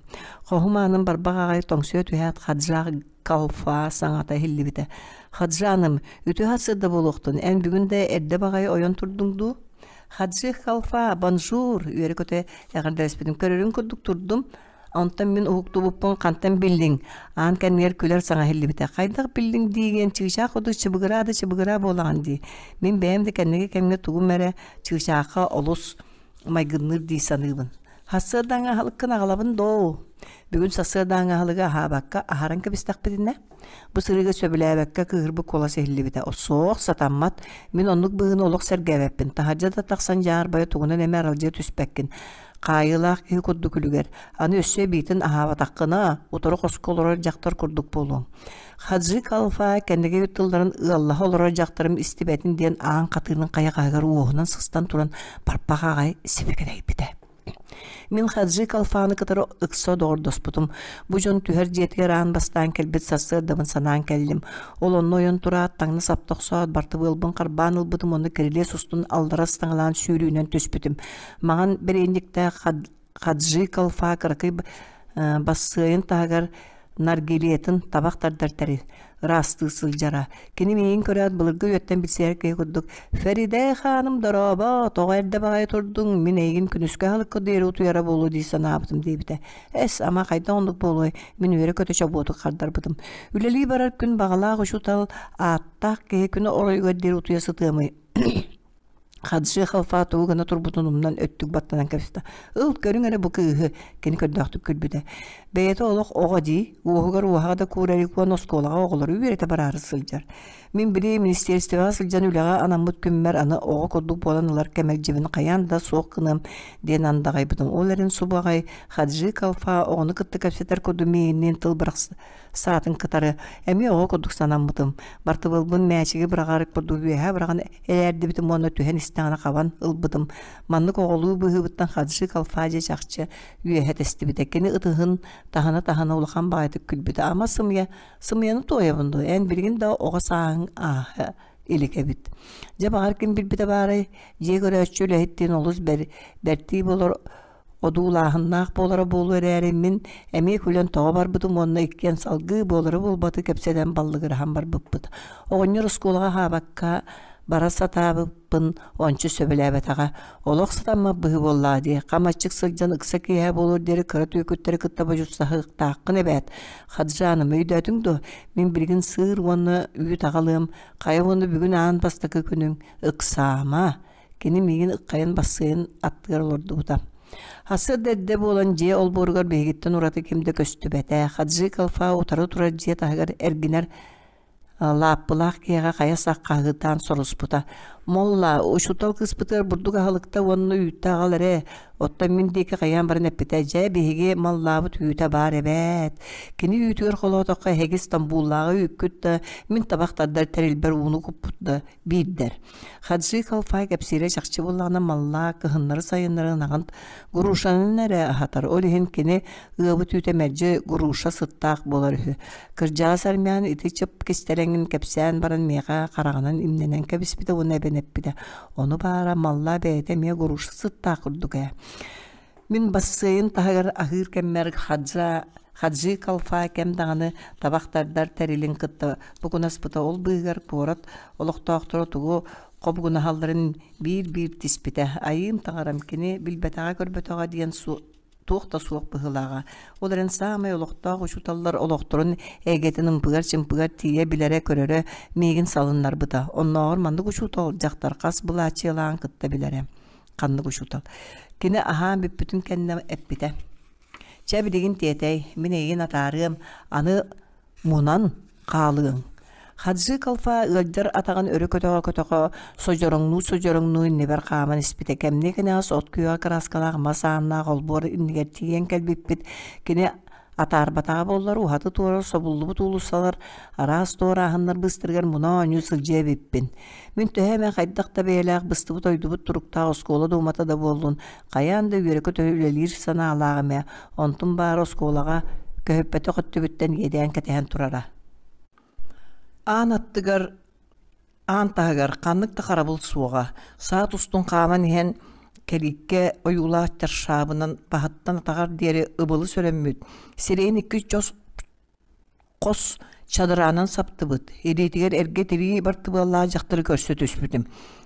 Хоһум аанын барбах аҕай тоҥсуйа түһээт Хаджах Калфа саҥата иһиллибитэ. «Хаджаным, үтүө сарсыарда буолуохтун, эн бүгүн да эрдэ баҕайы ойон турдуҥ дуу?» «Хаджи Калфа, бонжур!» үөрэ-көтө эҕэрдэлэспитим. Көрөрүҥ курдук турдум. Онтон мин уһуктубуппун хантан биллиҥ? Аан кэннигэр күлэр саҥа иһиллибитэ. Хайдах биллиҥ диигин, чыычаах курдук чыбыгыраа да чыбыгыраа буолаҕын дии. Мин бэйэм да кэнники кэмҥэ тугум эрэ чыычаахха олус майгынныыр дии саныыбын. Сарсыардааҥы аһылыккын аҕалабын доо. Бүгүн сарсыардааҥы аһылыгы аһаабакка аһаран кэбистэхпитинэ, бу сырыыга сөбүлээбэккэ кыыһырбыт куолас иһиллибитэ. Суох, сатаммат. Мин оннук быһыыны олох сэргээбэппин. Таһырдьа да тахсан дьаарбайа тугунан эмэ аралдьыйа түспэккин. Хаайыылаах киһи курдук үлүгэр. Аны өссө эбиитин аһаабатаххына, утары хоско олорор дьахтар курдук буолуоҥ. Хаджи Калфа кэнники тылларын ыаллаһа олорор дьахтарым истибэтин диэн аан хатыынын хайаҕаһыгар уоһунан сыстан туран барбах аҕай сибигинэйбитэ. Мин Хаджи Калфаны кытары ыкса доҕордоспутум. Бу дьон түһэр дьиэтигэр аан бастаан кэлбит сарсыардабын санаан кэллим. Ол онно ойон тураат, таҥна сапта охсоот, бартыбыалбын харбаан ылбытым уонна кирилиэс устун аллара ыстаҥалаан сүүрүүнэн түспүтүм. Маҥан бэриэнньиктээх Хаджи Калфа кыракый бассыайын таһыгар наргилетын табах тардар тэрил ыраастыы сылдьара. Кини миигин көрөөт былыргы үйэттэн билсиһэр киһи курдук «Феридэ хааным дорообо, тоҕо эрдэ баҕайы турдуҥ, мин эйигин күнүскү аһылыкка диэри утуйара буолуо дии санаабытым» диэбитэ. «Эс, ама хайдах оннук буолуой, мин үөрэ-көтө чобуотук хардарбытым. Үлэлии барар күн баҕалаах учуутал ааттаах киһи күнү оройугар диэри утуйа сытыамый Хаджи халфа тугу гына турбутун умнан өттүк баттанан кэбистэ. Ыл, көрүҥ эрэ бу кыыһы, кини көрдөөхтүк күлбүтэ. Бэйэтэ олох оҕо дии, уоһугар уоһаҕа да куурарик уонна оскуолаҕа оҕолору үөрэтэ бараары сылдьар. Мин били министиэристибэҕэ сылдьан үлэҕэ анаммыт күммэр аны оҕо курдук буолан ылар кэмэлдьибин хайаан да суох гыныам диэн андаҕайбытым. Ол эрэн субу аҕай Хаджи Калфа оҕону кытта кэпсэтэр курдук миигинниин тыл бырахса саатын кытары эмиэ оҕо курдук санаммытым. Бартыбылбын мээчиги быраҕар курдук үөһэ быраҕан элээрдибитим уонна түһэн истэҕинэ хабан ылбытым. Маннык оҕолуу быһыыбыттан Хаджи Калфаджи чахчы үөһэ тэстибитэ. Кини ытыһын таһына-таһына улахан баҕайытык күлбүтэ. Ама сымыйа, сымыйаны туойабын дуо? Эн билигин да оҕо сааһыҥ ааһа илик эбит. Дьэ баҕар ким билбитэ баарай, дьиэ көрөөччү үлэһиттиин олус бэр, бэртии буолар одуулааһыннаах буолара буолуо эрээри мин эмиэ күлэн тоҕо барбытым уонна иккиэн салгыы буолары-буолбаты кэпсэтэн баллыгыраһан барбыппыт. Оҕонньор оскуолаҕа аһаабакка бара сатаабыппын ончу сөбүлээбэтэҕэ. Олох сатаммат быһыы буоллаҕа дии. Хам аччык сылдьан ыкса киэһэ буолуор диэри кыра түөкүттэри кытта бодьуустаһыахтааххын эбээт. Хаджааным, өйдөөтүҥ дуо? Мин билигин сыыр уонна үүт аҕалыам. Хайа уонна бүгүн аан бастакы күнүҥ. Ыксаама. Кини миигин ыккайан бассыайын аттыгар олордубута. Сарсыарда эрдэ буолан дьиэ олбуоругар биһигиттэн ураты ким да көстүбэтэ. Хаджи Калфа утары турар дьиэ таһыгар эргинэр лааппылаах киһиэхэ хайа сах хаһыытаан соруспута. «Молла, учуутал кыыспытыгар бурдук аһылыкта уонна үүттэ аҕал эрэ, оттон мин диэки хайаан баран эппитэ, дьэ, биһиги маллаабыт үүтэ баар эбээт. Кини үүтүгэр холоотоххо эһиги Стамбуллааҕы үүккүт да, мин табах тардар тэрилбэр ууну куппут да биирдэр. Хаджи Калфай кэпсиирэ чахчы буоллаҕына маллаа кыһыннары-сайыннары ынаҕын грушанан эрэ аһатар. Ол иһин кини ыабыт үүтэ мэлдьи груша сыттаах буолар үһү. Кырдьаҕас армян ити чып кистэлэҥин кэпсээн баран миэхэ хараҕынан имнэнэн кэбиспитэ уонна эбэн эппитэ. Ону баара маллаа бэйэтэ эмиэ груша сыттаах курдук ээ. Мин бассыайын таһыгар аһыыр кэммэр Хаджа Хаджи Калфа кэм даҕаны табах тардар тэрилин кытта букунаспыта, ол быыһыгар куорат олохтоохторо тугу хобугунаһалларын биир-биир тиспитэ. Айыым таҥарам кини билбэтэҕэ-көрбөтөҕө диэн туох да суох быһыылааҕа. Ол эрэн саамай олохтоох учууталлар олохторун эйгэтин ымпыгар-чымпыгар тиийэ билэрэ-көрөрө миигин салыннарбыта. Оннооҕор маннык учуутал дьахтар хас былааччыйалааҕын кытта билэрэ. Ханнык учуутал. Кини аһаан бүппүтүн кэннэ эппитэ. Чэ, билигин тиэтэй, мин эйигин атаарыам, аны мунан хаалыаҥ. Хаджи Калфа ыалдьар атаҕын өрө көтөҕө-көтөҕө, содьороҥнуу-содьороҥнуу иннибэр хааман испитэ. Кэмниэ кэнэҕэс от күөҕэ кырааскалаах мас ааннаах олбуор иннигэр тиийэн кэлбиппит. Кини атаарбатаҕа буоллар, уһаты-туора собуллубут уулуссалар араас туорааһыннар быыстарыгар муна оонньуу сылдьыа эбиппин. Мин төһө эмэ хайдах да бэйэлээх быстыбыт-ойдубут туруктаах оскуола дуумата да буоллун, хайаан да үөрэ-көтө үлэлиир санаалаах эмэ, онтум баара оскуолаҕа көһүппэтэх өттүбүттэн иэдээн кэтэһэн турара. Аан аттыгар, аан таһыгар ханнык да харабыл суоҕа. Саат устун хааман иһэн кэлииккэ ойуулаах чаршаабынан баһыттан атаҕар диэри ыбылы сөрөммүт, сирэйин икки чос хос чадыраанан саптыбыт, илиитигэр эргэ тирии бартыбыаллаах дьахтары көрсө түспүтүм.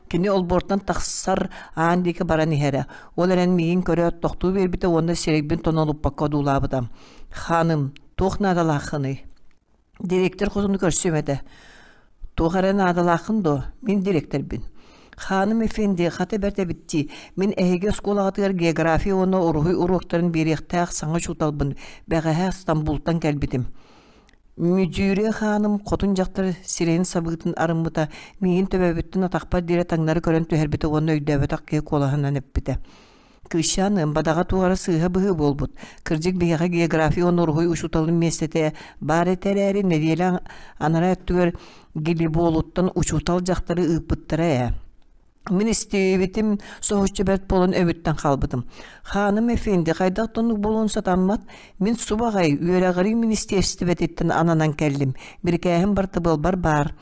Кини олбуортан тахсар аан диэки баран иһэрэ. Ол эрэн миигин көрөөт тохтуу биэрбитэ уонна сирэйбин тонолуппакка одуулаабыта. «Ханым, туох наадалааххыный?» Директор хотуну көрсүөм этэ. Туох эрэ наадалааххын дуо? Мин дириэктэрбин. Хааным Эфенди, хата бэрт эбит дии. Мин эһиги оскуолаҕытыгар география уонна уруһуй уруоктарын биэриэхтээх саҥа учууталбын. Бэҕэһээ Стамбултан кэлбитим. Мүдьүүрэ хааным хотун дьахтар сирэйин сабыытын арыммыта, миигин төбөбүттэн атахпар диэри таҥнары көрөн түһэрбитэ уонна өйдөөбөтөх киһи куолаһынан эппитэ. Кыысчаан бадаҕа туох эрэ сыыһа быһыы буолбут. Кырдьык биһиэхэ география уонна уруһуй учууталын миэстэтэ баар этэ эрээри, нэдиэлэ анараа өттүгэр Гелиболуттан учуутал дьахтары ыыппыттара ээ. Мин истибитим соһуччу бэрт буолан өмүттэн хаалбытым. Хааным Эфенди хайдах да оннук буолуон сатаммат. Мин субаҕай үөрэҕирии министиэристибэтиттэн ананан кэллим. Бирикээһим бартыбыалбар баар.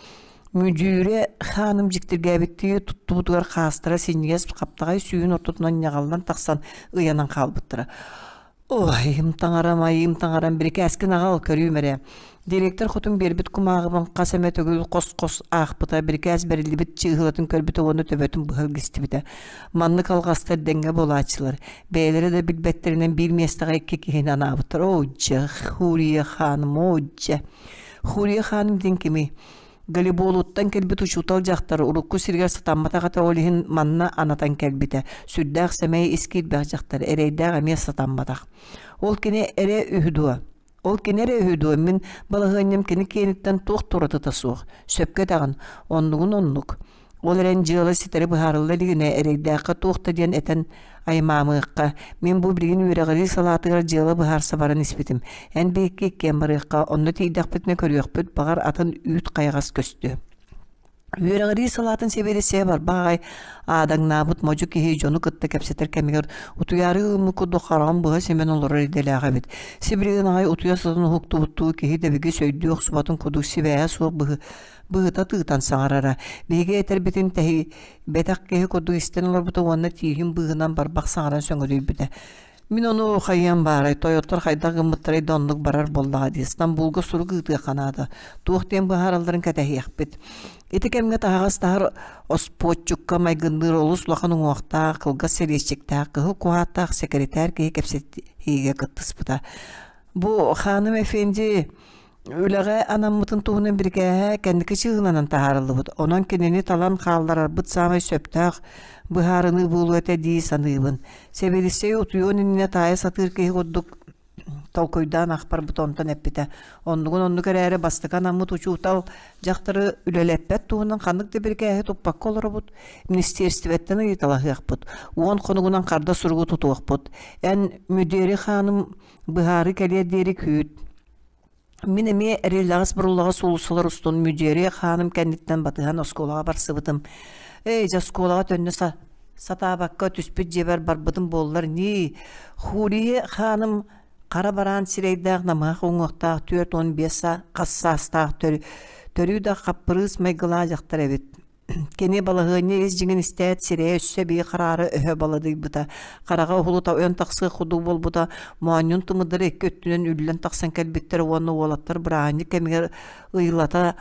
Мүдьүүрэ хааным дьиктиргээбиттии туттубутугар хаастара синньигэс хаптаҕай сүүһүн ортотунан ньаҕаллан тахсан ыйанан хаалбыттара. Ой, таҥарам, айыым таҥарам, бирикээскин аҕал, көрүүм эрэ. Директор хотун биэрбит кумааҕыбын хас эмэ төгүл хос-хос аахпыта, бирикээс бэриллибит чыыһылатын көрбүтэ уонна төбөтүн быһа илгистибитэ. Маннык алҕастар дэҥҥэ буолааччылар. Бэйэлэрэ да билбэттэринэн биир миэстэҕэ икки киһини анаабыттар. Оо, дьэ, Хурия хааным, оо, дьэ. Хурия хааным диэн кимий? Голиболуттан кэлбит учуутал дьахтар урукку сиригэр сатамматах этэ, ол иһин манна анатан кэлбитэ. Сүрдээх сэмэй ис киирбэх дьахтар, эрэйдээх эмиэ сатамматах. Ол кини эрэ үһү дуо? Ол кини эрэ үһү дуо? Мин балаһыанньам кини киэниттэн туох да уратыта суох. Сөпкө этэҕин, оннугун оннук. Ол эрэн дьыала ситэри быһаарылла илигинэ эрэйдээххэ туох да диэн этэн аймаамыахха. Мин бу билигин үөрэҕирии салаатыгар дьыала быһаарса баран испитим. Эн биһикки иккиэн барыахха, онно тиийдэхпитинэ көрүөхпүт, баҕар атын үүт хайаҕас көстүө. Үөрэҕирии салаатын сэбиэдиссэйэ барбах аҕай аадаҥнаабыт модьу киһи дьону кытта кэпсэтэр кэмигэр утуйаары ыыммыт курдук хараҕын быһа симэн олорор идэлээх эбит. Сибилигин аҕай утуйа сытан уһуктубуттуу киһи дэбигис өйдүү охсубатын курдук сибээһэ суох быһыы быһыта тыытан саҥарара. Биһиги этэрбитин тэһийбэтэх киһи курдук истэн олорбута уонна тииһин быыһынан барбах саҥаран сөҥөдүйбүтэ. Мин ону хайыам баарай, тойоттор хайдах гыммыттарай да оннук барар буоллаҕа дии. Стамбулга сурук ыытыахха наада. Туох диэн быһааралларын кэтэһиэхпит. Ити кэмҥэ таһаҕас таһар оспуоччукка майгынныыр олус улахан уҥуохтаах, кылгас сэлиэччиктээх, кыһыл куһааттаах сэкиритээр киһи кэпсэтиигэ кыттыспыта. Бу Хааным Эфенди Үлэҕэ анаммытын туһунан бирикээһэ кэнники чыыһыланан таһаарыллыбыт. Онон кинини талан хаалларарбыт саамай сөптөөх быһаарыныы буолуо этэ дии саныыбын. Сэбиэдиссэй утуйуон иннинэ таайа сатыыр киһи курдук толкуйдаан ахпарбыт онтон эппитэ. Оннугун оннук эрээри бастакы анаммыт учуутал дьахтары үлэлэппэт туһунан ханнык да бирикээһи туппакка олоробут. Министиэристибэттэн ыйыталаһыахпыт. Уон хонугунан харда суругу тутуохпут. Эн Мүдиэри хааным быһаарыы кэлиэр диэри күүт. Мин эмиэ эриллэҕэс-буруллаҕас уулуссалар устун Мүдьүөрү хааным кэнниттэн батыһан оскуолаҕа барсыбытым. Эй, дьэ оскуолаҕа төннө сатаабакка түспүт дьиэбэр барбытым буоллар ньии. Хурие хааным хара бараан сирэйдээх намыһах уҥуохтаах 45 хас саастаах төрүү да хаппырыыс майгылаах дьахтар эбит. Кини балаһыанньа ис дьиҥин истээт, сирэйэ өссө эбии хараара өһө баладыйбыта, хараҕа уһулута ойон тахсыах курдук буолбута, моонньун тымырдара икки өттүнэн үллэн тахсан кэлбиттэрэ уонна уолаттар бырааһынньык кэмигэр ыйылата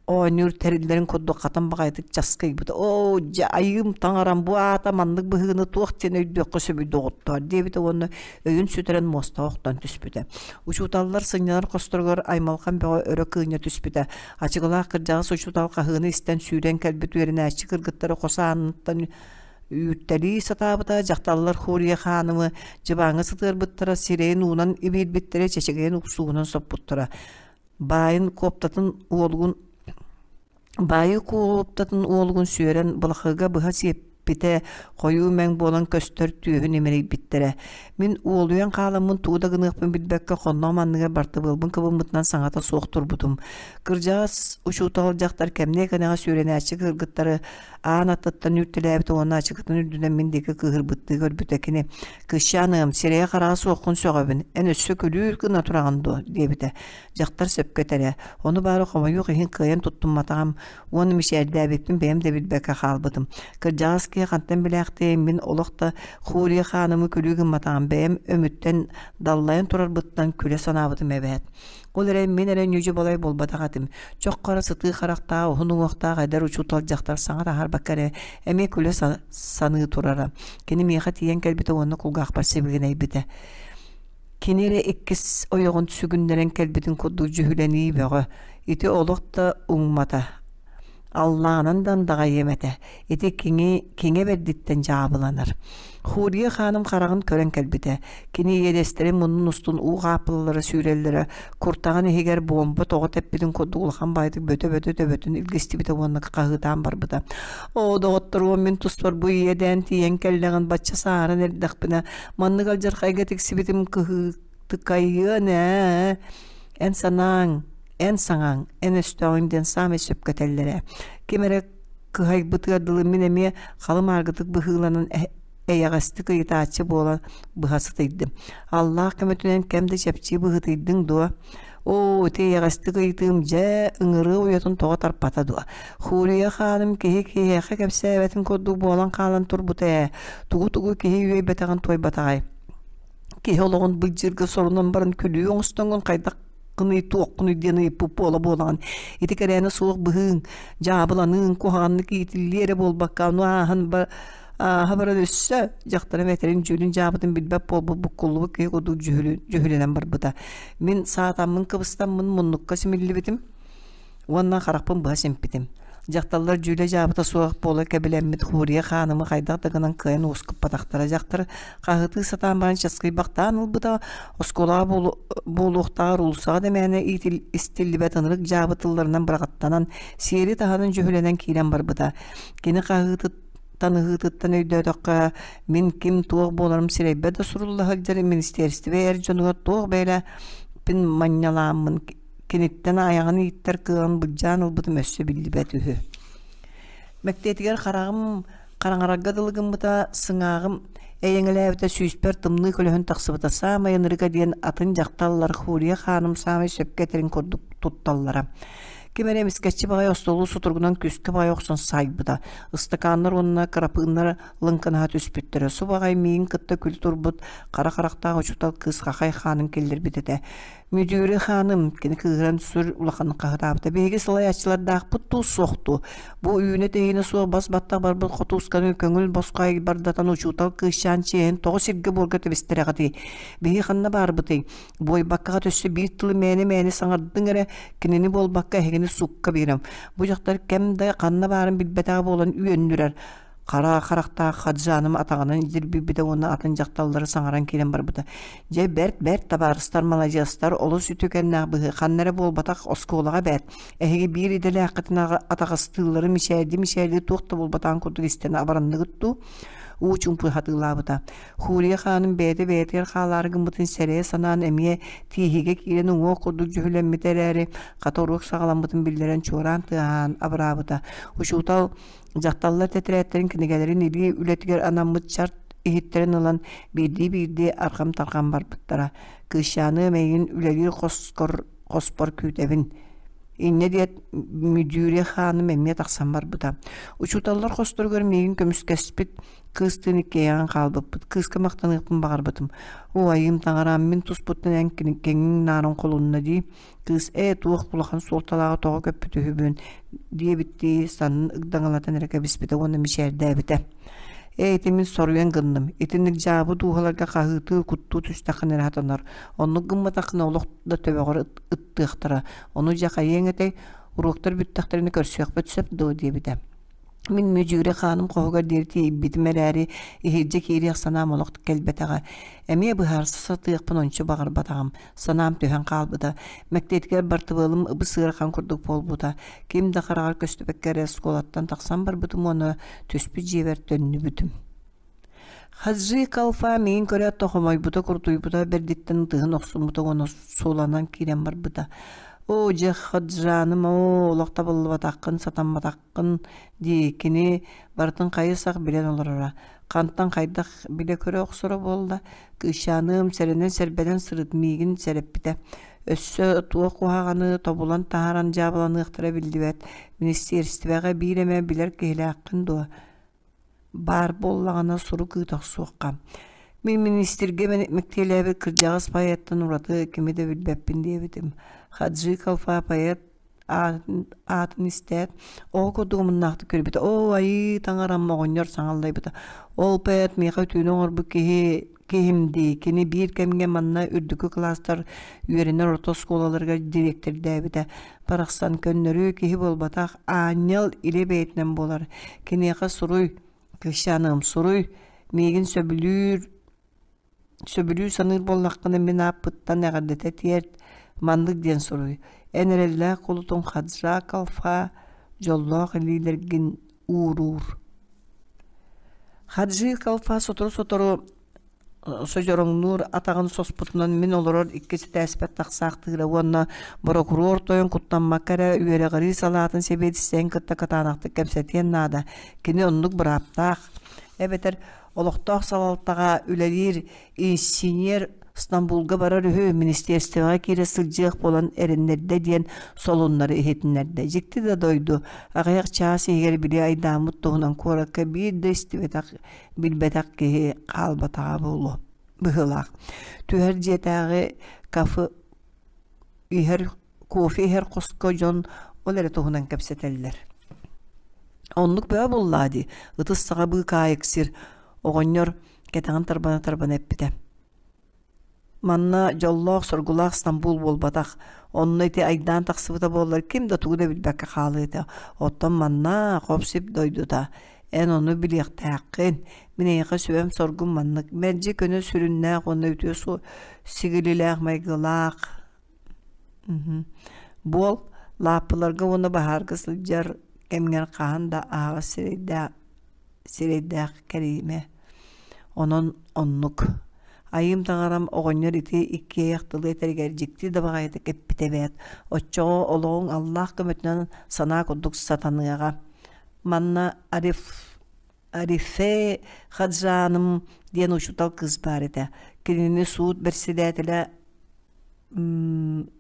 оонньуур тэриллэрин курдук хатан баҕайытык часкыйбыта. «Оо, дьэ, айыым таҥарам, бу аата маннык быһыыны туох диэн өйдүөххэ сөбүй доҕоттоор» диэбитэ уонна өйүн сүтэрэн муостаҕа охтон түспүтэ. Учууталлар сынньанар хосторугар аймалҕан бөҕө өрө кыынньа түспүтэ. Ачыгылаах кырдьаҕас учуутал хаһыыны истэн сүүрэн кэлбит үөрэнээччи кыргыттары хос ааныттан үүртэлии сатаабыта, дьахталлар Хурия хаанымы дьыбааҥҥа сытыарбыттара, сирэйин уунан ибиирбиттэрэ, чэчэгэйин уксууһунан соппуттара. Баайын куоптатын уолугун Баайы куоптатын уолугун сүөрэн былахыга быһа сиэппитэ хойуу мэҥ буолан көстөр түөһүн имэрийбиттэрэ. Мин уолуйан хааламмын тугу да гыныахпын билбэккэ хонноҕум анныгар бартыбыалбын кыбыммытынан саҥата суох турбутум. Кырдьаҕас учуутал дьахтар кэмниэ кэнэҕэс үөрэнээччи кыргыттары аан аттыттан үүртэлээбитэ уонна ачыкытын үрдүнэн мин диэки кыыһырбыттыы көрбүтэ. Кини «Кыысчааныам, сирэйэ-хараҕа суоххун сөҕөбүн, эн өссө күлүүр гына тураҕын дуо?» диэбитэ. Дьахтар сөпкө этэрэ, ону баара хомойуох иһин кыайан туттумматаҕым уонна мичээрдээбиппин бэйэм да билбэккэ хаалбытым. Кырдьаҕас киһи хантан билээхтиэй, мин олох да Хурия хаанымы күлүү гымматаҕым, бэйэм өмүттэн даллайан турарбыттан күлэ санаабытым эбээт. Ол эрэн мин эрэ ньүдьү-балай буолбатах этим. Чох хара сытыы харахтаах, уһун уҥуохтаах эдэр учуутал дьахтар саҥа таһаарбакка эрэ эмиэ күлэ саныы турара. Кини миэхэ тиийэн кэлбитэ уонна кулгаахпар сибигинэйбитэ. Кини эрэ иккис ойоҕун сүгүннэрэн кэлбитин курдук дьүһүлэнии бөҕө, ити олох да уҥмата, аллаанан да андаҕайыам этэ, ити киҥи киҥэ бэрдиттэн дьаабыланар. Хурия хааным хараҕын көрөн кэлбитэ, кини иэдэстэрин муннун устун уу хааппылалара сүүрэллэрэ, куртаҕын иһигэр буомба тоҕо тэппитин курдук улахан баайдык бөтө-бөтө төбөтүн илгистибитэ уонна хаһыытаан барбыта. Оо, доҕотторуом, мин туспар бу иэдээн тиийэн кэллэҕин бачча сааһыран эрдэхпинэ Маннык алдьархайга тиксибитим кыһыытыкайыан ээ. Эн санааҥ, эн саҥаҥ, эн өстөөҕүҥ диэн саамай сөпкө этэллэрэ. Ким эрэ кыһайбытыгар дылы мин эмиэ халы-мааргытык быһыыланан эйэҕэстик ыйытааччы буолан быһа сытыйдым. Аллаах көмөтүнэн кэм да чэпчии быһыытыйдыҥ дуо? Оо, ити эйэҕэстик ыйытыым дьэ, ыҥырыы уйатын тоҕо тарпата дуо? Хурия хааным киһи киһиэхэ кэпсээбэтин курдук буолан хаалан турбута ээ. Тугу-тугу киһи үөйбэтэҕин туойбатаҕай. Киһи олоҕун былдьыырга сорунан баран күлүү оҥостоҥҥун хайдах гыный туоххунуй диэн ыйыппыт буола буолаҕын. Ити кэрээнэ суох быһыыҥ, дьаабыланыыҥ, куһаҕаннык иитиллии эрэ буолбакка, ону ааһан ааһа баран өссө дьахтарым этэрин дьүүлүн дьаабытын билбэт буолбут буккуллубут киһи курдук дьүһүлэнэн барбыта. Мин саатаммын кыбыстаммын муннукка симиллибитим уонна харахпын быһа симпитим. Дьахталлар дьүүлэ-дьаабыта суох буола кэбилэммит Хурия хаанымы хайдах да гынан кыайан уоскуппатахтара. Дьахтар хаһыытыы сатаан баран часкыйбахтаан ылбыта, оскуолаҕа буолуохтааҕар уулуссаҕа да мээнэ истиллибэт ынырык дьаабы тылларынан быраҕаттанан, сиэри таһынан дьүһүлэнэн киирэн барбыта. Кини хаһыытыттан ыһыытыттан өйдөөтөххө, мин ким-туох буоларым сирэйбэр да сурулла сылдьар министиэристибэ эр дьонугар туох бэйэлээхпин манньалааммын киниттэн айаҕын ииттэр кыаҕын былдьаан ылбытым өссө биллибэт үһү. Мэктиэтигэр хараҕым хараҥарарга дылы гыммыта, сыҥааҕым эйэҥэлээбитэ сүүспэр тымныы көлөһүн тахсыбыта саамай ынырыга диэн атын дьахталлар Хурия хааным саамай сөпкө этэрин курдук тутталлара. Ким эрэ эмискэччи баҕайы остуолу сутуругунан күүскэ баҕайы охсон саайбыта. Ыстакааннар уонна кырапыыннар лыҥкынаһа түспүттэрэ. Субаҕай миигин кытта күл турбут хара харахтаах учуутал кыыс хахай хаанын киллэрбит этэ. Мүдүүрү хааным, кини кыыһыран сүр улаханнык хаһытаабыта. Биһиги салайааччылардаахпыт дуу, суох дуу? Бу үүнэ-тэһиинэ суох бас-баттах барбыт хотуусканы көҥүл босхо айбардатан учуутал кыысчаан чиэһин тоҕо сиргэ-буорга тэбистэрэҕитий? Биһиги ханна баарбытый? Буойбаккаҕа өссө биир тылы мээнэ-мээнэ саҥардыҥ эрэ, кинини буолбакка эһигини суукка биэрэм. Бу дьахтар кэм да ханна баарын билбэтэҕэ буолан үөннүрэр. Хара харахтаах Хаджааным атаҕынан дьирбийбитэ уонна атын дьахталлары саҥаран киирэн барбыта. Дьэ, бэрт, бэрт табаарыстар, маладьыастар, олус үтүкэннээх быһыы ханна эрэ буолбатах оскуолаҕа бэрт. Эһиги биир идэлээххитин атаҕастыыллары мичээрдии-мичээрдии туох да буолбатаҕын курдук истэн абаранныгыт дуу? Уу чуумпу хатыылаабыта. Хурия хааным бэйэтэ бэйэтигэр хаалаары гыммытын сэрэйэ санаан эмиэ тииһигэ киирэн уҥуох курдук дьүһүлэммитэ эрээри, хата уруок саҕаламмытын биллэрэн чуораан тыаһаан абыраабыта. Учуутал Дьахталлар тэтэрээттэрин кинигэлэрин илии үлэтигэр анаммыт чарт иһиттэрин ылан биирдии-биирдии арҕам-тарҕам барбыттара. Кыысчааныам эйигин үлэлиир хоскор хоспор күүтэбин. Инньэ диэт Мүдьүүрэ хааным эмиэ тахсан барбыта. Учууталлар хосторугар миигин көмүскэспит кыыстыын иккиэйэҕин хаалбыппыт. Кыыска махтаныахпын баҕарбытым. Оо, айыым таҥараам, мин туспуттан эн кэҥиҥ наарын холунна дии. Кыыс ээ туох улахан суолталааҕы тоҕо көппүт үһүбүн диэбиттии саннын ыгдаҥалатан эрэ кэбиспитэ уонна мичээрдээбитэ. Ээ ити мин соруйан гынным. Итинник дьаабы дууһаларга хаһыытыы, куттуу түстэххинэ эрэ сатанар. Оннук гымматаххына олох да төбөҕөр ыттыахтара. Ону дьэ хайыаҥ этэй, уруоктар бүттэхтэринэ көрсүөхпүт сөп дуо диэбитэ. Мин мүдьүүрэ хааным хоһугар диэри тиийбитим эрээри, иһирдьэ киириэх санаам олох кэлбэтэҕэ. Эмиэ быһаарса сатыахпын ончу баҕарбатаҕым. Санаам түһэн хаалбыта. Мэктиэтигэр бартыбыалым ыбыс-ыарахан курдук буолбута. Ким да хараҕар көстүбэккэ эрэ оскуолаттан тахсан барбытым уонна түспүт дьиэбэр төннүбүтүм. Хаджи Калфа миигин көрөөт да хомойбута, курутуйбута бэрдиттэн ытыһын охсуммута уонна суланан киирэн барбыта. Оо, дьэ, Хаджаным, оо, олох табыллыбатаххын, сатамматаххын дии, кини барытын хайы-сах билэн олороро. Хантан хайдах билэ-көрө охсоро буолла, кыысчааныам сэрэнэн-сэрбэнэн сырыт миигин сэрэппитэ. Өссө туох куһаҕаны тобулан таһааран дьаабыланыахтара биллибэт. Министиэристибэҕэ биир эмэ билэр киһилээххин дуо? Баар буоллаҕына сурук ыыта охсуохха. Мин министргэ мэктиэлээбит кырдьаҕас поэттан ураты кими да билбэппин диэбитим. Хаджи Калфа поэт аатын, аатын истээт, оҕо курдук омуннаахтык көрбүтэ. Оо, айыы таҥарам оҕонньор саҥаллайбыта. Ол поэт миэхэ үтүөнү оҥорбут киһи киһим дии. Кини биир кэмҥэ манна үрдүкү кылаастар үөрэнэр орто оскуолаларыгар дириэктэрдээбитэ. Барахсан көннөрү киһи буолбатах, аанньал илэ бэйэтинэн буолар. Киниэхэ суруй, Кыысчааныам, суруй, миигин сөбүлүүр, сөбүлүү саныыр буоллаххына мин ааппыттан эҕэрдэтэ тиэрт, маннык диэн суруй: Эн эрэллээх кулутуҥ Хаджа Калфа дьоллоох илиилэргин ууруур. Хаджи Калфа сотору-сотору содьороҥнуур атаҕын соспутунан мин олорор иккис этээспэр тахсаахтыыра уонна борокуруор тойон куттаммакка эрэ үөрэҕирии салаатын сэбиэдиссэйин кытта кытаанахтык кэпсэтиэн наада, кини оннук бырааптаах. Эбэтэр олохтоох салалтаҕа үлэлиир инсиньиэр Стамбулга барар үһү, министиэристибэҕэ киирэ сылдьыах буолан эрэннэрдэ диэн солуннары иһитиннэрдэ. Дьикти да дойду, аҕыйах чаас иһигэр били айдааммыт туһунан куоракка биир да истибэтэх, билбэтэх киһи хаалбатаҕа буолуо быһыылаах. Түһэр дьиэтээҕи кафе иһэр кофе иһэр хоско дьон ол эрэ туһунан кэпсэтэллэр. Оннук бөҕө буоллаа дии, ытыс саҕа быыкаайык сир, оҕонньор кэтэҕин тарбана-тарбана эппитэ. Манна дьоллоох-соргулаах Стамбул буолбатах, онно ити айдаан тахсыбыта буоллар ким да тугу да билбэккэ хаалыа этэ. Оттон манна хоп-сип дойдута, эн ону билиэхтээххин, мин эйиэхэ сүбэм-соргум маннык, мэлдьи көнө сүрүннээх уонна үтүө сигилилээх майгылаах Буол, лааппыларга уонна баһаарга сылдьар кэмҥэр хаһан да аһаҕас сирэйдээх сирэйдээх кэриимэ. Онон оннук. Айыым таҥарам оҕонньор ити иккиэйэх тылы этэригэр дьикти да баҕайытык эппитэ эбээт. Оччоҕо олоҕуҥ Аллаах көмөтүнэн санаа курдук сатаныаҕа. Манна Ариф Арифе Хаджааным диэн учуутал кыыс баар этэ. Кинини суут бэрэссэдээтэлэ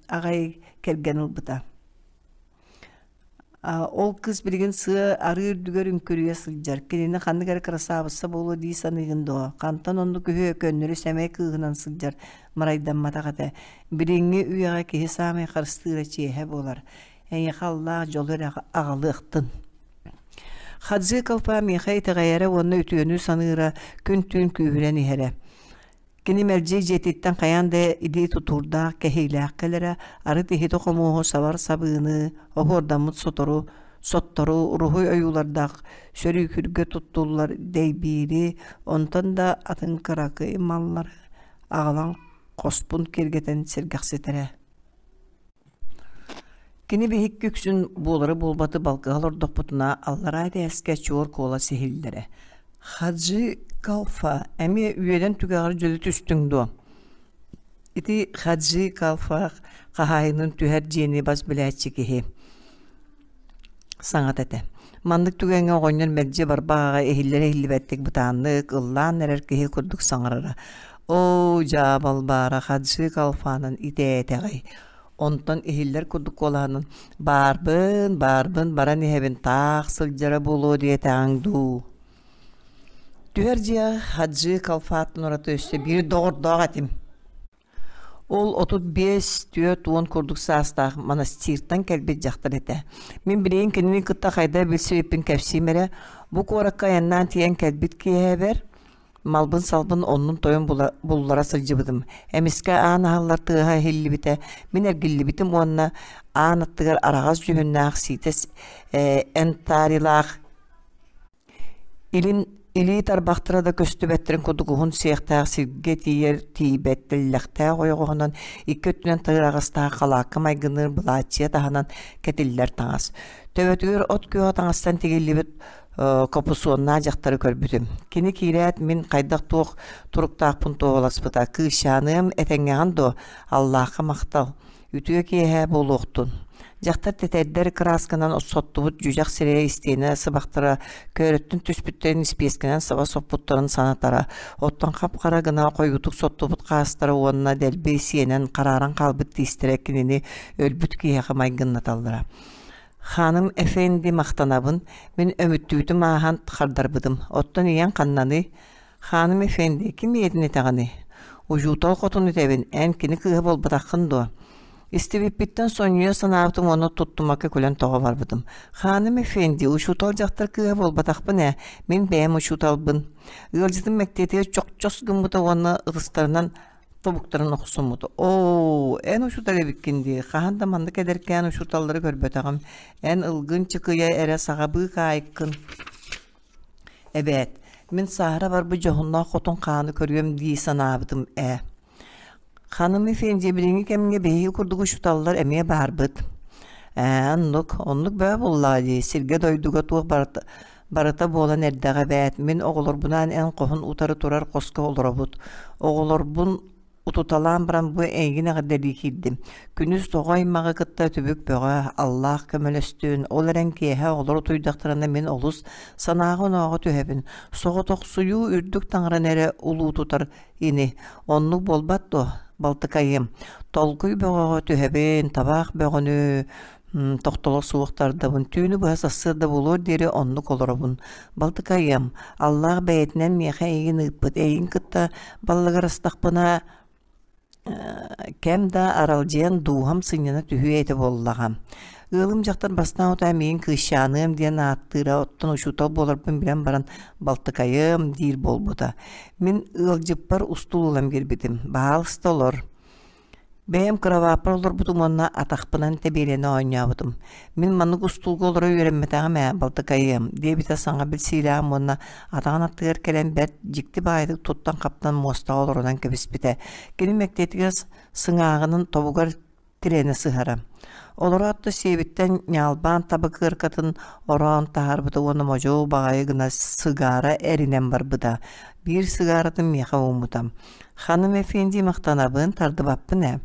аҕай кэргэн ылбыта. Ол кыыс билигин сыа арыы үрдүгэр үҥкүрүйэ сылдьар. Кинини ханнык эрэ кырасаабысса буолуо дии саныыгын дуо? Хантан оннук үһү көннөрү сэмэй кыыһынан сылдьар марайдамматах этэ. Билиҥҥи үйэҕэ киһи саамай харыстыыра чиэһэ буолар. Эйиэхэ Аллаах дьолу эрэ аҕалыахтын. Хаджи Калпа миэхэ итэҕэйэрэ уонна үтүөнү саныыра күн-түүн күүһүрэн иһэрэ. Кини мэлдьи дьиэтиттэн хайаан да илии тутуурдаах, кэһиилээх кэлэрэ, арыт иһити-хомуоһу сабар сабыыны, оһуордаммыт сотору, соттору, уруһуй ойуулардаах сөрүүкүргэ туттуллар дэйбиири, онтон да атын кыракый маллары аҕалан хоспун киэргэтэн сэргэхситэрэ. Кини биһикки үксүн буолары-буолбаты балкыһа олордохпутуна аллараа этээскэ чуор куолас иһиллэрэ: «Хаджи Калфа, эмиэ үөрэн түгэҕэр дьөлө түстүҥ дуо?» Ити Хаджи Калфа хаһаайынын түһэр дьиэни бас билээччи киһи саҥата этэ. Маннык түгэҥҥэ оҕонньор мэлдьи барбах аҕай иһиллэр-иһиллибэттик бытааннык, ыллаан эрэр киһи курдук саҥарара: «Оо, дьаабал баара Хаджи Калфанан итээтэҕэй! Онтон иһиллэр курдук куолаһынан «Баарбын, баарбын, баран иһэбин, таах сылдьара буолуо диэтэҕиҥ дуу?» Түһэр дьиэҕэ Хаджи Калфааттан ураты өссө биир доҕордоох этим. Ол 35, 40 курдук саастаах монастыртан кэлбит дьахтар этэ. Мин билигин кинини кытта хайдах билсибиппин кэпсиим эрэ, бу куоракка айаннаан тиийэн кэлбит киэһэбэр малбын-салбын оннун-тойун буллара сылдьыбытым. Эмискэ аан аһыллар тыаһа иһиллибитэ, мин эргиллибитим уонна аан аттыгар араҕас дьүһүннээх сиитэс энтарилаах Илин илии тарбахтара да көстүбэттэрин курдук уһун сиэхтээх сиргэ тиийэр тиийбэт тэллэхтээх ойоҕоһунан икки өттүнэн тыараҕастаах халаакка майгынныыр былааччыйа таһынан кэтиллэр таҥас. Төбөтүгэр от күөҕэ таҥастан тигиллибит копусуоннаах дьахтары көрбүтүм. Кини киирээт мин хайдах-туох туруктаахпын туоһуласпыта. Кыысчааныам, этэҥҥэҕин дуо? Аллаахха махтал. Үтүө киэһэ буолуохтун. Дьахтар тэтэрдэр кыраасканан соттубут дьүдьэх сирэйэ истиэнэ сыбахтара көөрөттөн түспүттэрин испиэскэнэн саба соппуттарын санатара, оттон хап-хара гына хойуутук соттубут хаастара уонна дэлби сиэнэн харааран хаалбыт тиистэрэ кинини өлбүт киһиэхэ майгыннаталлара. Ханым эфенди махтанабын, мин өмүттүүтүм ааһан хардарбытым. Оттон ийэҥ ханнаный? Хааным эфенди, ким ийэтин этэҕиний? Учуутал хотун этэбин, эн кини кыыһа буолбатаххын дуо? Истибиппиттэн сонньуйа санаабытым уонна туттумакка күлэн тоҕо барбытым. Хааным эфенди, учуутал дьахтар кыыһа буолбатахпын ээ, мин бэйэм учууталбын. Ыалдьытым мэктиэтигэр чохчос гыммыта уонна ытыстарынан тобуктарын охсуммут. Оо, эн учуутал эбиккин дии, хаһан да маннык эдэркээн учууталлары көрбөтөҕүм. Эн ылгын чыкыйа эрэ саҕабыы хаайыккын. Эбээт, мин сааһыра барбыт дьоһуннаах хотун хааны көрүөм дии санаабытым ээ. Ханым Эфенди билиҥҥи кэмҥэ биһиги курдук учууталлар эмиэ баарбыт. Ээ, оннук, оннук бөҕө буоллаҕа дии, сиргэ-дойдуга туох барыта, барыта буолан эрдэҕэ эбээт. Мин оҕолорбунаан эн хоһун утары турар хоско олоробут. Оҕолорбун Утуталаан баран бу эйигин эҕэрдэлии киирдим. Күнүс оҕо аймаҕы кытта түбүк бөҕө, Аллаах көмөлөстүн, ол эрэн киэһэ оҕолор утуйдахтарына мин олус санааҕа-онооҕо түһэбин. Соҕотохсуйуу үрдүк таҥараны эрэ улуутутар ини. Оннук буолбат дуо, балтыкайым? Толкуй бөҕөҕө түһэбин, табаах бөҕөнү тохтоло суох тардабын, түүнү быһа сарсыарда буолуор диэри оннук олоробун. Балтыкайым, Аллаах бэйэтинэн миэхэ эйигин ыыппыт, эйигин кытта баллыгырастахпына кэм да аралдьыйан дууһам сынньана түһүө этэ буоллаҕа. Ыалым дьахтар бастаан утаа миигин кыысчааныам диэн ааттыыра, оттон учуутал буоларбын билэн баран балтыкайым диир буолбута. Мин ыалдьыппар устуул ылан биэрбитим. Баһаалыста олор. Бэйэм кырабааппар олорбутум уонна атахпынан тэбиэлэнэ оонньообутум. Мин маннык устуулга олоро үөрэммэтэҕим ээ, балтыкайыам, диэбитэ саҥа билсиилээҕим уонна атаҕын аттыгар кэлэн бэрт дьикти баайытык туттан-хаптан муостаҕа олорунан кэбиспитэ. Кини мэктиэтигэр сыҥааҕынан тобугар тирэнэ сыһара. Олороот да сиэбиттэн ньаалбаан табакыаркатын ороон таһаарбыта уонна модьу баҕайы гына сыгаара эринэн барбыта. Биир сыгааратын миэхэ ууммута. Ханым Эфенди махтанабын, тардыбаппын ээ.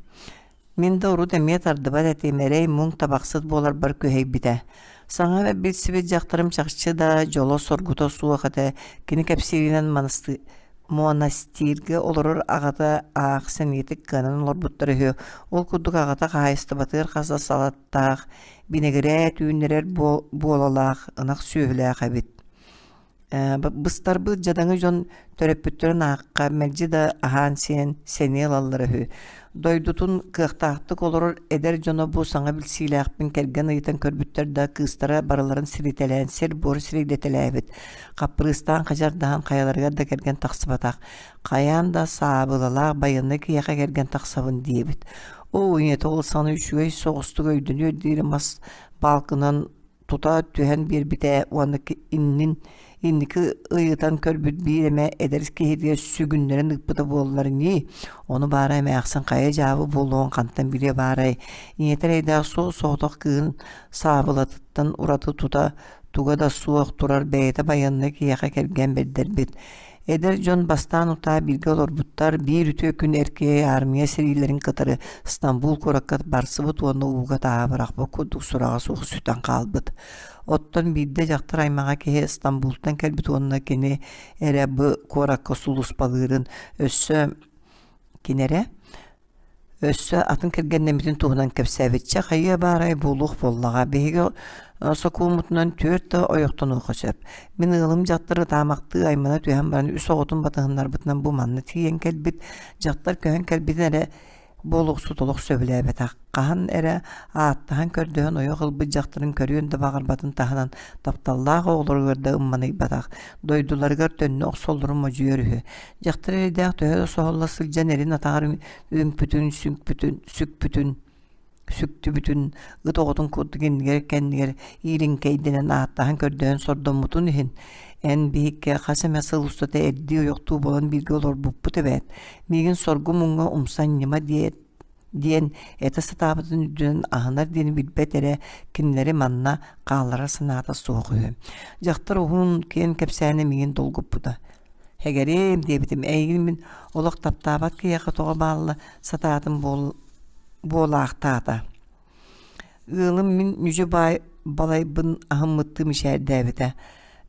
Мин да урут эмиэ тардыбат этим, эрэй-муҥ табахсыт буоларбар күһэйбитэ. Саҥа билсибит дьахтарым чахчы да дьоло-соргута суох этэ. Кини кэпсииринэн монастырга олорор аҕата аах сэниэтик кыанан олорбуттар үһү. Ол курдук аҕата хаһаайыстыбатыгар хас да салаттаах, бинэгирээт үүннэрэр буолалаах, ынах сүөһүлээх эбит. Быстарбыт дьадаҥы дьон төрөппүттэрин аахха мэлдьи да аһаан-сиэн сэниэ ылаллара үһү. Дойдутун кыахтаахтык олорор эдэр дьоно бу саҥа билсиилээхпин кэргэн ыйытан көрбүттэр да, кыыстара барыларын сиритэлээн сир-буор сирэйдэтэлээбит. Хаппырыыстаан хадьардаһан хайаларыгар да кэргэн тахсыбатах. Хайаан да саабылалаах байыаннай киһиэхэ кэргэн тахсабын диэбит. Оо, ийэтэ ол саҥаны үчүгэй соҕустук өйдөнүөр диэри мас баалкынан тута түһэн биэрбитэ уонна иннин инники ыйытан көрбүт биир эмэ эдэр киһитигэр сүгүннэрэн ыыппыта буоллар ньии ону баара эмээхсин хайа дьаабы буолуон хантан билиэ баарай ийэтэ эрэйдээх суос-соҕотох кыыһын саабылатыттан ураты тута туга да суох турар бэйэтэ байыаннай киһиэхэ кэргэн бэрдэрбит Эдэр дьон бастаан утаа бииргэ олорбуттар, биир үтүө күн эр киһи аармыйа сэриилэрин кытары Стамбул куоракка барсыбыт уонна ууга тааһа бырахпыт курдук сураҕа суох сүтэн хаалбыт. Оттон биирдэ дьахтар аймаҕа киһи Стамбултан кэлбит уонна кини эрэ бу куоракка сулууспалыырын өссө кини эрэ. Өссө атын кэргэннэммитин туһунан кэпсээбиччэ хайыа баарай буолуох буоллаҕа. Биһиги сокуоммутунан түөрт да ойохтонуохха сөп. Мин ыалым дьахтар ытаамахтыы аймана түһэн баран үс оҕотун батыһыннарбытынан бу манна тиийэн кэлбит. Дьахтар көһөн кэлбитин эрэ буолуохсут олох сөбүлээбэтэх. Хаһан эрэ ааттаһан көрдөһөн ойох ылбыт дьахтарын көрүөн да баҕарбатын таһынан тапталлаах оҕолоругар да ымманыйбатах, дойдуларыгар төннө охсоллорун модьуйар үһү. Дьахтар эрэйдээх төһө да соһулла сылдьан эрин атаҕар үҥпүтүн, сүҥпүтүн, сүкпүтүн, сүктүбүтүн ыт оҕотун курдук иннигэр-кэннигэр иилиҥкэйдэнэн ааттаһан көрдөһөн сордоммутун иһин, эн биһикки хас эмэ сыл устата эрдии ойохтуу буолан бииргэ олорбуппут эбээт, миигин соргу муҥҥа умсан ньыма диэт диэн этэ сатаабытын үрдүнэн аһынар диэни билбэт эрэ кинилэри манна хаалларар санаата суох үһү. Дьахтар уһун киэн кэпсээнэ миигин долгуппута. Эгэриэм диэбитим, эйигин мин олох таптаабат киһиэхэ тоҕо баалла сатаатым буол буолаахтаата. Ыалым мин ньүдьү баай балайбын аһыммыттыы мичээрдээбитэ.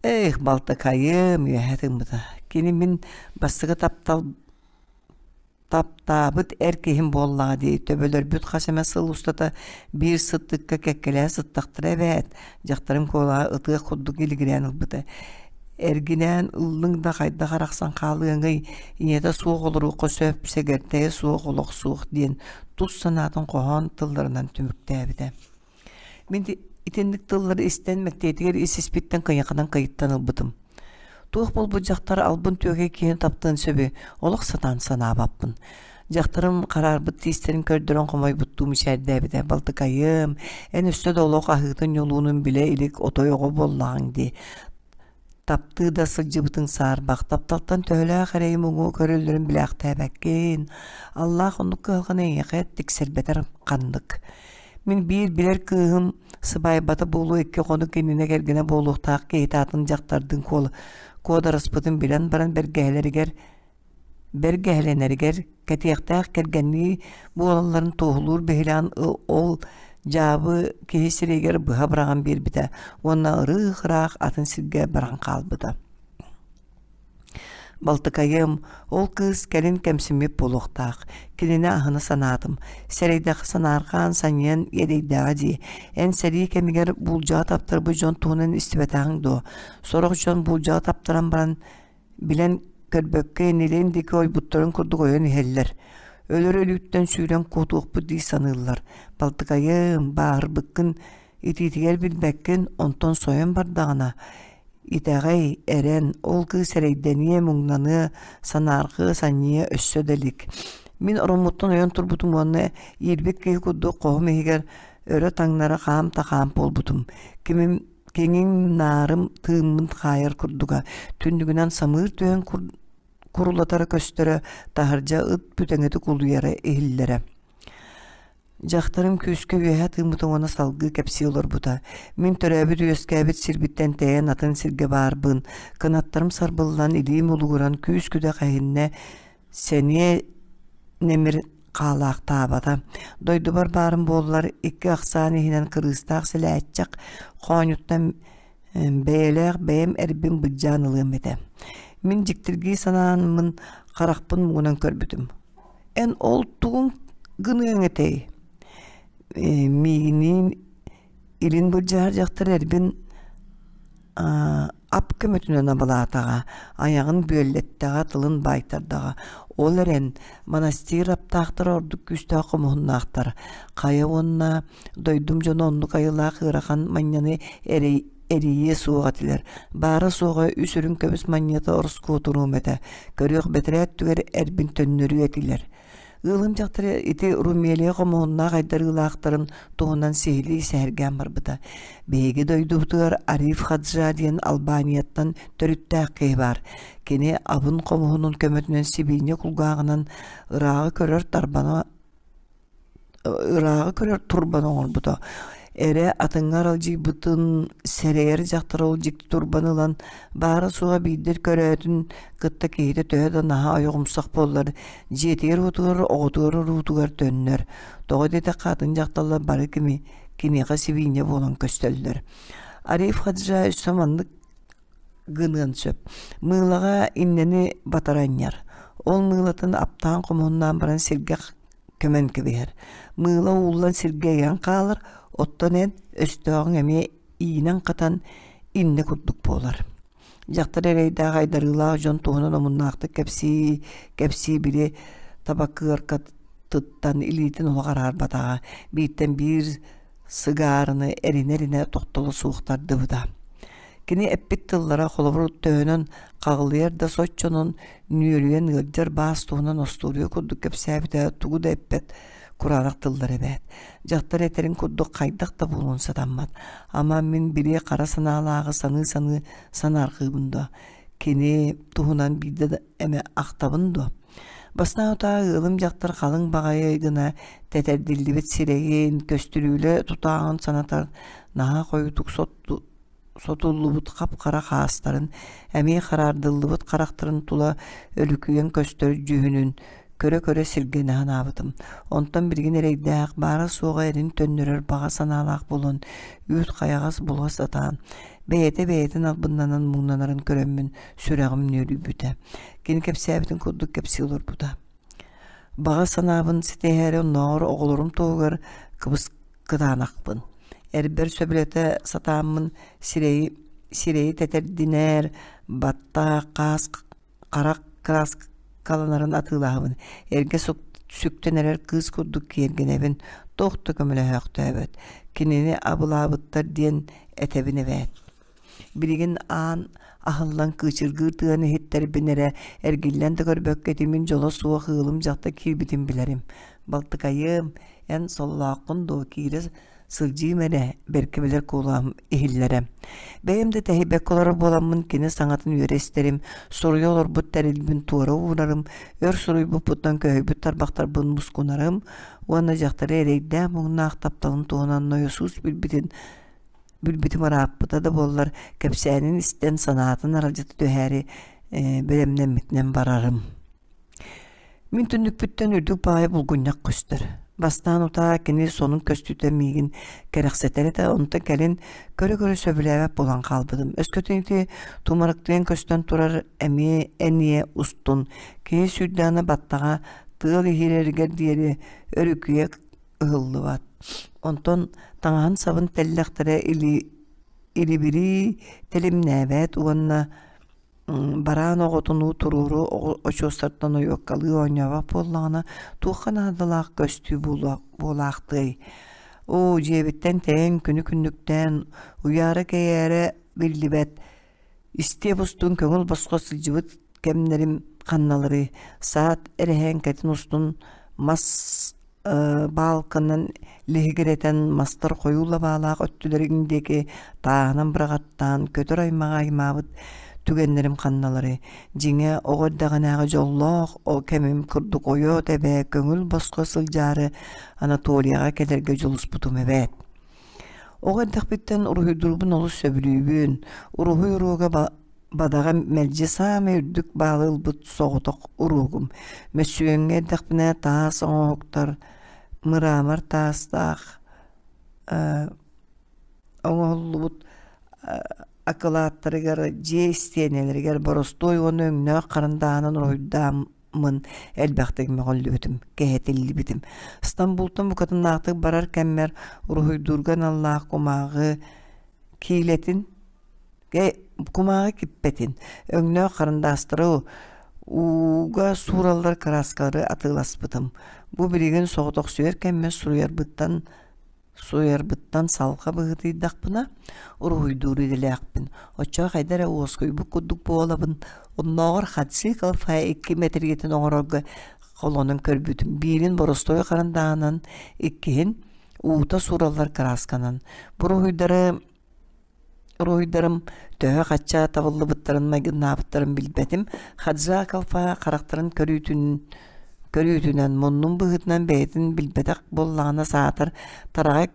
Эх, балтакайым, үөһэ тыыммыта. Кини мин бастакы таптал таптаабыт эр киһим буоллаҕа дии, төбөлөрбүт хас эмэ сыл устата биир сыттыкка кэккэлэһэ сыттахтара эбээт, дьахтарым куолаһа ытыах курдук илигирээн ылбыта. Эргинээн ыллыҥ да хайдах арахсан хаалыаҥый, ийэтэ суох олоруохха сөп, сэгэртэйэ суох олох суох диэн тус санаатын хоһоон тылларынан түмүктээбитэ. Мин итинник тыллары истэн мэктиэтигэр ис-испиттэн кыйаханан кыйыттан ылбытым. Туох буолбут дьахтар албын түөкэй киһини таптыан сөбүй, олох сатаан санаабаппын. Дьахтарым хараарбыт тиистэрин көрдөрөн хомойбуттуу мичээрдээбитэ. Балтыкайым, эн өссө да олох аһыытын-ньулуунун билэ илик отой оҕо буоллаҕыҥ дии. Таптыы да сылдьыбытыҥ саарбах, тапталтан төһөлөөх эрэйи-муҥу көрөллөрүн билээхтээбэккин. Аллаах оннук кыһалҕаны эйиэхэ тиксэрбэтэр ханнык. Мин биир билэр кыыһым сыбаайбата буолуо икки хонук иннинэ кэргэнэ буолуохтаах киһитэ атын дьахтардыын куодарыспытын билэн баран бэргэһэлэригэр бэргэһэлэнэригэр кэтиэхтээх кэргэннии буолалларын туоһулуур биһилэҕин ол дьаабы киһи сирэйигэр быһа быраҕан биэрбитэ уонна ырыых-ыраах атын сиргэ баран хаалбыта. Балтыкайым, ол кыыс кэлин кэмсиммит буолуохтаах. Кинини аһына санаатым. Сэрэйдэххэ санаарҕаан, санньыйан иэдэйдэҕэ дии. Эн сэрии кэмигэр буулдьаҕа таптарбыт дьон туһунан истибэтэҕиҥ дуо? Сорох дьон буулдьаҕа таптаран баран билэн көрбөккө иннилэрин диэки ойбуттарын курдук ойон иһэллэр. Өлөр өлүүттэн сүүрэн куотуохпут дии саныыллар. Балтыкайым, бааһырбыккын итиитигэр билбэккин, онтон сойон бардаҕына, итэҕэй, эрэн, ол кыыс эрэйдэниэ, муҥнаныа, санаарҕыа, санньыйа өссө да илик. Мин ороммуттан ойон турбутум уонна иирбит киһи курдук хоһум иһигэр өрө таҥнары хаам да хаам буолбутум. Кимим Киҥим-наарым тыыммын хаайар курдуга, түннүгүнэн самыыр түһэн курулатара көстөрө, таһырдьа ыт бүтэҥитик улуйара иһиллэрэ. Дьахтарым күүскэ үөһэ тыыммыта уонна салгыы кэпсии олорбута. Мин төрөөбүт-үөскээбит сирбиттэн тэйэн атын сиргэ баарбын, кынаттарым сарбыллан, илиим улугуран күүс-күдэх эһиннэ, сэниэ нэмир хаалаахтаабата. Дойдубар баарым буоллар, икки ахсаан иһинэн кырыыстаах сэлээччэх хоонньуттан бэйэлээх бэйэм эрбин былдьаан ылыам этэ. Мин дьиктиргии санааммын харахпын муҥунан көрбүтүм. Эн ол тугуҥ гыныаҥ этэй? Миигиниин илин былдьаһар дьахтар эрбин ап көмөтүнэн абылаатаҕа, айаҕын бүөллэттэҕэ, тылын баайтардаҕа. Ол эрэн, монастырь аптаахтара ордук күүстээх хомуһуннаахтар. Хайа уонна дойдум дьоно оннук айылаах ыарахан манньаны эрийиэ суох этилэр. Баара-суоҕа үс үрүҥ көмүс манньыата ороскуотуруом этэ. Көрүөх бэтэрээ өттүгэр эрбин төннөрүө этилэр. Ыалым дьахтара ити Румелия хомуһуннаах айдарыылаахтарын туһунан сиһилии сэһэргээн барбыта. Биһиги дойдубутугар Ариф Хаджа диэн Албанияттан төрүттээх киһи баар. Кини абын хомуһунун көмөтүнэн сибиинньэ кулгааҕынан ырааҕы көрөр тарбана ырааҕы көрөр турбаны оҥорбута. Эрэ атыҥҥа аралдьыйбытын сэрэйэр дьахтар ол дьикти турбаны ылан баара-суоҕа биирдэр көрөөтүн кытта киһитэ төһө да наһаа ойоҕумсах буоллар, дьиэтигэр-уотугар, оҕотугар-уруутугар төннөр. Тоҕо диэтэххэ атын дьахталлар бары кими киниэхэ сибиинньэ буолан көстөллөр. Ариф Хаджа өссө маннык гыныан сөп. Мыылаҕа иннэни батара анньар. Ол мыылатын аптаан хомуһуннаан баран сиргэ. көмөн кэбиһэр. Мыыла ууллан сиргэ ыйан хаалар, оттон эн өстөөҕүҥ эмиэ иинэн-хатан иннэ курдук буолар. Дьахтар эрэйдээх айдарыылаах дьон туһунан омуннаахтык кэпсии, кэпсии били табакыаркатыттан илиитин олох араарбатаҕа, бииртэн биир сыгаарыны эринэ-эринэ тохтоло суох тардыбыта. Кини эппит тыллара холобур төһөнөн хаҕылыйар да соччонон нүөлүйэн ыалдьар баас туһунан остуоруйа курдук кэпсээбитэ тугу да эппэт кураанах тыллар эбээт. Дьахтар этэрин курдук хайдах да буолуон сатаммат. Ама мин били хара санаалааҕы саныы-саныы санаарҕыыбын дуо? Кини туһунан биирдэ да эмэ ахтабын дуо? Бастаан утаа ыалым дьахтар халыҥ баҕайы гына тэтэрдиллибит сирэйин, көстүрүүлэ тутааҕын санатар наһаа хойутук сотуллубут хап-хара хаастарын, эмиэ хараардыллыбыт харахтарын тула өлүкүйэн көстөр дьүһүнүн көрө-көрө сиргэнэ санаабытым. Онтон билигин эрэйдээх, баара-суоҕа эрин төннөрөр баҕа санаалаах буолан, үүт-хайаҕас була сатаан, бэйэтэ бэйэтин албыннанан муҥнанарын көрөммүн сүрэҕим нүөлүйбүтэ. Кини кэпсээбитин курдук кэпсии олорбута. Баҕа санаабын ситиһээри оннооҕор оҕолорум туһугар кыбыс кытаанахпын. Эрбэр сөбүлэтэ сатааммын сирэйи, сирэйи тэтэрдинэр, баттах, хаас, харах кырааскаланарын атыылаһабын. Эргэ сүктэн эрэр кыыс курдук киэргэнэбин, туох да көмөлөһөөхтөөбөт. Кинини абылаабыттар диэн этэбин эбээт. Билигин аан аһыллан кыычыргыыр тыаны иһиттэрбин эрэ эргиллэн да көрбөккө итимин дьоло суох ыалым дьахта киирбитин билэрим. Балтыкайым, эн сололооххун дуо киирэ сылдьыым эрэ, бэркэ билэр куолаһым иһиллэрэ. Бэйэм да тэһийбэккэ олорор буоламмын кини саҥатын үөрэ истэрим, суруйа олорбут тэрилбин туора уурарым, өр суруйбуппуттан көһүйбүт тарбахтарбын мускунарым уонна дьахтары эрэйдээх-муҥнаах тапталын туһунан нойосуус билбитин билбитим ырааппыта да буоллар, кэпсээнин истэн санаатын аралдьыта түһээри бэлэмнэммитинэн барарым. Мин түннүкпүттэн үрдүк баҕайы булгунньах көстөр. Бастаан утаа кини сонун көстүүтэ миигин кэрэхсэтэр этэ, онтон кэлин көрө-көрө сөбүлээбэт буолан хаалбытым. Өскөтүн ити тумарыктыйан көстөн турар эмиэ эниэ устун, киһи сүүрдэҕинэ баттаҕа тыал иһиирэригэр диэри өрүкүйэ ыһыллыбат. Онтон таҥаһын-сабын тэллэхтэрэ илибирии тэлимнээбэт уонна бараан оҕотунуу туруору очуостартан ойуоккалыы оонньообот буоллаҕына, туохха наадалаах көстүү буолаахтыай? Оо, дьиэбиттэн тэйэн күнү-күннүктээн уйаара-кэйээрэ биллибэт Истиэп устун көҥүл босхо сылдьыбыт кэмнэрим ханналарый, саат эрэһээҥкэтин устун мас баалканан лиһигирэтэн мастар хойуу лабаалаах өттүлэрин диэки тааһынан быраҕаттаан көтөр аймаҕы аймаабыт түгэннэрим ханналарый, дьиҥэ оҕо эрдэҕинээҕи дьоллоох кэмим курдук ойоо-тэбээ көҥүл босхо сылдьаары Анатолияҕа кэлэргэ дьулуспутум эбээт. Оҕо эрдэхпиттэн уруһуйдуурбун олус сөбүлүүбүн. Уруһуй уруога бадаҕа мэлдьи саамай үрдүк баалы ылбыт соҕотох уруогум. Мөссүөҥҥэ эрдэхпинэ таас оҥоһуктар, мыраамар таастаах оҥоһуллубут акылааттарыгар, дьиэ истиэнэлэригэр боростуой уонна өҥнөөх харандааһынан уруһуйдаам мын элбэхтик мөҕүллүбүтүм, кэһэтиллибитим. Стамбултан букатыннаахтык барар кэммэр уруһуйдуурга аналлаах кумааҕы киилэтин кумааҕы киппэтин, өҥнөөх харандаастары ууга суураллар кырааскалары атыыласпытым. Бу билигин соҕотохсуйар кэммэр суруйарбыттан Суруйарбыттан салҕа быһыытыйдахпына, уруһуйдуур идэлээхпин. Оччоҕо хайда эрэ уоскуйбут курдук буолабын. Оннооҕор Хадзи Калфа икки мэтириэтин оҥорорго холонон көрбүтүм. Биирин боростуой харандааһынан, иккиһин уута суураллар кыраасканан. Бу уруһуйдары Уруһуйдарым төһө-хачча табыллыбыттарын, майгыннаабыттарын билбэтим. Хаджа Калфа харахтарын көрүүтүн көрүүтүнэн, муннун быһыытынан бэйэтин билбэтэх буоллаҕына саатар тараҕай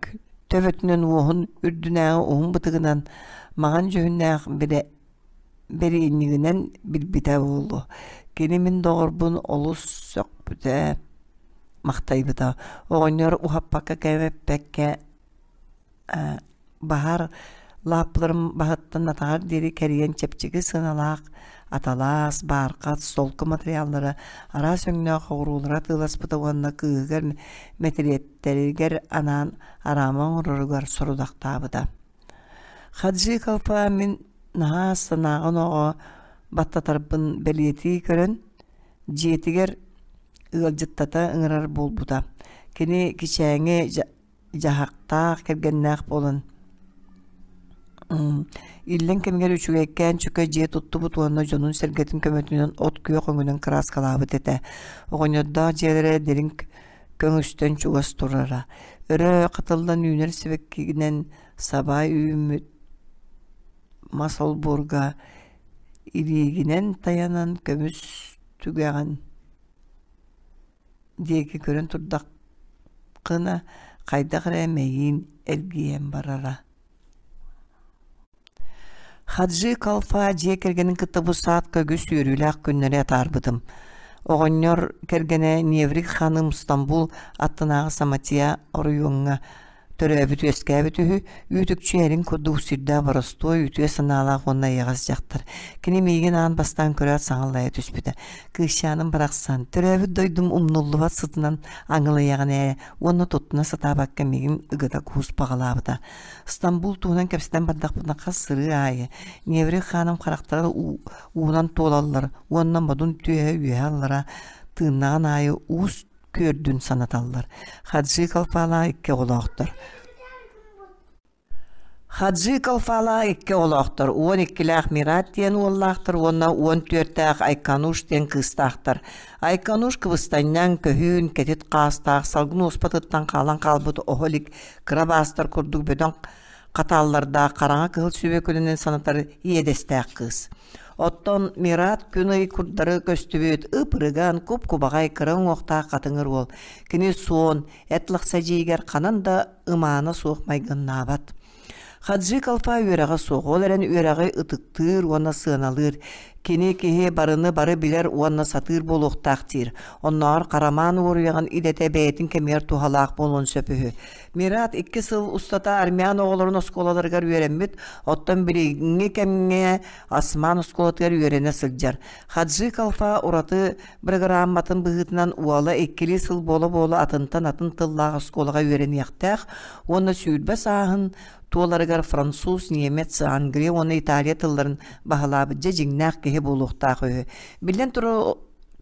төбөтүнэн уоһун үрдүнээҕи уһун бытыгынан маҥан дьүһүннээх бэриинньигинэн билбитэ буолуо. Кини мин доҕорбун олус сөхпүтэ, махтайбыта. Оҕонньор уһаппакка кэбэппэккэ баһаар лааппыларын баһыттан атаҕар диэри кэрийэн чэпчэки сыаналаах аталаас, баархат, солко матырыйааллара, араас өҥнөөх оҕуруолары атыыласпыта уонна кыыһыгар мэтириэттэригэр анаан араама оҥороругар сорудахтаабыта. Хаджи Калфа мин наһаа санааҕын оҕо баттатарбын бэлиэтии көрөн, дьиэтигэр ыалдьыттата ыҥырар буолбута. Кини кичээҥи дьаһахтаах кэргэннээх буолан иллэҥ кэмигэр үчүгэйкээн чөкө дьиэ туттубут уонна дьонун-сэргэтин көмөтүнэн от күөх өҥүнэн кырааскалаабыт этэ. Оҕонньордоох дьиэлэрэ дириҥ көҥүстэн чугас турара. Өрө хатыллан үүнэр сибэккинэн саба үүммүт мас олбуорга илиигинэн тайанан көмүс түгэҕин диэки көрөн турдаххына хайдах эрэ мэйиин эргийэн барара. Хаджи Калфа дьиэ кэргэнин кытта бу саадка үгүс үөрүүлээх күннэри атаарбытым. Оҕонньор кэргэнэ Неврик ханым Стамбул аттынааҕы Саматия оройуоҥҥа Төрөөбүт-үөскээбит үһү, үүт-үкчү эрин курдук сүрдээх боростуой, үтүө санаалаах уонна эйэҕэс дьахтар. Кини миигин аан бастаан көрөөт саҥаллайа түспүтэ. Кыысчааным барахсан, төрөөбүт дойдум умнуллубат сытынан аҥылыйаҕын ээ уонна туттуна сатаабакка миигин ыгыта куус баҕалаабыта. Стамбул туһунан кэпсэтэн бардахпытына хас сырыы аайы Неври хааным харахтара уунан туолаллар уонна модун түөһэ үөһэ-аллара тыыннаҕын аайы уус күөрдүн санаталлар. Хаджи Калфалаах икки оҕолоохтор. Хаджи Калфалаах икки оҕолоохтор, 12-лээх Мират диэн уоллаахтар уонна 14-тээх Айкануш диэн кыыстаахтар. Айкануш кыбыстанньаҥ, көһүүн, кэтит хаастаах, салгын уоспатыттан хаалан хаалбыт оһо илик кыра баастар курдук бөдөҥ хатааллардаах хараҥа кыһыл сүбэ санатар иэдэстээх кыыс. Оттон Мират күн-ый курдары көстүбүт ып-ырыган, куп-кубаҕай кыра уҥуохтаах хатыҥыр уол. Кини суон, эт лахса дьиигэр ханан да ымаана суох майгыннаабат. Хаджи Калфа үөрэҕэ суох, ол эрэн үөрэҕи ытыктыыр уонна сыаналыыр. Кини киһи барыны бары билэр уонна сатыыр буолуохтаах диир. Оннооҕор харамаан уоруйаҕын идэтэ бэйэтин кэмигэр туһалаах буолуон сөп үһү. Мират икки сыл устата армян оҕолорун оскуолаларыгар үөрэммит, оттон билиҥҥи кэмҥэ Осман оскуолатыгар үөрэнэ сылдьар. Хаджи Калфа ураты бырагыраамматын быһыытынан уола иккилии сыл буола-буола атынтан атын тыллаах оскуолаҕа үөрэниэхтээх уонна 20 сааһын туоларыгар француз, немец, англия уонна италия тылларын баһылаабыт дьэ дьиҥнээх киһи буолуохтаах үһү. Биллэн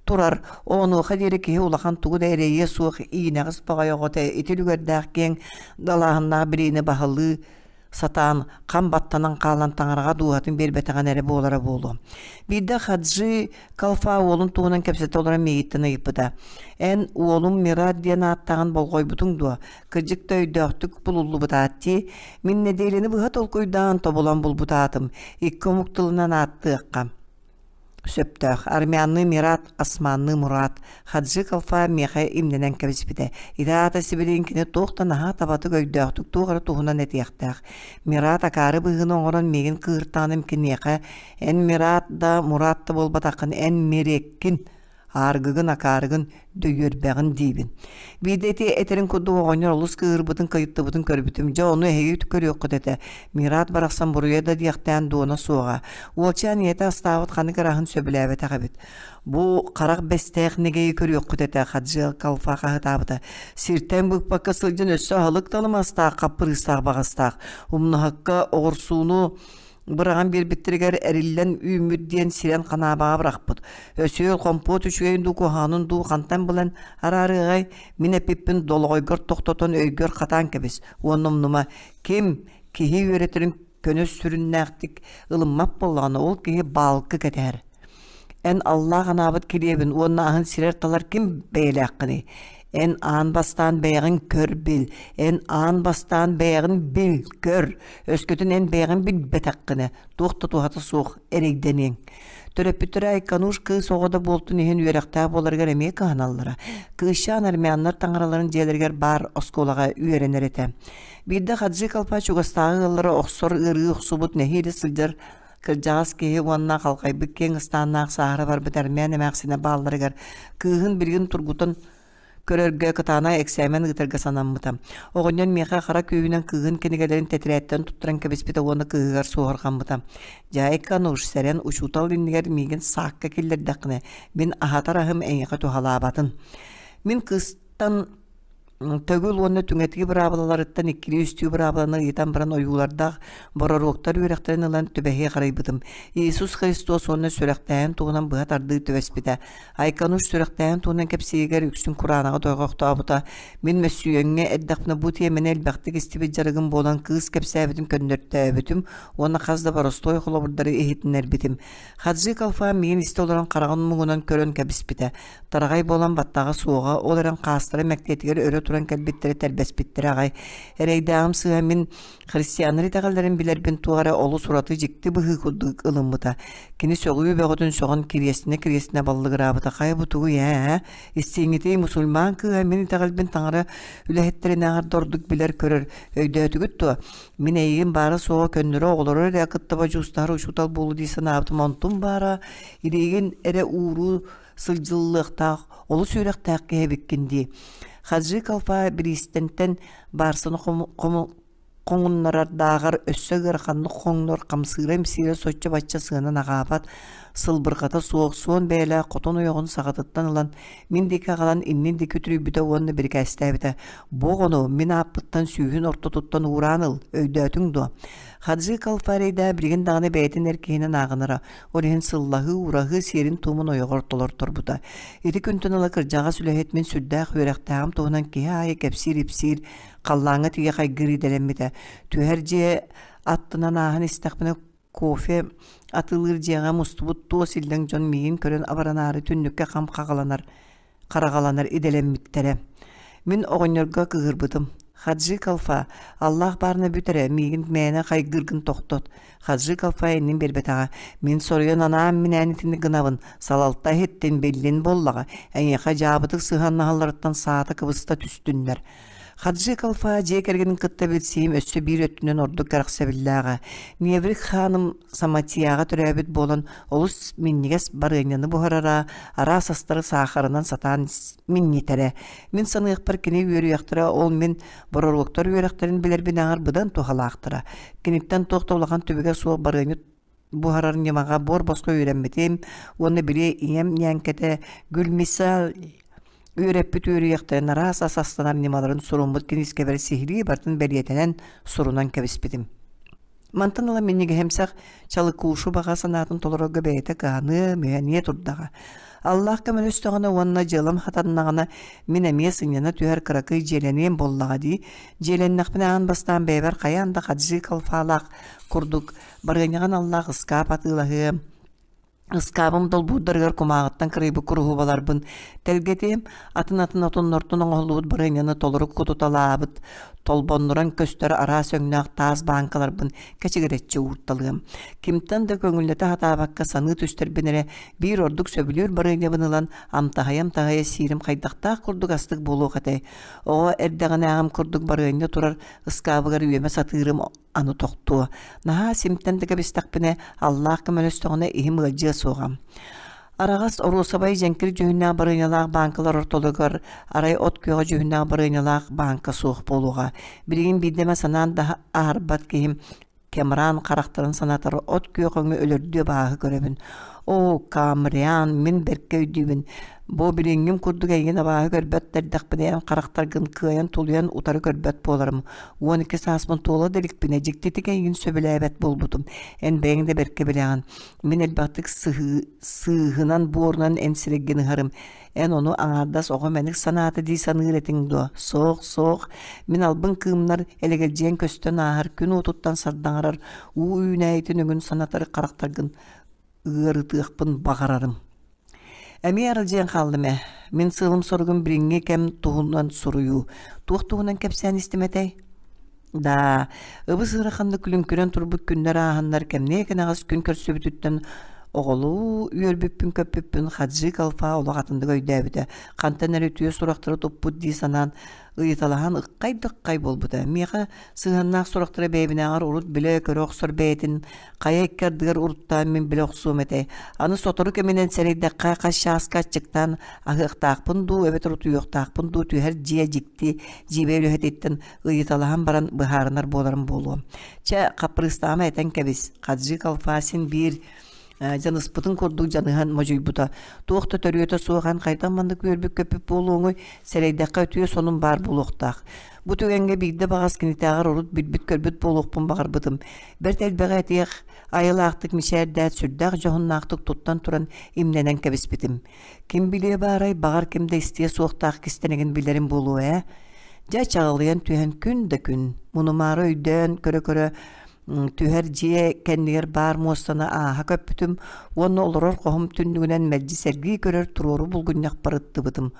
турар, онуоха диэри киһи улахан тугу да эрэйиэ суох иинэҕэс баҕайы оҕото ити үлүгэрдээх киэҥ далааһыннаах билиини баһылыы сатаан хам баттанан хаалан таҥараҕа дууһатын биэрбэтэҕин эрэ буолара буолуо. Биирдэ Хаджи Калфа уолун туһунан кэпсэтэ олорон миигиттэн ыйыппыта: «Эн уолум Мират диэн ааттааҕын болҕойбутуҥ дуо? Кырдьык да өйдөөхтүк булуллубут аат дии. Мин нэдиэлэни быһа толкуйдаан тобулан булбут аатым. Икки омук тылынан ааттыахха сөптөөх. Армянныы Мират, османныы Мурат. Хаджи Калфа миэхэ имнэнэн кэбиспитэ. Ити аата сибилигин кини туох да наһаа табатык өйдөөхтүк туох эрэ туһунан этиэхтээх. Мират акаары быһыыны оҥорон миигин кыыртаҕыным киниэхэ эн Мират да Мурат да буолбатаххын эн Миреккин ааргыгын акаарыгын дөйүөрбэҕин диибин. Биирдэ ити этэрин курдук оҕонньор олус кыыһырбытын кыйыттыбытын көрбүтүм. Дьэ ону эһиги көрүөххүт этэ. Мират барахсан буруйа да диэхтээн дуона суоҕа. Уолчаан ийэтэ астаабыт ханнык эрэ аһын сөбүлээбэтэх эбит. Бу харах бэстээх нэгэйи көрүөххүт этэ, Хаджиал Калфа хаһытаабыта. Сиртэн быкпакка сылдьан өссө аһылык талымастаах, хаппырыыстаах баҕастаах. Умнаһакка оҕурсууну быраҕан биэрбиттэригэр эриллэн үүммүт диэн сирэн ханаабаҕа бырахпыт. Өсүөл хомпуот үчүгэйин дуу куһаҕанын дуу хантан булан араарыаҕай, мин эппиппин долоҕойгор тохтотон өйгөр хатаан кэбис уонна умнума, ким киһи үөрэтэрин көнө сүрүннээхтик ылыммат буоллаҕына, ол киһи баалкы кэтэһэр. Эн Аллаах анаабыт килиэбин уонна аһын сирэр-талар ким бэйэлээххиний? Эн аан бастаан бэйэҕин көр-бил, эн аан бастаан бэйэҕин бил-көр, өскөтүн эн бэйэҕин билбэтэххинэ, туох да туһата суох эрэйдэниэҥ. Төрөппүттэрэ Айкануш кыыс оҕо да буолтун иһин үөрэхтээх буоларыгар эмиэ кыһаналлара. Кыысчаан армяннар таҥараларын дьиэлэригэр баар оскуолаҕа үөрэнэр этэ. Биирдэ Хаджи Калпа чугастааҕы ыаллара охсор ыарыы охсубут нэһиилэ сылдьар Кырдьаҕас киһи уонна халҕайбыт киэҥ ыстааннаах сааһыра барбыт армян эмээхсинэ баалларыгар кыыһын билигин тургутан көрөргө кытаанах эксээмэн ыытарга санаммыта. Оҕонньор миэхэ хара күүһүнэн кыыһын кинигэлэрин тэтэрээттэн туттаран кэбиспитэ уонна кыыһыгар суоһурҕаммыта. Дьаайка Ануш, сэрэн, учуутал иннигэр миигин саакка киллэрдэххинэ, мин аһатар аһым эйиэхэ туһалаабатын. Мин кыыстан Төгүл уонна түҥэтии быраабылаларыттан иккилии-үстүү быраабыланы ыйытан баран ойуулардаах бороруоктар үөрэхтэрин ылан түбэһиэх арыйбытым. Иисус Христос уонна сүрэхтээһин туһунан быһа тардыы түбэспитэ. Айкануш сүрэхтээһин туһунан кэпсииригэр үксүн кураанаҕы дойҕохтообута. Мин мөссүйүөҥҥэ эрдэхпинэ бу тиэмэни элбэхтик истибит дьарыгым буолан кыыс кэпсээбитин көннөртөөбүтүм уонна хас да боростуой холобурдары иһитиннэрбитим. Хаджи Калфа миигин истэ олорон хараҕын муҥунан көрөн кэбиспитэ. Тараҕай буолан баттаҕа суоҕа, ол эрэн хаастара мэктиэтигэр өрө туран кэлбиттэрэ тэрбэспиттэрэ аҕай. Эрэйдээҕим сыыһа мин христианнар итэҕэллэрин билэрбин туох эрэ олус ураты дьикти быһыы курдук ылыммыта. Кини сөҕүү бөҕөтүн сөҕөн кириэстинэ-кириэстинэ баллыгыраабыта. Хайа бу тугуй ээ? Истиҥҥитий мусульман кыыһа мин итэҕэлбин таҥара үлэһиттэринээҕэр да ордук билэр-көрөр. Өйдөөтүгүт дуо? Мин эйигин баара-суоҕа көннөрү оҕолору эрэ кытта бодьуустаһар учуутал буолуу дии санаабытым. Онтум баара илиигин эрэ ууруу сылдьыллыахтаах олус үөрэхтээх киһи эбиккин дии. Хаджи Калфа бириистэнтэн баарсаны хоҥуннарардааҕар өссө ыараханнык хоҥнор, хамсыыра-имсиирэ соччо-бачча сыанан аҕаабат, сылбырҕата суох, суон бэйэлээх хотон ойоҕун саҕатыттан ылан, мин диэки аҕалан иннин диэки үтүрүйбүтэ уонна бирикээстээбитэ: «Бу оҕону мин ааппыттан сүүһүн ортотуттан уураан ыл, өйдөөтүҥ дуо?» Хаджи Калфа эрэйдээ билигин даҕаны бэйэтин эр киһинэн ааҕынара, ол иһин сыллаһыы, уураһыы сиэрин-туомун ойоҕор толорторбута. Ити күнтэн ыла кырдьаҕас үлэһит мин сүрдээх үөрэхтээҕим туһунан киһи аайы кэпсиир-ипсиир, халлааҥҥа тиийэ хайгыыр идэлэммитэ. Түһэр дьиэ аттынан ааһан истэхпинэ кофе атыылыыр дьиэҕэ мустубут туос иллэҥ дьон миигин көрөн абаранаары түннүккэ хам хаҕаланар хараҕаланар идэлэммиттэрэ. Мин оҕонньорго кыыһырбытым. Хаджи Калфа, Аллаах баарына бүт эрэ, миигин мээнэ хайгыыргын тохтот. Хаджи Калфа иннин биэрбэтэҕэ. Мин соруйан анаан-минээн итинник гынабын. Салалта иһиттин, биллин буоллаҕа. Эйиэхэ дьаабытык сыһыаннаһалларыттан саата кыбыста түстүннэр. Хаджи Калфа дьиэ кэргэнин кытта билсиим өссө биир өттүнэн ордук кэрэхсэбиллээҕэ. Неврик хааным Саматияҕа төрөөбүт буолан олус минньигэс барыанньаны буһарара, араас астары саахарынан сатаан минньитэрэ. Мин саныахпар кини үөрүйэхтэрэ ол мин бороруоктар үөрэхтэрин билэрбинээҕэр быдан туһалаахтара. Киниттэн туох да улахан түбүгэ суох барыанньа буһарар ньымаҕа буор-босхо үөрэммитим уонна били ийэм ньээҥкэтэ Гүлмиса үөрэппит үөрүйэхтэрин араас ас астанар ньымаларын суруммут киниискэбэр сиһилии барытын бэлиэтэнэн сурунан кэбиспитим. Мантан ыла минньигэһимсэх Чалыкуушу баҕа санаатын толорорго бэйэтэ кыһаныа, мүһэниэ турдаҕа. Аллаах көмөлөстөҕүнэ уонна дьыалам хатаннаҕына мин эмиэ сынньана түһэр кыракый дьиэлэниэм буоллаҕа дии. Дьиэлэннэхпинэ аан бастаан бэйэбэр хайаан да хаджи калфаалаах курдук барыанньаҕын аллаах ыскаап атыылаһыам, Ыскаабым долбуурдарыгар кумааҕыттан кырыйбыт куруһубаларбын тэлгэтиэм, атын-атын отоннортон оҥоһуллубут барыанньаны толору кутуталаабыт, толбоннуран көстөр араас өҥнөөх таас бааҥкаларбын кэчигирэччи уурталыам. Кимтэн да көҥүллэтэ сатаабакка саныы түстэрбин эрэ биир ордук сөбүлүүр барыанньабын ылан амтаһыйа-амтаһыйа сиирим хайдахтаах курдук астык буолуох этэй. Оҕо эрдэҕинээҕим курдук барыанньа турар ыскаабыгар үөмэ сатыырым аны тохтуо. Наһаа симтэн да кэбистэхпинэ, аллаах көмөлөстөҕүнэ иһим ыалдьыа суоҕа. Араҕас оруосабай дьэҥкир дьүһүннээх барыанньалаах бааҥкалар ортолоругар арай от күөҕэ дьүһүннээх барыанньалаах бааҥка суох буолуоҕа. Билигин биирдэ эмэ санаан да аһарбат киһим Кэмран харахтарын санатар от күөх өҥү өлөрдүү абааһы көрөбүн. Оо, Камриан, мин бэркэ өйдүүбүн. Бу билиҥҥим курдук эйигин абааһы көрбөт эрдэхпинэ эн харахтаргын кыайан тулуйан утары көрбөт буоларым. 12 сааспын туола да иликпинэ дьиктитик эйигин сөбүлээбэт буолбутум. Эн бэйэҥ да бэркэ билэҕин. Мин элбэхтик сыһыы, сыыһынан буорунан эн сирэйгин ыһарым. Эн ону аҥаардас оҕо мэник санаата дии саныыр этиҥ дуо? Суох, суох. Мин албын кыымнар элэгэлдьийэн көстөн ааһар күн уотуттан сардаҥарар уу үүнээйитин өҥүн санатар харахтаргын ыарытыахпын баҕарарым. Эмиэ аралдьыйан хааллым ээ. Мин сыалым-соругум билиҥҥи кэм туһунан суруйуу. Туох туһунан кэпсээн истим этэй? Даа, ыбыс-ыараханнык күлүҥкүрэн турбут күннэр ааһаннар кэмниэ кэнэҕэс күн көрсүбүтүттэн оҕолуу үөрбүппүн-көппүппүн Хаджи Калфа олох атыннык өйдөөбүтэ. Хантан эрэ үтүө сурахтары туппут дии санаан, Ыйыталаһан ыккай-дыккай буолбута. Миэхэ сыһыаннаах сурахтара бэйэбинээҕэр урут билэ-көрө охсор бэйэтин хайа икки ардыгар уруттаан мин билэ охсуом этэй. Аны сотору кэминэн сэрэйдэххэ хас чааска аччыктаан аһыахтаахпын дуу эбэтэр утуйуохтаахпын дуу түһэр дьиэ дьикти дьиибэ үлэһититтэн ыйыталаһан баран быһаарынар буоларым буолуо. Чэ, хаппырыыстаама этэн кэбис. Хаджи Калфасин биир дьаныспытын курдук дьаныһан модьуйбута. Туох да төрүөтэ суох эн хайдах маннык үөрбүт-көппүт буолуоҥуй, сэрэйдэххэ үтүө сонун баар буолуохтаах. Бу түгэҥҥэ биирдэ баҕас кинитээҕэр урут билбит-көрбүт буолуохпун баҕарбытым. Бэрт элбэҕи этиэх айылаахтык мичээрдээт, сүрдээх дьоһуннаахтык туттан туран имнэнэн кэбиспитим. Ким билиэ баарай, баҕар ким да истиэ суохтаах кистэнэгин билэрим буолуо ээ. Дьэ чаҕылыйан түһэн күн да күн, мунумаары өйдөөн көрө-көрө түһэр дьиэ кэннигэр баар муостаны ааһа көппүтүм уонна олорор хоһум түннүгүнэн мэлдьи сэргии көрөр туруору булгунньахпар ыттыбытым.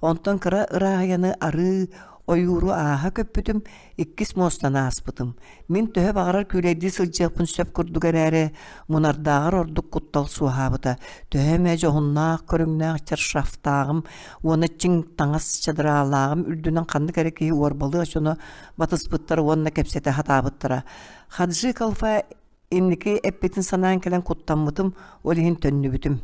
Онтон кыра ырааһыйаны арыы ойууру ааһа көппүтүм, иккис муостаны ааспытым. Мин төһө баҕарар күүлэйдии сылдьыахпын сөп курдук эрээри, мунардааҕар ордук куттал суоһаабыта. Төһө эмэ дьоһуннаах көрүҥнээх чаршафтааҕым уонна чиҥ таҥас чадраалааҕым үрдүнэн ханнык эрэ киһи уорбалыах дьоно батыспыттара уонна кэпсэтэ сатаабыттара. Хаджи Калфа инники эппитин санаан кэлэн куттаммытым, ол иһин төннүбүтүм.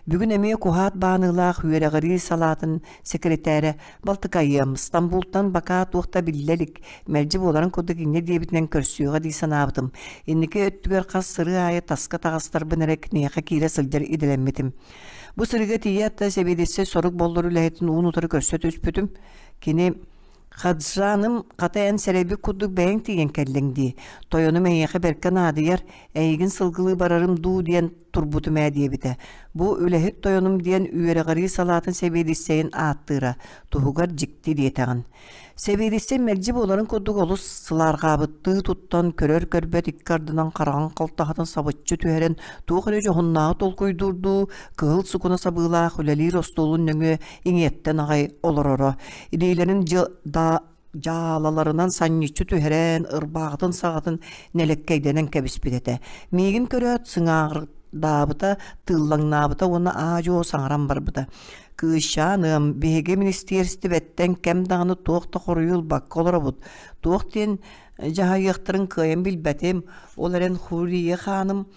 Бүгүн эмиэ куһаат бааныылаах үөрэҕирии салаатын сэкирэтээрэ Балтыкайыам, Стамбултан бакаа туох да биллэ илик, мэлдьи буоларын курдук инньэ диэбитинэн көрсүөҕэ дии санаабытым. Инники өттүгэр хас сырыы аайы таска таҕыстарбын эрэ киниэхэ киирэ сылдьар идэлэммитим. Бу сырыыга тиийээт да сэбиэдиссэй сорук боллур үлэһитин уун-утары көрсө түспүтүм. Кини Хаджаным, хата эн сэрэйбит курдук бэйэҥ тиийэн кэллиҥ дии. Тойонум эйиэхэ бэркэ наадыйар, эйигин сылгылыы барарым дуу диэн турбутум ээ диэбитэ. Бу үлэһит тойонум диэн үөрэҕирии салаатын сэбиэдиссэйин ааттыыра, туһугар дьикти диэтэҕин. Сэбиэдиссэй мэлдьи буоларын курдук олус сылаарҕаабыттыы туттан, көрөр-көрбөт икки ардынан хараҕын халтаһатын сабыччы түһэрэн, туох эрэ дьоһуннааҕы толкуйдуурдуу, кыһыл сукуна сабыылаах үлэлиир остуолун нөҥүө иҥиэттэн аҕай олороро. Илиилэрин дьаалаларынан санньыччы түһэрэн, ырбааҕытын саҕатын нэлэккэйдэнэн кэбиспит этэ. Миигин көрөөт сыҥааҕырдаабыта, тыыллаҥнаабыта уонна аа-дьуо саҥаран барбыта. «Кыысчааныам, биһиги министиэристибэттэн кэм даҕаны туох да хоруйу ылбакка олоробут. Туох диэн дьаһайыахтарын кыайан билбэтим. Ол эрэн Хурия хааным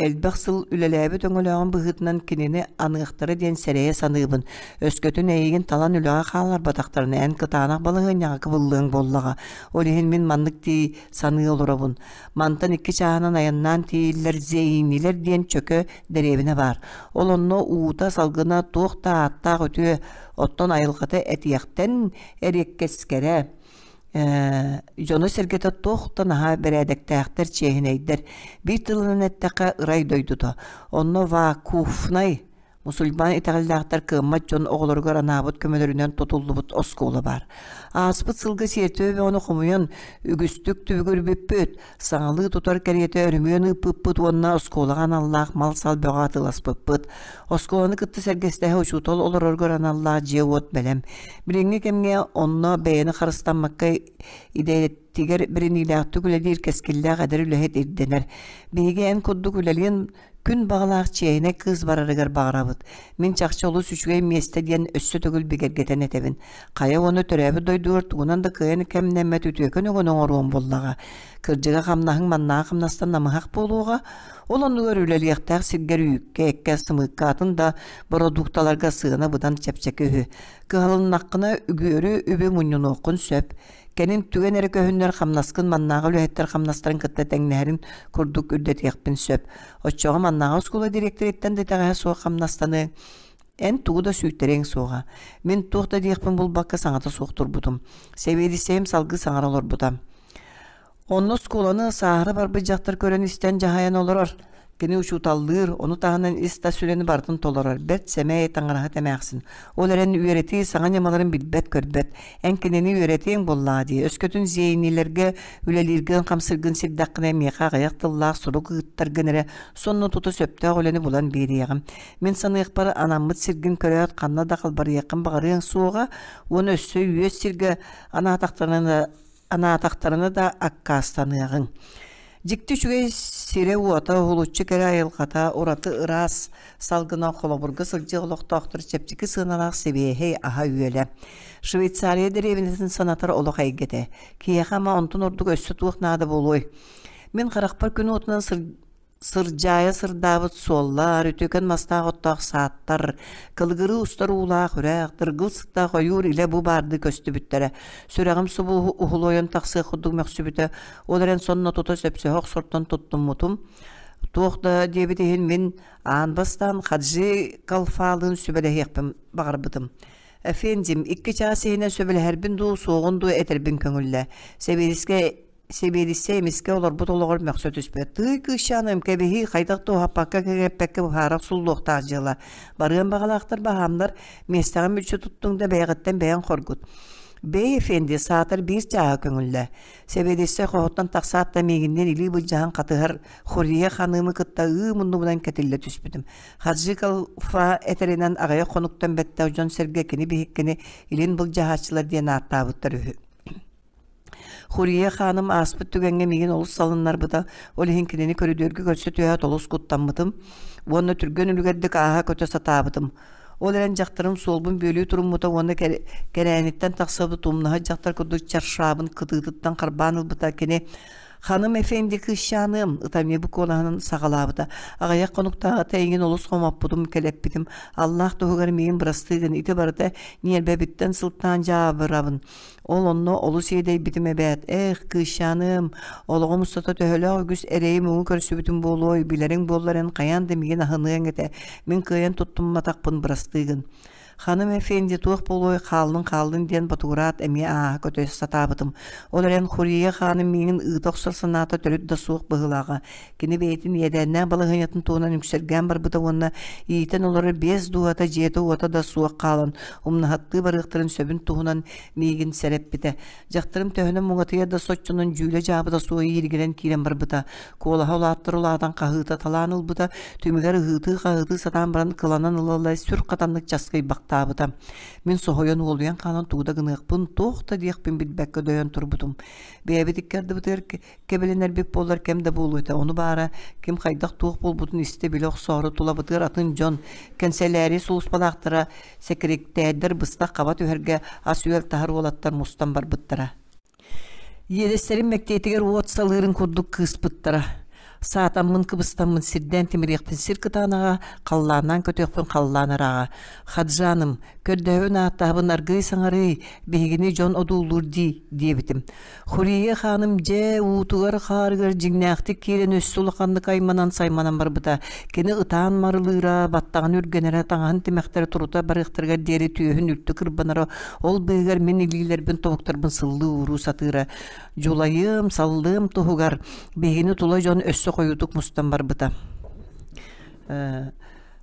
Элбэх сыл үлэлээбит өҥөлөөҕүн быһыытынан кинини аныахтара диэн сэрэйэ саныыбын. Өскөтүн эйигин талан үлэҕэ хаалларбатахтарына эн кытаанах балаһыанньаҕа кыбыллыаҥ буоллаҕа. Ол иһин мин маннык дии саныы олоробун. Мантан икки чааһынан айаннаан тиийиллэр Зейнилэр диэн чөкө дэриэбинэ баар. Ол онно уута, салгына туох да ааттаах үтүө, оттон айылҕата этиэхтэн эриэккэскэрэ Дьоно-сэргэтэ туох да наһаа бэрээдэктээхтэр, чиэһинэйдэр. Биир тылынан эттэххэ, ырай дойдута. Онно вакуфнай мусульман итэҕэллээхтэр кыаммат дьон оҕолоругар анаабыт көмөлөрүнэн тутуллубут оскуола баар. Ааспыт сылга сиэртибэ бөҕөнү хомуйан, үгүстүк түбүгүрбүппүт, саҥалыы тутар кэриэтэ өрөмүөн ыыппыппыт уонна оскуолаҕа аналлаах мал-сал бөҕө атыыласпыппыт. Оскуоланы кытта сэргэстэһэ учуутал олороргор аналлаах дьиэ-уот бэлэм. Билиҥҥи кэмҥэ онно бэйэни харыстаммакка идэтигэр бэриниилээхтик үлэлиир кэскиллээх эдэр үлэһит ирдэнэр. Биһиги эн курдук үлэлиэн күн баҕалаах чиэһинэй кыыс барарыгар баҕарабыт. Мин чахчы олус үчүгэй миэстэ диэн өссө төгүл бигэргэтэн этэбин. Хайа уонна төрөөбүт дойдугар тугунан да кыайан кэмнэммэт үтүөкэн өҥөнү оҥоруом буоллаҕа. Кырдьыга хамнаһыҥ маннааҕы хамнастан намыһах буолуоҕа. Ол оннугар үлэлиэхтээх сиргэр үүккэ, эккэ, сымыыкка атын да бородуукталарга сыана быдан чэпчэки үһү. Кыһалыннаххына үгүөрү үбү мунньунуоххун сөп. Кэлин түгэн эрэ көһүннэр хамнаскын маннааҕы үлэһиттэр хамнастарын кытта тэҥнэһэрин курдук үрдэтиэхпин сөп. Оччоҕо маннааҕы оскуола дириэктэриттэн да итэҕэһэ суох хамнастаныаҥ. Эн тугу да сүүйтэриэҥ суоҕа. Мин туох да диэхпин булбакка саҥата суох турбутум. Сэбиэдиссэйим салгыы саҥара олорбута. Онно оскуоланы сааһыра барбыт дьахтар көрөн-истэн дьаһайан олорор. Кини учууталлыыр, ону таһынан ис-тас үлэни барытын толорор, бэрт сэмэй таҥараһыт эмээхсин. Ол эрэн үөрэтии саҥа ньымаларын билбэт-көрбөт. Эн кинини үөрэтиэҥ буоллаҕа дии. Өскөтүн зейнилэргэ үлэлииргин-хамсыыргын сирдэххинэ миэхэ аҕыйах тыллаах сурук ыыттаргын эрэ сонно тута сөптөөх үлэни булан биэриэҕим. Мин саныахпар анаммыт сиргин көрөөт ханна да халбарыйыаххын баҕарыаҥ суоҕа уонна өссө үөс сиргэ анаатахтарына анаатахтарына да аккаастаныаҕыҥ. Дьикти үчүгэй сирэ-уота, уһулуччу кэрэ айылҕата, ураты ыраас салгына холобурга сылдьыах олохтоохтор чэпчэки сыаналаах сибиэһэй аһа-үөлэ. Швейцария дэриэбинэтин санатар олох эйгэтэ. Киһиэхэ ама онтон ордук өссө туох наада буолуой? Мин харахпар күн уотунан сырдьаайа сырдаабыт суоллар, үтүөкэн мастаах оттоох сааттар, кылыгырыы устар уулаах үрэх, дыргыл сыттаах ойуур илэ бу баардыы көстүбүттэрэ. Сүрэҕим субу уһулуойан тахсыах курдук мөхсүбүтэ, ол эрэн сонно тута сөпсөһө охсортон туттуммутум. Туох да диэбит иһин мин аан бастаан Хаджи Калфалыын сүбэлэһиэхпин баҕарбытым. Эфендим, икки чаас иһинэн сөбүлэһэрбин дуу, суоҕун дуу этэрбин көҥүллээ. Сэбиэдискэ Сэбиэдиссэй эмискэ олорбут олоҕор мөхсө түспэт. Тыый кыысчааным, кэбиһии хайдах да уһаппакка кэҥэппэккэ быһаара охсуллуохтаах дьыала. Барыан баҕалаахтар баһаамнар, миэстэҕин мүччү туттуҥ да бэйэҕиттэн бэйэҥ хоргут. Бэй эфенди, саатар биир чааһы көҥүллээ. Сэбиэдиссэй хоһуттан тахсаат да миигинниин илии былдьаһан хатыһар Хурия ханымы кытта ыы муннубунан кэтиллэ түспүтүм. Хаджи-Калфа этэринэн аҕыйах хонуктан бэттэх дьон-сэргэ кини биһиккини илин былдьаһааччылар диэн ааттаабыттар үһү. Хурия хааным ааспыт түгэҥҥэ миигин олус салыннарбыта, ол иһин кинини көрүдүөргэ көрсө түһээт олус куттаммытым уонна түргэн үлүгэрдик ааһа көтө сатаабытым. Ол эрэн дьахтарым суолбун бүөлүү туруммута уонна кэрээниттэн тахсыбыт умнаһыт дьахтар курдук чаршаабын кытыытыттан харбаан ылбыта. Кини «Ханым эфенди кыысчааныам» ытамньы бу куолаһынан саҕалаабыта. Аҕыйах хонуктааҕыта эйигин олус хомоппутум, кэлэппитим. Аллаах туһугар миигин бырастыы гын, ити барыта ньиэрбэбиттэн сылтаан дьаабырабын. Ол онно олус иэдэйбитим эбээт. Эх, кыысчааным, олоҕум устата төһөлөөх үгүс эрэйи-муҥу көрсүбүтүм буолуой, билэриҥ буоллар эн хайаан да миигин аһыныаҥ этэ, мин кыайан туттумматахпын бырастыы гын. Ханым Эфенди туох буолуой хааллын хааллын диэн ботугураат эмиэ ааһа көтө сатаабытым. Ол эрэн Хурия хааным миигин ыыта охсор санаата төрүт да суох быһыылааҕа. Кини бэйэтин иэдээннээх балаһыанньатын туһунан үҥсэргээн барбыта уонна иитэн олорор биэс дууһата дьиэтэ-уота да суох хаалан, умнаһаттыы барыахтарын сөбүн туһунан миигин сэрэппитэ. Дьахтарым төһөнөн муҥатыйар да соччонон дьүүлэ-дьаабыта суох ииргирэн киирэн барбыта. Куолаһа улааттар улаатан хаһыыта талаан ылбыта, түмүгэр ыһыытыы-хаһыытыы сатаан баран кыланан ыла-ыла сүр хатаннык часкыйбахтаабыта. Мин соһуйан уолуйан хаалан тугу да гыныахпын, туох да диэхпин билбэккэ дөйөн турбутум. Бэйэбит икки ардыбытыгар кэбилэнэрбит буоллар кэм да буолуо этэ. Ону баара ким хайдах туох буолбутун истэ-билэ охсоору тулабытыгар атын дьон, кэнсэлээрий сулууспалаахтара, сэкириктээрдэр быстах хаба түһэргэ ас-үөл таһар уолаттар мустан барбыттара. Иэдэстэрин мэктиэтигэр уот салыырын курдук кыыспыттара. Саатаммын кыбыстаммын сирдээн тимириэхпин сир кытаанаҕа, халлааннаан көтүөхпүн халлаан ырааҕа. Хаджааным, көрдөһөбүн ааттаһабын аргыый саҥарыый, биһигини дьон одуулуур дии, диэбитим. Хурия хааным дьэ уутугар-хаарыгар дьиҥнээхтик киирэн өссө улаханнык айманан-сайманан барбыта. Кини ытаан марылыыра, баттаҕын үргэнэрэ, таҥаһын тимэхтэрэ турута барыахтарыгар диэри түөһүн үлтү кырбанара, ол быыһыгар мин илиилэрбин тобуктарбын сыллыы-ууруу сатыыра. Дьулайыам, саллыам туһугар биһигини тула дьон өссө хойуутук мустан барбыта.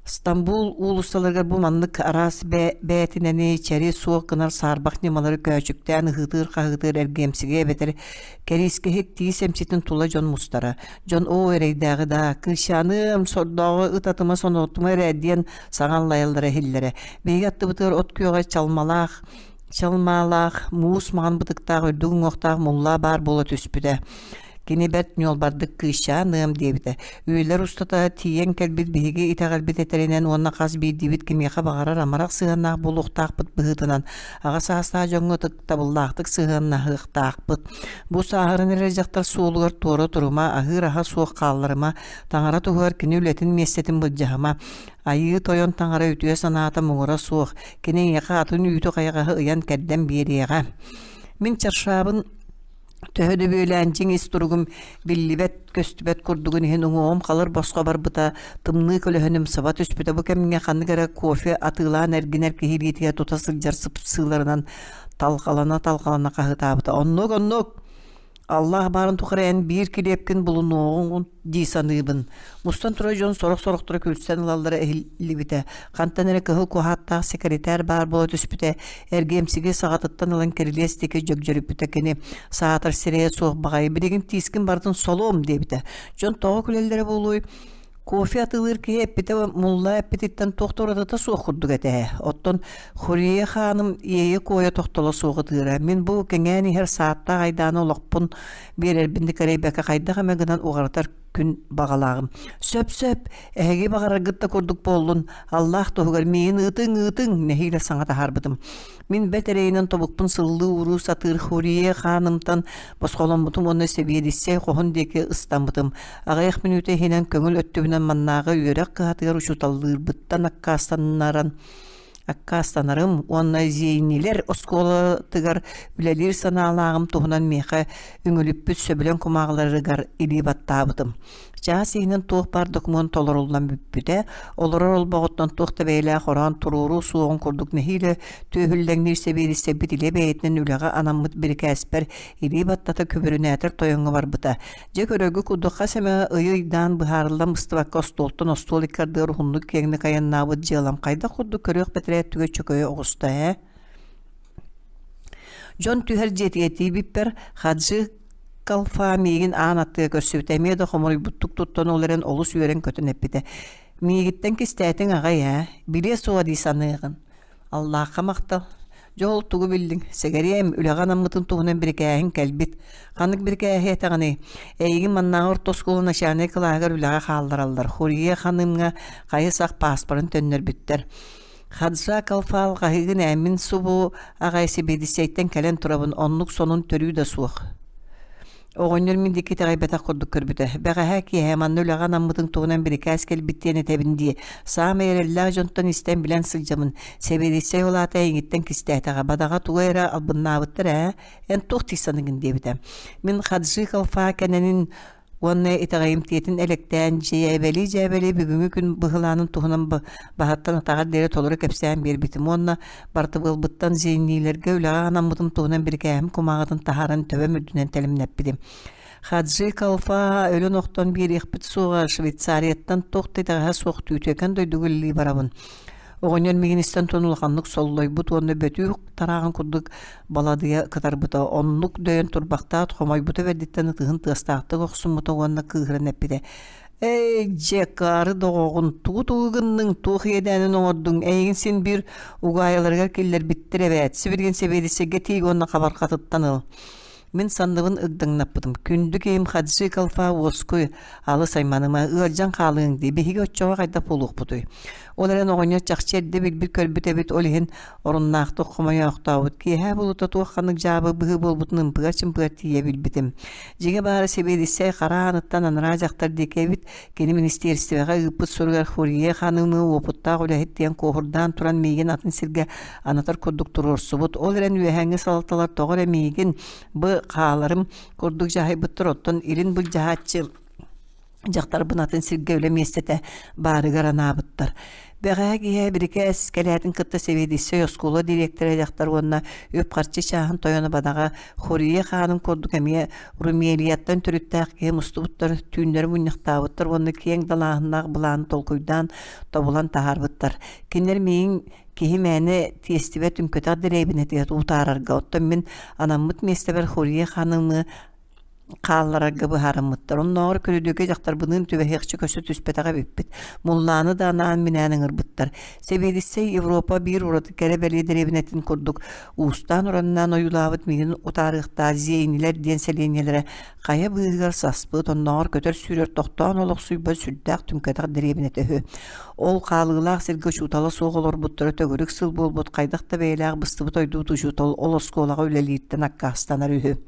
Стамбул уулуссаларыгар бу маннык араас бээтинэни, чэри суох гынар саарбах ньымалары көөчүктээн ыһыытыыр-хаһыытыыр эргиэмсиги эбэтэр кэриискэһит тиис эмчитин тула дьон мустара. Дьон оо эрэйдээҕи даа, кыысчааныам, сордооҕу ытатыма сонотума эрэ диэн саҥа аллайаллара иһиллэрэ. Биһиги аттыбытыгар от күөҕэ чалмалаах, чалмаалаах, муус маҥан бытыктаах үрдүк уҥуохтаах муллаа баар буола түспүтэ. Кини бэрт ньуолбардык кыысчаан ыам диэбитэ. Үйэлэр устата тиийэн кэлбит биһиги итэҕэлбит этэринэн уонна хас биирдиибит кимиэхэ баҕарар амарах сыһыаннаах буолуохтаахпыт быһыытынан аҕа саастаах дьоҥҥо ытыктабыллаахтык сыһыаннаһыахтаахпыт. Бу сааһыран эрэр дьахтар суолугар туора турума, аһыыр аһа суох хаалларыма, таҥара туһугар кини үлэтин миэстэтин былдьаһыма. Айыы Тойон таҥара үтүө санаата муҥура суох, кини эйиэхэ атын үүтү-хайаҕаһы ыйан-кэрдэн биэриэҕэ. Мин чаршаабын Төһө да бүөлээн дьиҥ ис туругум биллибэт, көстүбэт курдугун иһин уҥуоҕум халыр босхо барбыта, тымныы көлөһүнүм саба түспүтэ. Бу кэмҥэ ханнык эрэ кофе атыылаан эргинэр киһи илиитигэр тута сылдьар сыпсыыларынан талҕалана-талҕалана хаһыытаабыта. Оннук, оннук! Аллаах баарын тухары эн биир килиэпкин булунуоҕуҥ дии саныыбын. Мустан турар дьон сорох-сорохторо күлсэн ылаллара иһиллибитэ. Хантан эрэ кыһыл куһааттаах сэкиритээр баар буола түспүтэ. Эргиэмсиги саҕатыттан ылан кирилиэс диэки дьөгдьөрүппүтэ кини саатар сирэйэ суох баҕайы билигин тиискин барытын солуом диэбитэ. Дьон тоҕо күлэллэрэ буолуой? Кофе атыылыыр киһи эппитэ мулла эппититтэн туох да уратыта суох курдук этэ. Оттон Хурия хааным иэйэ-куойа тохтоло суох ытыыра. Мин бу кэҥээн иһэр сааттаах айдааны олохпун биэрэрбин да кэрэйбэккэ хайдах эмэ гынан уҕарытар күн баҕалааҕым. Сөп-сөп, эһиги баҕараргыт да курдук буоллун, Аллаах туһугар миигин ыытыҥ-ыытыҥ, нэһиилэ саҥа таһаарбытым. Мин бэт эрэйинэн тобукпун сыллыы-ууруу сатыыр Хурие хаанымтан босхоломмутум уонна сэбиэдиссэй хоһун диэки ыстаммытым. Аҕыйах мүнүүтэ иһинэн көҥүл өттүбүнэн маннааҕы үөрэх кыһатыгар учууталлыырбыттан аккаастаннаран аккаастанарым уонна Зейнилэр оскуолатыгар үлэлиир санаалааҕым туһунан миэхэ үҥүлүппүт сөбүлэҥ кумааҕыларыгар илии баттаабытым. Чаас иһинэн туох баар докумуон толоруллан бүппүтэ, олорор олбоҕуттан туох да бэйэлээх ороон туруоруу суоҕун курдук нэһиилэ түөһүллэҥниир сэбиэдиссэйбит илэ бэйэтинэн үлэҕэ анаммыт бирикээспэр илии баттата күбүрүнээтэр тойоҥҥо барбыта. Дьэ көрөргө курдук хас эмэ ыйы-ыйдаан быһаарыллан быстыбакка остуолтан остуол икки ардыгар уһуннук киэҥник айаннаабыт дьыалам хайдах курдук көрүөх бэтэрээ өттүгэр чөкөйө оҕуста ээ. Дьон түһэр дьиэтигэр тиийбиппэр Хаджи Калфа миигин аан аттыга көрсүбүтэ, эмиэ да хомуруйбуттук туттан ол эрэн олус үөрэн-көтөн эппитэ: «Миигиттэн кистээтиҥ аҕай ээ, билиэ суоҕа дии саныаҕын. Аллаахха махтал. Дьэ ол тугу биллиҥ? Сэгэриэм, үлэҕэ анаммытын туһунан бирикээһиҥ кэлбит. Ханнык бирикээһи этэҕиний? Эйигин маннааҕы орто оскуола начальнай кылааһыгар үлэҕэ хааллараллар. Хурье ханымҥа хайы-сах пааспарын төннөрбүттэр. Хаджа Калфа алҕаһыыгын ээ, мин субу аҕай сэбиэдиссэйтэн кэлэн турабын, оннук сонун төрүү да суох. Оҕонньор мин диэки итэҕэйбэтэх курдук көрбүтэ. Бэҕэһээ киэһэ манна үлэҕэ анаммытыҥ туһунан бирикээс кэлбит диэн этэбин дии. Саамай эрэллээх дьонтон истэн билэн сылдьабын. Сэбиэдиссэй ол аата эйигиттэн кистээтэҕэ. Бадаҕа тугу эрэ албыннаабыттар ээ. Эн туох дии саныгын диэбитэ. Мин Хаджи Калфа кэнэнин уонна итэҕэйимтиэтин элэктээн дьээбэлии-дьээбэлии бүгүҥҥү күн быһылаанын туһунан баһыттан атаҕар диэри толору кэпсээн биэрбитим уонна бартыбыалбыттан зенниилэргэ үлэҕэ анаммытым туһунан бирикээһим кумааҕытын таһааран төбөм үрдүнэн тэлимнэппитим. Хаджи Калфа өлөн-охтон биэриэхпит суоҕа Швейцарияттан туох да итэҕэһэ суох түүтүөкэн дойдуга үлэлии барабын. Оҕонньор миигин истэн туран улаханнык соллойбут уонна бөтүүк тарааҕын курдук баладыйа кытарбыта. Оннук дөйөн турбахтаат, хомойбута бэрдиттэн ытыһын тыастаахтык охсуммута уонна кыыһыран эппитэ: «Эй, дьэ, каары доҕоҕун, тугу-тугу гынныҥ, туох иэдээнин оҥордуҥ, эйигин син биир угаайыларыгар киллэрбиттэр эбээт, сибилигин сэбиэдиссэйгэ тиий уонна хабархатыттан ыл». Мин санныбын ыгдаҥнаппытым. Күндү киһим Хаджи Калфа уоскуй, алыс айманыма, ыалдьан хаалыаҥ дии, биһиги оччоҕо хайдах буолуохпутуй? Ол эрэн оҕонньор чахчы эрдэ билбит-көрбүт эбит, ол иһин оруннаахтык хомойоохтообут. Киэһэ буолуута туох ханнык дьаабы быһыы буолбутун ымпыгар-чымпыгар тиийэ билбитим. Дьиҥэ баара сэбиэдиссэй хара ааныттан анараа дьахтар диэки эбит, кини министиэристибэҕэ ыыппыт суругар Хурье ханымы уопуттаах үлэһит диэн куоһурдаан туран миигин атын сиргэ анатар курдук туруорсубут. Ол эрэн үөһээҥҥи салалталар тоҕо эрэ миигин бу хааларым курдук дьаһайбыттар, оттон илин былдьаһааччы дьахтарбын атын сиргэ үлэ миэстэтэ баарыгар анаабыттар. Бэҕэһээ киэһэ бирикээс кэлээтин кытта сэбиэдиссэй оскуола дириэктэрэ дьахтар уонна үп-харчы чааһын тойоно бадаҕа Хурье хаанын курдук эмиэ Румелияттан төрүттээх киһи мустубуттар, түүннэри мунньахтаабыттар уонна киэҥ далааһыннаах былааны толкуйдаан тобулан таһаарбыттар. Кинилэр миигин киһи мээнэ тиэстибэт түҥкэтэх дэриэбинэтигэр утаарарга, оттон мин анаммыт миэстэбэр Хурье ханымы хаалларарга быһаарыммыттар. Оннооҕор көрүдүөкэ дьахтарбыныын түбэһиэхчэ көсө түспэтэх эбиппит. Муллааны да анаан-минээн ыҥырбыттар. Сэбиэдиссэй Европа биир ураты кэрэ-бэлиэ дэриэбинэтин курдук уустаан-ураннаан ойуулаабыт миигин утаарыахтаах Зейнилэр диэн сэлиэнньэлэрэ хайа быыһыгар саспыт, оннооҕор көтөр-сүүрэр тохтоон олохсуйбат сүрдээх түҥкэтэх дэриэбинэтэ үһү. Ол хаалыылаах сиргэ учуутала суох олорбуттара төгүрүк сыл буолбут хайдах да бэйэлээх быстыбыт-ойдубут учуутал ол оскуолаҕа үлэлииртэн аккаастанар үһү.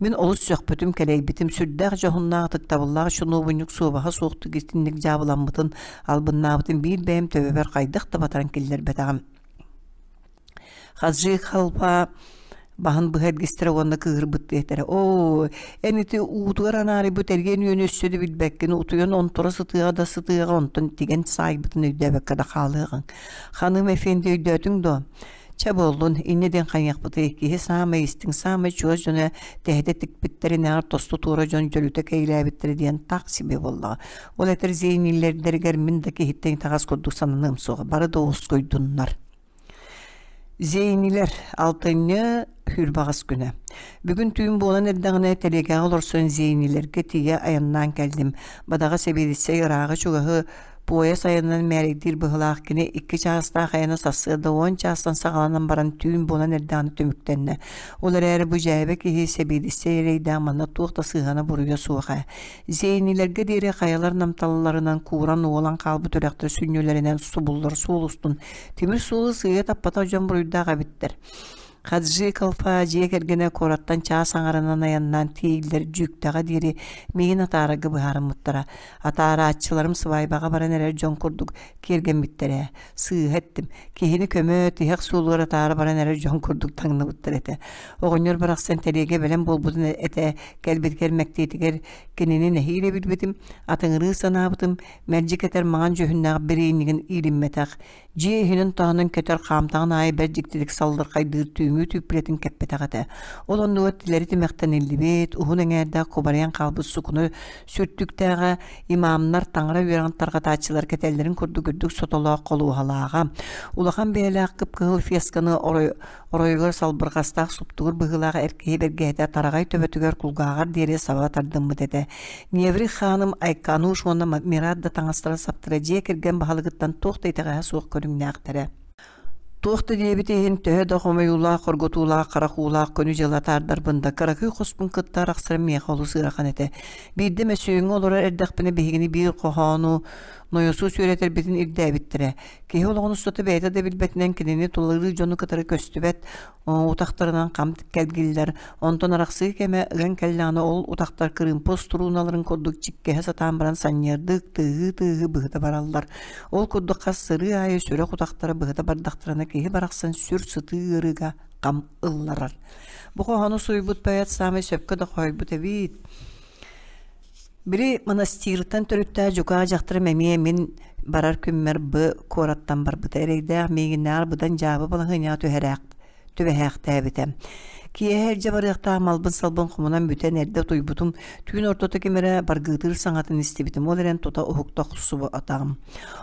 Мин олус сөхпүтүм, кэлэйбитим, сүрдээх дьоһуннаах, ытыктабыллаах чунуобунньук суобаһа суохтук итинник дьаабыламмытын, албыннаабытын биир бэйэм төбөбөр хайдах да батаран киллэрбэтэҕим. Хаджи Халпа баһын быһа эргистэрэ уонна кыыһырбыттыы этэрэ: «Оо, эн ити уутугар анаарыйбыт эргиэн үөнү өссө да билбэккин, утуйан онторо сытыаҕа да сытыаҕа, онтон тигэн саайбытын өйдөөбөккө да хаалыаҕыҥ. Ханым Эфенди өйдөөтүҥ дуо? Чэ буоллун, инньэ диэн хайыахпытый, киһи саамай истиҥ, саамай чугас дьоно тэһитэ тикпиттэринээҕэр тосту туора дьон дьөлүтэ кэйилээбиттэрэ диэн таах сибиэ буоллаҕа. Ол этэр зейниллэрдэригэр мин да киһиттэн итэҕэс курдук сананыам суоҕа, бары да уоскуйдуннар. Зейнилэр алтынньы Сүүрбэҕис күнэ. Бүгүн түүн буолан эрдэҕинэ тэлиэгэҕэ олорсон Зейнилэргэ тиийэ айаннаан кэллим. Бадаҕа сэбиэдиссэй ырааҕы-чугаһы пуойас айанынан мээрэйдиир быһыылаах кини икки чаастаах айана сарсыарда уон чаастан саҕаланан баран түүн буолан эрдэҕинэ түмүктэннэ. Ол эрээри бу дьээбэ киһи сэбиэдиссэй эрэйдээх манна туох да сыһыана-буруйа суох ээ. Зейнилэргэ диэри хайалар намталларынан кууран-уолан хаалбыт үрэхтэр сүнньүлэринэн субуллар суол устун тимир суолу сыыйа таппатах дьон буруйдаах эбиттэр. Хаджи Калфа дьиэ кэргэнэ куораттан чаас аҥарынан айаннаан тиийиллэр Дьүүктэҕэ диэри миигин атаарарга быһаарыммыттара. Атаарааччыларым сыбаайбаҕа баран эрэр дьон курдук киэргэммиттэрэ. Сыыһа эттим. Киһини көмө, тиһэх суолугар атаара баран эрэр дьон курдук таҥныбыттар этэ. Оҕонньор барахсан тэлиэгэ бэлэм буолбутун этэ кэлбитигэр мэктиэтигэр кинини нэһиилэ билбитим, атыҥырыы санаабытым, мэлдьи кэтэр маҥан дьүһүннээх бириинньигин иилиммэтэх, Дьиэ иһинэн-таһынан кэтэр хаамтаҕын аайы бэрт дьиктитик саллырхайдыыр түүҥҥү түүппүлэтин кэппэтэх этэ. Ол оннугар тилэри тимэхтэниллибит, уһун эҥээрдээх кубарыйан хаалбыт сукуна сүртүктээҕэ имамнар таҥара үөрэҕин тарҕатааччылар кэтэллэрин курдук үрдүк сотолоох холуоһалааҕа. Улахан бэйэлээх кып-кыһыл фесканы оройугар салбырҕастаах суптугур быһыылаах эр киһи бэргэһэтэ тараҕай төбөтүгэр кулгааҕар диэри саба тардыммыт этэ. Неври хааным Айкануш уонна Мират да таҥастара-саптара дьиэ кэргэн баһылыгыттан туох да итэҕэһэ суох көрүҥнээхтэрэ. Туох да диэбит иһин, төһө да хомойуулаах, хоргутуулаах, харах уулаах күнү-дьылы атаардарбын да, кыракый хоспун кытта арахсарым миэхэ олус ыарахан этэ. Биирдэ мөссүөҥҥэ олорор эрдэхпинэ биһигини биир хоһоону нойосуус үөрэтэрбитин ирдээбиттэрэ. Киһи олоҕун устата бэйэтэ да билбэтинэн кинини тулалыыр дьону кытары көстүбэт утахтарынан хам кэлгиллэр, онтон арахсыы кэмэ ыган кэллэҕинэ ол утахтар кырыымпа устурууналарын курдук чиккэһэ сатаан баран санньыардык тыаһыы-тыаһыы быһыта бараллар. Ол курдук хас сырыы аайы сүрэх утахтара быһыта бардахтарына киһи барахсан сүр сытыы ыарыыга хам ылларар. Бу хоһоону суруйбут поэт саамай сөпкө да хоһуйбут эбит. Били монастыртан төрүттээх дьукаа дьахтарым эмиэ мин барар күммэр Б куораттан барбыта. Эрэйдээх миигиннээҕэр быдан дьаабы балаһыанньаҕа түһэрээх түбэһээхтээбитэ. Киэһэ илдьэ барыахтаах малбын-салбын хомунан бүтэн эрдэ утуйбутум. Түүн ортото ким эрэ баргыытыыр саҥатын истибитим. Ол эрэн тута уһукта охсубатаҕым.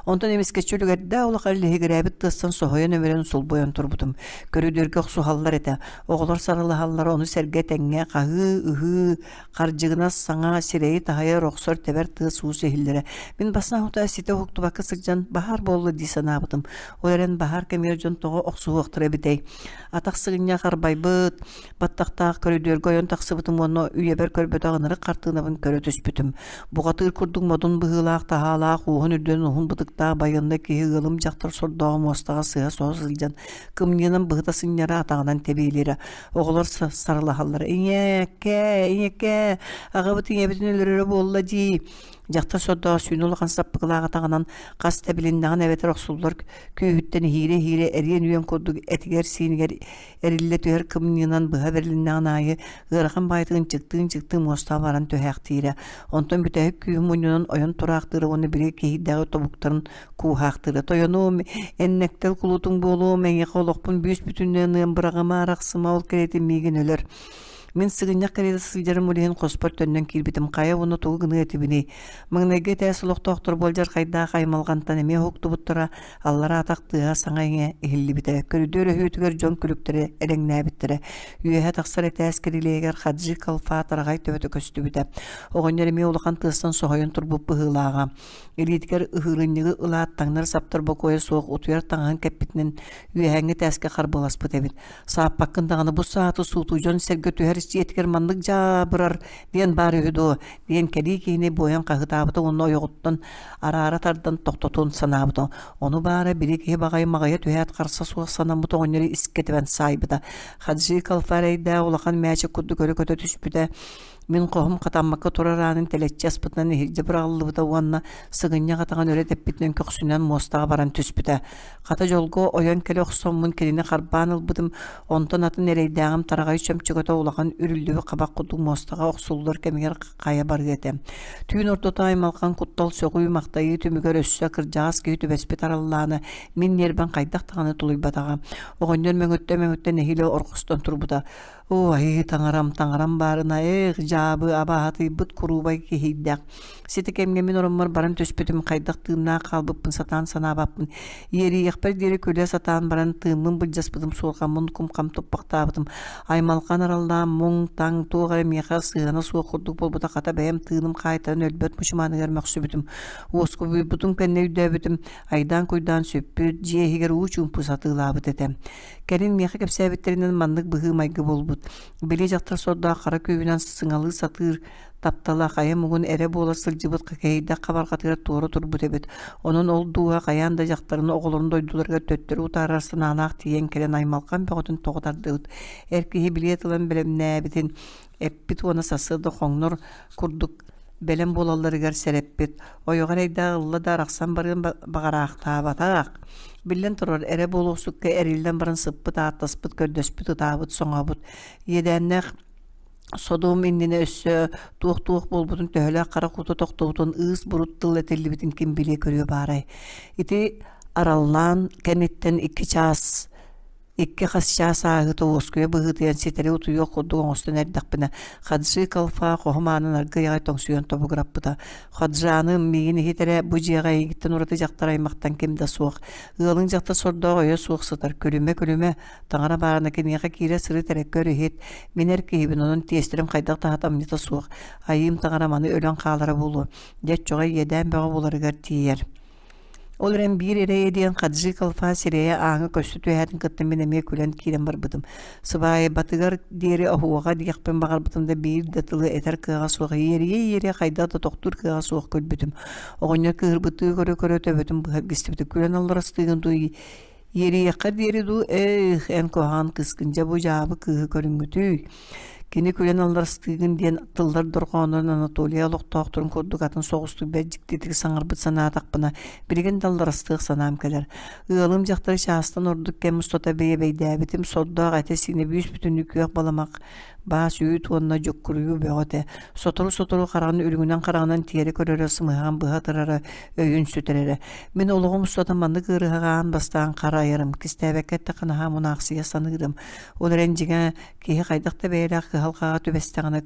Онтон эмискэччи үлүгэрдээх улахан лиһигирээбит тыастан соһуйан өмүрэн сулбуйан турбутум. Көрүдүөргэ охсуһаллар этэ. Оҕолор сарылаһаллара, ону сэргэ тэҥҥэ хаһыы, ыһыы, Хардьыгынас саҥа сирэйи таһыйар, охсор, тэбэр тыас-уус иһиллэрэ. Мин бастаан утаа ситэ уһуктубакка сылдьан, баһаар буолла дии санаабытым. Ол эрэн баһаар кэмигэр дьон тоҕо охсуһуохтара эбитэй? Атах сыгынньах арбайбыт, баттахтаах көрүдүөргэ ойон тахсыбытым уонна үйэбэр көрбөтөх ынырык хартыынабын көрө түспүтүм. Бухатыыр курдук модун быһыылаах, таһаалаах, уоһун үрдүнэн уһун бытыктаах байыаннай киһи ыалым дьахтар сордооҕу муостаҕа сыһа-соһо сылдьан, кымньыынан быһыта сынньара атаҕынан тэбиэлиирэ. Оҕолор сарылаһаллара «Ийэкээ, ийэкээ, аҕабыт ийэбитин өлөрөрө буолла дии» Дьахтар сордоох сүүнэ улахан саппыкылаах атаҕынан хас да билиннэҕин эбэтэр охсуллар күүһүттэн иһиирэ-иһиирэ эриэн үөн курдук этигэр-сиинигэр эриллэ түһэр кымньыынан быһа бэрилиннэҕин аайы ыарахан баайытын ынчыктыы-ынчыктыы муостаҕа баран түһээхтиирэ. Онтон бүтэһик күүһүн мунньунан ойон тураахтыыра уонна били киһийдэҕи тобуктарын кууһаахтыыра. Тойонуом, эннэктэл кулутуҥ буолуом, эйиэхэ олохпун бүүс-бүтүннүү аныам, быраҕыма, арахсыма, ол кэриэтин миигин өлөр. Мин сыгынньах кэриэтэ сылдьарым ол иһин хоспор төннөн киирбитим, хайа уонна тугу гыныа этибиний? Маҥнайгы этээс олохтоохтор буолдьархайдаах аймалҕантан эмиэ уһуктубуттара, аллара атах тыаһа саҥа-иҥэ иһиллибитэ. Көрүдүөр өһүөтүгэр дьон күлүктэрэ элэҥнээбиттэрэ. Үөһэ тахсар этээс кирилиэһигэр Хаджи Калфа тараҕай төбөтө көстүбүтэ. Оҕонньор эмиэ улахан тыастан соһуйан турбут быһыылааҕа. Илиитигэр ыһыырынньыгы ылаат таҥнар-саптар бокуойа суох утуйар таҥаһын кэппитинэн үөһээҥҥи этээскэ харбыаласпыт эбит. Сааппаккын даҕаны бу сааты суутуу дьон-сэргэ түһэр дьиэтигэр маннык дьаабырар диэн баар үһү дуо диэн кэлии киһини буойан хаһыытаабыта уонна ойоҕуттан араара тардан тохтотуон санаабыта. Ону баара били киһи баҕайы маҕайа түһээт харса суох санаммыт оҕонньору искэ тэбэн саайбыта. Хаджи Калфарейдаах улахан мээчик курдук өрө көтө түспүтэ. Мин хоһум хатаммакка турар аанын тэлэччи аспытынан иһирдьэ быраҕыллыбыта уонна сыгынньах атаҕын өрө тэппитинэн көхсүнэн муостаҕа баран түспүтэ. Хата дьолго ойон кэлэ охсоммун кинини харбаан ылбытым, онтон атын эрэйдээҕим тараҕай чөмчөкөтө улахан үрүллүбүт хабах курдук муостаҕа охсуллар кэмигэр хайа барыа этэ. Түүн ортото аймалҕан куттал сөҕүү-махтайыы түмүгэр өссө кырдьаҕас киһи түбэспит араллаана мин ньиэрбэм хайдах даҕаны тулуйбатаҕа. Оҕонньор мөҥүттэ-мөҥүттэ нэһиилэ орҕостон турбута. Оо, айыы таҥарам, таҥарам баарына, эх, дьаа. дьаабы, абааһытыйбыт куруубай киһийдэх. Сити кэмҥэ мин ороммор баран түспүтүм, хайдах тыыннаах хаалбыппын сатаан санаабаппын. Иэрийиэхпэр диэри күлэ сатаан баран тыыммын былдьаспытым, суорҕаммын кум-хам туппахтаабытым. Аймалҕан араллаан муҥ-таҥ туох эрэ миэхэ сыһыана суох курдук буолбута, хата бэйэм тыыным хаайтаран өлбөт мучумааныгар мөхсүбүтүм. Уоскуйбутум кэннэ өйдөөбүтүм, айдаан-куйдаан сүппүт, дьиэ иһигэр уу чуумпу сатыылаабыт этэ. Кэлин миэхэ кэпсээбиттэринэн маннык быһыы-майгы буолбут. Били дьахтар сордоох хара күүһүнэн сыҥалыы сатыыр таптала хайа муҥун эрэ буола сылдьыбыт кэһэйдэх хабарҕатыгар туора турбут эбит. Онон ол дууһа хайаан да дьахтарын оҕолорун дойдуларыгар төттөрү утаарар санаалаах тиийэн кэлэн аймалҕан бөҕөтүн тоҕо тардыбыт. Эр киһи билиэт ылан бэлэмнээбитин эппит уонна сарсыарда хоҥнор курдук бэлэм буолалларыгар сэрэппит. Ойоҕо эрэйдээх ылла да арахсан барыан баҕараахтаабатах. Биллэн турар, эрэ буолуохсукка эриллэн баран сыппыт, ааттаспыт, көрдөспүт, ытаабыт, соҥообут. Иэдээннээх содуом иннинэ өссө туох-туох буолбутун төһөлөөх харах уута тохтубутун ыыс-бурут тыл этиллибитин ким билиэ-көрүө баарай. Ити араллаан кэнниттэн икки чаас икки хас чаас ааһыыта уоскуйа быһыытыйан ситэри утуйуох курдук оҥостон эрдэхпинэ Хаджи Калфа хоһум аанын аргыый аҕай тоҥсуйан тобугураппыта. Хаджааным миигин иһит эрэ, бу дьиэҕэ эйигиттэн ураты дьахтар аймахтан ким да суох. Ыалыҥ дьахтар сордоох өйө суох сытар. Күлүмэ-күлүмэ, таҥара баарына киниэхэ киирэ сырыт эрэ көр иһит. Мин эр киһибин, онон тиэстэрим хайдах да хатамньыта суох. Айыым таҥара маны өлөн хаалара буолуо. Дьэ оччоҕо иэдээн бөҕө буларыгар тиийэр. Ол эрэн биир эрэйэ диэн Хаджи Калфа сирэйэ ааҥҥа көстө түһээтин кытта мин эмиэ күлэн киирэн барбытым. Сыбаайбатыгар диэри оһуоха диэхпин баҕарбытым да биир да тылы этэр кыаҕа суох иэрийэ-иэрийэ хайдах да тохтуур кыаҕа суох күлбүтүм. Оҕонньор кыыһырбыттыы көрө-көрө төбөтүн быһа илгистибитэ. Күлэн алларастыыгын дуу Иэрийэххэ диэри дуу, ээх, эн куһаҕан кыыскын, дьэ бу дьаабы кыыһы көрүҥҥүтүй. Кини күлэн алларастыыгын диэн тыллар дорҕооннорун Анатолий олохтоохторун курдук атын соҕустук бэрт дьиктитик саҥарбыт санаатахпына, билигин да алларастыах санаам кэлэр. Ыалым дьахтары чаастан ордук кэм устата бэйэбэйдээбитим, сордоох этэ-сиинэ бүүс-бүтүннүү күөх баламах баас үүт уонна дьуккуруйуу бөҕө этэ. Сотору-сотору хараҕын үрүҥүнэн-хараҕынан тиэрэ көрөрө, сымыһаҕын быһа ытырара, өйүн сүтэрэрэ. Мин олоҕум устата маннык ыарыһаҕа аан бастаан хара айарым, кистээбэккэ эттэххэ наһаа мунаахсыйа саныырым. Ол эрэн дьиҥэ киһи хайдах да бэйэлээх кыһалҕаҕа түбэстэҕинэ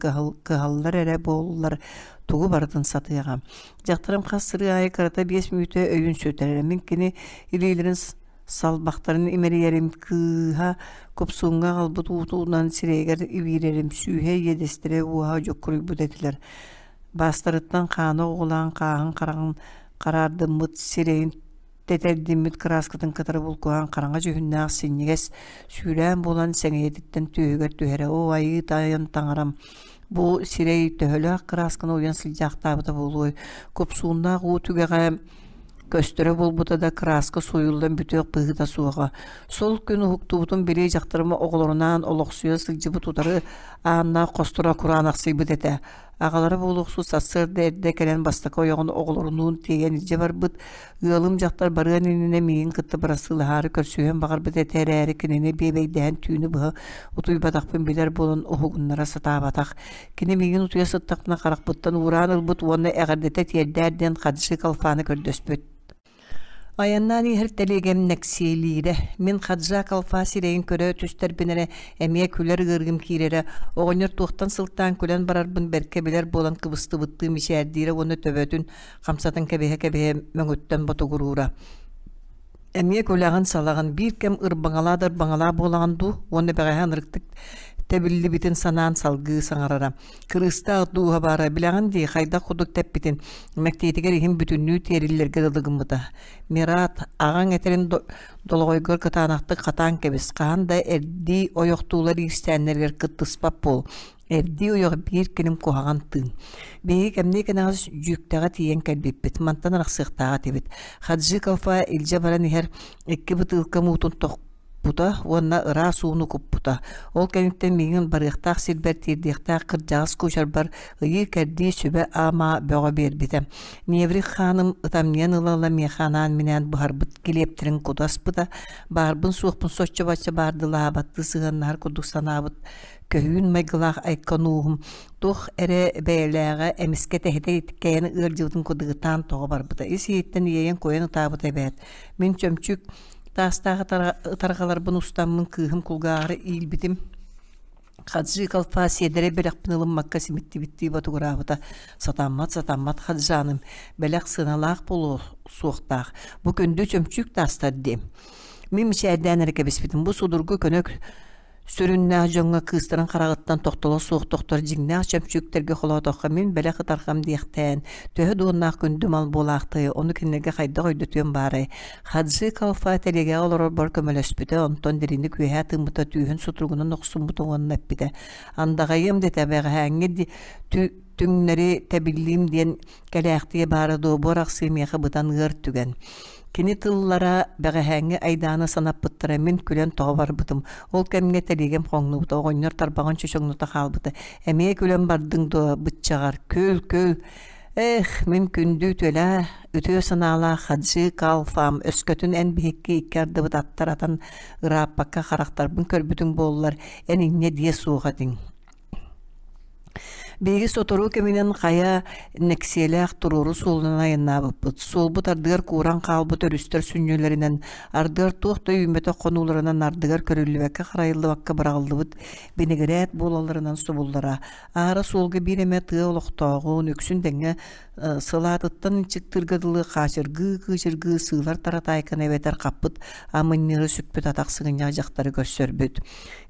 кыһаллар эрэ буоллар тугу барытын сатыаҕа. Дьахтарым хас сырыы аайы кырата биэс мүнүүтэ өйүн сүтэрэрэ. Мин кини илиилэрин салбахтарын имэрийэрим, кыыһа купсууҥҥа аҕалбыт уутунан сирэйигэр ибиирэрим, сүүһэ иэдэстэрэ уоһа дьуккуруйбут этилэр. Баастарыттан хаана оҕулаан хааһын хараҕын хараардыммыт сирэйин тэтэрдиммит кырааскатын кытары булкуһан хараҥа дьүһүннээх синньигэс сүүрээн буолан сэҥийэтиттэн түөһүгэр түһэрэ оо айыы тайан таҥарам бу сирэй төһөлөөх кыраасканы уйан сылдьаахтаабыта буолуой купсууннаах уу түгэҕэ көстөрө буолбута да кырааска сууйуллан бүтүөх быһыыта суоҕа сол күн уһуктубутум били дьахтарым оҕолорунаан олохсуйа сылдьыбыт утары ааннаах хосторо кураанахсыйбыт этэ Аҕалара буолуохсут сарсыарда эрдэ кэлэн бастакы ойоҕун оҕолорунуун тиэйэн илдьэ барбыт. Ыалым дьахтар барыан иннинэ миигин кытта бырастыылаһаары көрсүһүөн баҕарбыт этэ эрээри кинини биэбэйдэһэн түүнү быһа утуйбатахпын билэр буолан уһугуннара сатаабатах. Кини миигин утуйа сыттахпына харахпыттан уураан ылбыт уонна эҕэрдэтэ тиэрдээр диэн Хаджи Калфаны көрдөспүт. Айаннаан иһэр тэлиэгэм нэксиэлиирэ, мин Хаджа Калфа сирэйин көрө түстэрбин эрэ эмиэ күлэр ыарыым киирэрэ, оҕонньор туохтан сылтаан күлэн барарбын бэркэ билэр буолан кыбыстыбыттыы мичээрдиирэ уонна төбөтүн хамсатан кэбиһэ-кэбиһэ мөҥүттэн ботугуруура. Эмиэ күлэҕин-салаҕын биир кэм ырбаҥалаа да ырбаҥалаа буолаҕын дуу уонна бэҕэһээ ынырыктык тэбиллибитин санаан салгыы саҥарара. Кырыыстаах дууһа баара билэҕин дии хайдах курдук тэппитин мэктиэтигэр иһин бүтүннүү тиэриллэргэ дылы гыммыта. Мират, аҕаҥ этэрин долоҕойгор кытаанахтык хатаан кэбис, хаһан да эрдии ойохтуулар иирсээннэригэр кыттыспат буол. Эрдии ойох биир кэлим куһаҕан тыын. Биһиги кэмниэ кэнэҕэс дьүүктэҕэ тиийэн кэлбиппит, мантан арахсыахтаах этибит. Хаджи Калфа илдьэ баран иһэр икки бытыылка муутун тохпута уонна ыраас ууну куппута. Ол кэнниттэн миигин барыахтаах сирбэр тиэрдиэхтээх кырдьаҕас кучарбар ыйыы-кэрдии сүбэ-ама бөҕө биэрбитэ. Неврик хааным ытамньыйан ыла-ыла миэхэ анаан-минээн буһарбыт килиэптэрин кута аспыта, баарбын-суохпун соччо-бачча баардылаабаттыы сыһыаннаһар курдук санаабыт көһүүн майгылаах айкан ууһум туох эрэ бэйэлээҕэ эмискэ тэһитэ кэйэн ыалдьыбытын курдук ытаан тоҕо барбыта. Ис-иһиттэн иэйэн-куойан ытаабыта эбээт. Мин чөмчүүк таастаах ытарҕаларбын устаммын кыыһым кулгааҕар иилбитим. Хаджи Калфа сиэдэрэй бэлэхпин ылыммакка симиттибиттии ботугураабыта. Сатаммат, сатаммат Хаджааным, бэлэх сыаналаах буолуо суохтаах. Бу күндү чөмчүүк таастар дии. Мин мичээрдээн эрэ кэбиспитим. Бу судургу көнө сүрүннээх дьоҥҥо кыыстарын хараҕыттан тохтоло суох тохтор дьиҥнээх чөмчүүктэргэ холоотоххо мин бэлэх ытарҕам диэхтээн, төһө дуоннаах күндү мал буолаахтыай, ону кинилэргэ хайдах өйдөтүөм баарай? Хаджи Калфа тэлиэгэҕэ олорорбор көмөлөспүтэ, онтон дириҥник үөһээ тыыммыта, түүһүн сутуругунан охсуммута уонна эппитэ: «Андаҕайыам дэтэ, бэҕэһээҥҥи түҥнэри тэбиллиим диэн кэлээхтиэ баара дуо, бу арахсыы миэхэ бытан ыар түгэн. Кини тыллара бэҕэһээҥҥи айдааны санаппыттара, мин күлэн тоҕо барбытым. Ол кэмҥэ тэлиэгэм хоҥнубута, оҕонньор тарбаҕын чочоҥното хаалбыта. Эмиэ күлэн бардыҥ дуо, быччаҕар, күл, күл. Эх, мин күндү үтүөлээх, үтүө санаалаах Хаджи Калфам, өскөтүн эн биһикки икки ардыбыт аттар атан ырааппакка харахтарбын көрбүтүҥ буоллар, эн инньэ диэ суох этиҥ. Биһиги сотору кэминэн хайа нэксиэлээх туруору суолунан айаннаабыппыт. Суолбут ардыгар кууран хаалбыт өрүстэр сүнньүлэринэн, ардыгар туох да үүммэтэх хонууларынан ардыгар көрүллүбэккэ-харайыллыбакка быраҕыллыбыт бинигирээт буолалларынан субуллара. Аара суолга биир эмэ тыа олохтооҕун, үксүн дэҥҥэ сылаатыттан ынчыктыырга дылы хаачыргыы-кыычыргыы сыылар таратаайканы эбэтэр хаппыт амынньыыры сүкпүт атах сыгынньах дьахтары көрсөрбүт.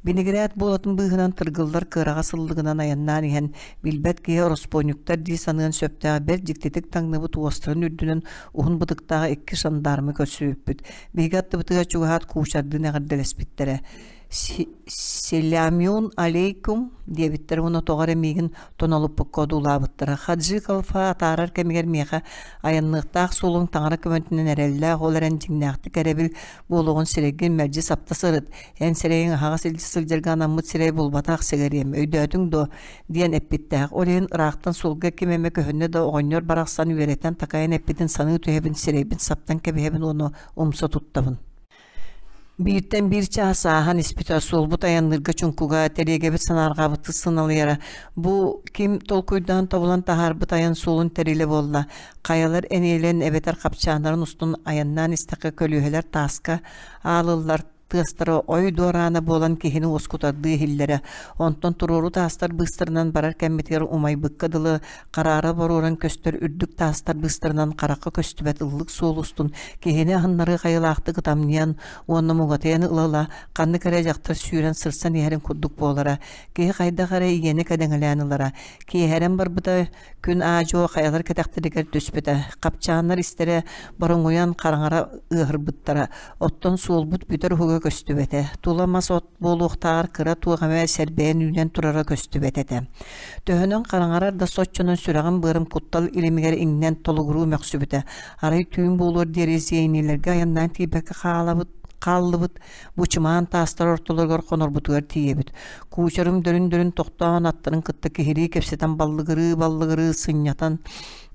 Бинигирээт буолатын быыһынан тыргыллар кыараҕас ыллыгынан айаннаан иһэн, билбэт киһи ороспуонньуктар дии саныан сөптөөх бэрт дьиктитик таҥныбыт уостарын үрдүнэн уһун бытыктаах икки жандармы көрсүбүппүт. Биһиги аттыбытыгар чугаһаат куучардыын эҕэрдэлэспиттэрэ. «Селямюн алейкум» диэбиттэр уонна тоҕо эрэ миигин тонолуппукка одуулаабыттара. Хаджи Калфа атаарар кэмигэр миэхэ айанныахтаах суолуҥ таҥара көмөтүнэн эрэллээх, ол эрэн дьиҥнээхтик эрэбил буолуоҕун сирэйгин мэлдьи сапта сырыт, эн сирэйиҥ аһаҕас илдьэ сылдьарга анаммыт сирэй булбатах сэгэриэм, өйдөөтүҥ дуо? диэн эппиттээх. Ол иһин ыраахтан суолга ким эмэ көһүннэ да оҕонньор барахсан үөрэтэн-такайан эппитин саныы түһэбин, сирэйбин саптан кэбиһэбин уонна умса туттабын. Бииртэн биир чаас ааһан испитэ, суолбут айанныырга чуҥкуга, тэлиэгэбит санаарҕаабыттыы сыналыйара. Бу ким толкуйдаан тобулан таһаарбыт айан суолун тэрилэ буолла? Хайалар эниэлэн эбэтэр хапчааннарын устун айаннаан истэххэ көлүөһэлэр тааска аалыллар тыастара ой дуораана буолан киһини уоскутардыы иһиллэрэ. Онтон туруору таастар быыстарынан барар кэммитигэр умайбыкка дылы хараара боруоран көстөр үрдүк таастар быыстарынан харахха көстүбэт ыллык суол устун киһини аһыннарыы хайылаахтык ытамньыйан уонна муҥатыйан ыла-ыла ханнык эрэ дьахтар сүүрэн сырсан иһэрин курдук буолара. Киһи хайдах эрэ ийэни кэдэҥэлээн ылара. Киэһэрэн барбыта Күн аа-дьуо хайалар кэтэхтэригэр түспүтэ, хапчааннар истэрэ бороҥуйан хараҥара ыаһырбыттара, оттон суолбут бүтэр уһуга көстүбэтэ, тула мас-от буолуохтааҕар кыра туох эмэ сэрбэйэн үүнэн турара көстүбэт этэ. Төһөнөн хараҥарар да соччонон сүрэҕим-быарым куттал илимигэр иҥнэн толугуруу мөхсүбүтэ. Арай түүн буолуор диэри сиэйиниилэргэ айаннаан тиийбэккэ хаалабыт, хааллыбыт, бу чымаан таастар ортолоругар хонорбутугар тиийэбит. Куучарым дөрүн-дөрүн тохтоон аттарын кытта киһилии кэпсэтэн баллыгырыы-баллыгырыы сынньатан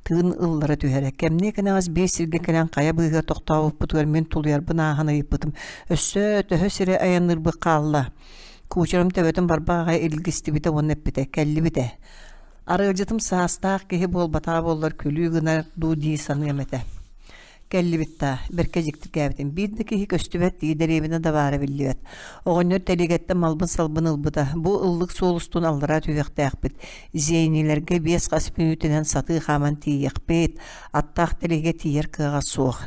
тыын ыллара түһэрэ. Кэмниэ кэнэҕэс биир сиргэ кэлэн хайа быыһыгар тохтообуппутугар мин тулуйарбын ааһан ыйыппытым. Өссө төһө сири айанныырбыт хаалла? Куучарым төбөтүн барбах аҕай илгистибитэ уонна эппитэ: «Кэллибит ээ». Арыалдьытым саастаах киһи буолбатаҕа буоллар күлүү гынар дуу дии саныам этэ. Кэллибит даа, бэркэ дьиктиргээбитим. Биир да киһи көстүбэт дии, дэриэбинэ да баара биллибэт. Оҕонньор тэлиэгэттэн малбын-салбын ылбыта. Бу ыллык суол устун аллараа түһүөхтээхпит. Зейнилэргэ биэс хас мүнүүтэнэн сатыы хааман тиийиэхпит. Аттаах тэлиэгэ тиийэр кыаҕа суох.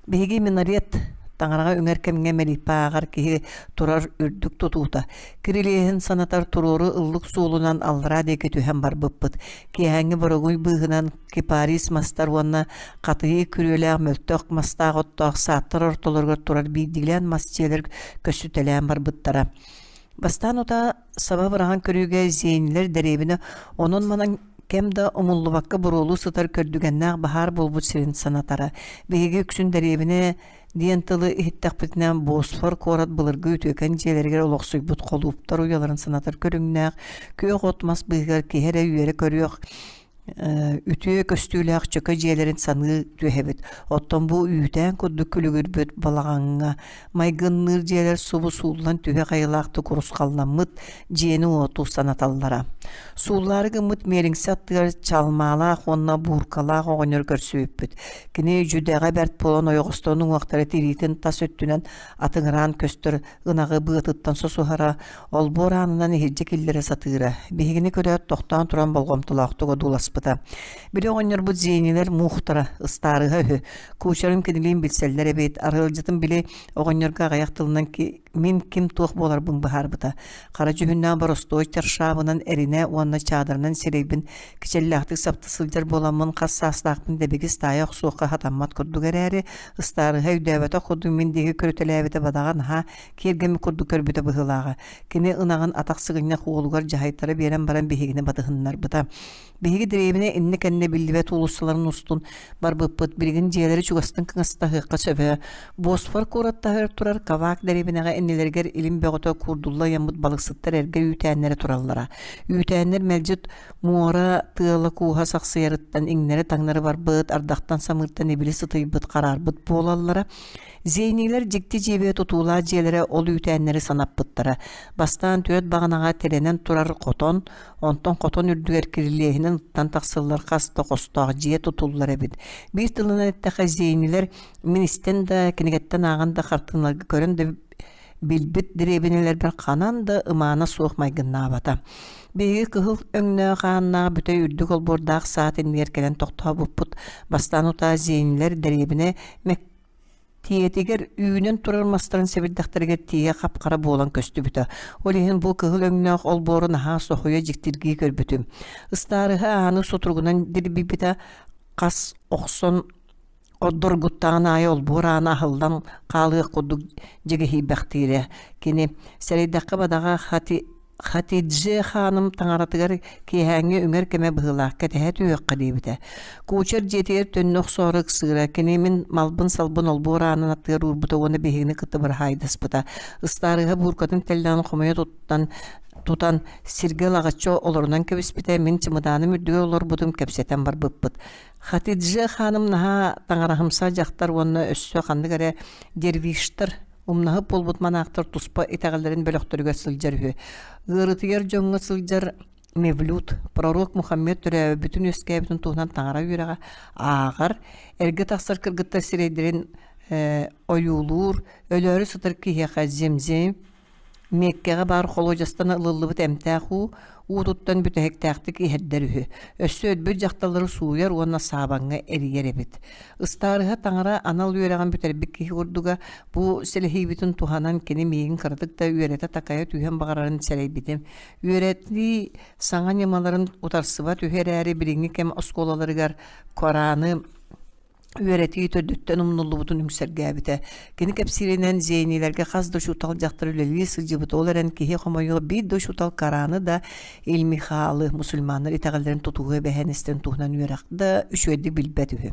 Биһиги минарет таҥараҕа үҥэр кэмҥэ мэлиппэ ааҕар киһи турар үрдүк тутуута. Кирилиэһин санатар туруору ыллык суолунан аллараа диэки түһэн барбыппыт. Киэһээҥҥи боругуй быыһынан кипарис мастар уонна хатыйыы күрүөлээх мөлтөх мастаах оттоох сааттар ортолоругар турар биирдиилээн мас дьиэлэр көстүтэлээн барбыттара. Бастаан утаа саба быраҕан көрүүгэ зиэнилэр дэриэбинэ онон-манан кэм да умуллубакка буруолуу сытар көрдүгэннээх баһаар буолбут сирин санатара. Биһиги үксүн дэриэбинэ диэн тылы иһиттэхпитинэ Босфор куорат былыргы үтүөкэн дьиэлэригэр олохсуйбут холууптар уйаларын санатар көрүҥнээх күөх от мас быыһыгар киһи эрэ үөрэ көрүөх Үтүө көстүүлээх чөкө дьиэлэрин саныы түһэбит. Оттон бу үүтээн курдук күлүгүрбүт балаҕаҥҥа майгынныыр дьиэлэр субу сууллан түһэх айылаахтык урусхалламмыт дьиэни-уоту санаталлара. Сууллаары гыммыт миэлиҥсэ аттыгар чалмаалаах уонна бууркалаах оҕонньор көрсүбүппүт. Кини дьүдэҕэ бэрт буолан ойоҕосторун уҥуохтара тириитин тас өттүнэн атыҥыраан көстөр ынаҕы быатыттан сосуһара, олбуор аанынан иһирдьэ киллэрэ сатыыра. Биһигини көрөөт, тохтоон туран болҕомтолоохтук одууласпыта. Били оҕонньорбут Зенилэр муухтара, ыстаарыһа үһү. Кучерым кинилиин билсэллэр эбит. Арыалдьытым били оҕонньорго аҕыйах тылынан мин ким-туох буоларбын быһаарбыта. Хара дьүһүннээх боростуой чаршаабынан эринэ уонна чаадарынан сирэйбин кичэллээхтик сапта сылдьар буоламмын хас саастаахпын дэбигис таайа охсуохха сатаммат курдук эрээри, ыстаарыһа өйдөөбөтөх курдук мин диэки көрүтэлээбитэ бадаҕа наһаа киэргэммит курдук көрбүтэ быһыылааҕа. Кини ынаҕын атах сыгынньах уолугар дьаһайтара биэрэн баран биһигини батыһыннарбыта. Биһиги дэриэбинэ иннэ-кэннэ биллибэт уулуссаларын устун барбыппыт. Билигин дьиэлэри чугастан кыҥастаһыахха сөбө. Босфор куорат таһыгар турар Кавак дэриэбинэҕэ иннилэригэр илим бөҕөтө куурдулла ыйаммыт балыксыттар эргэ үүтээннэрэ тураллара. Үүтээннэр мэлдьи муора тыала-кууһа сахсыйарыттан иҥнэри-таҥнары барбыт, ардахтан-самыыртан ибили сытыйбыт, хараарбыт буолаллара. Зейнилэр дьикти дьиэбэ тутуулаах дьиэлэрэ ол үүтээннэри санаппыттара. Бастаан түөрт баҕанаҕа тирэнэн турар хотон, онтон хотон үрдүгэр кирилиэһинэн ыттан тахсыллар хас да хостоох дьиэ тутуллар эбит. Биир тылынан эттэххэ, Зейнилэр мин истэн да, кинигэттэн ааҕан да, хартыыналарга көрөн да билбит дэриэбинэлэрбэр ханан да ымаана суох майгыннаабата. Биһиги кыһыл өҥнөөх ааннаах бүтэй үрдүк олбуордаах саат иннигэр кэлэн тохтообуппут. Бастаан утаа Зейнилэр дэриэбинэ Мэктиэтигэр үүнэн турар мастарын сэбирдэхтэригэр тиийэ хап-хара буолан көстүбүтэ. Ол иһин бу кыһыл өҥнөөх олбуору наһаа соһуйа дьиктиргии көрбүтүм. Ыстаарыһа ааны сутуругунан дирбийбитэ хас охсон ордоргуттаҕын аайы олбуор аана аһыллан хаалыах курдук дьигиһийбэхтиирэ. Кини сэрэйдэххэ бадаҕа хати Хатидже хааным таҥаратыгар киэһээҥҥи үҥэр кэмэ быһыылаах кэтэһэ түһүөххэ диэбитэ. Кучер дьиэтигэр төннө охсоору ыксыыра, кини мин малбын-салбын олбуор аанын аттыгар уурбута уонна биһигини кытта быраһаайдаспыта. Ыстаарыһа бууркатын тэллэҕин хомуйа туттан тутан сиргэ лаҕаччы олорунан кэбиспитэ, мин чымыдааным үрдүгэр олорбутум кэпсэтэн барбыппыт. Хатидже хааным наһаа таҥараһымса дьахтар уонна өссө ханнык эрэ дервиштэр умнаһыт буолбут манаахтар туспа итэҕэллэрин бөлөхтөрүгэр сылдьар үһү. Ыарытыйар дьоҥҥо сылдьар Мевлют, пророк Мухаммед төрөөбүтүн үөскээбитин туһунан таҥара үөрэҕэ ааҕар, эргэ тахсар кыргыттар сирэйдэрин ойуулуур, өлөөрү сытар киһиэхэ земзем Меккэҕэ баар холуодьастан ылыллыбыт эмтээх уу уутуттан бүтэһиктээхтик иһэрдэр үһү. Өссө өлбүт дьахталлары сууйар уонна саабаҥҥа эрийэр эбит. Ыстаарыһа таҥара анал үөрэҕин бүтэрбит киһи курдуга бу сэлэһиибитин туһанан кини миигин кыратык да үөрэтэ-такайа түһүөн баҕарарын сэрэйбитим. Үөрэтии саҥа ньымаларын утарсыбат үһү эрээри билиҥҥи кэм оскуолаларыгар Кораны үөрэтии төрдүттэн умнуллубутун үҥсэргээбитэ. Кини кэпсииринэн Зенилэргэ хас да учуутал дьахтар үлэлии сылдьыбыт, ол эрэн киһи хомойуох биир да учуутал Кораны да Ильмихалы мусульманнар итэҕэллэрин тутуһуу эбэһээниэстэрин туһунан үөрэх да үчүгэйдик билбэт үһү.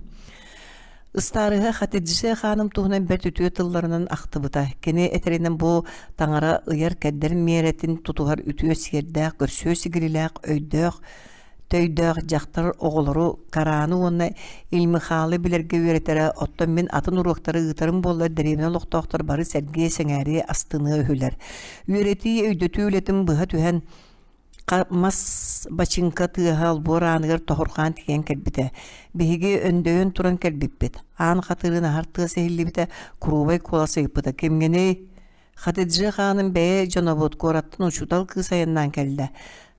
Ыстаарыһа Хатидже хааным туһунан бэрт үтүө тылларынан ахтыбыта. Кини этэринэн бу таҥара ыйар-кэрдэр миэрэтин тутуһар үтүө сиэрдээх, көрсүө сигилилээх, өйдөөх төйдөөх дьахтар оҕолору Кораны уонна Ильмихалы билэргэ үөрэтэрэ, оттон мин атын уруоктары ыытарым буоллар дэриэбинэ олохтоохтор бары сэргиэ, сэҥээриэ, астыныа үһүлэр. Үөрэтии, өйдөтүү үлэтин быһа түһэн мас бачыыҥка тыаһа олбуор ааныгар тоһурҕаан тиийэн кэлбитэ. Биһиги өндөйөн туран кэлбиппит. Аан хатырыын аһар тыас иһиллибитэ, куруубай куолас ыйыппыта: «Кимҥиний?» Хатидже хааным бэйэ дьонобут куораттан учуутал кыыс айаннаан кэллэ.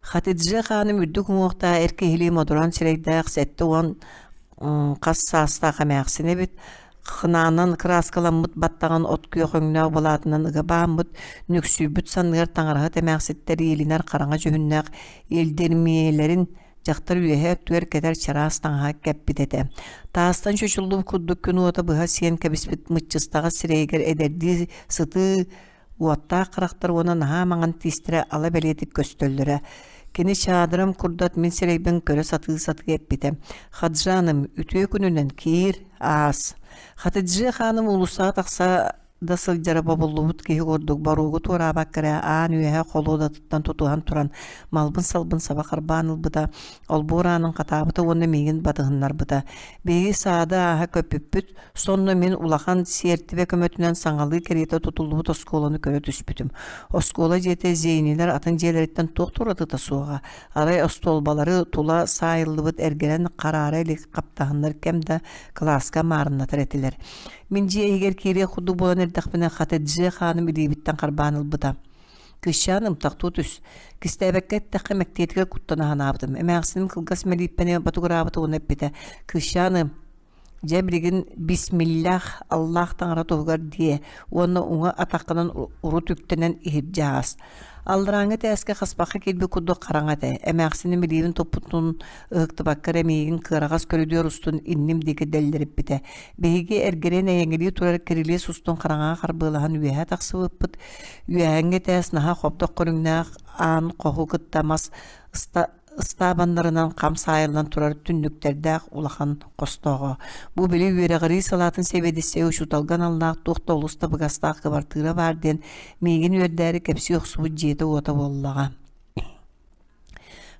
Хатидже хааным үрдүк уҥуохтаах эр киһилии модураан сирэйдээх 70 хас саастаах эмээхсин эбит. Хынаанан кырааскаламмыт баттаҕын от күөх өҥнөөх былаатынан ыга бааммыт, нүксүйбүт санныгар таҥараһыт эмээхситтэр иилинэр хараҥа дьүһүннээх илдирмиэлэрин Дьахтар үөһэ өттүгэр кэтэр чараас таҥаһа кэппит этэ. Таастан чочуллубут курдук күн уота быһа сиэн кэбиспит мыччыстаҕас сирэйигэр эдэрдии сытыы уоттаах харахтар уонна наһаа маҥан тиистэрэ ала бэлиэтик көстөллөрө. Кини чаадырам курдат мин сирэйбин көрө сатыы-сатыы эппитэ: «Хаджаным, үтүө күнүнэн киир, аас». Хатыджи хааным уулуссаҕа тахса да сылдьара бобуллубут киһи курдук боруогу туораабакка эрэ аан үөһэ холуодатыттан тутуһан туран малбын-салбын саба харбаан ылбыта, олбуор аанын хатаабыта уонна миигин батыһыннарбыта. Биһиги саады ааһа көппүппүт, сонно мин улахан сиэртибэ көмөтүнэн саҥалыы кэриэтэ тутуллубут оскуоланы көрө түспүтүм. Оскуола дьиэтэ Зейнилэр атын дьиэлэриттэн туох да уратыта суоҕа. Арай остуолбалары тула саайыллыбыт эргэрэн хараара илик хаптаһыннар кэм да кылааска маарыннатар этилэр. Мин дьиэ иһигэр киириэх курдук буолан эрдэхпинэ, хата дьиэ хааным илиибиттэн харбаан ылбыта. Кыысчаан ымтахтуу түс. Кистээбэккэ эттэххэ, мэктиэтигэр куттана санаабытым. Эмээхсиним кылгас мэлииппэни ботугураабыта уонна эппитэ: «Кыысчааным, Дьэ билигин бисмиллах Аллаах таҥара туһугар диэ уонна уҥа атаххынан урут үктэнэн иһирдьэ аас. Алларааҥҥы этээскэ хаспахха киирбит курдук хараҥа этэ. Эмээхсиним илиибин туппутун ыһыктыбакка эрэ миигин кыараҕас көрүдүөр устун инним диэки дэллэриппитэ. Биһиги эргэрэн эйэҥэлии турар кирилиэс устун хараҥаҕа харбыалаһан үөһэ тахсыбыппыт. Үөһээҥҥи этээс наһаа хобдох көрүҥнээх аан хоһу кытта мас ыстаабаннарынан хам саайыллан турар түннүктэрдээх улахан хостооҕо. Бу били үөрэҕирии салаатын сэбиэдиссэйэ учууталга аналлаах туох да олус табыгастаах кыбартыыра баар диэн миигин үөрдээри кэпсии охсубут дьиэтэ-уота буоллаҕа.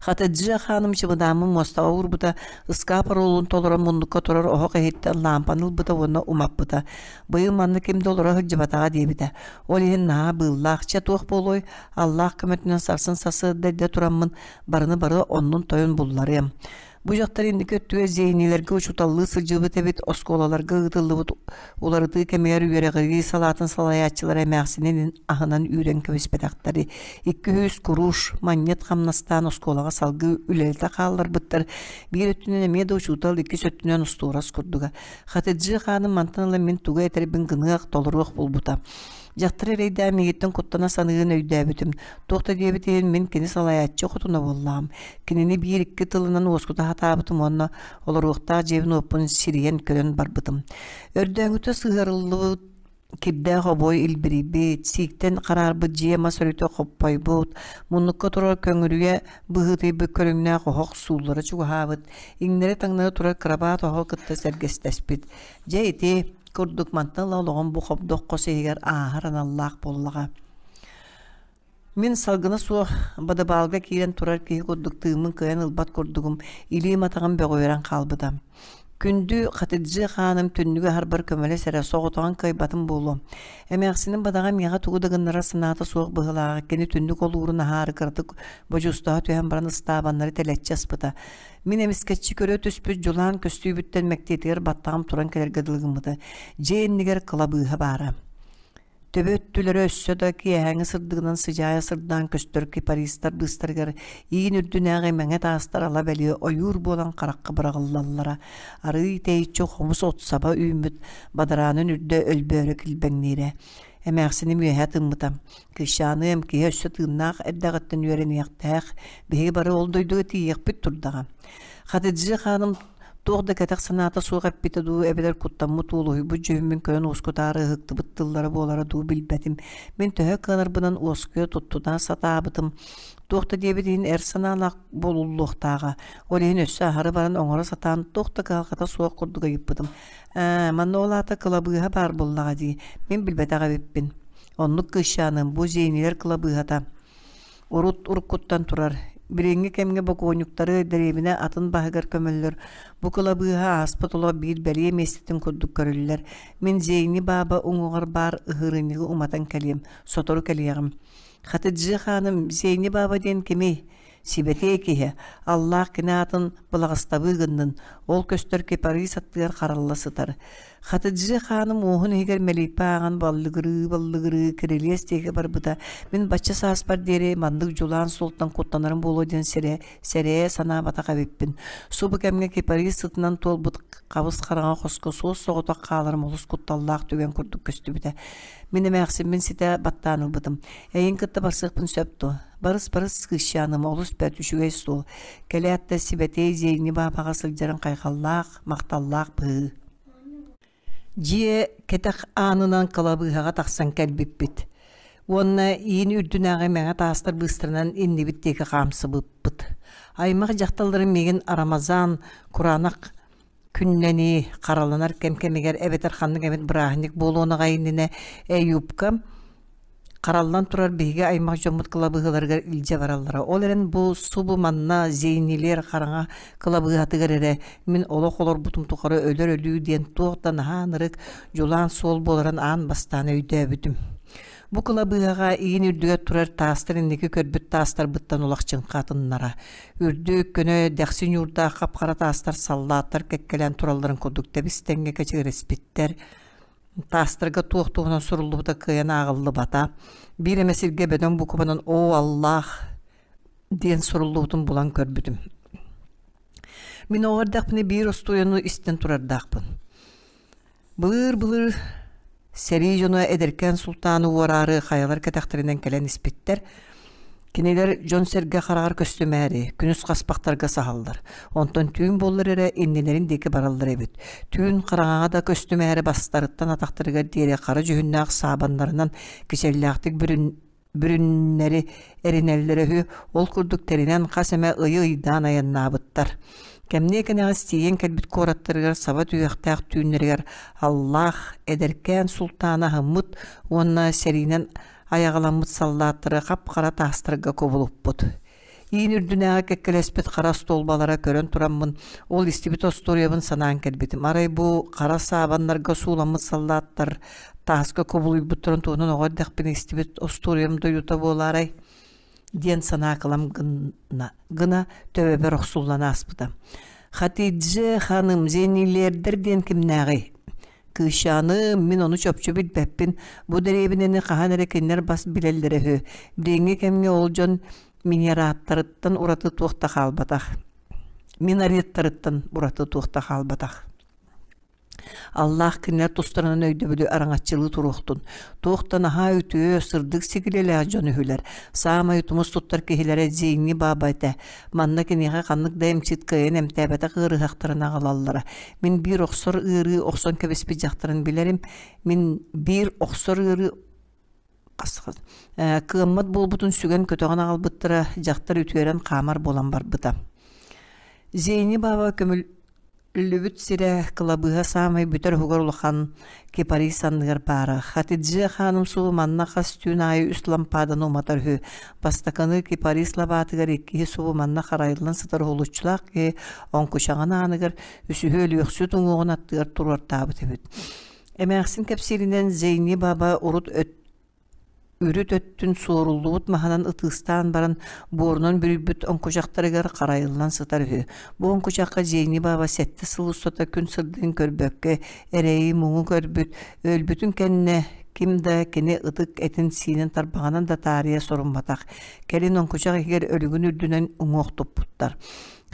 Хатыджи хааным чымыдааммын муостаҕа уурбута, ыскаап оруолун толорон муннукка турар оһох иһиттэн лаампаны ылбыта уонна умаппыта. Быйыл манна ким да олоро сылдьыбатаҕа диэбитэ. Ол иһин наһаа быыллаах, чэ туох буолуой, Аллаах көмөтүнэн сарсын сарсыарда эрдэ тураммын барыны бары оннун-тойун булларыам. Бу дьахтар инники өттүгэр зейнилэргэ учууталлыы сылдьыбыт эбит, оскуолаларга ыытыллыбыт уларытыы кэмигэр үөрэҕирии салаатын салайааччылара эмээхсинин аһынан үүрэн кэбиспэтэхтэри. 200 куруш манньыт хамнастаан оскуолаҕа салгыы үлэлэтэ хаалларбыттар. Биир өттүнэн эмиэ да учуутал, иккис өттүнэн устуорас курдуга. Хатыджи хааным мантан ыла мин тугу этэрбин гыныах, толоруох буолбута. Дьахтар эрэйдээх миигиттэн куттана саныырын өйдөөбүтүм. Туох да диэбит иһин мин кини салайааччы хотуна буоллаҕым. Кинини биир-икки тылынан уоскута сатаабытым уонна олоруохтаах дьиэбин-уоппун сирийэн көрөн барбытым. Өрдөөҥүтэ сыһыарыллыбыт кирдээх обуой илбирийбит, сииктэн хараарбыт дьиэ мас өрүтэ хоппойбут, муннукка турар көҥүрүйэ быһыытыйбыт көрүҥнээх оһох сууллара чугаһаабыт, иҥнэри-таҥнары турар кырабаат оһоҕу кытта сэргэстэспит. Дьэ ити курдук мантан ыла олоҕум бу хобдох хос иһигэр ааһар аналлаах буоллаҕа. Мин салгына суох бадыбаалга киирэн турар киһи курдук тыыммын кыайан ылбат курдугум, илиим-атаҕым бөҕүөрэн хаалбыта. Күндү Хатыджи хааным түннүгү аһарбар көмөлөс эрэ, соҕотоҕун кыайбатым буолуо. Эмээхсиним бадаҕа миэхэ тугу да гыннарар санаата суох быһыылааҕа, кини түннүк олуурун аһаары кыратык бодьуустаһа түһэн баран ыстаабаннары тэлэччи аспыта. Мин эмискэччи көрө түспүт дьулаан көстүүбүттэн мэктиэтигэр баттаҕым туран кэлэргэ дылы гыммыта. Дьиэ иннигэр кылабыыһа баара. Төбө өттүлэрэ өссө да киэһээҥҥи сырдыгынан сыдьаайа сырдаан көстөр кипаристар быыстарыгар иин үрдүнээҕи мэҥэ таастар ала бэлиэ ойуур буолан харахха быраҕыллаллара. Арыый тэйиччи хомус от саба үүммүт бадараанын үрдэ өлбөөрө килбэҥниирэ. Эмээхсиним үөһэ тыммыта. Кыысчааныам киһи өссө тыыннаах эрдэҕиттэн үөрэниэхтээх, биһиги бары ол дойдуга тиийиэхпит турдаҕа. Хатыджи хааным туох да кэтэх санаата суох эппитэ дуу, эбэтэр куттаммыт уолуһуйбут дьүһүммүн көрөн уоскутаары ыһыктыбыт тыллара буолара дуу билбэтим. Мин төһө кыанарбынан уоскуйа туттуна сатаабытым. Туох да диэбит иһин эр санаалаах буолуллуохтааҕа. Ол иһин өссө аһары баран оҥоро сатаан туох да кыһалҕата суох курдук ыйыппытым. Ээ, манна ол аата кылабыыһа баар буоллаҕа дии. Мин билбэтэх эбиппин. Оннук кыысчааным бу Зейнилэр кылабыыһата урут уруккуттан турар. Билиҥҥи кэмҥэ бокуонньуктары дэриэбинэ атын баһыгар көмөллөр. Бу кылабыыһа ааспыт олох биир бэлиэ миэстэтин курдук көрүллэр. Мин Зейни бааба уҥуоҕар баар ыһыырынньыгы уматан кэлиэм, сотору кэлиэҕим. Хатыджи хааным Зейни бааба диэн кимий? Сибэтиэй киһи, Аллаах кини аатын былаҕастабыы гыннын, ол көстөр кипарис аттыгар харалла сытар. Хатыджи хааным уоһун иһигэр мэлииппэ ааҕан баллыгырыы-баллыгырыы кирилиэс диэки барбыта. Мин бачча сааспар диэри маннык дьулаан суолтан куттанарым буолуо диэн сэрэ, сэрэйэ санаабатах эбиппин. Субу кэмҥэ кипарис сытынан туолбут хабыс хараҥа хоско суос-соҕотох хааларым олус кутталлаах түгэн курдук көстүбүтэ. Мин эмээхсиммин ситэ баттаан ылбытым. Эйин кытта барсыахпын сөп дуо? Барыс-барыс кыысчааным олус бэрт үчүгэй суол. Кэлээт да сибэтиэй Зейни баабаҕа сылдьарын хайҕаллаах, махталлаах быһыы. Дьиэ кэтэх аанынан кылабыыһаҕа тахсан кэлбиппит. Уонна иин үрдүнээҕи мэҥэ таастар быыстарынан иннибит диэки хаамсыбыппыт. Аймах дьахталларым миигин Рамазан кураанах Күннэнии, хараланар кэм кэмигэр эбэтэр ханнык эмит бырааһынньык буолуон аҕай иннинэ Эйупка хараллан турар биһиги аймах дьоммут кылабыыһаларыгар илдьэ бараллара. Ол эрэн бу субу манна Зейнилер хараҥа кылабыыһатыгар эрэ мин олох олорбутум тухары өлөр өлүү диэн туох да наһаа ынырык дьулаан суол буоларын аан бастаан өйдөөбүтүм. Бу кылабыыһаҕа иин үрдүгэр турар таастар инники көрбүт таастарбыттан улахчыҥха атыннара. Үрдүк, көнө, дэхси ньуурдаах хап-хара таастар саллааттар кэккэлээн туралларын курдук тэбис-тэҥҥэ кэчигирэспиттэр. Таастарга туох туһунан суруллубута кыайан ааҕыллыбата. Биир эмэ сиргэ бөдөҥ букубанан «Оо, Аллаах» диэн суруллубутун булан көрбүтүм. Мин оҕо эрдэхпинэ биир остуоруйаны истэн турардаахпын. Былыыр-былыр сэрии дьоно эдэркээн султааны уораары хайалар кэтэхтэринэн кэлэн испиттэр. Кинилэр дьон-сэргэ хараҕар көстүмээри, күнүс хаспахтарга саһаллар. Онтон түүн буоллар эрэ иннилэрин диэки бараллар эбит. Түүн хараҥаҕа да көстүмээри бастарыттан атахтарыгар диэри хара дьүһүннээх саабаннарынан кичэллээхтик бүрүн бүрүннэри эринэллэрэ үһү, ол курдук тэринэн хас эмэ ыйы ыйдаан айаннаабыттар. Кэмниэ кэнэҕэс тиийэн кэлбит куораттарыгар саба түһүөхтээх түүннэригэр Аллаах эдэркээн султаана аһыммыт уонна сэриинэн айаҕаламмыт саллааттары хап-хара таастарга кубулуппут. Иин үрдүнээҕи кэккэлэспит хара остуолбалара көрөн тураммын, ол истибит остуоруйабын санаан кэлбитим. Арай бу хара саабаннарга сууламмыт саллааттар тааска кубулуйбуттарын туһунан оҕо эрдэхпинэ истибит остуоруйам дойдута буолаарай диэн санаа кылам гына, гына төбөбөр охсуллан ааспыта. Хатидже ханым зенилердэр диэн кимнээҕий? Кыысчааным, мин ону чопчу билбэппин. Бу дэриэбинэни хаһан эрэ кинилэр бас билэллэрэ үһү. Билиҥҥи кэмҥэ ол дьон минераттарыттан ураты туох да хаалбатах. Минареттарыттан ураты туох да хаалбатах. Аллаах кинилэр тустарынан өйдөбүлү араҥаччылыы туруохтун. Туох да наһаа үтүө, сырдык сигилилээх дьон үһүлэр. Саамай тумус туттар киһилэрэ Зиҥҥи бааба этэ. Манна киниэхэ ханнык да эмчит кыайан эмтээбэтэх ыарыһахтарын аҕалаллара. Мин биир охсор ыарыы охсон кэбиспит дьахтарын билэрим. Мин биир охсор ыарыы кыаммат буолбутун сүгэн көтөҕөн аҕалбыттара, дьахтар үтүөрэн хаамар буолан барбыта. Зейни баба көмүл Үллүбүт сирэ кылабыыһа саамай бүтэр уһугар улахан кипарис анныгар баара. Хатиджи хааным субу манна хас түүн аайы үс лампаданы уматар үһү. Бастакыны кипарис лабаатыгар, иккиһи субу манна харайыллан сытар уһулуччулаах киһи оҥкучаҕын ааныгар, үсүһү өлүөхсүт уҥуоҕун аттыгар туруортаабыт эбит. Эмээхсин кэпсииринэн Зейни баба урут Үрүт өттүн суоруллубут маһынан ытыыстаан баран буорунан бүрүйбүт оҥкучахтарыгар харайыллан сытар үһү. Бу оҥкучахха Дьиэни бааба сэттэ сыл устата күн сырдыгын көрбөккө эрэйи-муҥу көрбүт, өлбүтүн кэннэ ким да кини ытык этин-сиинин тарбаҕынан да таарыйа сорумматах. Кэлин оҥкучах иһигэр өлүгүн үрдүнэн уҥуох туппуттар.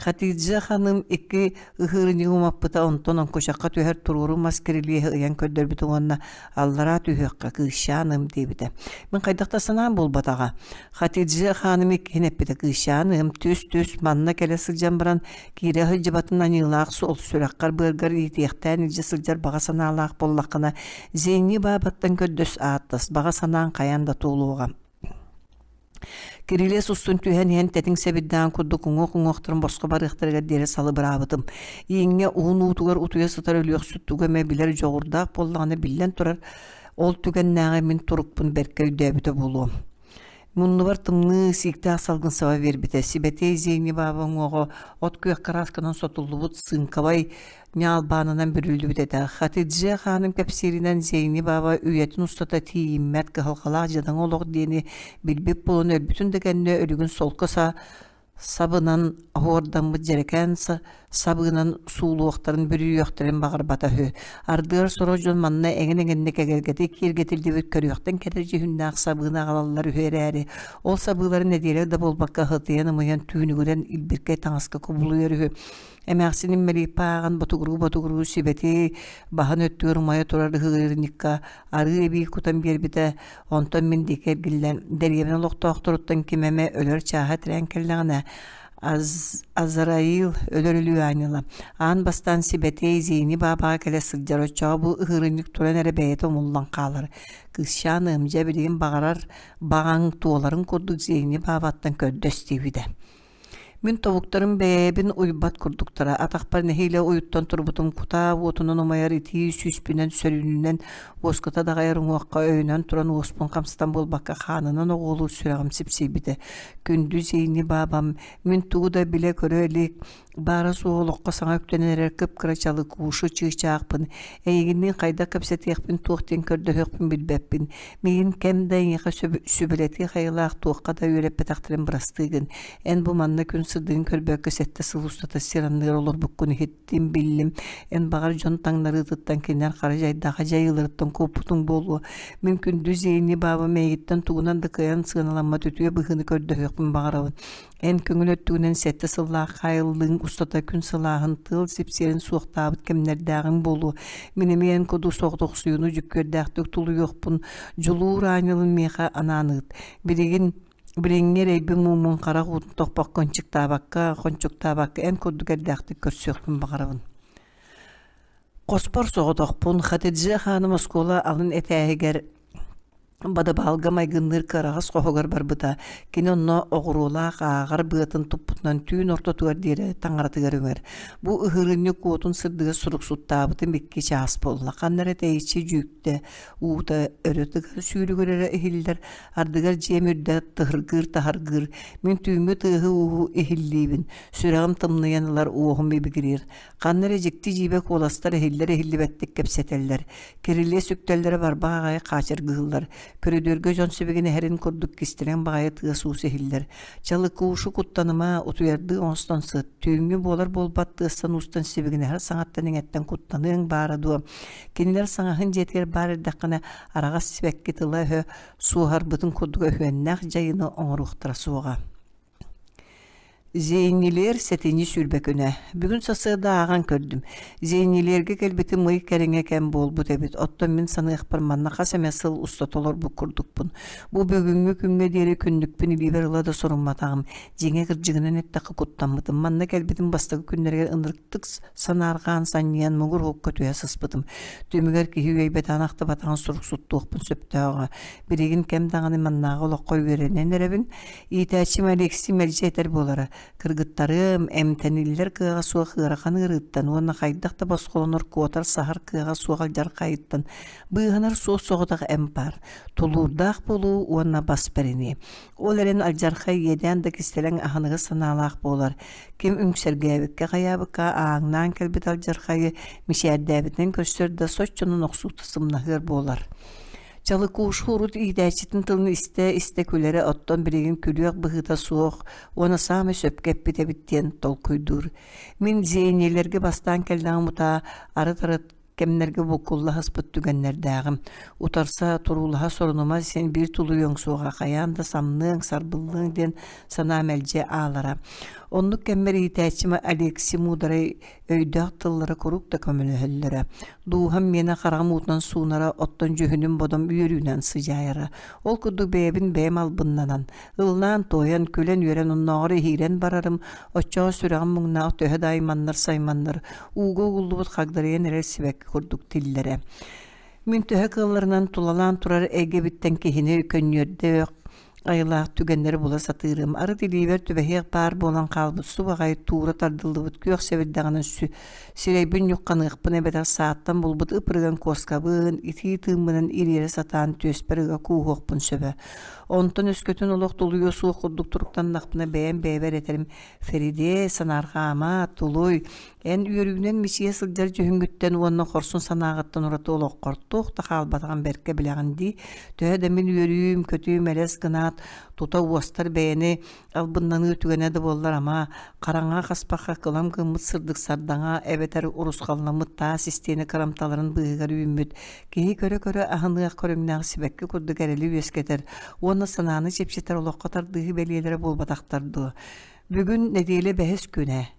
Хатиджа ханым икки ыһыырынньыгы умаппыта, онтон оҥкучахха түһэр туруору мас кирилиэһи ыйан көрдөрбүтэ уонна аллараа түһүөххэ кыысчааным диэбитэ. Мин хайдах да санаам буолбатаҕа. Хатиджа хааным иккиһин эппитэ кыысчааным түс-түс манна кэлэ сылдьан баран киирэ сылдьыбатын аньыылаах суол сүрэххэр-быаргар иитиэхтээн илдьэ сылдьар баҕа санаалаах буоллаххына Зенни баабаттан көрдөс ааттас баҕа санааҥ хайаан да туолуоҕа. Кирилиэс устун түһэн иһэн тэтиҥ сэбирдэҕин курдук уҥуох-уҥуохтарын босхо барыахтарыгар диэри салыбыраабытым. Ииҥҥэ уһун уутугар утуйа сытар өлүөхсүт тугу эмэ билэр дьоҕурдаах буоллаҕына биллэн турар, ол түгэннээҕи мин турукпун бэркэ өйдөөбүтэ буолуо. Муннубар тымныы, сииктээх салгын саба биэрбитэ. Сибэтиэй Зейни бааба уҥуоҕа от күөх кыраасканан сотуллубут сыыҥкабай ньаалбаанынан бүрүллүбүт этэ. Хатидже хааным кэпсииринэн Зейни бааба үйэтин устата тиийиммэт кыһалҕалаах дьадаҥы олох диэни билбит буолан өлбүтүн да кэннэ өлүгүн солко са сабынан оһуордаммыт дьэрэкээн сабыынан суулуохтарын бүрүйүөхтэрин баҕарбата үһү. Ардыгар сорох дьон манна эҥин-эҥинник эгэлгэтик киэргэтиллибит көрүөхтэн кэрэ дьүһүннээх сабыыны аҕалаллар үһү эрээри, ол сабыылары нэдиэлэ да буолбакка ытыйан-ымыйан түүнүгүрэн илбиркэй таҥаска кубулуйар үһү. Эмээхсиним мэлииппэ ааҕан ботугуруу-ботугуруу сибэтиэй баһын өттүгэр умайа турар ыһыырынньыкка арыы эбии кутан биэрбитэ, онтон мин диэки эргиллэн, дэриэбинэ олохтоохторуттан ким эмэ өлөр чааһа тирээн кэллэҕинэ, Азраил өлөр өлүү аанньала, аан бастаан сибэтиэй Зейни баабаҕа кэлэ сылдьар, оччоҕо бу ыһыырынньык туран эрэ бэйэтэ умуллан хаалар. Кыысчаан ыамдьа билигин баҕарар баҕаҥ туоларын курдук Зейни баабаттан көрдөс диэбитэ. Мин тобуктарым бэйэбин уйбат курдуктара, атахпар нэһиилэ уйуттан турбутум кутаа уотунан умайар итии сүүспүнэн сөрүүнүнэн уоскута даҕайар уҥуохха өйөнөн туран уоспун хамсатан буолбакка хаанынан оҕуолуур сүрэҕим сипсийбитэ. Күндү Зейни баабам, мин тугу да билэ-көрө илик, Баара-суоҕа олоххо саҥа үктэнэн эрэр кып-кыра чалыкуушу чыычаахпын, эйигинниин хайдах кэпсэтиэхпин, туох диэн көрдөһүөхпүн билбэппин. Миигин кэм да эйиэхэ сүбэлэтиэх айылаах туохха да үөрэппэтэхтэрин бырастыы гын. Эн бу манна күн сырдыгын көрбөккө сэттэ сыл устата сир анныгар олорбуккун иһиттим, биллим. Эн баҕар дьон таҥнарыытыттан кинилэр хара дьайдаах дьайыыларыттан куоппутуҥ буолуо. Мин күндү Зейни баабам эйигиттэн тугунан да кыайан сыаналаммат үтүө быһыыны көрдөһүөхпүн баҕарабын. Эн көҥүл өттүгүнэн сэттэ сыллаах хаайыллыыҥ устата күн сылааһын, тыал сипсиэрин суохтаабыт кэмнэрдээҕиҥ буолуо. Мин эмиэ эн курдук соҕотохсуйууну дьүккүөрдээхтик тулуйуохпун, дьулуур аанньалын миэхэ анаан ыыт. Билигин билиҥҥи эрэйбин мууммун харах уутун тохпокко ынчыктаабакка, хончуктаабакка эн курдук эрдээхтик көрсүөхпүн баҕарабын. Хоспор соҕотохпун, Хатиджи хааным оскуола алын этээһигэр Бадыбаалга майгынныыр кыараҕас хоһугар барбыта, кини онно оҕуруолаах ааҕар быатын туппутунан түүн ортотугар диэри таҥаратыгар үҥэр. Бу ыһыырынньык уотун сырдыга суруксуттаабытым икки чаас буолла. Ханна эрэ тэйиччи дьүүктэ уута өрө тыгар сүүрүгүрэрэ иһиллэр, ардыгар дьиэм үрдэ тыһыргыыр-таһыргыыр. Мин түүҥҥү тыаһы-ууһу иһиллиибин, сүрэҕим тымныйан ылар, уоһум ибигириир. Ханна эрэ дьикти-дьиибэ куоластар иһиллэр-иһиллибэттик кэпсэтэллэр, кирилиэс үктэллэрэ барбах аҕай хаачыргыыллар, көрүдүөргэ дьон сибигинэһэрин курдук кистэлэҥ баҕайы тыас-уус иһиллэр. Чалыкуушу куттаныма, утуйардыы оҥостон сыт, түүҥҥү буолар-буолбат тыастан-уустан сибигинэһэр саҥаттан-иҥэттэн куттаныаҥ баара дуо? Кинилэр саҥаһын дьиэтигэр баар эрдэххинэ араҕас сибэкки тыла-өһө суоһарбытын курдук өһүөннээх дьайыыны оҥоруохтара суоҕа. Зейнилиэр сэтинньи 20 күнэ. Бүгүн сарсыарда ааҕан көрдүм. Зейнилиэргэ кэлбитим ый кэриҥэ кэм буолбут эбит. Оттон мин саныахпар манна хас эмэ сыл устата олорбут курдукпун. Бу бүгүҥҥү күҥҥэ диэри күннүкпүн илиибэр ыла да сорумматаҕым. Дьиҥэ кырдьыгынан эттэххэ куттаммытым. Манна кэлбитим бастакы күннэригэр ынырыктык санаарҕаан санньыйан муҥур уһукка түһэ сыспытым. Түмүгэр киһи үөйбэтэҕин-ахтыбатаҕын суруксуттуохпун сөптөөҕө. Билигин кэм даҕаны маннааҕы олоххо үөрэнэн эрэбин. Иитээччим Алексей мэлдьи этэр буолара: «Кыргыттарыам, эмтэниллэр кыаҕа суох ыарахан ыарыыттан уонна хайдах да босхолонор куотар-саһар кыаҕа суох алдьархайыттан быыһанар суос-соҕотох эмп баар, тулуурдаах буолуу уонна бас бэринии. Ол эрэн алдьархай иэдээн да кистэлэҥ аһыныгас санаалаах буолар. Ким үҥсэргээбиккэ-хайаабыкка ааҥнаан кэлбит алдьархайы мичээрдээбитинэн көрсөр да соччонон охсуута сымнаһыар буолар. Чалыкуушу урут иитээччитин тылын истэ-истэ күлэрэ, оттон билигин күлүөх быһыыта суох уонна саамай сөпкө эппит эбит диэн толкуйдуур. Мин зеньелэргэ бастаан кэллэҕим утаа арыт-арыт кэмнэргэ буккулла сыспыт түгэннэрдээҕим. Утарса, туруулаһа сорунума син биир тулуйуоҥ суоҕа, хайаан да самныаҥ, сарбыллыаҥ диэн санаа мэлдьи аалара. Оннук кэммэр иитээччим Алексей Муударай Өйдөөх тыллара куруук да көмөлөһөллөрө. Дууһам миэнэ хараҕым уутунан суунара, оттон дьүһүнүм-бодом үөрүүнэн сыдьаайара. Ол курдук бэйэбин бэйэм албыннанан, ыллаан-туойан, күлэн-үөрэн оннооҕор иһиирэн барарым, оччоҕо сүрэҕим муҥнаах төһө да айманнар-сайманнар, ууга угуллубут хагдарыйан эрэр сибэкки курдук тиллэрэ. Мин төһө кыалларынан тулалаан турар эйгэбиттэн киһини көнньүөрдэ айылаах түгэннэри була сатыырым. Арыт илиибэр түбэһиэх баар буолан хаалбыт субаҕай туура тардыллыбыт күөх сэбирдэҕинэн сирэйбин ньухханыахпын эбэтэр сааттан булбут ып-ырыган куоскабын, итии тыыммынан ириэрэ сатаан түөспэр ыга кууһуохпун сөбө. Онтон өскөтүн олох тулуйуо суох курдук туруктаннахпына бэйэм бэйэбэр этэрим «Феридэ, санаарҕаама, тулуй, Эн үөрүүнэн мичийэ сылдьар дьүһүҥҥүттэн уонна хорсун санааҕыттан ураты олоххор туох да хаалбатаҕын бэркэ билэҕин дии. Төһө да мин үөрүүм, көтүүм элэс гынаат, тута уостар бэйэни албыннаныы түгэнэ да буоллар ама, хараҥаҕа хаспахха кылам гыммыт сырдык сардаҥа эбэтэр урусхалламмыт таас истиэнэ кырамталарын быыһыгар үүммүт киһи көрө-көрө аһыныах көрүҥнээх сибэкки курдук эрэли үөскэтэр уонна санааны чэпчэтэр олоххо тардыһыы бэлиэлэрэ буолбатахтар дуо? Бүгүн нэдиэлэ бэһис күнэ.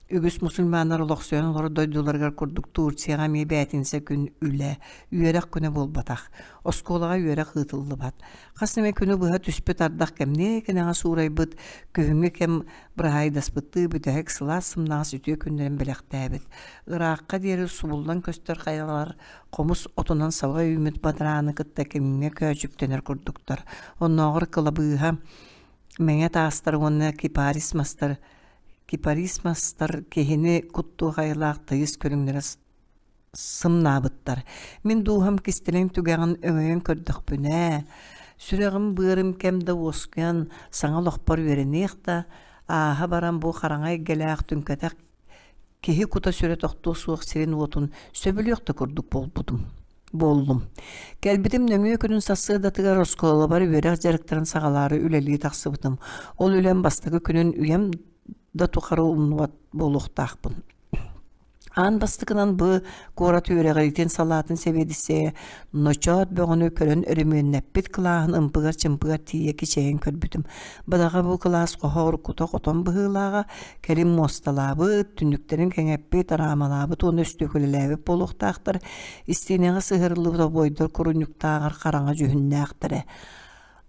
Үгүс мусульманнар олохсуйан олорор дойдуларыгар курдук Турцияҕа эмиэ бээтинсэ күн үлэ, үөрэх күнэ буолбатах. Оскуолаҕа үөрэх ыытыллыбат. Хас эмэ күнү быһа түспүт ардах кэмниэ кэнэҕэс суурайбыт, күһүҥҥү кэм быраһаайдаспыттыы бүтэһик сылаас сымнаҕас үтүө күннэрин бэлэхтээбит. Ыраахха диэри субуллан көстөр хайалар хомус отунан саба үүммүт бадарааны кытта кимҥэ көөчүктэнэр курдуктар. Оннооҕор кылабыыһа мэҥэ таастар уонна кипарис мастар. Кипарис мастар киһини куттуох айылаах тыйыс көрүҥнэрэ сымнаабыттар. Мин дууһам кистэлэҥ түгэҕин өҥөйөн көрдөхпүнэ, сүрэҕим-быарым кэм да уоскуйан, саҥа олохпор үөрэниэх да, ааһа баран бу хараҥа эйгэлээх түҥкэтэх киһи кута-сүрэ тохтуо суох сирин-уотун сөбүлүөх да курдук буолбутум. Буоллум. Кэлбитим нөҥүө күнүн сарсыардатыгар оскуолабар үөрэх дьарыктарын саҕалаары үлэлии тахсыбытым. Ол үлэм бастакы күнүн үйэм да тухары умнубат буолуохтаахпын. Аан бастакынан бу куорат үөрэҕириитин салаатын сэбиэдиссэйэ ночоот бөҕөнү көрөн өрөмүөннэппит кылааһын ымпыгар-чымпыгар тиийэ кичэйэн көрбүтүм. Бадаҕа бу кылаас хоһо уруккута хотон быһыылааҕа, кэлин муосталаабыт, түннүктэрин кэҥэппит, араамалаабыт уонна өстүөкүлэлээбит буолуохтаахтар. Истиэнэҕэ сыһыарыллыбыт обуойдар курунньуктааҕар хараҥа дьүһүннээхтэрэ.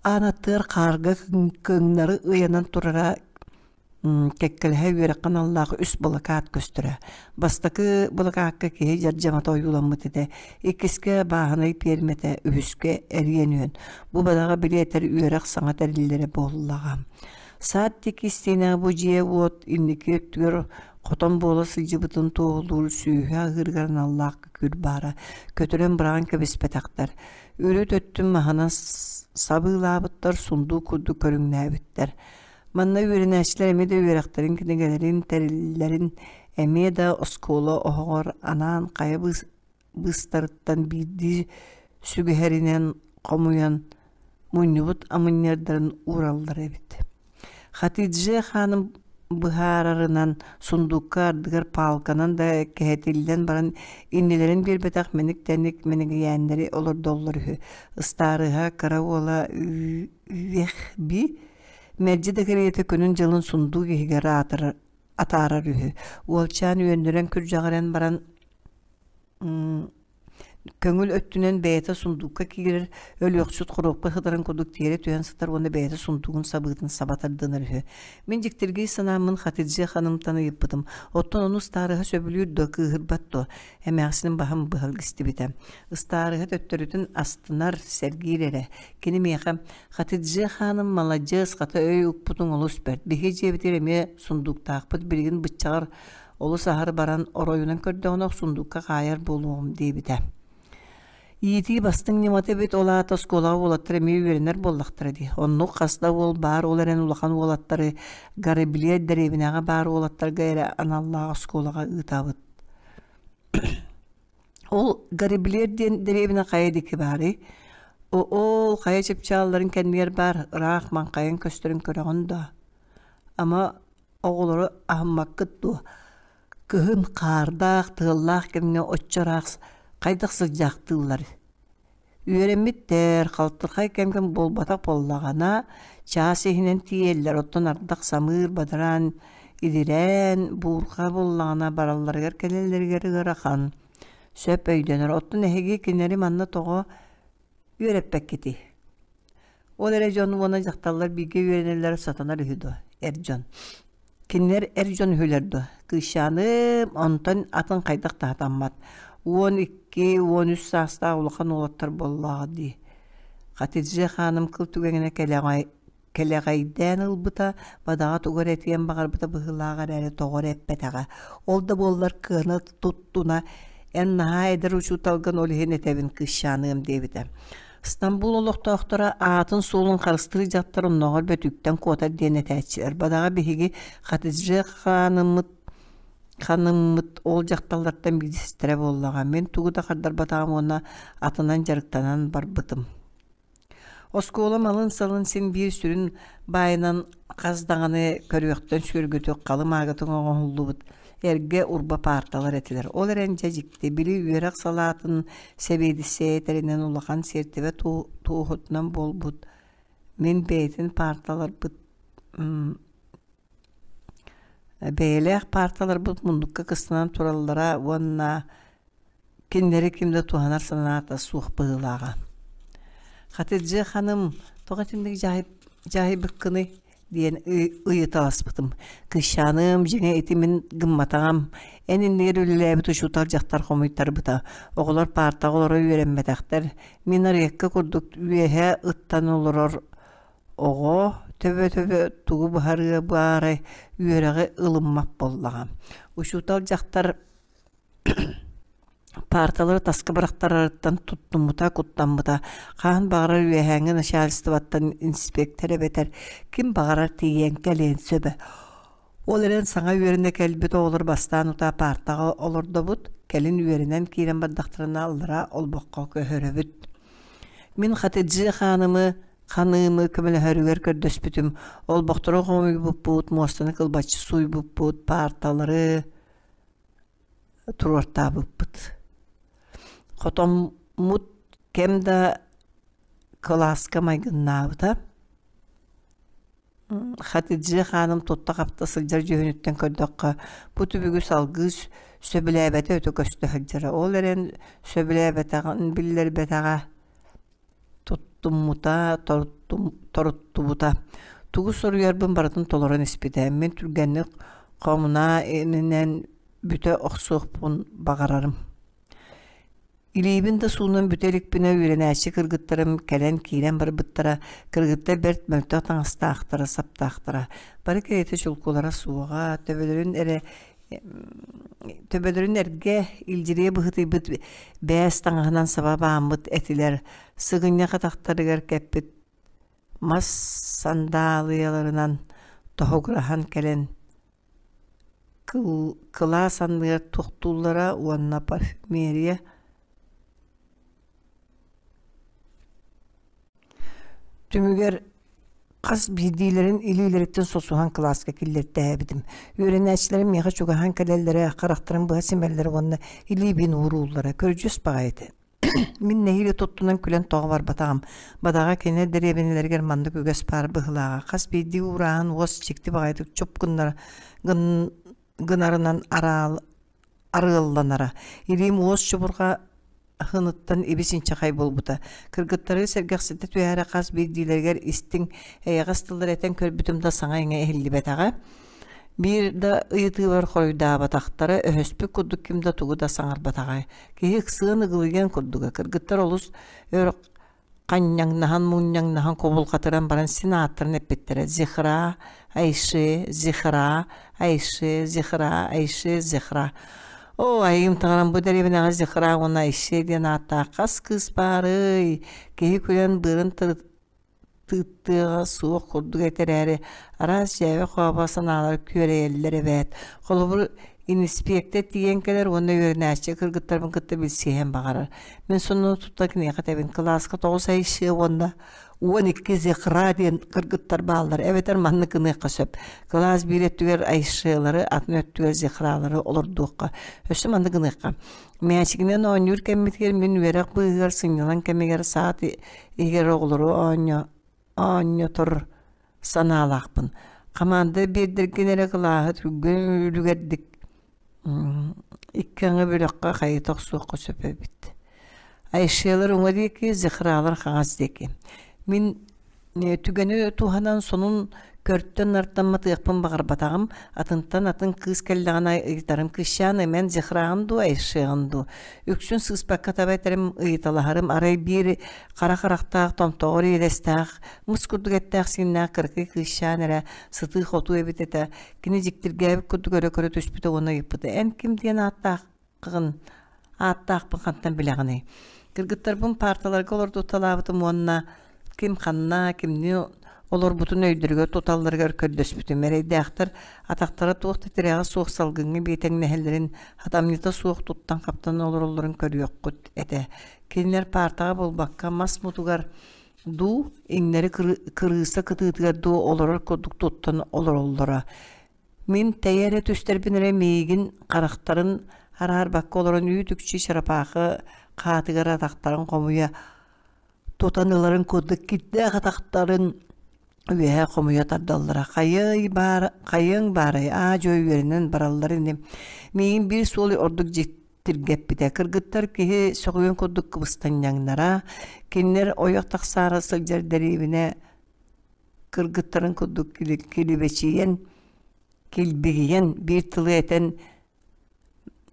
Аан аттыгар хаарга кыҥнары ыйанан турара кэккэлэһэ үөрэххэ аналлаах үс былакаат көстөрө. Бастакы былакаакка киһи дьардьамата ойууламмыт этэ, иккискэ бааһынай пиэрмэтэ, үһүскэ эриэн үөн. Бу бадаҕа билиэтэр үөрэх саҥа тэриллэрэ буоллаҕа. Саад диэки истиэнэҕэ бу дьиэ-уот инники өттүгэр хотон буола сылдьыбытын туоһулуур сүүһэ аһыырыгар аналлаах күкүр баара. Көтүрэн быраҕан кэбиспэтэхтэр. Үрүт өттүн маһынан сабыылаабыттар, сундуук курдук көрүҥнээбиттэр. Манна үөрэнээччилэр эмиэ да үөрэхтэрин кинигэлэрин, тэриллэрин эмиэ да оскуола оһоҕор анаан хайа быыстарыттан биирдии сүгэһэринэн хомуйан мунньубут амынньыардарын уураллар эбит. Хатидже хааным быһаарарынан сундуукка ардыгар паалканан да кэһэтиллэн баран иннилэрин биэрбэтэх мэник-тэник мэнигийээннэри олордоллор үһү. Ыстаарыһа кыра уола Вехби Мэлдьи да кэриэтэ күнүн-дьылын сундуук иһигэр атаарар үһү. Уолчаан үөннүрэн күрдьэҕирэн баран көҥүл өттүнэн бэйэтэ сундуукка киирэр, өлүөхсүт хоруопка сытарын курдук тиэрэ түһэн сытар уонна бэйэтэ сундуугун сабыытын саба тардынар үһү. Мин дьиктиргии санааммын Хатидже ханымтан ыйыппытым. Оттон ону ыстаарыһа сөбүлүүр дуо, кыыһырбат дуо? Эмээхсиним баһын быһа илгистибитэ. Ыстаарыһа төттөрүтүн астынар, сэргиир эрэ. Кини миэхэ Хатидже хааным маладьыас, хата өй укпутуҥ олус бэрт. Биһиги дьиэбитигэр эмиэ сундууктаахпыт, билигин быччаҕар олус аһары баран оройунан көрдөҕүнэ сундуукка хаайар буолуоҕум диэбитэ. Иитии бастыҥ ньымата эбит, ол аата оскуолаҕа уолаттар эмиэ үөрэнэр буоллахтара дии. Оннук хас да уол баар, ол эрэн улахан уолаттары Гариблет дэриэбинэҕэ баар уолаттарга эрэ аналлаах оскуолаҕа ыытабыт. Ол Гариблер диэн дэриэбинэ хайа диэки баарый? О-ол хайа чыпчаалларын кэннигэр баар ыраах маҥхайан көстөрүн көрөҕүн дуо? Ама оҕолору аһыммаккыт дуо? Кыһын хаардаах, тыаллаах кэмҥэ оччо ыраах хайдах сылдьаахтыыллар? Үөрэммиттэр, халтархай кэм-кэм буолбатах буоллаҕына, чаас иһинэн тиийэллэр, оттон ардах самыыр, бадараан илирээн, буурҕа буоллаҕына баралларыгар кэлэллэригэр ыарахан. Сөп өйдөнөр. Оттон эһиги кинилэри манна тоҕо үөрэппэккитий? Ол эрэ дьон уонна дьахталлар бииргэ үөрэнэллэрэ сатанар үһү дуо, эр дьон? Кинилэр эр дьон үһүлэр дуо? Кыысчааным, онтон атын хайдах да сатаммат. 12, 13 саастаах улахан уолаттар буоллаҕа дии. Хатидже хааным кыл түгэҥинэ кэлэҕэй кэлэҕэйдээн ылбыта, бадаҕа тугу эрэ этиэн баҕарбыта быһыылааҕа эрээри тоҕо эрэ эппэтэҕэ. Ол да буоллар кыана туттуна, эн наһаа эдэр учууталгын ол иһин этэбин кыысчааныам диэбитэ. Стамбул олохтоохторо аатын-суолун харыстыыр дьахтар оннооҕор бөтүүктэн куотар диэн этээччилэр. Бадаҕа биһиги Хатидже хааныммыт ханыммыт ол дьахталлартан биирдэстэрэ буоллаҕа. Мин тугу да хардарбатаҕым уонна атынан дьарыктанан барбытым. Оскуола малын-салын син биир сүрүн баайынан хас даҕаны көрүөхтэн сүөргүтүк халы-маагытык оҥоһуллубут эргэ урба паарталар этилэр. Ол эрэн дьэ дьикти, били үөрэх салаатын сэбиэдиссэйэ тэринэн улахан сиэртибэ туоһутунан буолбут мин бэйэтин паарталарбыт бэйэлээх паарталарбыт муннукка кыстанан тураллара уонна Кинилэри ким да туһанар санаата суох быһыылааҕа. Хатырдьа ханым, тоҕо итинник дьаһайбыккыный диэн ыйыталаспытым. Кыысчааным, дьиҥэ ити мин гымматаҕым. Эн иннигэр үлэлээбит учуутал дьахтар хомуйтарбыта. Оҕолор паартаҕа олоро үөрэммэтэхтэр. Мин арыйакка курдук үөһэ ыттан олорор оҕо. Төбө-төбө тугу быһарыа баарай, үөрэҕи ылыммат буоллаҕа. Учуутал дьахтар Паарталары таска бырахтарарыттан туттуммута, куттаммыта. Хаһан баҕарар үөһээҥҥи начальствоттан инспектор эбэтэр ким баҕарар тиийэн кэлиэн сөбө. Ол эрэн саҥа үөрэнэ кэлбит оҕолор бастаан утаа паартаҕа олордобут, кэлин үөрэнэн киирэн бардахтарына аллара олбоххо көһөрөбүт. Мин Хатыдьы хаанымы ханыымы көмөлөһөрүгэр көрдөспүтүм. Олбохтору хомуйбуппут, муостаны кылбаччы сууйбуппут, паарталары туруортаабыппыт. Хотоммут кэм да кылааска майгыннаабыта. Хатыдьы хааным тутта-хапта сылдьар дьүһүнүттэн көрдөххө, бу түбүгү салгыы сөбүлээбэтэ өтө көстө сылдьара. Ол эрэн сөбүлээбэтэҕин биллэрбэтэҕэ, туттуммута, торуттубута. Тугу суруйарбын барытын толорон испитэ. Мин түргэнник хомунаа иннинэн бүтэ охсуохпун баҕарарым. Илиибин да суунан бүтэ иликпинэ үөрэнээччи кыргыттарым кэлэн киирэн барбыттара, кыргыттар бэрт мөлтөх таҥастаахтара, саптаахтара. Бары кэриэтэ чулкулара суоҕа, төбөлөрүн эрэ төбөлөрүн эргэ илдьирийэ быһыытыйбыт бээс таҥаһынан саба бааммыт этилэр, сыгынньах атахтарыгар кэппит мас сандаалыйаларынан тоһугураһан кэлэн кылаас анныгар тохтууллара уонна парфюмерия түмүгэр хас биирдиилэрин илиилэриттэн сосуһан кылааска киллэртээбитим. Үөрэнээччилэрим миэхэ чугаһаан кэлэллэрэ, харахтарын быһа симэллэрэ уонна илиибин уурууллара. Көрдьүс баҕайы этэ. Мин нэһиилэ туттунан күлэн тоҕо барбатаҕым. Бадаҕа кини дэриэбинэлэригэр маннык үгэс баар быһыылааҕа. Хас биирдии уурааһын уос дьикти баҕайытык чоп гыннара гынарынан араал арыалланара. Илиим уос чубурҕа аһыныттан ибис-инчэҕэй буолбута. Кыргыттары сэргэхситэ түһээри хас биирдиилэригэр истиҥ, эйэҕэс тыллары этэн көрбүтүм да саҥа-иҥэ иһиллибэтэҕэ. Биир да ыйытыыбар хоруйдаабатахтара, өһөспүт курдук ким да тугу да саҥарбатаҕа. Киһи ыксыан ыгылыйыан курдуга. Кыргыттар олус өр ханньаҥнаһан-мунньаҥнаһан кубулҕатыран баран син ааттарын эппиттэрэ: Зихра, Айше, Зихра, Айше, Зихра, Айше, Зихра. Оо, айыым таҥарам бу дэриэбинэҕэ Зихра уонна Айше диэн ааттаах хас кыыс баарый? Киһи күлэн быарын тыыттыаҕа суох курдук этэ эрээри, араас дьээбэ-хообо санаалар күөрэйэллэр эбээт. Холобур, иниспиэктэр тиийэн кэлэр уонна үөрэнээччи кыргыттарбын кытта билсиһэн баҕарар. Мин сонно тута киниэхэ этэбин, кылааска тоҕус айшыа уонна 12 зехра диэн кыргыттар бааллар, эбэтэр маннык гыныахха сөп. Кылаас биир өттүгэр айшыалары, атын өттүгэр зехралары олордуохха. Өссө маннык гыныахха. Мээчигинэн оонньуур кэммитигэр мин үөрэх быыһыгар сынньалаҥ кэмигэр саат иһигэр оҕолору оонньотор санаалаахпын. Хамаанда биэрдэргин эрэ кылааһы түргэн үлүгэрдик икки аҥы бөлөххө хайыта охсуохха сөп эбит. Айшелар уҥа диэки, Зехралар хаҥас диэки. Мин Түгэни туһанан сонун көртөн-нартан матыахпын баҕарбатаҕым, атынтан атын кыыс кэллэҕинэ ыйытарым «Кыысчаан эмэн Зехраҕын дуу, Айшеҕын дуу?» Үксүн сыыспакка таба этэрим, ыйыталаһарым, арай биир хара харахтаах, томтоҕор иэдэстээх, мыс курдук эттээх-сииннээх кыракый кыысчаан эрэ сытыы-хотуу эбит этэ. Кини дьиктиргээбит курдук өрө көрө түспүтэ уонна ыйыппыта: «Эн ким диэн ааттаах ааттаахпын хантан билэҕиний? Кыргыттарбын паарталарга олордуталаабытым уонна ким ханна, кимниин олорбутун өйдөрүгэр туталларыгар көрдөспүтүм. Эрэйдээхтэр атахтара туох да тирэҕэ суох салгыҥҥа биэтэҥнэһэллэрин, хатамньыта суох туттан-хаптан олороллорун көрүөххүт этэ. Кинилэр паартаҕа буолбакка, мас мутугар дуу, иҥнэри кырыыса кытыытыгар дуу олорор курдук туттан олороллоро. Мин тэйэ эрэ түстэрбин эрэ миигин харахтарын араарбакка олорон үүт-үкчү чарапаахы хаатыгар атахтарын хомуйа тутан ыларын курдук кирдээх атахтарын үөһэ хомуйа тардаллара. Хайыай баар, хайыаҥ баарай, аа-дьуо үөрэнэн бараллар ини. Миигин биир суол ордук дьиктиргэппитэ. Кыргыттар киһи сөҕүөн курдук кыбыстанньаҥнара, кинилэр ойох тахсаары сылдьар дэриэбинэ кыргыттарын курдук килибэчийэн, килбигийэн биир тылы этэн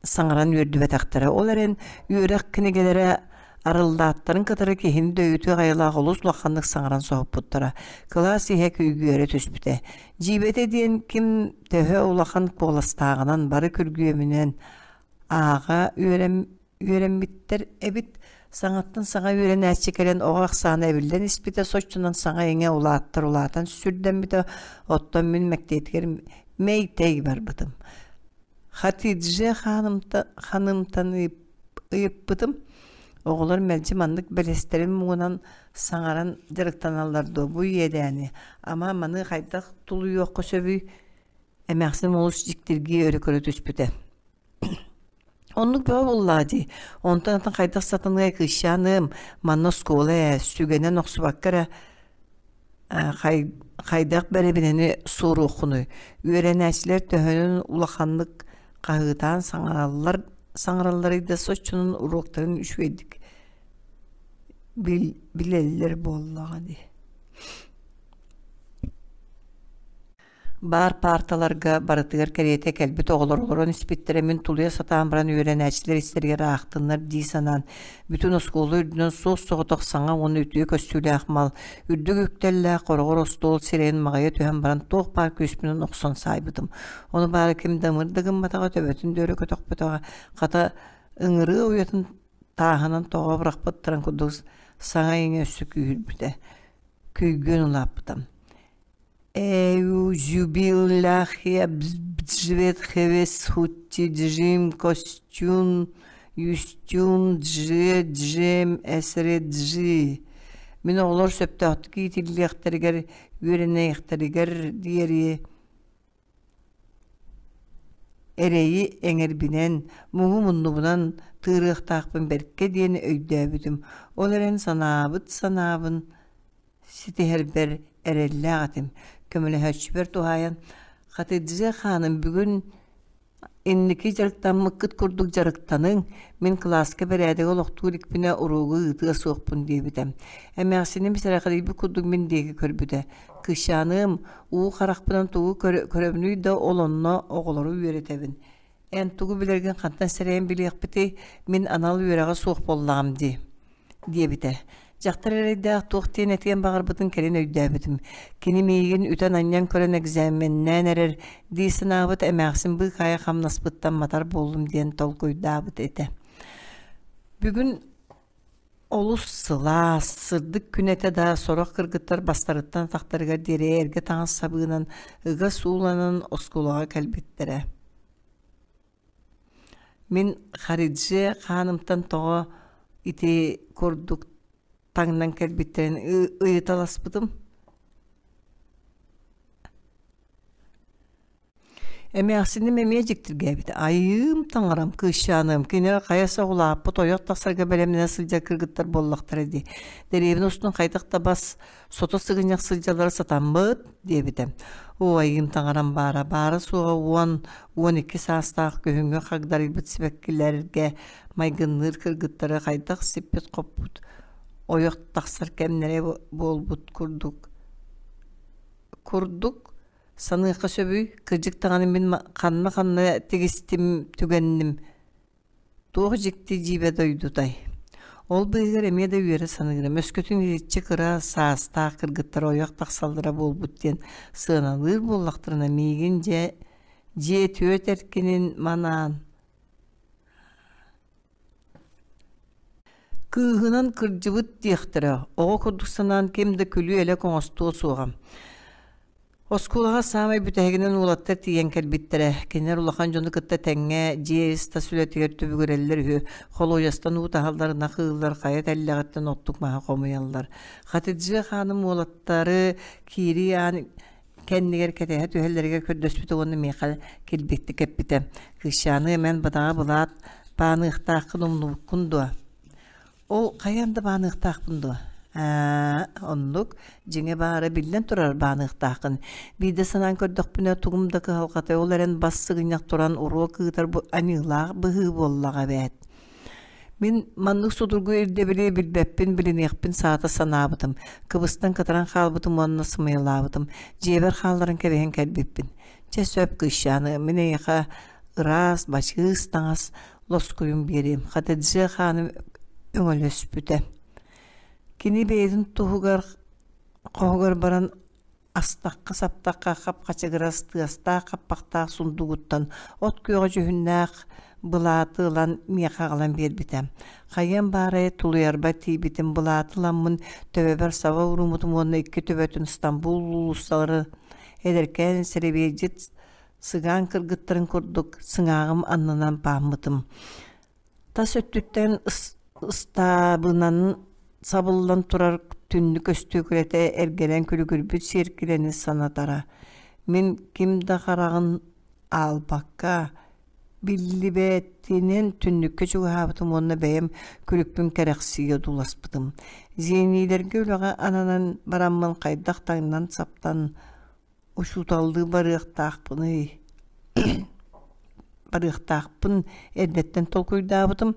саҥаран үөрдүбэтэхтэрэ. Ол эрэн үөрэх кинигэлэрэ Арыллааттарын кытары киһини дөйүтүөх айылаах олус улаханнык саҥаран соһуппуттара. Кылаас иһэ күйгүөрэ түспүтэ. Дьиибэтэ диэн ким төһө улахан куоластааҕынан бары күргүөмүнэн ааҕа үөрэммиттэр эбит. Саҥаттан саҥа үөрэнээччи кэлэн оҕо ахсаана эбиллэн испитэ, соччонон саҥа-иҥэ улааттар улаатан сүрдэммитэ, оттон мин мэктиэтигэр мэй-тэй барбытым. Хатидже ханымтан ыйыппытым, оҕолор мэлдьи маннык бэлэстэрин муҥунан саҥаран дьарыктаналлар дуо бу иэдээни, ама маны хайдах тулуйуохха сөбүй? Эмээхсин олус дьиктиргии өрө көрө түспүтэ. Оннук бөҕө буоллаҕа дии. Онтон атын хайдах сатаныай кыысчааныам, манна оскуола ээ, сүгэнэн охсубакка эрэ хайдах бэрэбинэни суоруоххунуй? Үөрэнээччилэр төһөнөн улаханнык хаһыытаан саҥараллар саҥаралларый да соччонон уруоктарын үчүгэйдик билэллэр буоллаҕа дии. Баар паарталарга барытыгар кэриэтэ кэлбит оҕолор олорон испиттэрэ мин тулуйа сатаан баран үөрэнээччилэр истэригэр аахтыннар дии санаан, бүтүн оскуола үрдүнэн суос-соҕотох саҥа уонна үтүө көстүүлээх мал, үрдүк үктэллээх хороҕор остуол сирэйин маҕыйа түһэн баран туох баар күүспүнэн охсон саайбытым. Ону баара ким да ымыр да гымматаҕа, төбөтүн да өрө көтөхпөтөҕө, хата ыҥырыы уйатын тааһынан тоҕо бырахпыттарын курдук саҥа-иҥэ өссө күүһүрбүтэ, күйгүөн улааппыта. Эүзүбиллахиабджветхевесхуттиджим костюм юстюм дже джем эсреджи Мин оҕолор сөптөөхтүк иитиллиэхтэригэр, үөрэниэхтэригэр диэри эрэйи эҥэрбинэн, муҥу муннубунан тыырыахтаахпын бэркэ диэн өйдөөбүтүм. Ол эрэн санаабыт санаабын ситиһэрбэр эрэллээх этим. Көмөлөһөөччүбэр туһаайан «Хатыдзе хааным бүгүн инники дьарыктаммыккыт курдук дьарыктаныҥ, мин кылааска бэрээдэги олохтуу иликпинэ уруогу ыытыа суохпун» диэбитэ. Эмээхсиним сэрэхэдийбит курдук мин диэки көрбүтэ. «Кыысчааныам, уу харахпынан тугу көрөбүнүй да ол онно оҕолору үөрэтэбин. Эн тугу билэргин хантан сэрэйэн билиэхпитий, мин анал үөрэҕэ суох буоллаҕым дии» диэбитэ. Дьахтар эрэйдээх туох диэн этиэн баҕарбытын кэлин өйдөөбүтүм. Кини миигин үтэн-анньан көрөн экзаменнээн эрэр дии санаабыт эмээхсин быыкаайа хамнаспыттан матар буоллум диэн толкуйдаабыт этэ. Бүгүн олус сылаас, сырдык күн этэ да, сорох кыргыттар бастарыттан атахтарыгар диэри эргэ таҥас сабыынан ыга сууланан оскуолаҕа кэлбиттэрэ. Мин Хариджи хаанымтан тоҕо ити курдук таҥнан кэлбиттэрин ыйыталаспытым. Эмээхсиним эмиэ дьиктиргээбитэ: «Айыым таҥарам, кыысчааным, кинилэр хайа соҕулааппыт ойох тахсарга бэлэмнэнэ сылдьар кыргыттар буоллахтара дии. Дэриэбинэ устун хайдах да бас сото сыгынньах сылдьаллара сатаммыт» диэбитэ. Оо, айыым таҥарам баара, баара-суоҕа 10-12 саастаах күһүҥҥү хагдарыйбыт сибэккилэргэ майгынныыр кыргыттары хайдах сиппит-хоппут ойох тахсар кэмнэрэ буолбут курдук курдук саныахха сөбүй, кырдьык даҕаны мин ханна-ханна тигистим түгэнним, туох дьикти дьиибэ дойдутай. Ол быыһыгар эмиэ да үөрэ саныырым, өскөтүн итиччэ кыра саастаах кыргыттар ойох тахсаллара буолбут диэн сыаналыыр буоллахтарына миигин дьэ дьиэ түөрт эркинин манаан Кыыһынан кырдьыбыт диэхтэрэ, оҕо курдук санаан ким да күлүү-элэк оҥостуо суоҕа. Оскуолаҕа саамай бүтэһигинэн уолаттар тиийэн кэлбиттэрэ. Кинилэр улахан дьону кытта тэҥҥэ дьиэ ис-тас үлэтигэр түбүгүрэллэр үһү. Холуойастан уу таһаллар, ынах ыыллар, хайа тэллэҕиттэн оттук маһы хомуйаллар. Хатыдьыа хааным уолаттары киирии аан кэннигэр кэтэһэ түһэллэригэр көрдөспүтэ уонна миэхэ килбиктик эппитэ: «Кыысчааны эмэн бадаҕа былаат бааныахтааххын умнубуккун дуо?» «Ол хайаан да бааныахтаахпын дуо?» «Ээ, оннук, дьиҥэ баара биллэн турар бааныахтааххын. Биирдэ санаан көрдөхпүнэ, тугум да кыһалҕата ол эрэн бас сыгынньах туран уруок ыытар аньыылаах быһыы буоллаҕа эбээт. Мин маннык судургу ирдэбили билбэппин, билиниэхпин саата санаабытым, кыбыстан кытаран хаалбытым уонна сымыйалаабытым, дьиэбэр хаалларан кэбиһэн кэлбиппин. Чэ сөп, кыысчааны, мин эйиэхэ ыраас, бачыыс таҥас лоскуйун биэриэм. Хатыдьыа хааным өҥөлөспүтэ. Кини бэйэтин туһугар хоһугар баран астахха-саптахха хап-хачыгырас тыастаах хаппахтаах сундуугуттан от күөҕэ дьүһүннээх былааты ылан миэхэ аҕалан биэрбитэ. Хайыам баарай тулуйарбар тиийбитим былааты ыламмын төбөбөр саба ууруммутум уонна икки төбөтүн Стамбул уулуссалары эдэркээн сэрэбиэйдьит сыгаан кыргыттарын курдук сыҥааҕым аннынан бааммытым. Тас өттүттэн ыстаабынан сабыллан турар түннүк өстүөкүлэтэ эргэрэн күлүгүрбүт сиэркилэни санатара. Мин ким да хараҕын аалбакка, биллибэтинэн түннүккэ чугаһаабытым уонна бэйэм күлүкпүн кэрэхсии одууласпытым. Зениилэргэ үлэҕэ ананан бараммын хайдах таҥнан-саптан учууталлыы барыахтаахпыный барыахтаахпын эрдэттэн толкуйдаабытым.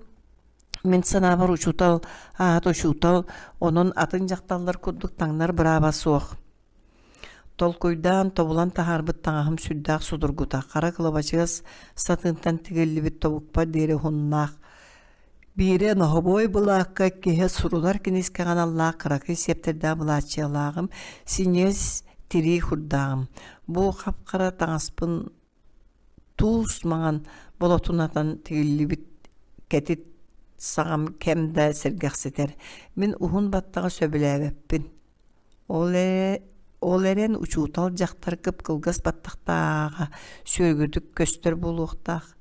Мин санаабар учуутал аата учуутал, онон атын дьахталлар курдук таҥнар бырааба суох. Толкуйдаан, тобулан таһаарбыт таҥаһым сүрдээх судургута, хара кылабачыгас сатыынтан тигиллибит тобукпар диэри уһуннаах Биирэ ноһобуой былаакка киһи сурунар киниискэҕэ аналлаах кыракый сиэптэрдээх былааччыйалааҕым, синньигэс тирии курдааҕым. Бу хап-хара таҥаспын туус маҥан болотунатан тигиллибит кэтит саҕам кэм да сэргэхситэр. Мин уһун баттаҕы сөбүлээбэппин. Ол эрэ ол эрэн учуутал дьахтар кып-кылгас баттахтааҕа сүөргүтүк көстөр буолуохтаах.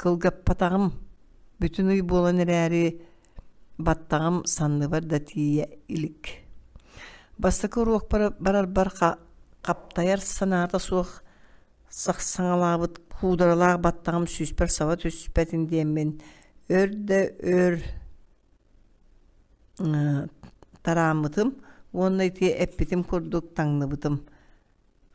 Кылгаппатаҕым бүтүн ый буолан эрээри баттаҕым санныбар да тиийэ илик. Бастакы уруокпар барарбар хаптайар санаата суох сахсаҥалаабыт куударалаах баттаҕым сүүспэр саба түспэтин диэммин өр да өр тарааммытым уонна ити эппитим курдук таҥныбытым.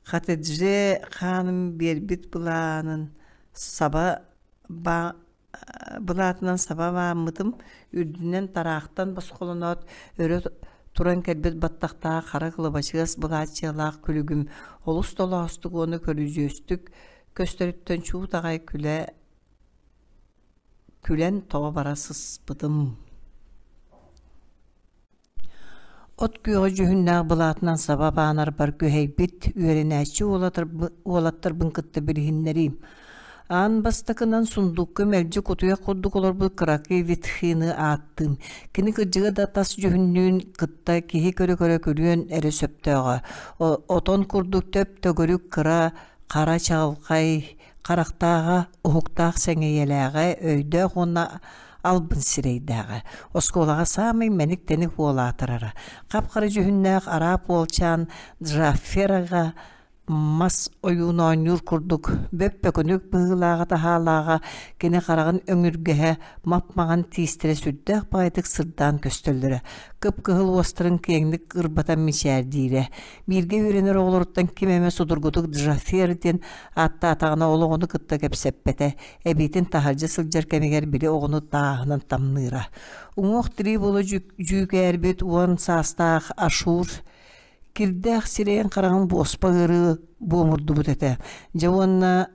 Хатыдже хааным биэрбит былаанын саба былаатынан саба бааммытым, үрдүнэн тараахтан босхолоноот өрө туран кэлбит баттахтаах хара кылабачыас былааччыйалаах күлүгүм олус толоостук уонна көрүдьүөстүк көстөрүттэн чуут аҕай күлэ күлэн тоҕо бара сыспытым. От күөҕэ дьүһүннээх былаатынан саба баанарбар күһэйбит үөрэнээччи уолаттарбын кытта билиһиннэриим. Аан бастакынан сундуукка мэлдьи кутуйах курдук олорбут кыракый Витхины ааттыым. Кини кырдьыга да тас дьүһүннүүн кытта киһи көрө-көрө күлүөн эрэ сөптөөҕө. Отон курдук төп-төгүрүк кыра, хара чаҕылхай, харахтааҕа, уһуктаах сэҥийэлээҕэ, өйдөөх уонна албын сирэйдээҕэ. Оскуолаҕа саамай мэник-тэник уол аатырара. Хап-хара дьүһүннээх араап уолчаан Джафферага мас ойуун оонньуур курдук бөп-бөкүнүк быһыылааҕа-таһаалааҕа кини хараҕын өҥүргэһэ мап-маҥан тиистэрэ сүрдээх баҕайытык сырдаан көстөллөрө. Кып-кыһыл уостарын киэҥник ырбатан мичээрдиирэ. Бииргэ үөрэнэр оҕолоруттан ким эмэ судургутук Джафер диэн ааттаатаҕына ол оҕону кытта кэпсэппэтэ, эбиитин таһырдьа сылдьар кэмигэр били оҕону тааһынан тамныыра. Уҥуох-тирии буола дьүүкээрбит уон саастаах Ашур кирдээх сирэйин хараҕын буоспа ыарыы буомурдубут этэ. Дьэ уонна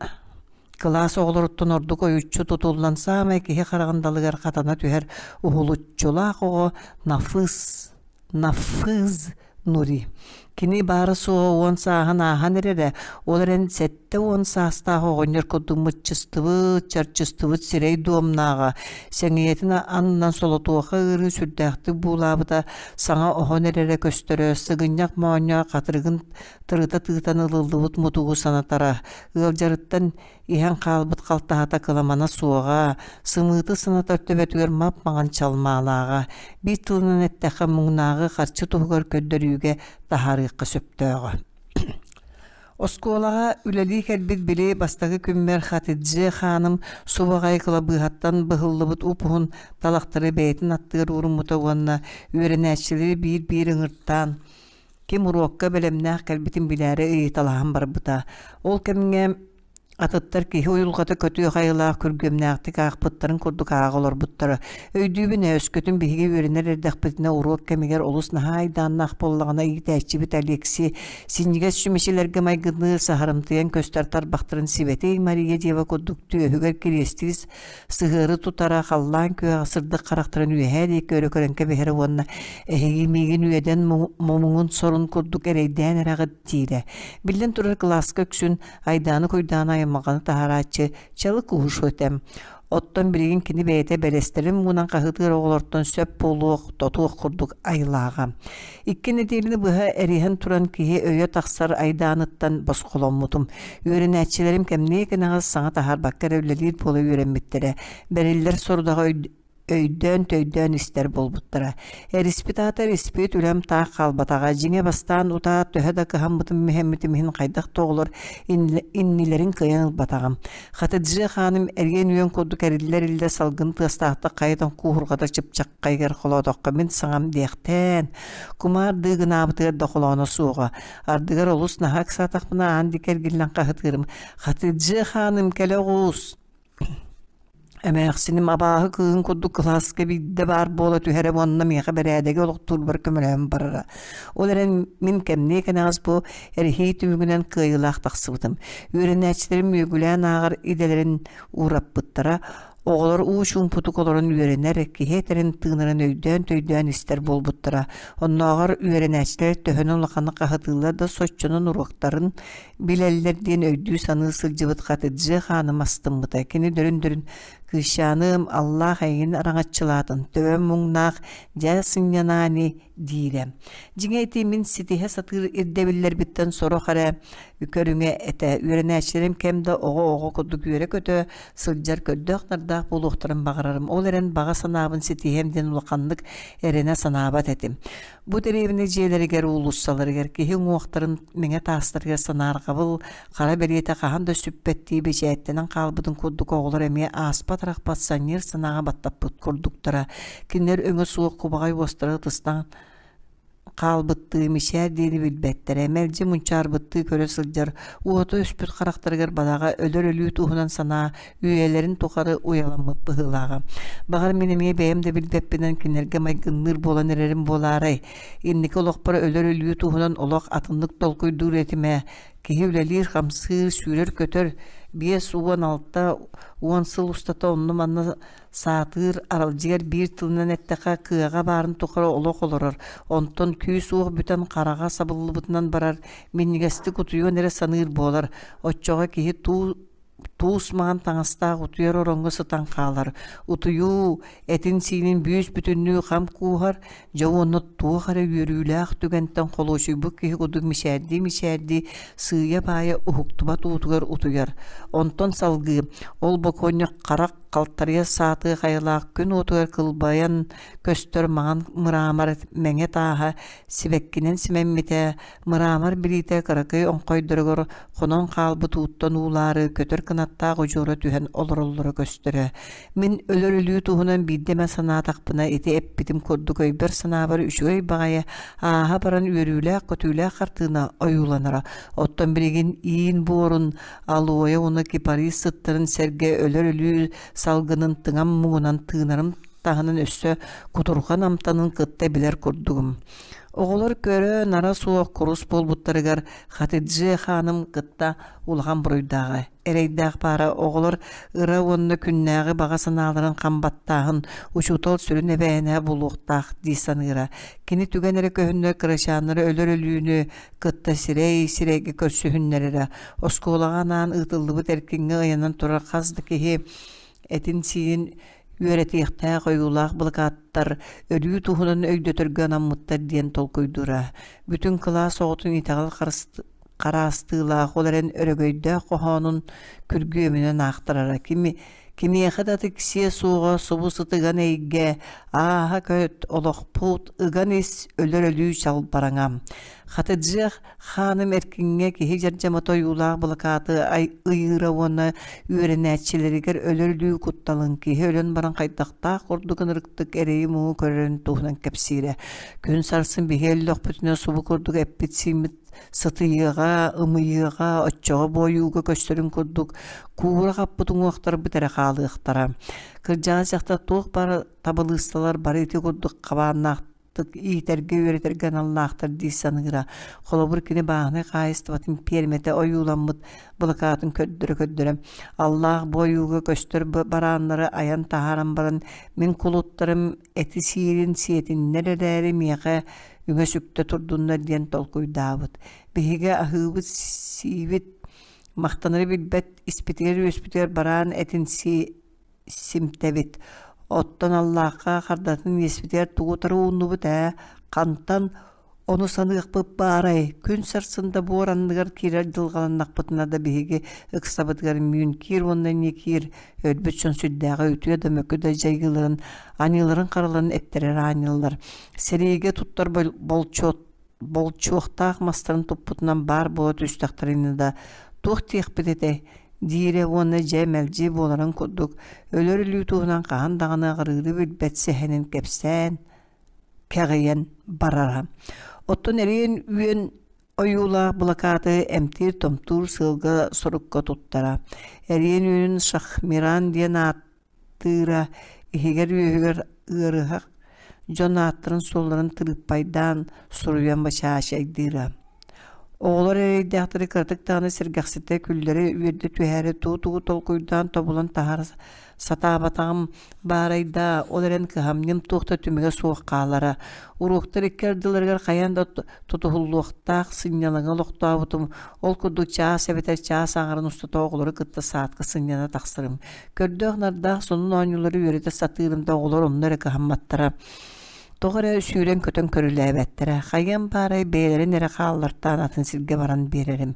кылаас оҕолоруттан ордук ойуччу тутуллан саамай киһи хараҕын далыгар хатана түһэр уһулуччулаах оҕо Нафыс Нафыз Нури. Кини баара-суоҕа уон сааһын ааһан эрэрэ, ол эрэн 70 саастаах оҕонньор курдук мыччыстыбыт, чарчыстыбыт сирэй дуомнааҕа, сэҥийэтин аннынан солотуоха ыарыы сүрдээхтик буулаабыта саҥа оһон эрэрэ көстөрө, сыгынньах моонньо хатырыгын тырыта тыытан ылыллыбыт мутугу санатара, ыалдьарыттан иһэн хаалбыт халтаһата кыламана суоҕа, сымыыты санатар төбөтүгэр мап-маҥан чалмаалааҕа, биир тылынан эттэххэ муҥнааҕы харчы туһугар көрдөрүүгэ таһаарыахха сөптөөҕө. Оскуолаҕа үлэлии кэлбит били бастакы күммэр Хатидже хааным субаҕай кылабыыһаттан быһыллыбыт уп-уһун талахтары бэйэтин аттыгар ууруммута уонна үөрэнээччилэри биир-биир ыҥыртаан ким уруокка бэлэмнээх кэлбитин билээри ыйыталаһан барбыта. Ол кэмҥэ. Атыттар киһи уйулҕата көтүөх айылаах күргүөмнээхтик аахпыттарын курдук ааҕа олорбуттара. Өйдүүбүн ээ, өскөтүн биһиги үөрэнэр эрдэхпитинэ уруок кэмигэр олус наһаа айдааннаах буоллаҕына иитээччибит Алексей синньигэс чүмэчилэргэ майгынныыр саһарымтыйан көстөр тарбахтарын Сибэтиэй Мария Дева курдук түөһүгэр кириэстии сыһыары тутара, халлаан күөҕэ сырдык харахтарын үөһээ диэки өрө көрөн кэбиһэрэ уонна «Эһиги миигин үөдэн муҥун сорун курдук эрэйдээн эрэҕит» диирэ. Биллэн турар, кылааска үксүн Айдааны-куйдааны аймалҕаны таһаарааччы Чалык уһушу этэ. Оттон билигин кини бэйэтэ бэлэстэрин муҥунан хаһыытыыр оҕолортон сөп буолуох, тотуох курдук айылааҕа. Икки нэдиэлэни быһа эриһэн туран киһи өйө тахсар айдааныттан босхоломмутум. Үөрэнээччилэрим кэмниэ кэнэҕэс саҥа таһаарбакка эрэ үлэлиир буола үөрэммиттэрэ. Бэриллэр сорудаҕы өйдөөн-төйдөөн истэр буолбуттара. Эриспит аата эриспит, үлэм таах хаалбатаҕа. Дьиҥэ бастаан утаа төһө да кыһаммытым-мүһэммитим иһин хайдах да оҕолор иннилэрин кыайан ылбатаҕым. Хатыджы хааным эриэн үөн курдук эриллэ-эриллэ салгын тыастаахтык хайытан кууһурҕата чыпчаххайыгар холоотоххо мин саҥам диэхтээн, кумаар дыыгынаабытыгар да холооно суоҕа. Ардыгар олус наһаа ыксаатахпына аан диэки эргиллэн хаһытыырым. Хатыджы хааным кэлэ оҕус! Эмээхсиним абааһы кыыһын курдук кылааска биирдэ баар буола түһэрэ уонна миэхэ бэрээдэги олохтуурбар көмөлөһөн барара. Ол эрэн мин кэмниэ кэнэҕэс бу эриһии түмүгүнэн кыайыылаах тахсыбытым. Үөрэнээччилэрим үөгүлээн ааҕар идэлэрин уураппыттара. Оҕолор уу чуумпутук олорон үөрэнэр, киһи этэрин тыынарын өйдөөн-төйдөөн истэр буолбуттара. Оннооҕор үөрэнээччилэр төһөнөн улаханнык хаһытыыллар да соччонон уруоктарын Билэллэр диэн өйдүү-саныы сылдьыбыт Хатыдьы хааным астыммыта. Кини дөрүн-дөрүн «Кыысчааным, Аллаах эйигин араҥаччылаатын, төбөм муҥнаах, дьэ сынньанаа ини» диирэ. Дьиҥэ ити мин ситиһэ сатыыр ирдэбиллэрбиттэн сорох эрэ көрүҥэ этэ. Үөрэнээччилэрим кэм да оҕо-оҕо курдук үөрэ-көтө сылдьар көрдөөх-нардаах буолуохтарын баҕарарым. Ол эрэн баҕа санаабын ситиһиэм диэн улаханнык эрэнэ санаабат этим. Бу дэриэбинэ дьиэлэригэр, уулуссаларыгар киһи уҥуохтарын мэҥэ таастарыгар санаарҕабыл хара бэлиэтэ хаһан да сүппэттии бэчээттэнэн хаалбытын курдук оҕолор эмиэ ааспат-арахпат санньыар санааҕа баттаппыт курдуктара. Кинилэр өҥө суох кубаҕай уостара ытыстан хаалбыттыы мичээр диэни билбэттэрэ, мэлдьи мунчаарбыттыы көрө сылдьар, уота өспүт харахтарыгар балаҕа өлөр өлүү туһунан санаа үйэлэрин тухары уйаламмыт быһыылааҕа. Баҕар мин эмиэ бэйэм да билбэппинэн кинилэргэ майгынныыр буолан эрэрим буолаарай? Инники олохпор өлөр өлүү туһунан олох атыннык толкуйдуур этим ээ. Киһи үлэлиир-хамсыыр, сүүрэр-көтөр 56 10 сыл устата онно-манна саатыыр, аралдьыйар биир тылынан эттэххэ, кыаҕа баарын тухары олох олорор, онтон күүс-уох бүтэн хараҕа сабыллыбытынан барар, минньигэстик утуйуон эрэ саныыр буолар. Оччоҕо киһи туу туус маҥан таҥастаах утуйар ороҥҥо сытан хаалар, утуйуу этин-сиинин бүүс-бүтүннүү хам кууһар, дьэ уонна туох эрэ үөрүүлээх түгэнтэн холуочуйбут киһи курдук мичээрдии-мичээрдии сыыйа-баайа уһуктубат уутугар утуйар. Онтон салгыы ол бокуонньук харах халтарыйар саатыы хайалаах күн уотугар кылбайан көстөр маҥан мыраамар мэҥэ тааһа сибэккинэн симэммитэ, Мыраамар билиитэ кыракый оҥхойдоругар хонон хаалбыт ууттан уулаары көтөр кынаттаах удьуора түһэн олороллоро көстөрө. Мин өлөр өлүү туһунан биирдэ эмэ санаатахпына ити эппитим курдук өйбөр-санаабар үчүгэй баҕайы ааһа баран үөрүүлээх-көтүүлээх хартыына ойууланара. Оттон билигин иин буорун, алоэ уонна кипарис сыттарын сэргэ өлөр өлүү салгынын тыҥам муҥунан тыынарым таһынан өссө кутурҕан амтанын кытта билэр курдугум. Оҕолор көрө-нара суох курус буолбуттарыгар Хатыджи хааным кытта улахан буруйдааҕа. Эрэйдээх баара оҕолор ыра уонна күннээҕи баҕа санааларын хам баттааһын учуутал сүрүн эбээһинэһэ буолуохтаах дии саныыра. Кини түгэн эрэ көһүннэр кырачааннары өлөр өлүүнү кытта сирэй сирэйгэ көрсүһүннэрэрэ. Оскуолаҕа анаан ыытыллыбыт эркиҥҥэ ыйанан турар хас да киһи этин-сиинин үөрэтиэхтээх ойуулаах былакааттар өлүү туһунан өйдөтөргө анаммыттар диэн толкуйдуура. Бүтүн кылаас оҕотун итэҕэл хараастыылаах, ол эрэн өрөгөйдөөх хоһоонун күргүөмүнэн аахтарара. Кими, кимиэхэ да тиксиэ суоҕа субу сытыган эйгэ, ааһа көт, олохпут, ыган ис, өлөр өлүү чалбараҥа. Хатыдьыах хааным эркиҥҥэ киһи дьардьамата ойуулаах былакааты ыйыыра уонна үөрэнээччилэригэр өлөр өлүү кутталын, киһи өлөн баран хайдахтаах курдук ынырыктык эрэйи-муҥу көрөрүн туһунан кэпсиирэ. Күн сарсын биһи өллөхпүтүнэ субу курдук эппит-сииммит сытыйыаҕа, ымыйыаҕа, оччоҕо буойууга көстөрүн курдук куура хаппыт уҥуохтарбыт эрэ хаалыахтара. Кырдьаҕас дьахтар туох баар табылыысталар бары ити курдук хабааннаахтык иитэргэ-үөрэтэргэ аналлаахтар дии саныыра. Холобур, кини бааһынай хаһаайыстыбатын пиэрмэтэ ойууламмыт былакаатын көрдөрө-көрдөрө, аллаах буойууга көстөр барааннары айан таһааран баран, мин кулуттарым эти сиирин сиэтиннэр эрээри миэхэ үҥэ-сүктэ турдуннар диэн толкуйдаабыт. Биһиги аһыыбыт-сиибит, махтанары билбэт испитигэр-үөспүтүгэр бараан этин сии симтэбит. Оттон Аллаахха хардатын иэспитигэр тугу утары ууннубут ээ, хантан ону саныахпыт баарай, күн сарсын да буор анныгар киирэр дьылҕаланнахпытына да биһиги ыксабытыгар Мүнкиир уонна Никиир өлбүт дьон сүрдээҕэ үтүө да мөкү да дьайыыларын, аньыыларын-хараларын эттэрэр аанньаллар. Сэриигэ туттар болчуот болчуохтаах мастарын туппутунан баар буола түстэхтэринэ да туох диэхпит этэй диирэ уонна дьэ мэлдьи буоларын курдук өлөр өлүү туһунан хаһан даҕаны аҕырыыры билбэт сэһэнин кэпсээн кэҕийэн барара. Оттон эриэн үөн ойуулаах былакааты эмтиир-томтуур сыалга-сорукка туттара. Эриэн үөнүн Шахмиран диэн аат тыыра иһигэр-үөһүгэр ыарыһах дьон ааттарын-суолларын тырыыппайдаан суруйан бачаачайдыыра. Оҕолор эрэйдээхтэри кыратык даҕаны сэргэхситэ күллэри үөрдэ түһээри тугу-тугу толкуйдаан тобулан таһаара сатаабатаҕым баарай даа, ол эрэн кыһамньым туох да түмүгэ суох хаалара. Уруоктар икки ардыларыгар хайаан да тутуһуллуохтаах сынньалаҥы олохтообутум. Ол курдук чаас эбэтэр чаас аҥарын устата оҕолору кытта саадка сынньана тахсарым. Көрдөөх-нардаах сонун оонньуулары үөрэтэ сатыырым да оҕолор онно эрэ кыһамматтара. Тоҕо эрэ сүүрэн-көтөн көрүлээбэттэрэ. Хайыам баарай бэйэлэрин эрэ хааллартаан атын сиргэ баран биэрэрим.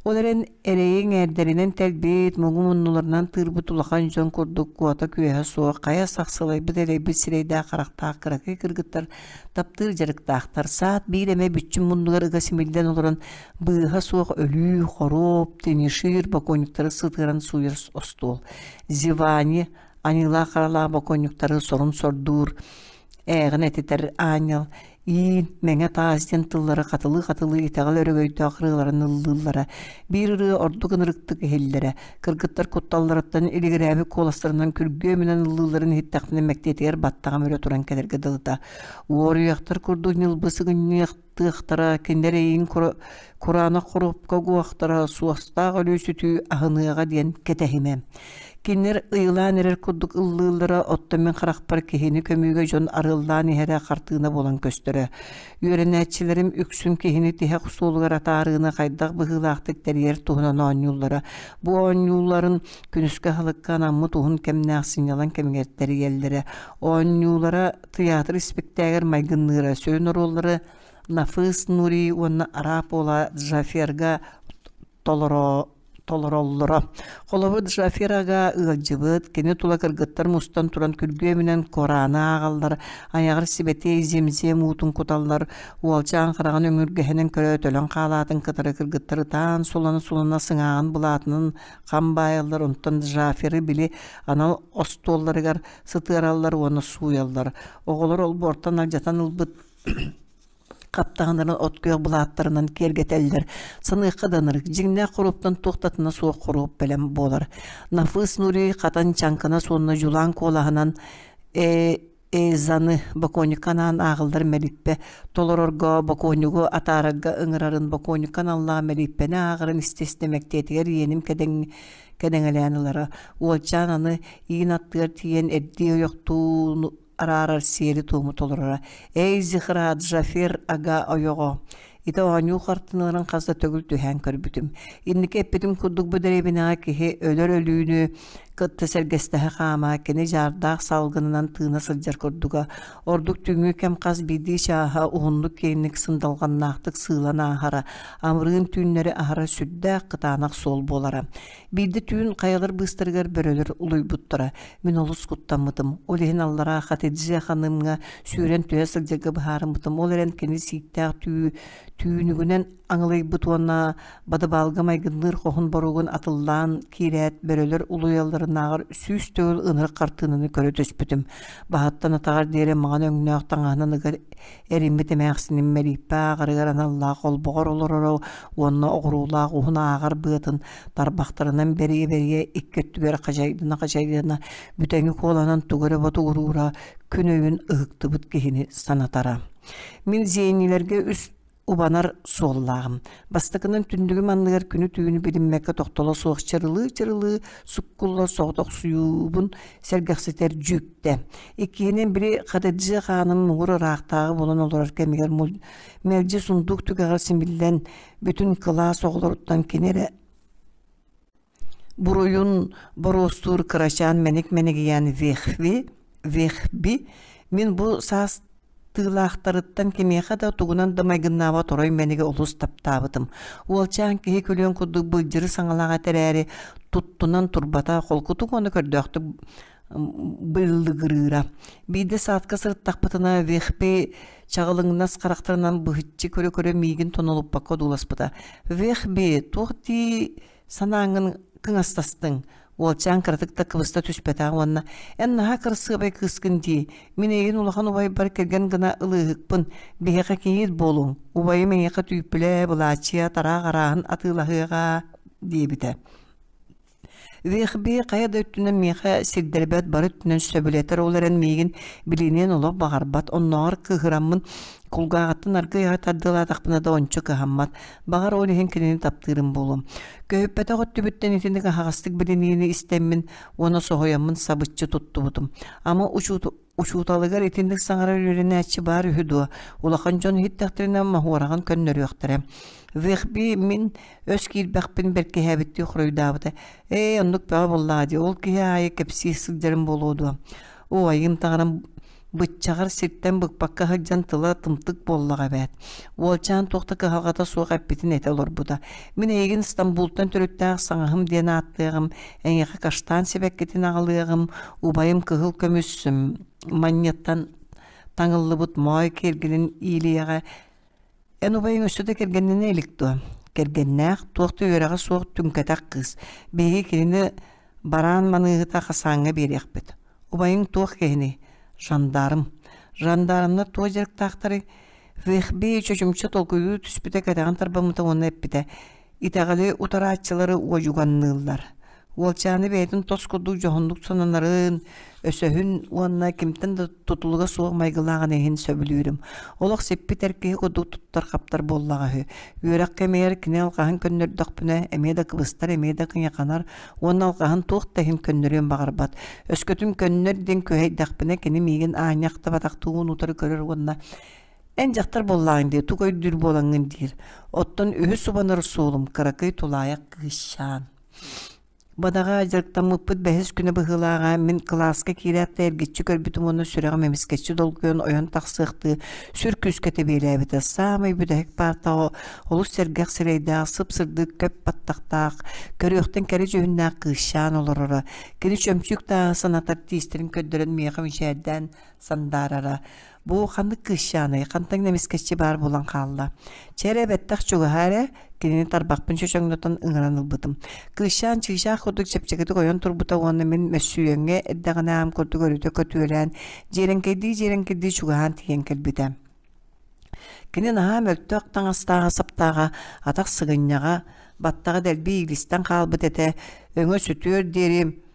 Ол эрэн эрэйиҥ эрдэринэн тэлбит, муҥу муннуларынан тыырбыт улахан дьон курдук куота-күөһэ суох, хайа сахсылайбыт эрэйбит сирэйдээх-харахтаах кыракый кыргыттар таптыыр дьарыктаахтар. Саат биир эмэ бүччүм муннугар ыга симиллэн олорон быыһа суох өлүү, хоруоп, тенишир бокуонньуктары сытыаран сууйар остуол. Зивани аньыылаах-харалаах бокуонньуктары сорун сордуур, ээҕин этитэр аанньал иин, мэҥэ таас диэн тыллары хатылыы-хатылыы итэҕэл өрөгөйдөөх ырыаларын ыллыыллара. Биир ырыа ордук ынырыктык иһиллэрэ. Кыргыттар кутталларыттан илигирээбит куоластарынан күргүөмүнэн ыллыылларын иһиттэхпинэ мэктиэтигэр баттаҕым өрө туран кэлэргэ дылыта. Уоруйахтар курдук ньылбы сыгынньыах тыахтара, кинилэр эйигин кураанах хоруопка угуохтара, суостаах өлүү-сүтүү аһыныаҕа диэн кэтэһимэ. Кинилэр ыйылаан эрэр курдук ыллыыллара, оттон мин харахпар киһини көмүүгэ дьон арыаллаан иһэрэ хартыына буолан көстөрө. Үөрэнээччилэрим үксүн киһини тиһэх суолугар атаарыыны хайдах быһыылаахтык тэрийэр туһунан оонньууллара. Бу оонньууларын күнүскү аһылыкка анаммыт уһун кэмнээх сынньалаҥ кэмигэр тэрийэллэрэ. Оонньуулара тыйаатыр испиктээгэр майгынныыра, сүрүн оруоллары Нафыс Нури уонна араап уола Джаферга толоро толороллоро. Холобур, Джафер ага ыалдьыбыт, кини тула кыргыттар мустан туран күргүөмүнэн Кораны ааҕаллар, айаҕар сибэтиэй земзем уутун куталлар, уолчаан хараҕын өҥүргэһинэн көрө төлөн хаалаатын кытары кыргыттар ытаан сулана-сулана сыҥааҕын былаатынан хам баайаллар, онтон Джаферы били анал остуолларыгар сытыараллар уонна сууйаллар. Оҕолор олбуортан алдьатан ылбыт хаптаһыннарын от күөх былааттарынан киэргэтэллэр. Саныахха да ынырык, дьиҥнээх хоруоптан туох да атына суох хоруоп бэлэм буолар. Нафыс Нури хатан чаҥкынас уонна дьулаан куолаһынан э Эзаны бокуонньукка анаан ааҕыллар мэлиппэ толорорго, бокуонньугу атаарарга ыҥырарын, бокуонньукка аналлаах мэлиппэни ааҕарын истэ-истэ мэктиэтигэр иэним кэдэҥ кэдэҥэлээн ылара. Уолчаан аны иин аттыгар тиийэн эрдии ойохтуу араарар сиэри-туому толороро. «Эй, Зихра, Джафер ага ойоҕо!» Ити оонньуу хартыыналарын хас да төгүл түһээн көрбүтүм. Инники эппитим курдук бу дэриэбинэҕэ киһи өлөр өлүүнү кытта сэргэстэһэ хаама, кини дьаардаах салгынынан тыына сылдьар курдуга. Ордук түүҥҥү кэм хас биирдии чааһа уһуннук-киэҥник сындалҕаннаахтык сыылан ааһара, амырыын түүннэри аһара сүрдээх кытаанах суол буолара. Биирдэ түүн хайалар быыстарыгар бөрөлөр улуйбуттара. Мин олус куттаммытым. Ол иһин аллараа Хатидже ханымҥа сүүрэн түһэ сылдьарга быһаарыммытым. Ол эрэн кини сииктээх түү Түүнүгүнэн аҥылыйбыт уонна бадыбаалга майгынныыр хоһун боруогун атыллаан киирээт, бөрөлөр улуйалларынааҕар 100 төгүл ынырык хартыынаны көрө түспүтүм. Баһыттан атаҕар диэри маҥан өҥнөөх таҥаһынан ыга эриммит эмээхсиним мэлииппэ ааҕарыгар аналлаах олбоҕор олороро уонна оҕуруулаах уһун ааҕар быатын тарбахтарынан бэрийэ-бэрийэ икки өттүгэр хачайдана-хачайдана бүтэҥи куоланан тугу эрэ ботугуруура күн өйүн ыһыктыбыт киһини санатара. Мин зиэнилэргэ үс убанар суоллааҕым. Бастакынан түннүгүм анныгар күнү-түүнү билиммэккэ тохтоло суох чырылыы-чырылыы суккулла соҕотохсуйуубун сэргэхситэр дьүүктэ. Иккиһинэн били Хатыджы хааным муҥур ыраахтааҕы буолан олорор кэмигэр мэлдьи сундуук түгэҕэр симиллэн бүтүн кылаас оҕолоруттан кини эрэ буруйун боруостуур кырачаан мэник мэнигийээн Вехви, Вехби мин бу саас тыылаахтарыттан кимиэхэ да тугунан да майгыннаабат орой мэниги олус таптаабытым. Уолчаан киһи күлүөн курдук былдьыры саҥалаах этэ эрээри, туттунан турбата, холкутук уонна көрдөөхтүк быллыгырыыра. Биирдэ саадка сырыттахпытына Вехби чаҕылыҥнас харахтарынан быһыччы көрө-көрө миигин тонолуппакка одууласпыта. «Вехби, туох дии санааҥҥын кыҥастастыҥ?» Уолчаан кыратык да кыбыста түспэтэҕэ уонна «Эн наһаа кырасыабай кыыскын дии, мин эйигин улахан убайбар кэргэн гына ылыыһыкпын, биһиэхэ кийиит буолуҥ, убайым эйиэхэ түүппүлэ, былааччыйа, тараах арааһын атыылаһыаҕа» диэбитэ. Вехби хайа да өттүнэн миэхэ сирдэрбэт, бары өттүнэн сөбүлэтэр, ол эрэн миигин билиниэн олох баҕарбат, оннооҕор кыыһыраммын кулгааҕыттан аргыый аҕай тардыалаатахпына да ончу кыһаммат, баҕар ол иһин кинини таптыырым буолуо. Көһүппэтэх өттүбүттэн итинник аһаҕастык билиниини истэммин уонна соһуйаммын сабыччы туттубутум. Ама учууталыгар итинник саҥарар үөрэнээччи баар үһү дуо? Улахан дьон иһиттэхтэринэ моһуораҕын көннөрүөхтэрэ. Вехби мин өс киирбэхпин бэркиһээбиттии хоруйдаабыта. Ээ, оннук бөҕө буоллаҕа дии, ол киһи аайы кэпсии сылдьарым буолуо дуо? Оо, айыым таҥарам быччаҕар сиртэн быкпакка сылдьан тыла тымтык буоллаҕа эбээт. Уолчаан туох да кыһалҕата суох эппитин этэ олорбута. Мин эйигин Стамбултан төрүттээх саҥаһым диэн ааттыаҕым, эйиэхэ каштан сибэккитин аҕалыаҕым, убайым кыһыл көмүс манньыттан таҥыллыбыт моой киэргэлин иилиэҕэ. Эн убайыҥ өссө да кэргэннэнэ илик дуо? Кэргэннээх, туох да үөрэҕэ суох түҥкэтэх кыыс. Биһиги кинини бараан маныыһыта Хасааҥҥа биэриэхпит. Убайыҥ туох киһиний? Жандарм. Жандармнар туох дьарыктаахтарый? Вехби чочумча толкуйдуу түспүтэ кэтэҕин тарбаммыта уонна эппитэ: Итэҕэли утарааччылары уодьуганныыллар. Уолчааны бэйэтин тос курдук дьоһуннук сананарын, өсөһүн уонна кимтэн да тутулуга суох майгылааҕын иһин сөбүлүүрүм. Олох сиппит эр киһи курдук туттар-хаптар буоллаҕа үһү. Үөрэх кэмигэр кини алҕаһын көннөрдөхпүнэ, эмиэ да кыбыстар, эмиэ да кыйаханар уонна алҕаһын туох да иһин көннөрүөн баҕарбат. Өскөтүн көннөр диэн күһэйдэхпинэ, кини миигин аанньа ахтыбатахтыы уун-утары көрөр уонна Эн дьахтар буоллаҕыҥ дии, тугу өйдүүр буолаҥҥын диир. Оттон үһүс субанар суолум кыракый тулаайах кыысчаан. Бадаҕа дьарыктаммыппыт бэһис күнэ быһыылааҕа мин кылааска киирээт да эргиччи көрбүтүм уонна сүрэҕим эмискэччи долгуйан ойон тахсыахтыы сүр күүскэ тэбиэлээбитэ. Саамай бүтэһик паартаҕа олус сэргэх сирэйдээх, сып-сырдык көп баттахтаах, көрүөхтэн кэрэ дьүһүннээх кыысчаан олороро. Кини чөмчүүк тааһы санатар тиистэрин көрдөрөн миэхэ мичээрдээн сандаарара. Бу ханнык кыысчааный, хантан эмискэччи баар буолан хаалла. Чэ эрэ бэттэх чугаһаа эрэ, кинини тарбахпын чөчөҥнөтөн ыҥыран ылбытым. Кыысчаан чыычаах курдук чэпчэкитик ойон турбута уонна мин мөссүйүөҥҥэ эрдэҕинэ аам курдук өрүтэ көтүөлээн, дьиэрэҥкэйдии-дьиэрэҥкэйдии чугаһаан тиийэн кэлбитэ. Кини наһаа мөлтөх таҥастааҕа-саптааҕа, атах сыгынньаҕа, баттаҕа дэлби иилистэн хаалбыт этэ, өҥө сүтүөр диэри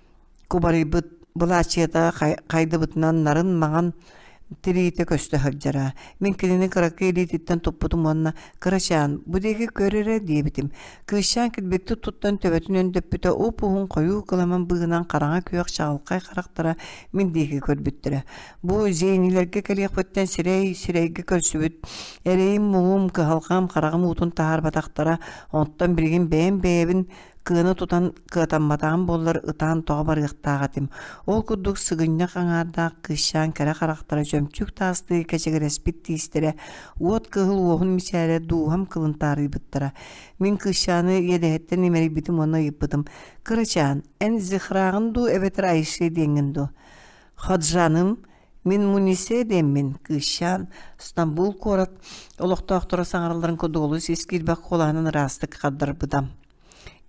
кубарыйбыт былаачыйата хайдыбытынан нарын маҥан тириитэ көстө сылдьара. Мин кинини кыракый илиититтэн туппутум уонна «Кырачаан, бу диэки көр эрэ» диэбитим. Кыысчаан килбиктик туттан төбөтүн өндөппүтэ уп-уһун хойуу кыламан быыһынан хараҥа күөх чаҕылхай харахтара мин диэки көрбүттэрэ. Бу зенилэргэ кэлиэхпиттэн сирэй сирэйгэ көрсүбүт эрэйим-муҥум, кыһалҕам хараҕым уутун таһаарбатахтара, оттон билигин бэйэм бэйэбин Кыана тутан кыатамматаҕым буоллар ытаан тоҕо барыахтаах этим. Ол курдук сыгынньах аҥаардаах кыысчаан кэрэ харахтара чөмчүүк таастыы кэчигирэспит тиистэрэ, уот кыһыл уоһун мичээрэ дууһам кылын таарыйбыттара. Мин кыысчааны иэдэһиттэн имэрийбитим уонна ыйыппытым: «Кырачаан, эн Зихраҕын дуу эбэтэр Айше диэҥҥин дуу?» «Ходжаным» Мин Мунисе диэммин, кыысчаан, Стамбул куорат олохтоохторо саҥаралларын курдук олус ис киирбэх куолаһынан ыраастык хардарбыта.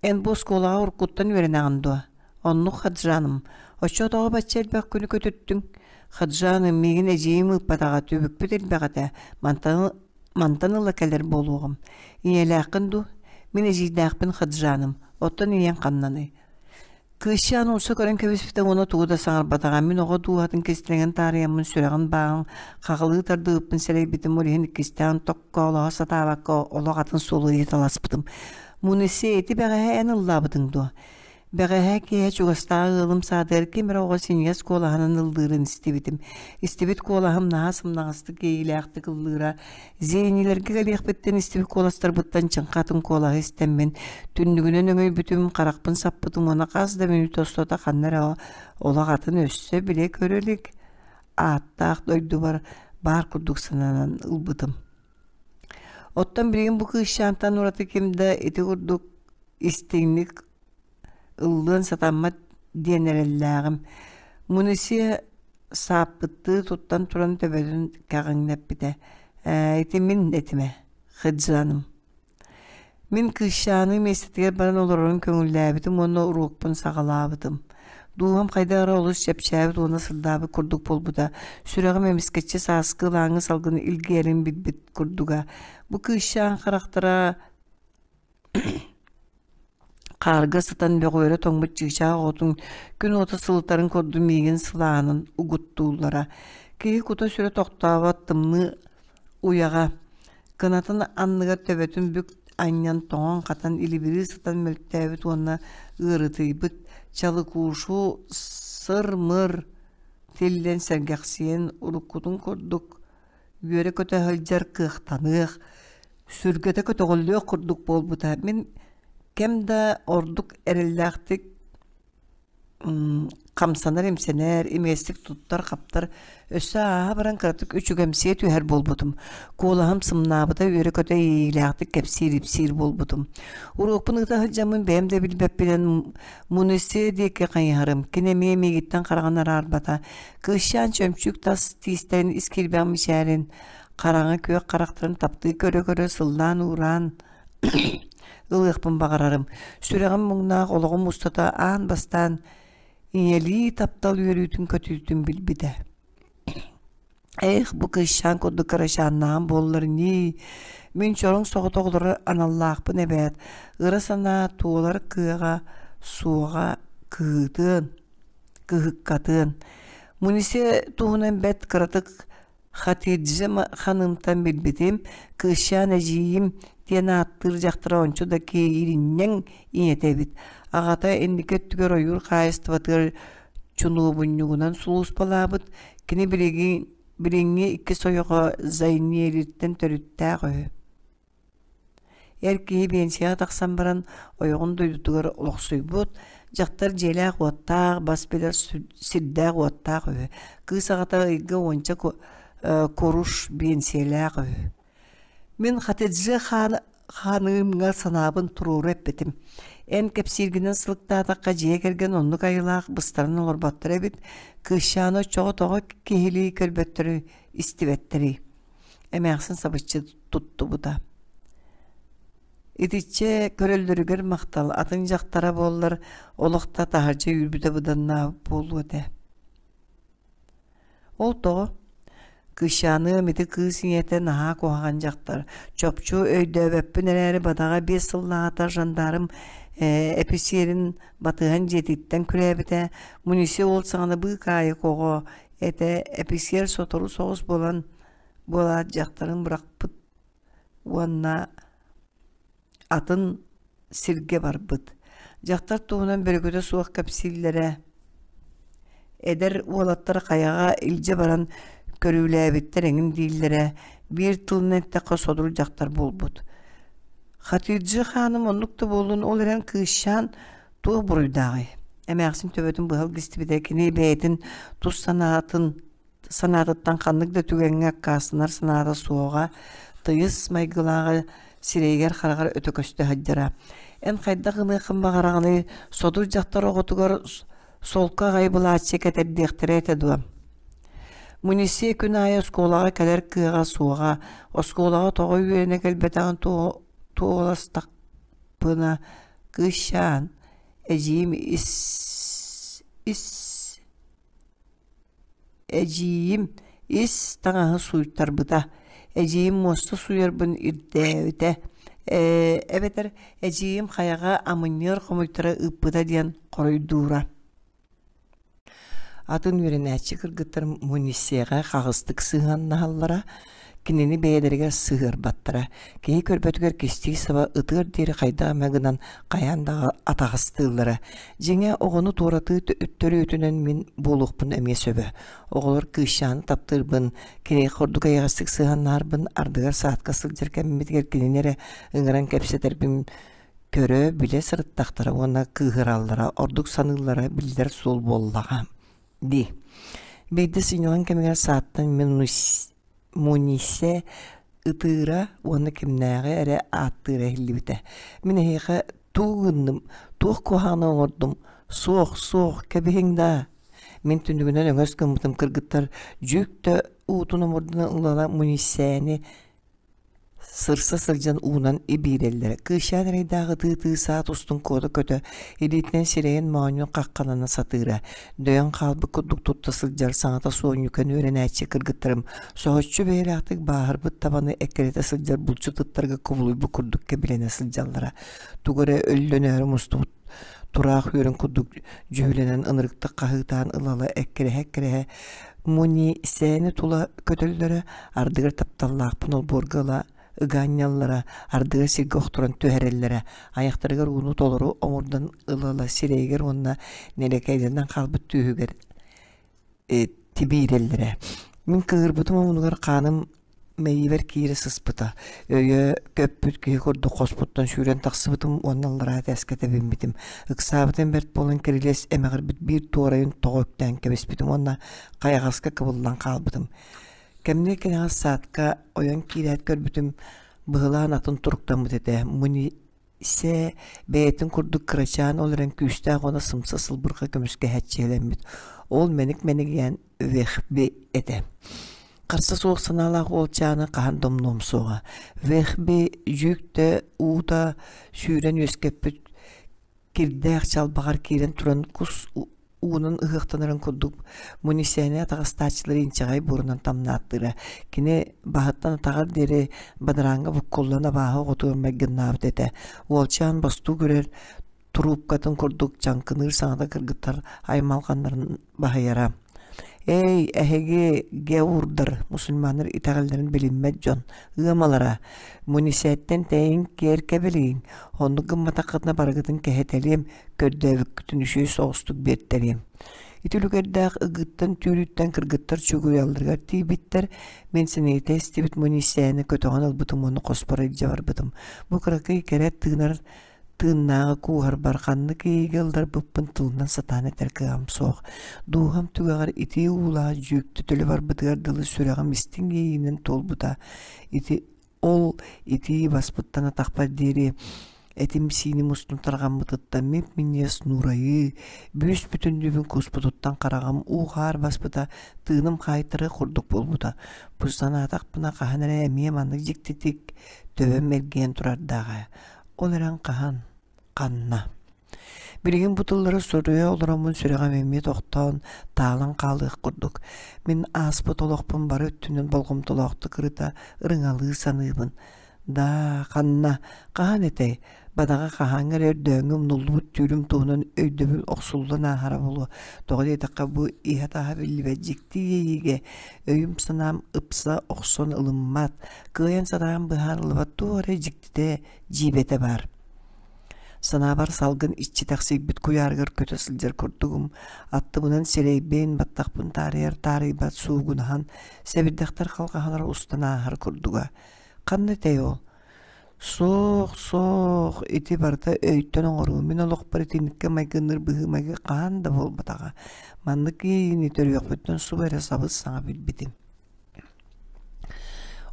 Эн бу оскуолаҕа уруккуттан үөрэнэҕин дуо? Оннук Хаджаным. Оччо тоҕо бачча элбэх күнү көтүттүҥ? Хаджаным, миигин эдьиийим ыыппатаҕа, түбүкпүт элбэх этэ. Мантан, мантан ыла кэлэр буолуоҕум. Ийэлээххин дуу? Мин эдьиийдээхпин Хаджаным. Оттон ийэҥ ханнаный? Кыысчаан умса көрөн кэбиспитэ уонна тугу да саҥарбатаҕа. Мин оҕо дууһатын кистэлэҥин таарыйаммын сүрэҕин бааҕын хаҕылыы тардыбыппын сэрэйбитим, ол иһин иккистээн токкоолоһо сатаабакка олох атын суолу ыйыталаспытым. Мунисе, ити бэҕэһээ эн ыллаабытыҥ дуо? Бэҕэһээ киэһэ чугастааҕы ыалым саадыгар ким эрэ оҕо синньигэс куолаһынан ыллыырын истибитим. Истибит куолаһым наһаа сымнаҕастык иэйиилээхтик ыллыыра. Зенилэргэ кэлиэхпиттэн истибит куоластарбыттан чыҥха атын куолаһы истэммин, түннүгүнэн өҥөйбүтүм, харахпын саппытым уонна хас да мүнүүтэ устата ханна эрэ олох атын өссө билэ-көрө илик ааттаах дойдубар баар курдук сананан ылбытым. Оттон билигин бу кыысчаантан ураты ким да ити курдук истиҥник ыллыан сатаммат диэн эрэллээҕим. Мунисия сааппыттыы туттан туран төбөтүн кэҕиҥнэппитэ. Ээ, ити мин этимэ, Хыдьаным. Мин кыысчааны миэстэтигэр баран олорорун көҥүллээбитим уонна уруокпун саҕалаабытым. Дууһам хайдах эрэ олус чэпчээбит уонна сырдаабыт курдук буолбута. Сүрэҕим эмискэччи сааскы ылааҥы салгыны илгийэрин билбит курдуга. Бу кыысчаан харахтара Хаарга сытан бөҕүөрэ тоҥмут чыычаах оҕотун күн уота сылытарын курдук миигин сылааһынан угуттууллара. Киһи кута-сүрэ тохтообот тымныы уйаҕа кынатын анныгар төбөтүн бүк анньан тоҥон-хатан илибирии сытан мөлтөөбүт уонна ыарытыйбыт чалыкуушу сыр-мыр тиллэн сэргэхсийэн уруккутун курдук үөрэ-көтө сылдьар кыахтаныах, сүргэтэ көтөҕүллүөх курдук буолбута. Мин кэм да ордук эрэллээхтик хамсанар-имсэнэр, имигэстик туттар-хаптар, өссө ааһа баран кыратык үчүгэмсийэ түһэр буолбутум. Куолаһым сымнаабыта, үөрэ-көтө иэйиилээхтик кэпсиир-ипсиир буолбутум. Уруокпун ыыта сылдьаммын бэйэм да билбэппинэн Мунисия диэки хайыһарым. Кини эмиэ миигиттэн хараҕын араарбата. Кыысчаан чөмчүүк тас тиистэрин ис киирбэх мичээрин, хараҥа күөх харахтарын таптыы көрө-көрө сыллаан-уураан ылыахпын баҕарарым. Сүрэҕим муҥнаах олоҕум устата аан бастаан ийэлии таптал үөрүүтүн көтүүтүн билбитэ. Ээх, бу кыысчаан курдук кырачааннаҕым буоллар ньии, мин чороҥ соҕотох олорор аналлаахпын эбээт, ыра санаа туолар кыаҕа суоҕа кыһыытыан, кыһыккатыан. Мунисе туһунан бэрт кыратык Хатидже ханымтан билбитим, кыысчаан эдьиийим диэн ааттыыр дьахтара ончу да кииринньэҥ ийэтэ эбит. Аҕата инники өттүгэр ойуур хаһаайыстыбатыгар чунуобунньугунан сулууспалаабыт, кини билигин билиҥҥи иккис ойоҕо Зайнериттэн төрүттээх үһү. Эр киһи биэнсийэҕэ тахсан баран ойоҕун дойдутугар олохсуйбут, дьахтар дьиэлээх-уоттаах, бас билэр сирдээх-уоттаах үһү. Кыыс аҕата ыйга уонча куруш биэнсийэлээх үһү. Мин Хатиджи хаан ханыымҥа санаабын туруору эппитим. Эн кэпсииргинэн сылыктаатахха дьиэ кэргэн оннук айылаах быстаран олорботтор эбит, кыысчааны оччоҕо тоҕо киһилии көрбөттөрүй, истибэттэрий? Эмээхсин сабыччы туттубута. Итиччэ көрөллөрүгэр махтал, атын дьахтара буоллар олох да таһырдьа үүрбүтэ быданнаабыт буолуо этэ. Ол тоҕо? Кыысчааныам ити кыыс ийэтэ наһаа куһаҕан дьахтар. Чопчу өйдөөбөппүн эрээри бадаҕа биэс сыллааҕыта жандарм ээ эписиэрин батыһан дьиэтиттэн күрээбитэ. Муниси ол саҕана быыкаайык оҕо этэ эписиэр сотору соҕус буолан буолаат дьахтарын бырахпыт уонна атын сиргэ барбыт. Дьахтар туһунан бөрүкүтэ суох кэпсииллэрэ. Эдэр уолаттар хайаҕа илдьэ баран көрүүлээбиттэр эҥин дииллэрэ, биир тылынан эттэххэ содур дьахтар буолбут. Хатыйдьы хааным оннук да буоллун, ол эрэн кыысчаан туох буруйдааҕый? Эмээхсин төбөтүн быһа илгистибитэ, кини бэйэтин тус санаатын санаатыттан ханнык да түгэҥҥэ аккаастанар санаата суоҕа, тыйыс майгылааҕа сирэйигэр-хараҕар өтө көстө сылдьара. Эн хайдах гыныаххын баҕараҕыный, содур дьахтар оҕотугар солко аҕай былааччы кэтэрдиэхтэрэ этэ дуо? Мунисия күн аайы оскуолаҕа кэлэр кыаҕа суоҕа, оскуолаҕа тоҕо үөрэнэ кэлбэтэҕин туоһуластахпына, кыысчаан, эдьиийим ис ис Эдьиийим ис таҥаһы сууйтарбыта, эдьиийим муоста сууйарбын ирдээбитэ ээ, эбэтэр эдьиийим хайаҕа амынньыар хомуйтара ыыппыта диэн хоруйдуура. Атын үөрэнээччи кыргыттар муницияҕа хаҕыстык сыһыаннаһаллара, кинини бэйэлэригэр сыһыарбаттара. Киһи көрбөтүгэр кистии саба ытыар диэри хайдах эмэ гынан хайаан да атаҕастыыллара. Дьиҥэ, оҕону туоратыы төрүөтүнэн мин буолуохпун эмиэ сөбө. Оҕолор кыысчааны таптыырбын, киниэхэ ордук эйэҕэстик сыһыаннаһарбын, ардыгар саадка сылдьар кэммитигэр кинини эрэ ыҥыран кэпсэтэрбин көрө, билэ сырыттахтара уонна кыыһыраллара, ордук саныыллара биллэр суол буоллаҕа дии. Биирдэ сынньалаҥ кэмигэр сааттан Мунисе ытыыра уонна кимнээҕи эрэ ааттыыра иһиллибитэ. Мин эһиэхэ тугу гынным, туох куһаҕаны оҥордум? Суох, суох, кэбиһиҥ даа. Мин түннүгүнэн өҥөс гыммытым кыргыттар дьүүк да уутун омурдунан ылала Мунисээни Сырса сылдьан уунан ибиирэллэрэ. Кыысчаан эрэйдээх ытыы-ытыы саат устун куота көтө, илиитинэн сирэйин моонньун хаххалана сатыыра. Дөйөн хаалбыт курдук тутта сылдьар саҥата суох ньүкэн үөрэнээччи кыргыттарым соһуччу бэйэлээхтик бааһырбыт табаны эккирэтэ сылдьар булчут ыттарга кубулуйбут курдук кэбилэнэ сылдьаллара. Тугу эрэ өллөнөөрү мустубут тураах үөрүн курдук дьүһүлэнэн ынырыктык хаһыытаан ыла-ыла эккирэһэ-эккирэһэ Муни-сээни тула көтөллөрө, ардыгар тапталлаахпын олбуорга ыла ыга анньаллара, ардыгар сиргэ охторон түһэрэллэрэ, айахтарыгар ууну толору омурдан ыла-ыла сирэйигэр уонна нэлэкэйдэнэн хаалбыт түөһүгэр тибиирэллэрэ. Мин кыыһырбытым омунугар хааным Мэйиибэр киирэ сыспыта, өйө көппүт киһи курдук хоспуттан сүүрэн тахсыбытым уонна аллараа этээскэ тэбиммитим. Ыксаабытым бэрт буолан кирилиэс эмэҕирбит биир туорайын тоҕо үктээн кэбиспитим уонна хайаҕаска кыбыллан хаалбытым. Кэмниэ кэнэҕэс саадка ойон киирээт көрбүтүм, быһылаан атын туруктаммыт этэ. Муни Сээ, бэйэтин курдук кырачаан ол эрэн күүстээх уонна сымса сылбырҕа көмүскэһээччилэммит. Ол мэник-мэнигийээн Вехби этэ. Харса суох санаалаах уолчааны хаһан да умнуом суоҕа. Вехби дьүүктэ уута сүүрэн үөскэппит кирдээх чалбаҕар киирэн туран кус уунан ыһыахтанарын курдук Мунисээни атаҕастааччылары инчэҕэй буорунан тамнааттыыра. Кини баһыттан атаҕар диэри бадарааҥҥа буккуллан абааһы оҕотугар майгыннаабыт этэ. Уолчаан бостуук үрэр туруупкатын курдук чаҥкыныыр саҥата кыргыттар аймалҕаннарын баһыйара. Эй, эһиги геурдар, мусульманнар итэҕэллэрин билиммэт дьон, ыамалара, Мунисээттэн тэйиҥ киэр кэбилииҥ, оннук гымматаххытына барыгытын кэһэтэлиэм, көрдөөбүккүтүн үчүгэй соҕустук биэртэриэм. Ити үлүгэрдээх ыгыттан түүрүттэн кыргыттар чугуйалларыгар тиийбиттэр, мин синиитэ истибит Мунисээни көтөҕөн ылбытым уонна хоспор илдьэ барбытым. Бу кыракый кэрэ тыынар тыыннааҕы кууһарбар ханнык иэйиигэ ылларбыппын тылынан сатаан этэр кыаҕым суох. Дууһам түгэҕэр итии уулаах дьүүктэ төлө барбытыгар дылы сүрэҕим истиҥ иэйиинэн туолбута. Ити Ол итии баспыттан атахпар диэри этим-сииним устун тарҕаммытыттан мип-минньигэс нуурайыы, бүүс-бүтүннүүбүн кууспутуттан хараҕым уу-хаар баспыта, тыыным хаайтарыы курдук буолбута. Бу санаатахпына хаһан эрэ эмиэ маннык дьиктитик төбөм эргийэн турардааҕа. Ол эрэн хаһан, ханна? Билигин бу тыллары суруйа олороммун сүрэҕим эмиэ тохтоон, таалан хаалыах курдук. Мин ааспыт олохпун бары өттүнэн болҕомтолоохтук ырыта, ырыҥалыы саныыбын. Даа, ханна, хаһан этэй? Бадаҕа хаһааҥҥы эрэ өрдөөҥҥү умнуллубут түүлүм туһунан өйдөбүл охсуллан ааһара буолуо. Тоҕо диэтэххэ, бу иһэ-таһа биллибэт дьикти иэйиигэ өйүм-санаам ыпса охсон ылыммат, кыайан сатаан быһаарыллыбат туох эрэ дьиктитэ, дьиибэтэ баар. Санаабар салгын иччитэхсийбит куйаарыгар көтө сылдьар курдугум, аттыбынан сирэйбин, баттахпын таарыйар таарыйбат суугунаһан, сэбирдэхтэр халҕаһалара устан ааһар курдуга. Ханна этэй ол? Суох, суох, ити барыта өйтөн оҥоруу. Мин олохпор итинниккэ майгынныыр быһыы-майгы хаһан да буолбатаҕа. Маннык иэйиини төрүөхпүттэн субу эрэ сабыс-саҥа билбитим.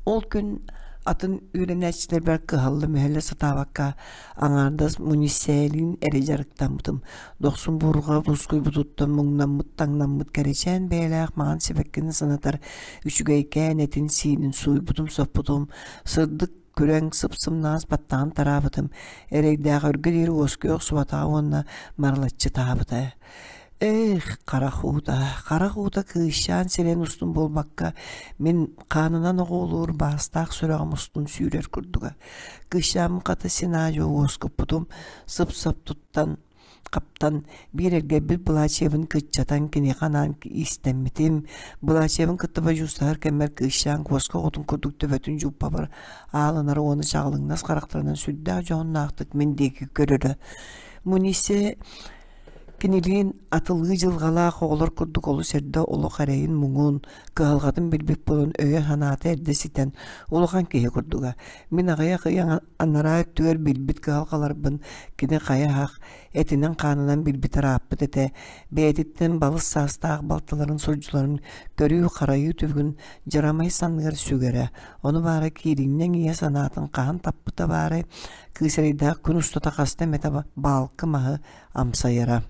Ол күн Атын үөрэнээччилэрбэр кыһалла-мүһэллэ сатаабакка, аҥаардас муниципалиин эрэ дьарыктаммытым. Дохсун буурҕа тускуйбутуттан муҥнаммыт, таҥнаммыт кэрэчээн бэйэлээх маҥан сибэккини санатар үчүгэйкээн этин-сиинин сууйбутум-соппутум, сырдык күрэҥ сып-сымнаҕас баттаҕын тараабытым, эрэйдээх өргө диэри уоскуйа охсубатаҕа уонна марылаччы таабыта. Эх, харах уута, харах уута кыысчаан сирэн устун буолбакка, мин хаанынан оҕуолуур баастаах сүрэҕим устун сүүрэр курдуга. Кыысчааммын хата син аа-дьуо уоскуппутум, сып-сап туттан, хаптан, биир эргэрбит былаачыйабын кыччатан киниэхэ анаан иистэммитим. Былаачыйабын кытта бодьуустаһар кэммэр кыысчаан куоска оҕотун курдук төбөтүн дьууппабар аалынара уонна чаҕылыҥнас харахтарынан сүрдээх дьоһуннаахтык мин диэки көрөрө. Мунисе Кинилиин атылыы дьылҕалаах оҕолор курдук олус эрдэ олох эрэйин-муҥун, кыһалҕатын билбит буолан өйө-санаата эрдэ ситэн, улахан киһи курдуга. Мин аҕыйах ый анараа өттүгэр билбит кыһалҕаларбын кини хайа-ах этинэн-хаанынан билбит ырааппыт этэ, бэйэтиттэн балыс саастаах балтыларын сурдьуларын көрүү-харайыы түбүгүн дьарамай санныгар сүгэрэ, ону баара кииринньэҥ ийэ санаатын хаһан таппыта баарай, кыыс эрэйдээх күн устата хаста эмэтэ баалкы маһы амсайара.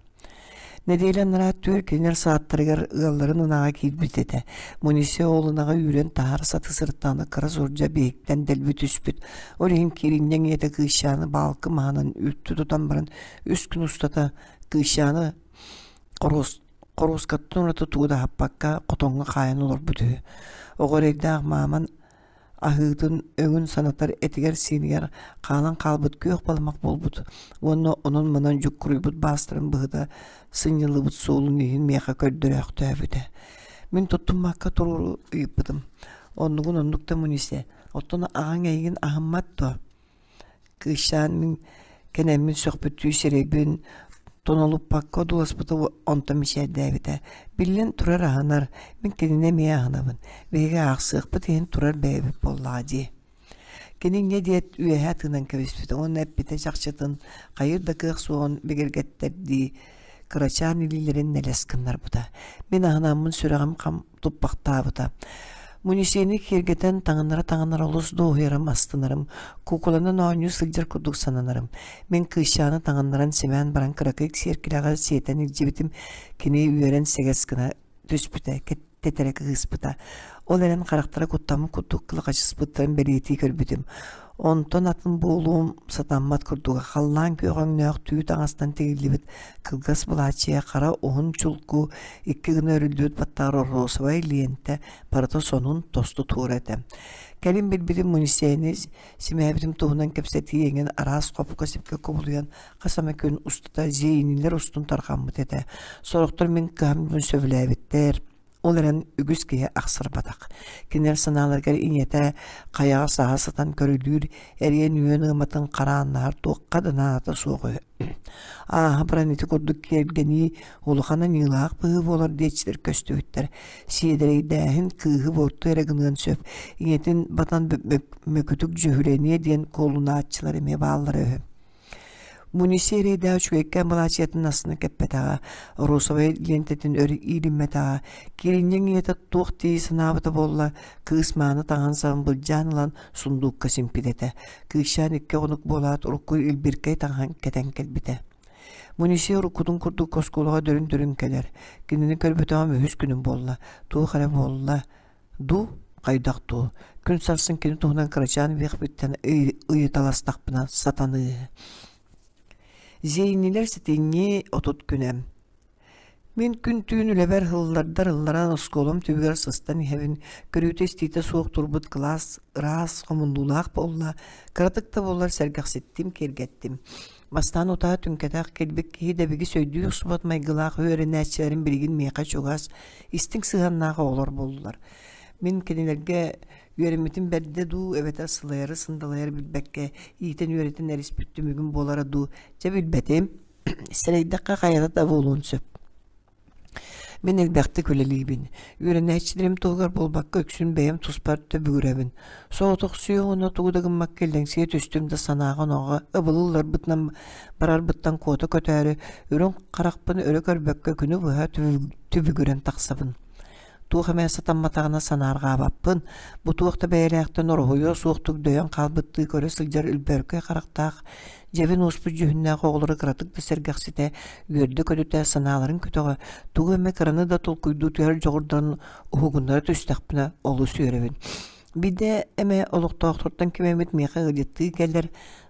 Нэдиэлэ анараа өттүгэр кинилэр сааттарыгар ыалларын ынаҕа киирбит этэ. Мунисе ол ынаҕы үүрэн таһаара сатыы сырыттаҕына кыра сурдьа биһиктэн дэлби түспүт. Ол иһин кииринньэҥ ийэтэ кыысчааны баалкы маһынан үлтү тутан баран үс күн устата кыысчааны хоруос хоруоскаттан ураты тугу да аһаппакка хотоҥҥо хаайан олорбут үһү. Оҕо эрэйдээх мааман аһыытын өҥүн санатар этигэр-сиинигэр хаалан хаалбыт күөх баламах буолбут уонна онон-манан дьуккуруйбут баастарын быһыта сынньыллыбыт суолун иһин миэхэ көрдөрөөхтөөбүтэ. Мин туттуммакка туруору ыйыппытым. Оннугун оннук да Мунисе, оттон аҕаҥ эйигин аһыммат дуо? Кыысчаан мин кэнэммин сөхпүттүү сирэйбин тонолуппакка одууласпыта онтон мичээрдээбитэ. Биллэн турар аһынар, мин кинини эмиэ аһынабын. Биһиги аахсыахпыт иһин турар бэйэбит буоллаҕа дии. Кини инньэ диэт үөһэ тыынан кэбиспитэ уонна эппитэ чахчытын хайыр да кыах суоҕун бигэргэттэрдии кырачаан илиилэрин нэлэс гыннарбыта. Мин аһынаммын сүрэҕим хам туппахтаабыта. Мунисени киэргэтэн таҥыннара-таҥыннара олус дуоһуйарым, астынарым, куукуланан оонньуу сылдьар курдук сананарым. Мин кыысчааны таҥыннаран симээн баран кыракый сиэркилэҕэ сиэтэн илдьибитим, кини үөрэн сэгэс гына түспүтэ, тэтэрэ кыыспыта. Ол эрэн харахтара куттаммыт курдук кылахачыспыттарын бэлиэтии көрбүтүм. Онтон атын буолуом сатаммат курдуга халлаан күөх өҥнөөх түү таҥастан тигиллибит кылгас былааччыйа хара уһун чулку икки гына өрүллүбүт баттаҕар оруосабай лиэнтэ барыта сонун тосту туора этэ. Кэлин билбитим мунисэни симээбитим туһунан кэпсэтии эҥин араас хопко-сипкэ кубулуйан хас эмэ күн устата зиинилэр устун тарҕаммыт этэ. Сорохтор мин кыһаммын сөбүлээбиттэр. Ол эрэн үгүс киһи ахсарбатах. Кинилэр санааларыгар ийэтэ хайаҕа саһа сытан көрүлүүр эриэн үөн ыаматын харааннаһар туохха да наадата суох үһү. Ааһа баран ити курдук киэргэнии улахан аньыылаах быһыы буолар диэччилэр көстүбүттэр. Сиэдэрэйдээһин кыыһы буорту эрэ гыныан сөп. Ийэтин батан мөкүтүк дьүһүлэниэ диэн куолунааччылар эмиэ бааллара үһү. Муниси эрэйдээх үчүгэйкээн былаачыйатын астына кэппэтэҕэ, розовай лиэнтэтин өр иилиммэтэҕэ, кииринньэҥ ийэтэ туох дии санаабыта буолла, кыыс мааны таҥаһын-сабын былдьаан ылан сундуукка симпит этэ. Кыысчаан икки хонук буолаат урукку илбиркэй таҥаһын кэтэн кэлбитэ. Муниси уруккутун курдук оскуолаҕа дөрүн-дөрүн кэлэр. Кинини көрбөтөҕүм үһүс күнүм буолла. Туох эрэ буолла Дуу, хайдах дуу, күн сарсын кини туһунан кырачаан үөхпүттэн ыйыталастахпына сатаныы. Зейнилэр сэтинньи 30 күнэ. Мин күн-түүн үлэбэр ыллардар ылларан оскуолам түбүгэр сыстан иһэбин, көрүүтэ-истиитэ суох турбут кылаас ыраас хомуллуулаах буолла, кыратык да буоллар сэргэхситтим, киэргэттим. Бастаан утаа түҥкэтэх кэлбит киһи дэбигис өйдүү охсубат майгылаах үөрэнээччилэрим билигин миэхэ чугас, истиҥ сыһыаннаах оҕолор буоллулар. Мин кинилэргэ үөрэммитим бэрдэ дуу, эбэтэр сылайары-сындалайары билбэккэ иитэн-үөрэтэн эриспит түмүгүм буолара дуу, дьэ билбэтим. Сэрэйдэххэ хайата да буолуон сөп. Мин элбэхтик үлэлиибин. Үөрэнээччилэрим туһугар буолбакка үксүн бэйэм туспар түбүгүрэбин. Соҕотохсуйа уонна тугу да гыммакка иллэҥсийэ түстүм да санааҕа-онооҕо ыбылы ылларбытынан барарбыттан куота көтөөрү, үрүҥ харахпын өрө көрбөккө күнү быһа түбүгүрэн тахсабын. Туох эмэ сатамматаҕына санаарҕаабаппын, бу туох да бэйэлээхтэн ороһуйуо суохтук дөйөн хаалбыттыы көрө сылдьар үлбэркэй харахтаах, дьэбин ууспут дьүһүннээх оҕолору кыратык да сэргэхситэ, үөрдэ-көтүтэ, санааларын көтөҕө, тугу эмэ кыраны да толкуйдуу түһэр дьоҕурдарын уһугуннара түстэхпинэ олус үөрэбин. Биирдэ эмэ олохтоохтортон ким эмит миэхэ ыалдьыттыы кэлэр,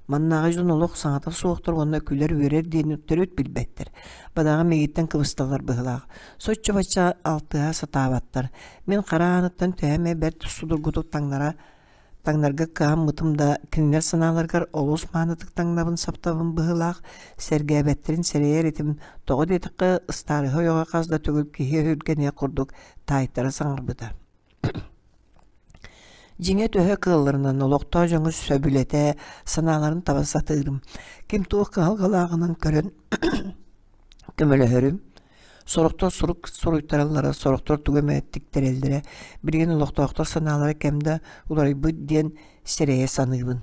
маннааҕы дьон олох саҥата суохтар уонна күлэр-үөрэр диэни төрүт билбэттэр. Бадаҕа миигиттэн кыбысталлар быһыылаах. Соччо-бачча алтыһа сатаабаттар. Мин хара ааныттан төһө эмэ бэрт судургутук таҥнара таҥнарга кыһаммытым да, кинилэр санааларыгар олус маанытык таҥнабын саптабын быһыылаах, сэргээбэттэрин сэрэйэр этим, тоҕо диэтэххэ, ыстаарыһа ойоҕо хас да төгүл киһи өһүргэниэх курдук таайтара саҥарбыта. Дьиҥэ төһө кыалларынан олохтоох дьоҥу сөбүлэтэ, санааларын таба сатыырым, ким туох кыһалҕалааҕынан көрөн көмөлөһөрүм. Сорохтор сурук суруйтараллара, сорохтор тугу эмэ тиктэрэллэрэ. Билигин олохтоохтор санаалара кэм да уларыйбыт диэн сэрэйэ саныыбын.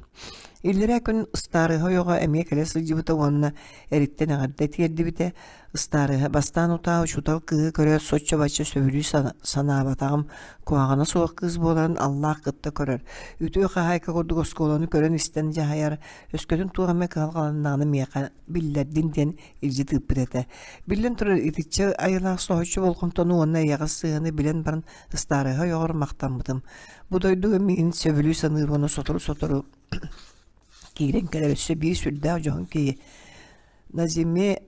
Иллэрээ күн ыстаарыһа ойоҕо эмиэ кэлэ сылдьыбыта уонна эриттэн эҕэрдэ тиэрдибитэ. Ыстаарыһа бастаан утаа учуутал кыыһы көрөөт соччо-бачча сөбүлүү санаабатаҕым, куһаҕана суох кыыс буоларын аллаах кытта көрөр. Үтүө хаһаайка курдук оскуоланы көрөн-истэн дьаһайар, өскөтүн туох эмэ кыһалҕаланнаҕына миэхэ биллэрдин диэн илдьит ыыппыт этэ. Биллэн турар, итиччэ айылаах соһуччу болҕомтону уонна эйэҕэс сыһыаны билэн баран ыстаарыһа ойоҕор махтаммытым. Бу дойдуга миигин сөбүлүү саныыр уонна сотору-сотору киирэн кэлэр өссө биир сүрдээх дьоһун киһи Назиме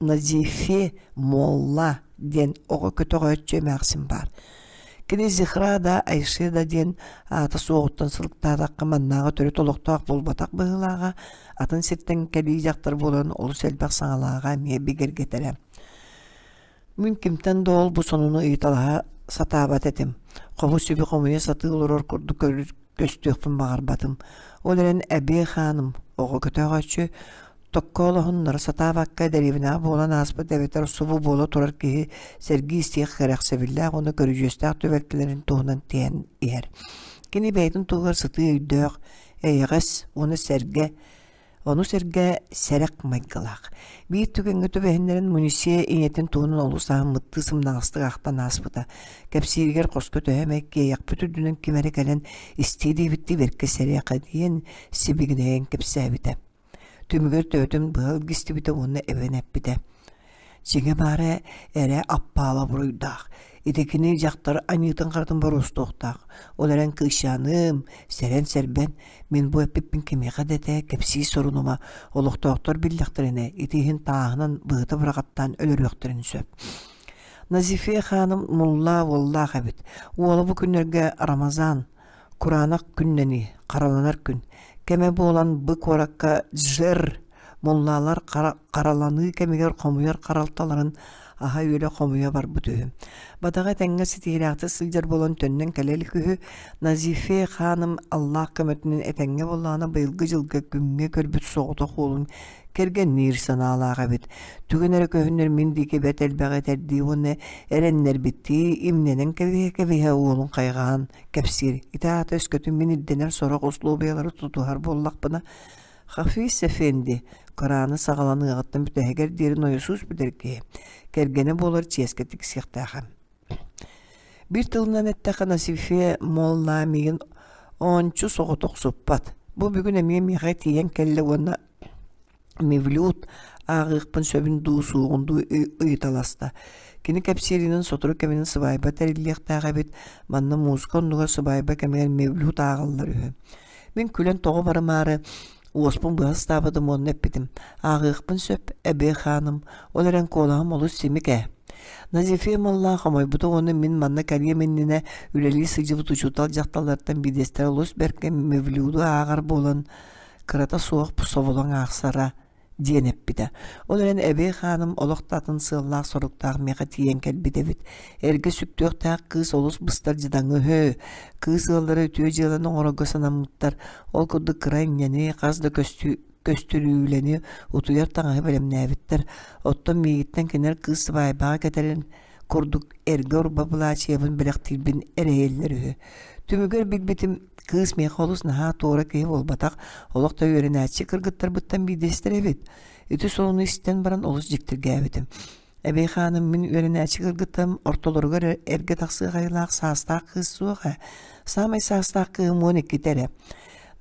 Назифе Молла диэн оҕо көтөҕөөччү эмээхсин баар. Кини Зихра да Айше да диэн аата суоҕуттан сылыктаатахха маннааҕы төрүт олохтоох буолбатах быһыылааҕа, атын сиртэн кэлии дьахтар буолан олус элбэх саҥалааҕа эмиэ бигэргэтэрэ. Мин кимтэн да ол бу сонуну ыйыталаһа сатаабат этим. Хомус сүбү хомуйа сатыы олорор курдук көстүөхпүн баҕарбатым. Ол эрэн эбиэ хааным, оҕо көтөҕөөччү, токкоолоһуннара сатаабакка дэриэбинэҕэ буолан ааспыт эбэтэр субу буола турар киһи сэргии истиэх кэрэхсэбиллээх уонна көрүдьүөстээх түбэлтэлэрин туһунан тиһэн иһэр. Кини бэйэтин туһугар сытыы өйдөөх, эйэҕэс уонна сэргэ Ону сэргэ сэрэх майгылаах. Биир түгэҥҥэ түбэһиннэрэн Мунисия ийэтин туһунан олус аһыммыттыы сымнаҕастык ахтан ааспыта. Кэпсииригэр хоско төһө эмэ киэйэхпит үрдүнэн ким эрэ кэлэн истиэ диэбиттии бэркэ сэриэхэдийэн, сибигинэйэн кэпсээбитэ. Түмүгэр төбөтүн быһа илгистибитэ уонна эбэн эппитэ: Дьиҥэ баара эрэ аппаала буруйдаах. Ити кини дьахтар аньыытын-харатын боруостуохтаах. Ол эрэн кыысчааным, сэрэн-сэрбэн, мин бу эппиппин кимиэхэ да этэ, кэпсии сорунума, олохтоохтор биллэхтэринэ, ити иһин тааһынан быһыта быраҕаттаан өлөрүөхтэрин сөп. Назифе хааным муллаа уоллаах эбит. Уола бу күннэргэ Рамазан, кураанах күннэнии, хараланар күн. Кэмэ буолан бу куоракка Джер Муллаалар хараланыы кэмигэр хомуйар харалталарын аһа-үөлэ хомуйа барбыт үһү. Бадаҕа этэҥҥэ ситиһиилээхтик сылдьар буолан төннөн кэлэ илик үһү. Назифе хааным Аллаах көмөтүнэн этэҥҥэ буоллаҕына быйылгы дьылга күҥҥэ көрбүт соҕотох уолун кэргэнниир санаалаах эбит. Түгэн эрэ көһүннэр мин диэки бэрт элбэҕи этэрдии уонна эрэннэрбиттии имнэнэн кэбиһэ-кэбиһэ уолун хайҕаан кэпсиир. Ити аата өскөтүн мин ирдэнэр сорох услуобуйалары тутуһар буоллахпына Хафиз Эфенди Кораны саҕаланыаҕыттан бүтэһигэр диэри нойосуус билэр киһи, кэргэнэ буолар чиэскэ тиксиэхтээхэ. Биир тылынан эттэххэ, Насифе Молла миигин ончу соҕотох суппат. Бу бүгүн эмиэ миэхэ тиийэн кэллэ уонна Мевлют ааҕыахпын сөбүн дуу, суоҕун дуу ыйыталаста. Кини кэпсииринэн сотору кэминэн сыбаайба тэриллиэхтээх эбит, манна музыка оннугар сыбаайба кэмигэр мевлют ааҕаллар үһү. Мин күлэн тоҕо барымаары уоспун быһа ыстаабытым уонна эппитим: «Ааҕыахпын сөп, эбиэ хааным, ол эрэн куолаһым олус симик ээ». Назифе Молла хомойбута уонна мин манна кэлиэм иннинэ үлэлии сылдьыбыт учуутал дьахталлартан биирдэстэрэ олус бэркэ мевлюду ааҕар буолан, кырата суох соболоҥ аахсара диэн эппитэ. Ол эрэн эбээ хааным олох да атын сыаллаах-соруктаах миэхэ тиийэн кэлбит эбит. Эргэ сүктүөхтээх кыыс олус быстар дьадаҥы үһү. Кыыс ыаллара үтүө дьыаланы оҥорорго санаммыттар. Ол курдук кыра инньэни, хас да көстүү көстүрүүлэни, утуйар таҥаһы бэлэмнээбиттэр. Оттон миигиттэн кинилэр кыыс сыбаайбаҕа кэтэрин курдук эргэ урба былаачыйабын бэлэхтиирбин эрэйэллэр үһү. Түмүгэр билбитим, кыыс миэхэ олус наһаа туора киһи буолбатах, олох да үөрэнээччи кыргыттарбыттан биирдэстэрэ эбит. Ити сонуну истэн баран олус дьиктиргээбитим. Эбээ хааным мин үөрэнээччи кыргыттарым ортолоругар эргэ тахсыах айылаах саастаах кыыс суох ээ. Саамай саастаах кыыһым 12-тэ эрэ.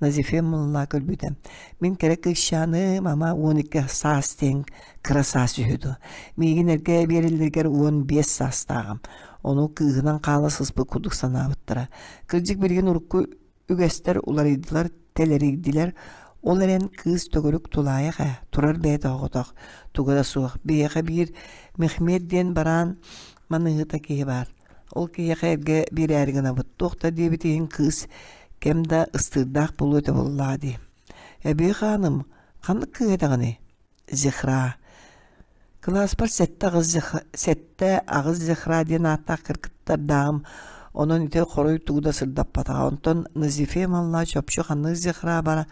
Назифе мылла көрбүтэ. Мин кэрэ кыысчааным, ама 12 саас диэн кыра саас үһү дуо. Миигин эргэ биэрэллэригэр 15 саастааҕым. Ону кыыһынан хаала сыспыт курдук санаабыттара. Кырдьык билигин урукку үгэстэр уларыйдылар, тэлэрийдилэр. Ол эрэн кыыс төгүрүк тулаайах ээ, турар бэйэтэ оҕотох, туга да суох. Биһиэхэ биир Мехмед диэн бараан маныыһыта киһи баар. Ол киһиэхэ эргэ биэрээри гынабыт. Туох да диэбит иһин кыыс кэм да ыстыырдаах буолуо этэ буоллаҕа дии. Эбии хааным, ханнык кыыһа этэҕиний? Зехра. Кылааспар 7-8 Зехра диэн ааттаах кыргыттардааҕым. Онон ити хоруй тугу да сырдаппатаҕа. Онтон Назифе малла чопчу ханнык Зехра бара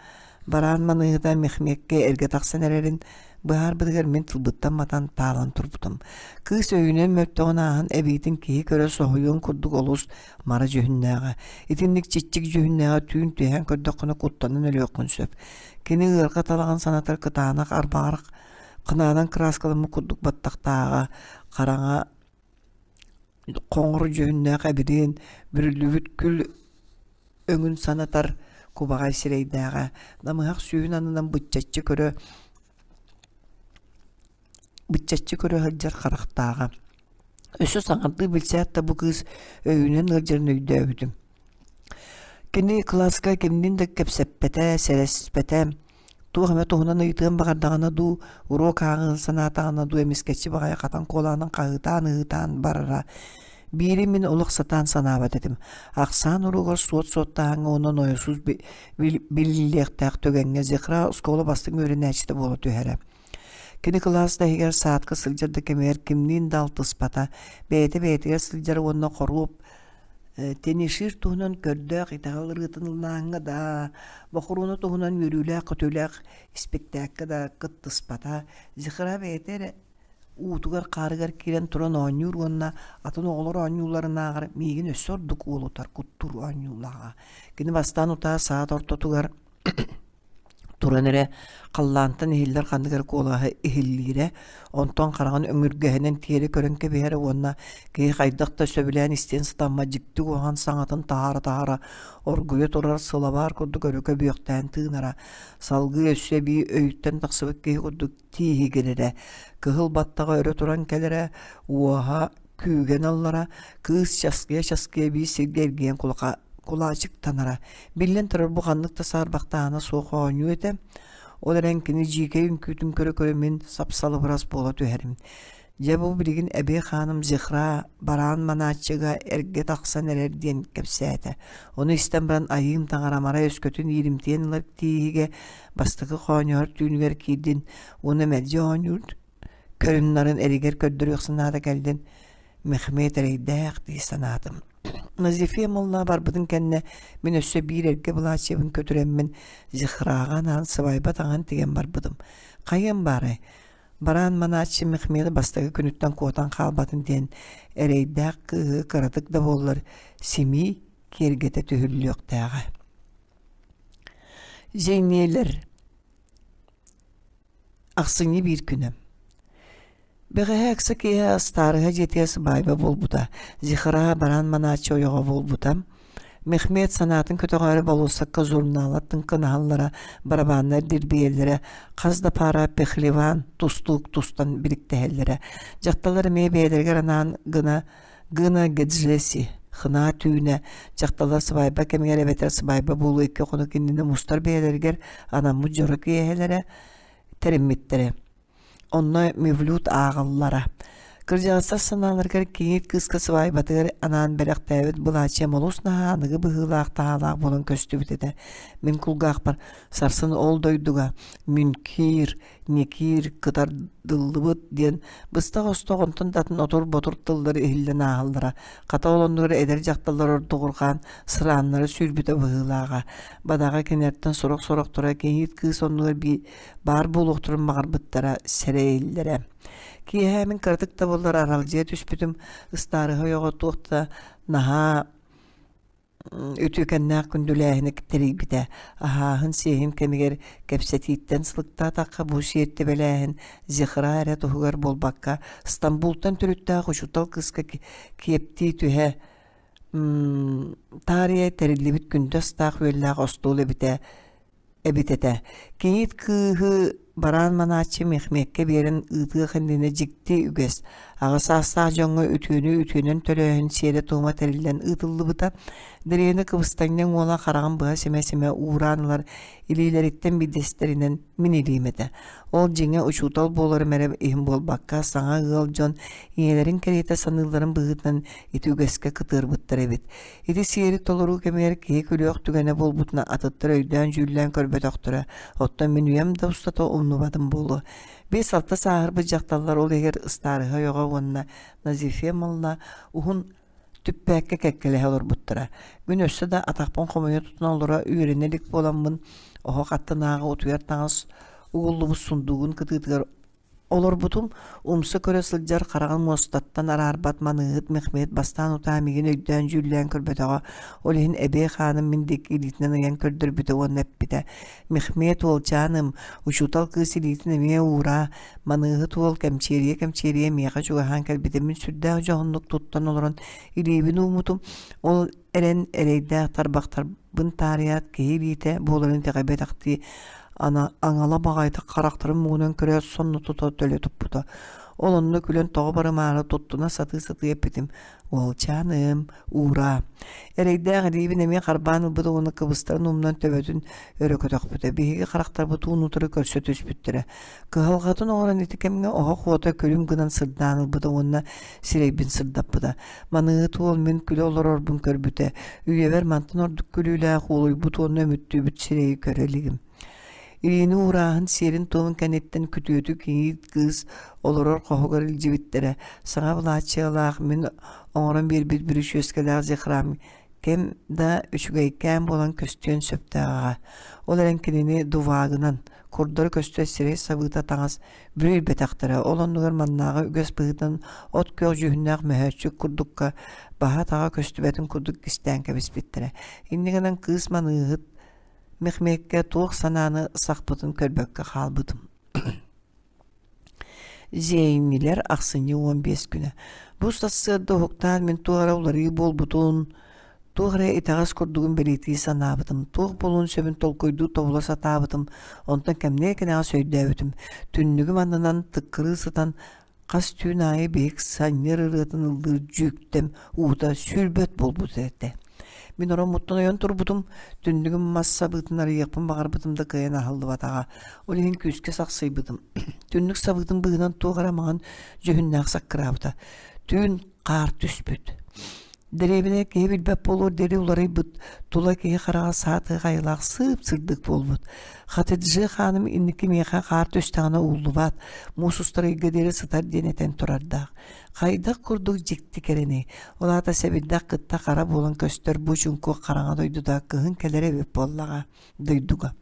бараан маныыһыта Мехмеккэ эргэ тахсан эрэрин быһаарбытыгар мин тылбыттан матан таалан турбутум. Кыыс өйүнэн мөлтөҕүн ааһан эбиитин киһи көрө соһуйуон курдук олус мара дьүһүннээҕэ. Итинник чиччик дьүһүннээҕэ түүн түһээн көрдөххүнэ куттанан өлүөххүн сөп. Кини ыарҕа талаҕын санатар кытаанах арбаҕар ханаанан кырааскаламмыт курдук баттахтааҕа, хараҥа хоҥор дьүһүннээх эбириэн бүрүллүбүт күл өҥүн санатар кубаҕай сирэйдээҕэ, намыһах сүүһүн аннынан быччаччы көрө быччаччы көрө сылдьар харахтааҕа. Өссө саҥардыы билсээт да бу кыыс өйүнэн ыалдьарын өйдөөбүтүм. Кини кылааска кимниин да кэпсэппэтэ, сэрэспэтэ, туох эмэ туһунан ыйытыан баҕардаҕына дуу, уруок ааҕыан санаатаҕына дуу эмискэччи баҕайы хатан куолаанын хаһыытаан-ыһыытаан барара. Биири мин олох сатаан санаабат этим. Ахсаан уруогар суот-суоттааһыҥҥа уонна нойосуус биллиэхтээх түгэҥҥэ Зехра оскуола бастыҥ үөрэнээччитэ буола түһэрэ. Кини кылаас да иһигэр саатка сылдьар да кэмигэр кимниин да алтыспата, бэйэтэ бэйэтигэр сылдьара уонна хоруоп Тенишир туһунан көрдөөх итэҕэл ырыатын ыллааһыҥҥа да, бохоруона туһунан үөрүүлээх-көтүүлээх испиктээккэ да кыттыспата. Зихра бэйэтэ эрэ уутугар-хаарыгар киирэн туран оонньуур уонна атын оҕолор оонньуулларынааҕар миигин өссө ордук уолутар, куттуур оонньуулааҕа. Кини бастаан утаа саат ортотугар Туран эрэ халлаантан иһиллэр ханнык эрэ куолаһы иһиллиирэ, онтон хараҕын өҥүргэһинэн тиэрэ көрөн кэбиһэрэ уонна киһи хайдах да сөбүлээн истиэн сатаммат дьикти куһаҕан саҥатын таһаара-таһаара оргуйа турар сылабаар курдук өрө көбүөхтээн тыынара, салгыы өссө эбии өйүттэн тахсыбыт киһи курдук тииһигирэрэ, кыһыл баттаҕа өрө туран кэлэрэ, уоһа күүгэн аллара, кыыс часкыйа-часкыйа биир сиргэ эргийэн кулаха кулаачыктанара. Биллэн турар, бу ханнык да саарбахтааһына суох оонньуу этэ. Ол эрэн кини дьиикэй үҥкүүтүн көрө-көрө мин сап-салыбырас буола түһэрим. Дьэ бу билигин эбии хааным Зихра бараан манааччыга эргэ тахсан эрэр диэн кэпсээтэ. Ону истэн баран айыым таҥарам арай өскөтүн ииримтийэн ылар тииһигэ бастакы хоонньоһор түүнүгэр киирдин уонна мэлдьи оонньуур көрүн-нарын эригэр көрдөрүөх санаата кэллин Мехмед эрэйдээх дии санаатым. Назифия молла барбытын кэннэ мин өссө биир эргэ былаачыйабын көтүрэммин Зихраҕа анаан сыбайба таҥан тигэн барбытым. Хайыам баарай, бараан манааччы Мехмеды бастакы күнүттэн куотан хаалбатын диэн эрэйдээх кыыһы кыратык да буоллар симии киэргэтэ түһүллүөхтээҕэ. Зейниэлэр Ахсынньы биир күнэ. Бэҕэһээ ыкса киэһэ ыстаарыһа дьиэтигэр сыбаайба буолбута. Зихра баран манааччы ойоҕо буолбута. Мехмед санаатын көтөҕөөрү болуоссакка журналлар тыҥкынаһаллара, барабааннар дирбийэллэрэ, хас да паара пехлеван тустуук тустан биликтэһэллэрэ. Дьахталлар эмиэ бэйэлэригэр анаан гына гына Геджеси хынаа түүнэ дьахталлар сыбаайба кэмигэр эбэтэр сыбаайба буолуо икки хонук иннинэ мустар бэйэлэригэр анаммыт дьоро киэһэлэрэ тэриммиттэрэ. Онно мевлют ааҕаллара. Кырдьаҕастар санааларыгар кийиит кыыска сыбаайбатыгар анаан бэлэхтээбит былаачыйам олус наһаа аныгы быһыылаах-таһаалаах буолан көстүбүт этэ. Мин кулгаахпар сарсын ол дойдуга Мүнкиир, Никиир кытардыллыбыт диэн быстах-остох онтон да атын отур-ботур тыллар иһиллэн ааһаллара. Хата ол оннугар эдэр дьахталлар ордугурҕаан сырааннара сүүрбүтэ быһыылааҕа. Бадаҕа кинилэртэн сорох-сорохторо кийиит кыыс оннугар баар буолуохтарын баҕарбыттара сэрэйиллэрэ. Киэһэ мин кыратык да буоллар аралдьыйа түспүтүм, ыстаарыһа ойоҕо туох да наһаа Үтүөкэннээх күндүлээһини тэрийбитэ. Аһааһын-сиэһин кэмигэр кэпсэтииттэн сылыктаатахха, бу сиэртибэлээһин Зехра эрэ туһугар буолбакка, Стамбултан төрүттээх учуутал кыыска киэптии түһэ таарыйа тэриллибит күндү астаах үөллээх остуол эбитэ эбит этэ. Кийиит кыыһы бараан манааччы Мехмеккэ биэрэн ыытыах иннинэ дьикти үгэс, аҕа саастаах дьоҥҥо үтүөнү үтүөнэн төлөөһүн сиэрэ-туома тэриллэн ыытыллыбыта. Дэриэбинэ кыбыстанньаҥ уола хараҕын быһа симэ-симэ уураан ылар илиилэриттэн биирдэстэринэн мин илиим этэ. Ол дьиҥэ учуутал буоларым эрэ иһин буолбакка, саҥа ыал дьон ийэлэрин кэриэтэ саныылларын быһыытынан ити үгэскэ кытыарбыттар эбит. Ити сиэри толоруу кэмигэр киһи күлүөх түгэнэ буолбутуна атыттар өйдөөн-дьүүллээн көрбөтөхтөрө, оттон мин үйэм да устата умнубатым буолуо. 5-6 сааһырбыт дьахталлар ол иһигэр ыстаарыһа ойоҕо уонна Назифия Малла уһун түппээккэ кэккэлэһэ олорбуттара. Мин өссө да атахпын хомуйа тутан олоро үөрэнэ илик буоламмын, оһох аттынааҕы утуйар таҥас угуллубут сундуугун кытыытыгар Олорбутум, умса көрө сылдьар хараҕын муостаттан араарбат маныыһыт Мехмед бастаан утаа миигин өйдөөн-дьүүллээн көрбөтөҕө, ол иһин эбээ хааным мин диэки илиитинэн ыйан көрдөрбүтэ уонна эппитэ: «Мехмед уолчааным, учуутал кыыс илиитин эмиэ уураа, маныыһыт уол кэмчиэрийэ-кэмчиэрийэ миэхэ чугаһаан кэлбитэ мин сүрдээх дьоһуннук туттан олорон илиибин ууммутум, ол эрэн эрэйдээх тарбахтар бын таарыйаат киһи илиитэ буоларын итэҕэйбэтэхтии ана аҥала баҕайытык харахтарын муҥунан көрөөт сонно тута төлө туппута. Ол онно күлэн тоҕо барымаары туттуна сатыы-сатыы эппитим «Уолчааным, уураа». Эрэйдээх илиибин эмиэ харбаан ылбыт уонна кыбыстарын умнан төбөтүн өрө көтөхпүтэ. Биһиги харахтарбыт уун-утары көрсө түспүттэрэ. Кыһалҕатын оҥорон ити кэмҥэ оһох уота күлүм гынан сырдаан ылбыта уонна сирэйбин сырдаппыта. Маныыһыт уол мин күлэ олорорбун көрбүтэ, үйэбэр мантан ордук күлүүлээх уолуйбут уонна өмүттүүбүт сирэйи көрө илигим. Илиини уурааһын сиэрин-туомун кэнниттэн күтүөтү кийиит кыыс олорор хоһугар илдьибиттэрэ. Саҥа былааччыйалаах мин оҥорон биэрбит бүрүчүөскэлээх Зехрам кэм да үчүгэйкээн буолан көстүөн сөптөөҕө. Ол эрэн кинини дувагынан, курдары көстөр сирэй сабыыта таҥас бүрүйбэтэхтэрэ, ол оннугар маннааҕы үгэс быһыытынан от күөх дьүһүннээх мөһөөччүк курдукка баһа-атаҕа көстүбэтин курдук кистээн кэбиспиттэрэ. Инньэ гынан кыыс маныыһыт Мехмеккэ туох санааны сахпытын көрбөккө хаалбытым. Зейнилэр ахсынньы 15 күнэ. Бу сарсыарда уһуктаан мин туох эрэ уларыы буолбутун, Туох эрэ итэҕэс курдугун бэлиэтии санаабытым, туох буолуон сөбүн толкуйдуу тобула сатаабытым, онтон кэмниэ кэнэҕэс өйдөөбүтүм, түннүгүм аннынан тыккырыы сытан хас түүн аайы биһик санньыар ырыатын ыллыыр дьүүктэм уута сүүрбэт буолбут этэ. Мин ороммуттан ойон турбутум, түннүгүм мас сабыытын арыйыахпын баҕарбытым да кыайан аһыллыбатаҕа, ол иһин күүскэ сахсыйбытым. Түннүк сабыытын быыһынан туох эрэ маҥан дьүһүннээх саккыраабыта. Түүн хаар түспүт. Дэриэбинэ киһи билбэт буолуор диэри уларыйбыт, тула киһи хараҕа саатыах айылаах сып-сырдык буолбут. Хатыджи хааным инники миэхэ хаар түстэҕинэ ууллубат, муус устар ыйга диэри сытар диэн этэн турардаах. Хайдах курдук дьикти кэрэний, ол аата сэбирдэх кытта хара буолан көстөр бу чуҥкук хараҥа дойдута кыһын кэлэр эбит буоллаҕа дойдуга.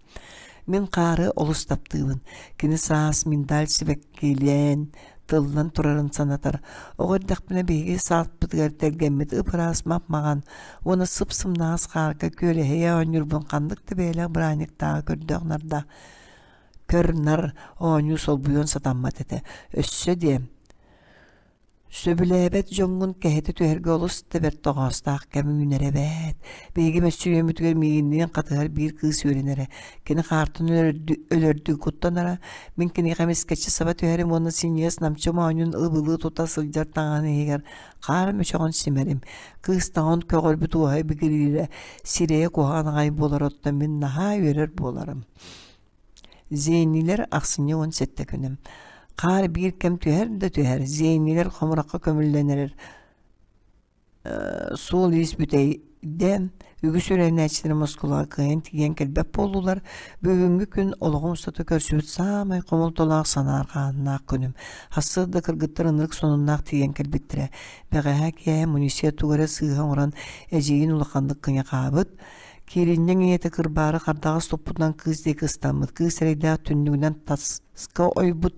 Мин хаары олус таптыыбын. Кини саас миндаль сибэккилээн, тыллан турарын санатар. Оҕо эрдэхпинэ биһиги саалпытыгар тэлгэммит ып-ыраас мап-маҥан уонна сып-сымнаҕас хаарга күөлэһийэ оонньуурбун ханнык да бэйэлээх бырааһынньыктааҕы көрдөөх-нардаах көр-нар оонньуу солбуйуон сатаммат этэ. Өссө диэм, Сөбүлээбэт дьоҥҥун кэһэтэ түһэргэ олус да бэрт тоҕоостоох кэм үүнэрэ эбээт. Биһиги мөссүйүөммүтүгэр миигинниин хатыһар биир кыыс үөрэнэрэ. Кини хаартын өлөрдүү куттанара. Мин киниэхэ эмискэччи саба түһэрим уонна синньигэс намчы моонньун ыбылыы тута сылдьар таҥаһын иһигэр хаар мөчөҕүн симэрим. Кыыс таҥан көҕөрбүт уоһа бигириирэ, сирэйэ куһаҕан аҕай буолар оттон мин наһаа үөрэр буоларым. Зенилэр ахсынньы 17 күнүм. Хаар биир кэм түһэр да түһэр, зенилэр хомурахха көмүллэн эрэр суол-иис бүтэйдэ, үгүс үөрэнээччилэр Москваҕа кыайан тиийэн кэлбэт буоллулар. Бүгүҥҥү күн олоҕум устата көрсүбүт саамай хомолтолоох санаарҕааннаах күнүм. Сарсыарда кыргыттар ынырык сонуннаах тиийэн кэлбиттэрэ. Бэҕэһээ киэһэ Мунисия тугу эрэ сыыһа оҥорон эдьиийин улаханнык кыйахаабыт, Кииринньэҥ ийэтэ кырбаары хардаҕас туппутунан кыыс диэки ыстаммыт. Кыыс эрэйдээх түннүгүнэн таска ойбут.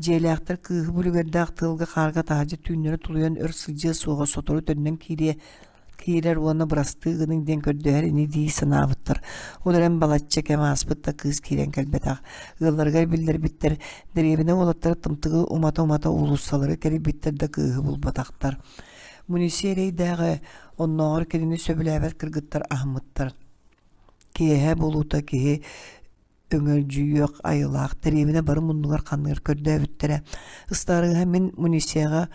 Дьиэлээхтэр кыыһы бүлүгэрдээх тыалга хаарга таһырдьа түүннэри тулуйан өр сылдьыа суоҕа сотору төннөн киириэ. Киирэр уонна бырастыы гыныҥ диэн көрдөһөр ини дии санаабыттар. Ол эрэн балачча кэм ааспыт да кыыс киирэн кэлбэтэх. Ыалларыгар биллэрбиттэр, дэриэбинэ уолаттара тымтыгы умата-умата уулуссалары кэрийбиттэр да кыыһы булбатахтар. Муниси эрэйдээҕи оннооҕор кинини сөбүлээбэт кыргыттар аһыммыттар. Киэһэ буолуута киһи өҥөлдьүйүөх айылаах дэриэбинэ бары муннугар ханныгар көрдөөбүттэрэ. Ыстаарыһа мин Мунисияҕа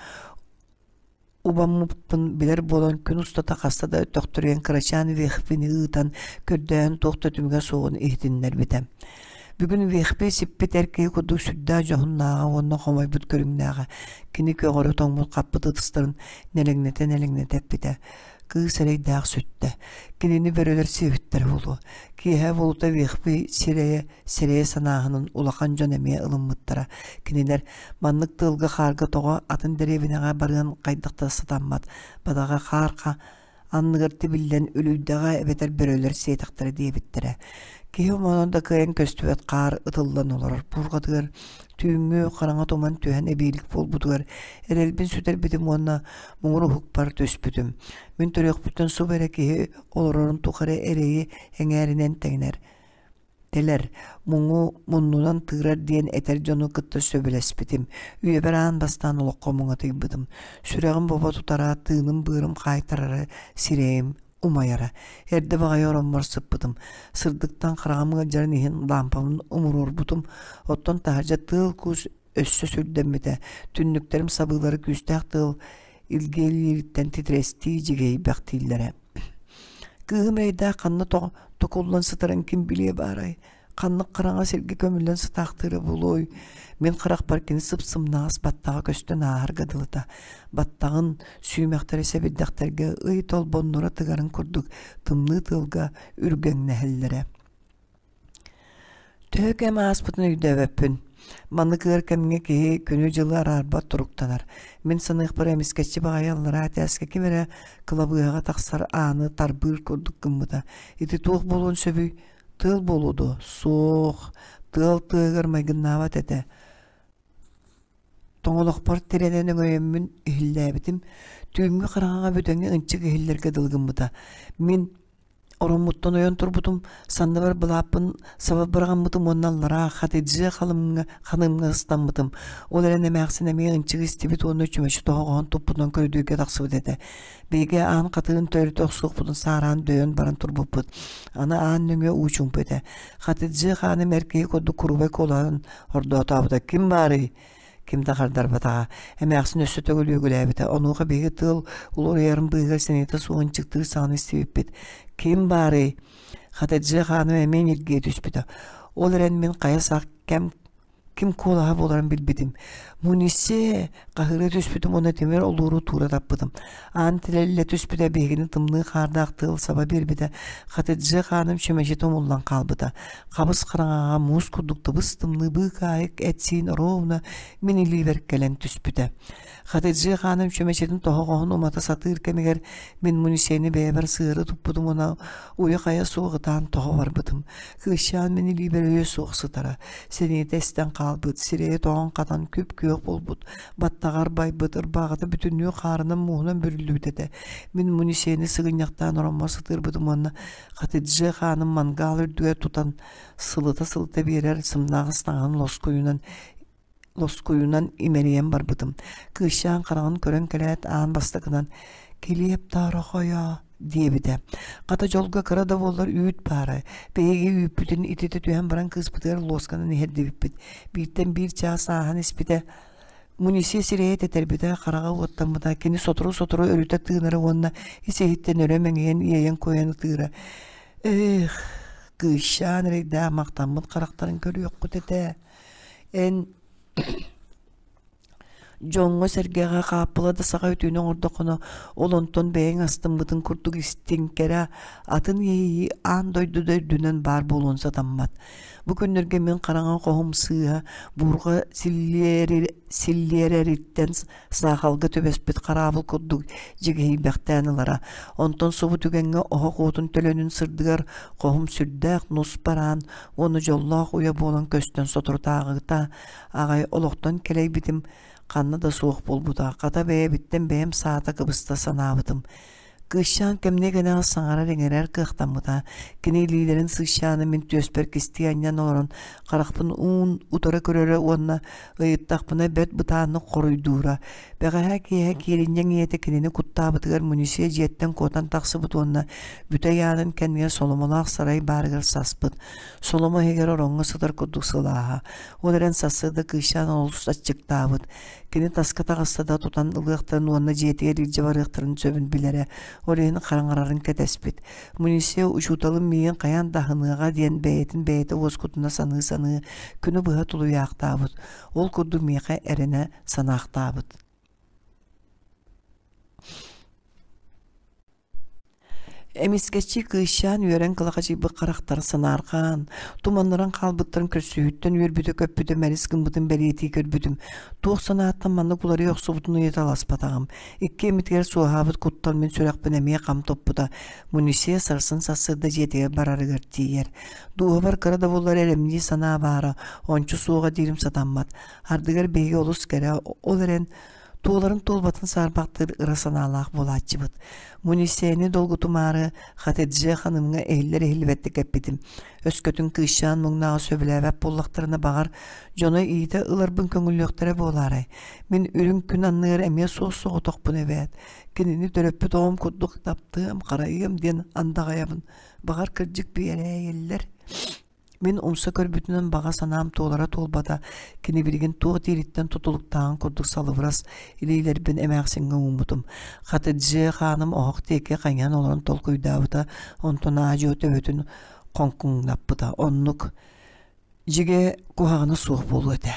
Убаммыппын билэр буолан күн устата хаста да төхтөрүйэн кырачаан Вехпини ыытан көрдөөн туох да түмүгэ суоҕун иһитиннэрбитэ. Бүгүн Вехпи сиппит эр киһи курдук сүрдээх дьоһуннааҕа уонна хомойбут көрүҥнээҕэ. Кини көҕөрө тоҥмут хаппыт ытыстарын нэлэҥнэтэ-нэлэҥнэтэ эппитэ. Кыыс эрэйдээх сүттэ. Кинини бөрөлөр сиэбиттэрэ буолуо. Киэһэ буолута Вехпи сирэйэ сирэйэ санааһынын улахан дьон эмиэ ылыммыттара. Кинилэр маннык тыалга-хаарга тоҕо атын дэриэбинэҕэ барыан хайдах да сатаммат, бадаҕа хаар анныгар тибиллэн үлүйдэҕэ эбэтэр бөрөлөр сиэтэхтэрэ диэбиттэрэ. Киһи омоонон да кыайан көстүбэт хаар ытыллан олорор буурҕатыгар түүҥҥү хараҥа туман түһэн эбиилик буолбутугар эрэлбин сүтэрбитим уонна муҥур уһукпар түспүтүм. Мин төрүөхпүттэн субу эрэ киһи олорорун тухары эрэйи эҥээринэн тэҥнэр Тэлэр, муҥу муннунан тыырар диэн этэр дьону кытта сөбүлэспитим. Үйэбэр аан бастаан олоххо муҥатыйбытым. Сүрэҕим бобо тутара, тыыным-быарым хаайтарара, сирэйим умайара. Эрдэ баҕайы ороммор сыппытым. Сырдыктан хараҕым ыалдьарын иһин лаампабын умуруорбутум. Оттон таһырдьа тыал-куус өссө сүрдэммитэ. Түннүктэрим сабыылара күүстээх тыал илгиэлиириттэн титирэстии дьигэйбэхтииллэрэ. Кыыһым эрэйдээх ханна токуллан сытарын ким билиэ баарай? Ханнык хараҥа сиргэ көмүллэн сытаахтыыра буолуой? Мин харахпар кини сып-сымнаҕас баттаҕа көстөн ааһарга дылыта. Баттаҕын сүүмэхтэрэ сэбирдэхтэргэ ый толбоннура тыгарын курдук тымныы тыалга үргэҥнэһэллэрэ. Төһө кэм ааспытын өйдөөбөппүн. Маннык ыар кэмҥэ киһи күнү-дьылы араарбат туруктанар. Мин саныахпар эмискэччи баҕайы аллараа этээскэ ким эрэ кылабыыһаҕа тахсар ааны тарбыыр курдук гыммыта. Ити туох буолуон сөбүй? Тыал буолуо дуо? Суох. Тыал тыаһыгар майгыннаабат этэ. Тоҥолохпор тирэнэн өҥөйөммүн иһиллээбитим. Түүҥҥү хараҥаҕа бүтэҥи ынчык иһиллэргэ дылы гыммыта. Мин Ороммуттан ойон турбутум, санныбар былааппын саба быраҕыммытым уонна аллараа Хатидже халымҥа ханымҥа ыстаммытым. Ол эрэн эмээхсин эмиэ ынчык истибит уонна чүмэчи тоһоҕоһун туппутунан көрүдүөргэ тахсыбыт этэ. Биһиги аан хатыын төрүтэ охсуохпутун саараан дөйөн баран турбуппут. Аны аан нөҥүө уу чуумпу этэ. Хатидже хааным эр киһи курдук курубай куолаһын ордоотообута. «Ким баарый?» Ким да хардарбатаҕа. Эмээхсин өссө төгүл үөгүлээбитэ. Онуоха биһиги тыал уларыйарын быыһыгар сэниэтэ суох ынчыктыыр саҥаны истибиппит. Ким баарый? Хатыдьы хааным эмиэ ньиргийэ түспүтэ. Ол эрэн мин хайа сах кэм ким куолаһа буоларын билбитим. Мунисе хаһыыра түспүтүм уонна тимир олууру туура таппытым. Аан тилэллэ түспүтэ биһигини тымныы хаардаах тыал саба биэрбитэ. Хатыдьы хааным чүмэчи тумуллан хаалбыта. Хабыс хараҥаҕа муус курдук тыбыс-тымныы быыкаайык эт-сиин оруобуна мин илиибэр кэлэн түспүтэ. Хатыдьы хааным чүмэчитин тоһоҕоһун умата сатыыр кэмигэр мин Мунисены бэйэбэр сыары туппутум уонна уйа-хайа суох ытаан тоҕо барбытым. Кыысчаан мин илиибэр өйө суох сытара. Сэниэтэ эстэн хаалбыт, сирэйэ тоҥон-хатан күп-күөх буолбут, баттаҕар байбыт, ырбааҕыта бүтүннүү хаарынан-мууһунан бүрүллүбүт этэ. Мин Мунисены сыгынньахтаан ороммор сытыарбытым уонна Хатидже хааным мангал үрдүгэр тутан сылыта-сылыта биэрэр сымнаҕас таҥаһын лоскуйунан лоскуйунан имэрийэн барбытым. Кыысчаан хараҕын көрөн кэлээт аан бастакынан «Килиэп таарахойоо» диэбитэ. Хата дьолго кыра да буоллар үүт баара. Биһиги үүппүтүн ититэ түһэн баран кыыспытыгар луосканан иһэрдибиппит. Бииртэн биир чаас ааһан испитэ. Мунисия сирэйэ тэтэрбитэ, хараҕа уоттаммыта, кини сотору-сотору өрүтэ тыынара уонна ис-иһиттэн өрө мэҥийэн иэйэн-куойан ытыыра. Эх, кыысчаан эрэйдээх махтаммыт харахтарын көрүөххүт этэ. Эн дьоҥҥо-сэргэҕэ хааппыла да саҕа үтүөнү оҥордоххуна, ол онтон бэйэҥ астыммытыҥ курдук истиҥ, кэрэ, атын иэйии аан дойду да үрдүнэн баар буолуон сатаммат. Бу күннэргэ мин хараҥа хоһум сыыһа буурҕа силлиэрэриттэн саахалга түбэспит хараабыл курдук дьигиһийбэхтээн ылара. Онтон субу түгэҥҥэ оһох уотун төлөнүн сырдыгар хоһум сүрдээх нус бараан уонна дьоллоох уйа буолан көстөн соторутааҕыта аҕай олохтон кэлэйбитим ханна да суох буолбута. Хата бэйэбиттэн бэйэм саата кыбыста санаабытым. Кыысчаан кэмниэ кэнэҕэс саҥарар-иҥэрэр кыахтаммыта. Кини илиилэрин сыысчааны мин түөспэр кистии анньан олорон, харахпын уун утары көрөрө уонна ыйыттахпына бэрт бытааннык хоруйдуура. Бэҕэһээ киэһэ кииринньэҥ ийэтэ кинини куттаабытыгар Мунисия дьиэттэн куотан тахсыбыт уонна бүтэй аанын кэннигэр соломолоох сарай баарыгар саспыт. Соломо иһигэр ороҥҥо сытар курдук сылааһа. Ол эрэн сарсыарда кыысчаан олус аччыктаабыт. Кини таска таҕыста да тутан ылыахтарын уонна дьиэтигэр илдьэ барыахтарын сөбүн билэрэ, ол иһин хараҥарарын кэтэспит. Мунисия учууталым миигин хайаан да аһыныаҕа диэн бэйэтин бэйэтэ уоскутуна саныы-саныы күнү быһа тулуйаахтаабыт. Ол курдук миэхэ эрэнэ санаахтаабыт. Эмискэччи кыысчаан үөрэн кылахачыйбыт харахтара санаарҕаан, туманныран хаалбыттарын көрсүһүүттэн үөрбүтэ-көппүтэ мэлис гыммытын бэлиэтии көрбүтүм. Туох санааттан маннык уларыйа охсубутун ыйыталаспатаҕым. Икки эмитигэр суоһаабыт куттал мин сүрэхпин эмиэ хам туппута. Мунисия сарсын сарсыарда дьиэтигэр барарыгар тиийэр. Дууһабар кыра да буоллар эрэмньи санаа баара, ончу суоҕа диирим сатаммат. Ардыгар биһиги олус кэрэ, ол эрэн Туоларын туолбатын саарбахтыыр ыра санаалаах буолааччыбыт. Мунисияны долгутумаары Хатидже ханымҥа иһиллэр-иһиллибэттик эппитим. Өскөтүн кыысчаан муҥнааҕы сөбүлээбэт буоллахтарына баҕар, дьоно иитэ ыларбын көҥүллүөхтэрэ буолаарай. Мин үрүҥ күн анныгар эмиэ суос-соҕотохпун эбээт. Кинини төрөппүт оҕом курдук таптыам, харайыам диэн андаҕайабын. Баҕар кырдьык биэрээйэллэр. Мин умса көрбүтүнэн баҕа санаам туолара туолбата, кини билигин туох диириттэн тутулуктааҕын курдук салыбырас илиилэрбин эмээхсиҥҥэ ууммутум. Хатыдьы хааным оһох диэки хайыһан олорон толкуйдаабыта, онтон аа-дьуо төбөтүн хоҥкуҥнаппыта. Оннук дьигэ куһаҕана суох буолуо этэ.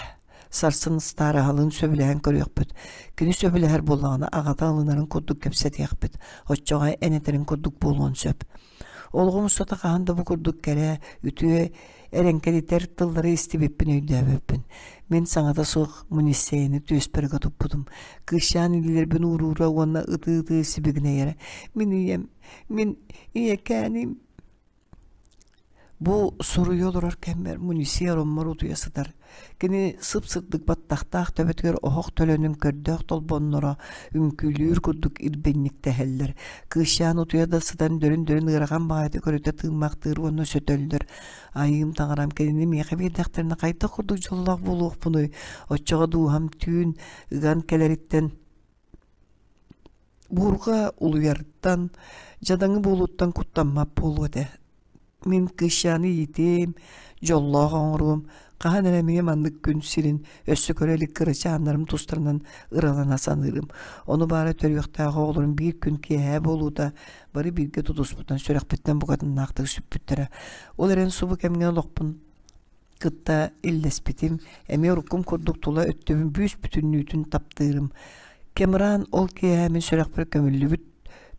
Сарсын ыстаараһалыын сөбүлэһэн көрүөхпүт. Кини сөбүлэһэр буоллаҕына, аҕата ылынарын курдук кэпсэтиэхпит. Оччоҕо эн этэрин курдук буолуон сөп. Олоҕум устата хаһан да бу курдук кэрэ, үтүө, эрэҥкэдитэр тыллары истибиппин өйдөөбөппүн. Мин саҥата суох Мунисеяны түөспэр ыга туппутум. Кыысчаан илиилэрбин ууруура уонна ытыы-ытыы сибигинэйэрэ. Мин ийэм, мин ийэкээним. Бу суруйа олорор кэммэр Мунисия ороммор утуйа сытар. Кини сып-сырдык баттахтаах төбөтүгэр оһох төлөнүн көрдөөх толбонноро үҥкүүлүүр курдук ирбинньиктэһэллэр. Кыысчаан утуйа да сытан дөрүн-дөрүн ыарахан баҕайытык өрүтэ тыыммахтыыр уонна сөтөллөр. Айыым таҥарам кинини миэхэ биэрдэхтэринэ хайдах курдук дьоллоох буолуохпунуй? Оччоҕо дууһам түүн ыган кэлэриттэн буурҕа улуйарыттан, дьадаҥы буолууттан куттаммат буолуо этэ. Мин кыысчааны иитиэм, дьоллоох оҥоруом, хаһан эрэ эмиэ маннык күн сирин өссө көрө илик кырачааннарым тустарынан ыралана саныырым. Ону баара төрүөхтээх оҕолорум биир күн киэһэ буолуута бары бииргэ тутуспутунан сүрэхпиттэн букатыннаахтык сүппүттэрэ. Ол эрэн субу кэмҥэ олохпун кытта иллэспитим, эмиэ уруккум курдук тула өттүбүн бүүс-бүтүннүүтүн таптыырым. Кемран ол киэһэ мин сүрэхпэр көмүллүбүт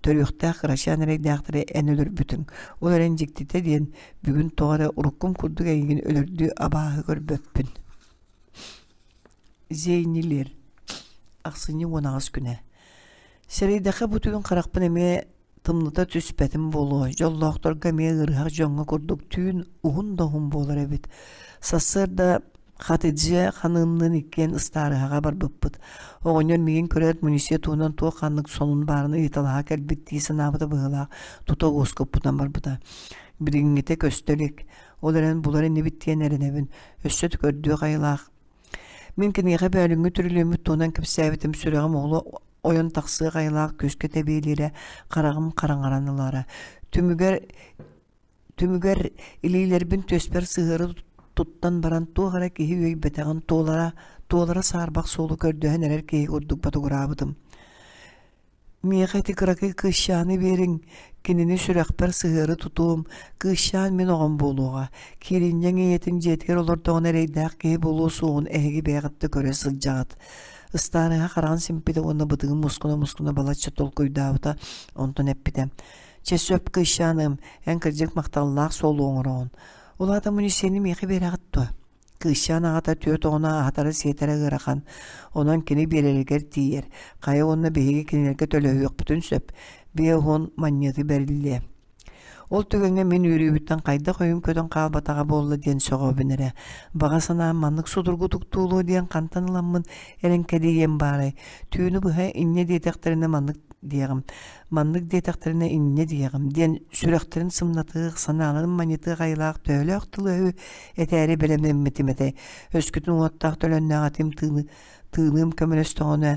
төрүөхтээх кырачаан эрэйдээхтэри эн өлөрбүтүҥ. Ол эрэн дьиктитэ диэн, бүгүн тоҕо эрэ уруккум курдук эйигин өлөрдүү абааһы көрбөппүн. Зейнилер. Ахсынньы 18 күнэ. Сэрэйдэххэ бу түгэн харахпын эмиэ Тымныта түспэтим буолуо, дьоллоохторго эмиэ ыарыһах дьоҥҥо курдук түүн уһун да уһун буолар эбит. Сарсыарда Хатыдьы ханыымныын иккиэн ыстаарыһаҕа барбыппыт. Оҕонньор миигин көрөөт мунисия туһунан туох ханнык сонун баарын ыйыталаһа кэлбит дии санаабыта быһыылаах, тута уоскуппутунан барбыта. Билиҥҥитэ көстө илик, ол эрэн булар инибит диэн эрэнэбин, өссө да көрдүөх айылаах. Мин киниэхэ бөөлүҥҥү түрүлүөммүт туһунан кэпсээбитим сүрэҕим оҕоло ойон тахсыах айылаах күүскэ тэбиэлиирэ, хараҕым хараҥаран ылара. Түмүгэр түмүгэр илиилэрбин түөспэр сыһыары туттан баран туох эрэ киһи үөйбэтэҕин туолара туолара саарбах суолу көрдөһөн эрэр киһи курдук ботугураабытым. Миэхэ ити кыракый кыысчааны биэриҥ, кинини сүрэхпэр сыһыары тутуом, кыысчаан мин оҕом буолуоҕа. Кииринньэҥ ийэтин дьиэтигэр олордоҕуна эрэйдээх киһи буолуо суоҕун эһиги бэйэҕит да көрө сылдьаҕыт. Ыстаарыһа хараҕын симпитэ уонна бытыгын мускуна-мускуна балачча толкуйдаабыта, онтон эппитэ: «Чэ сөп, кыысчааныам, эн кырдьык махталлаах суолу оҥороҕун. Ол аата мунисияны миэхэ биэрэҕит дуо?» Кыысчаан аҕата түөрт оҕону аһатара-сиэтэрэ ыарахан, онон кини биэрэригэр тиийэр. Хайа уонна биһиги кинилэргэ төлөһүөхпүтүн сөп, 50 манньыаты бэриллиэ. Ол түгэҥҥэ мин үөрүүбүттэн хайдах өйүм көтөн хаалбатаҕа буолла диэн сөҕөбүн эрэ. Баҕа санаам маннык судургутук туолуо диэн хантан ыламмын эрэҥкэдийиэм баарай? Түүнү быһа инньэ диэтэхтэринэ маннык. диэҕим, маннык диэтэхтэринэ инньэ диэҕим диэн сүрэхтэрин сымнатыах, санааларын манньытыах айылаах төһөлөөх тылы-өһү этээри бэлэмнэммитим этэй. Өскөтүн уоттаах төлөннөөх этим тыыны тыыныым көмөлөстөҕүнэ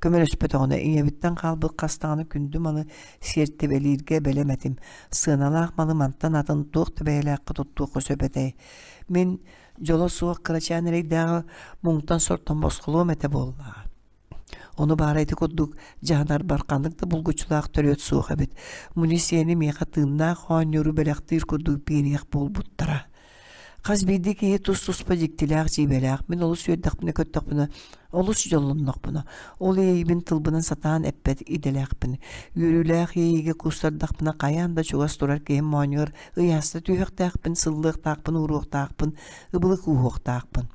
көмөлөспөтөҕүнэ ийэбиттэн хаалбыт хас даҕаны күндү малы сиэртибэлииргэ бэлэм этим. Сыаналаах малы мантан атын туох да бэйэлээххэ туттуохха сөп этэй. Мин дьоло суох кырачаан эрэйдээҕи муҥтан-сортон босхолуом этэ буоллаҕа. Ону баара ити курдук дьаһанарбар ханнык да булгуччулаах төрүөт суох эбит. Мунисияны миэхэ тыыннаах оонньууру бэлэхтиир курдук биэриэх буолбуттара. Хас биирдии киһи тус-туспа дьиктилээх-дьиибэлээх. Мин олус үөрдэхпинэ-көттөхпүнэ, олус дьоллоннохпуна, ол иэйиибин тылбынан сатаан эппэт идэлээхпин. Үөрүүлээх иэйиигэ куустардахпына хайаан да чугас турар киһим моонньугар ыйааста түһүөхтээхпин, сыллыахтаахпын, ууруохтаахпын, ыбылы кууһуохтаахпын.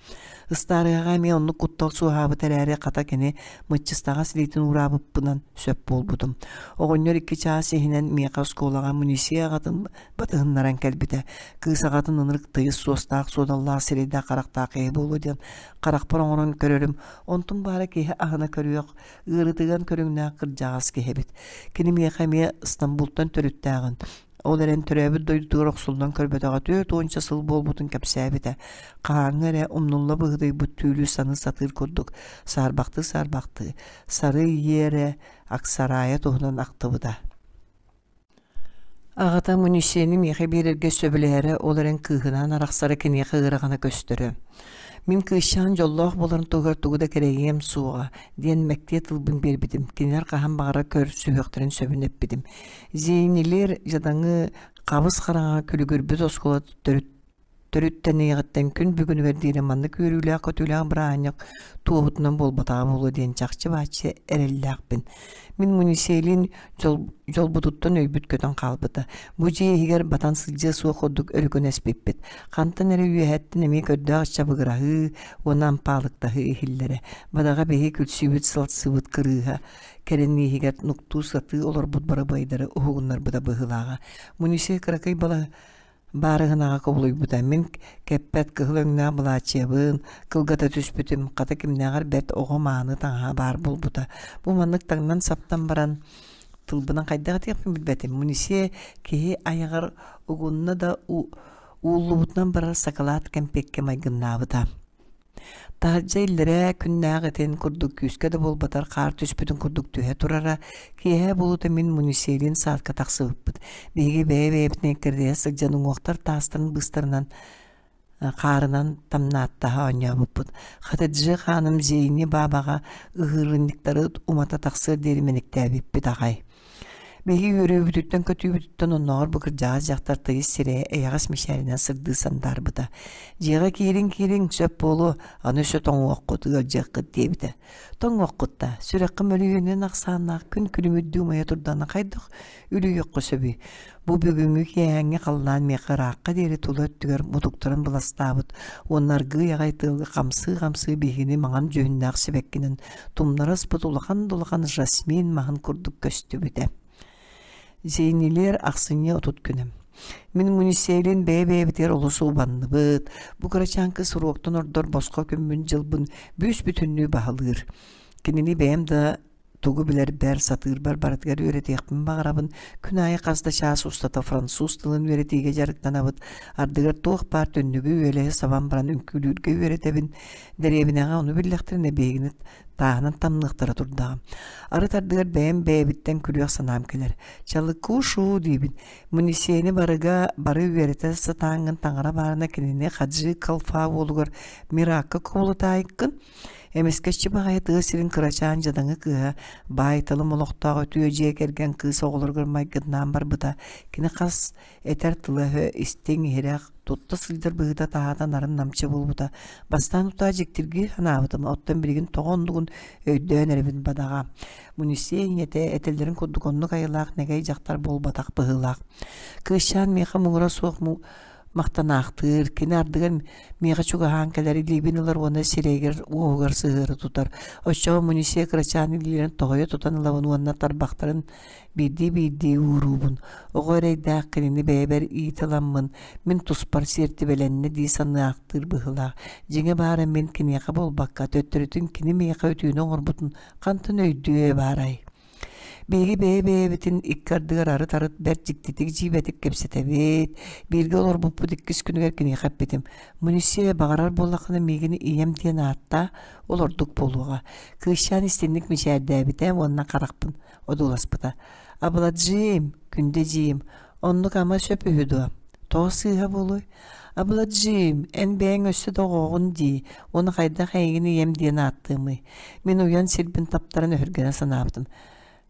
Ыстаарыһаҕа эмиэ оннук куттал суоһаабыт эрээри, хата кини мыччыстаҕас илиитин уураабыппынан сөп буолбутум. Оҕонньор икки чаас иһинэн миэхэ оскуолаҕа муниция аҕатын батыһыннаран кэлбитэ. Кыыс аҕатын ынырык тыйыс суостаах-суодаллаах сирэйдээх-харахтаах киһи буолуо диэн харахпар оҥорон көрөрүм. Онтум баара киһи аһына көрүөх, ыарытыган көрүҥнээх кырдьаҕас киһи эбит. Кини миэхэ эмиэ Стамбултан төрүттээҕин, ол эрэн төрөөбүт дойдутугар охсуллан көрбөтөҕө түөрт уонча сыл буолбутун кэпсээбитэ. Хаһааҥҥы эрэ умнулла быһыытыйбыт түүлү саныы сатыыр курдук, саарбахтыы-саарбахтыы, сары иэрэ Аксараайа туһунан ахтыбыта. Аҕата Мунисияны миэхэ биэрэргэ сөбүлэһэрэ, ол эрэн кыыһынаан арахсара киниэхэ ыарахана көстөрө. Мин кыысчаан дьоллоох буоларын туһугар тугу да кэрэйиэм суоҕа диэн мэктиэ тылбын биэрбитим, кинилэр хаһан баҕарар көрсүһүөхтэрин сөбүн эппитим. Зейнилер дьадаҥы хабыс хараҥаҕа күлүгүрбүт оскуола төрүт төрүттэниэҕиттэн күн бүгүнүгэр диэри маннык үөрүүлээх-көтүүлээх бырааһынньык туоһутунан буолбатаҕа буолуо диэн чахчы-бааччы эрэллээхпин. Мин Муниселин дьолбутуттан өйбүт көтөн хаалбыта. Бу дьиэ иһигэр батан сылдьыа суох курдук өрүкүнэспиппит. Хантан эрэ үөһэттэн эмиэ көрдөөх чабыгыраһыы уонна ампаалыктаһыы иһиллэрэ. Бадаҕа биһи күлсүүбүт сылсыбыт кырыыһа кэлин иһигэр нуктуу сатыы олорбут барабыайдары уһугуннарбыта быһыылааҕа. Мунисе кыракый бала Баарыһынаҕа кубулуйбута. Мин кэппэт кыһыл өҥнөөх былаачыйабын кылгата түспүтүм, хата кимнээҕэр бэрт оҕо мааны таҥаһа баар буолбута. Бу маннык таҥнан-саптан баран тылбынан хайдах этиэхпин билбэтим. Мунисия киһи айаҕар угунна да ууллубутунан барар сакалаат кэмпиэккэ майгыннаабыта. Таһырдьа иллэрээ күннээх итин курдук күүскэ да буолбатар хаар түспүтүн курдук түһэ турара. Киэһэ буолуута мин Муниселин саадка тахсыбыппыт. Биһиги бэйэ-бэйэбитин эккирэтиһэ сылдьан уҥуохтар таастарын быыстарынан хаарынан тамнааттаһа оонньообуппут. Хатыджи хааным Зейни баабаҕа ыһыырынньыктары умата тахсыар диэри мэниктээбиппит аҕай. Биһиги үөрүүбүтүттэн-көтүүбүтүттэн оннооҕор бу кырдьаҕас дьахтар тыйыс сирэйэ эйэҕэс мичээринэн сырдыы сандаарбыта. Дьиэҕэ киириҥ-киириҥ, сөп буолуо, аны өссө тоҥуоххут, ыалдьыаххыт диэбитэ. Тоҥуоххут да, сүрэххэ мөлүйүөнүнэн ахсааннаах күн күлүмүрдүү умайа турдаҕына хайдах үлүйүөххэ сөбүй? Бу бүгүҥҥү киэһээҥҥи халлаан миэхэ ыраахха диэри тула өттүгэр мутуктарын быластаабыт уонна аргыый аҕай тыалга хамсыы-хамсыы биһигини маҥан дьүһүннээх сибэккинэн тумнара ыспыт улахан да улахан жасмин маһын курдук көстүбүтэ. Зейнилер ахсынньы 30 күнүм. Мин Муниселин бэйэ-бэйэбитигэр олус убанныбыт. Бу кырачаан кыыс уруоктан ордор босхо күммүн-дьылбын бүүс-бүтүннүү баһылыыр. Кинини бэйэм да тугу билэрбэр, сатыырбар барытыгар үөрэтиэхпин баҕарабын. Күн аайы хас да чаас устата француз тылын үөрэтиигэ дьарыктанабыт. Ардыгар туох баар түннүгү үөлэһи сабан баран үҥкүүлүүргэ үөрэтэбин. Дэриэбинэҕэ ону биллэхтэринэ биһигини тааһынан тамныахтара турдаҕым. Арыт ардыгар бэйэм бэйэбиттэн күлүөх санаам кэлэр. Чалыкуу-шуу диибин. Мунисиэни барыга бары үөрэтэ сатааҥҥын таҥара баарына кинини Хаджи Калфа уолугар Миракка кубулутаайыккын. Эмискэччи баҕайы тыа сирин кырачаан дьадаҥы кыыһа баай-талым олохтоох үтүө дьиэ кэргэн кыыс оҕолоругар майгыннаан барбыта. Кини хас этэр тыла-өһө истиҥ-иһирэх, тутта сылдьар быһыыта таһаата нарын-намчы буолбута. Бастаан утаа дьиктиргии санаабытым, оттон билигин тоҕо оннугун өйдөөн эрэбин бадаҕа. Мунисия ийэтэ этэллэрин курдук оннук айылаах нэгэй дьахтар буолбатах быһыылаах. Кыысчаан миэхэ муҥура суох махтанаахтыыр, кини ардыгар миэхэ чугаһаан кэлэр илиибин ылар уонна сирэйигэр уоһугар сыһыары тутар. Оччоҕо Мунисия кырачаан илиилэрин тоһуйа тутан ылабын уонна тарбахтарын биирдии-биирдии ууруубун. Оҕо эрэйдээх кинини бэйэбэр иитэ ыламмын, мин туспар сиэртибэлэннэ дии санаахтыыр быһыылаах. Дьиҥэ баара мин киниэхэ буолбакка, төттөрүтүн кини миэхэ үтүөнү оҥорбутун хантан өйдүө баарай? Биһиги бэйэ-бэйэбитин икки ардыгар арыт-арыт бэрт дьиктитик дьиибэтик кэпсэтэбит. Бииргэ олорбуппут иккис күнүгэр киниэхэ эппитим: «Мунисия, баҕарар буоллаххына миигин ийэм диэн ааттаа, ол ордук буолуоҕа». Кыысчаан истинник мичээрдээбитэ уонна харахпын одууласпыта. «Абладжиим, күндү эдьиийим, оннук ама сөп үһү дуо? Тоҕо сыыһа буолуой? Абладжиим, эн бэйэҥ өссө да оҕоҕун дии, уонна хайдах эйигин ийэм диэн ааттыамый?» Мин уйан сирбин таптаран өһүргэнэ санаабытым.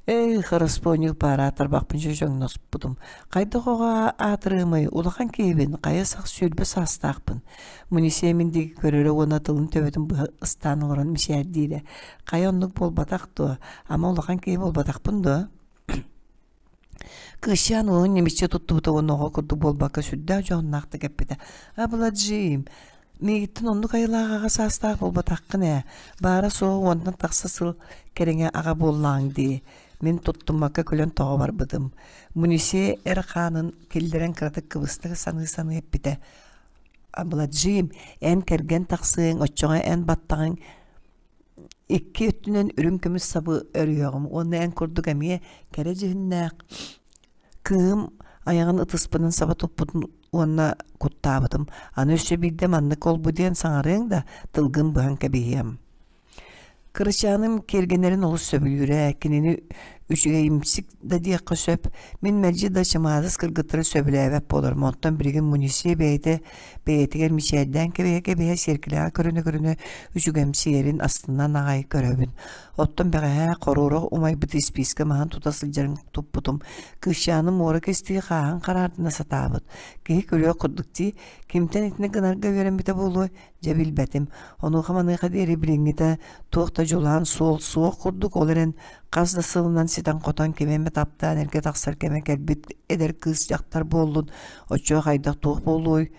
Эй, хороспуонньук паараат тарбахпын чөчөҥноспутум. Хайдах оҕо аатырыамый, улахан киһибин, хайа сах 20 саастаахпын. Мунисия мин диэки көрөрө уонна тылын төбөтүн быһа ыстаан олорон мичээрдиирэ. Хайа оннук буолбатах дуо? Ама улахан киһи буолбатахпын дуо? Кыысчаан уолун ньимиччи туттубута уонна оҕо курдук буолбакка сүрдээх дьоһуннаахтык эппитэ: «Абладжиим, миигиттэн оннук айылаах аҕа саастаах буолбатаххын ээ, баара-суоҕа уонтан тахса сыл кэриҥэ аҕа буоллаҕыҥ дии». Мин туттуммакка күлэн тоҕо барбытым. Мунисия эр хаанын киллэрэн кыратык кыбыста саныы-саныы эппитэ: «Абладжиим, эн кэргэн тахсыаҥ, оччоҕо эн баттаҕыҥ Икки өттүнэн үрүҥ көмүс сабы өрүһүөҕүм уонна эн курдук эмиэ кэрэ дьүһүннээх кыыһым айаҕын ытыспынан саба туппутун уонна куттаабытым. Аны өссө биирдэ маннык ол-бу диэн саҥарыаҥ да, тылгын быһан кэбиһиэм. Кырачааным киэргэнэрин олус сөбүлүүрэ, кинини үчүгэйимсик да диэххэ сөп. Мин мэлдьи да чымаадыс кыргыттары сөбүлээбэт буоларым. Оттон билигин Мунисия бэйэтэ бэйэтигэр мичээрдээн кэбиһэ-кэбиһэ сиэркилэҕэ көрүнэ-көрүнэ үчүгэмсийэрин астынан аҕай көрөбүн. Оттон бэҕэһээ хоруорах умайбыт испиискэ маһын тута сылдьарын туппутум. Кыысчааным муора кистии хааһын хараардына сатаабыт. Киһи күлүөх курдук дии, кимтэн итини гынарга үөрэммитэ буолуой, дьэ билбэтим. Онуоха-маныаха диэри билиҥҥитэ туох да дьулаан суол суох курдук, ол эрэн хас да сылынан ситэн-хотон кими эмэ таптаан эргэ тахсар кэмэ кэлбит эдэр кыыс дьахтар буоллун, оччоҕо хайдах туох буолуой?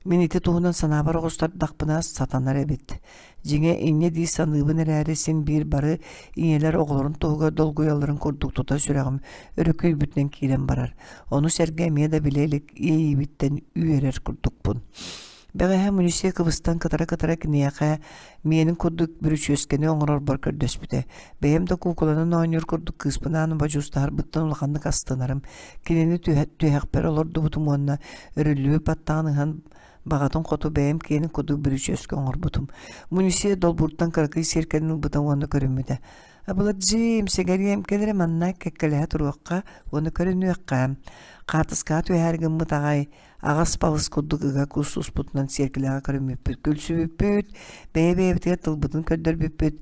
Мин ити туһунан санаабар оҕустардахпына сатанар эбит. Дьиҥэ инньэ дии саныыбын эрээри син биир бары ийэлэр оҕолорун туһугар долгуйалларын курдук тута сүрэҕим өрүкүйбүтүнэн киирэн барар. Ону сэргэ эмиэ да билэ илик иэйиибиттэн үөрэр курдукпун. Бэҕэһээ Мунисия кыбыстан кытара-кытара киниэхэ миэнин курдук бүрүчүөскэни оҥорорбор көрдөспүтэ. Бэйэм да куукуланан оонньуур курдук кыыспынаан бодьуустаһарбыттан улаханнык астынарым. Кинини түһэхпэр олордубутум уонна өрүллүбүт баттаҕын ыһан баҕатын хоту бэйэм киэнин курдук бүрүчүөскэ оҥорбутум. Мунисия долбууртан кыракый сиэркэлин ылбыта уонна көрүммүтэ. Абыладжиим, сэгэриэм, кэл эрэ манна кэккэлэһэ туруохха уонна көрүнүөххэ. Хаартыскаҕа түһээри гыммыт аҕай аҕас-балыс курдук ыга куустуспутунан сиэркилэҕэ көрүммүппүт, күлсүбүппүт, бэйэ-бэйэбитигэр тылбытын көрдөрбүппүт.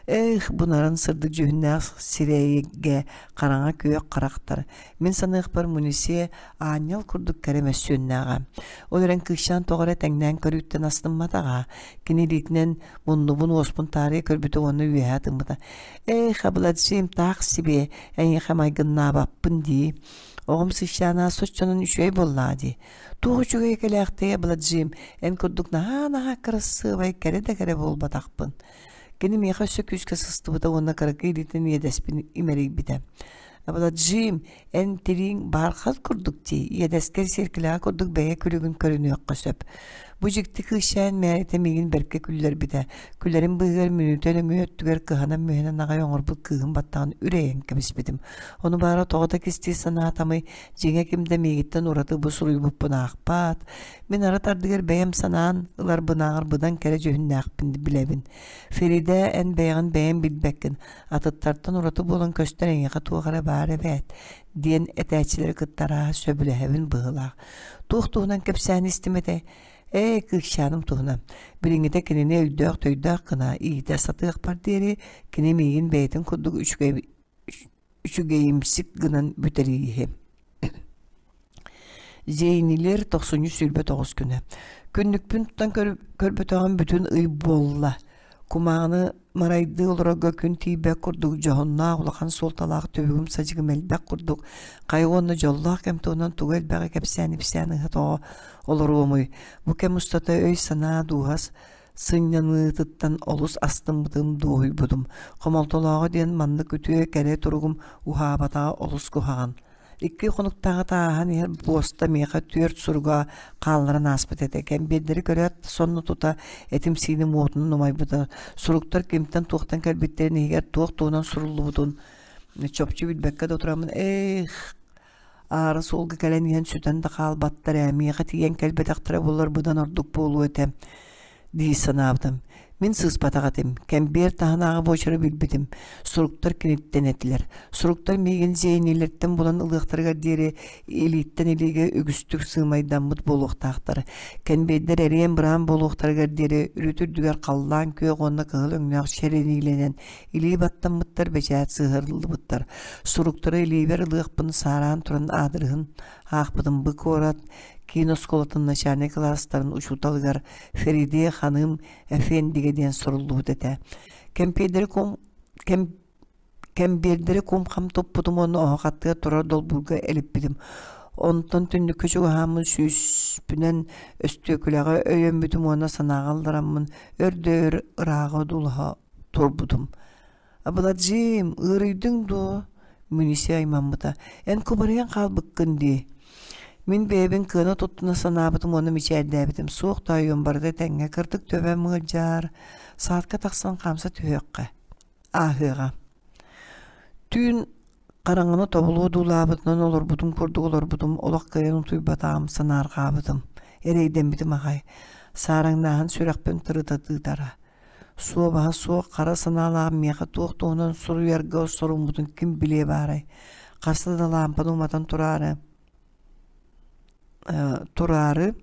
Эх, бу нарын сырдык дьүһүннээх сирэйгэ хараҥа күөх харахтар. Мин саныахпар Мунисия аанньал курдук кэрэ мөссүөннээҕэ. Ол эрэн кыысчаан тоҕо эрэ тэҥнээн көрүүттэн астымматаҕа. Кини илиитинэн муннубун-уоспун таарыйа көрбүтэ уонна үөһэ тыммыта. Эх, Абладжим, таах сибиэ, эйиэхэ майгыннаабаппын дии. Оҕом сыщаана соччонон үчүгэй буоллаҕа дии. Туох үчүгэй кэлээхтэй Абладжим, эн курдук наһаа-наһаа кырасыабай, кэрэ да кэрэ буолбатахпын. Кини миэхэ өссө күүскэ сыстыбыта уонна кыракый илиитин иэдэспин имэрийбитэ. Абладжим, эн тирииҥ баархат курдук дии, иэдэскэр сиэркилэҕэ курдук бэйэ күлүгүн көрүнүөххэ сөп. Бу дьикти кыысчаан мээритэ миигин бэркэ күллэрбитэ. Күлэрим быыһыгар мүнүүтэ нөҥүө өттүгэр кыһанан-мүһэнэн аҕай оҥорбут кыыһым баттаҕын үрэйэн кэбиспитим. Ону баара тоҕо да кистии санаатамый, дьиҥэ ким да миигиттэн ураты бу суруйбуппун аахпат. Мин арыт ардыгар бэйэм санаан ыларбынааҕар быдан кэрэ дьүһүннээхпин билэбин. Феридэ, эн бэйэҕин бэйэҥ билбэккин, атыттартан ураты буолан көстөр эйиэхэ туох эрэ баар эбээт, диэн этээччилэри кытта арааһа сөбүлэһэбин быһыылаах. Туох туһунан кэпсээн истим этэй? Ээ, кыысчааным туһунан. Билиҥҥитэ кинини өйдөөх-төйдөөх гына иитэ сатыахпар диэри кини миигин бэйэтин курдук үчүгэй үчүгэйимсик гынан бүтэрииһи. Зейнилер тохсунньу 29 күнэ. Күннүкпүн тутан көрбөтөҕүм бүтүн ый буолла. Кумааҕыны марайдыы олорорго күн тиийбэт курдук дьоһуннаах улахан суолталаах түбүгүм-садьыгым элбэх курдук хайа уонна дьоллоох кэм туһунан тугу элбэҕи кэпсээн-ипсээн ыһа-тоҕо олоруомуй. Бу кэм устата өй-санаа дууһас сынньаныытыттан олус астыммытым, дуоһуйбутум. Хомолтолооҕо диэн маннык үтүө кэрэ туругум уһаабатаҕа олус куһаҕан. Икки хонуктааҕыта ааһан иһэр буоста миэхэ түөрт суруга хаалларан ааспыт этэ. Кэмбиэрдэри көрөөт, сонно тута этим-сииним уотунан умайбыта. Суруктар кимтэн-туохтан кэлбиттэрин иһигэр туох туһунан суруллубутун. Чопчу билбэккэ да тураммын ээх, аара суолга кэлэн иһэн сүтэн да хаалбаттар ээ, миэхэ тиийэн кэлбэтэхтэрэ буоллар быдан ордук буолуо этэ дии санаабытым. Мин сыыспатах этим, кэмбиэр таһынааҕы буочары билбитим, суруктар киниттэн этилэр. Суруктар миигин зейнилэртэн булан ылыахтарыгар диэри илииттэн илиигэ үгүстүк сыымайдаммыт буолуохтаахтар. Кэмбиэрдэр эриэн-быраан буолуохтарыгар диэри үрүт үрдүгэр халлаан күөх уонна кыһыл өҥнөөх чэрэниилэнэн илии баттаммыттар, бэчээт сыһыарыллыбыттар. Суруктары илиибэр ылыахпын саараан туран аадырыһын аахпытым бу куорат киин оскуолатын начальнай кылаастарын учууталыгар Фериде ханым Эфендигэ диэн суруллубут этэ. Кэмпиэрдэри кум кэм кэмбиэрдэри кум-хам туппутум уонна оһох аттыгар турар долбуурга элиппитим. Онтон түннүккэ чугаһааммын сүүспүнэн өстүөкүлэҕэ өйөммүтүм уонна санааҕа ыллараммын өр да өр ырааҕы одуулаһа турбутум. «Абладжим, ыарыйдыҥ дуо?» Милиция аймаммыта. «Эн кубарыйан хаалбыккын дии». Мин бэйэбин кыана туттуна санаабытым уонна мичээрдээбитим. Суох тоойуом барыта этэҥҥэ, кырдык төбөм ыалдьаар, саадка тахсан хаамса түһүөххэ. Ааһыаҕа. Түүн хараҥаны тобулу одуулаабытынан олорбутум курдук олорбутум, олох кыайан утуйбатаҕым, санаарҕаабытым, эрэйдэммитим аҕай. Саараҥнааһын сүрэхпин тырыта тыытара. Суобаһа суох хара санаалаах миэхэ туох туһунан суруйарга соруммутун ким билиэ баарай? Хаста да лаампаны уматан тураары тураары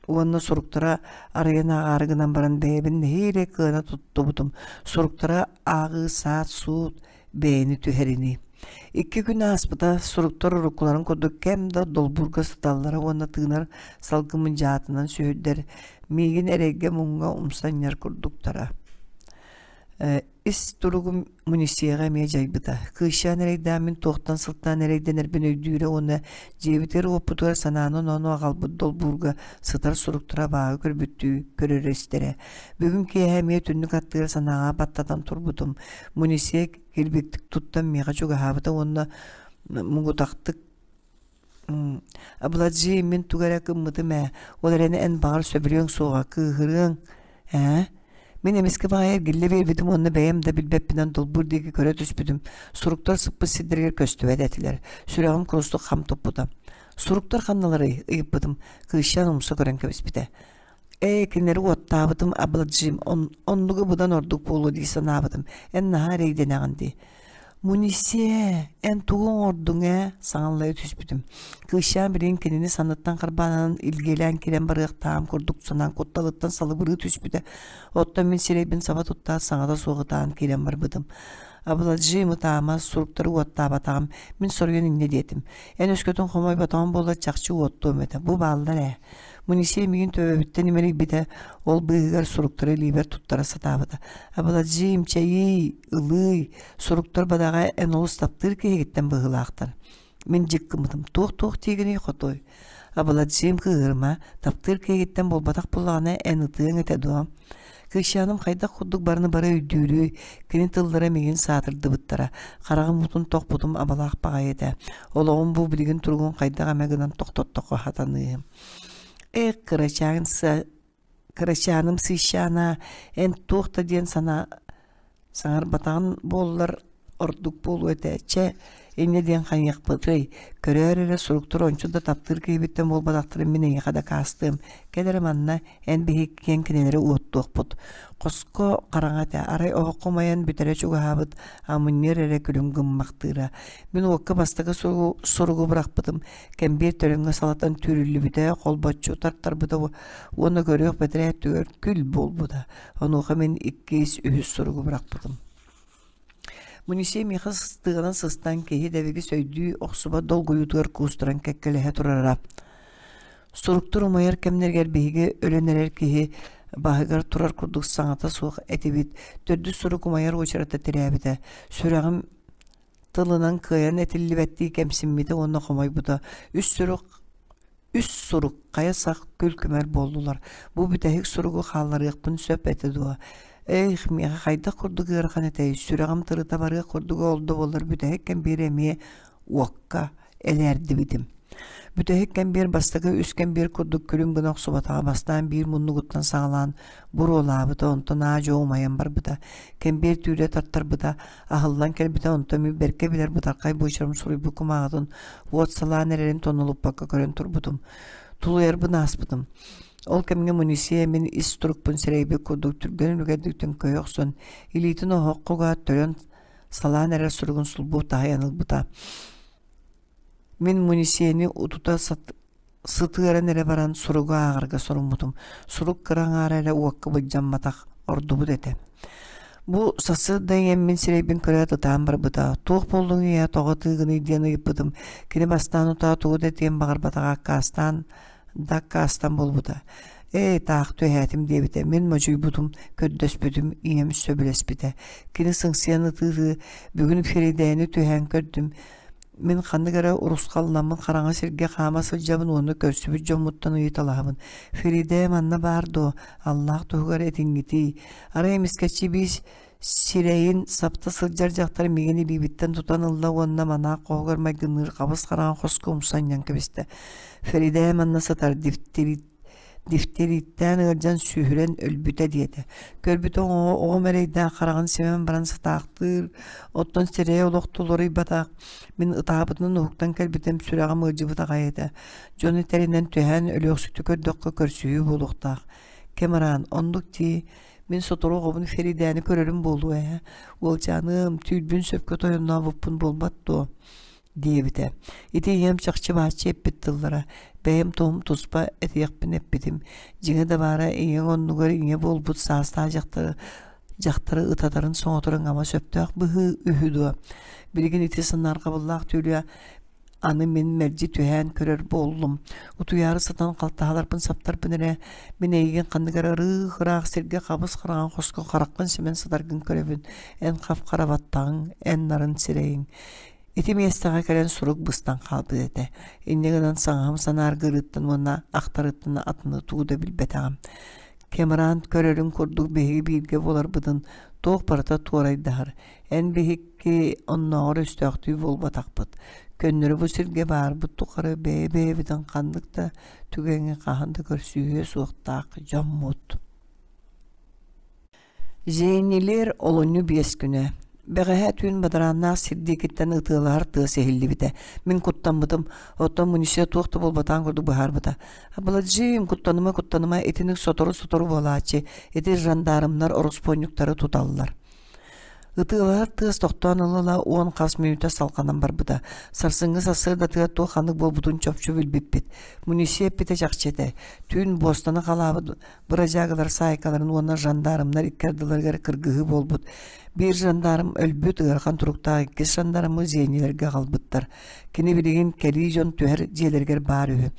уонна суруктара арыйан ааҕаары гынан баран бэйэбин нэһиилэ кыана туттубутум. Суруктара ааҕыы саат-суут бэйэни түһэринии. Икки күн ааспыта, суруктар уруккуларын курдук кэм да долбуурга сыталлара уонна тыынар салгыммын дьаатынан сүһүрдэр, миигин эрэйгэ-муҥҥа умса анньар курдуктара. Ис туругум муницияҕа эмиэ дьайбыта. Кыысчаан эрэйдээн мин туохтан сылтаан эрэйдэнэрбин өйдүүрэ уонна дьиэбитигэр-уоппутугар санааны-оноону аҕалбыт долбуурга сытар суруктара абааһы көрбүттүү көрөрө-истэрэ. Бүгүн киэһэ эмиэ түннүк аттыгар санааҕа баттатан турбутум. Муниция килбиктик туттан миэхэ чугаһаабыта уонна муҥутахтык «Абладжи, мин тугу эрэ гыммытым ээ, ол эрэн эн баҕар сөбүлүөҥ суоҕа, кыыһырыаҥ ээ?» Мин эмискэ баҕайы эргиллэ биэрбитим уонна бэйэм да билбэппинэн долбуур диэки көрө түспүтүм, суруктар сыппыт сирдэригэр көстүбэт этилэр, сүрэҕим курустук хам туппута. «Суруктар ханналарый?» ыйыппытым, кыысчаан умса көрөн кэбиспитэ. Ээ, кинилэри уоттаабытым, Абладжим, оннугу быдан ордук буолуо дии санаабытым. Эн наһаа эрэйдэнэҕин дии. Мунисиэ, эн тугу оҥордуҥ ээ? саҥаллайа түспүтүм. Кыысчаан билигин кинини санныттан харбаанан илгиэлээн киирэн барыахтааҕым курдук санаан кутталыттан салыбырыы түспүтэ. Оттон мин сирэйбин саба туттаат саҥата суох ытаан киирэн барбытым. Абладжим ытаама, суруктары уоттаабатаҕым. Мин соруйан инньэ диэтим. Эн өскөтүн хомойботоҕум буоллар чахчы уоттуом этэ. Бу бааллар ээ. Мунисия миигин төбөбүттэн имэрийбитэ, ол быыһыгар суруктары илиибэр туттара сатаабыта. Абаладжиим, чэйиий, ылыый, суруктар бадаҕа эн олус таптыыр киһигиттэн быһыылаахтар. Мин дьик гыммытым, туох-туох диигиний хотой? Абаладжиим кыыһырма, таптыыр киһигиттэн буолбатах буоллаҕына эн ытыаҥ этэ дуо? Кыысчааным хайдах курдук барыны бары өйдүүрүй, кини тыллара миигин саатырдыбыттара, хараҕым уутун тохпутум абалаах баҕайы этэ. Олоҕум бу билигин туругун хайдах эмэ гынан тохтоттоххо сатаныым. Эх, кырачаан кырачааным сыысчаана, эн туох да диэн санаа саҥарбатаҕын буоллар ордук буолуо этэ. Чэ, инньэ диэн хайыахпытый, көрөөр эрэ суруктар ончу да таптыыр киһибиттэн буолбатахтарын мин эйиэхэ дакаастыам. Кэл эрэ манна, эн биһиккиэн кинилэри уоттуохпут. Хоско хараҥа этэ, арай оһоххо умайан бүтэрэ чугаһаабыт амынньыар эрэ күлүм гыммахтыыра. Мин уокка бастакы суругу, суругу бырахпытым, кэмбиэр төлөҥҥө салатан түүрүллүбүтэ, холбоччу тартарбыта уонна көрүөх бэтэрээ өттүгэр күл буолбута. Онуоха мин иккис, үһүс суругу бырахпытым. Мунисия миэхэ сыстыганан сыстан киһи дэбигис өйдүү охсубат долгуйуутугар куустаран кэккэлэһэ турара. Суруктар умайар кэмнэригэр биһиги өлөн эрэр киһи баһыгар турар курдук саҥата суох этибит. Төрдүс сурук умайар уочарата тирээбитэ. Сүрэҕим тылынан кыайан этиллибэттии кэмсиммитэ уонна хомойбута. Үс сурук Үс сурук хайа сах күл-күмэр буоллулар. Бу бүтэһик суругу хаалларыахпын сөп этэ дуо? Ээх, миэхэ хайдах курдук ыарахан этэй, сүрэҕим тырыта барыах курдуга ол да буоллар бүтэһик кэмбиэри эмиэ уокка элээрдибитим. Бүтэһик кэмбиэр бастакы үс кэмбиэр курдук күлүм гына охсубатаҕа бастаан биир муннугуттан саҕалаан буруолаабыта, онтон аа-дьуо умайан барбыта. Кэмбиэр түүрэ тартарбыта, аһыллан кэлбитэ, онтон мин бэркэ билэр бытархай буочарым суруйбут кумааҕытын уот салаан эрэрин тонолуппакка көрөн турбутум. Тулуйарбын ааспытым. Ол кэмҥэ Мунисия мин ис турукпун сэрэйбит курдук түргэн үлүгэрдик төҥкөйө охсон, илиитин оһоххо угаат төлөн салаан эрэр суругун сулбу таһыйан ылбыта. Мин Мунисияны утута сытыаран эрэ баран суругу ааҕарга соруммутум. Сурук кыра аҥаара эрэ уокка былдьамматах ордубут этэ. Бу сарсыарда ийэм мин сирэйбин көрөөт ытаан барбыта. Туох буоллуҥ ийээ, тоҕо ытыыгыный диэн ыйыппытым. Кини бастаан утаа тугу да этиэн баҕарбатаҕа аккаастаан да аккаастан буолбута. Ээ, таах түһээтим диэбитэ. Мин модьуйбутум, көрдөспүтүм, ийэм сөбүлэспитэ. Кини сыҥсыйан ытыы-ытыы бүгүн Феридэни түһээн көрдүм. Мин ханнык эрэ урусхалламмыт хараҥа сиргэ хаама сылдьабын уонна көрсүбүт дьоммуттан ыйыталаһабын. Феридэ манна баар дуо? Аллаах туһугар этиҥҥитий? Арай эмискэччи биис сирэйин сапта сылдьар дьахтар миигин илиибиттэн тутан ылла уонна манаах хоһугар майгынныыр хабыс-хараҥа хоско умса анньан кэбистэ. Феридэ манна сытар дифтерит дифтериттээн ыалдьан сүһүрэн өлбүтэ диэтэ. Көрбүтэ оҕом эрэйдээх хараҕын симэн баран сытаахтыыр, оттон сирэйэ олох тулуруйбатах. Мин ытаабытынан уһуктан кэлбитим сүрэҕим ыалдьыбыт аҕай этэ. Дьону тэринэн түһээн өлүөхсүтү көрдөххө көрсүһүү буолуохтаах. Кэмараан, оннук дии, мин сотору оҕобун Феридэни көрөрүм буолуо ээ. Уолчааныам, түүрбүн сөпкө тойоннообуппун буолбат дуо? диэбитэ. Ити ийэм чахчы-бааччы эппит тыллара. Бэйэм туһум туспа этиэхпин эппитим. Дьиҥэ да баара ийэҥ оннугар ийэ буолбут саастаах дьахтары дьахтары ытатарын соҥоторуҥ ама сөптөөх быһыы үһү дуо? Билигин ити санаарҕабыллаах түүлүө аны мин мэлдьи түһээн көрөр буоллум. Утуйаары сытан халтаһаларбын саптарбын эрэ, мин эйигин ханнык эрэ ырыых-ыраах сиргэ хабыс-хараҥа хоско хараххын симэн сытаргын көрөбүн. Эн хап-хара баттаҕыҥ, эн нарын сирэйиҥ. Ити миэстэҕэ кэлэн сурук быстан хаалбыт этэ. Инньэ гынан саҥаһым санааргыырыттан уонна ахтарыттан атыны тугу да билбэтэҕим. Кэмран көрөрүн курдук биһиги бииргэ буоларбытын туох барыта туорайдаһар. Эн биһикки оннооҕор өстөөхтүү буолбатахпыт. Көннөрү бу сиргэ баарбыт тухары бэйэ-бэйэбитин ханнык да түгэҥҥэ хаһан да көрсүһүө суохтаах дьоммут. Зенилер олунньу биэс күнэ. Бэҕэһээ түүн бадарааннаах сир диэкиттэн ытыалаһар тыас иһиллибитэ. Мин куттаммытым, оттон Мунисия туох да буолбатаҕын курдук быһаарбыта. Абаладжиим, куттаныма, куттаныма, итинник сотору-сотору буолааччы, ити жандармнар ороспуонньуктары туталлар. Ытыалаһар тыас тохтоон ыла-ыла уон хас мүнүүтэ салҕанан барбыта. Сарсыҥҥы сарсыардатыгар туох ханнык буолбутун чопчу билбиппит. Мунисия эппитэ чахчы этэ. Түүн буостаны халаабыт Бырадьаагалар саайкаларын уонна жандармнар икки ардыларыгар кыргыһыы буолбут. Биир жандарм өлбүт ыарахан туруктаах иккис жандармы зиэнньилэргэ аҕалбыттар. Кини билигин кэлии дьон түһэр дьиэлэригэр баар үһү.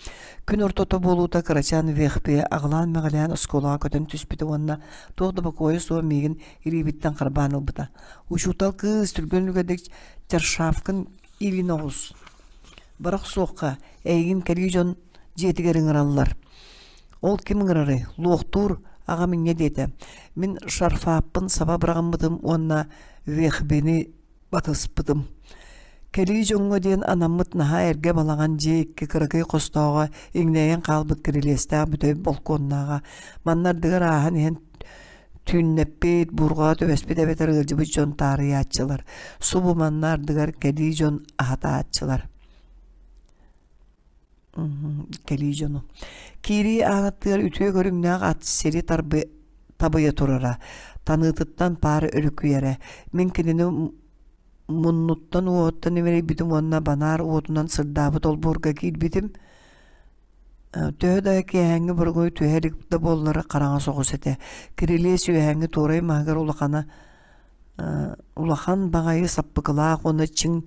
Күн ортото буолуута кырачаан Вехпе аҕылаан-мэҕилээн оскуолаҕа көтөн түспүтэ уонна туох да бокуойа суох миигин илиибиттэн харбаан ылбыта. Учуутал кыыс түргэн үлүгэрдик чаршафкын илин оҕус. Бара охсуохха, эйигин кэлии дьон дьиэтигэр ыҥыраллар. Ол ким ыҥырарый? Луохтуур аҕам инньэ диэтэ. Мин шарфааппын саба быраҕыммытым уонна Вехбини батыспытым. Кэлии дьоҥҥо диэн анаммыт наһаа эргэ балаҕан дьиэ икки кыракый хостооҕо иҥнэйэн хаалбыт кирилиэстээх бүтэй болкуоннааҕа. Манна ардыгар ааһан иһэн түүннэппит, буурҕаҕа түбэспит эбэтэр ыалдьыбыт дьон таарыйааччылар. Субу манна ардыгар кэлии дьон аһатааччылар. Кэлии дьону. Киирии аанаттыгар үтүө көрүҥнээх ат сири тарбы табыйа турара. Таныытыттан паар өрүкүйэрэ. Мин кинини муннуттан уоһуттан имэрийбитим уонна банаар уотунан сырдаабыт олбуорга киирбитим. Төһө да киэһээҥҥи боругуй түһэ илик да буоллар хараҥа соҕус этэ. Кирилиэс үөһээҥҥи туорай маһыгар улахана улахан баҕайы саппыкылаах уонна чиҥ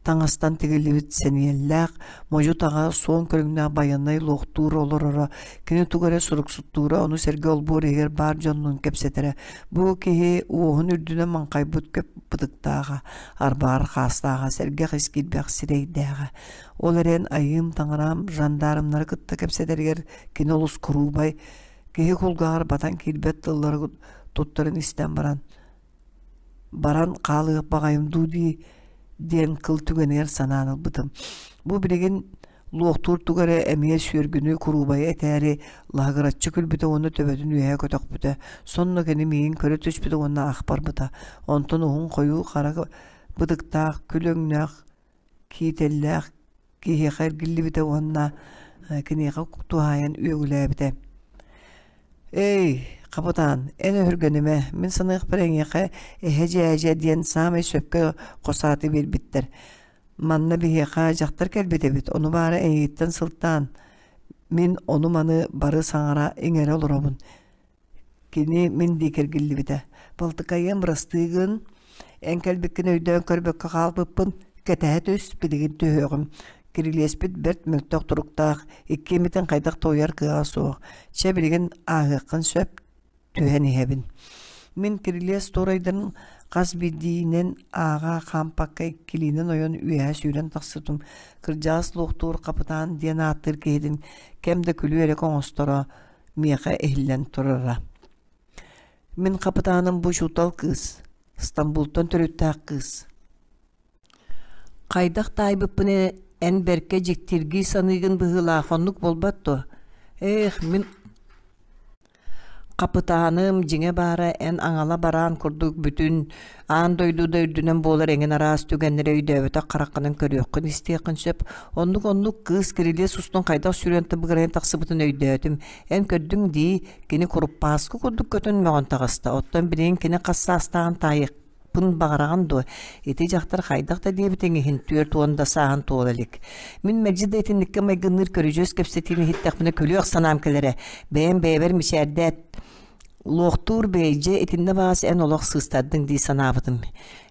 таҥастан тигиллибит сэниэллээх, модьу-таҕа, суон көрүҥнээх байыаннай луохтуур олороро, кини тугу эрэ суруксуттуура, ону сэргэ олбуор иһигэр баар дьоннуун кэпсэтэрэ. Бу киһи уоһун үрдүнэн маҥхайбыт көп бытыктааҕа, арбаҕар хаастааҕа, сэргэх ис киирбэх сирэйдээҕэ. Ол эрэн айыым таҥараам жандармнары кытта кэпсэтэригэр кини олус куруубай, киһи кулгааҕар батан киирбэт тыллары туттарын истэн баран баран хаалыах баҕайым дуу дии диэн кыл түгэнигэр санаан ылбытым. Бу билигин Луохтуур тугу эрэ эмиэ сүөргүнү куруубайы этээри лаһыгыраччы күлбүтэ уонна төбөтүн үөһэ көтөхпүтэ. Сонно кини миигин көрө түспүтэ уонна ах барбыта. Онтон уһун хойуу хара бытыктаах, күл өҥнөөх, киитэллээх киһиэхэ эргиллибитэ уонна киниэхэ туһаайан үөгүлээбитэ. «Эй, хапытаан, эн өһүргэнимэ, мин саныахпар эйиэхэ эһэ-дьээдьэ диэн саамай сөпкө хос ааты биэрбиттэр. Манна биһиэхэ дьахтар кэлбит эбит, ону баара эйигиттэн сылтаан, мин ону-маны бары саҥара-иҥэрэ олоробун. Кини мин диэки эргиллибитэ. Балтыкайыам бырастыы гын, эн кэлбиккин өйдөөн көрбөккө хаалбыппын, кэтэһэ түс, билигин түһүөҕүм. Кирилиэспит бэрт мөлтөх туруктаах, иккиэммитин хайдах да уйар кыаҕа суох. Чэ, билигин ааһыаххын сөп, түһэн иһэбин. Мин кирилиэс туорайдарын хас биирдиинэн ааҕа хаампакка иккилиинэн ойон үөһэ сүүрэн тахсыбытым. Кырдьаҕас луохтуур хапытаан диэн ааттыыр киһитин кэм да күлүү-элэк оҥосторо миэхэ иһиллэн турара. Мин хапытааным бу учуутал кыыс, Стамбултан төрүттээх кыыс. Хайдах таайбыппын эн бэркэ дьиктиргии саныыгын быһыылаах, оннук буолбат дуо? Ээх, мин Хапытааным, дьиҥэ баара, эн аҥала бараан курдук бүтүн аан дойду да үрдүнэн буолар эҥин араас түгэннэри өйдөөбөтөх хараххынан көрүөххүн-истиэххин сөп. Оннук-оннук кыыс кирилиэс устун хайдах сүүрэн тыбыгырайан тахсыбытын өйдөөтүм. Эн көрдүҥ дии, кини куруппааскы курдук көтөн мөҕөн таҕыста. Оттон билигин кини хас саастааҕын таайыах баҕараҕын дуо? Ити дьахтар хайдах да диэбитиҥ иһин 40 да сааһын туола илик. Мин мэлдьи да итинниккэ майгынныыр көрүдьүөс кэпсэтиини иһиттэхпинэ күлүөх санаам кэлэрэ. Бэйэм бэйэбэр мичээрдээт луохтуур бэйдьэ итиннэ баҕас эн олох сыыстардыҥ дии санаабытым.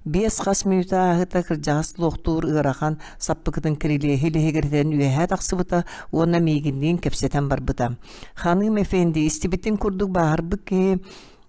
Биэс хас мүнүүтэ ааһыыта кырдьаҕас луохтуур ыарахан саппыкытын кирилиэһи лиһигиритэн үөһэ тахсыбыта уонна миигинниин кэпсэтэн барбыта. Ханыым эфенди истибитин курдук бааһырбыт киһи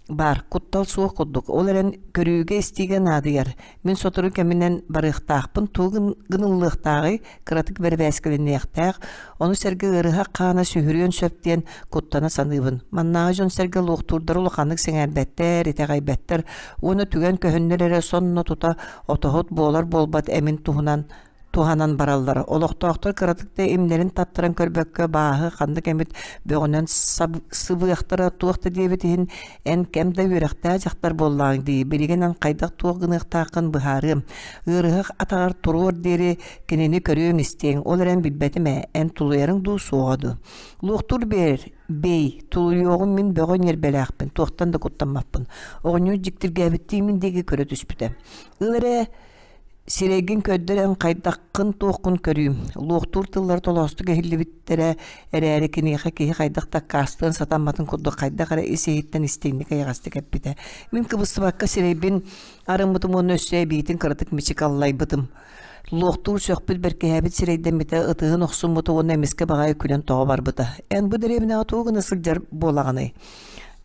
Баар, куттал суох курдук, ол эрэн көрүүгэ-истиигэ наадыйар. Мин сотору кэминэн барыахтаахпын, тугу гыныллыахтааҕый, кыратык бэрэбээскилэниэхтээх, ону сэргэ ыарыһах хаана сүһүрүөн сөп диэн куттана саныыбын. Маннааҕы дьон-сэргэ луохтуурдары улаханнык сэҥээрбэттэр, итэҕэйбэттэр уонна түгэн көһүннэр эрэ сонно тута отоһут буолар-буолбат эмин туһунан туһанан бараллар. Олохтоохтор кыратык да имнэрин таттаран көрбөккө бааһы ханнык эмит бөҕүнэн сыбыахтара туох да диэбит иһин эн кэм да үөрэхтээх дьахтар буоллаҕыҥ дии билигин эн хайдах туох гыныахтааххын быһаарыам. Ыарыһах атаҕар туруор диэри кинини көрүөҥ-истиэҥ ол эрэн билбэтим ээ эн тулуйарыҥ дуу суоҕа дуу. Луохтуур биэр бэй тулуйуоҕум мин бөҕө ньиэрбэлээхпин туохтан да куттаммаппын. Оҕонньор дьиктиргээбиттии мин диэки көрө түспүтэ. Ыл эрэ Сирэйгин көрдөр эн хайдаххын-туоххун көрүүм. Луохтуур тыллара толоостук иһиллибиттэрэ эрээри киниэхэ киһи хайдах да аккаастыан сатамматын курдук хайдах эрэ ис-иһиттэн истиҥник эйэҕэстик эппитэ. Мин кыбыстыбакка сирэйбин арыммытым уонна өссө эбиитин кыратык мичик аллайбытым. Луохтуур сөхпүт бэркиһээбит сирэйдэммитэ, ытыһын охсуммута уонна эмискэ баҕайы күлэн тоҕо барбыта. Эн бу дэриэбинэҕэ тугу гына сылдьар буолаҕыный?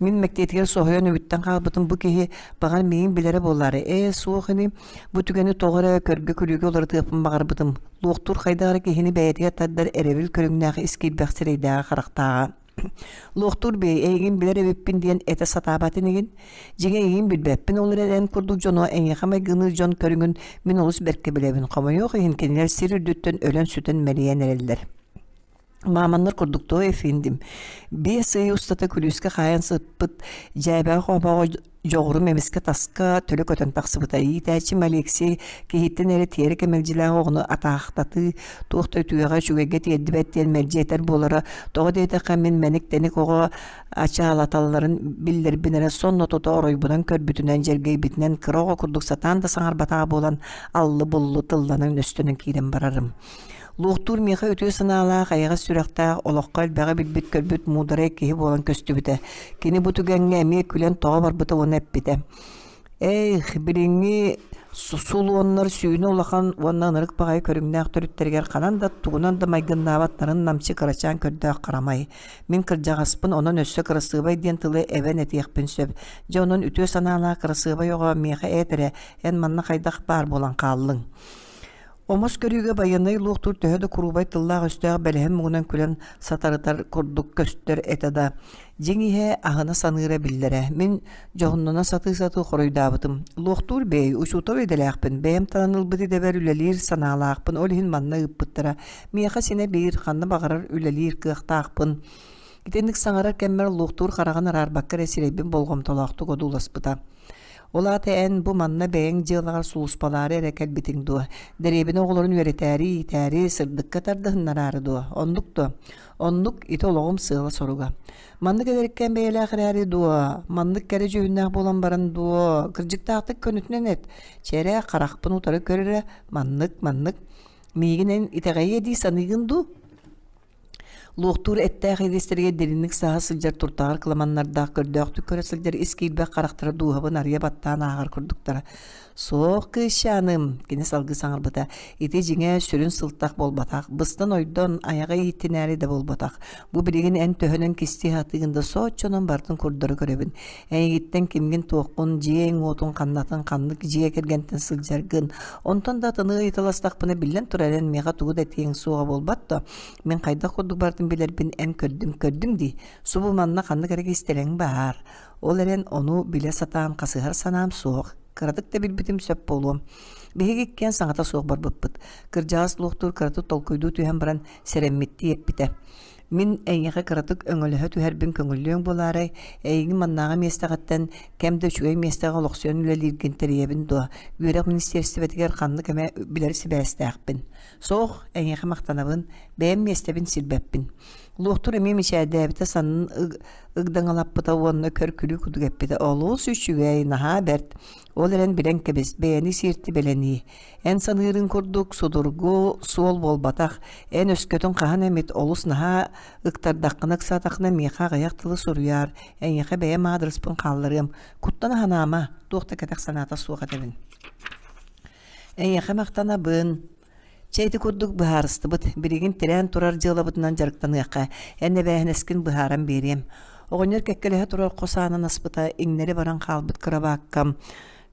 Мин мэктиэтигэр соһуйан үбүттэн хаалбытым бу киһи баҕар миигин билэрэ буолаары ээ суох ини бу түгэни тоҕо эрэ көргө-күлүүгэ уларытыахпын баҕарбытым луохтуур хайдах эрэ киһини бэйэтигэр тардар эрэбил көрүҥнээх ис киирбэх сирэйдээҕэ харахтааҕа луохтуур бэйи эйигин билэр эбиппин диэн этэ сатаабат инигин дьиҥэ эйигин билбэппин ол эрэн эн курдук дьону эйиэхэ майгыныыр дьон көрүҥүн мин олус бэркэ билэбин хомойуох иһин кинилэр сир үрдүттэн өлөн-сүтэн мэлийэн эрэллэр Мааманнар курдук туой эфиндим. 5 ый устата күлүүскэ хаайан сыппыт дьээбэҕэ хобоҕо дьоҕурум эмискэ таска төлө көтөн тахсыбыта. Иитээччим Алексей киһиттэн эрэ тиэрэ кэмэлдьилээх оҕону атаахтатыы туох да үтүөҕэ үчүгэйгэ тиэрдибэт диэн мэлдьи этэр буолара. Тоҕо диэтэххэ мин мэник-тэник оҕо ачаалаталларын биллэрбин эрэ сонно тута оройбунан көрбүтүнэн дьэргэйбитинэн кыра оҕо курдук сатаан да саҥарбатаҕа буолан аллы-буллу тылланан өстөнөн киирэн барарым. Луохтуур миэхэ үтүө санаалаах, эйэҕэс сүрэхтээх, олоххо элбэҕи билбит-көрбүт муударай киһи буолан көстүбүтэ. Кини бу түгэҥҥэ эмиэ күлэн тоҕо барбыта уонна эппитэ: «Ээх, билиҥҥи сулуоннар сүүнэ улахан уонна ынырык баҕайы көрүҥнээх төрүттэригэр ханан да тугунан да майгыннаабат нарын-намчы кырачаан көрдөөх харамай. Мин кырдьаҕаспын, онон өссө кырасыабай диэн тылы эбэн этиэхпин сөп. Дьэ онон үтүө санаалаах кырасыабай оҕо миэхэ эт эрэ, эн манна хайдах баар буолан хааллыҥ?» Омос көрүүгэ байыаннай луохтуур төһө да куруубай тыллаах-өстөөх бэлэһин муҥунан күлэн сатарытар курдук көстөр этэ да, дьиҥ иһэ аһына саныыра биллэрэ. Мин дьоһуннана сатыы-сатыы хоруйдаабытым: «Луохтуур бэйи, учуутал идэлээхпин, бэйэм талан ылбыт идэбэр үлэлиир санаалаахпын, ол иһин манна ыыппыттара. Миэхэ синэ биир, ханна баҕарар үлэлиир кыахтаахпын». Итинник саҥарар кэммэр луохтуур хараҕын араарбакка эрэ сирэйбин болҕомтолоохтук одууласпыта. Ол аата эн бу манна бэйэҥ дьыалаҕар сулууспалаары эрэ кэлбитиҥ дуо? Дэриэбинэ оҕолорун үөрэтээри, иитээри, сырдыкка тардыһыннараары дуо? Оннук дуо? Оннук, ити олоҕум сыала-соруга. Маннык эдэркээн бэйэлээх эрээри дуо? Маннык кэрэ дьүһүннээх буолан баран дуо? Кырдьыктаахтык көнөтүнэн эт. Чэ эрэ, харахпын утары көр эрэ. Маннык, маннык. Миигин эн итэҕэйиэ дии саныыгын дуу? Луохтуур эттээх ириэстэригэр дириҥник саһа сылдьар туртаҕар кыламаннардаах көрдөөхтүк көрө сылдьар ис киирбэх харахтара дууһабын арыйа баттаан ааҕар курдуктара. «Суох, кыысчааным!» кини салгыы саҥарбыта. «Ити дьиҥэ сүрүн сылтах буолбатах, быстан-ойдон, айаҕа ииттинээри да буолбатах. Бу билигин эн төһөнөн кистии сатыыгын да соччонон барытын курдары көрөбүн. Эйигиттэн кимҥин-туоххун, дьиэҥ-уотуҥ ханнатын, ханнык дьиэ кэргэнтэн сылдьаргын, онтон да атыны ыйыталастахпына биллэн турар эн миэхэ тугу да этиэҥ суоҕа буолбат дуо? Мин хайдах курдук барытын билэрбин эн көрдүҥ, көрдүҥ дии. Субу манна ханнык эрэ кистэлэҥ баар. Ол эрэн ону билэ сатаан хасыһар санаам суох. Кыратык да билбитим сөп буолуом. Биһиги иккиэн саҥата суох барбыппыт. Кырдьаҕас луохтуур кыратык толкуйдуу түһэн баран сэрэммиттии эппитэ. Мин эйиэхэ кыратык өҥөлөһө түһэрбин көҥүллүөҥ буолаарай, эйигин маннааҕы миэстэҕиттэн кэм да үчүгэй миэстэҕэ олохсуйан үлэлииргин тэрийэбин дуо? Үөрэх министиэристибэтигэр ханнык эмэ билэр сибээстээхпин. Суох, эйиэхэ махтанабын, бэйэм миэстэбин сирбэппин. Луохтур эмиэ мичээрдээбитэ саннын ыгдаҥалаппыта уонна көр-күлүү курдук эппитэ: «Олус үчүгэй, наһаа бэрт. Ол эрэн билэн кэбис, бэйэни сиэртибэлэнии. Эн саныырыҥ курдук судургу суол буолбатах. Эн өскөтүн хаһан эмит олус наһаа ыктардаххына ыксаатаххына миэхэ аҕыйах тылы суруйаар, эйиэхэ бэйэм аадырыспын хаалларыам. Куттана санаама, туох да кэтэх санаата суох этэбин. Эйиэхэ махтанабын. Чэ ити курдук быһаарыстыбыт. Билигин тирээн турар дьыалабытынан дьарыктаныахха. Эн эбээһинэскин быһааран биэриэм. Оҕонньор кэккэлэһэ турар хос аанын аспыта, иҥнэри баран хаалбыт кырабааккам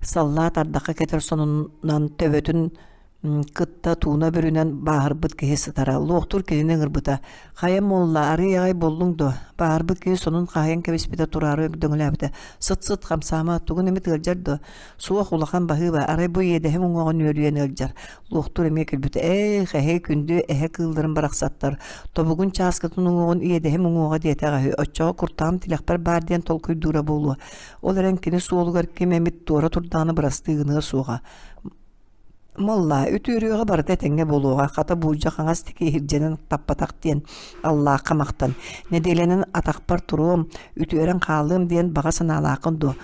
саллаат ардахха кэтэр сонунан төбөтүн кытта тууна бүрүнэн бааһырбыт киһи сытара. Луохтуур кинини ыҥырбыта. Хайа буолла, арыый аҕай буоллуҥ дуо? Бааһырбыт киһи сонун хаһыйан кэбиспитэ тураары өгдөҥөлөөбүтэ. Сыт-сыт хамсаама, тугун эмит ыалдьар дуо? Суох улахан баһыыба, арай бу иэдэһим уҥуоҕун үөрүйэн ыалдьар. Луохтуур эмиэ күлбүтэ. Ээх, эһэ күндү эһэ кыылларын барахсаттар. Тобугун чааскытын уҥуоҕун иэдэһим уҥуоҕа диэтэҕэ үһү. Оччоҕо куртаҕым тилэхпэр баар диэн толкуйдуура буолуо. Ол эрэн кини суолугар ким эмит туора турдаҕына бырастыы гыныа суоҕа. Моллаа, үтүөрүөҕэ барыта этэҥҥэ буолуоҕа, хата буулдьа хаҥас диэки иһирдьэнэн таппатах диэн Аллаахха махтан. Нэдиэлэнэн атахпар туруом, үтүөрэн хаалыам диэн баҕа санаалааххын дуо?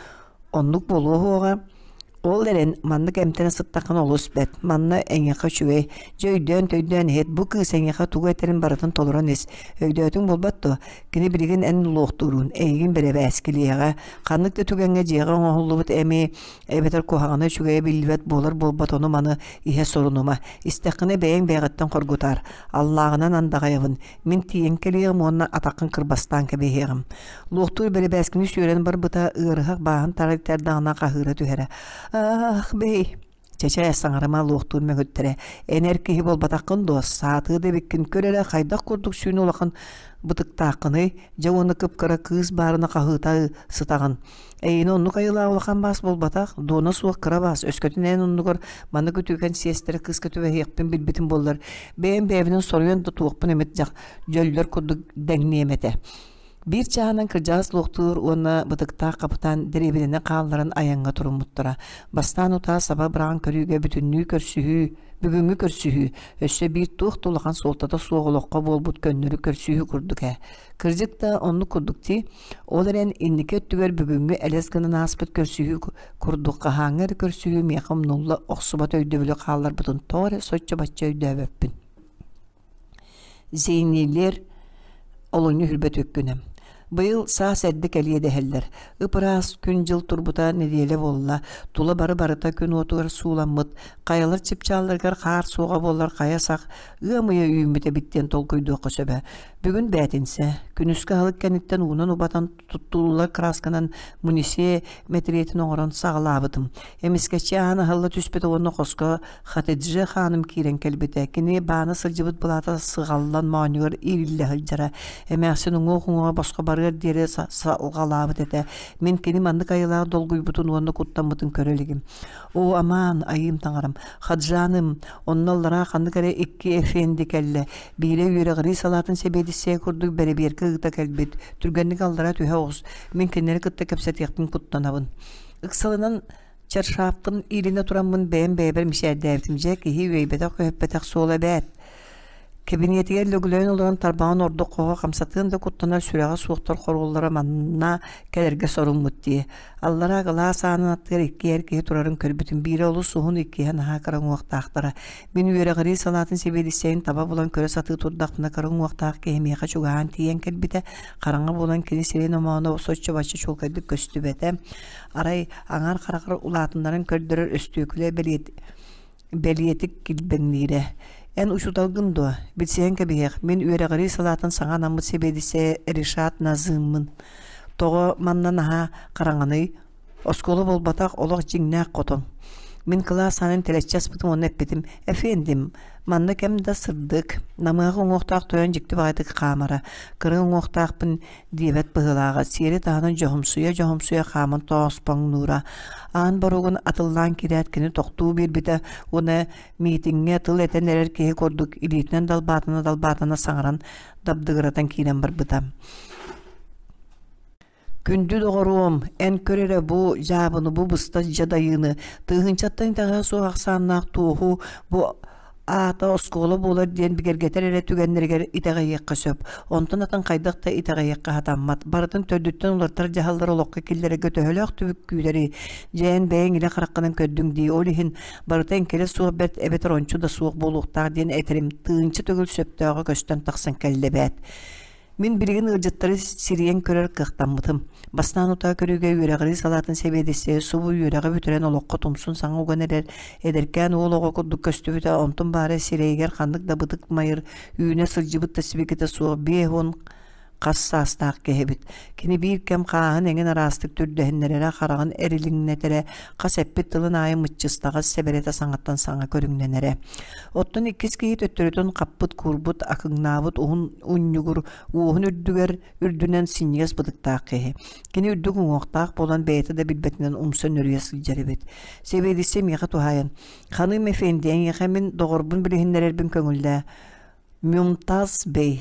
Оннук буолуо уоҕа. Ол эрэн маннык эмтэнэ сыттаххына олус бэрт. Манна эйиэхэ үчүгэй. Дьэ өйдөөн-төйдөөн иһит, бу кыыс эйиэхэ тугу этэрин барытын толорон ис. Өйдөөтүҥ буолбат дуо? Кини билигин эн луохтууруун, эйигин бэрэбээскилиэҕэ. Ханнык да түгэҥҥэ дьиэҕэ оҥоһуллубут эми эбэтэр куһаҕана үчүгэйэ биллибэт буолар-буолбат ону-маны иһэ сорунума. Истэххинэ бэйэҥ бэйэҕиттэн хоргутаар. Аллааҕынан андаҕайабын. Мин тиийэн кэлиэҕим уонна атаххын кырбастаан кэбиһиэҕим. Луохтуур бэрэбээскини сүөрэн барбыта, ыарыһах бааһын тарайтардаҕына хаһыыра түһэрэ. «Ах, бэй!» Чэчээ, саҥарыма луохтуур мөҥүттэрэ. «Эн эр киһи буолбатаххын дуо? Саатыы да эбиккин, көр эрэ, хайдах курдук сүүнэ улахан бытыктааххыный? Дьэ уонна кып-кыра кыыс баарына хаһыыта сытаҕын. Эйиэнэ оннук айылаах улахан баас буолбатах, дуона суох кыра баас, өскөтүн эн оннугар маннык үтүөкэн сиэстэрэ кыыска түбэһиэхпин билбитим буоллар, бэйэм бэйэбинэн соруйан да туохпун эмит дьөллөр курдук дэҥниэм этэ. Биир чааһынан кырдьаҕас луохтуур уонна бытыктаах хапытаан дэриэбинэни хаалларан айаҥҥа туруммуттара. Бастаан утаа саба быраҕан көрүүгэ бүтүннүү көрсүһүү, бүгүҥҥү көрсүһүү, өссө биир туох да улахан суолтата суох олоххо буолбут көннөрү көрсүһүү курдук ээ. Кырдьык да оннук курдук дии. Ол эрэн инники өттүгэр бүгүҥҥү элэс гынан ааспыт көрсүһүү курдук хаһааҥҥы эрэ көрсүһүү миэхэ умнулла охсубат өйдөбүлү хаалларбытын тоҕо эрэ соччо-бачча өйдөөбөппүн. Зейнилер олунньу үрбэт үккүнэ. Быйыл саас эрдэ кэлиэ дэһэллэр. Ып-ыраас күн-дьыл турбута нэдиэлэ буолла. Тула бары-барыта күн уотугар сууламмыт, хайалар чыпчаалларыгар хаар суоҕа буоллар хайа сах ыам ыйа үүммүт эбит диэн толкуйдуохха сөбө. Бүгүн бээтинсэ. Күнүскү аһылык кэнниттэн уунан убатан туттуллар кыраасканан мунисия мэтириэтин оҥорон саҕалаабытым. Эмискэччи аан аһылла түспүтэ уонна хоско Хатиджи хааным киирэн кэлбитэ. Кини баана сылдьыбыт былаата сыҕаллан моонньугар иириллэ сылдьара. Эмээхсин уҥуох-уҥуоҕа босхо барыар диэри салҕалаабыт этэ. Мин кини маннык айылаах долгуйбутун уонна куттаммытын көрө илигим. Оо, амаан, айыым таҥарам, Хаджаным, онно аллараа ханнык эрэ икки эфенди кэллэ. Биирэ үөрэҕирии салаатын сэбиэдиссэйэ курдук бэрэбиэркэ ыыта кэлбит. Түргэнник аллара түһэ оҕус. Мин кинилэри кытта кэпсэтиэхпин куттанабын. Ыксалынан чаршааппын иилинэ тураммын бэйэм бэйэбэр мичээрдээбитим. Дьэ, киһи үөйбэтэх-көһүппэтэх суола эбээт. Кэбиниэтигэр лөглөйөн олорон тарбаҕын ордук хоһо хамсатыан да куттанар сүрэҕэ суохтар хоруоллара манна кэлэргэ соруммут дии. Аллараа кылаас аанын аттыгар икки эр киһи турарын көрбүтүм. Биирэ олус уһун, иккиһэ наһаа кыра уҥуохтаахтара. Мин үөрэҕирии салаатын сэбиэдиссэйин таба булан көрө сатыы турдахпына кыра уҥуохтаах киһи миэхэ чугаһаан тиийэн кэлбитэ. Хараҥа буолан кини сирин омооно соччо-бачча чуолкайдык көстүбэтэ. Арай аҥаар хараҕар улаатыннаран көрдөрөр өстүөкүлэ бэлиэт бэлиэтик килбэҥниирэ. Эн учууталгын дуо? Билсиһэн кэбиһиэх, мин үөрэҕирии салаатын саҥа анаммыт сэбиэдиссэйэ Ришат Назыммын. Тоҕо манна наһаа хараҥаный? Оскуола буолбатах, олох дьиҥнээх хотон. Мин кылаас аанын тэлэччи аспытым уонна эппитим, «Эфендим, манна кэм да сырдык, намыһах уҥуохтаах тойон дьикти баҕайытык хаамара, кыра уҥуохтаахпын диэбэт быһыылааҕа, сиэри таһынан дьоһумсуйа-дьоһумсуйа хааман тооспоҥнуура. Аан боруогун атыллаан кирээт кини тохтуу биэрбитэ уонна миитиҥҥэ тыл этэн эрэр киһи курдук илиитинэн далбаатана-далбаатана саҥаран дабдыгыратан киирэн барбыта. Күндү доҕоруом, эн көр эрэ бу дьаабыны, бу быстас дьадайыыны, тыһыынчаттан итэҕэһэ суох ахсааннаах туоһу бу аата оскуола буолар диэн бигэргэтэр эрэ түгэннэригэр итэҕэйиэххэ сөп. Онтон атын хайдах да итэҕэйиэххэ сатаммат. Барытын төрдүттэн уларытар дьаһаллары олоххо киллэрэргэ төһөлөөх түбүк күүтэрий? Дьэ, эн бэйэҥ илэ хараххынан көрдүҥ дии. Ол иһин барыта эҥкилэ суох бэрт эбэтэр ончу да суох буолуохтаах диэн этэрим тыынча төгүл сөптөөҕө көстөн тахсан кэллэ эбээт. Мин билигин ыалдьыттары сирийэн көрөр кыахтаммытым. Бастаан утаа көрүүгэ үөрэҕирии салаатын сэбиэдиссэйэ субу үөрэҕи бүтэрэн олоххо тумсун саҥа уган эрэр эдэркээн уол оҕо курдук көстүбүтэ, онтун баара сирэйигэр ханнык да бытык майыр үүнэ сылдьыбыт да сибикитэ суох 50 хас саастаах киһи эбит. Кини биир кэм хааһын эҥин араастык түрдэһиннэрэрэ, хараҕын эрилиҥнэтэрэ, хас эппит тылын аайы мыччыстаҕас сэбэрэтэ саҥаттан саҥа көрүҥнэнэрэ. Оттон иккис киһи төттөрүтүн хаппыт-куурбут, акыҥнаабыт уһун унньугур уоһун үрдүгэр үрдүнэн синньигэс бытыктаах киһи. Кини үрдүк уҥуохтаах буолан бэйэтэ да билбэтинэн умса нөрүйэ сылдьар эбит. Сэбиэдиссэй миэхэ туһаайан, «Ханым эфенди, эйиэхэ мин доҕорбун билиһиннэрэрбин көҥүллээ. Мюмтаз Бей,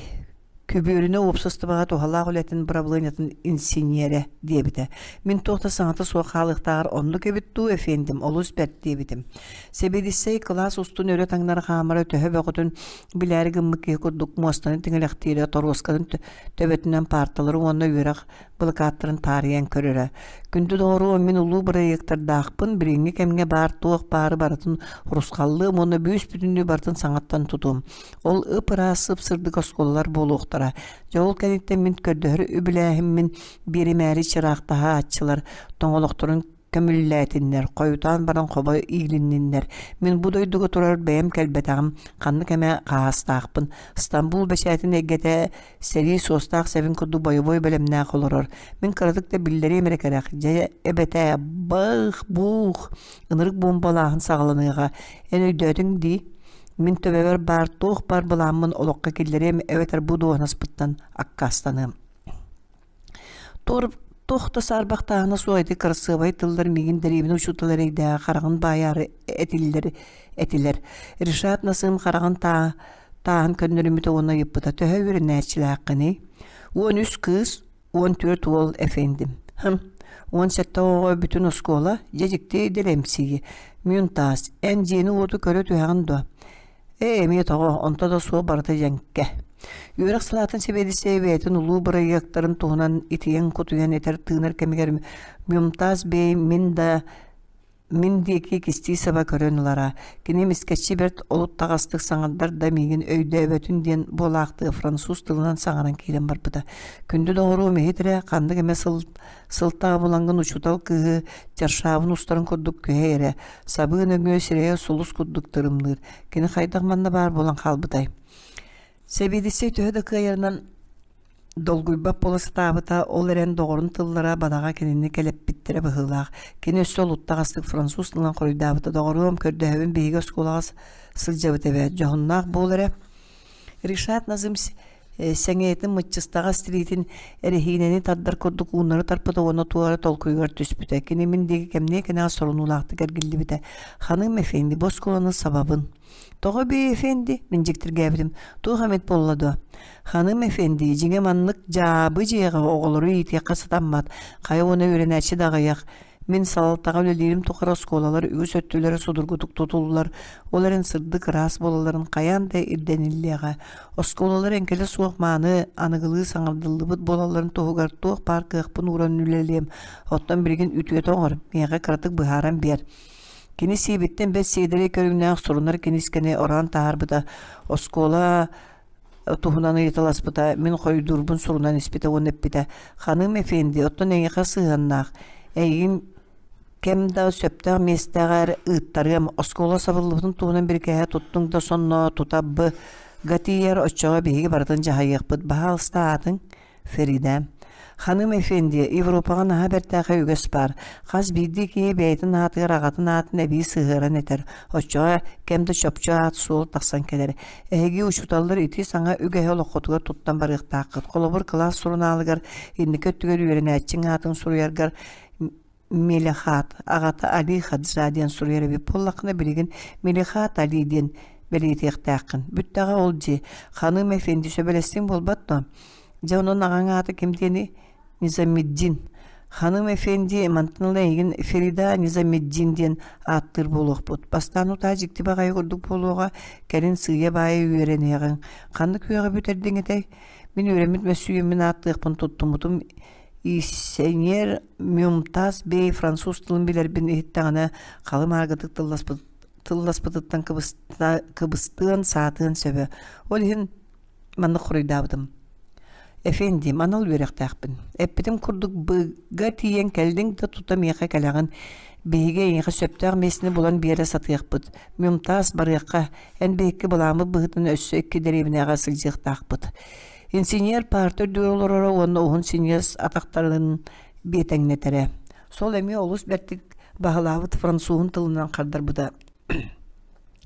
күбүөрүнэ уопсастыбаҕа туһалаах үлэтин бырабылыанньатын инсиньиэрэ диэбитэ. Мин туох да саҥата суох хаалыахтааҕар оннук эбит дуу, эфендим, олус бэрт диэбитим. Сэбиэдиссэй кылаас устун өрө таҥнары хаамара төһө бөҕөтүн билээри гыммыт киһи курдук муостаны тиҥилэхтиирэ, торуоскатын төбөтүнэн паарталары уонна үөрэх былакааттарын таарыйан көрөрө. Күндү доҕоруом, мин улуу бырайыактардаахпын, билиҥҥи кэмҥэ баар туох баары барытын урусхаллыам уонна бүүс-бүтүннүү барытын саҥаттан тутуом. Ол ып-ыраас сып-сырдык оскуолалар буолуохтара. Дьэ ол кэнниттэн мин көрдөһөр үбүлээһиммин биэримээри чыраахтаһааччылар тоҥолохторун көмүллээтиннэр, хойутаан баран хобо иилинниннэр. Мин бу дойдуга турар бэйэм кэлбэтэҕим, ханнык эмэ хаһаастаахпын. Стамбул бэчээтин эйгэтэ сэрии суостаах сэбин курдук бойобуой бэлэмнээх олорор. Мин кыратык да биллэриэм эрэ кэрэх, дьэ эбэтээ бах-буух, ынырык буомбалааһын саҕаланыаҕа. Эн өйдөөтүҥ дии? Мин төбөбөр баар туох баар былааммын олоххо киллэриэм эбэтэр бу дуоһунаспыттан аккаастаныам. Туох да саарбахтааһына суох ити кырасыабай тыллар миигин дэриэбинэ учуутал эрэйдээҕи хараҕын баайаары этиллэр этилэр. Ришат Насым хараҕын тааһын көннөрүммүтэ уонна ыйыппыта: «Төһө үөрэнээччилээххиний?» «13 кыыс, 14 уол эфендим». «Хм, 17 оҕо бүтүн оскуола, дьэ дьикти дэлэмсийи. Мюнтаас, эн дьиэни-уоту көрө түһэҕин дуо?» Ээ, эмиэ тоҕо, онто да суох барыта дьэҥкэ. Үөрэх салаатын сэбиэдиссэйэ бэйэтин улуу бырайыактарын туһунан итийэн-кутуйан этэр-тыынар кэмигэр Мюмтаз бэй мин да Мин диэки кистии саба көрөн ылара. Кини эмискэччи бэрт олуттаҕастык саҥардар да миигин өйдөөбөтүн диэн буолаахтыы француз тылынан саҥаран киирэн барбыта. Күндү доҕоруом иһит эрэ, ханнык эмэ сыл сылтаҕа булаҥҥын учуутал кыыһы чаршаабын устарын курдук күһэй эрэ, сабыы нөҥүө сирэйэ сулус курдук тырымныыр. Кини хайдах манна баар буолан хаалбытай? Сэбиэдиссэй төһө да кыайарынан Долгуйбат буола сатаабыта, ол эрэн доҕорун тыллара бадаҕа кинини кэлэппиттэрэ быһыылаах. Кини өссө олуттаҕастык француз тылынан хоруйдаабыта: «Доҕоруом, көрдөһөбүн биһиги оскуолаҕа сылдьабыт эбээт, дьоһуннаах буол эрэ». Ришат Назым сэҥийэтин мыччыстаҕас тириитин эрэһиинэни тардар курдук ууннары тарпыта уонна туора толкуйугар түспүтэ. Кини мин диэки кэмниэ кэнэҕэс сорунуулаахтык эргиллибитэ. «Ханым эфенди, бу оскуоланы сабабын». Тоҕо бээ эфенди? Мин дьиктиргээбитим. Туох эмит буолла дуо? Ханым эфенди, дьиҥэ маннык дьаабы дьиэҕэ оҕолору иитиэххэ сатаммат. Хайа уонна үөрэнээччи да аҕыйах. Мин салалтаҕа үлэлиирим тухары оскуолалар үгүс өттүлэрэ судургутук тутуллар, ол эрэн сырдык ыраас буолалларын хайаан да ирдэниллиэҕэ. Оскуолалар эҥкилэ суох мааны, аныгылыы саҥардыллыбыт буолалларын туһугар туох баар кыахпын ууран үлэлиэм. Оттон билигин үтүөтэ оҥор, миэхэ кыратык быһааран биэр. Кини сиэбиттэн бэс сиэдэрэй көрүҥнээх сурунар кинискэни ороон таһаарбыта, оскуола туһунан ыйыталаспыта, мин хойдуурбун сурунан испитэ уонна эппитэ: «Ханым эфенди, оттон эйиэхэ сыһыаннаах, эйигин кэм да сөптөөх миэстэҕэр ыыттарыам, оскуола сабыллыбытын туһунан бирикээһэ туттуҥ да сонно тута Б-га тиийэр, оччоҕо биһиги барытын дьаһайыахпыт, баһаалыста аатыҥ?» Ферида Ханым Эфенди, Европаҕа наһаа бэртээхэй үгэс баар. Хас биирдии киһи бэйэтин аатыгар аҕатын аатын эбии сыһыаран этэр. Оччоҕо кэм да чопчу аат-суол тахсан кэлэр. Эһиги учууталлар ити саҥа үгэһи олоххутугар туттан барыахтааххыт. Холобур, кылаас сурунаалыгар инники өттүгэр үөрэнээччиҥ аатын суруйаргар Мелихат, аҕата Али Хаджа диэн суруйар эбит буоллаххына, билигин Мелихат Али диэн бэлиэтиэхтээххин. Бүттэҕэ ол дии. Ханым Эфенди сөбүлэстиҥ буолбат дуо? Дьэ онон аҕаҥ аата ким диэний? Низамиддин. Ханым Эфенди мантан ыла эйигин Ферида Низамиддин диэн ааттыыр буолуохпут. Бастаан утаа дьикти баҕайы курдук буолуоҕа, кэлин сыыйа-баайа үөрэниэҕиҥ. Ханнык үөҕү бүтэрдиҥ этэй? Мин үөрэммит мөссүйүммүн ааттыахпын туттуммутум Иссэньиэр Мюмтаз Бей француз тылын билэрбин иһиттэҕинэ халы-мааргытык тылласпыт тылласпытыттан кыбыстыан, саатыан сөбө. Ол иһин маннык хоруйдаабытым: «Эфендим, анал үөрэхтээхпин. Эппитим курдук быга тиийэн кэллиҥ да тута миэхэ кэлэҕин. Биһиги эйиэхэ сөптөөх миэстэни булан биэрэ сатыахпыт. Мюмтаз, барыахха. Эн биһикки былааммыт быһыытынан өссө икки дэриэбинэҕэ сылдьыахтаахпыт. Инсиньиэр паарта үрдүгэр олороро уонна уһун синьиэс атахтарын биэтэҥнэтэрэ. Сол эмиэ олус бэртик баһылаабыт француһун тылынан хардарбыта.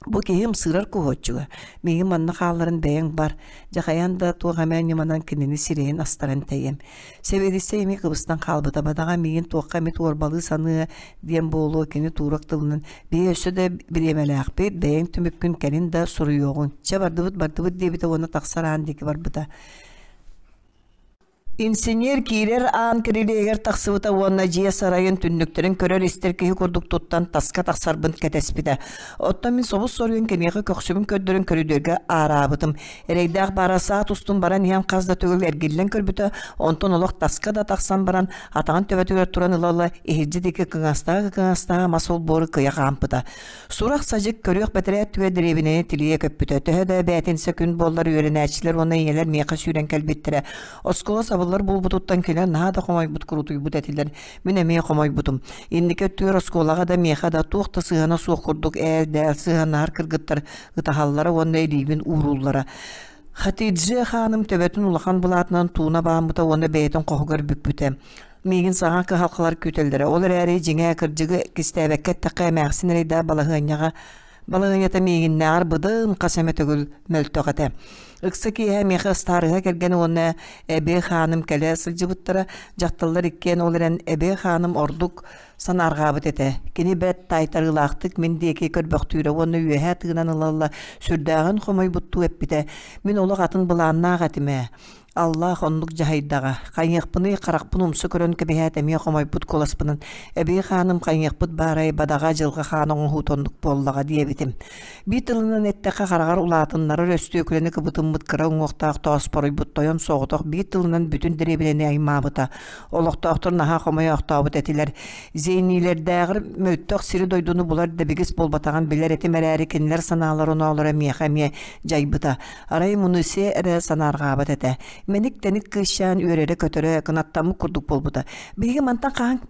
Бу киһи ымсыырар куһуоччуга. Миигин манна хаалларан бэйэҥ бар. Дьэ хайаан да туох эмэ ньыманан кинини сирэйин астаран тэйэм. Сэбиэдиссэй эмиэ кыбыстан хаалбыта. Бадаҕа миигин туохха эмит уорбалыы саныа диэн буолуо кини туурак тылынан «Биһи өссө да бириэмэлээхпит, бэйэҥ түмүккүн кэлин да суруйуоҕуҥ. Чэ бардыбыт бардыбыт» диэбитэ уонна тахсар аан диэки барбыта. Инсиньиэр киирэр аан кирилиэһигэр тахсыбыта уонна дьиэ сарайын түннүктэрин көрөр-истэр киһи курдук туттан таска тахсарбын кэтэспитэ. Оттон мин собус-соруйан киниэхэ көхсүбүн көрдөрөн көрүдүөргэ аараабытым. Эрэйдээх баара саат устун баран иһэн хас да төгүл эргиллэн көрбүтэ, онтон олох таска да тахсан баран атаҕын төбөтүгэр туран ыла-ыла иһирдьэ диэки кыҥастаҕа-кыҥастаҕа мас олбуору кыйа хаампыта. Сурах-садьык көрүөх бэтэрээ өттүгэр дэриэбинэни тилийэ көппүтэ. Төһө да бээтинсэ күн буоллар үөрэнээччилэр уонна ийэлэр миэхэ сүүрэн кэлбиттэрэ. Оскуола сабыллар буолбутуттан кинилэр наһаа да хомойбут курутуйбут этилэр. Мин эмиэ хомойбутум. Инники өттүгэр оскуолаҕа да миэхэ да туох да сыһыана суох курдук ээл-дээл сыһыаннаһар кыргыттар ытаһаллара уонна илиибин уурууллара. Хатиджи хааным төбөтүн улахан былаатынан тууна бааммыта уонна бэйэтин хоһугар бүкпүтэ. Миигин саҥа кыһалҕалар күүтэллэрэ. Ол эрээри, дьиҥэ, кырдьыгы кистээбэккэ эттэххэ, эмээхсин эрэйдээх балаһыанньаҕа балаһыанньата миигиннээҕэр быдан хас эмэ төгүл мөлтөх этэ. Ыкса киэһэ миэхэ ыстаарыһа кэргэн уонна эбээ хааным кэлэ сылдьыбыттара. Дьахталлар иккиэн ол эрэн эбээ хааным ордук санаарҕаабыт этэ. Кини бэрт таайтарыылаахтык мин диэки көрбөхтүүрэ уонна үөһэ тыынан ыла-ыла сүрдээҕин хомойбуттуу эппитэ: «Мин олох атын былааннаах этим ээ. Аллаах оннук дьаһайдаҕа, хайыахпыный харахпын умса көрөн кэбиһээт эмиэ хомойбут куоласпынан эбии хааным хайыахпыт баарай бадаҕа дьылҕа хаан оҥоһуута оннук буоллаҕа диэбитим. Биир тылынан эттэххэ хараҕар улаатыннарар өстүөкүлэни кыбытыммыт кыра уҥуохтаах тооспоруйбут тойон соҕотох биир тылынан бүтүн дэриэбинэни аймаабыта. Олохтоохтор наһаа хомойоохтообут этилэр. Зейниилэрдээҕэр мөлтөх сири-дойдуну булар дэбигис буолбатаҕын билэр этим эрээри кинилэр санаалара-оноолоро миэхэ эмиэ дьайбыта. Арай Мунусе эрэ санаарҕаабат этэ. Мэник-тэник кыысчаан үөрэрэ-көтөрө кынаттаммыт курдук буолбута. Биһиги мантан хаһан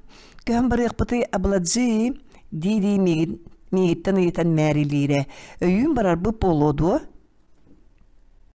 көһөн барыахпытый абладжи дии-дии миигин миигиттэн ыйытан мээрилиирэ. Өйүүн барарбыт буолуо дуо?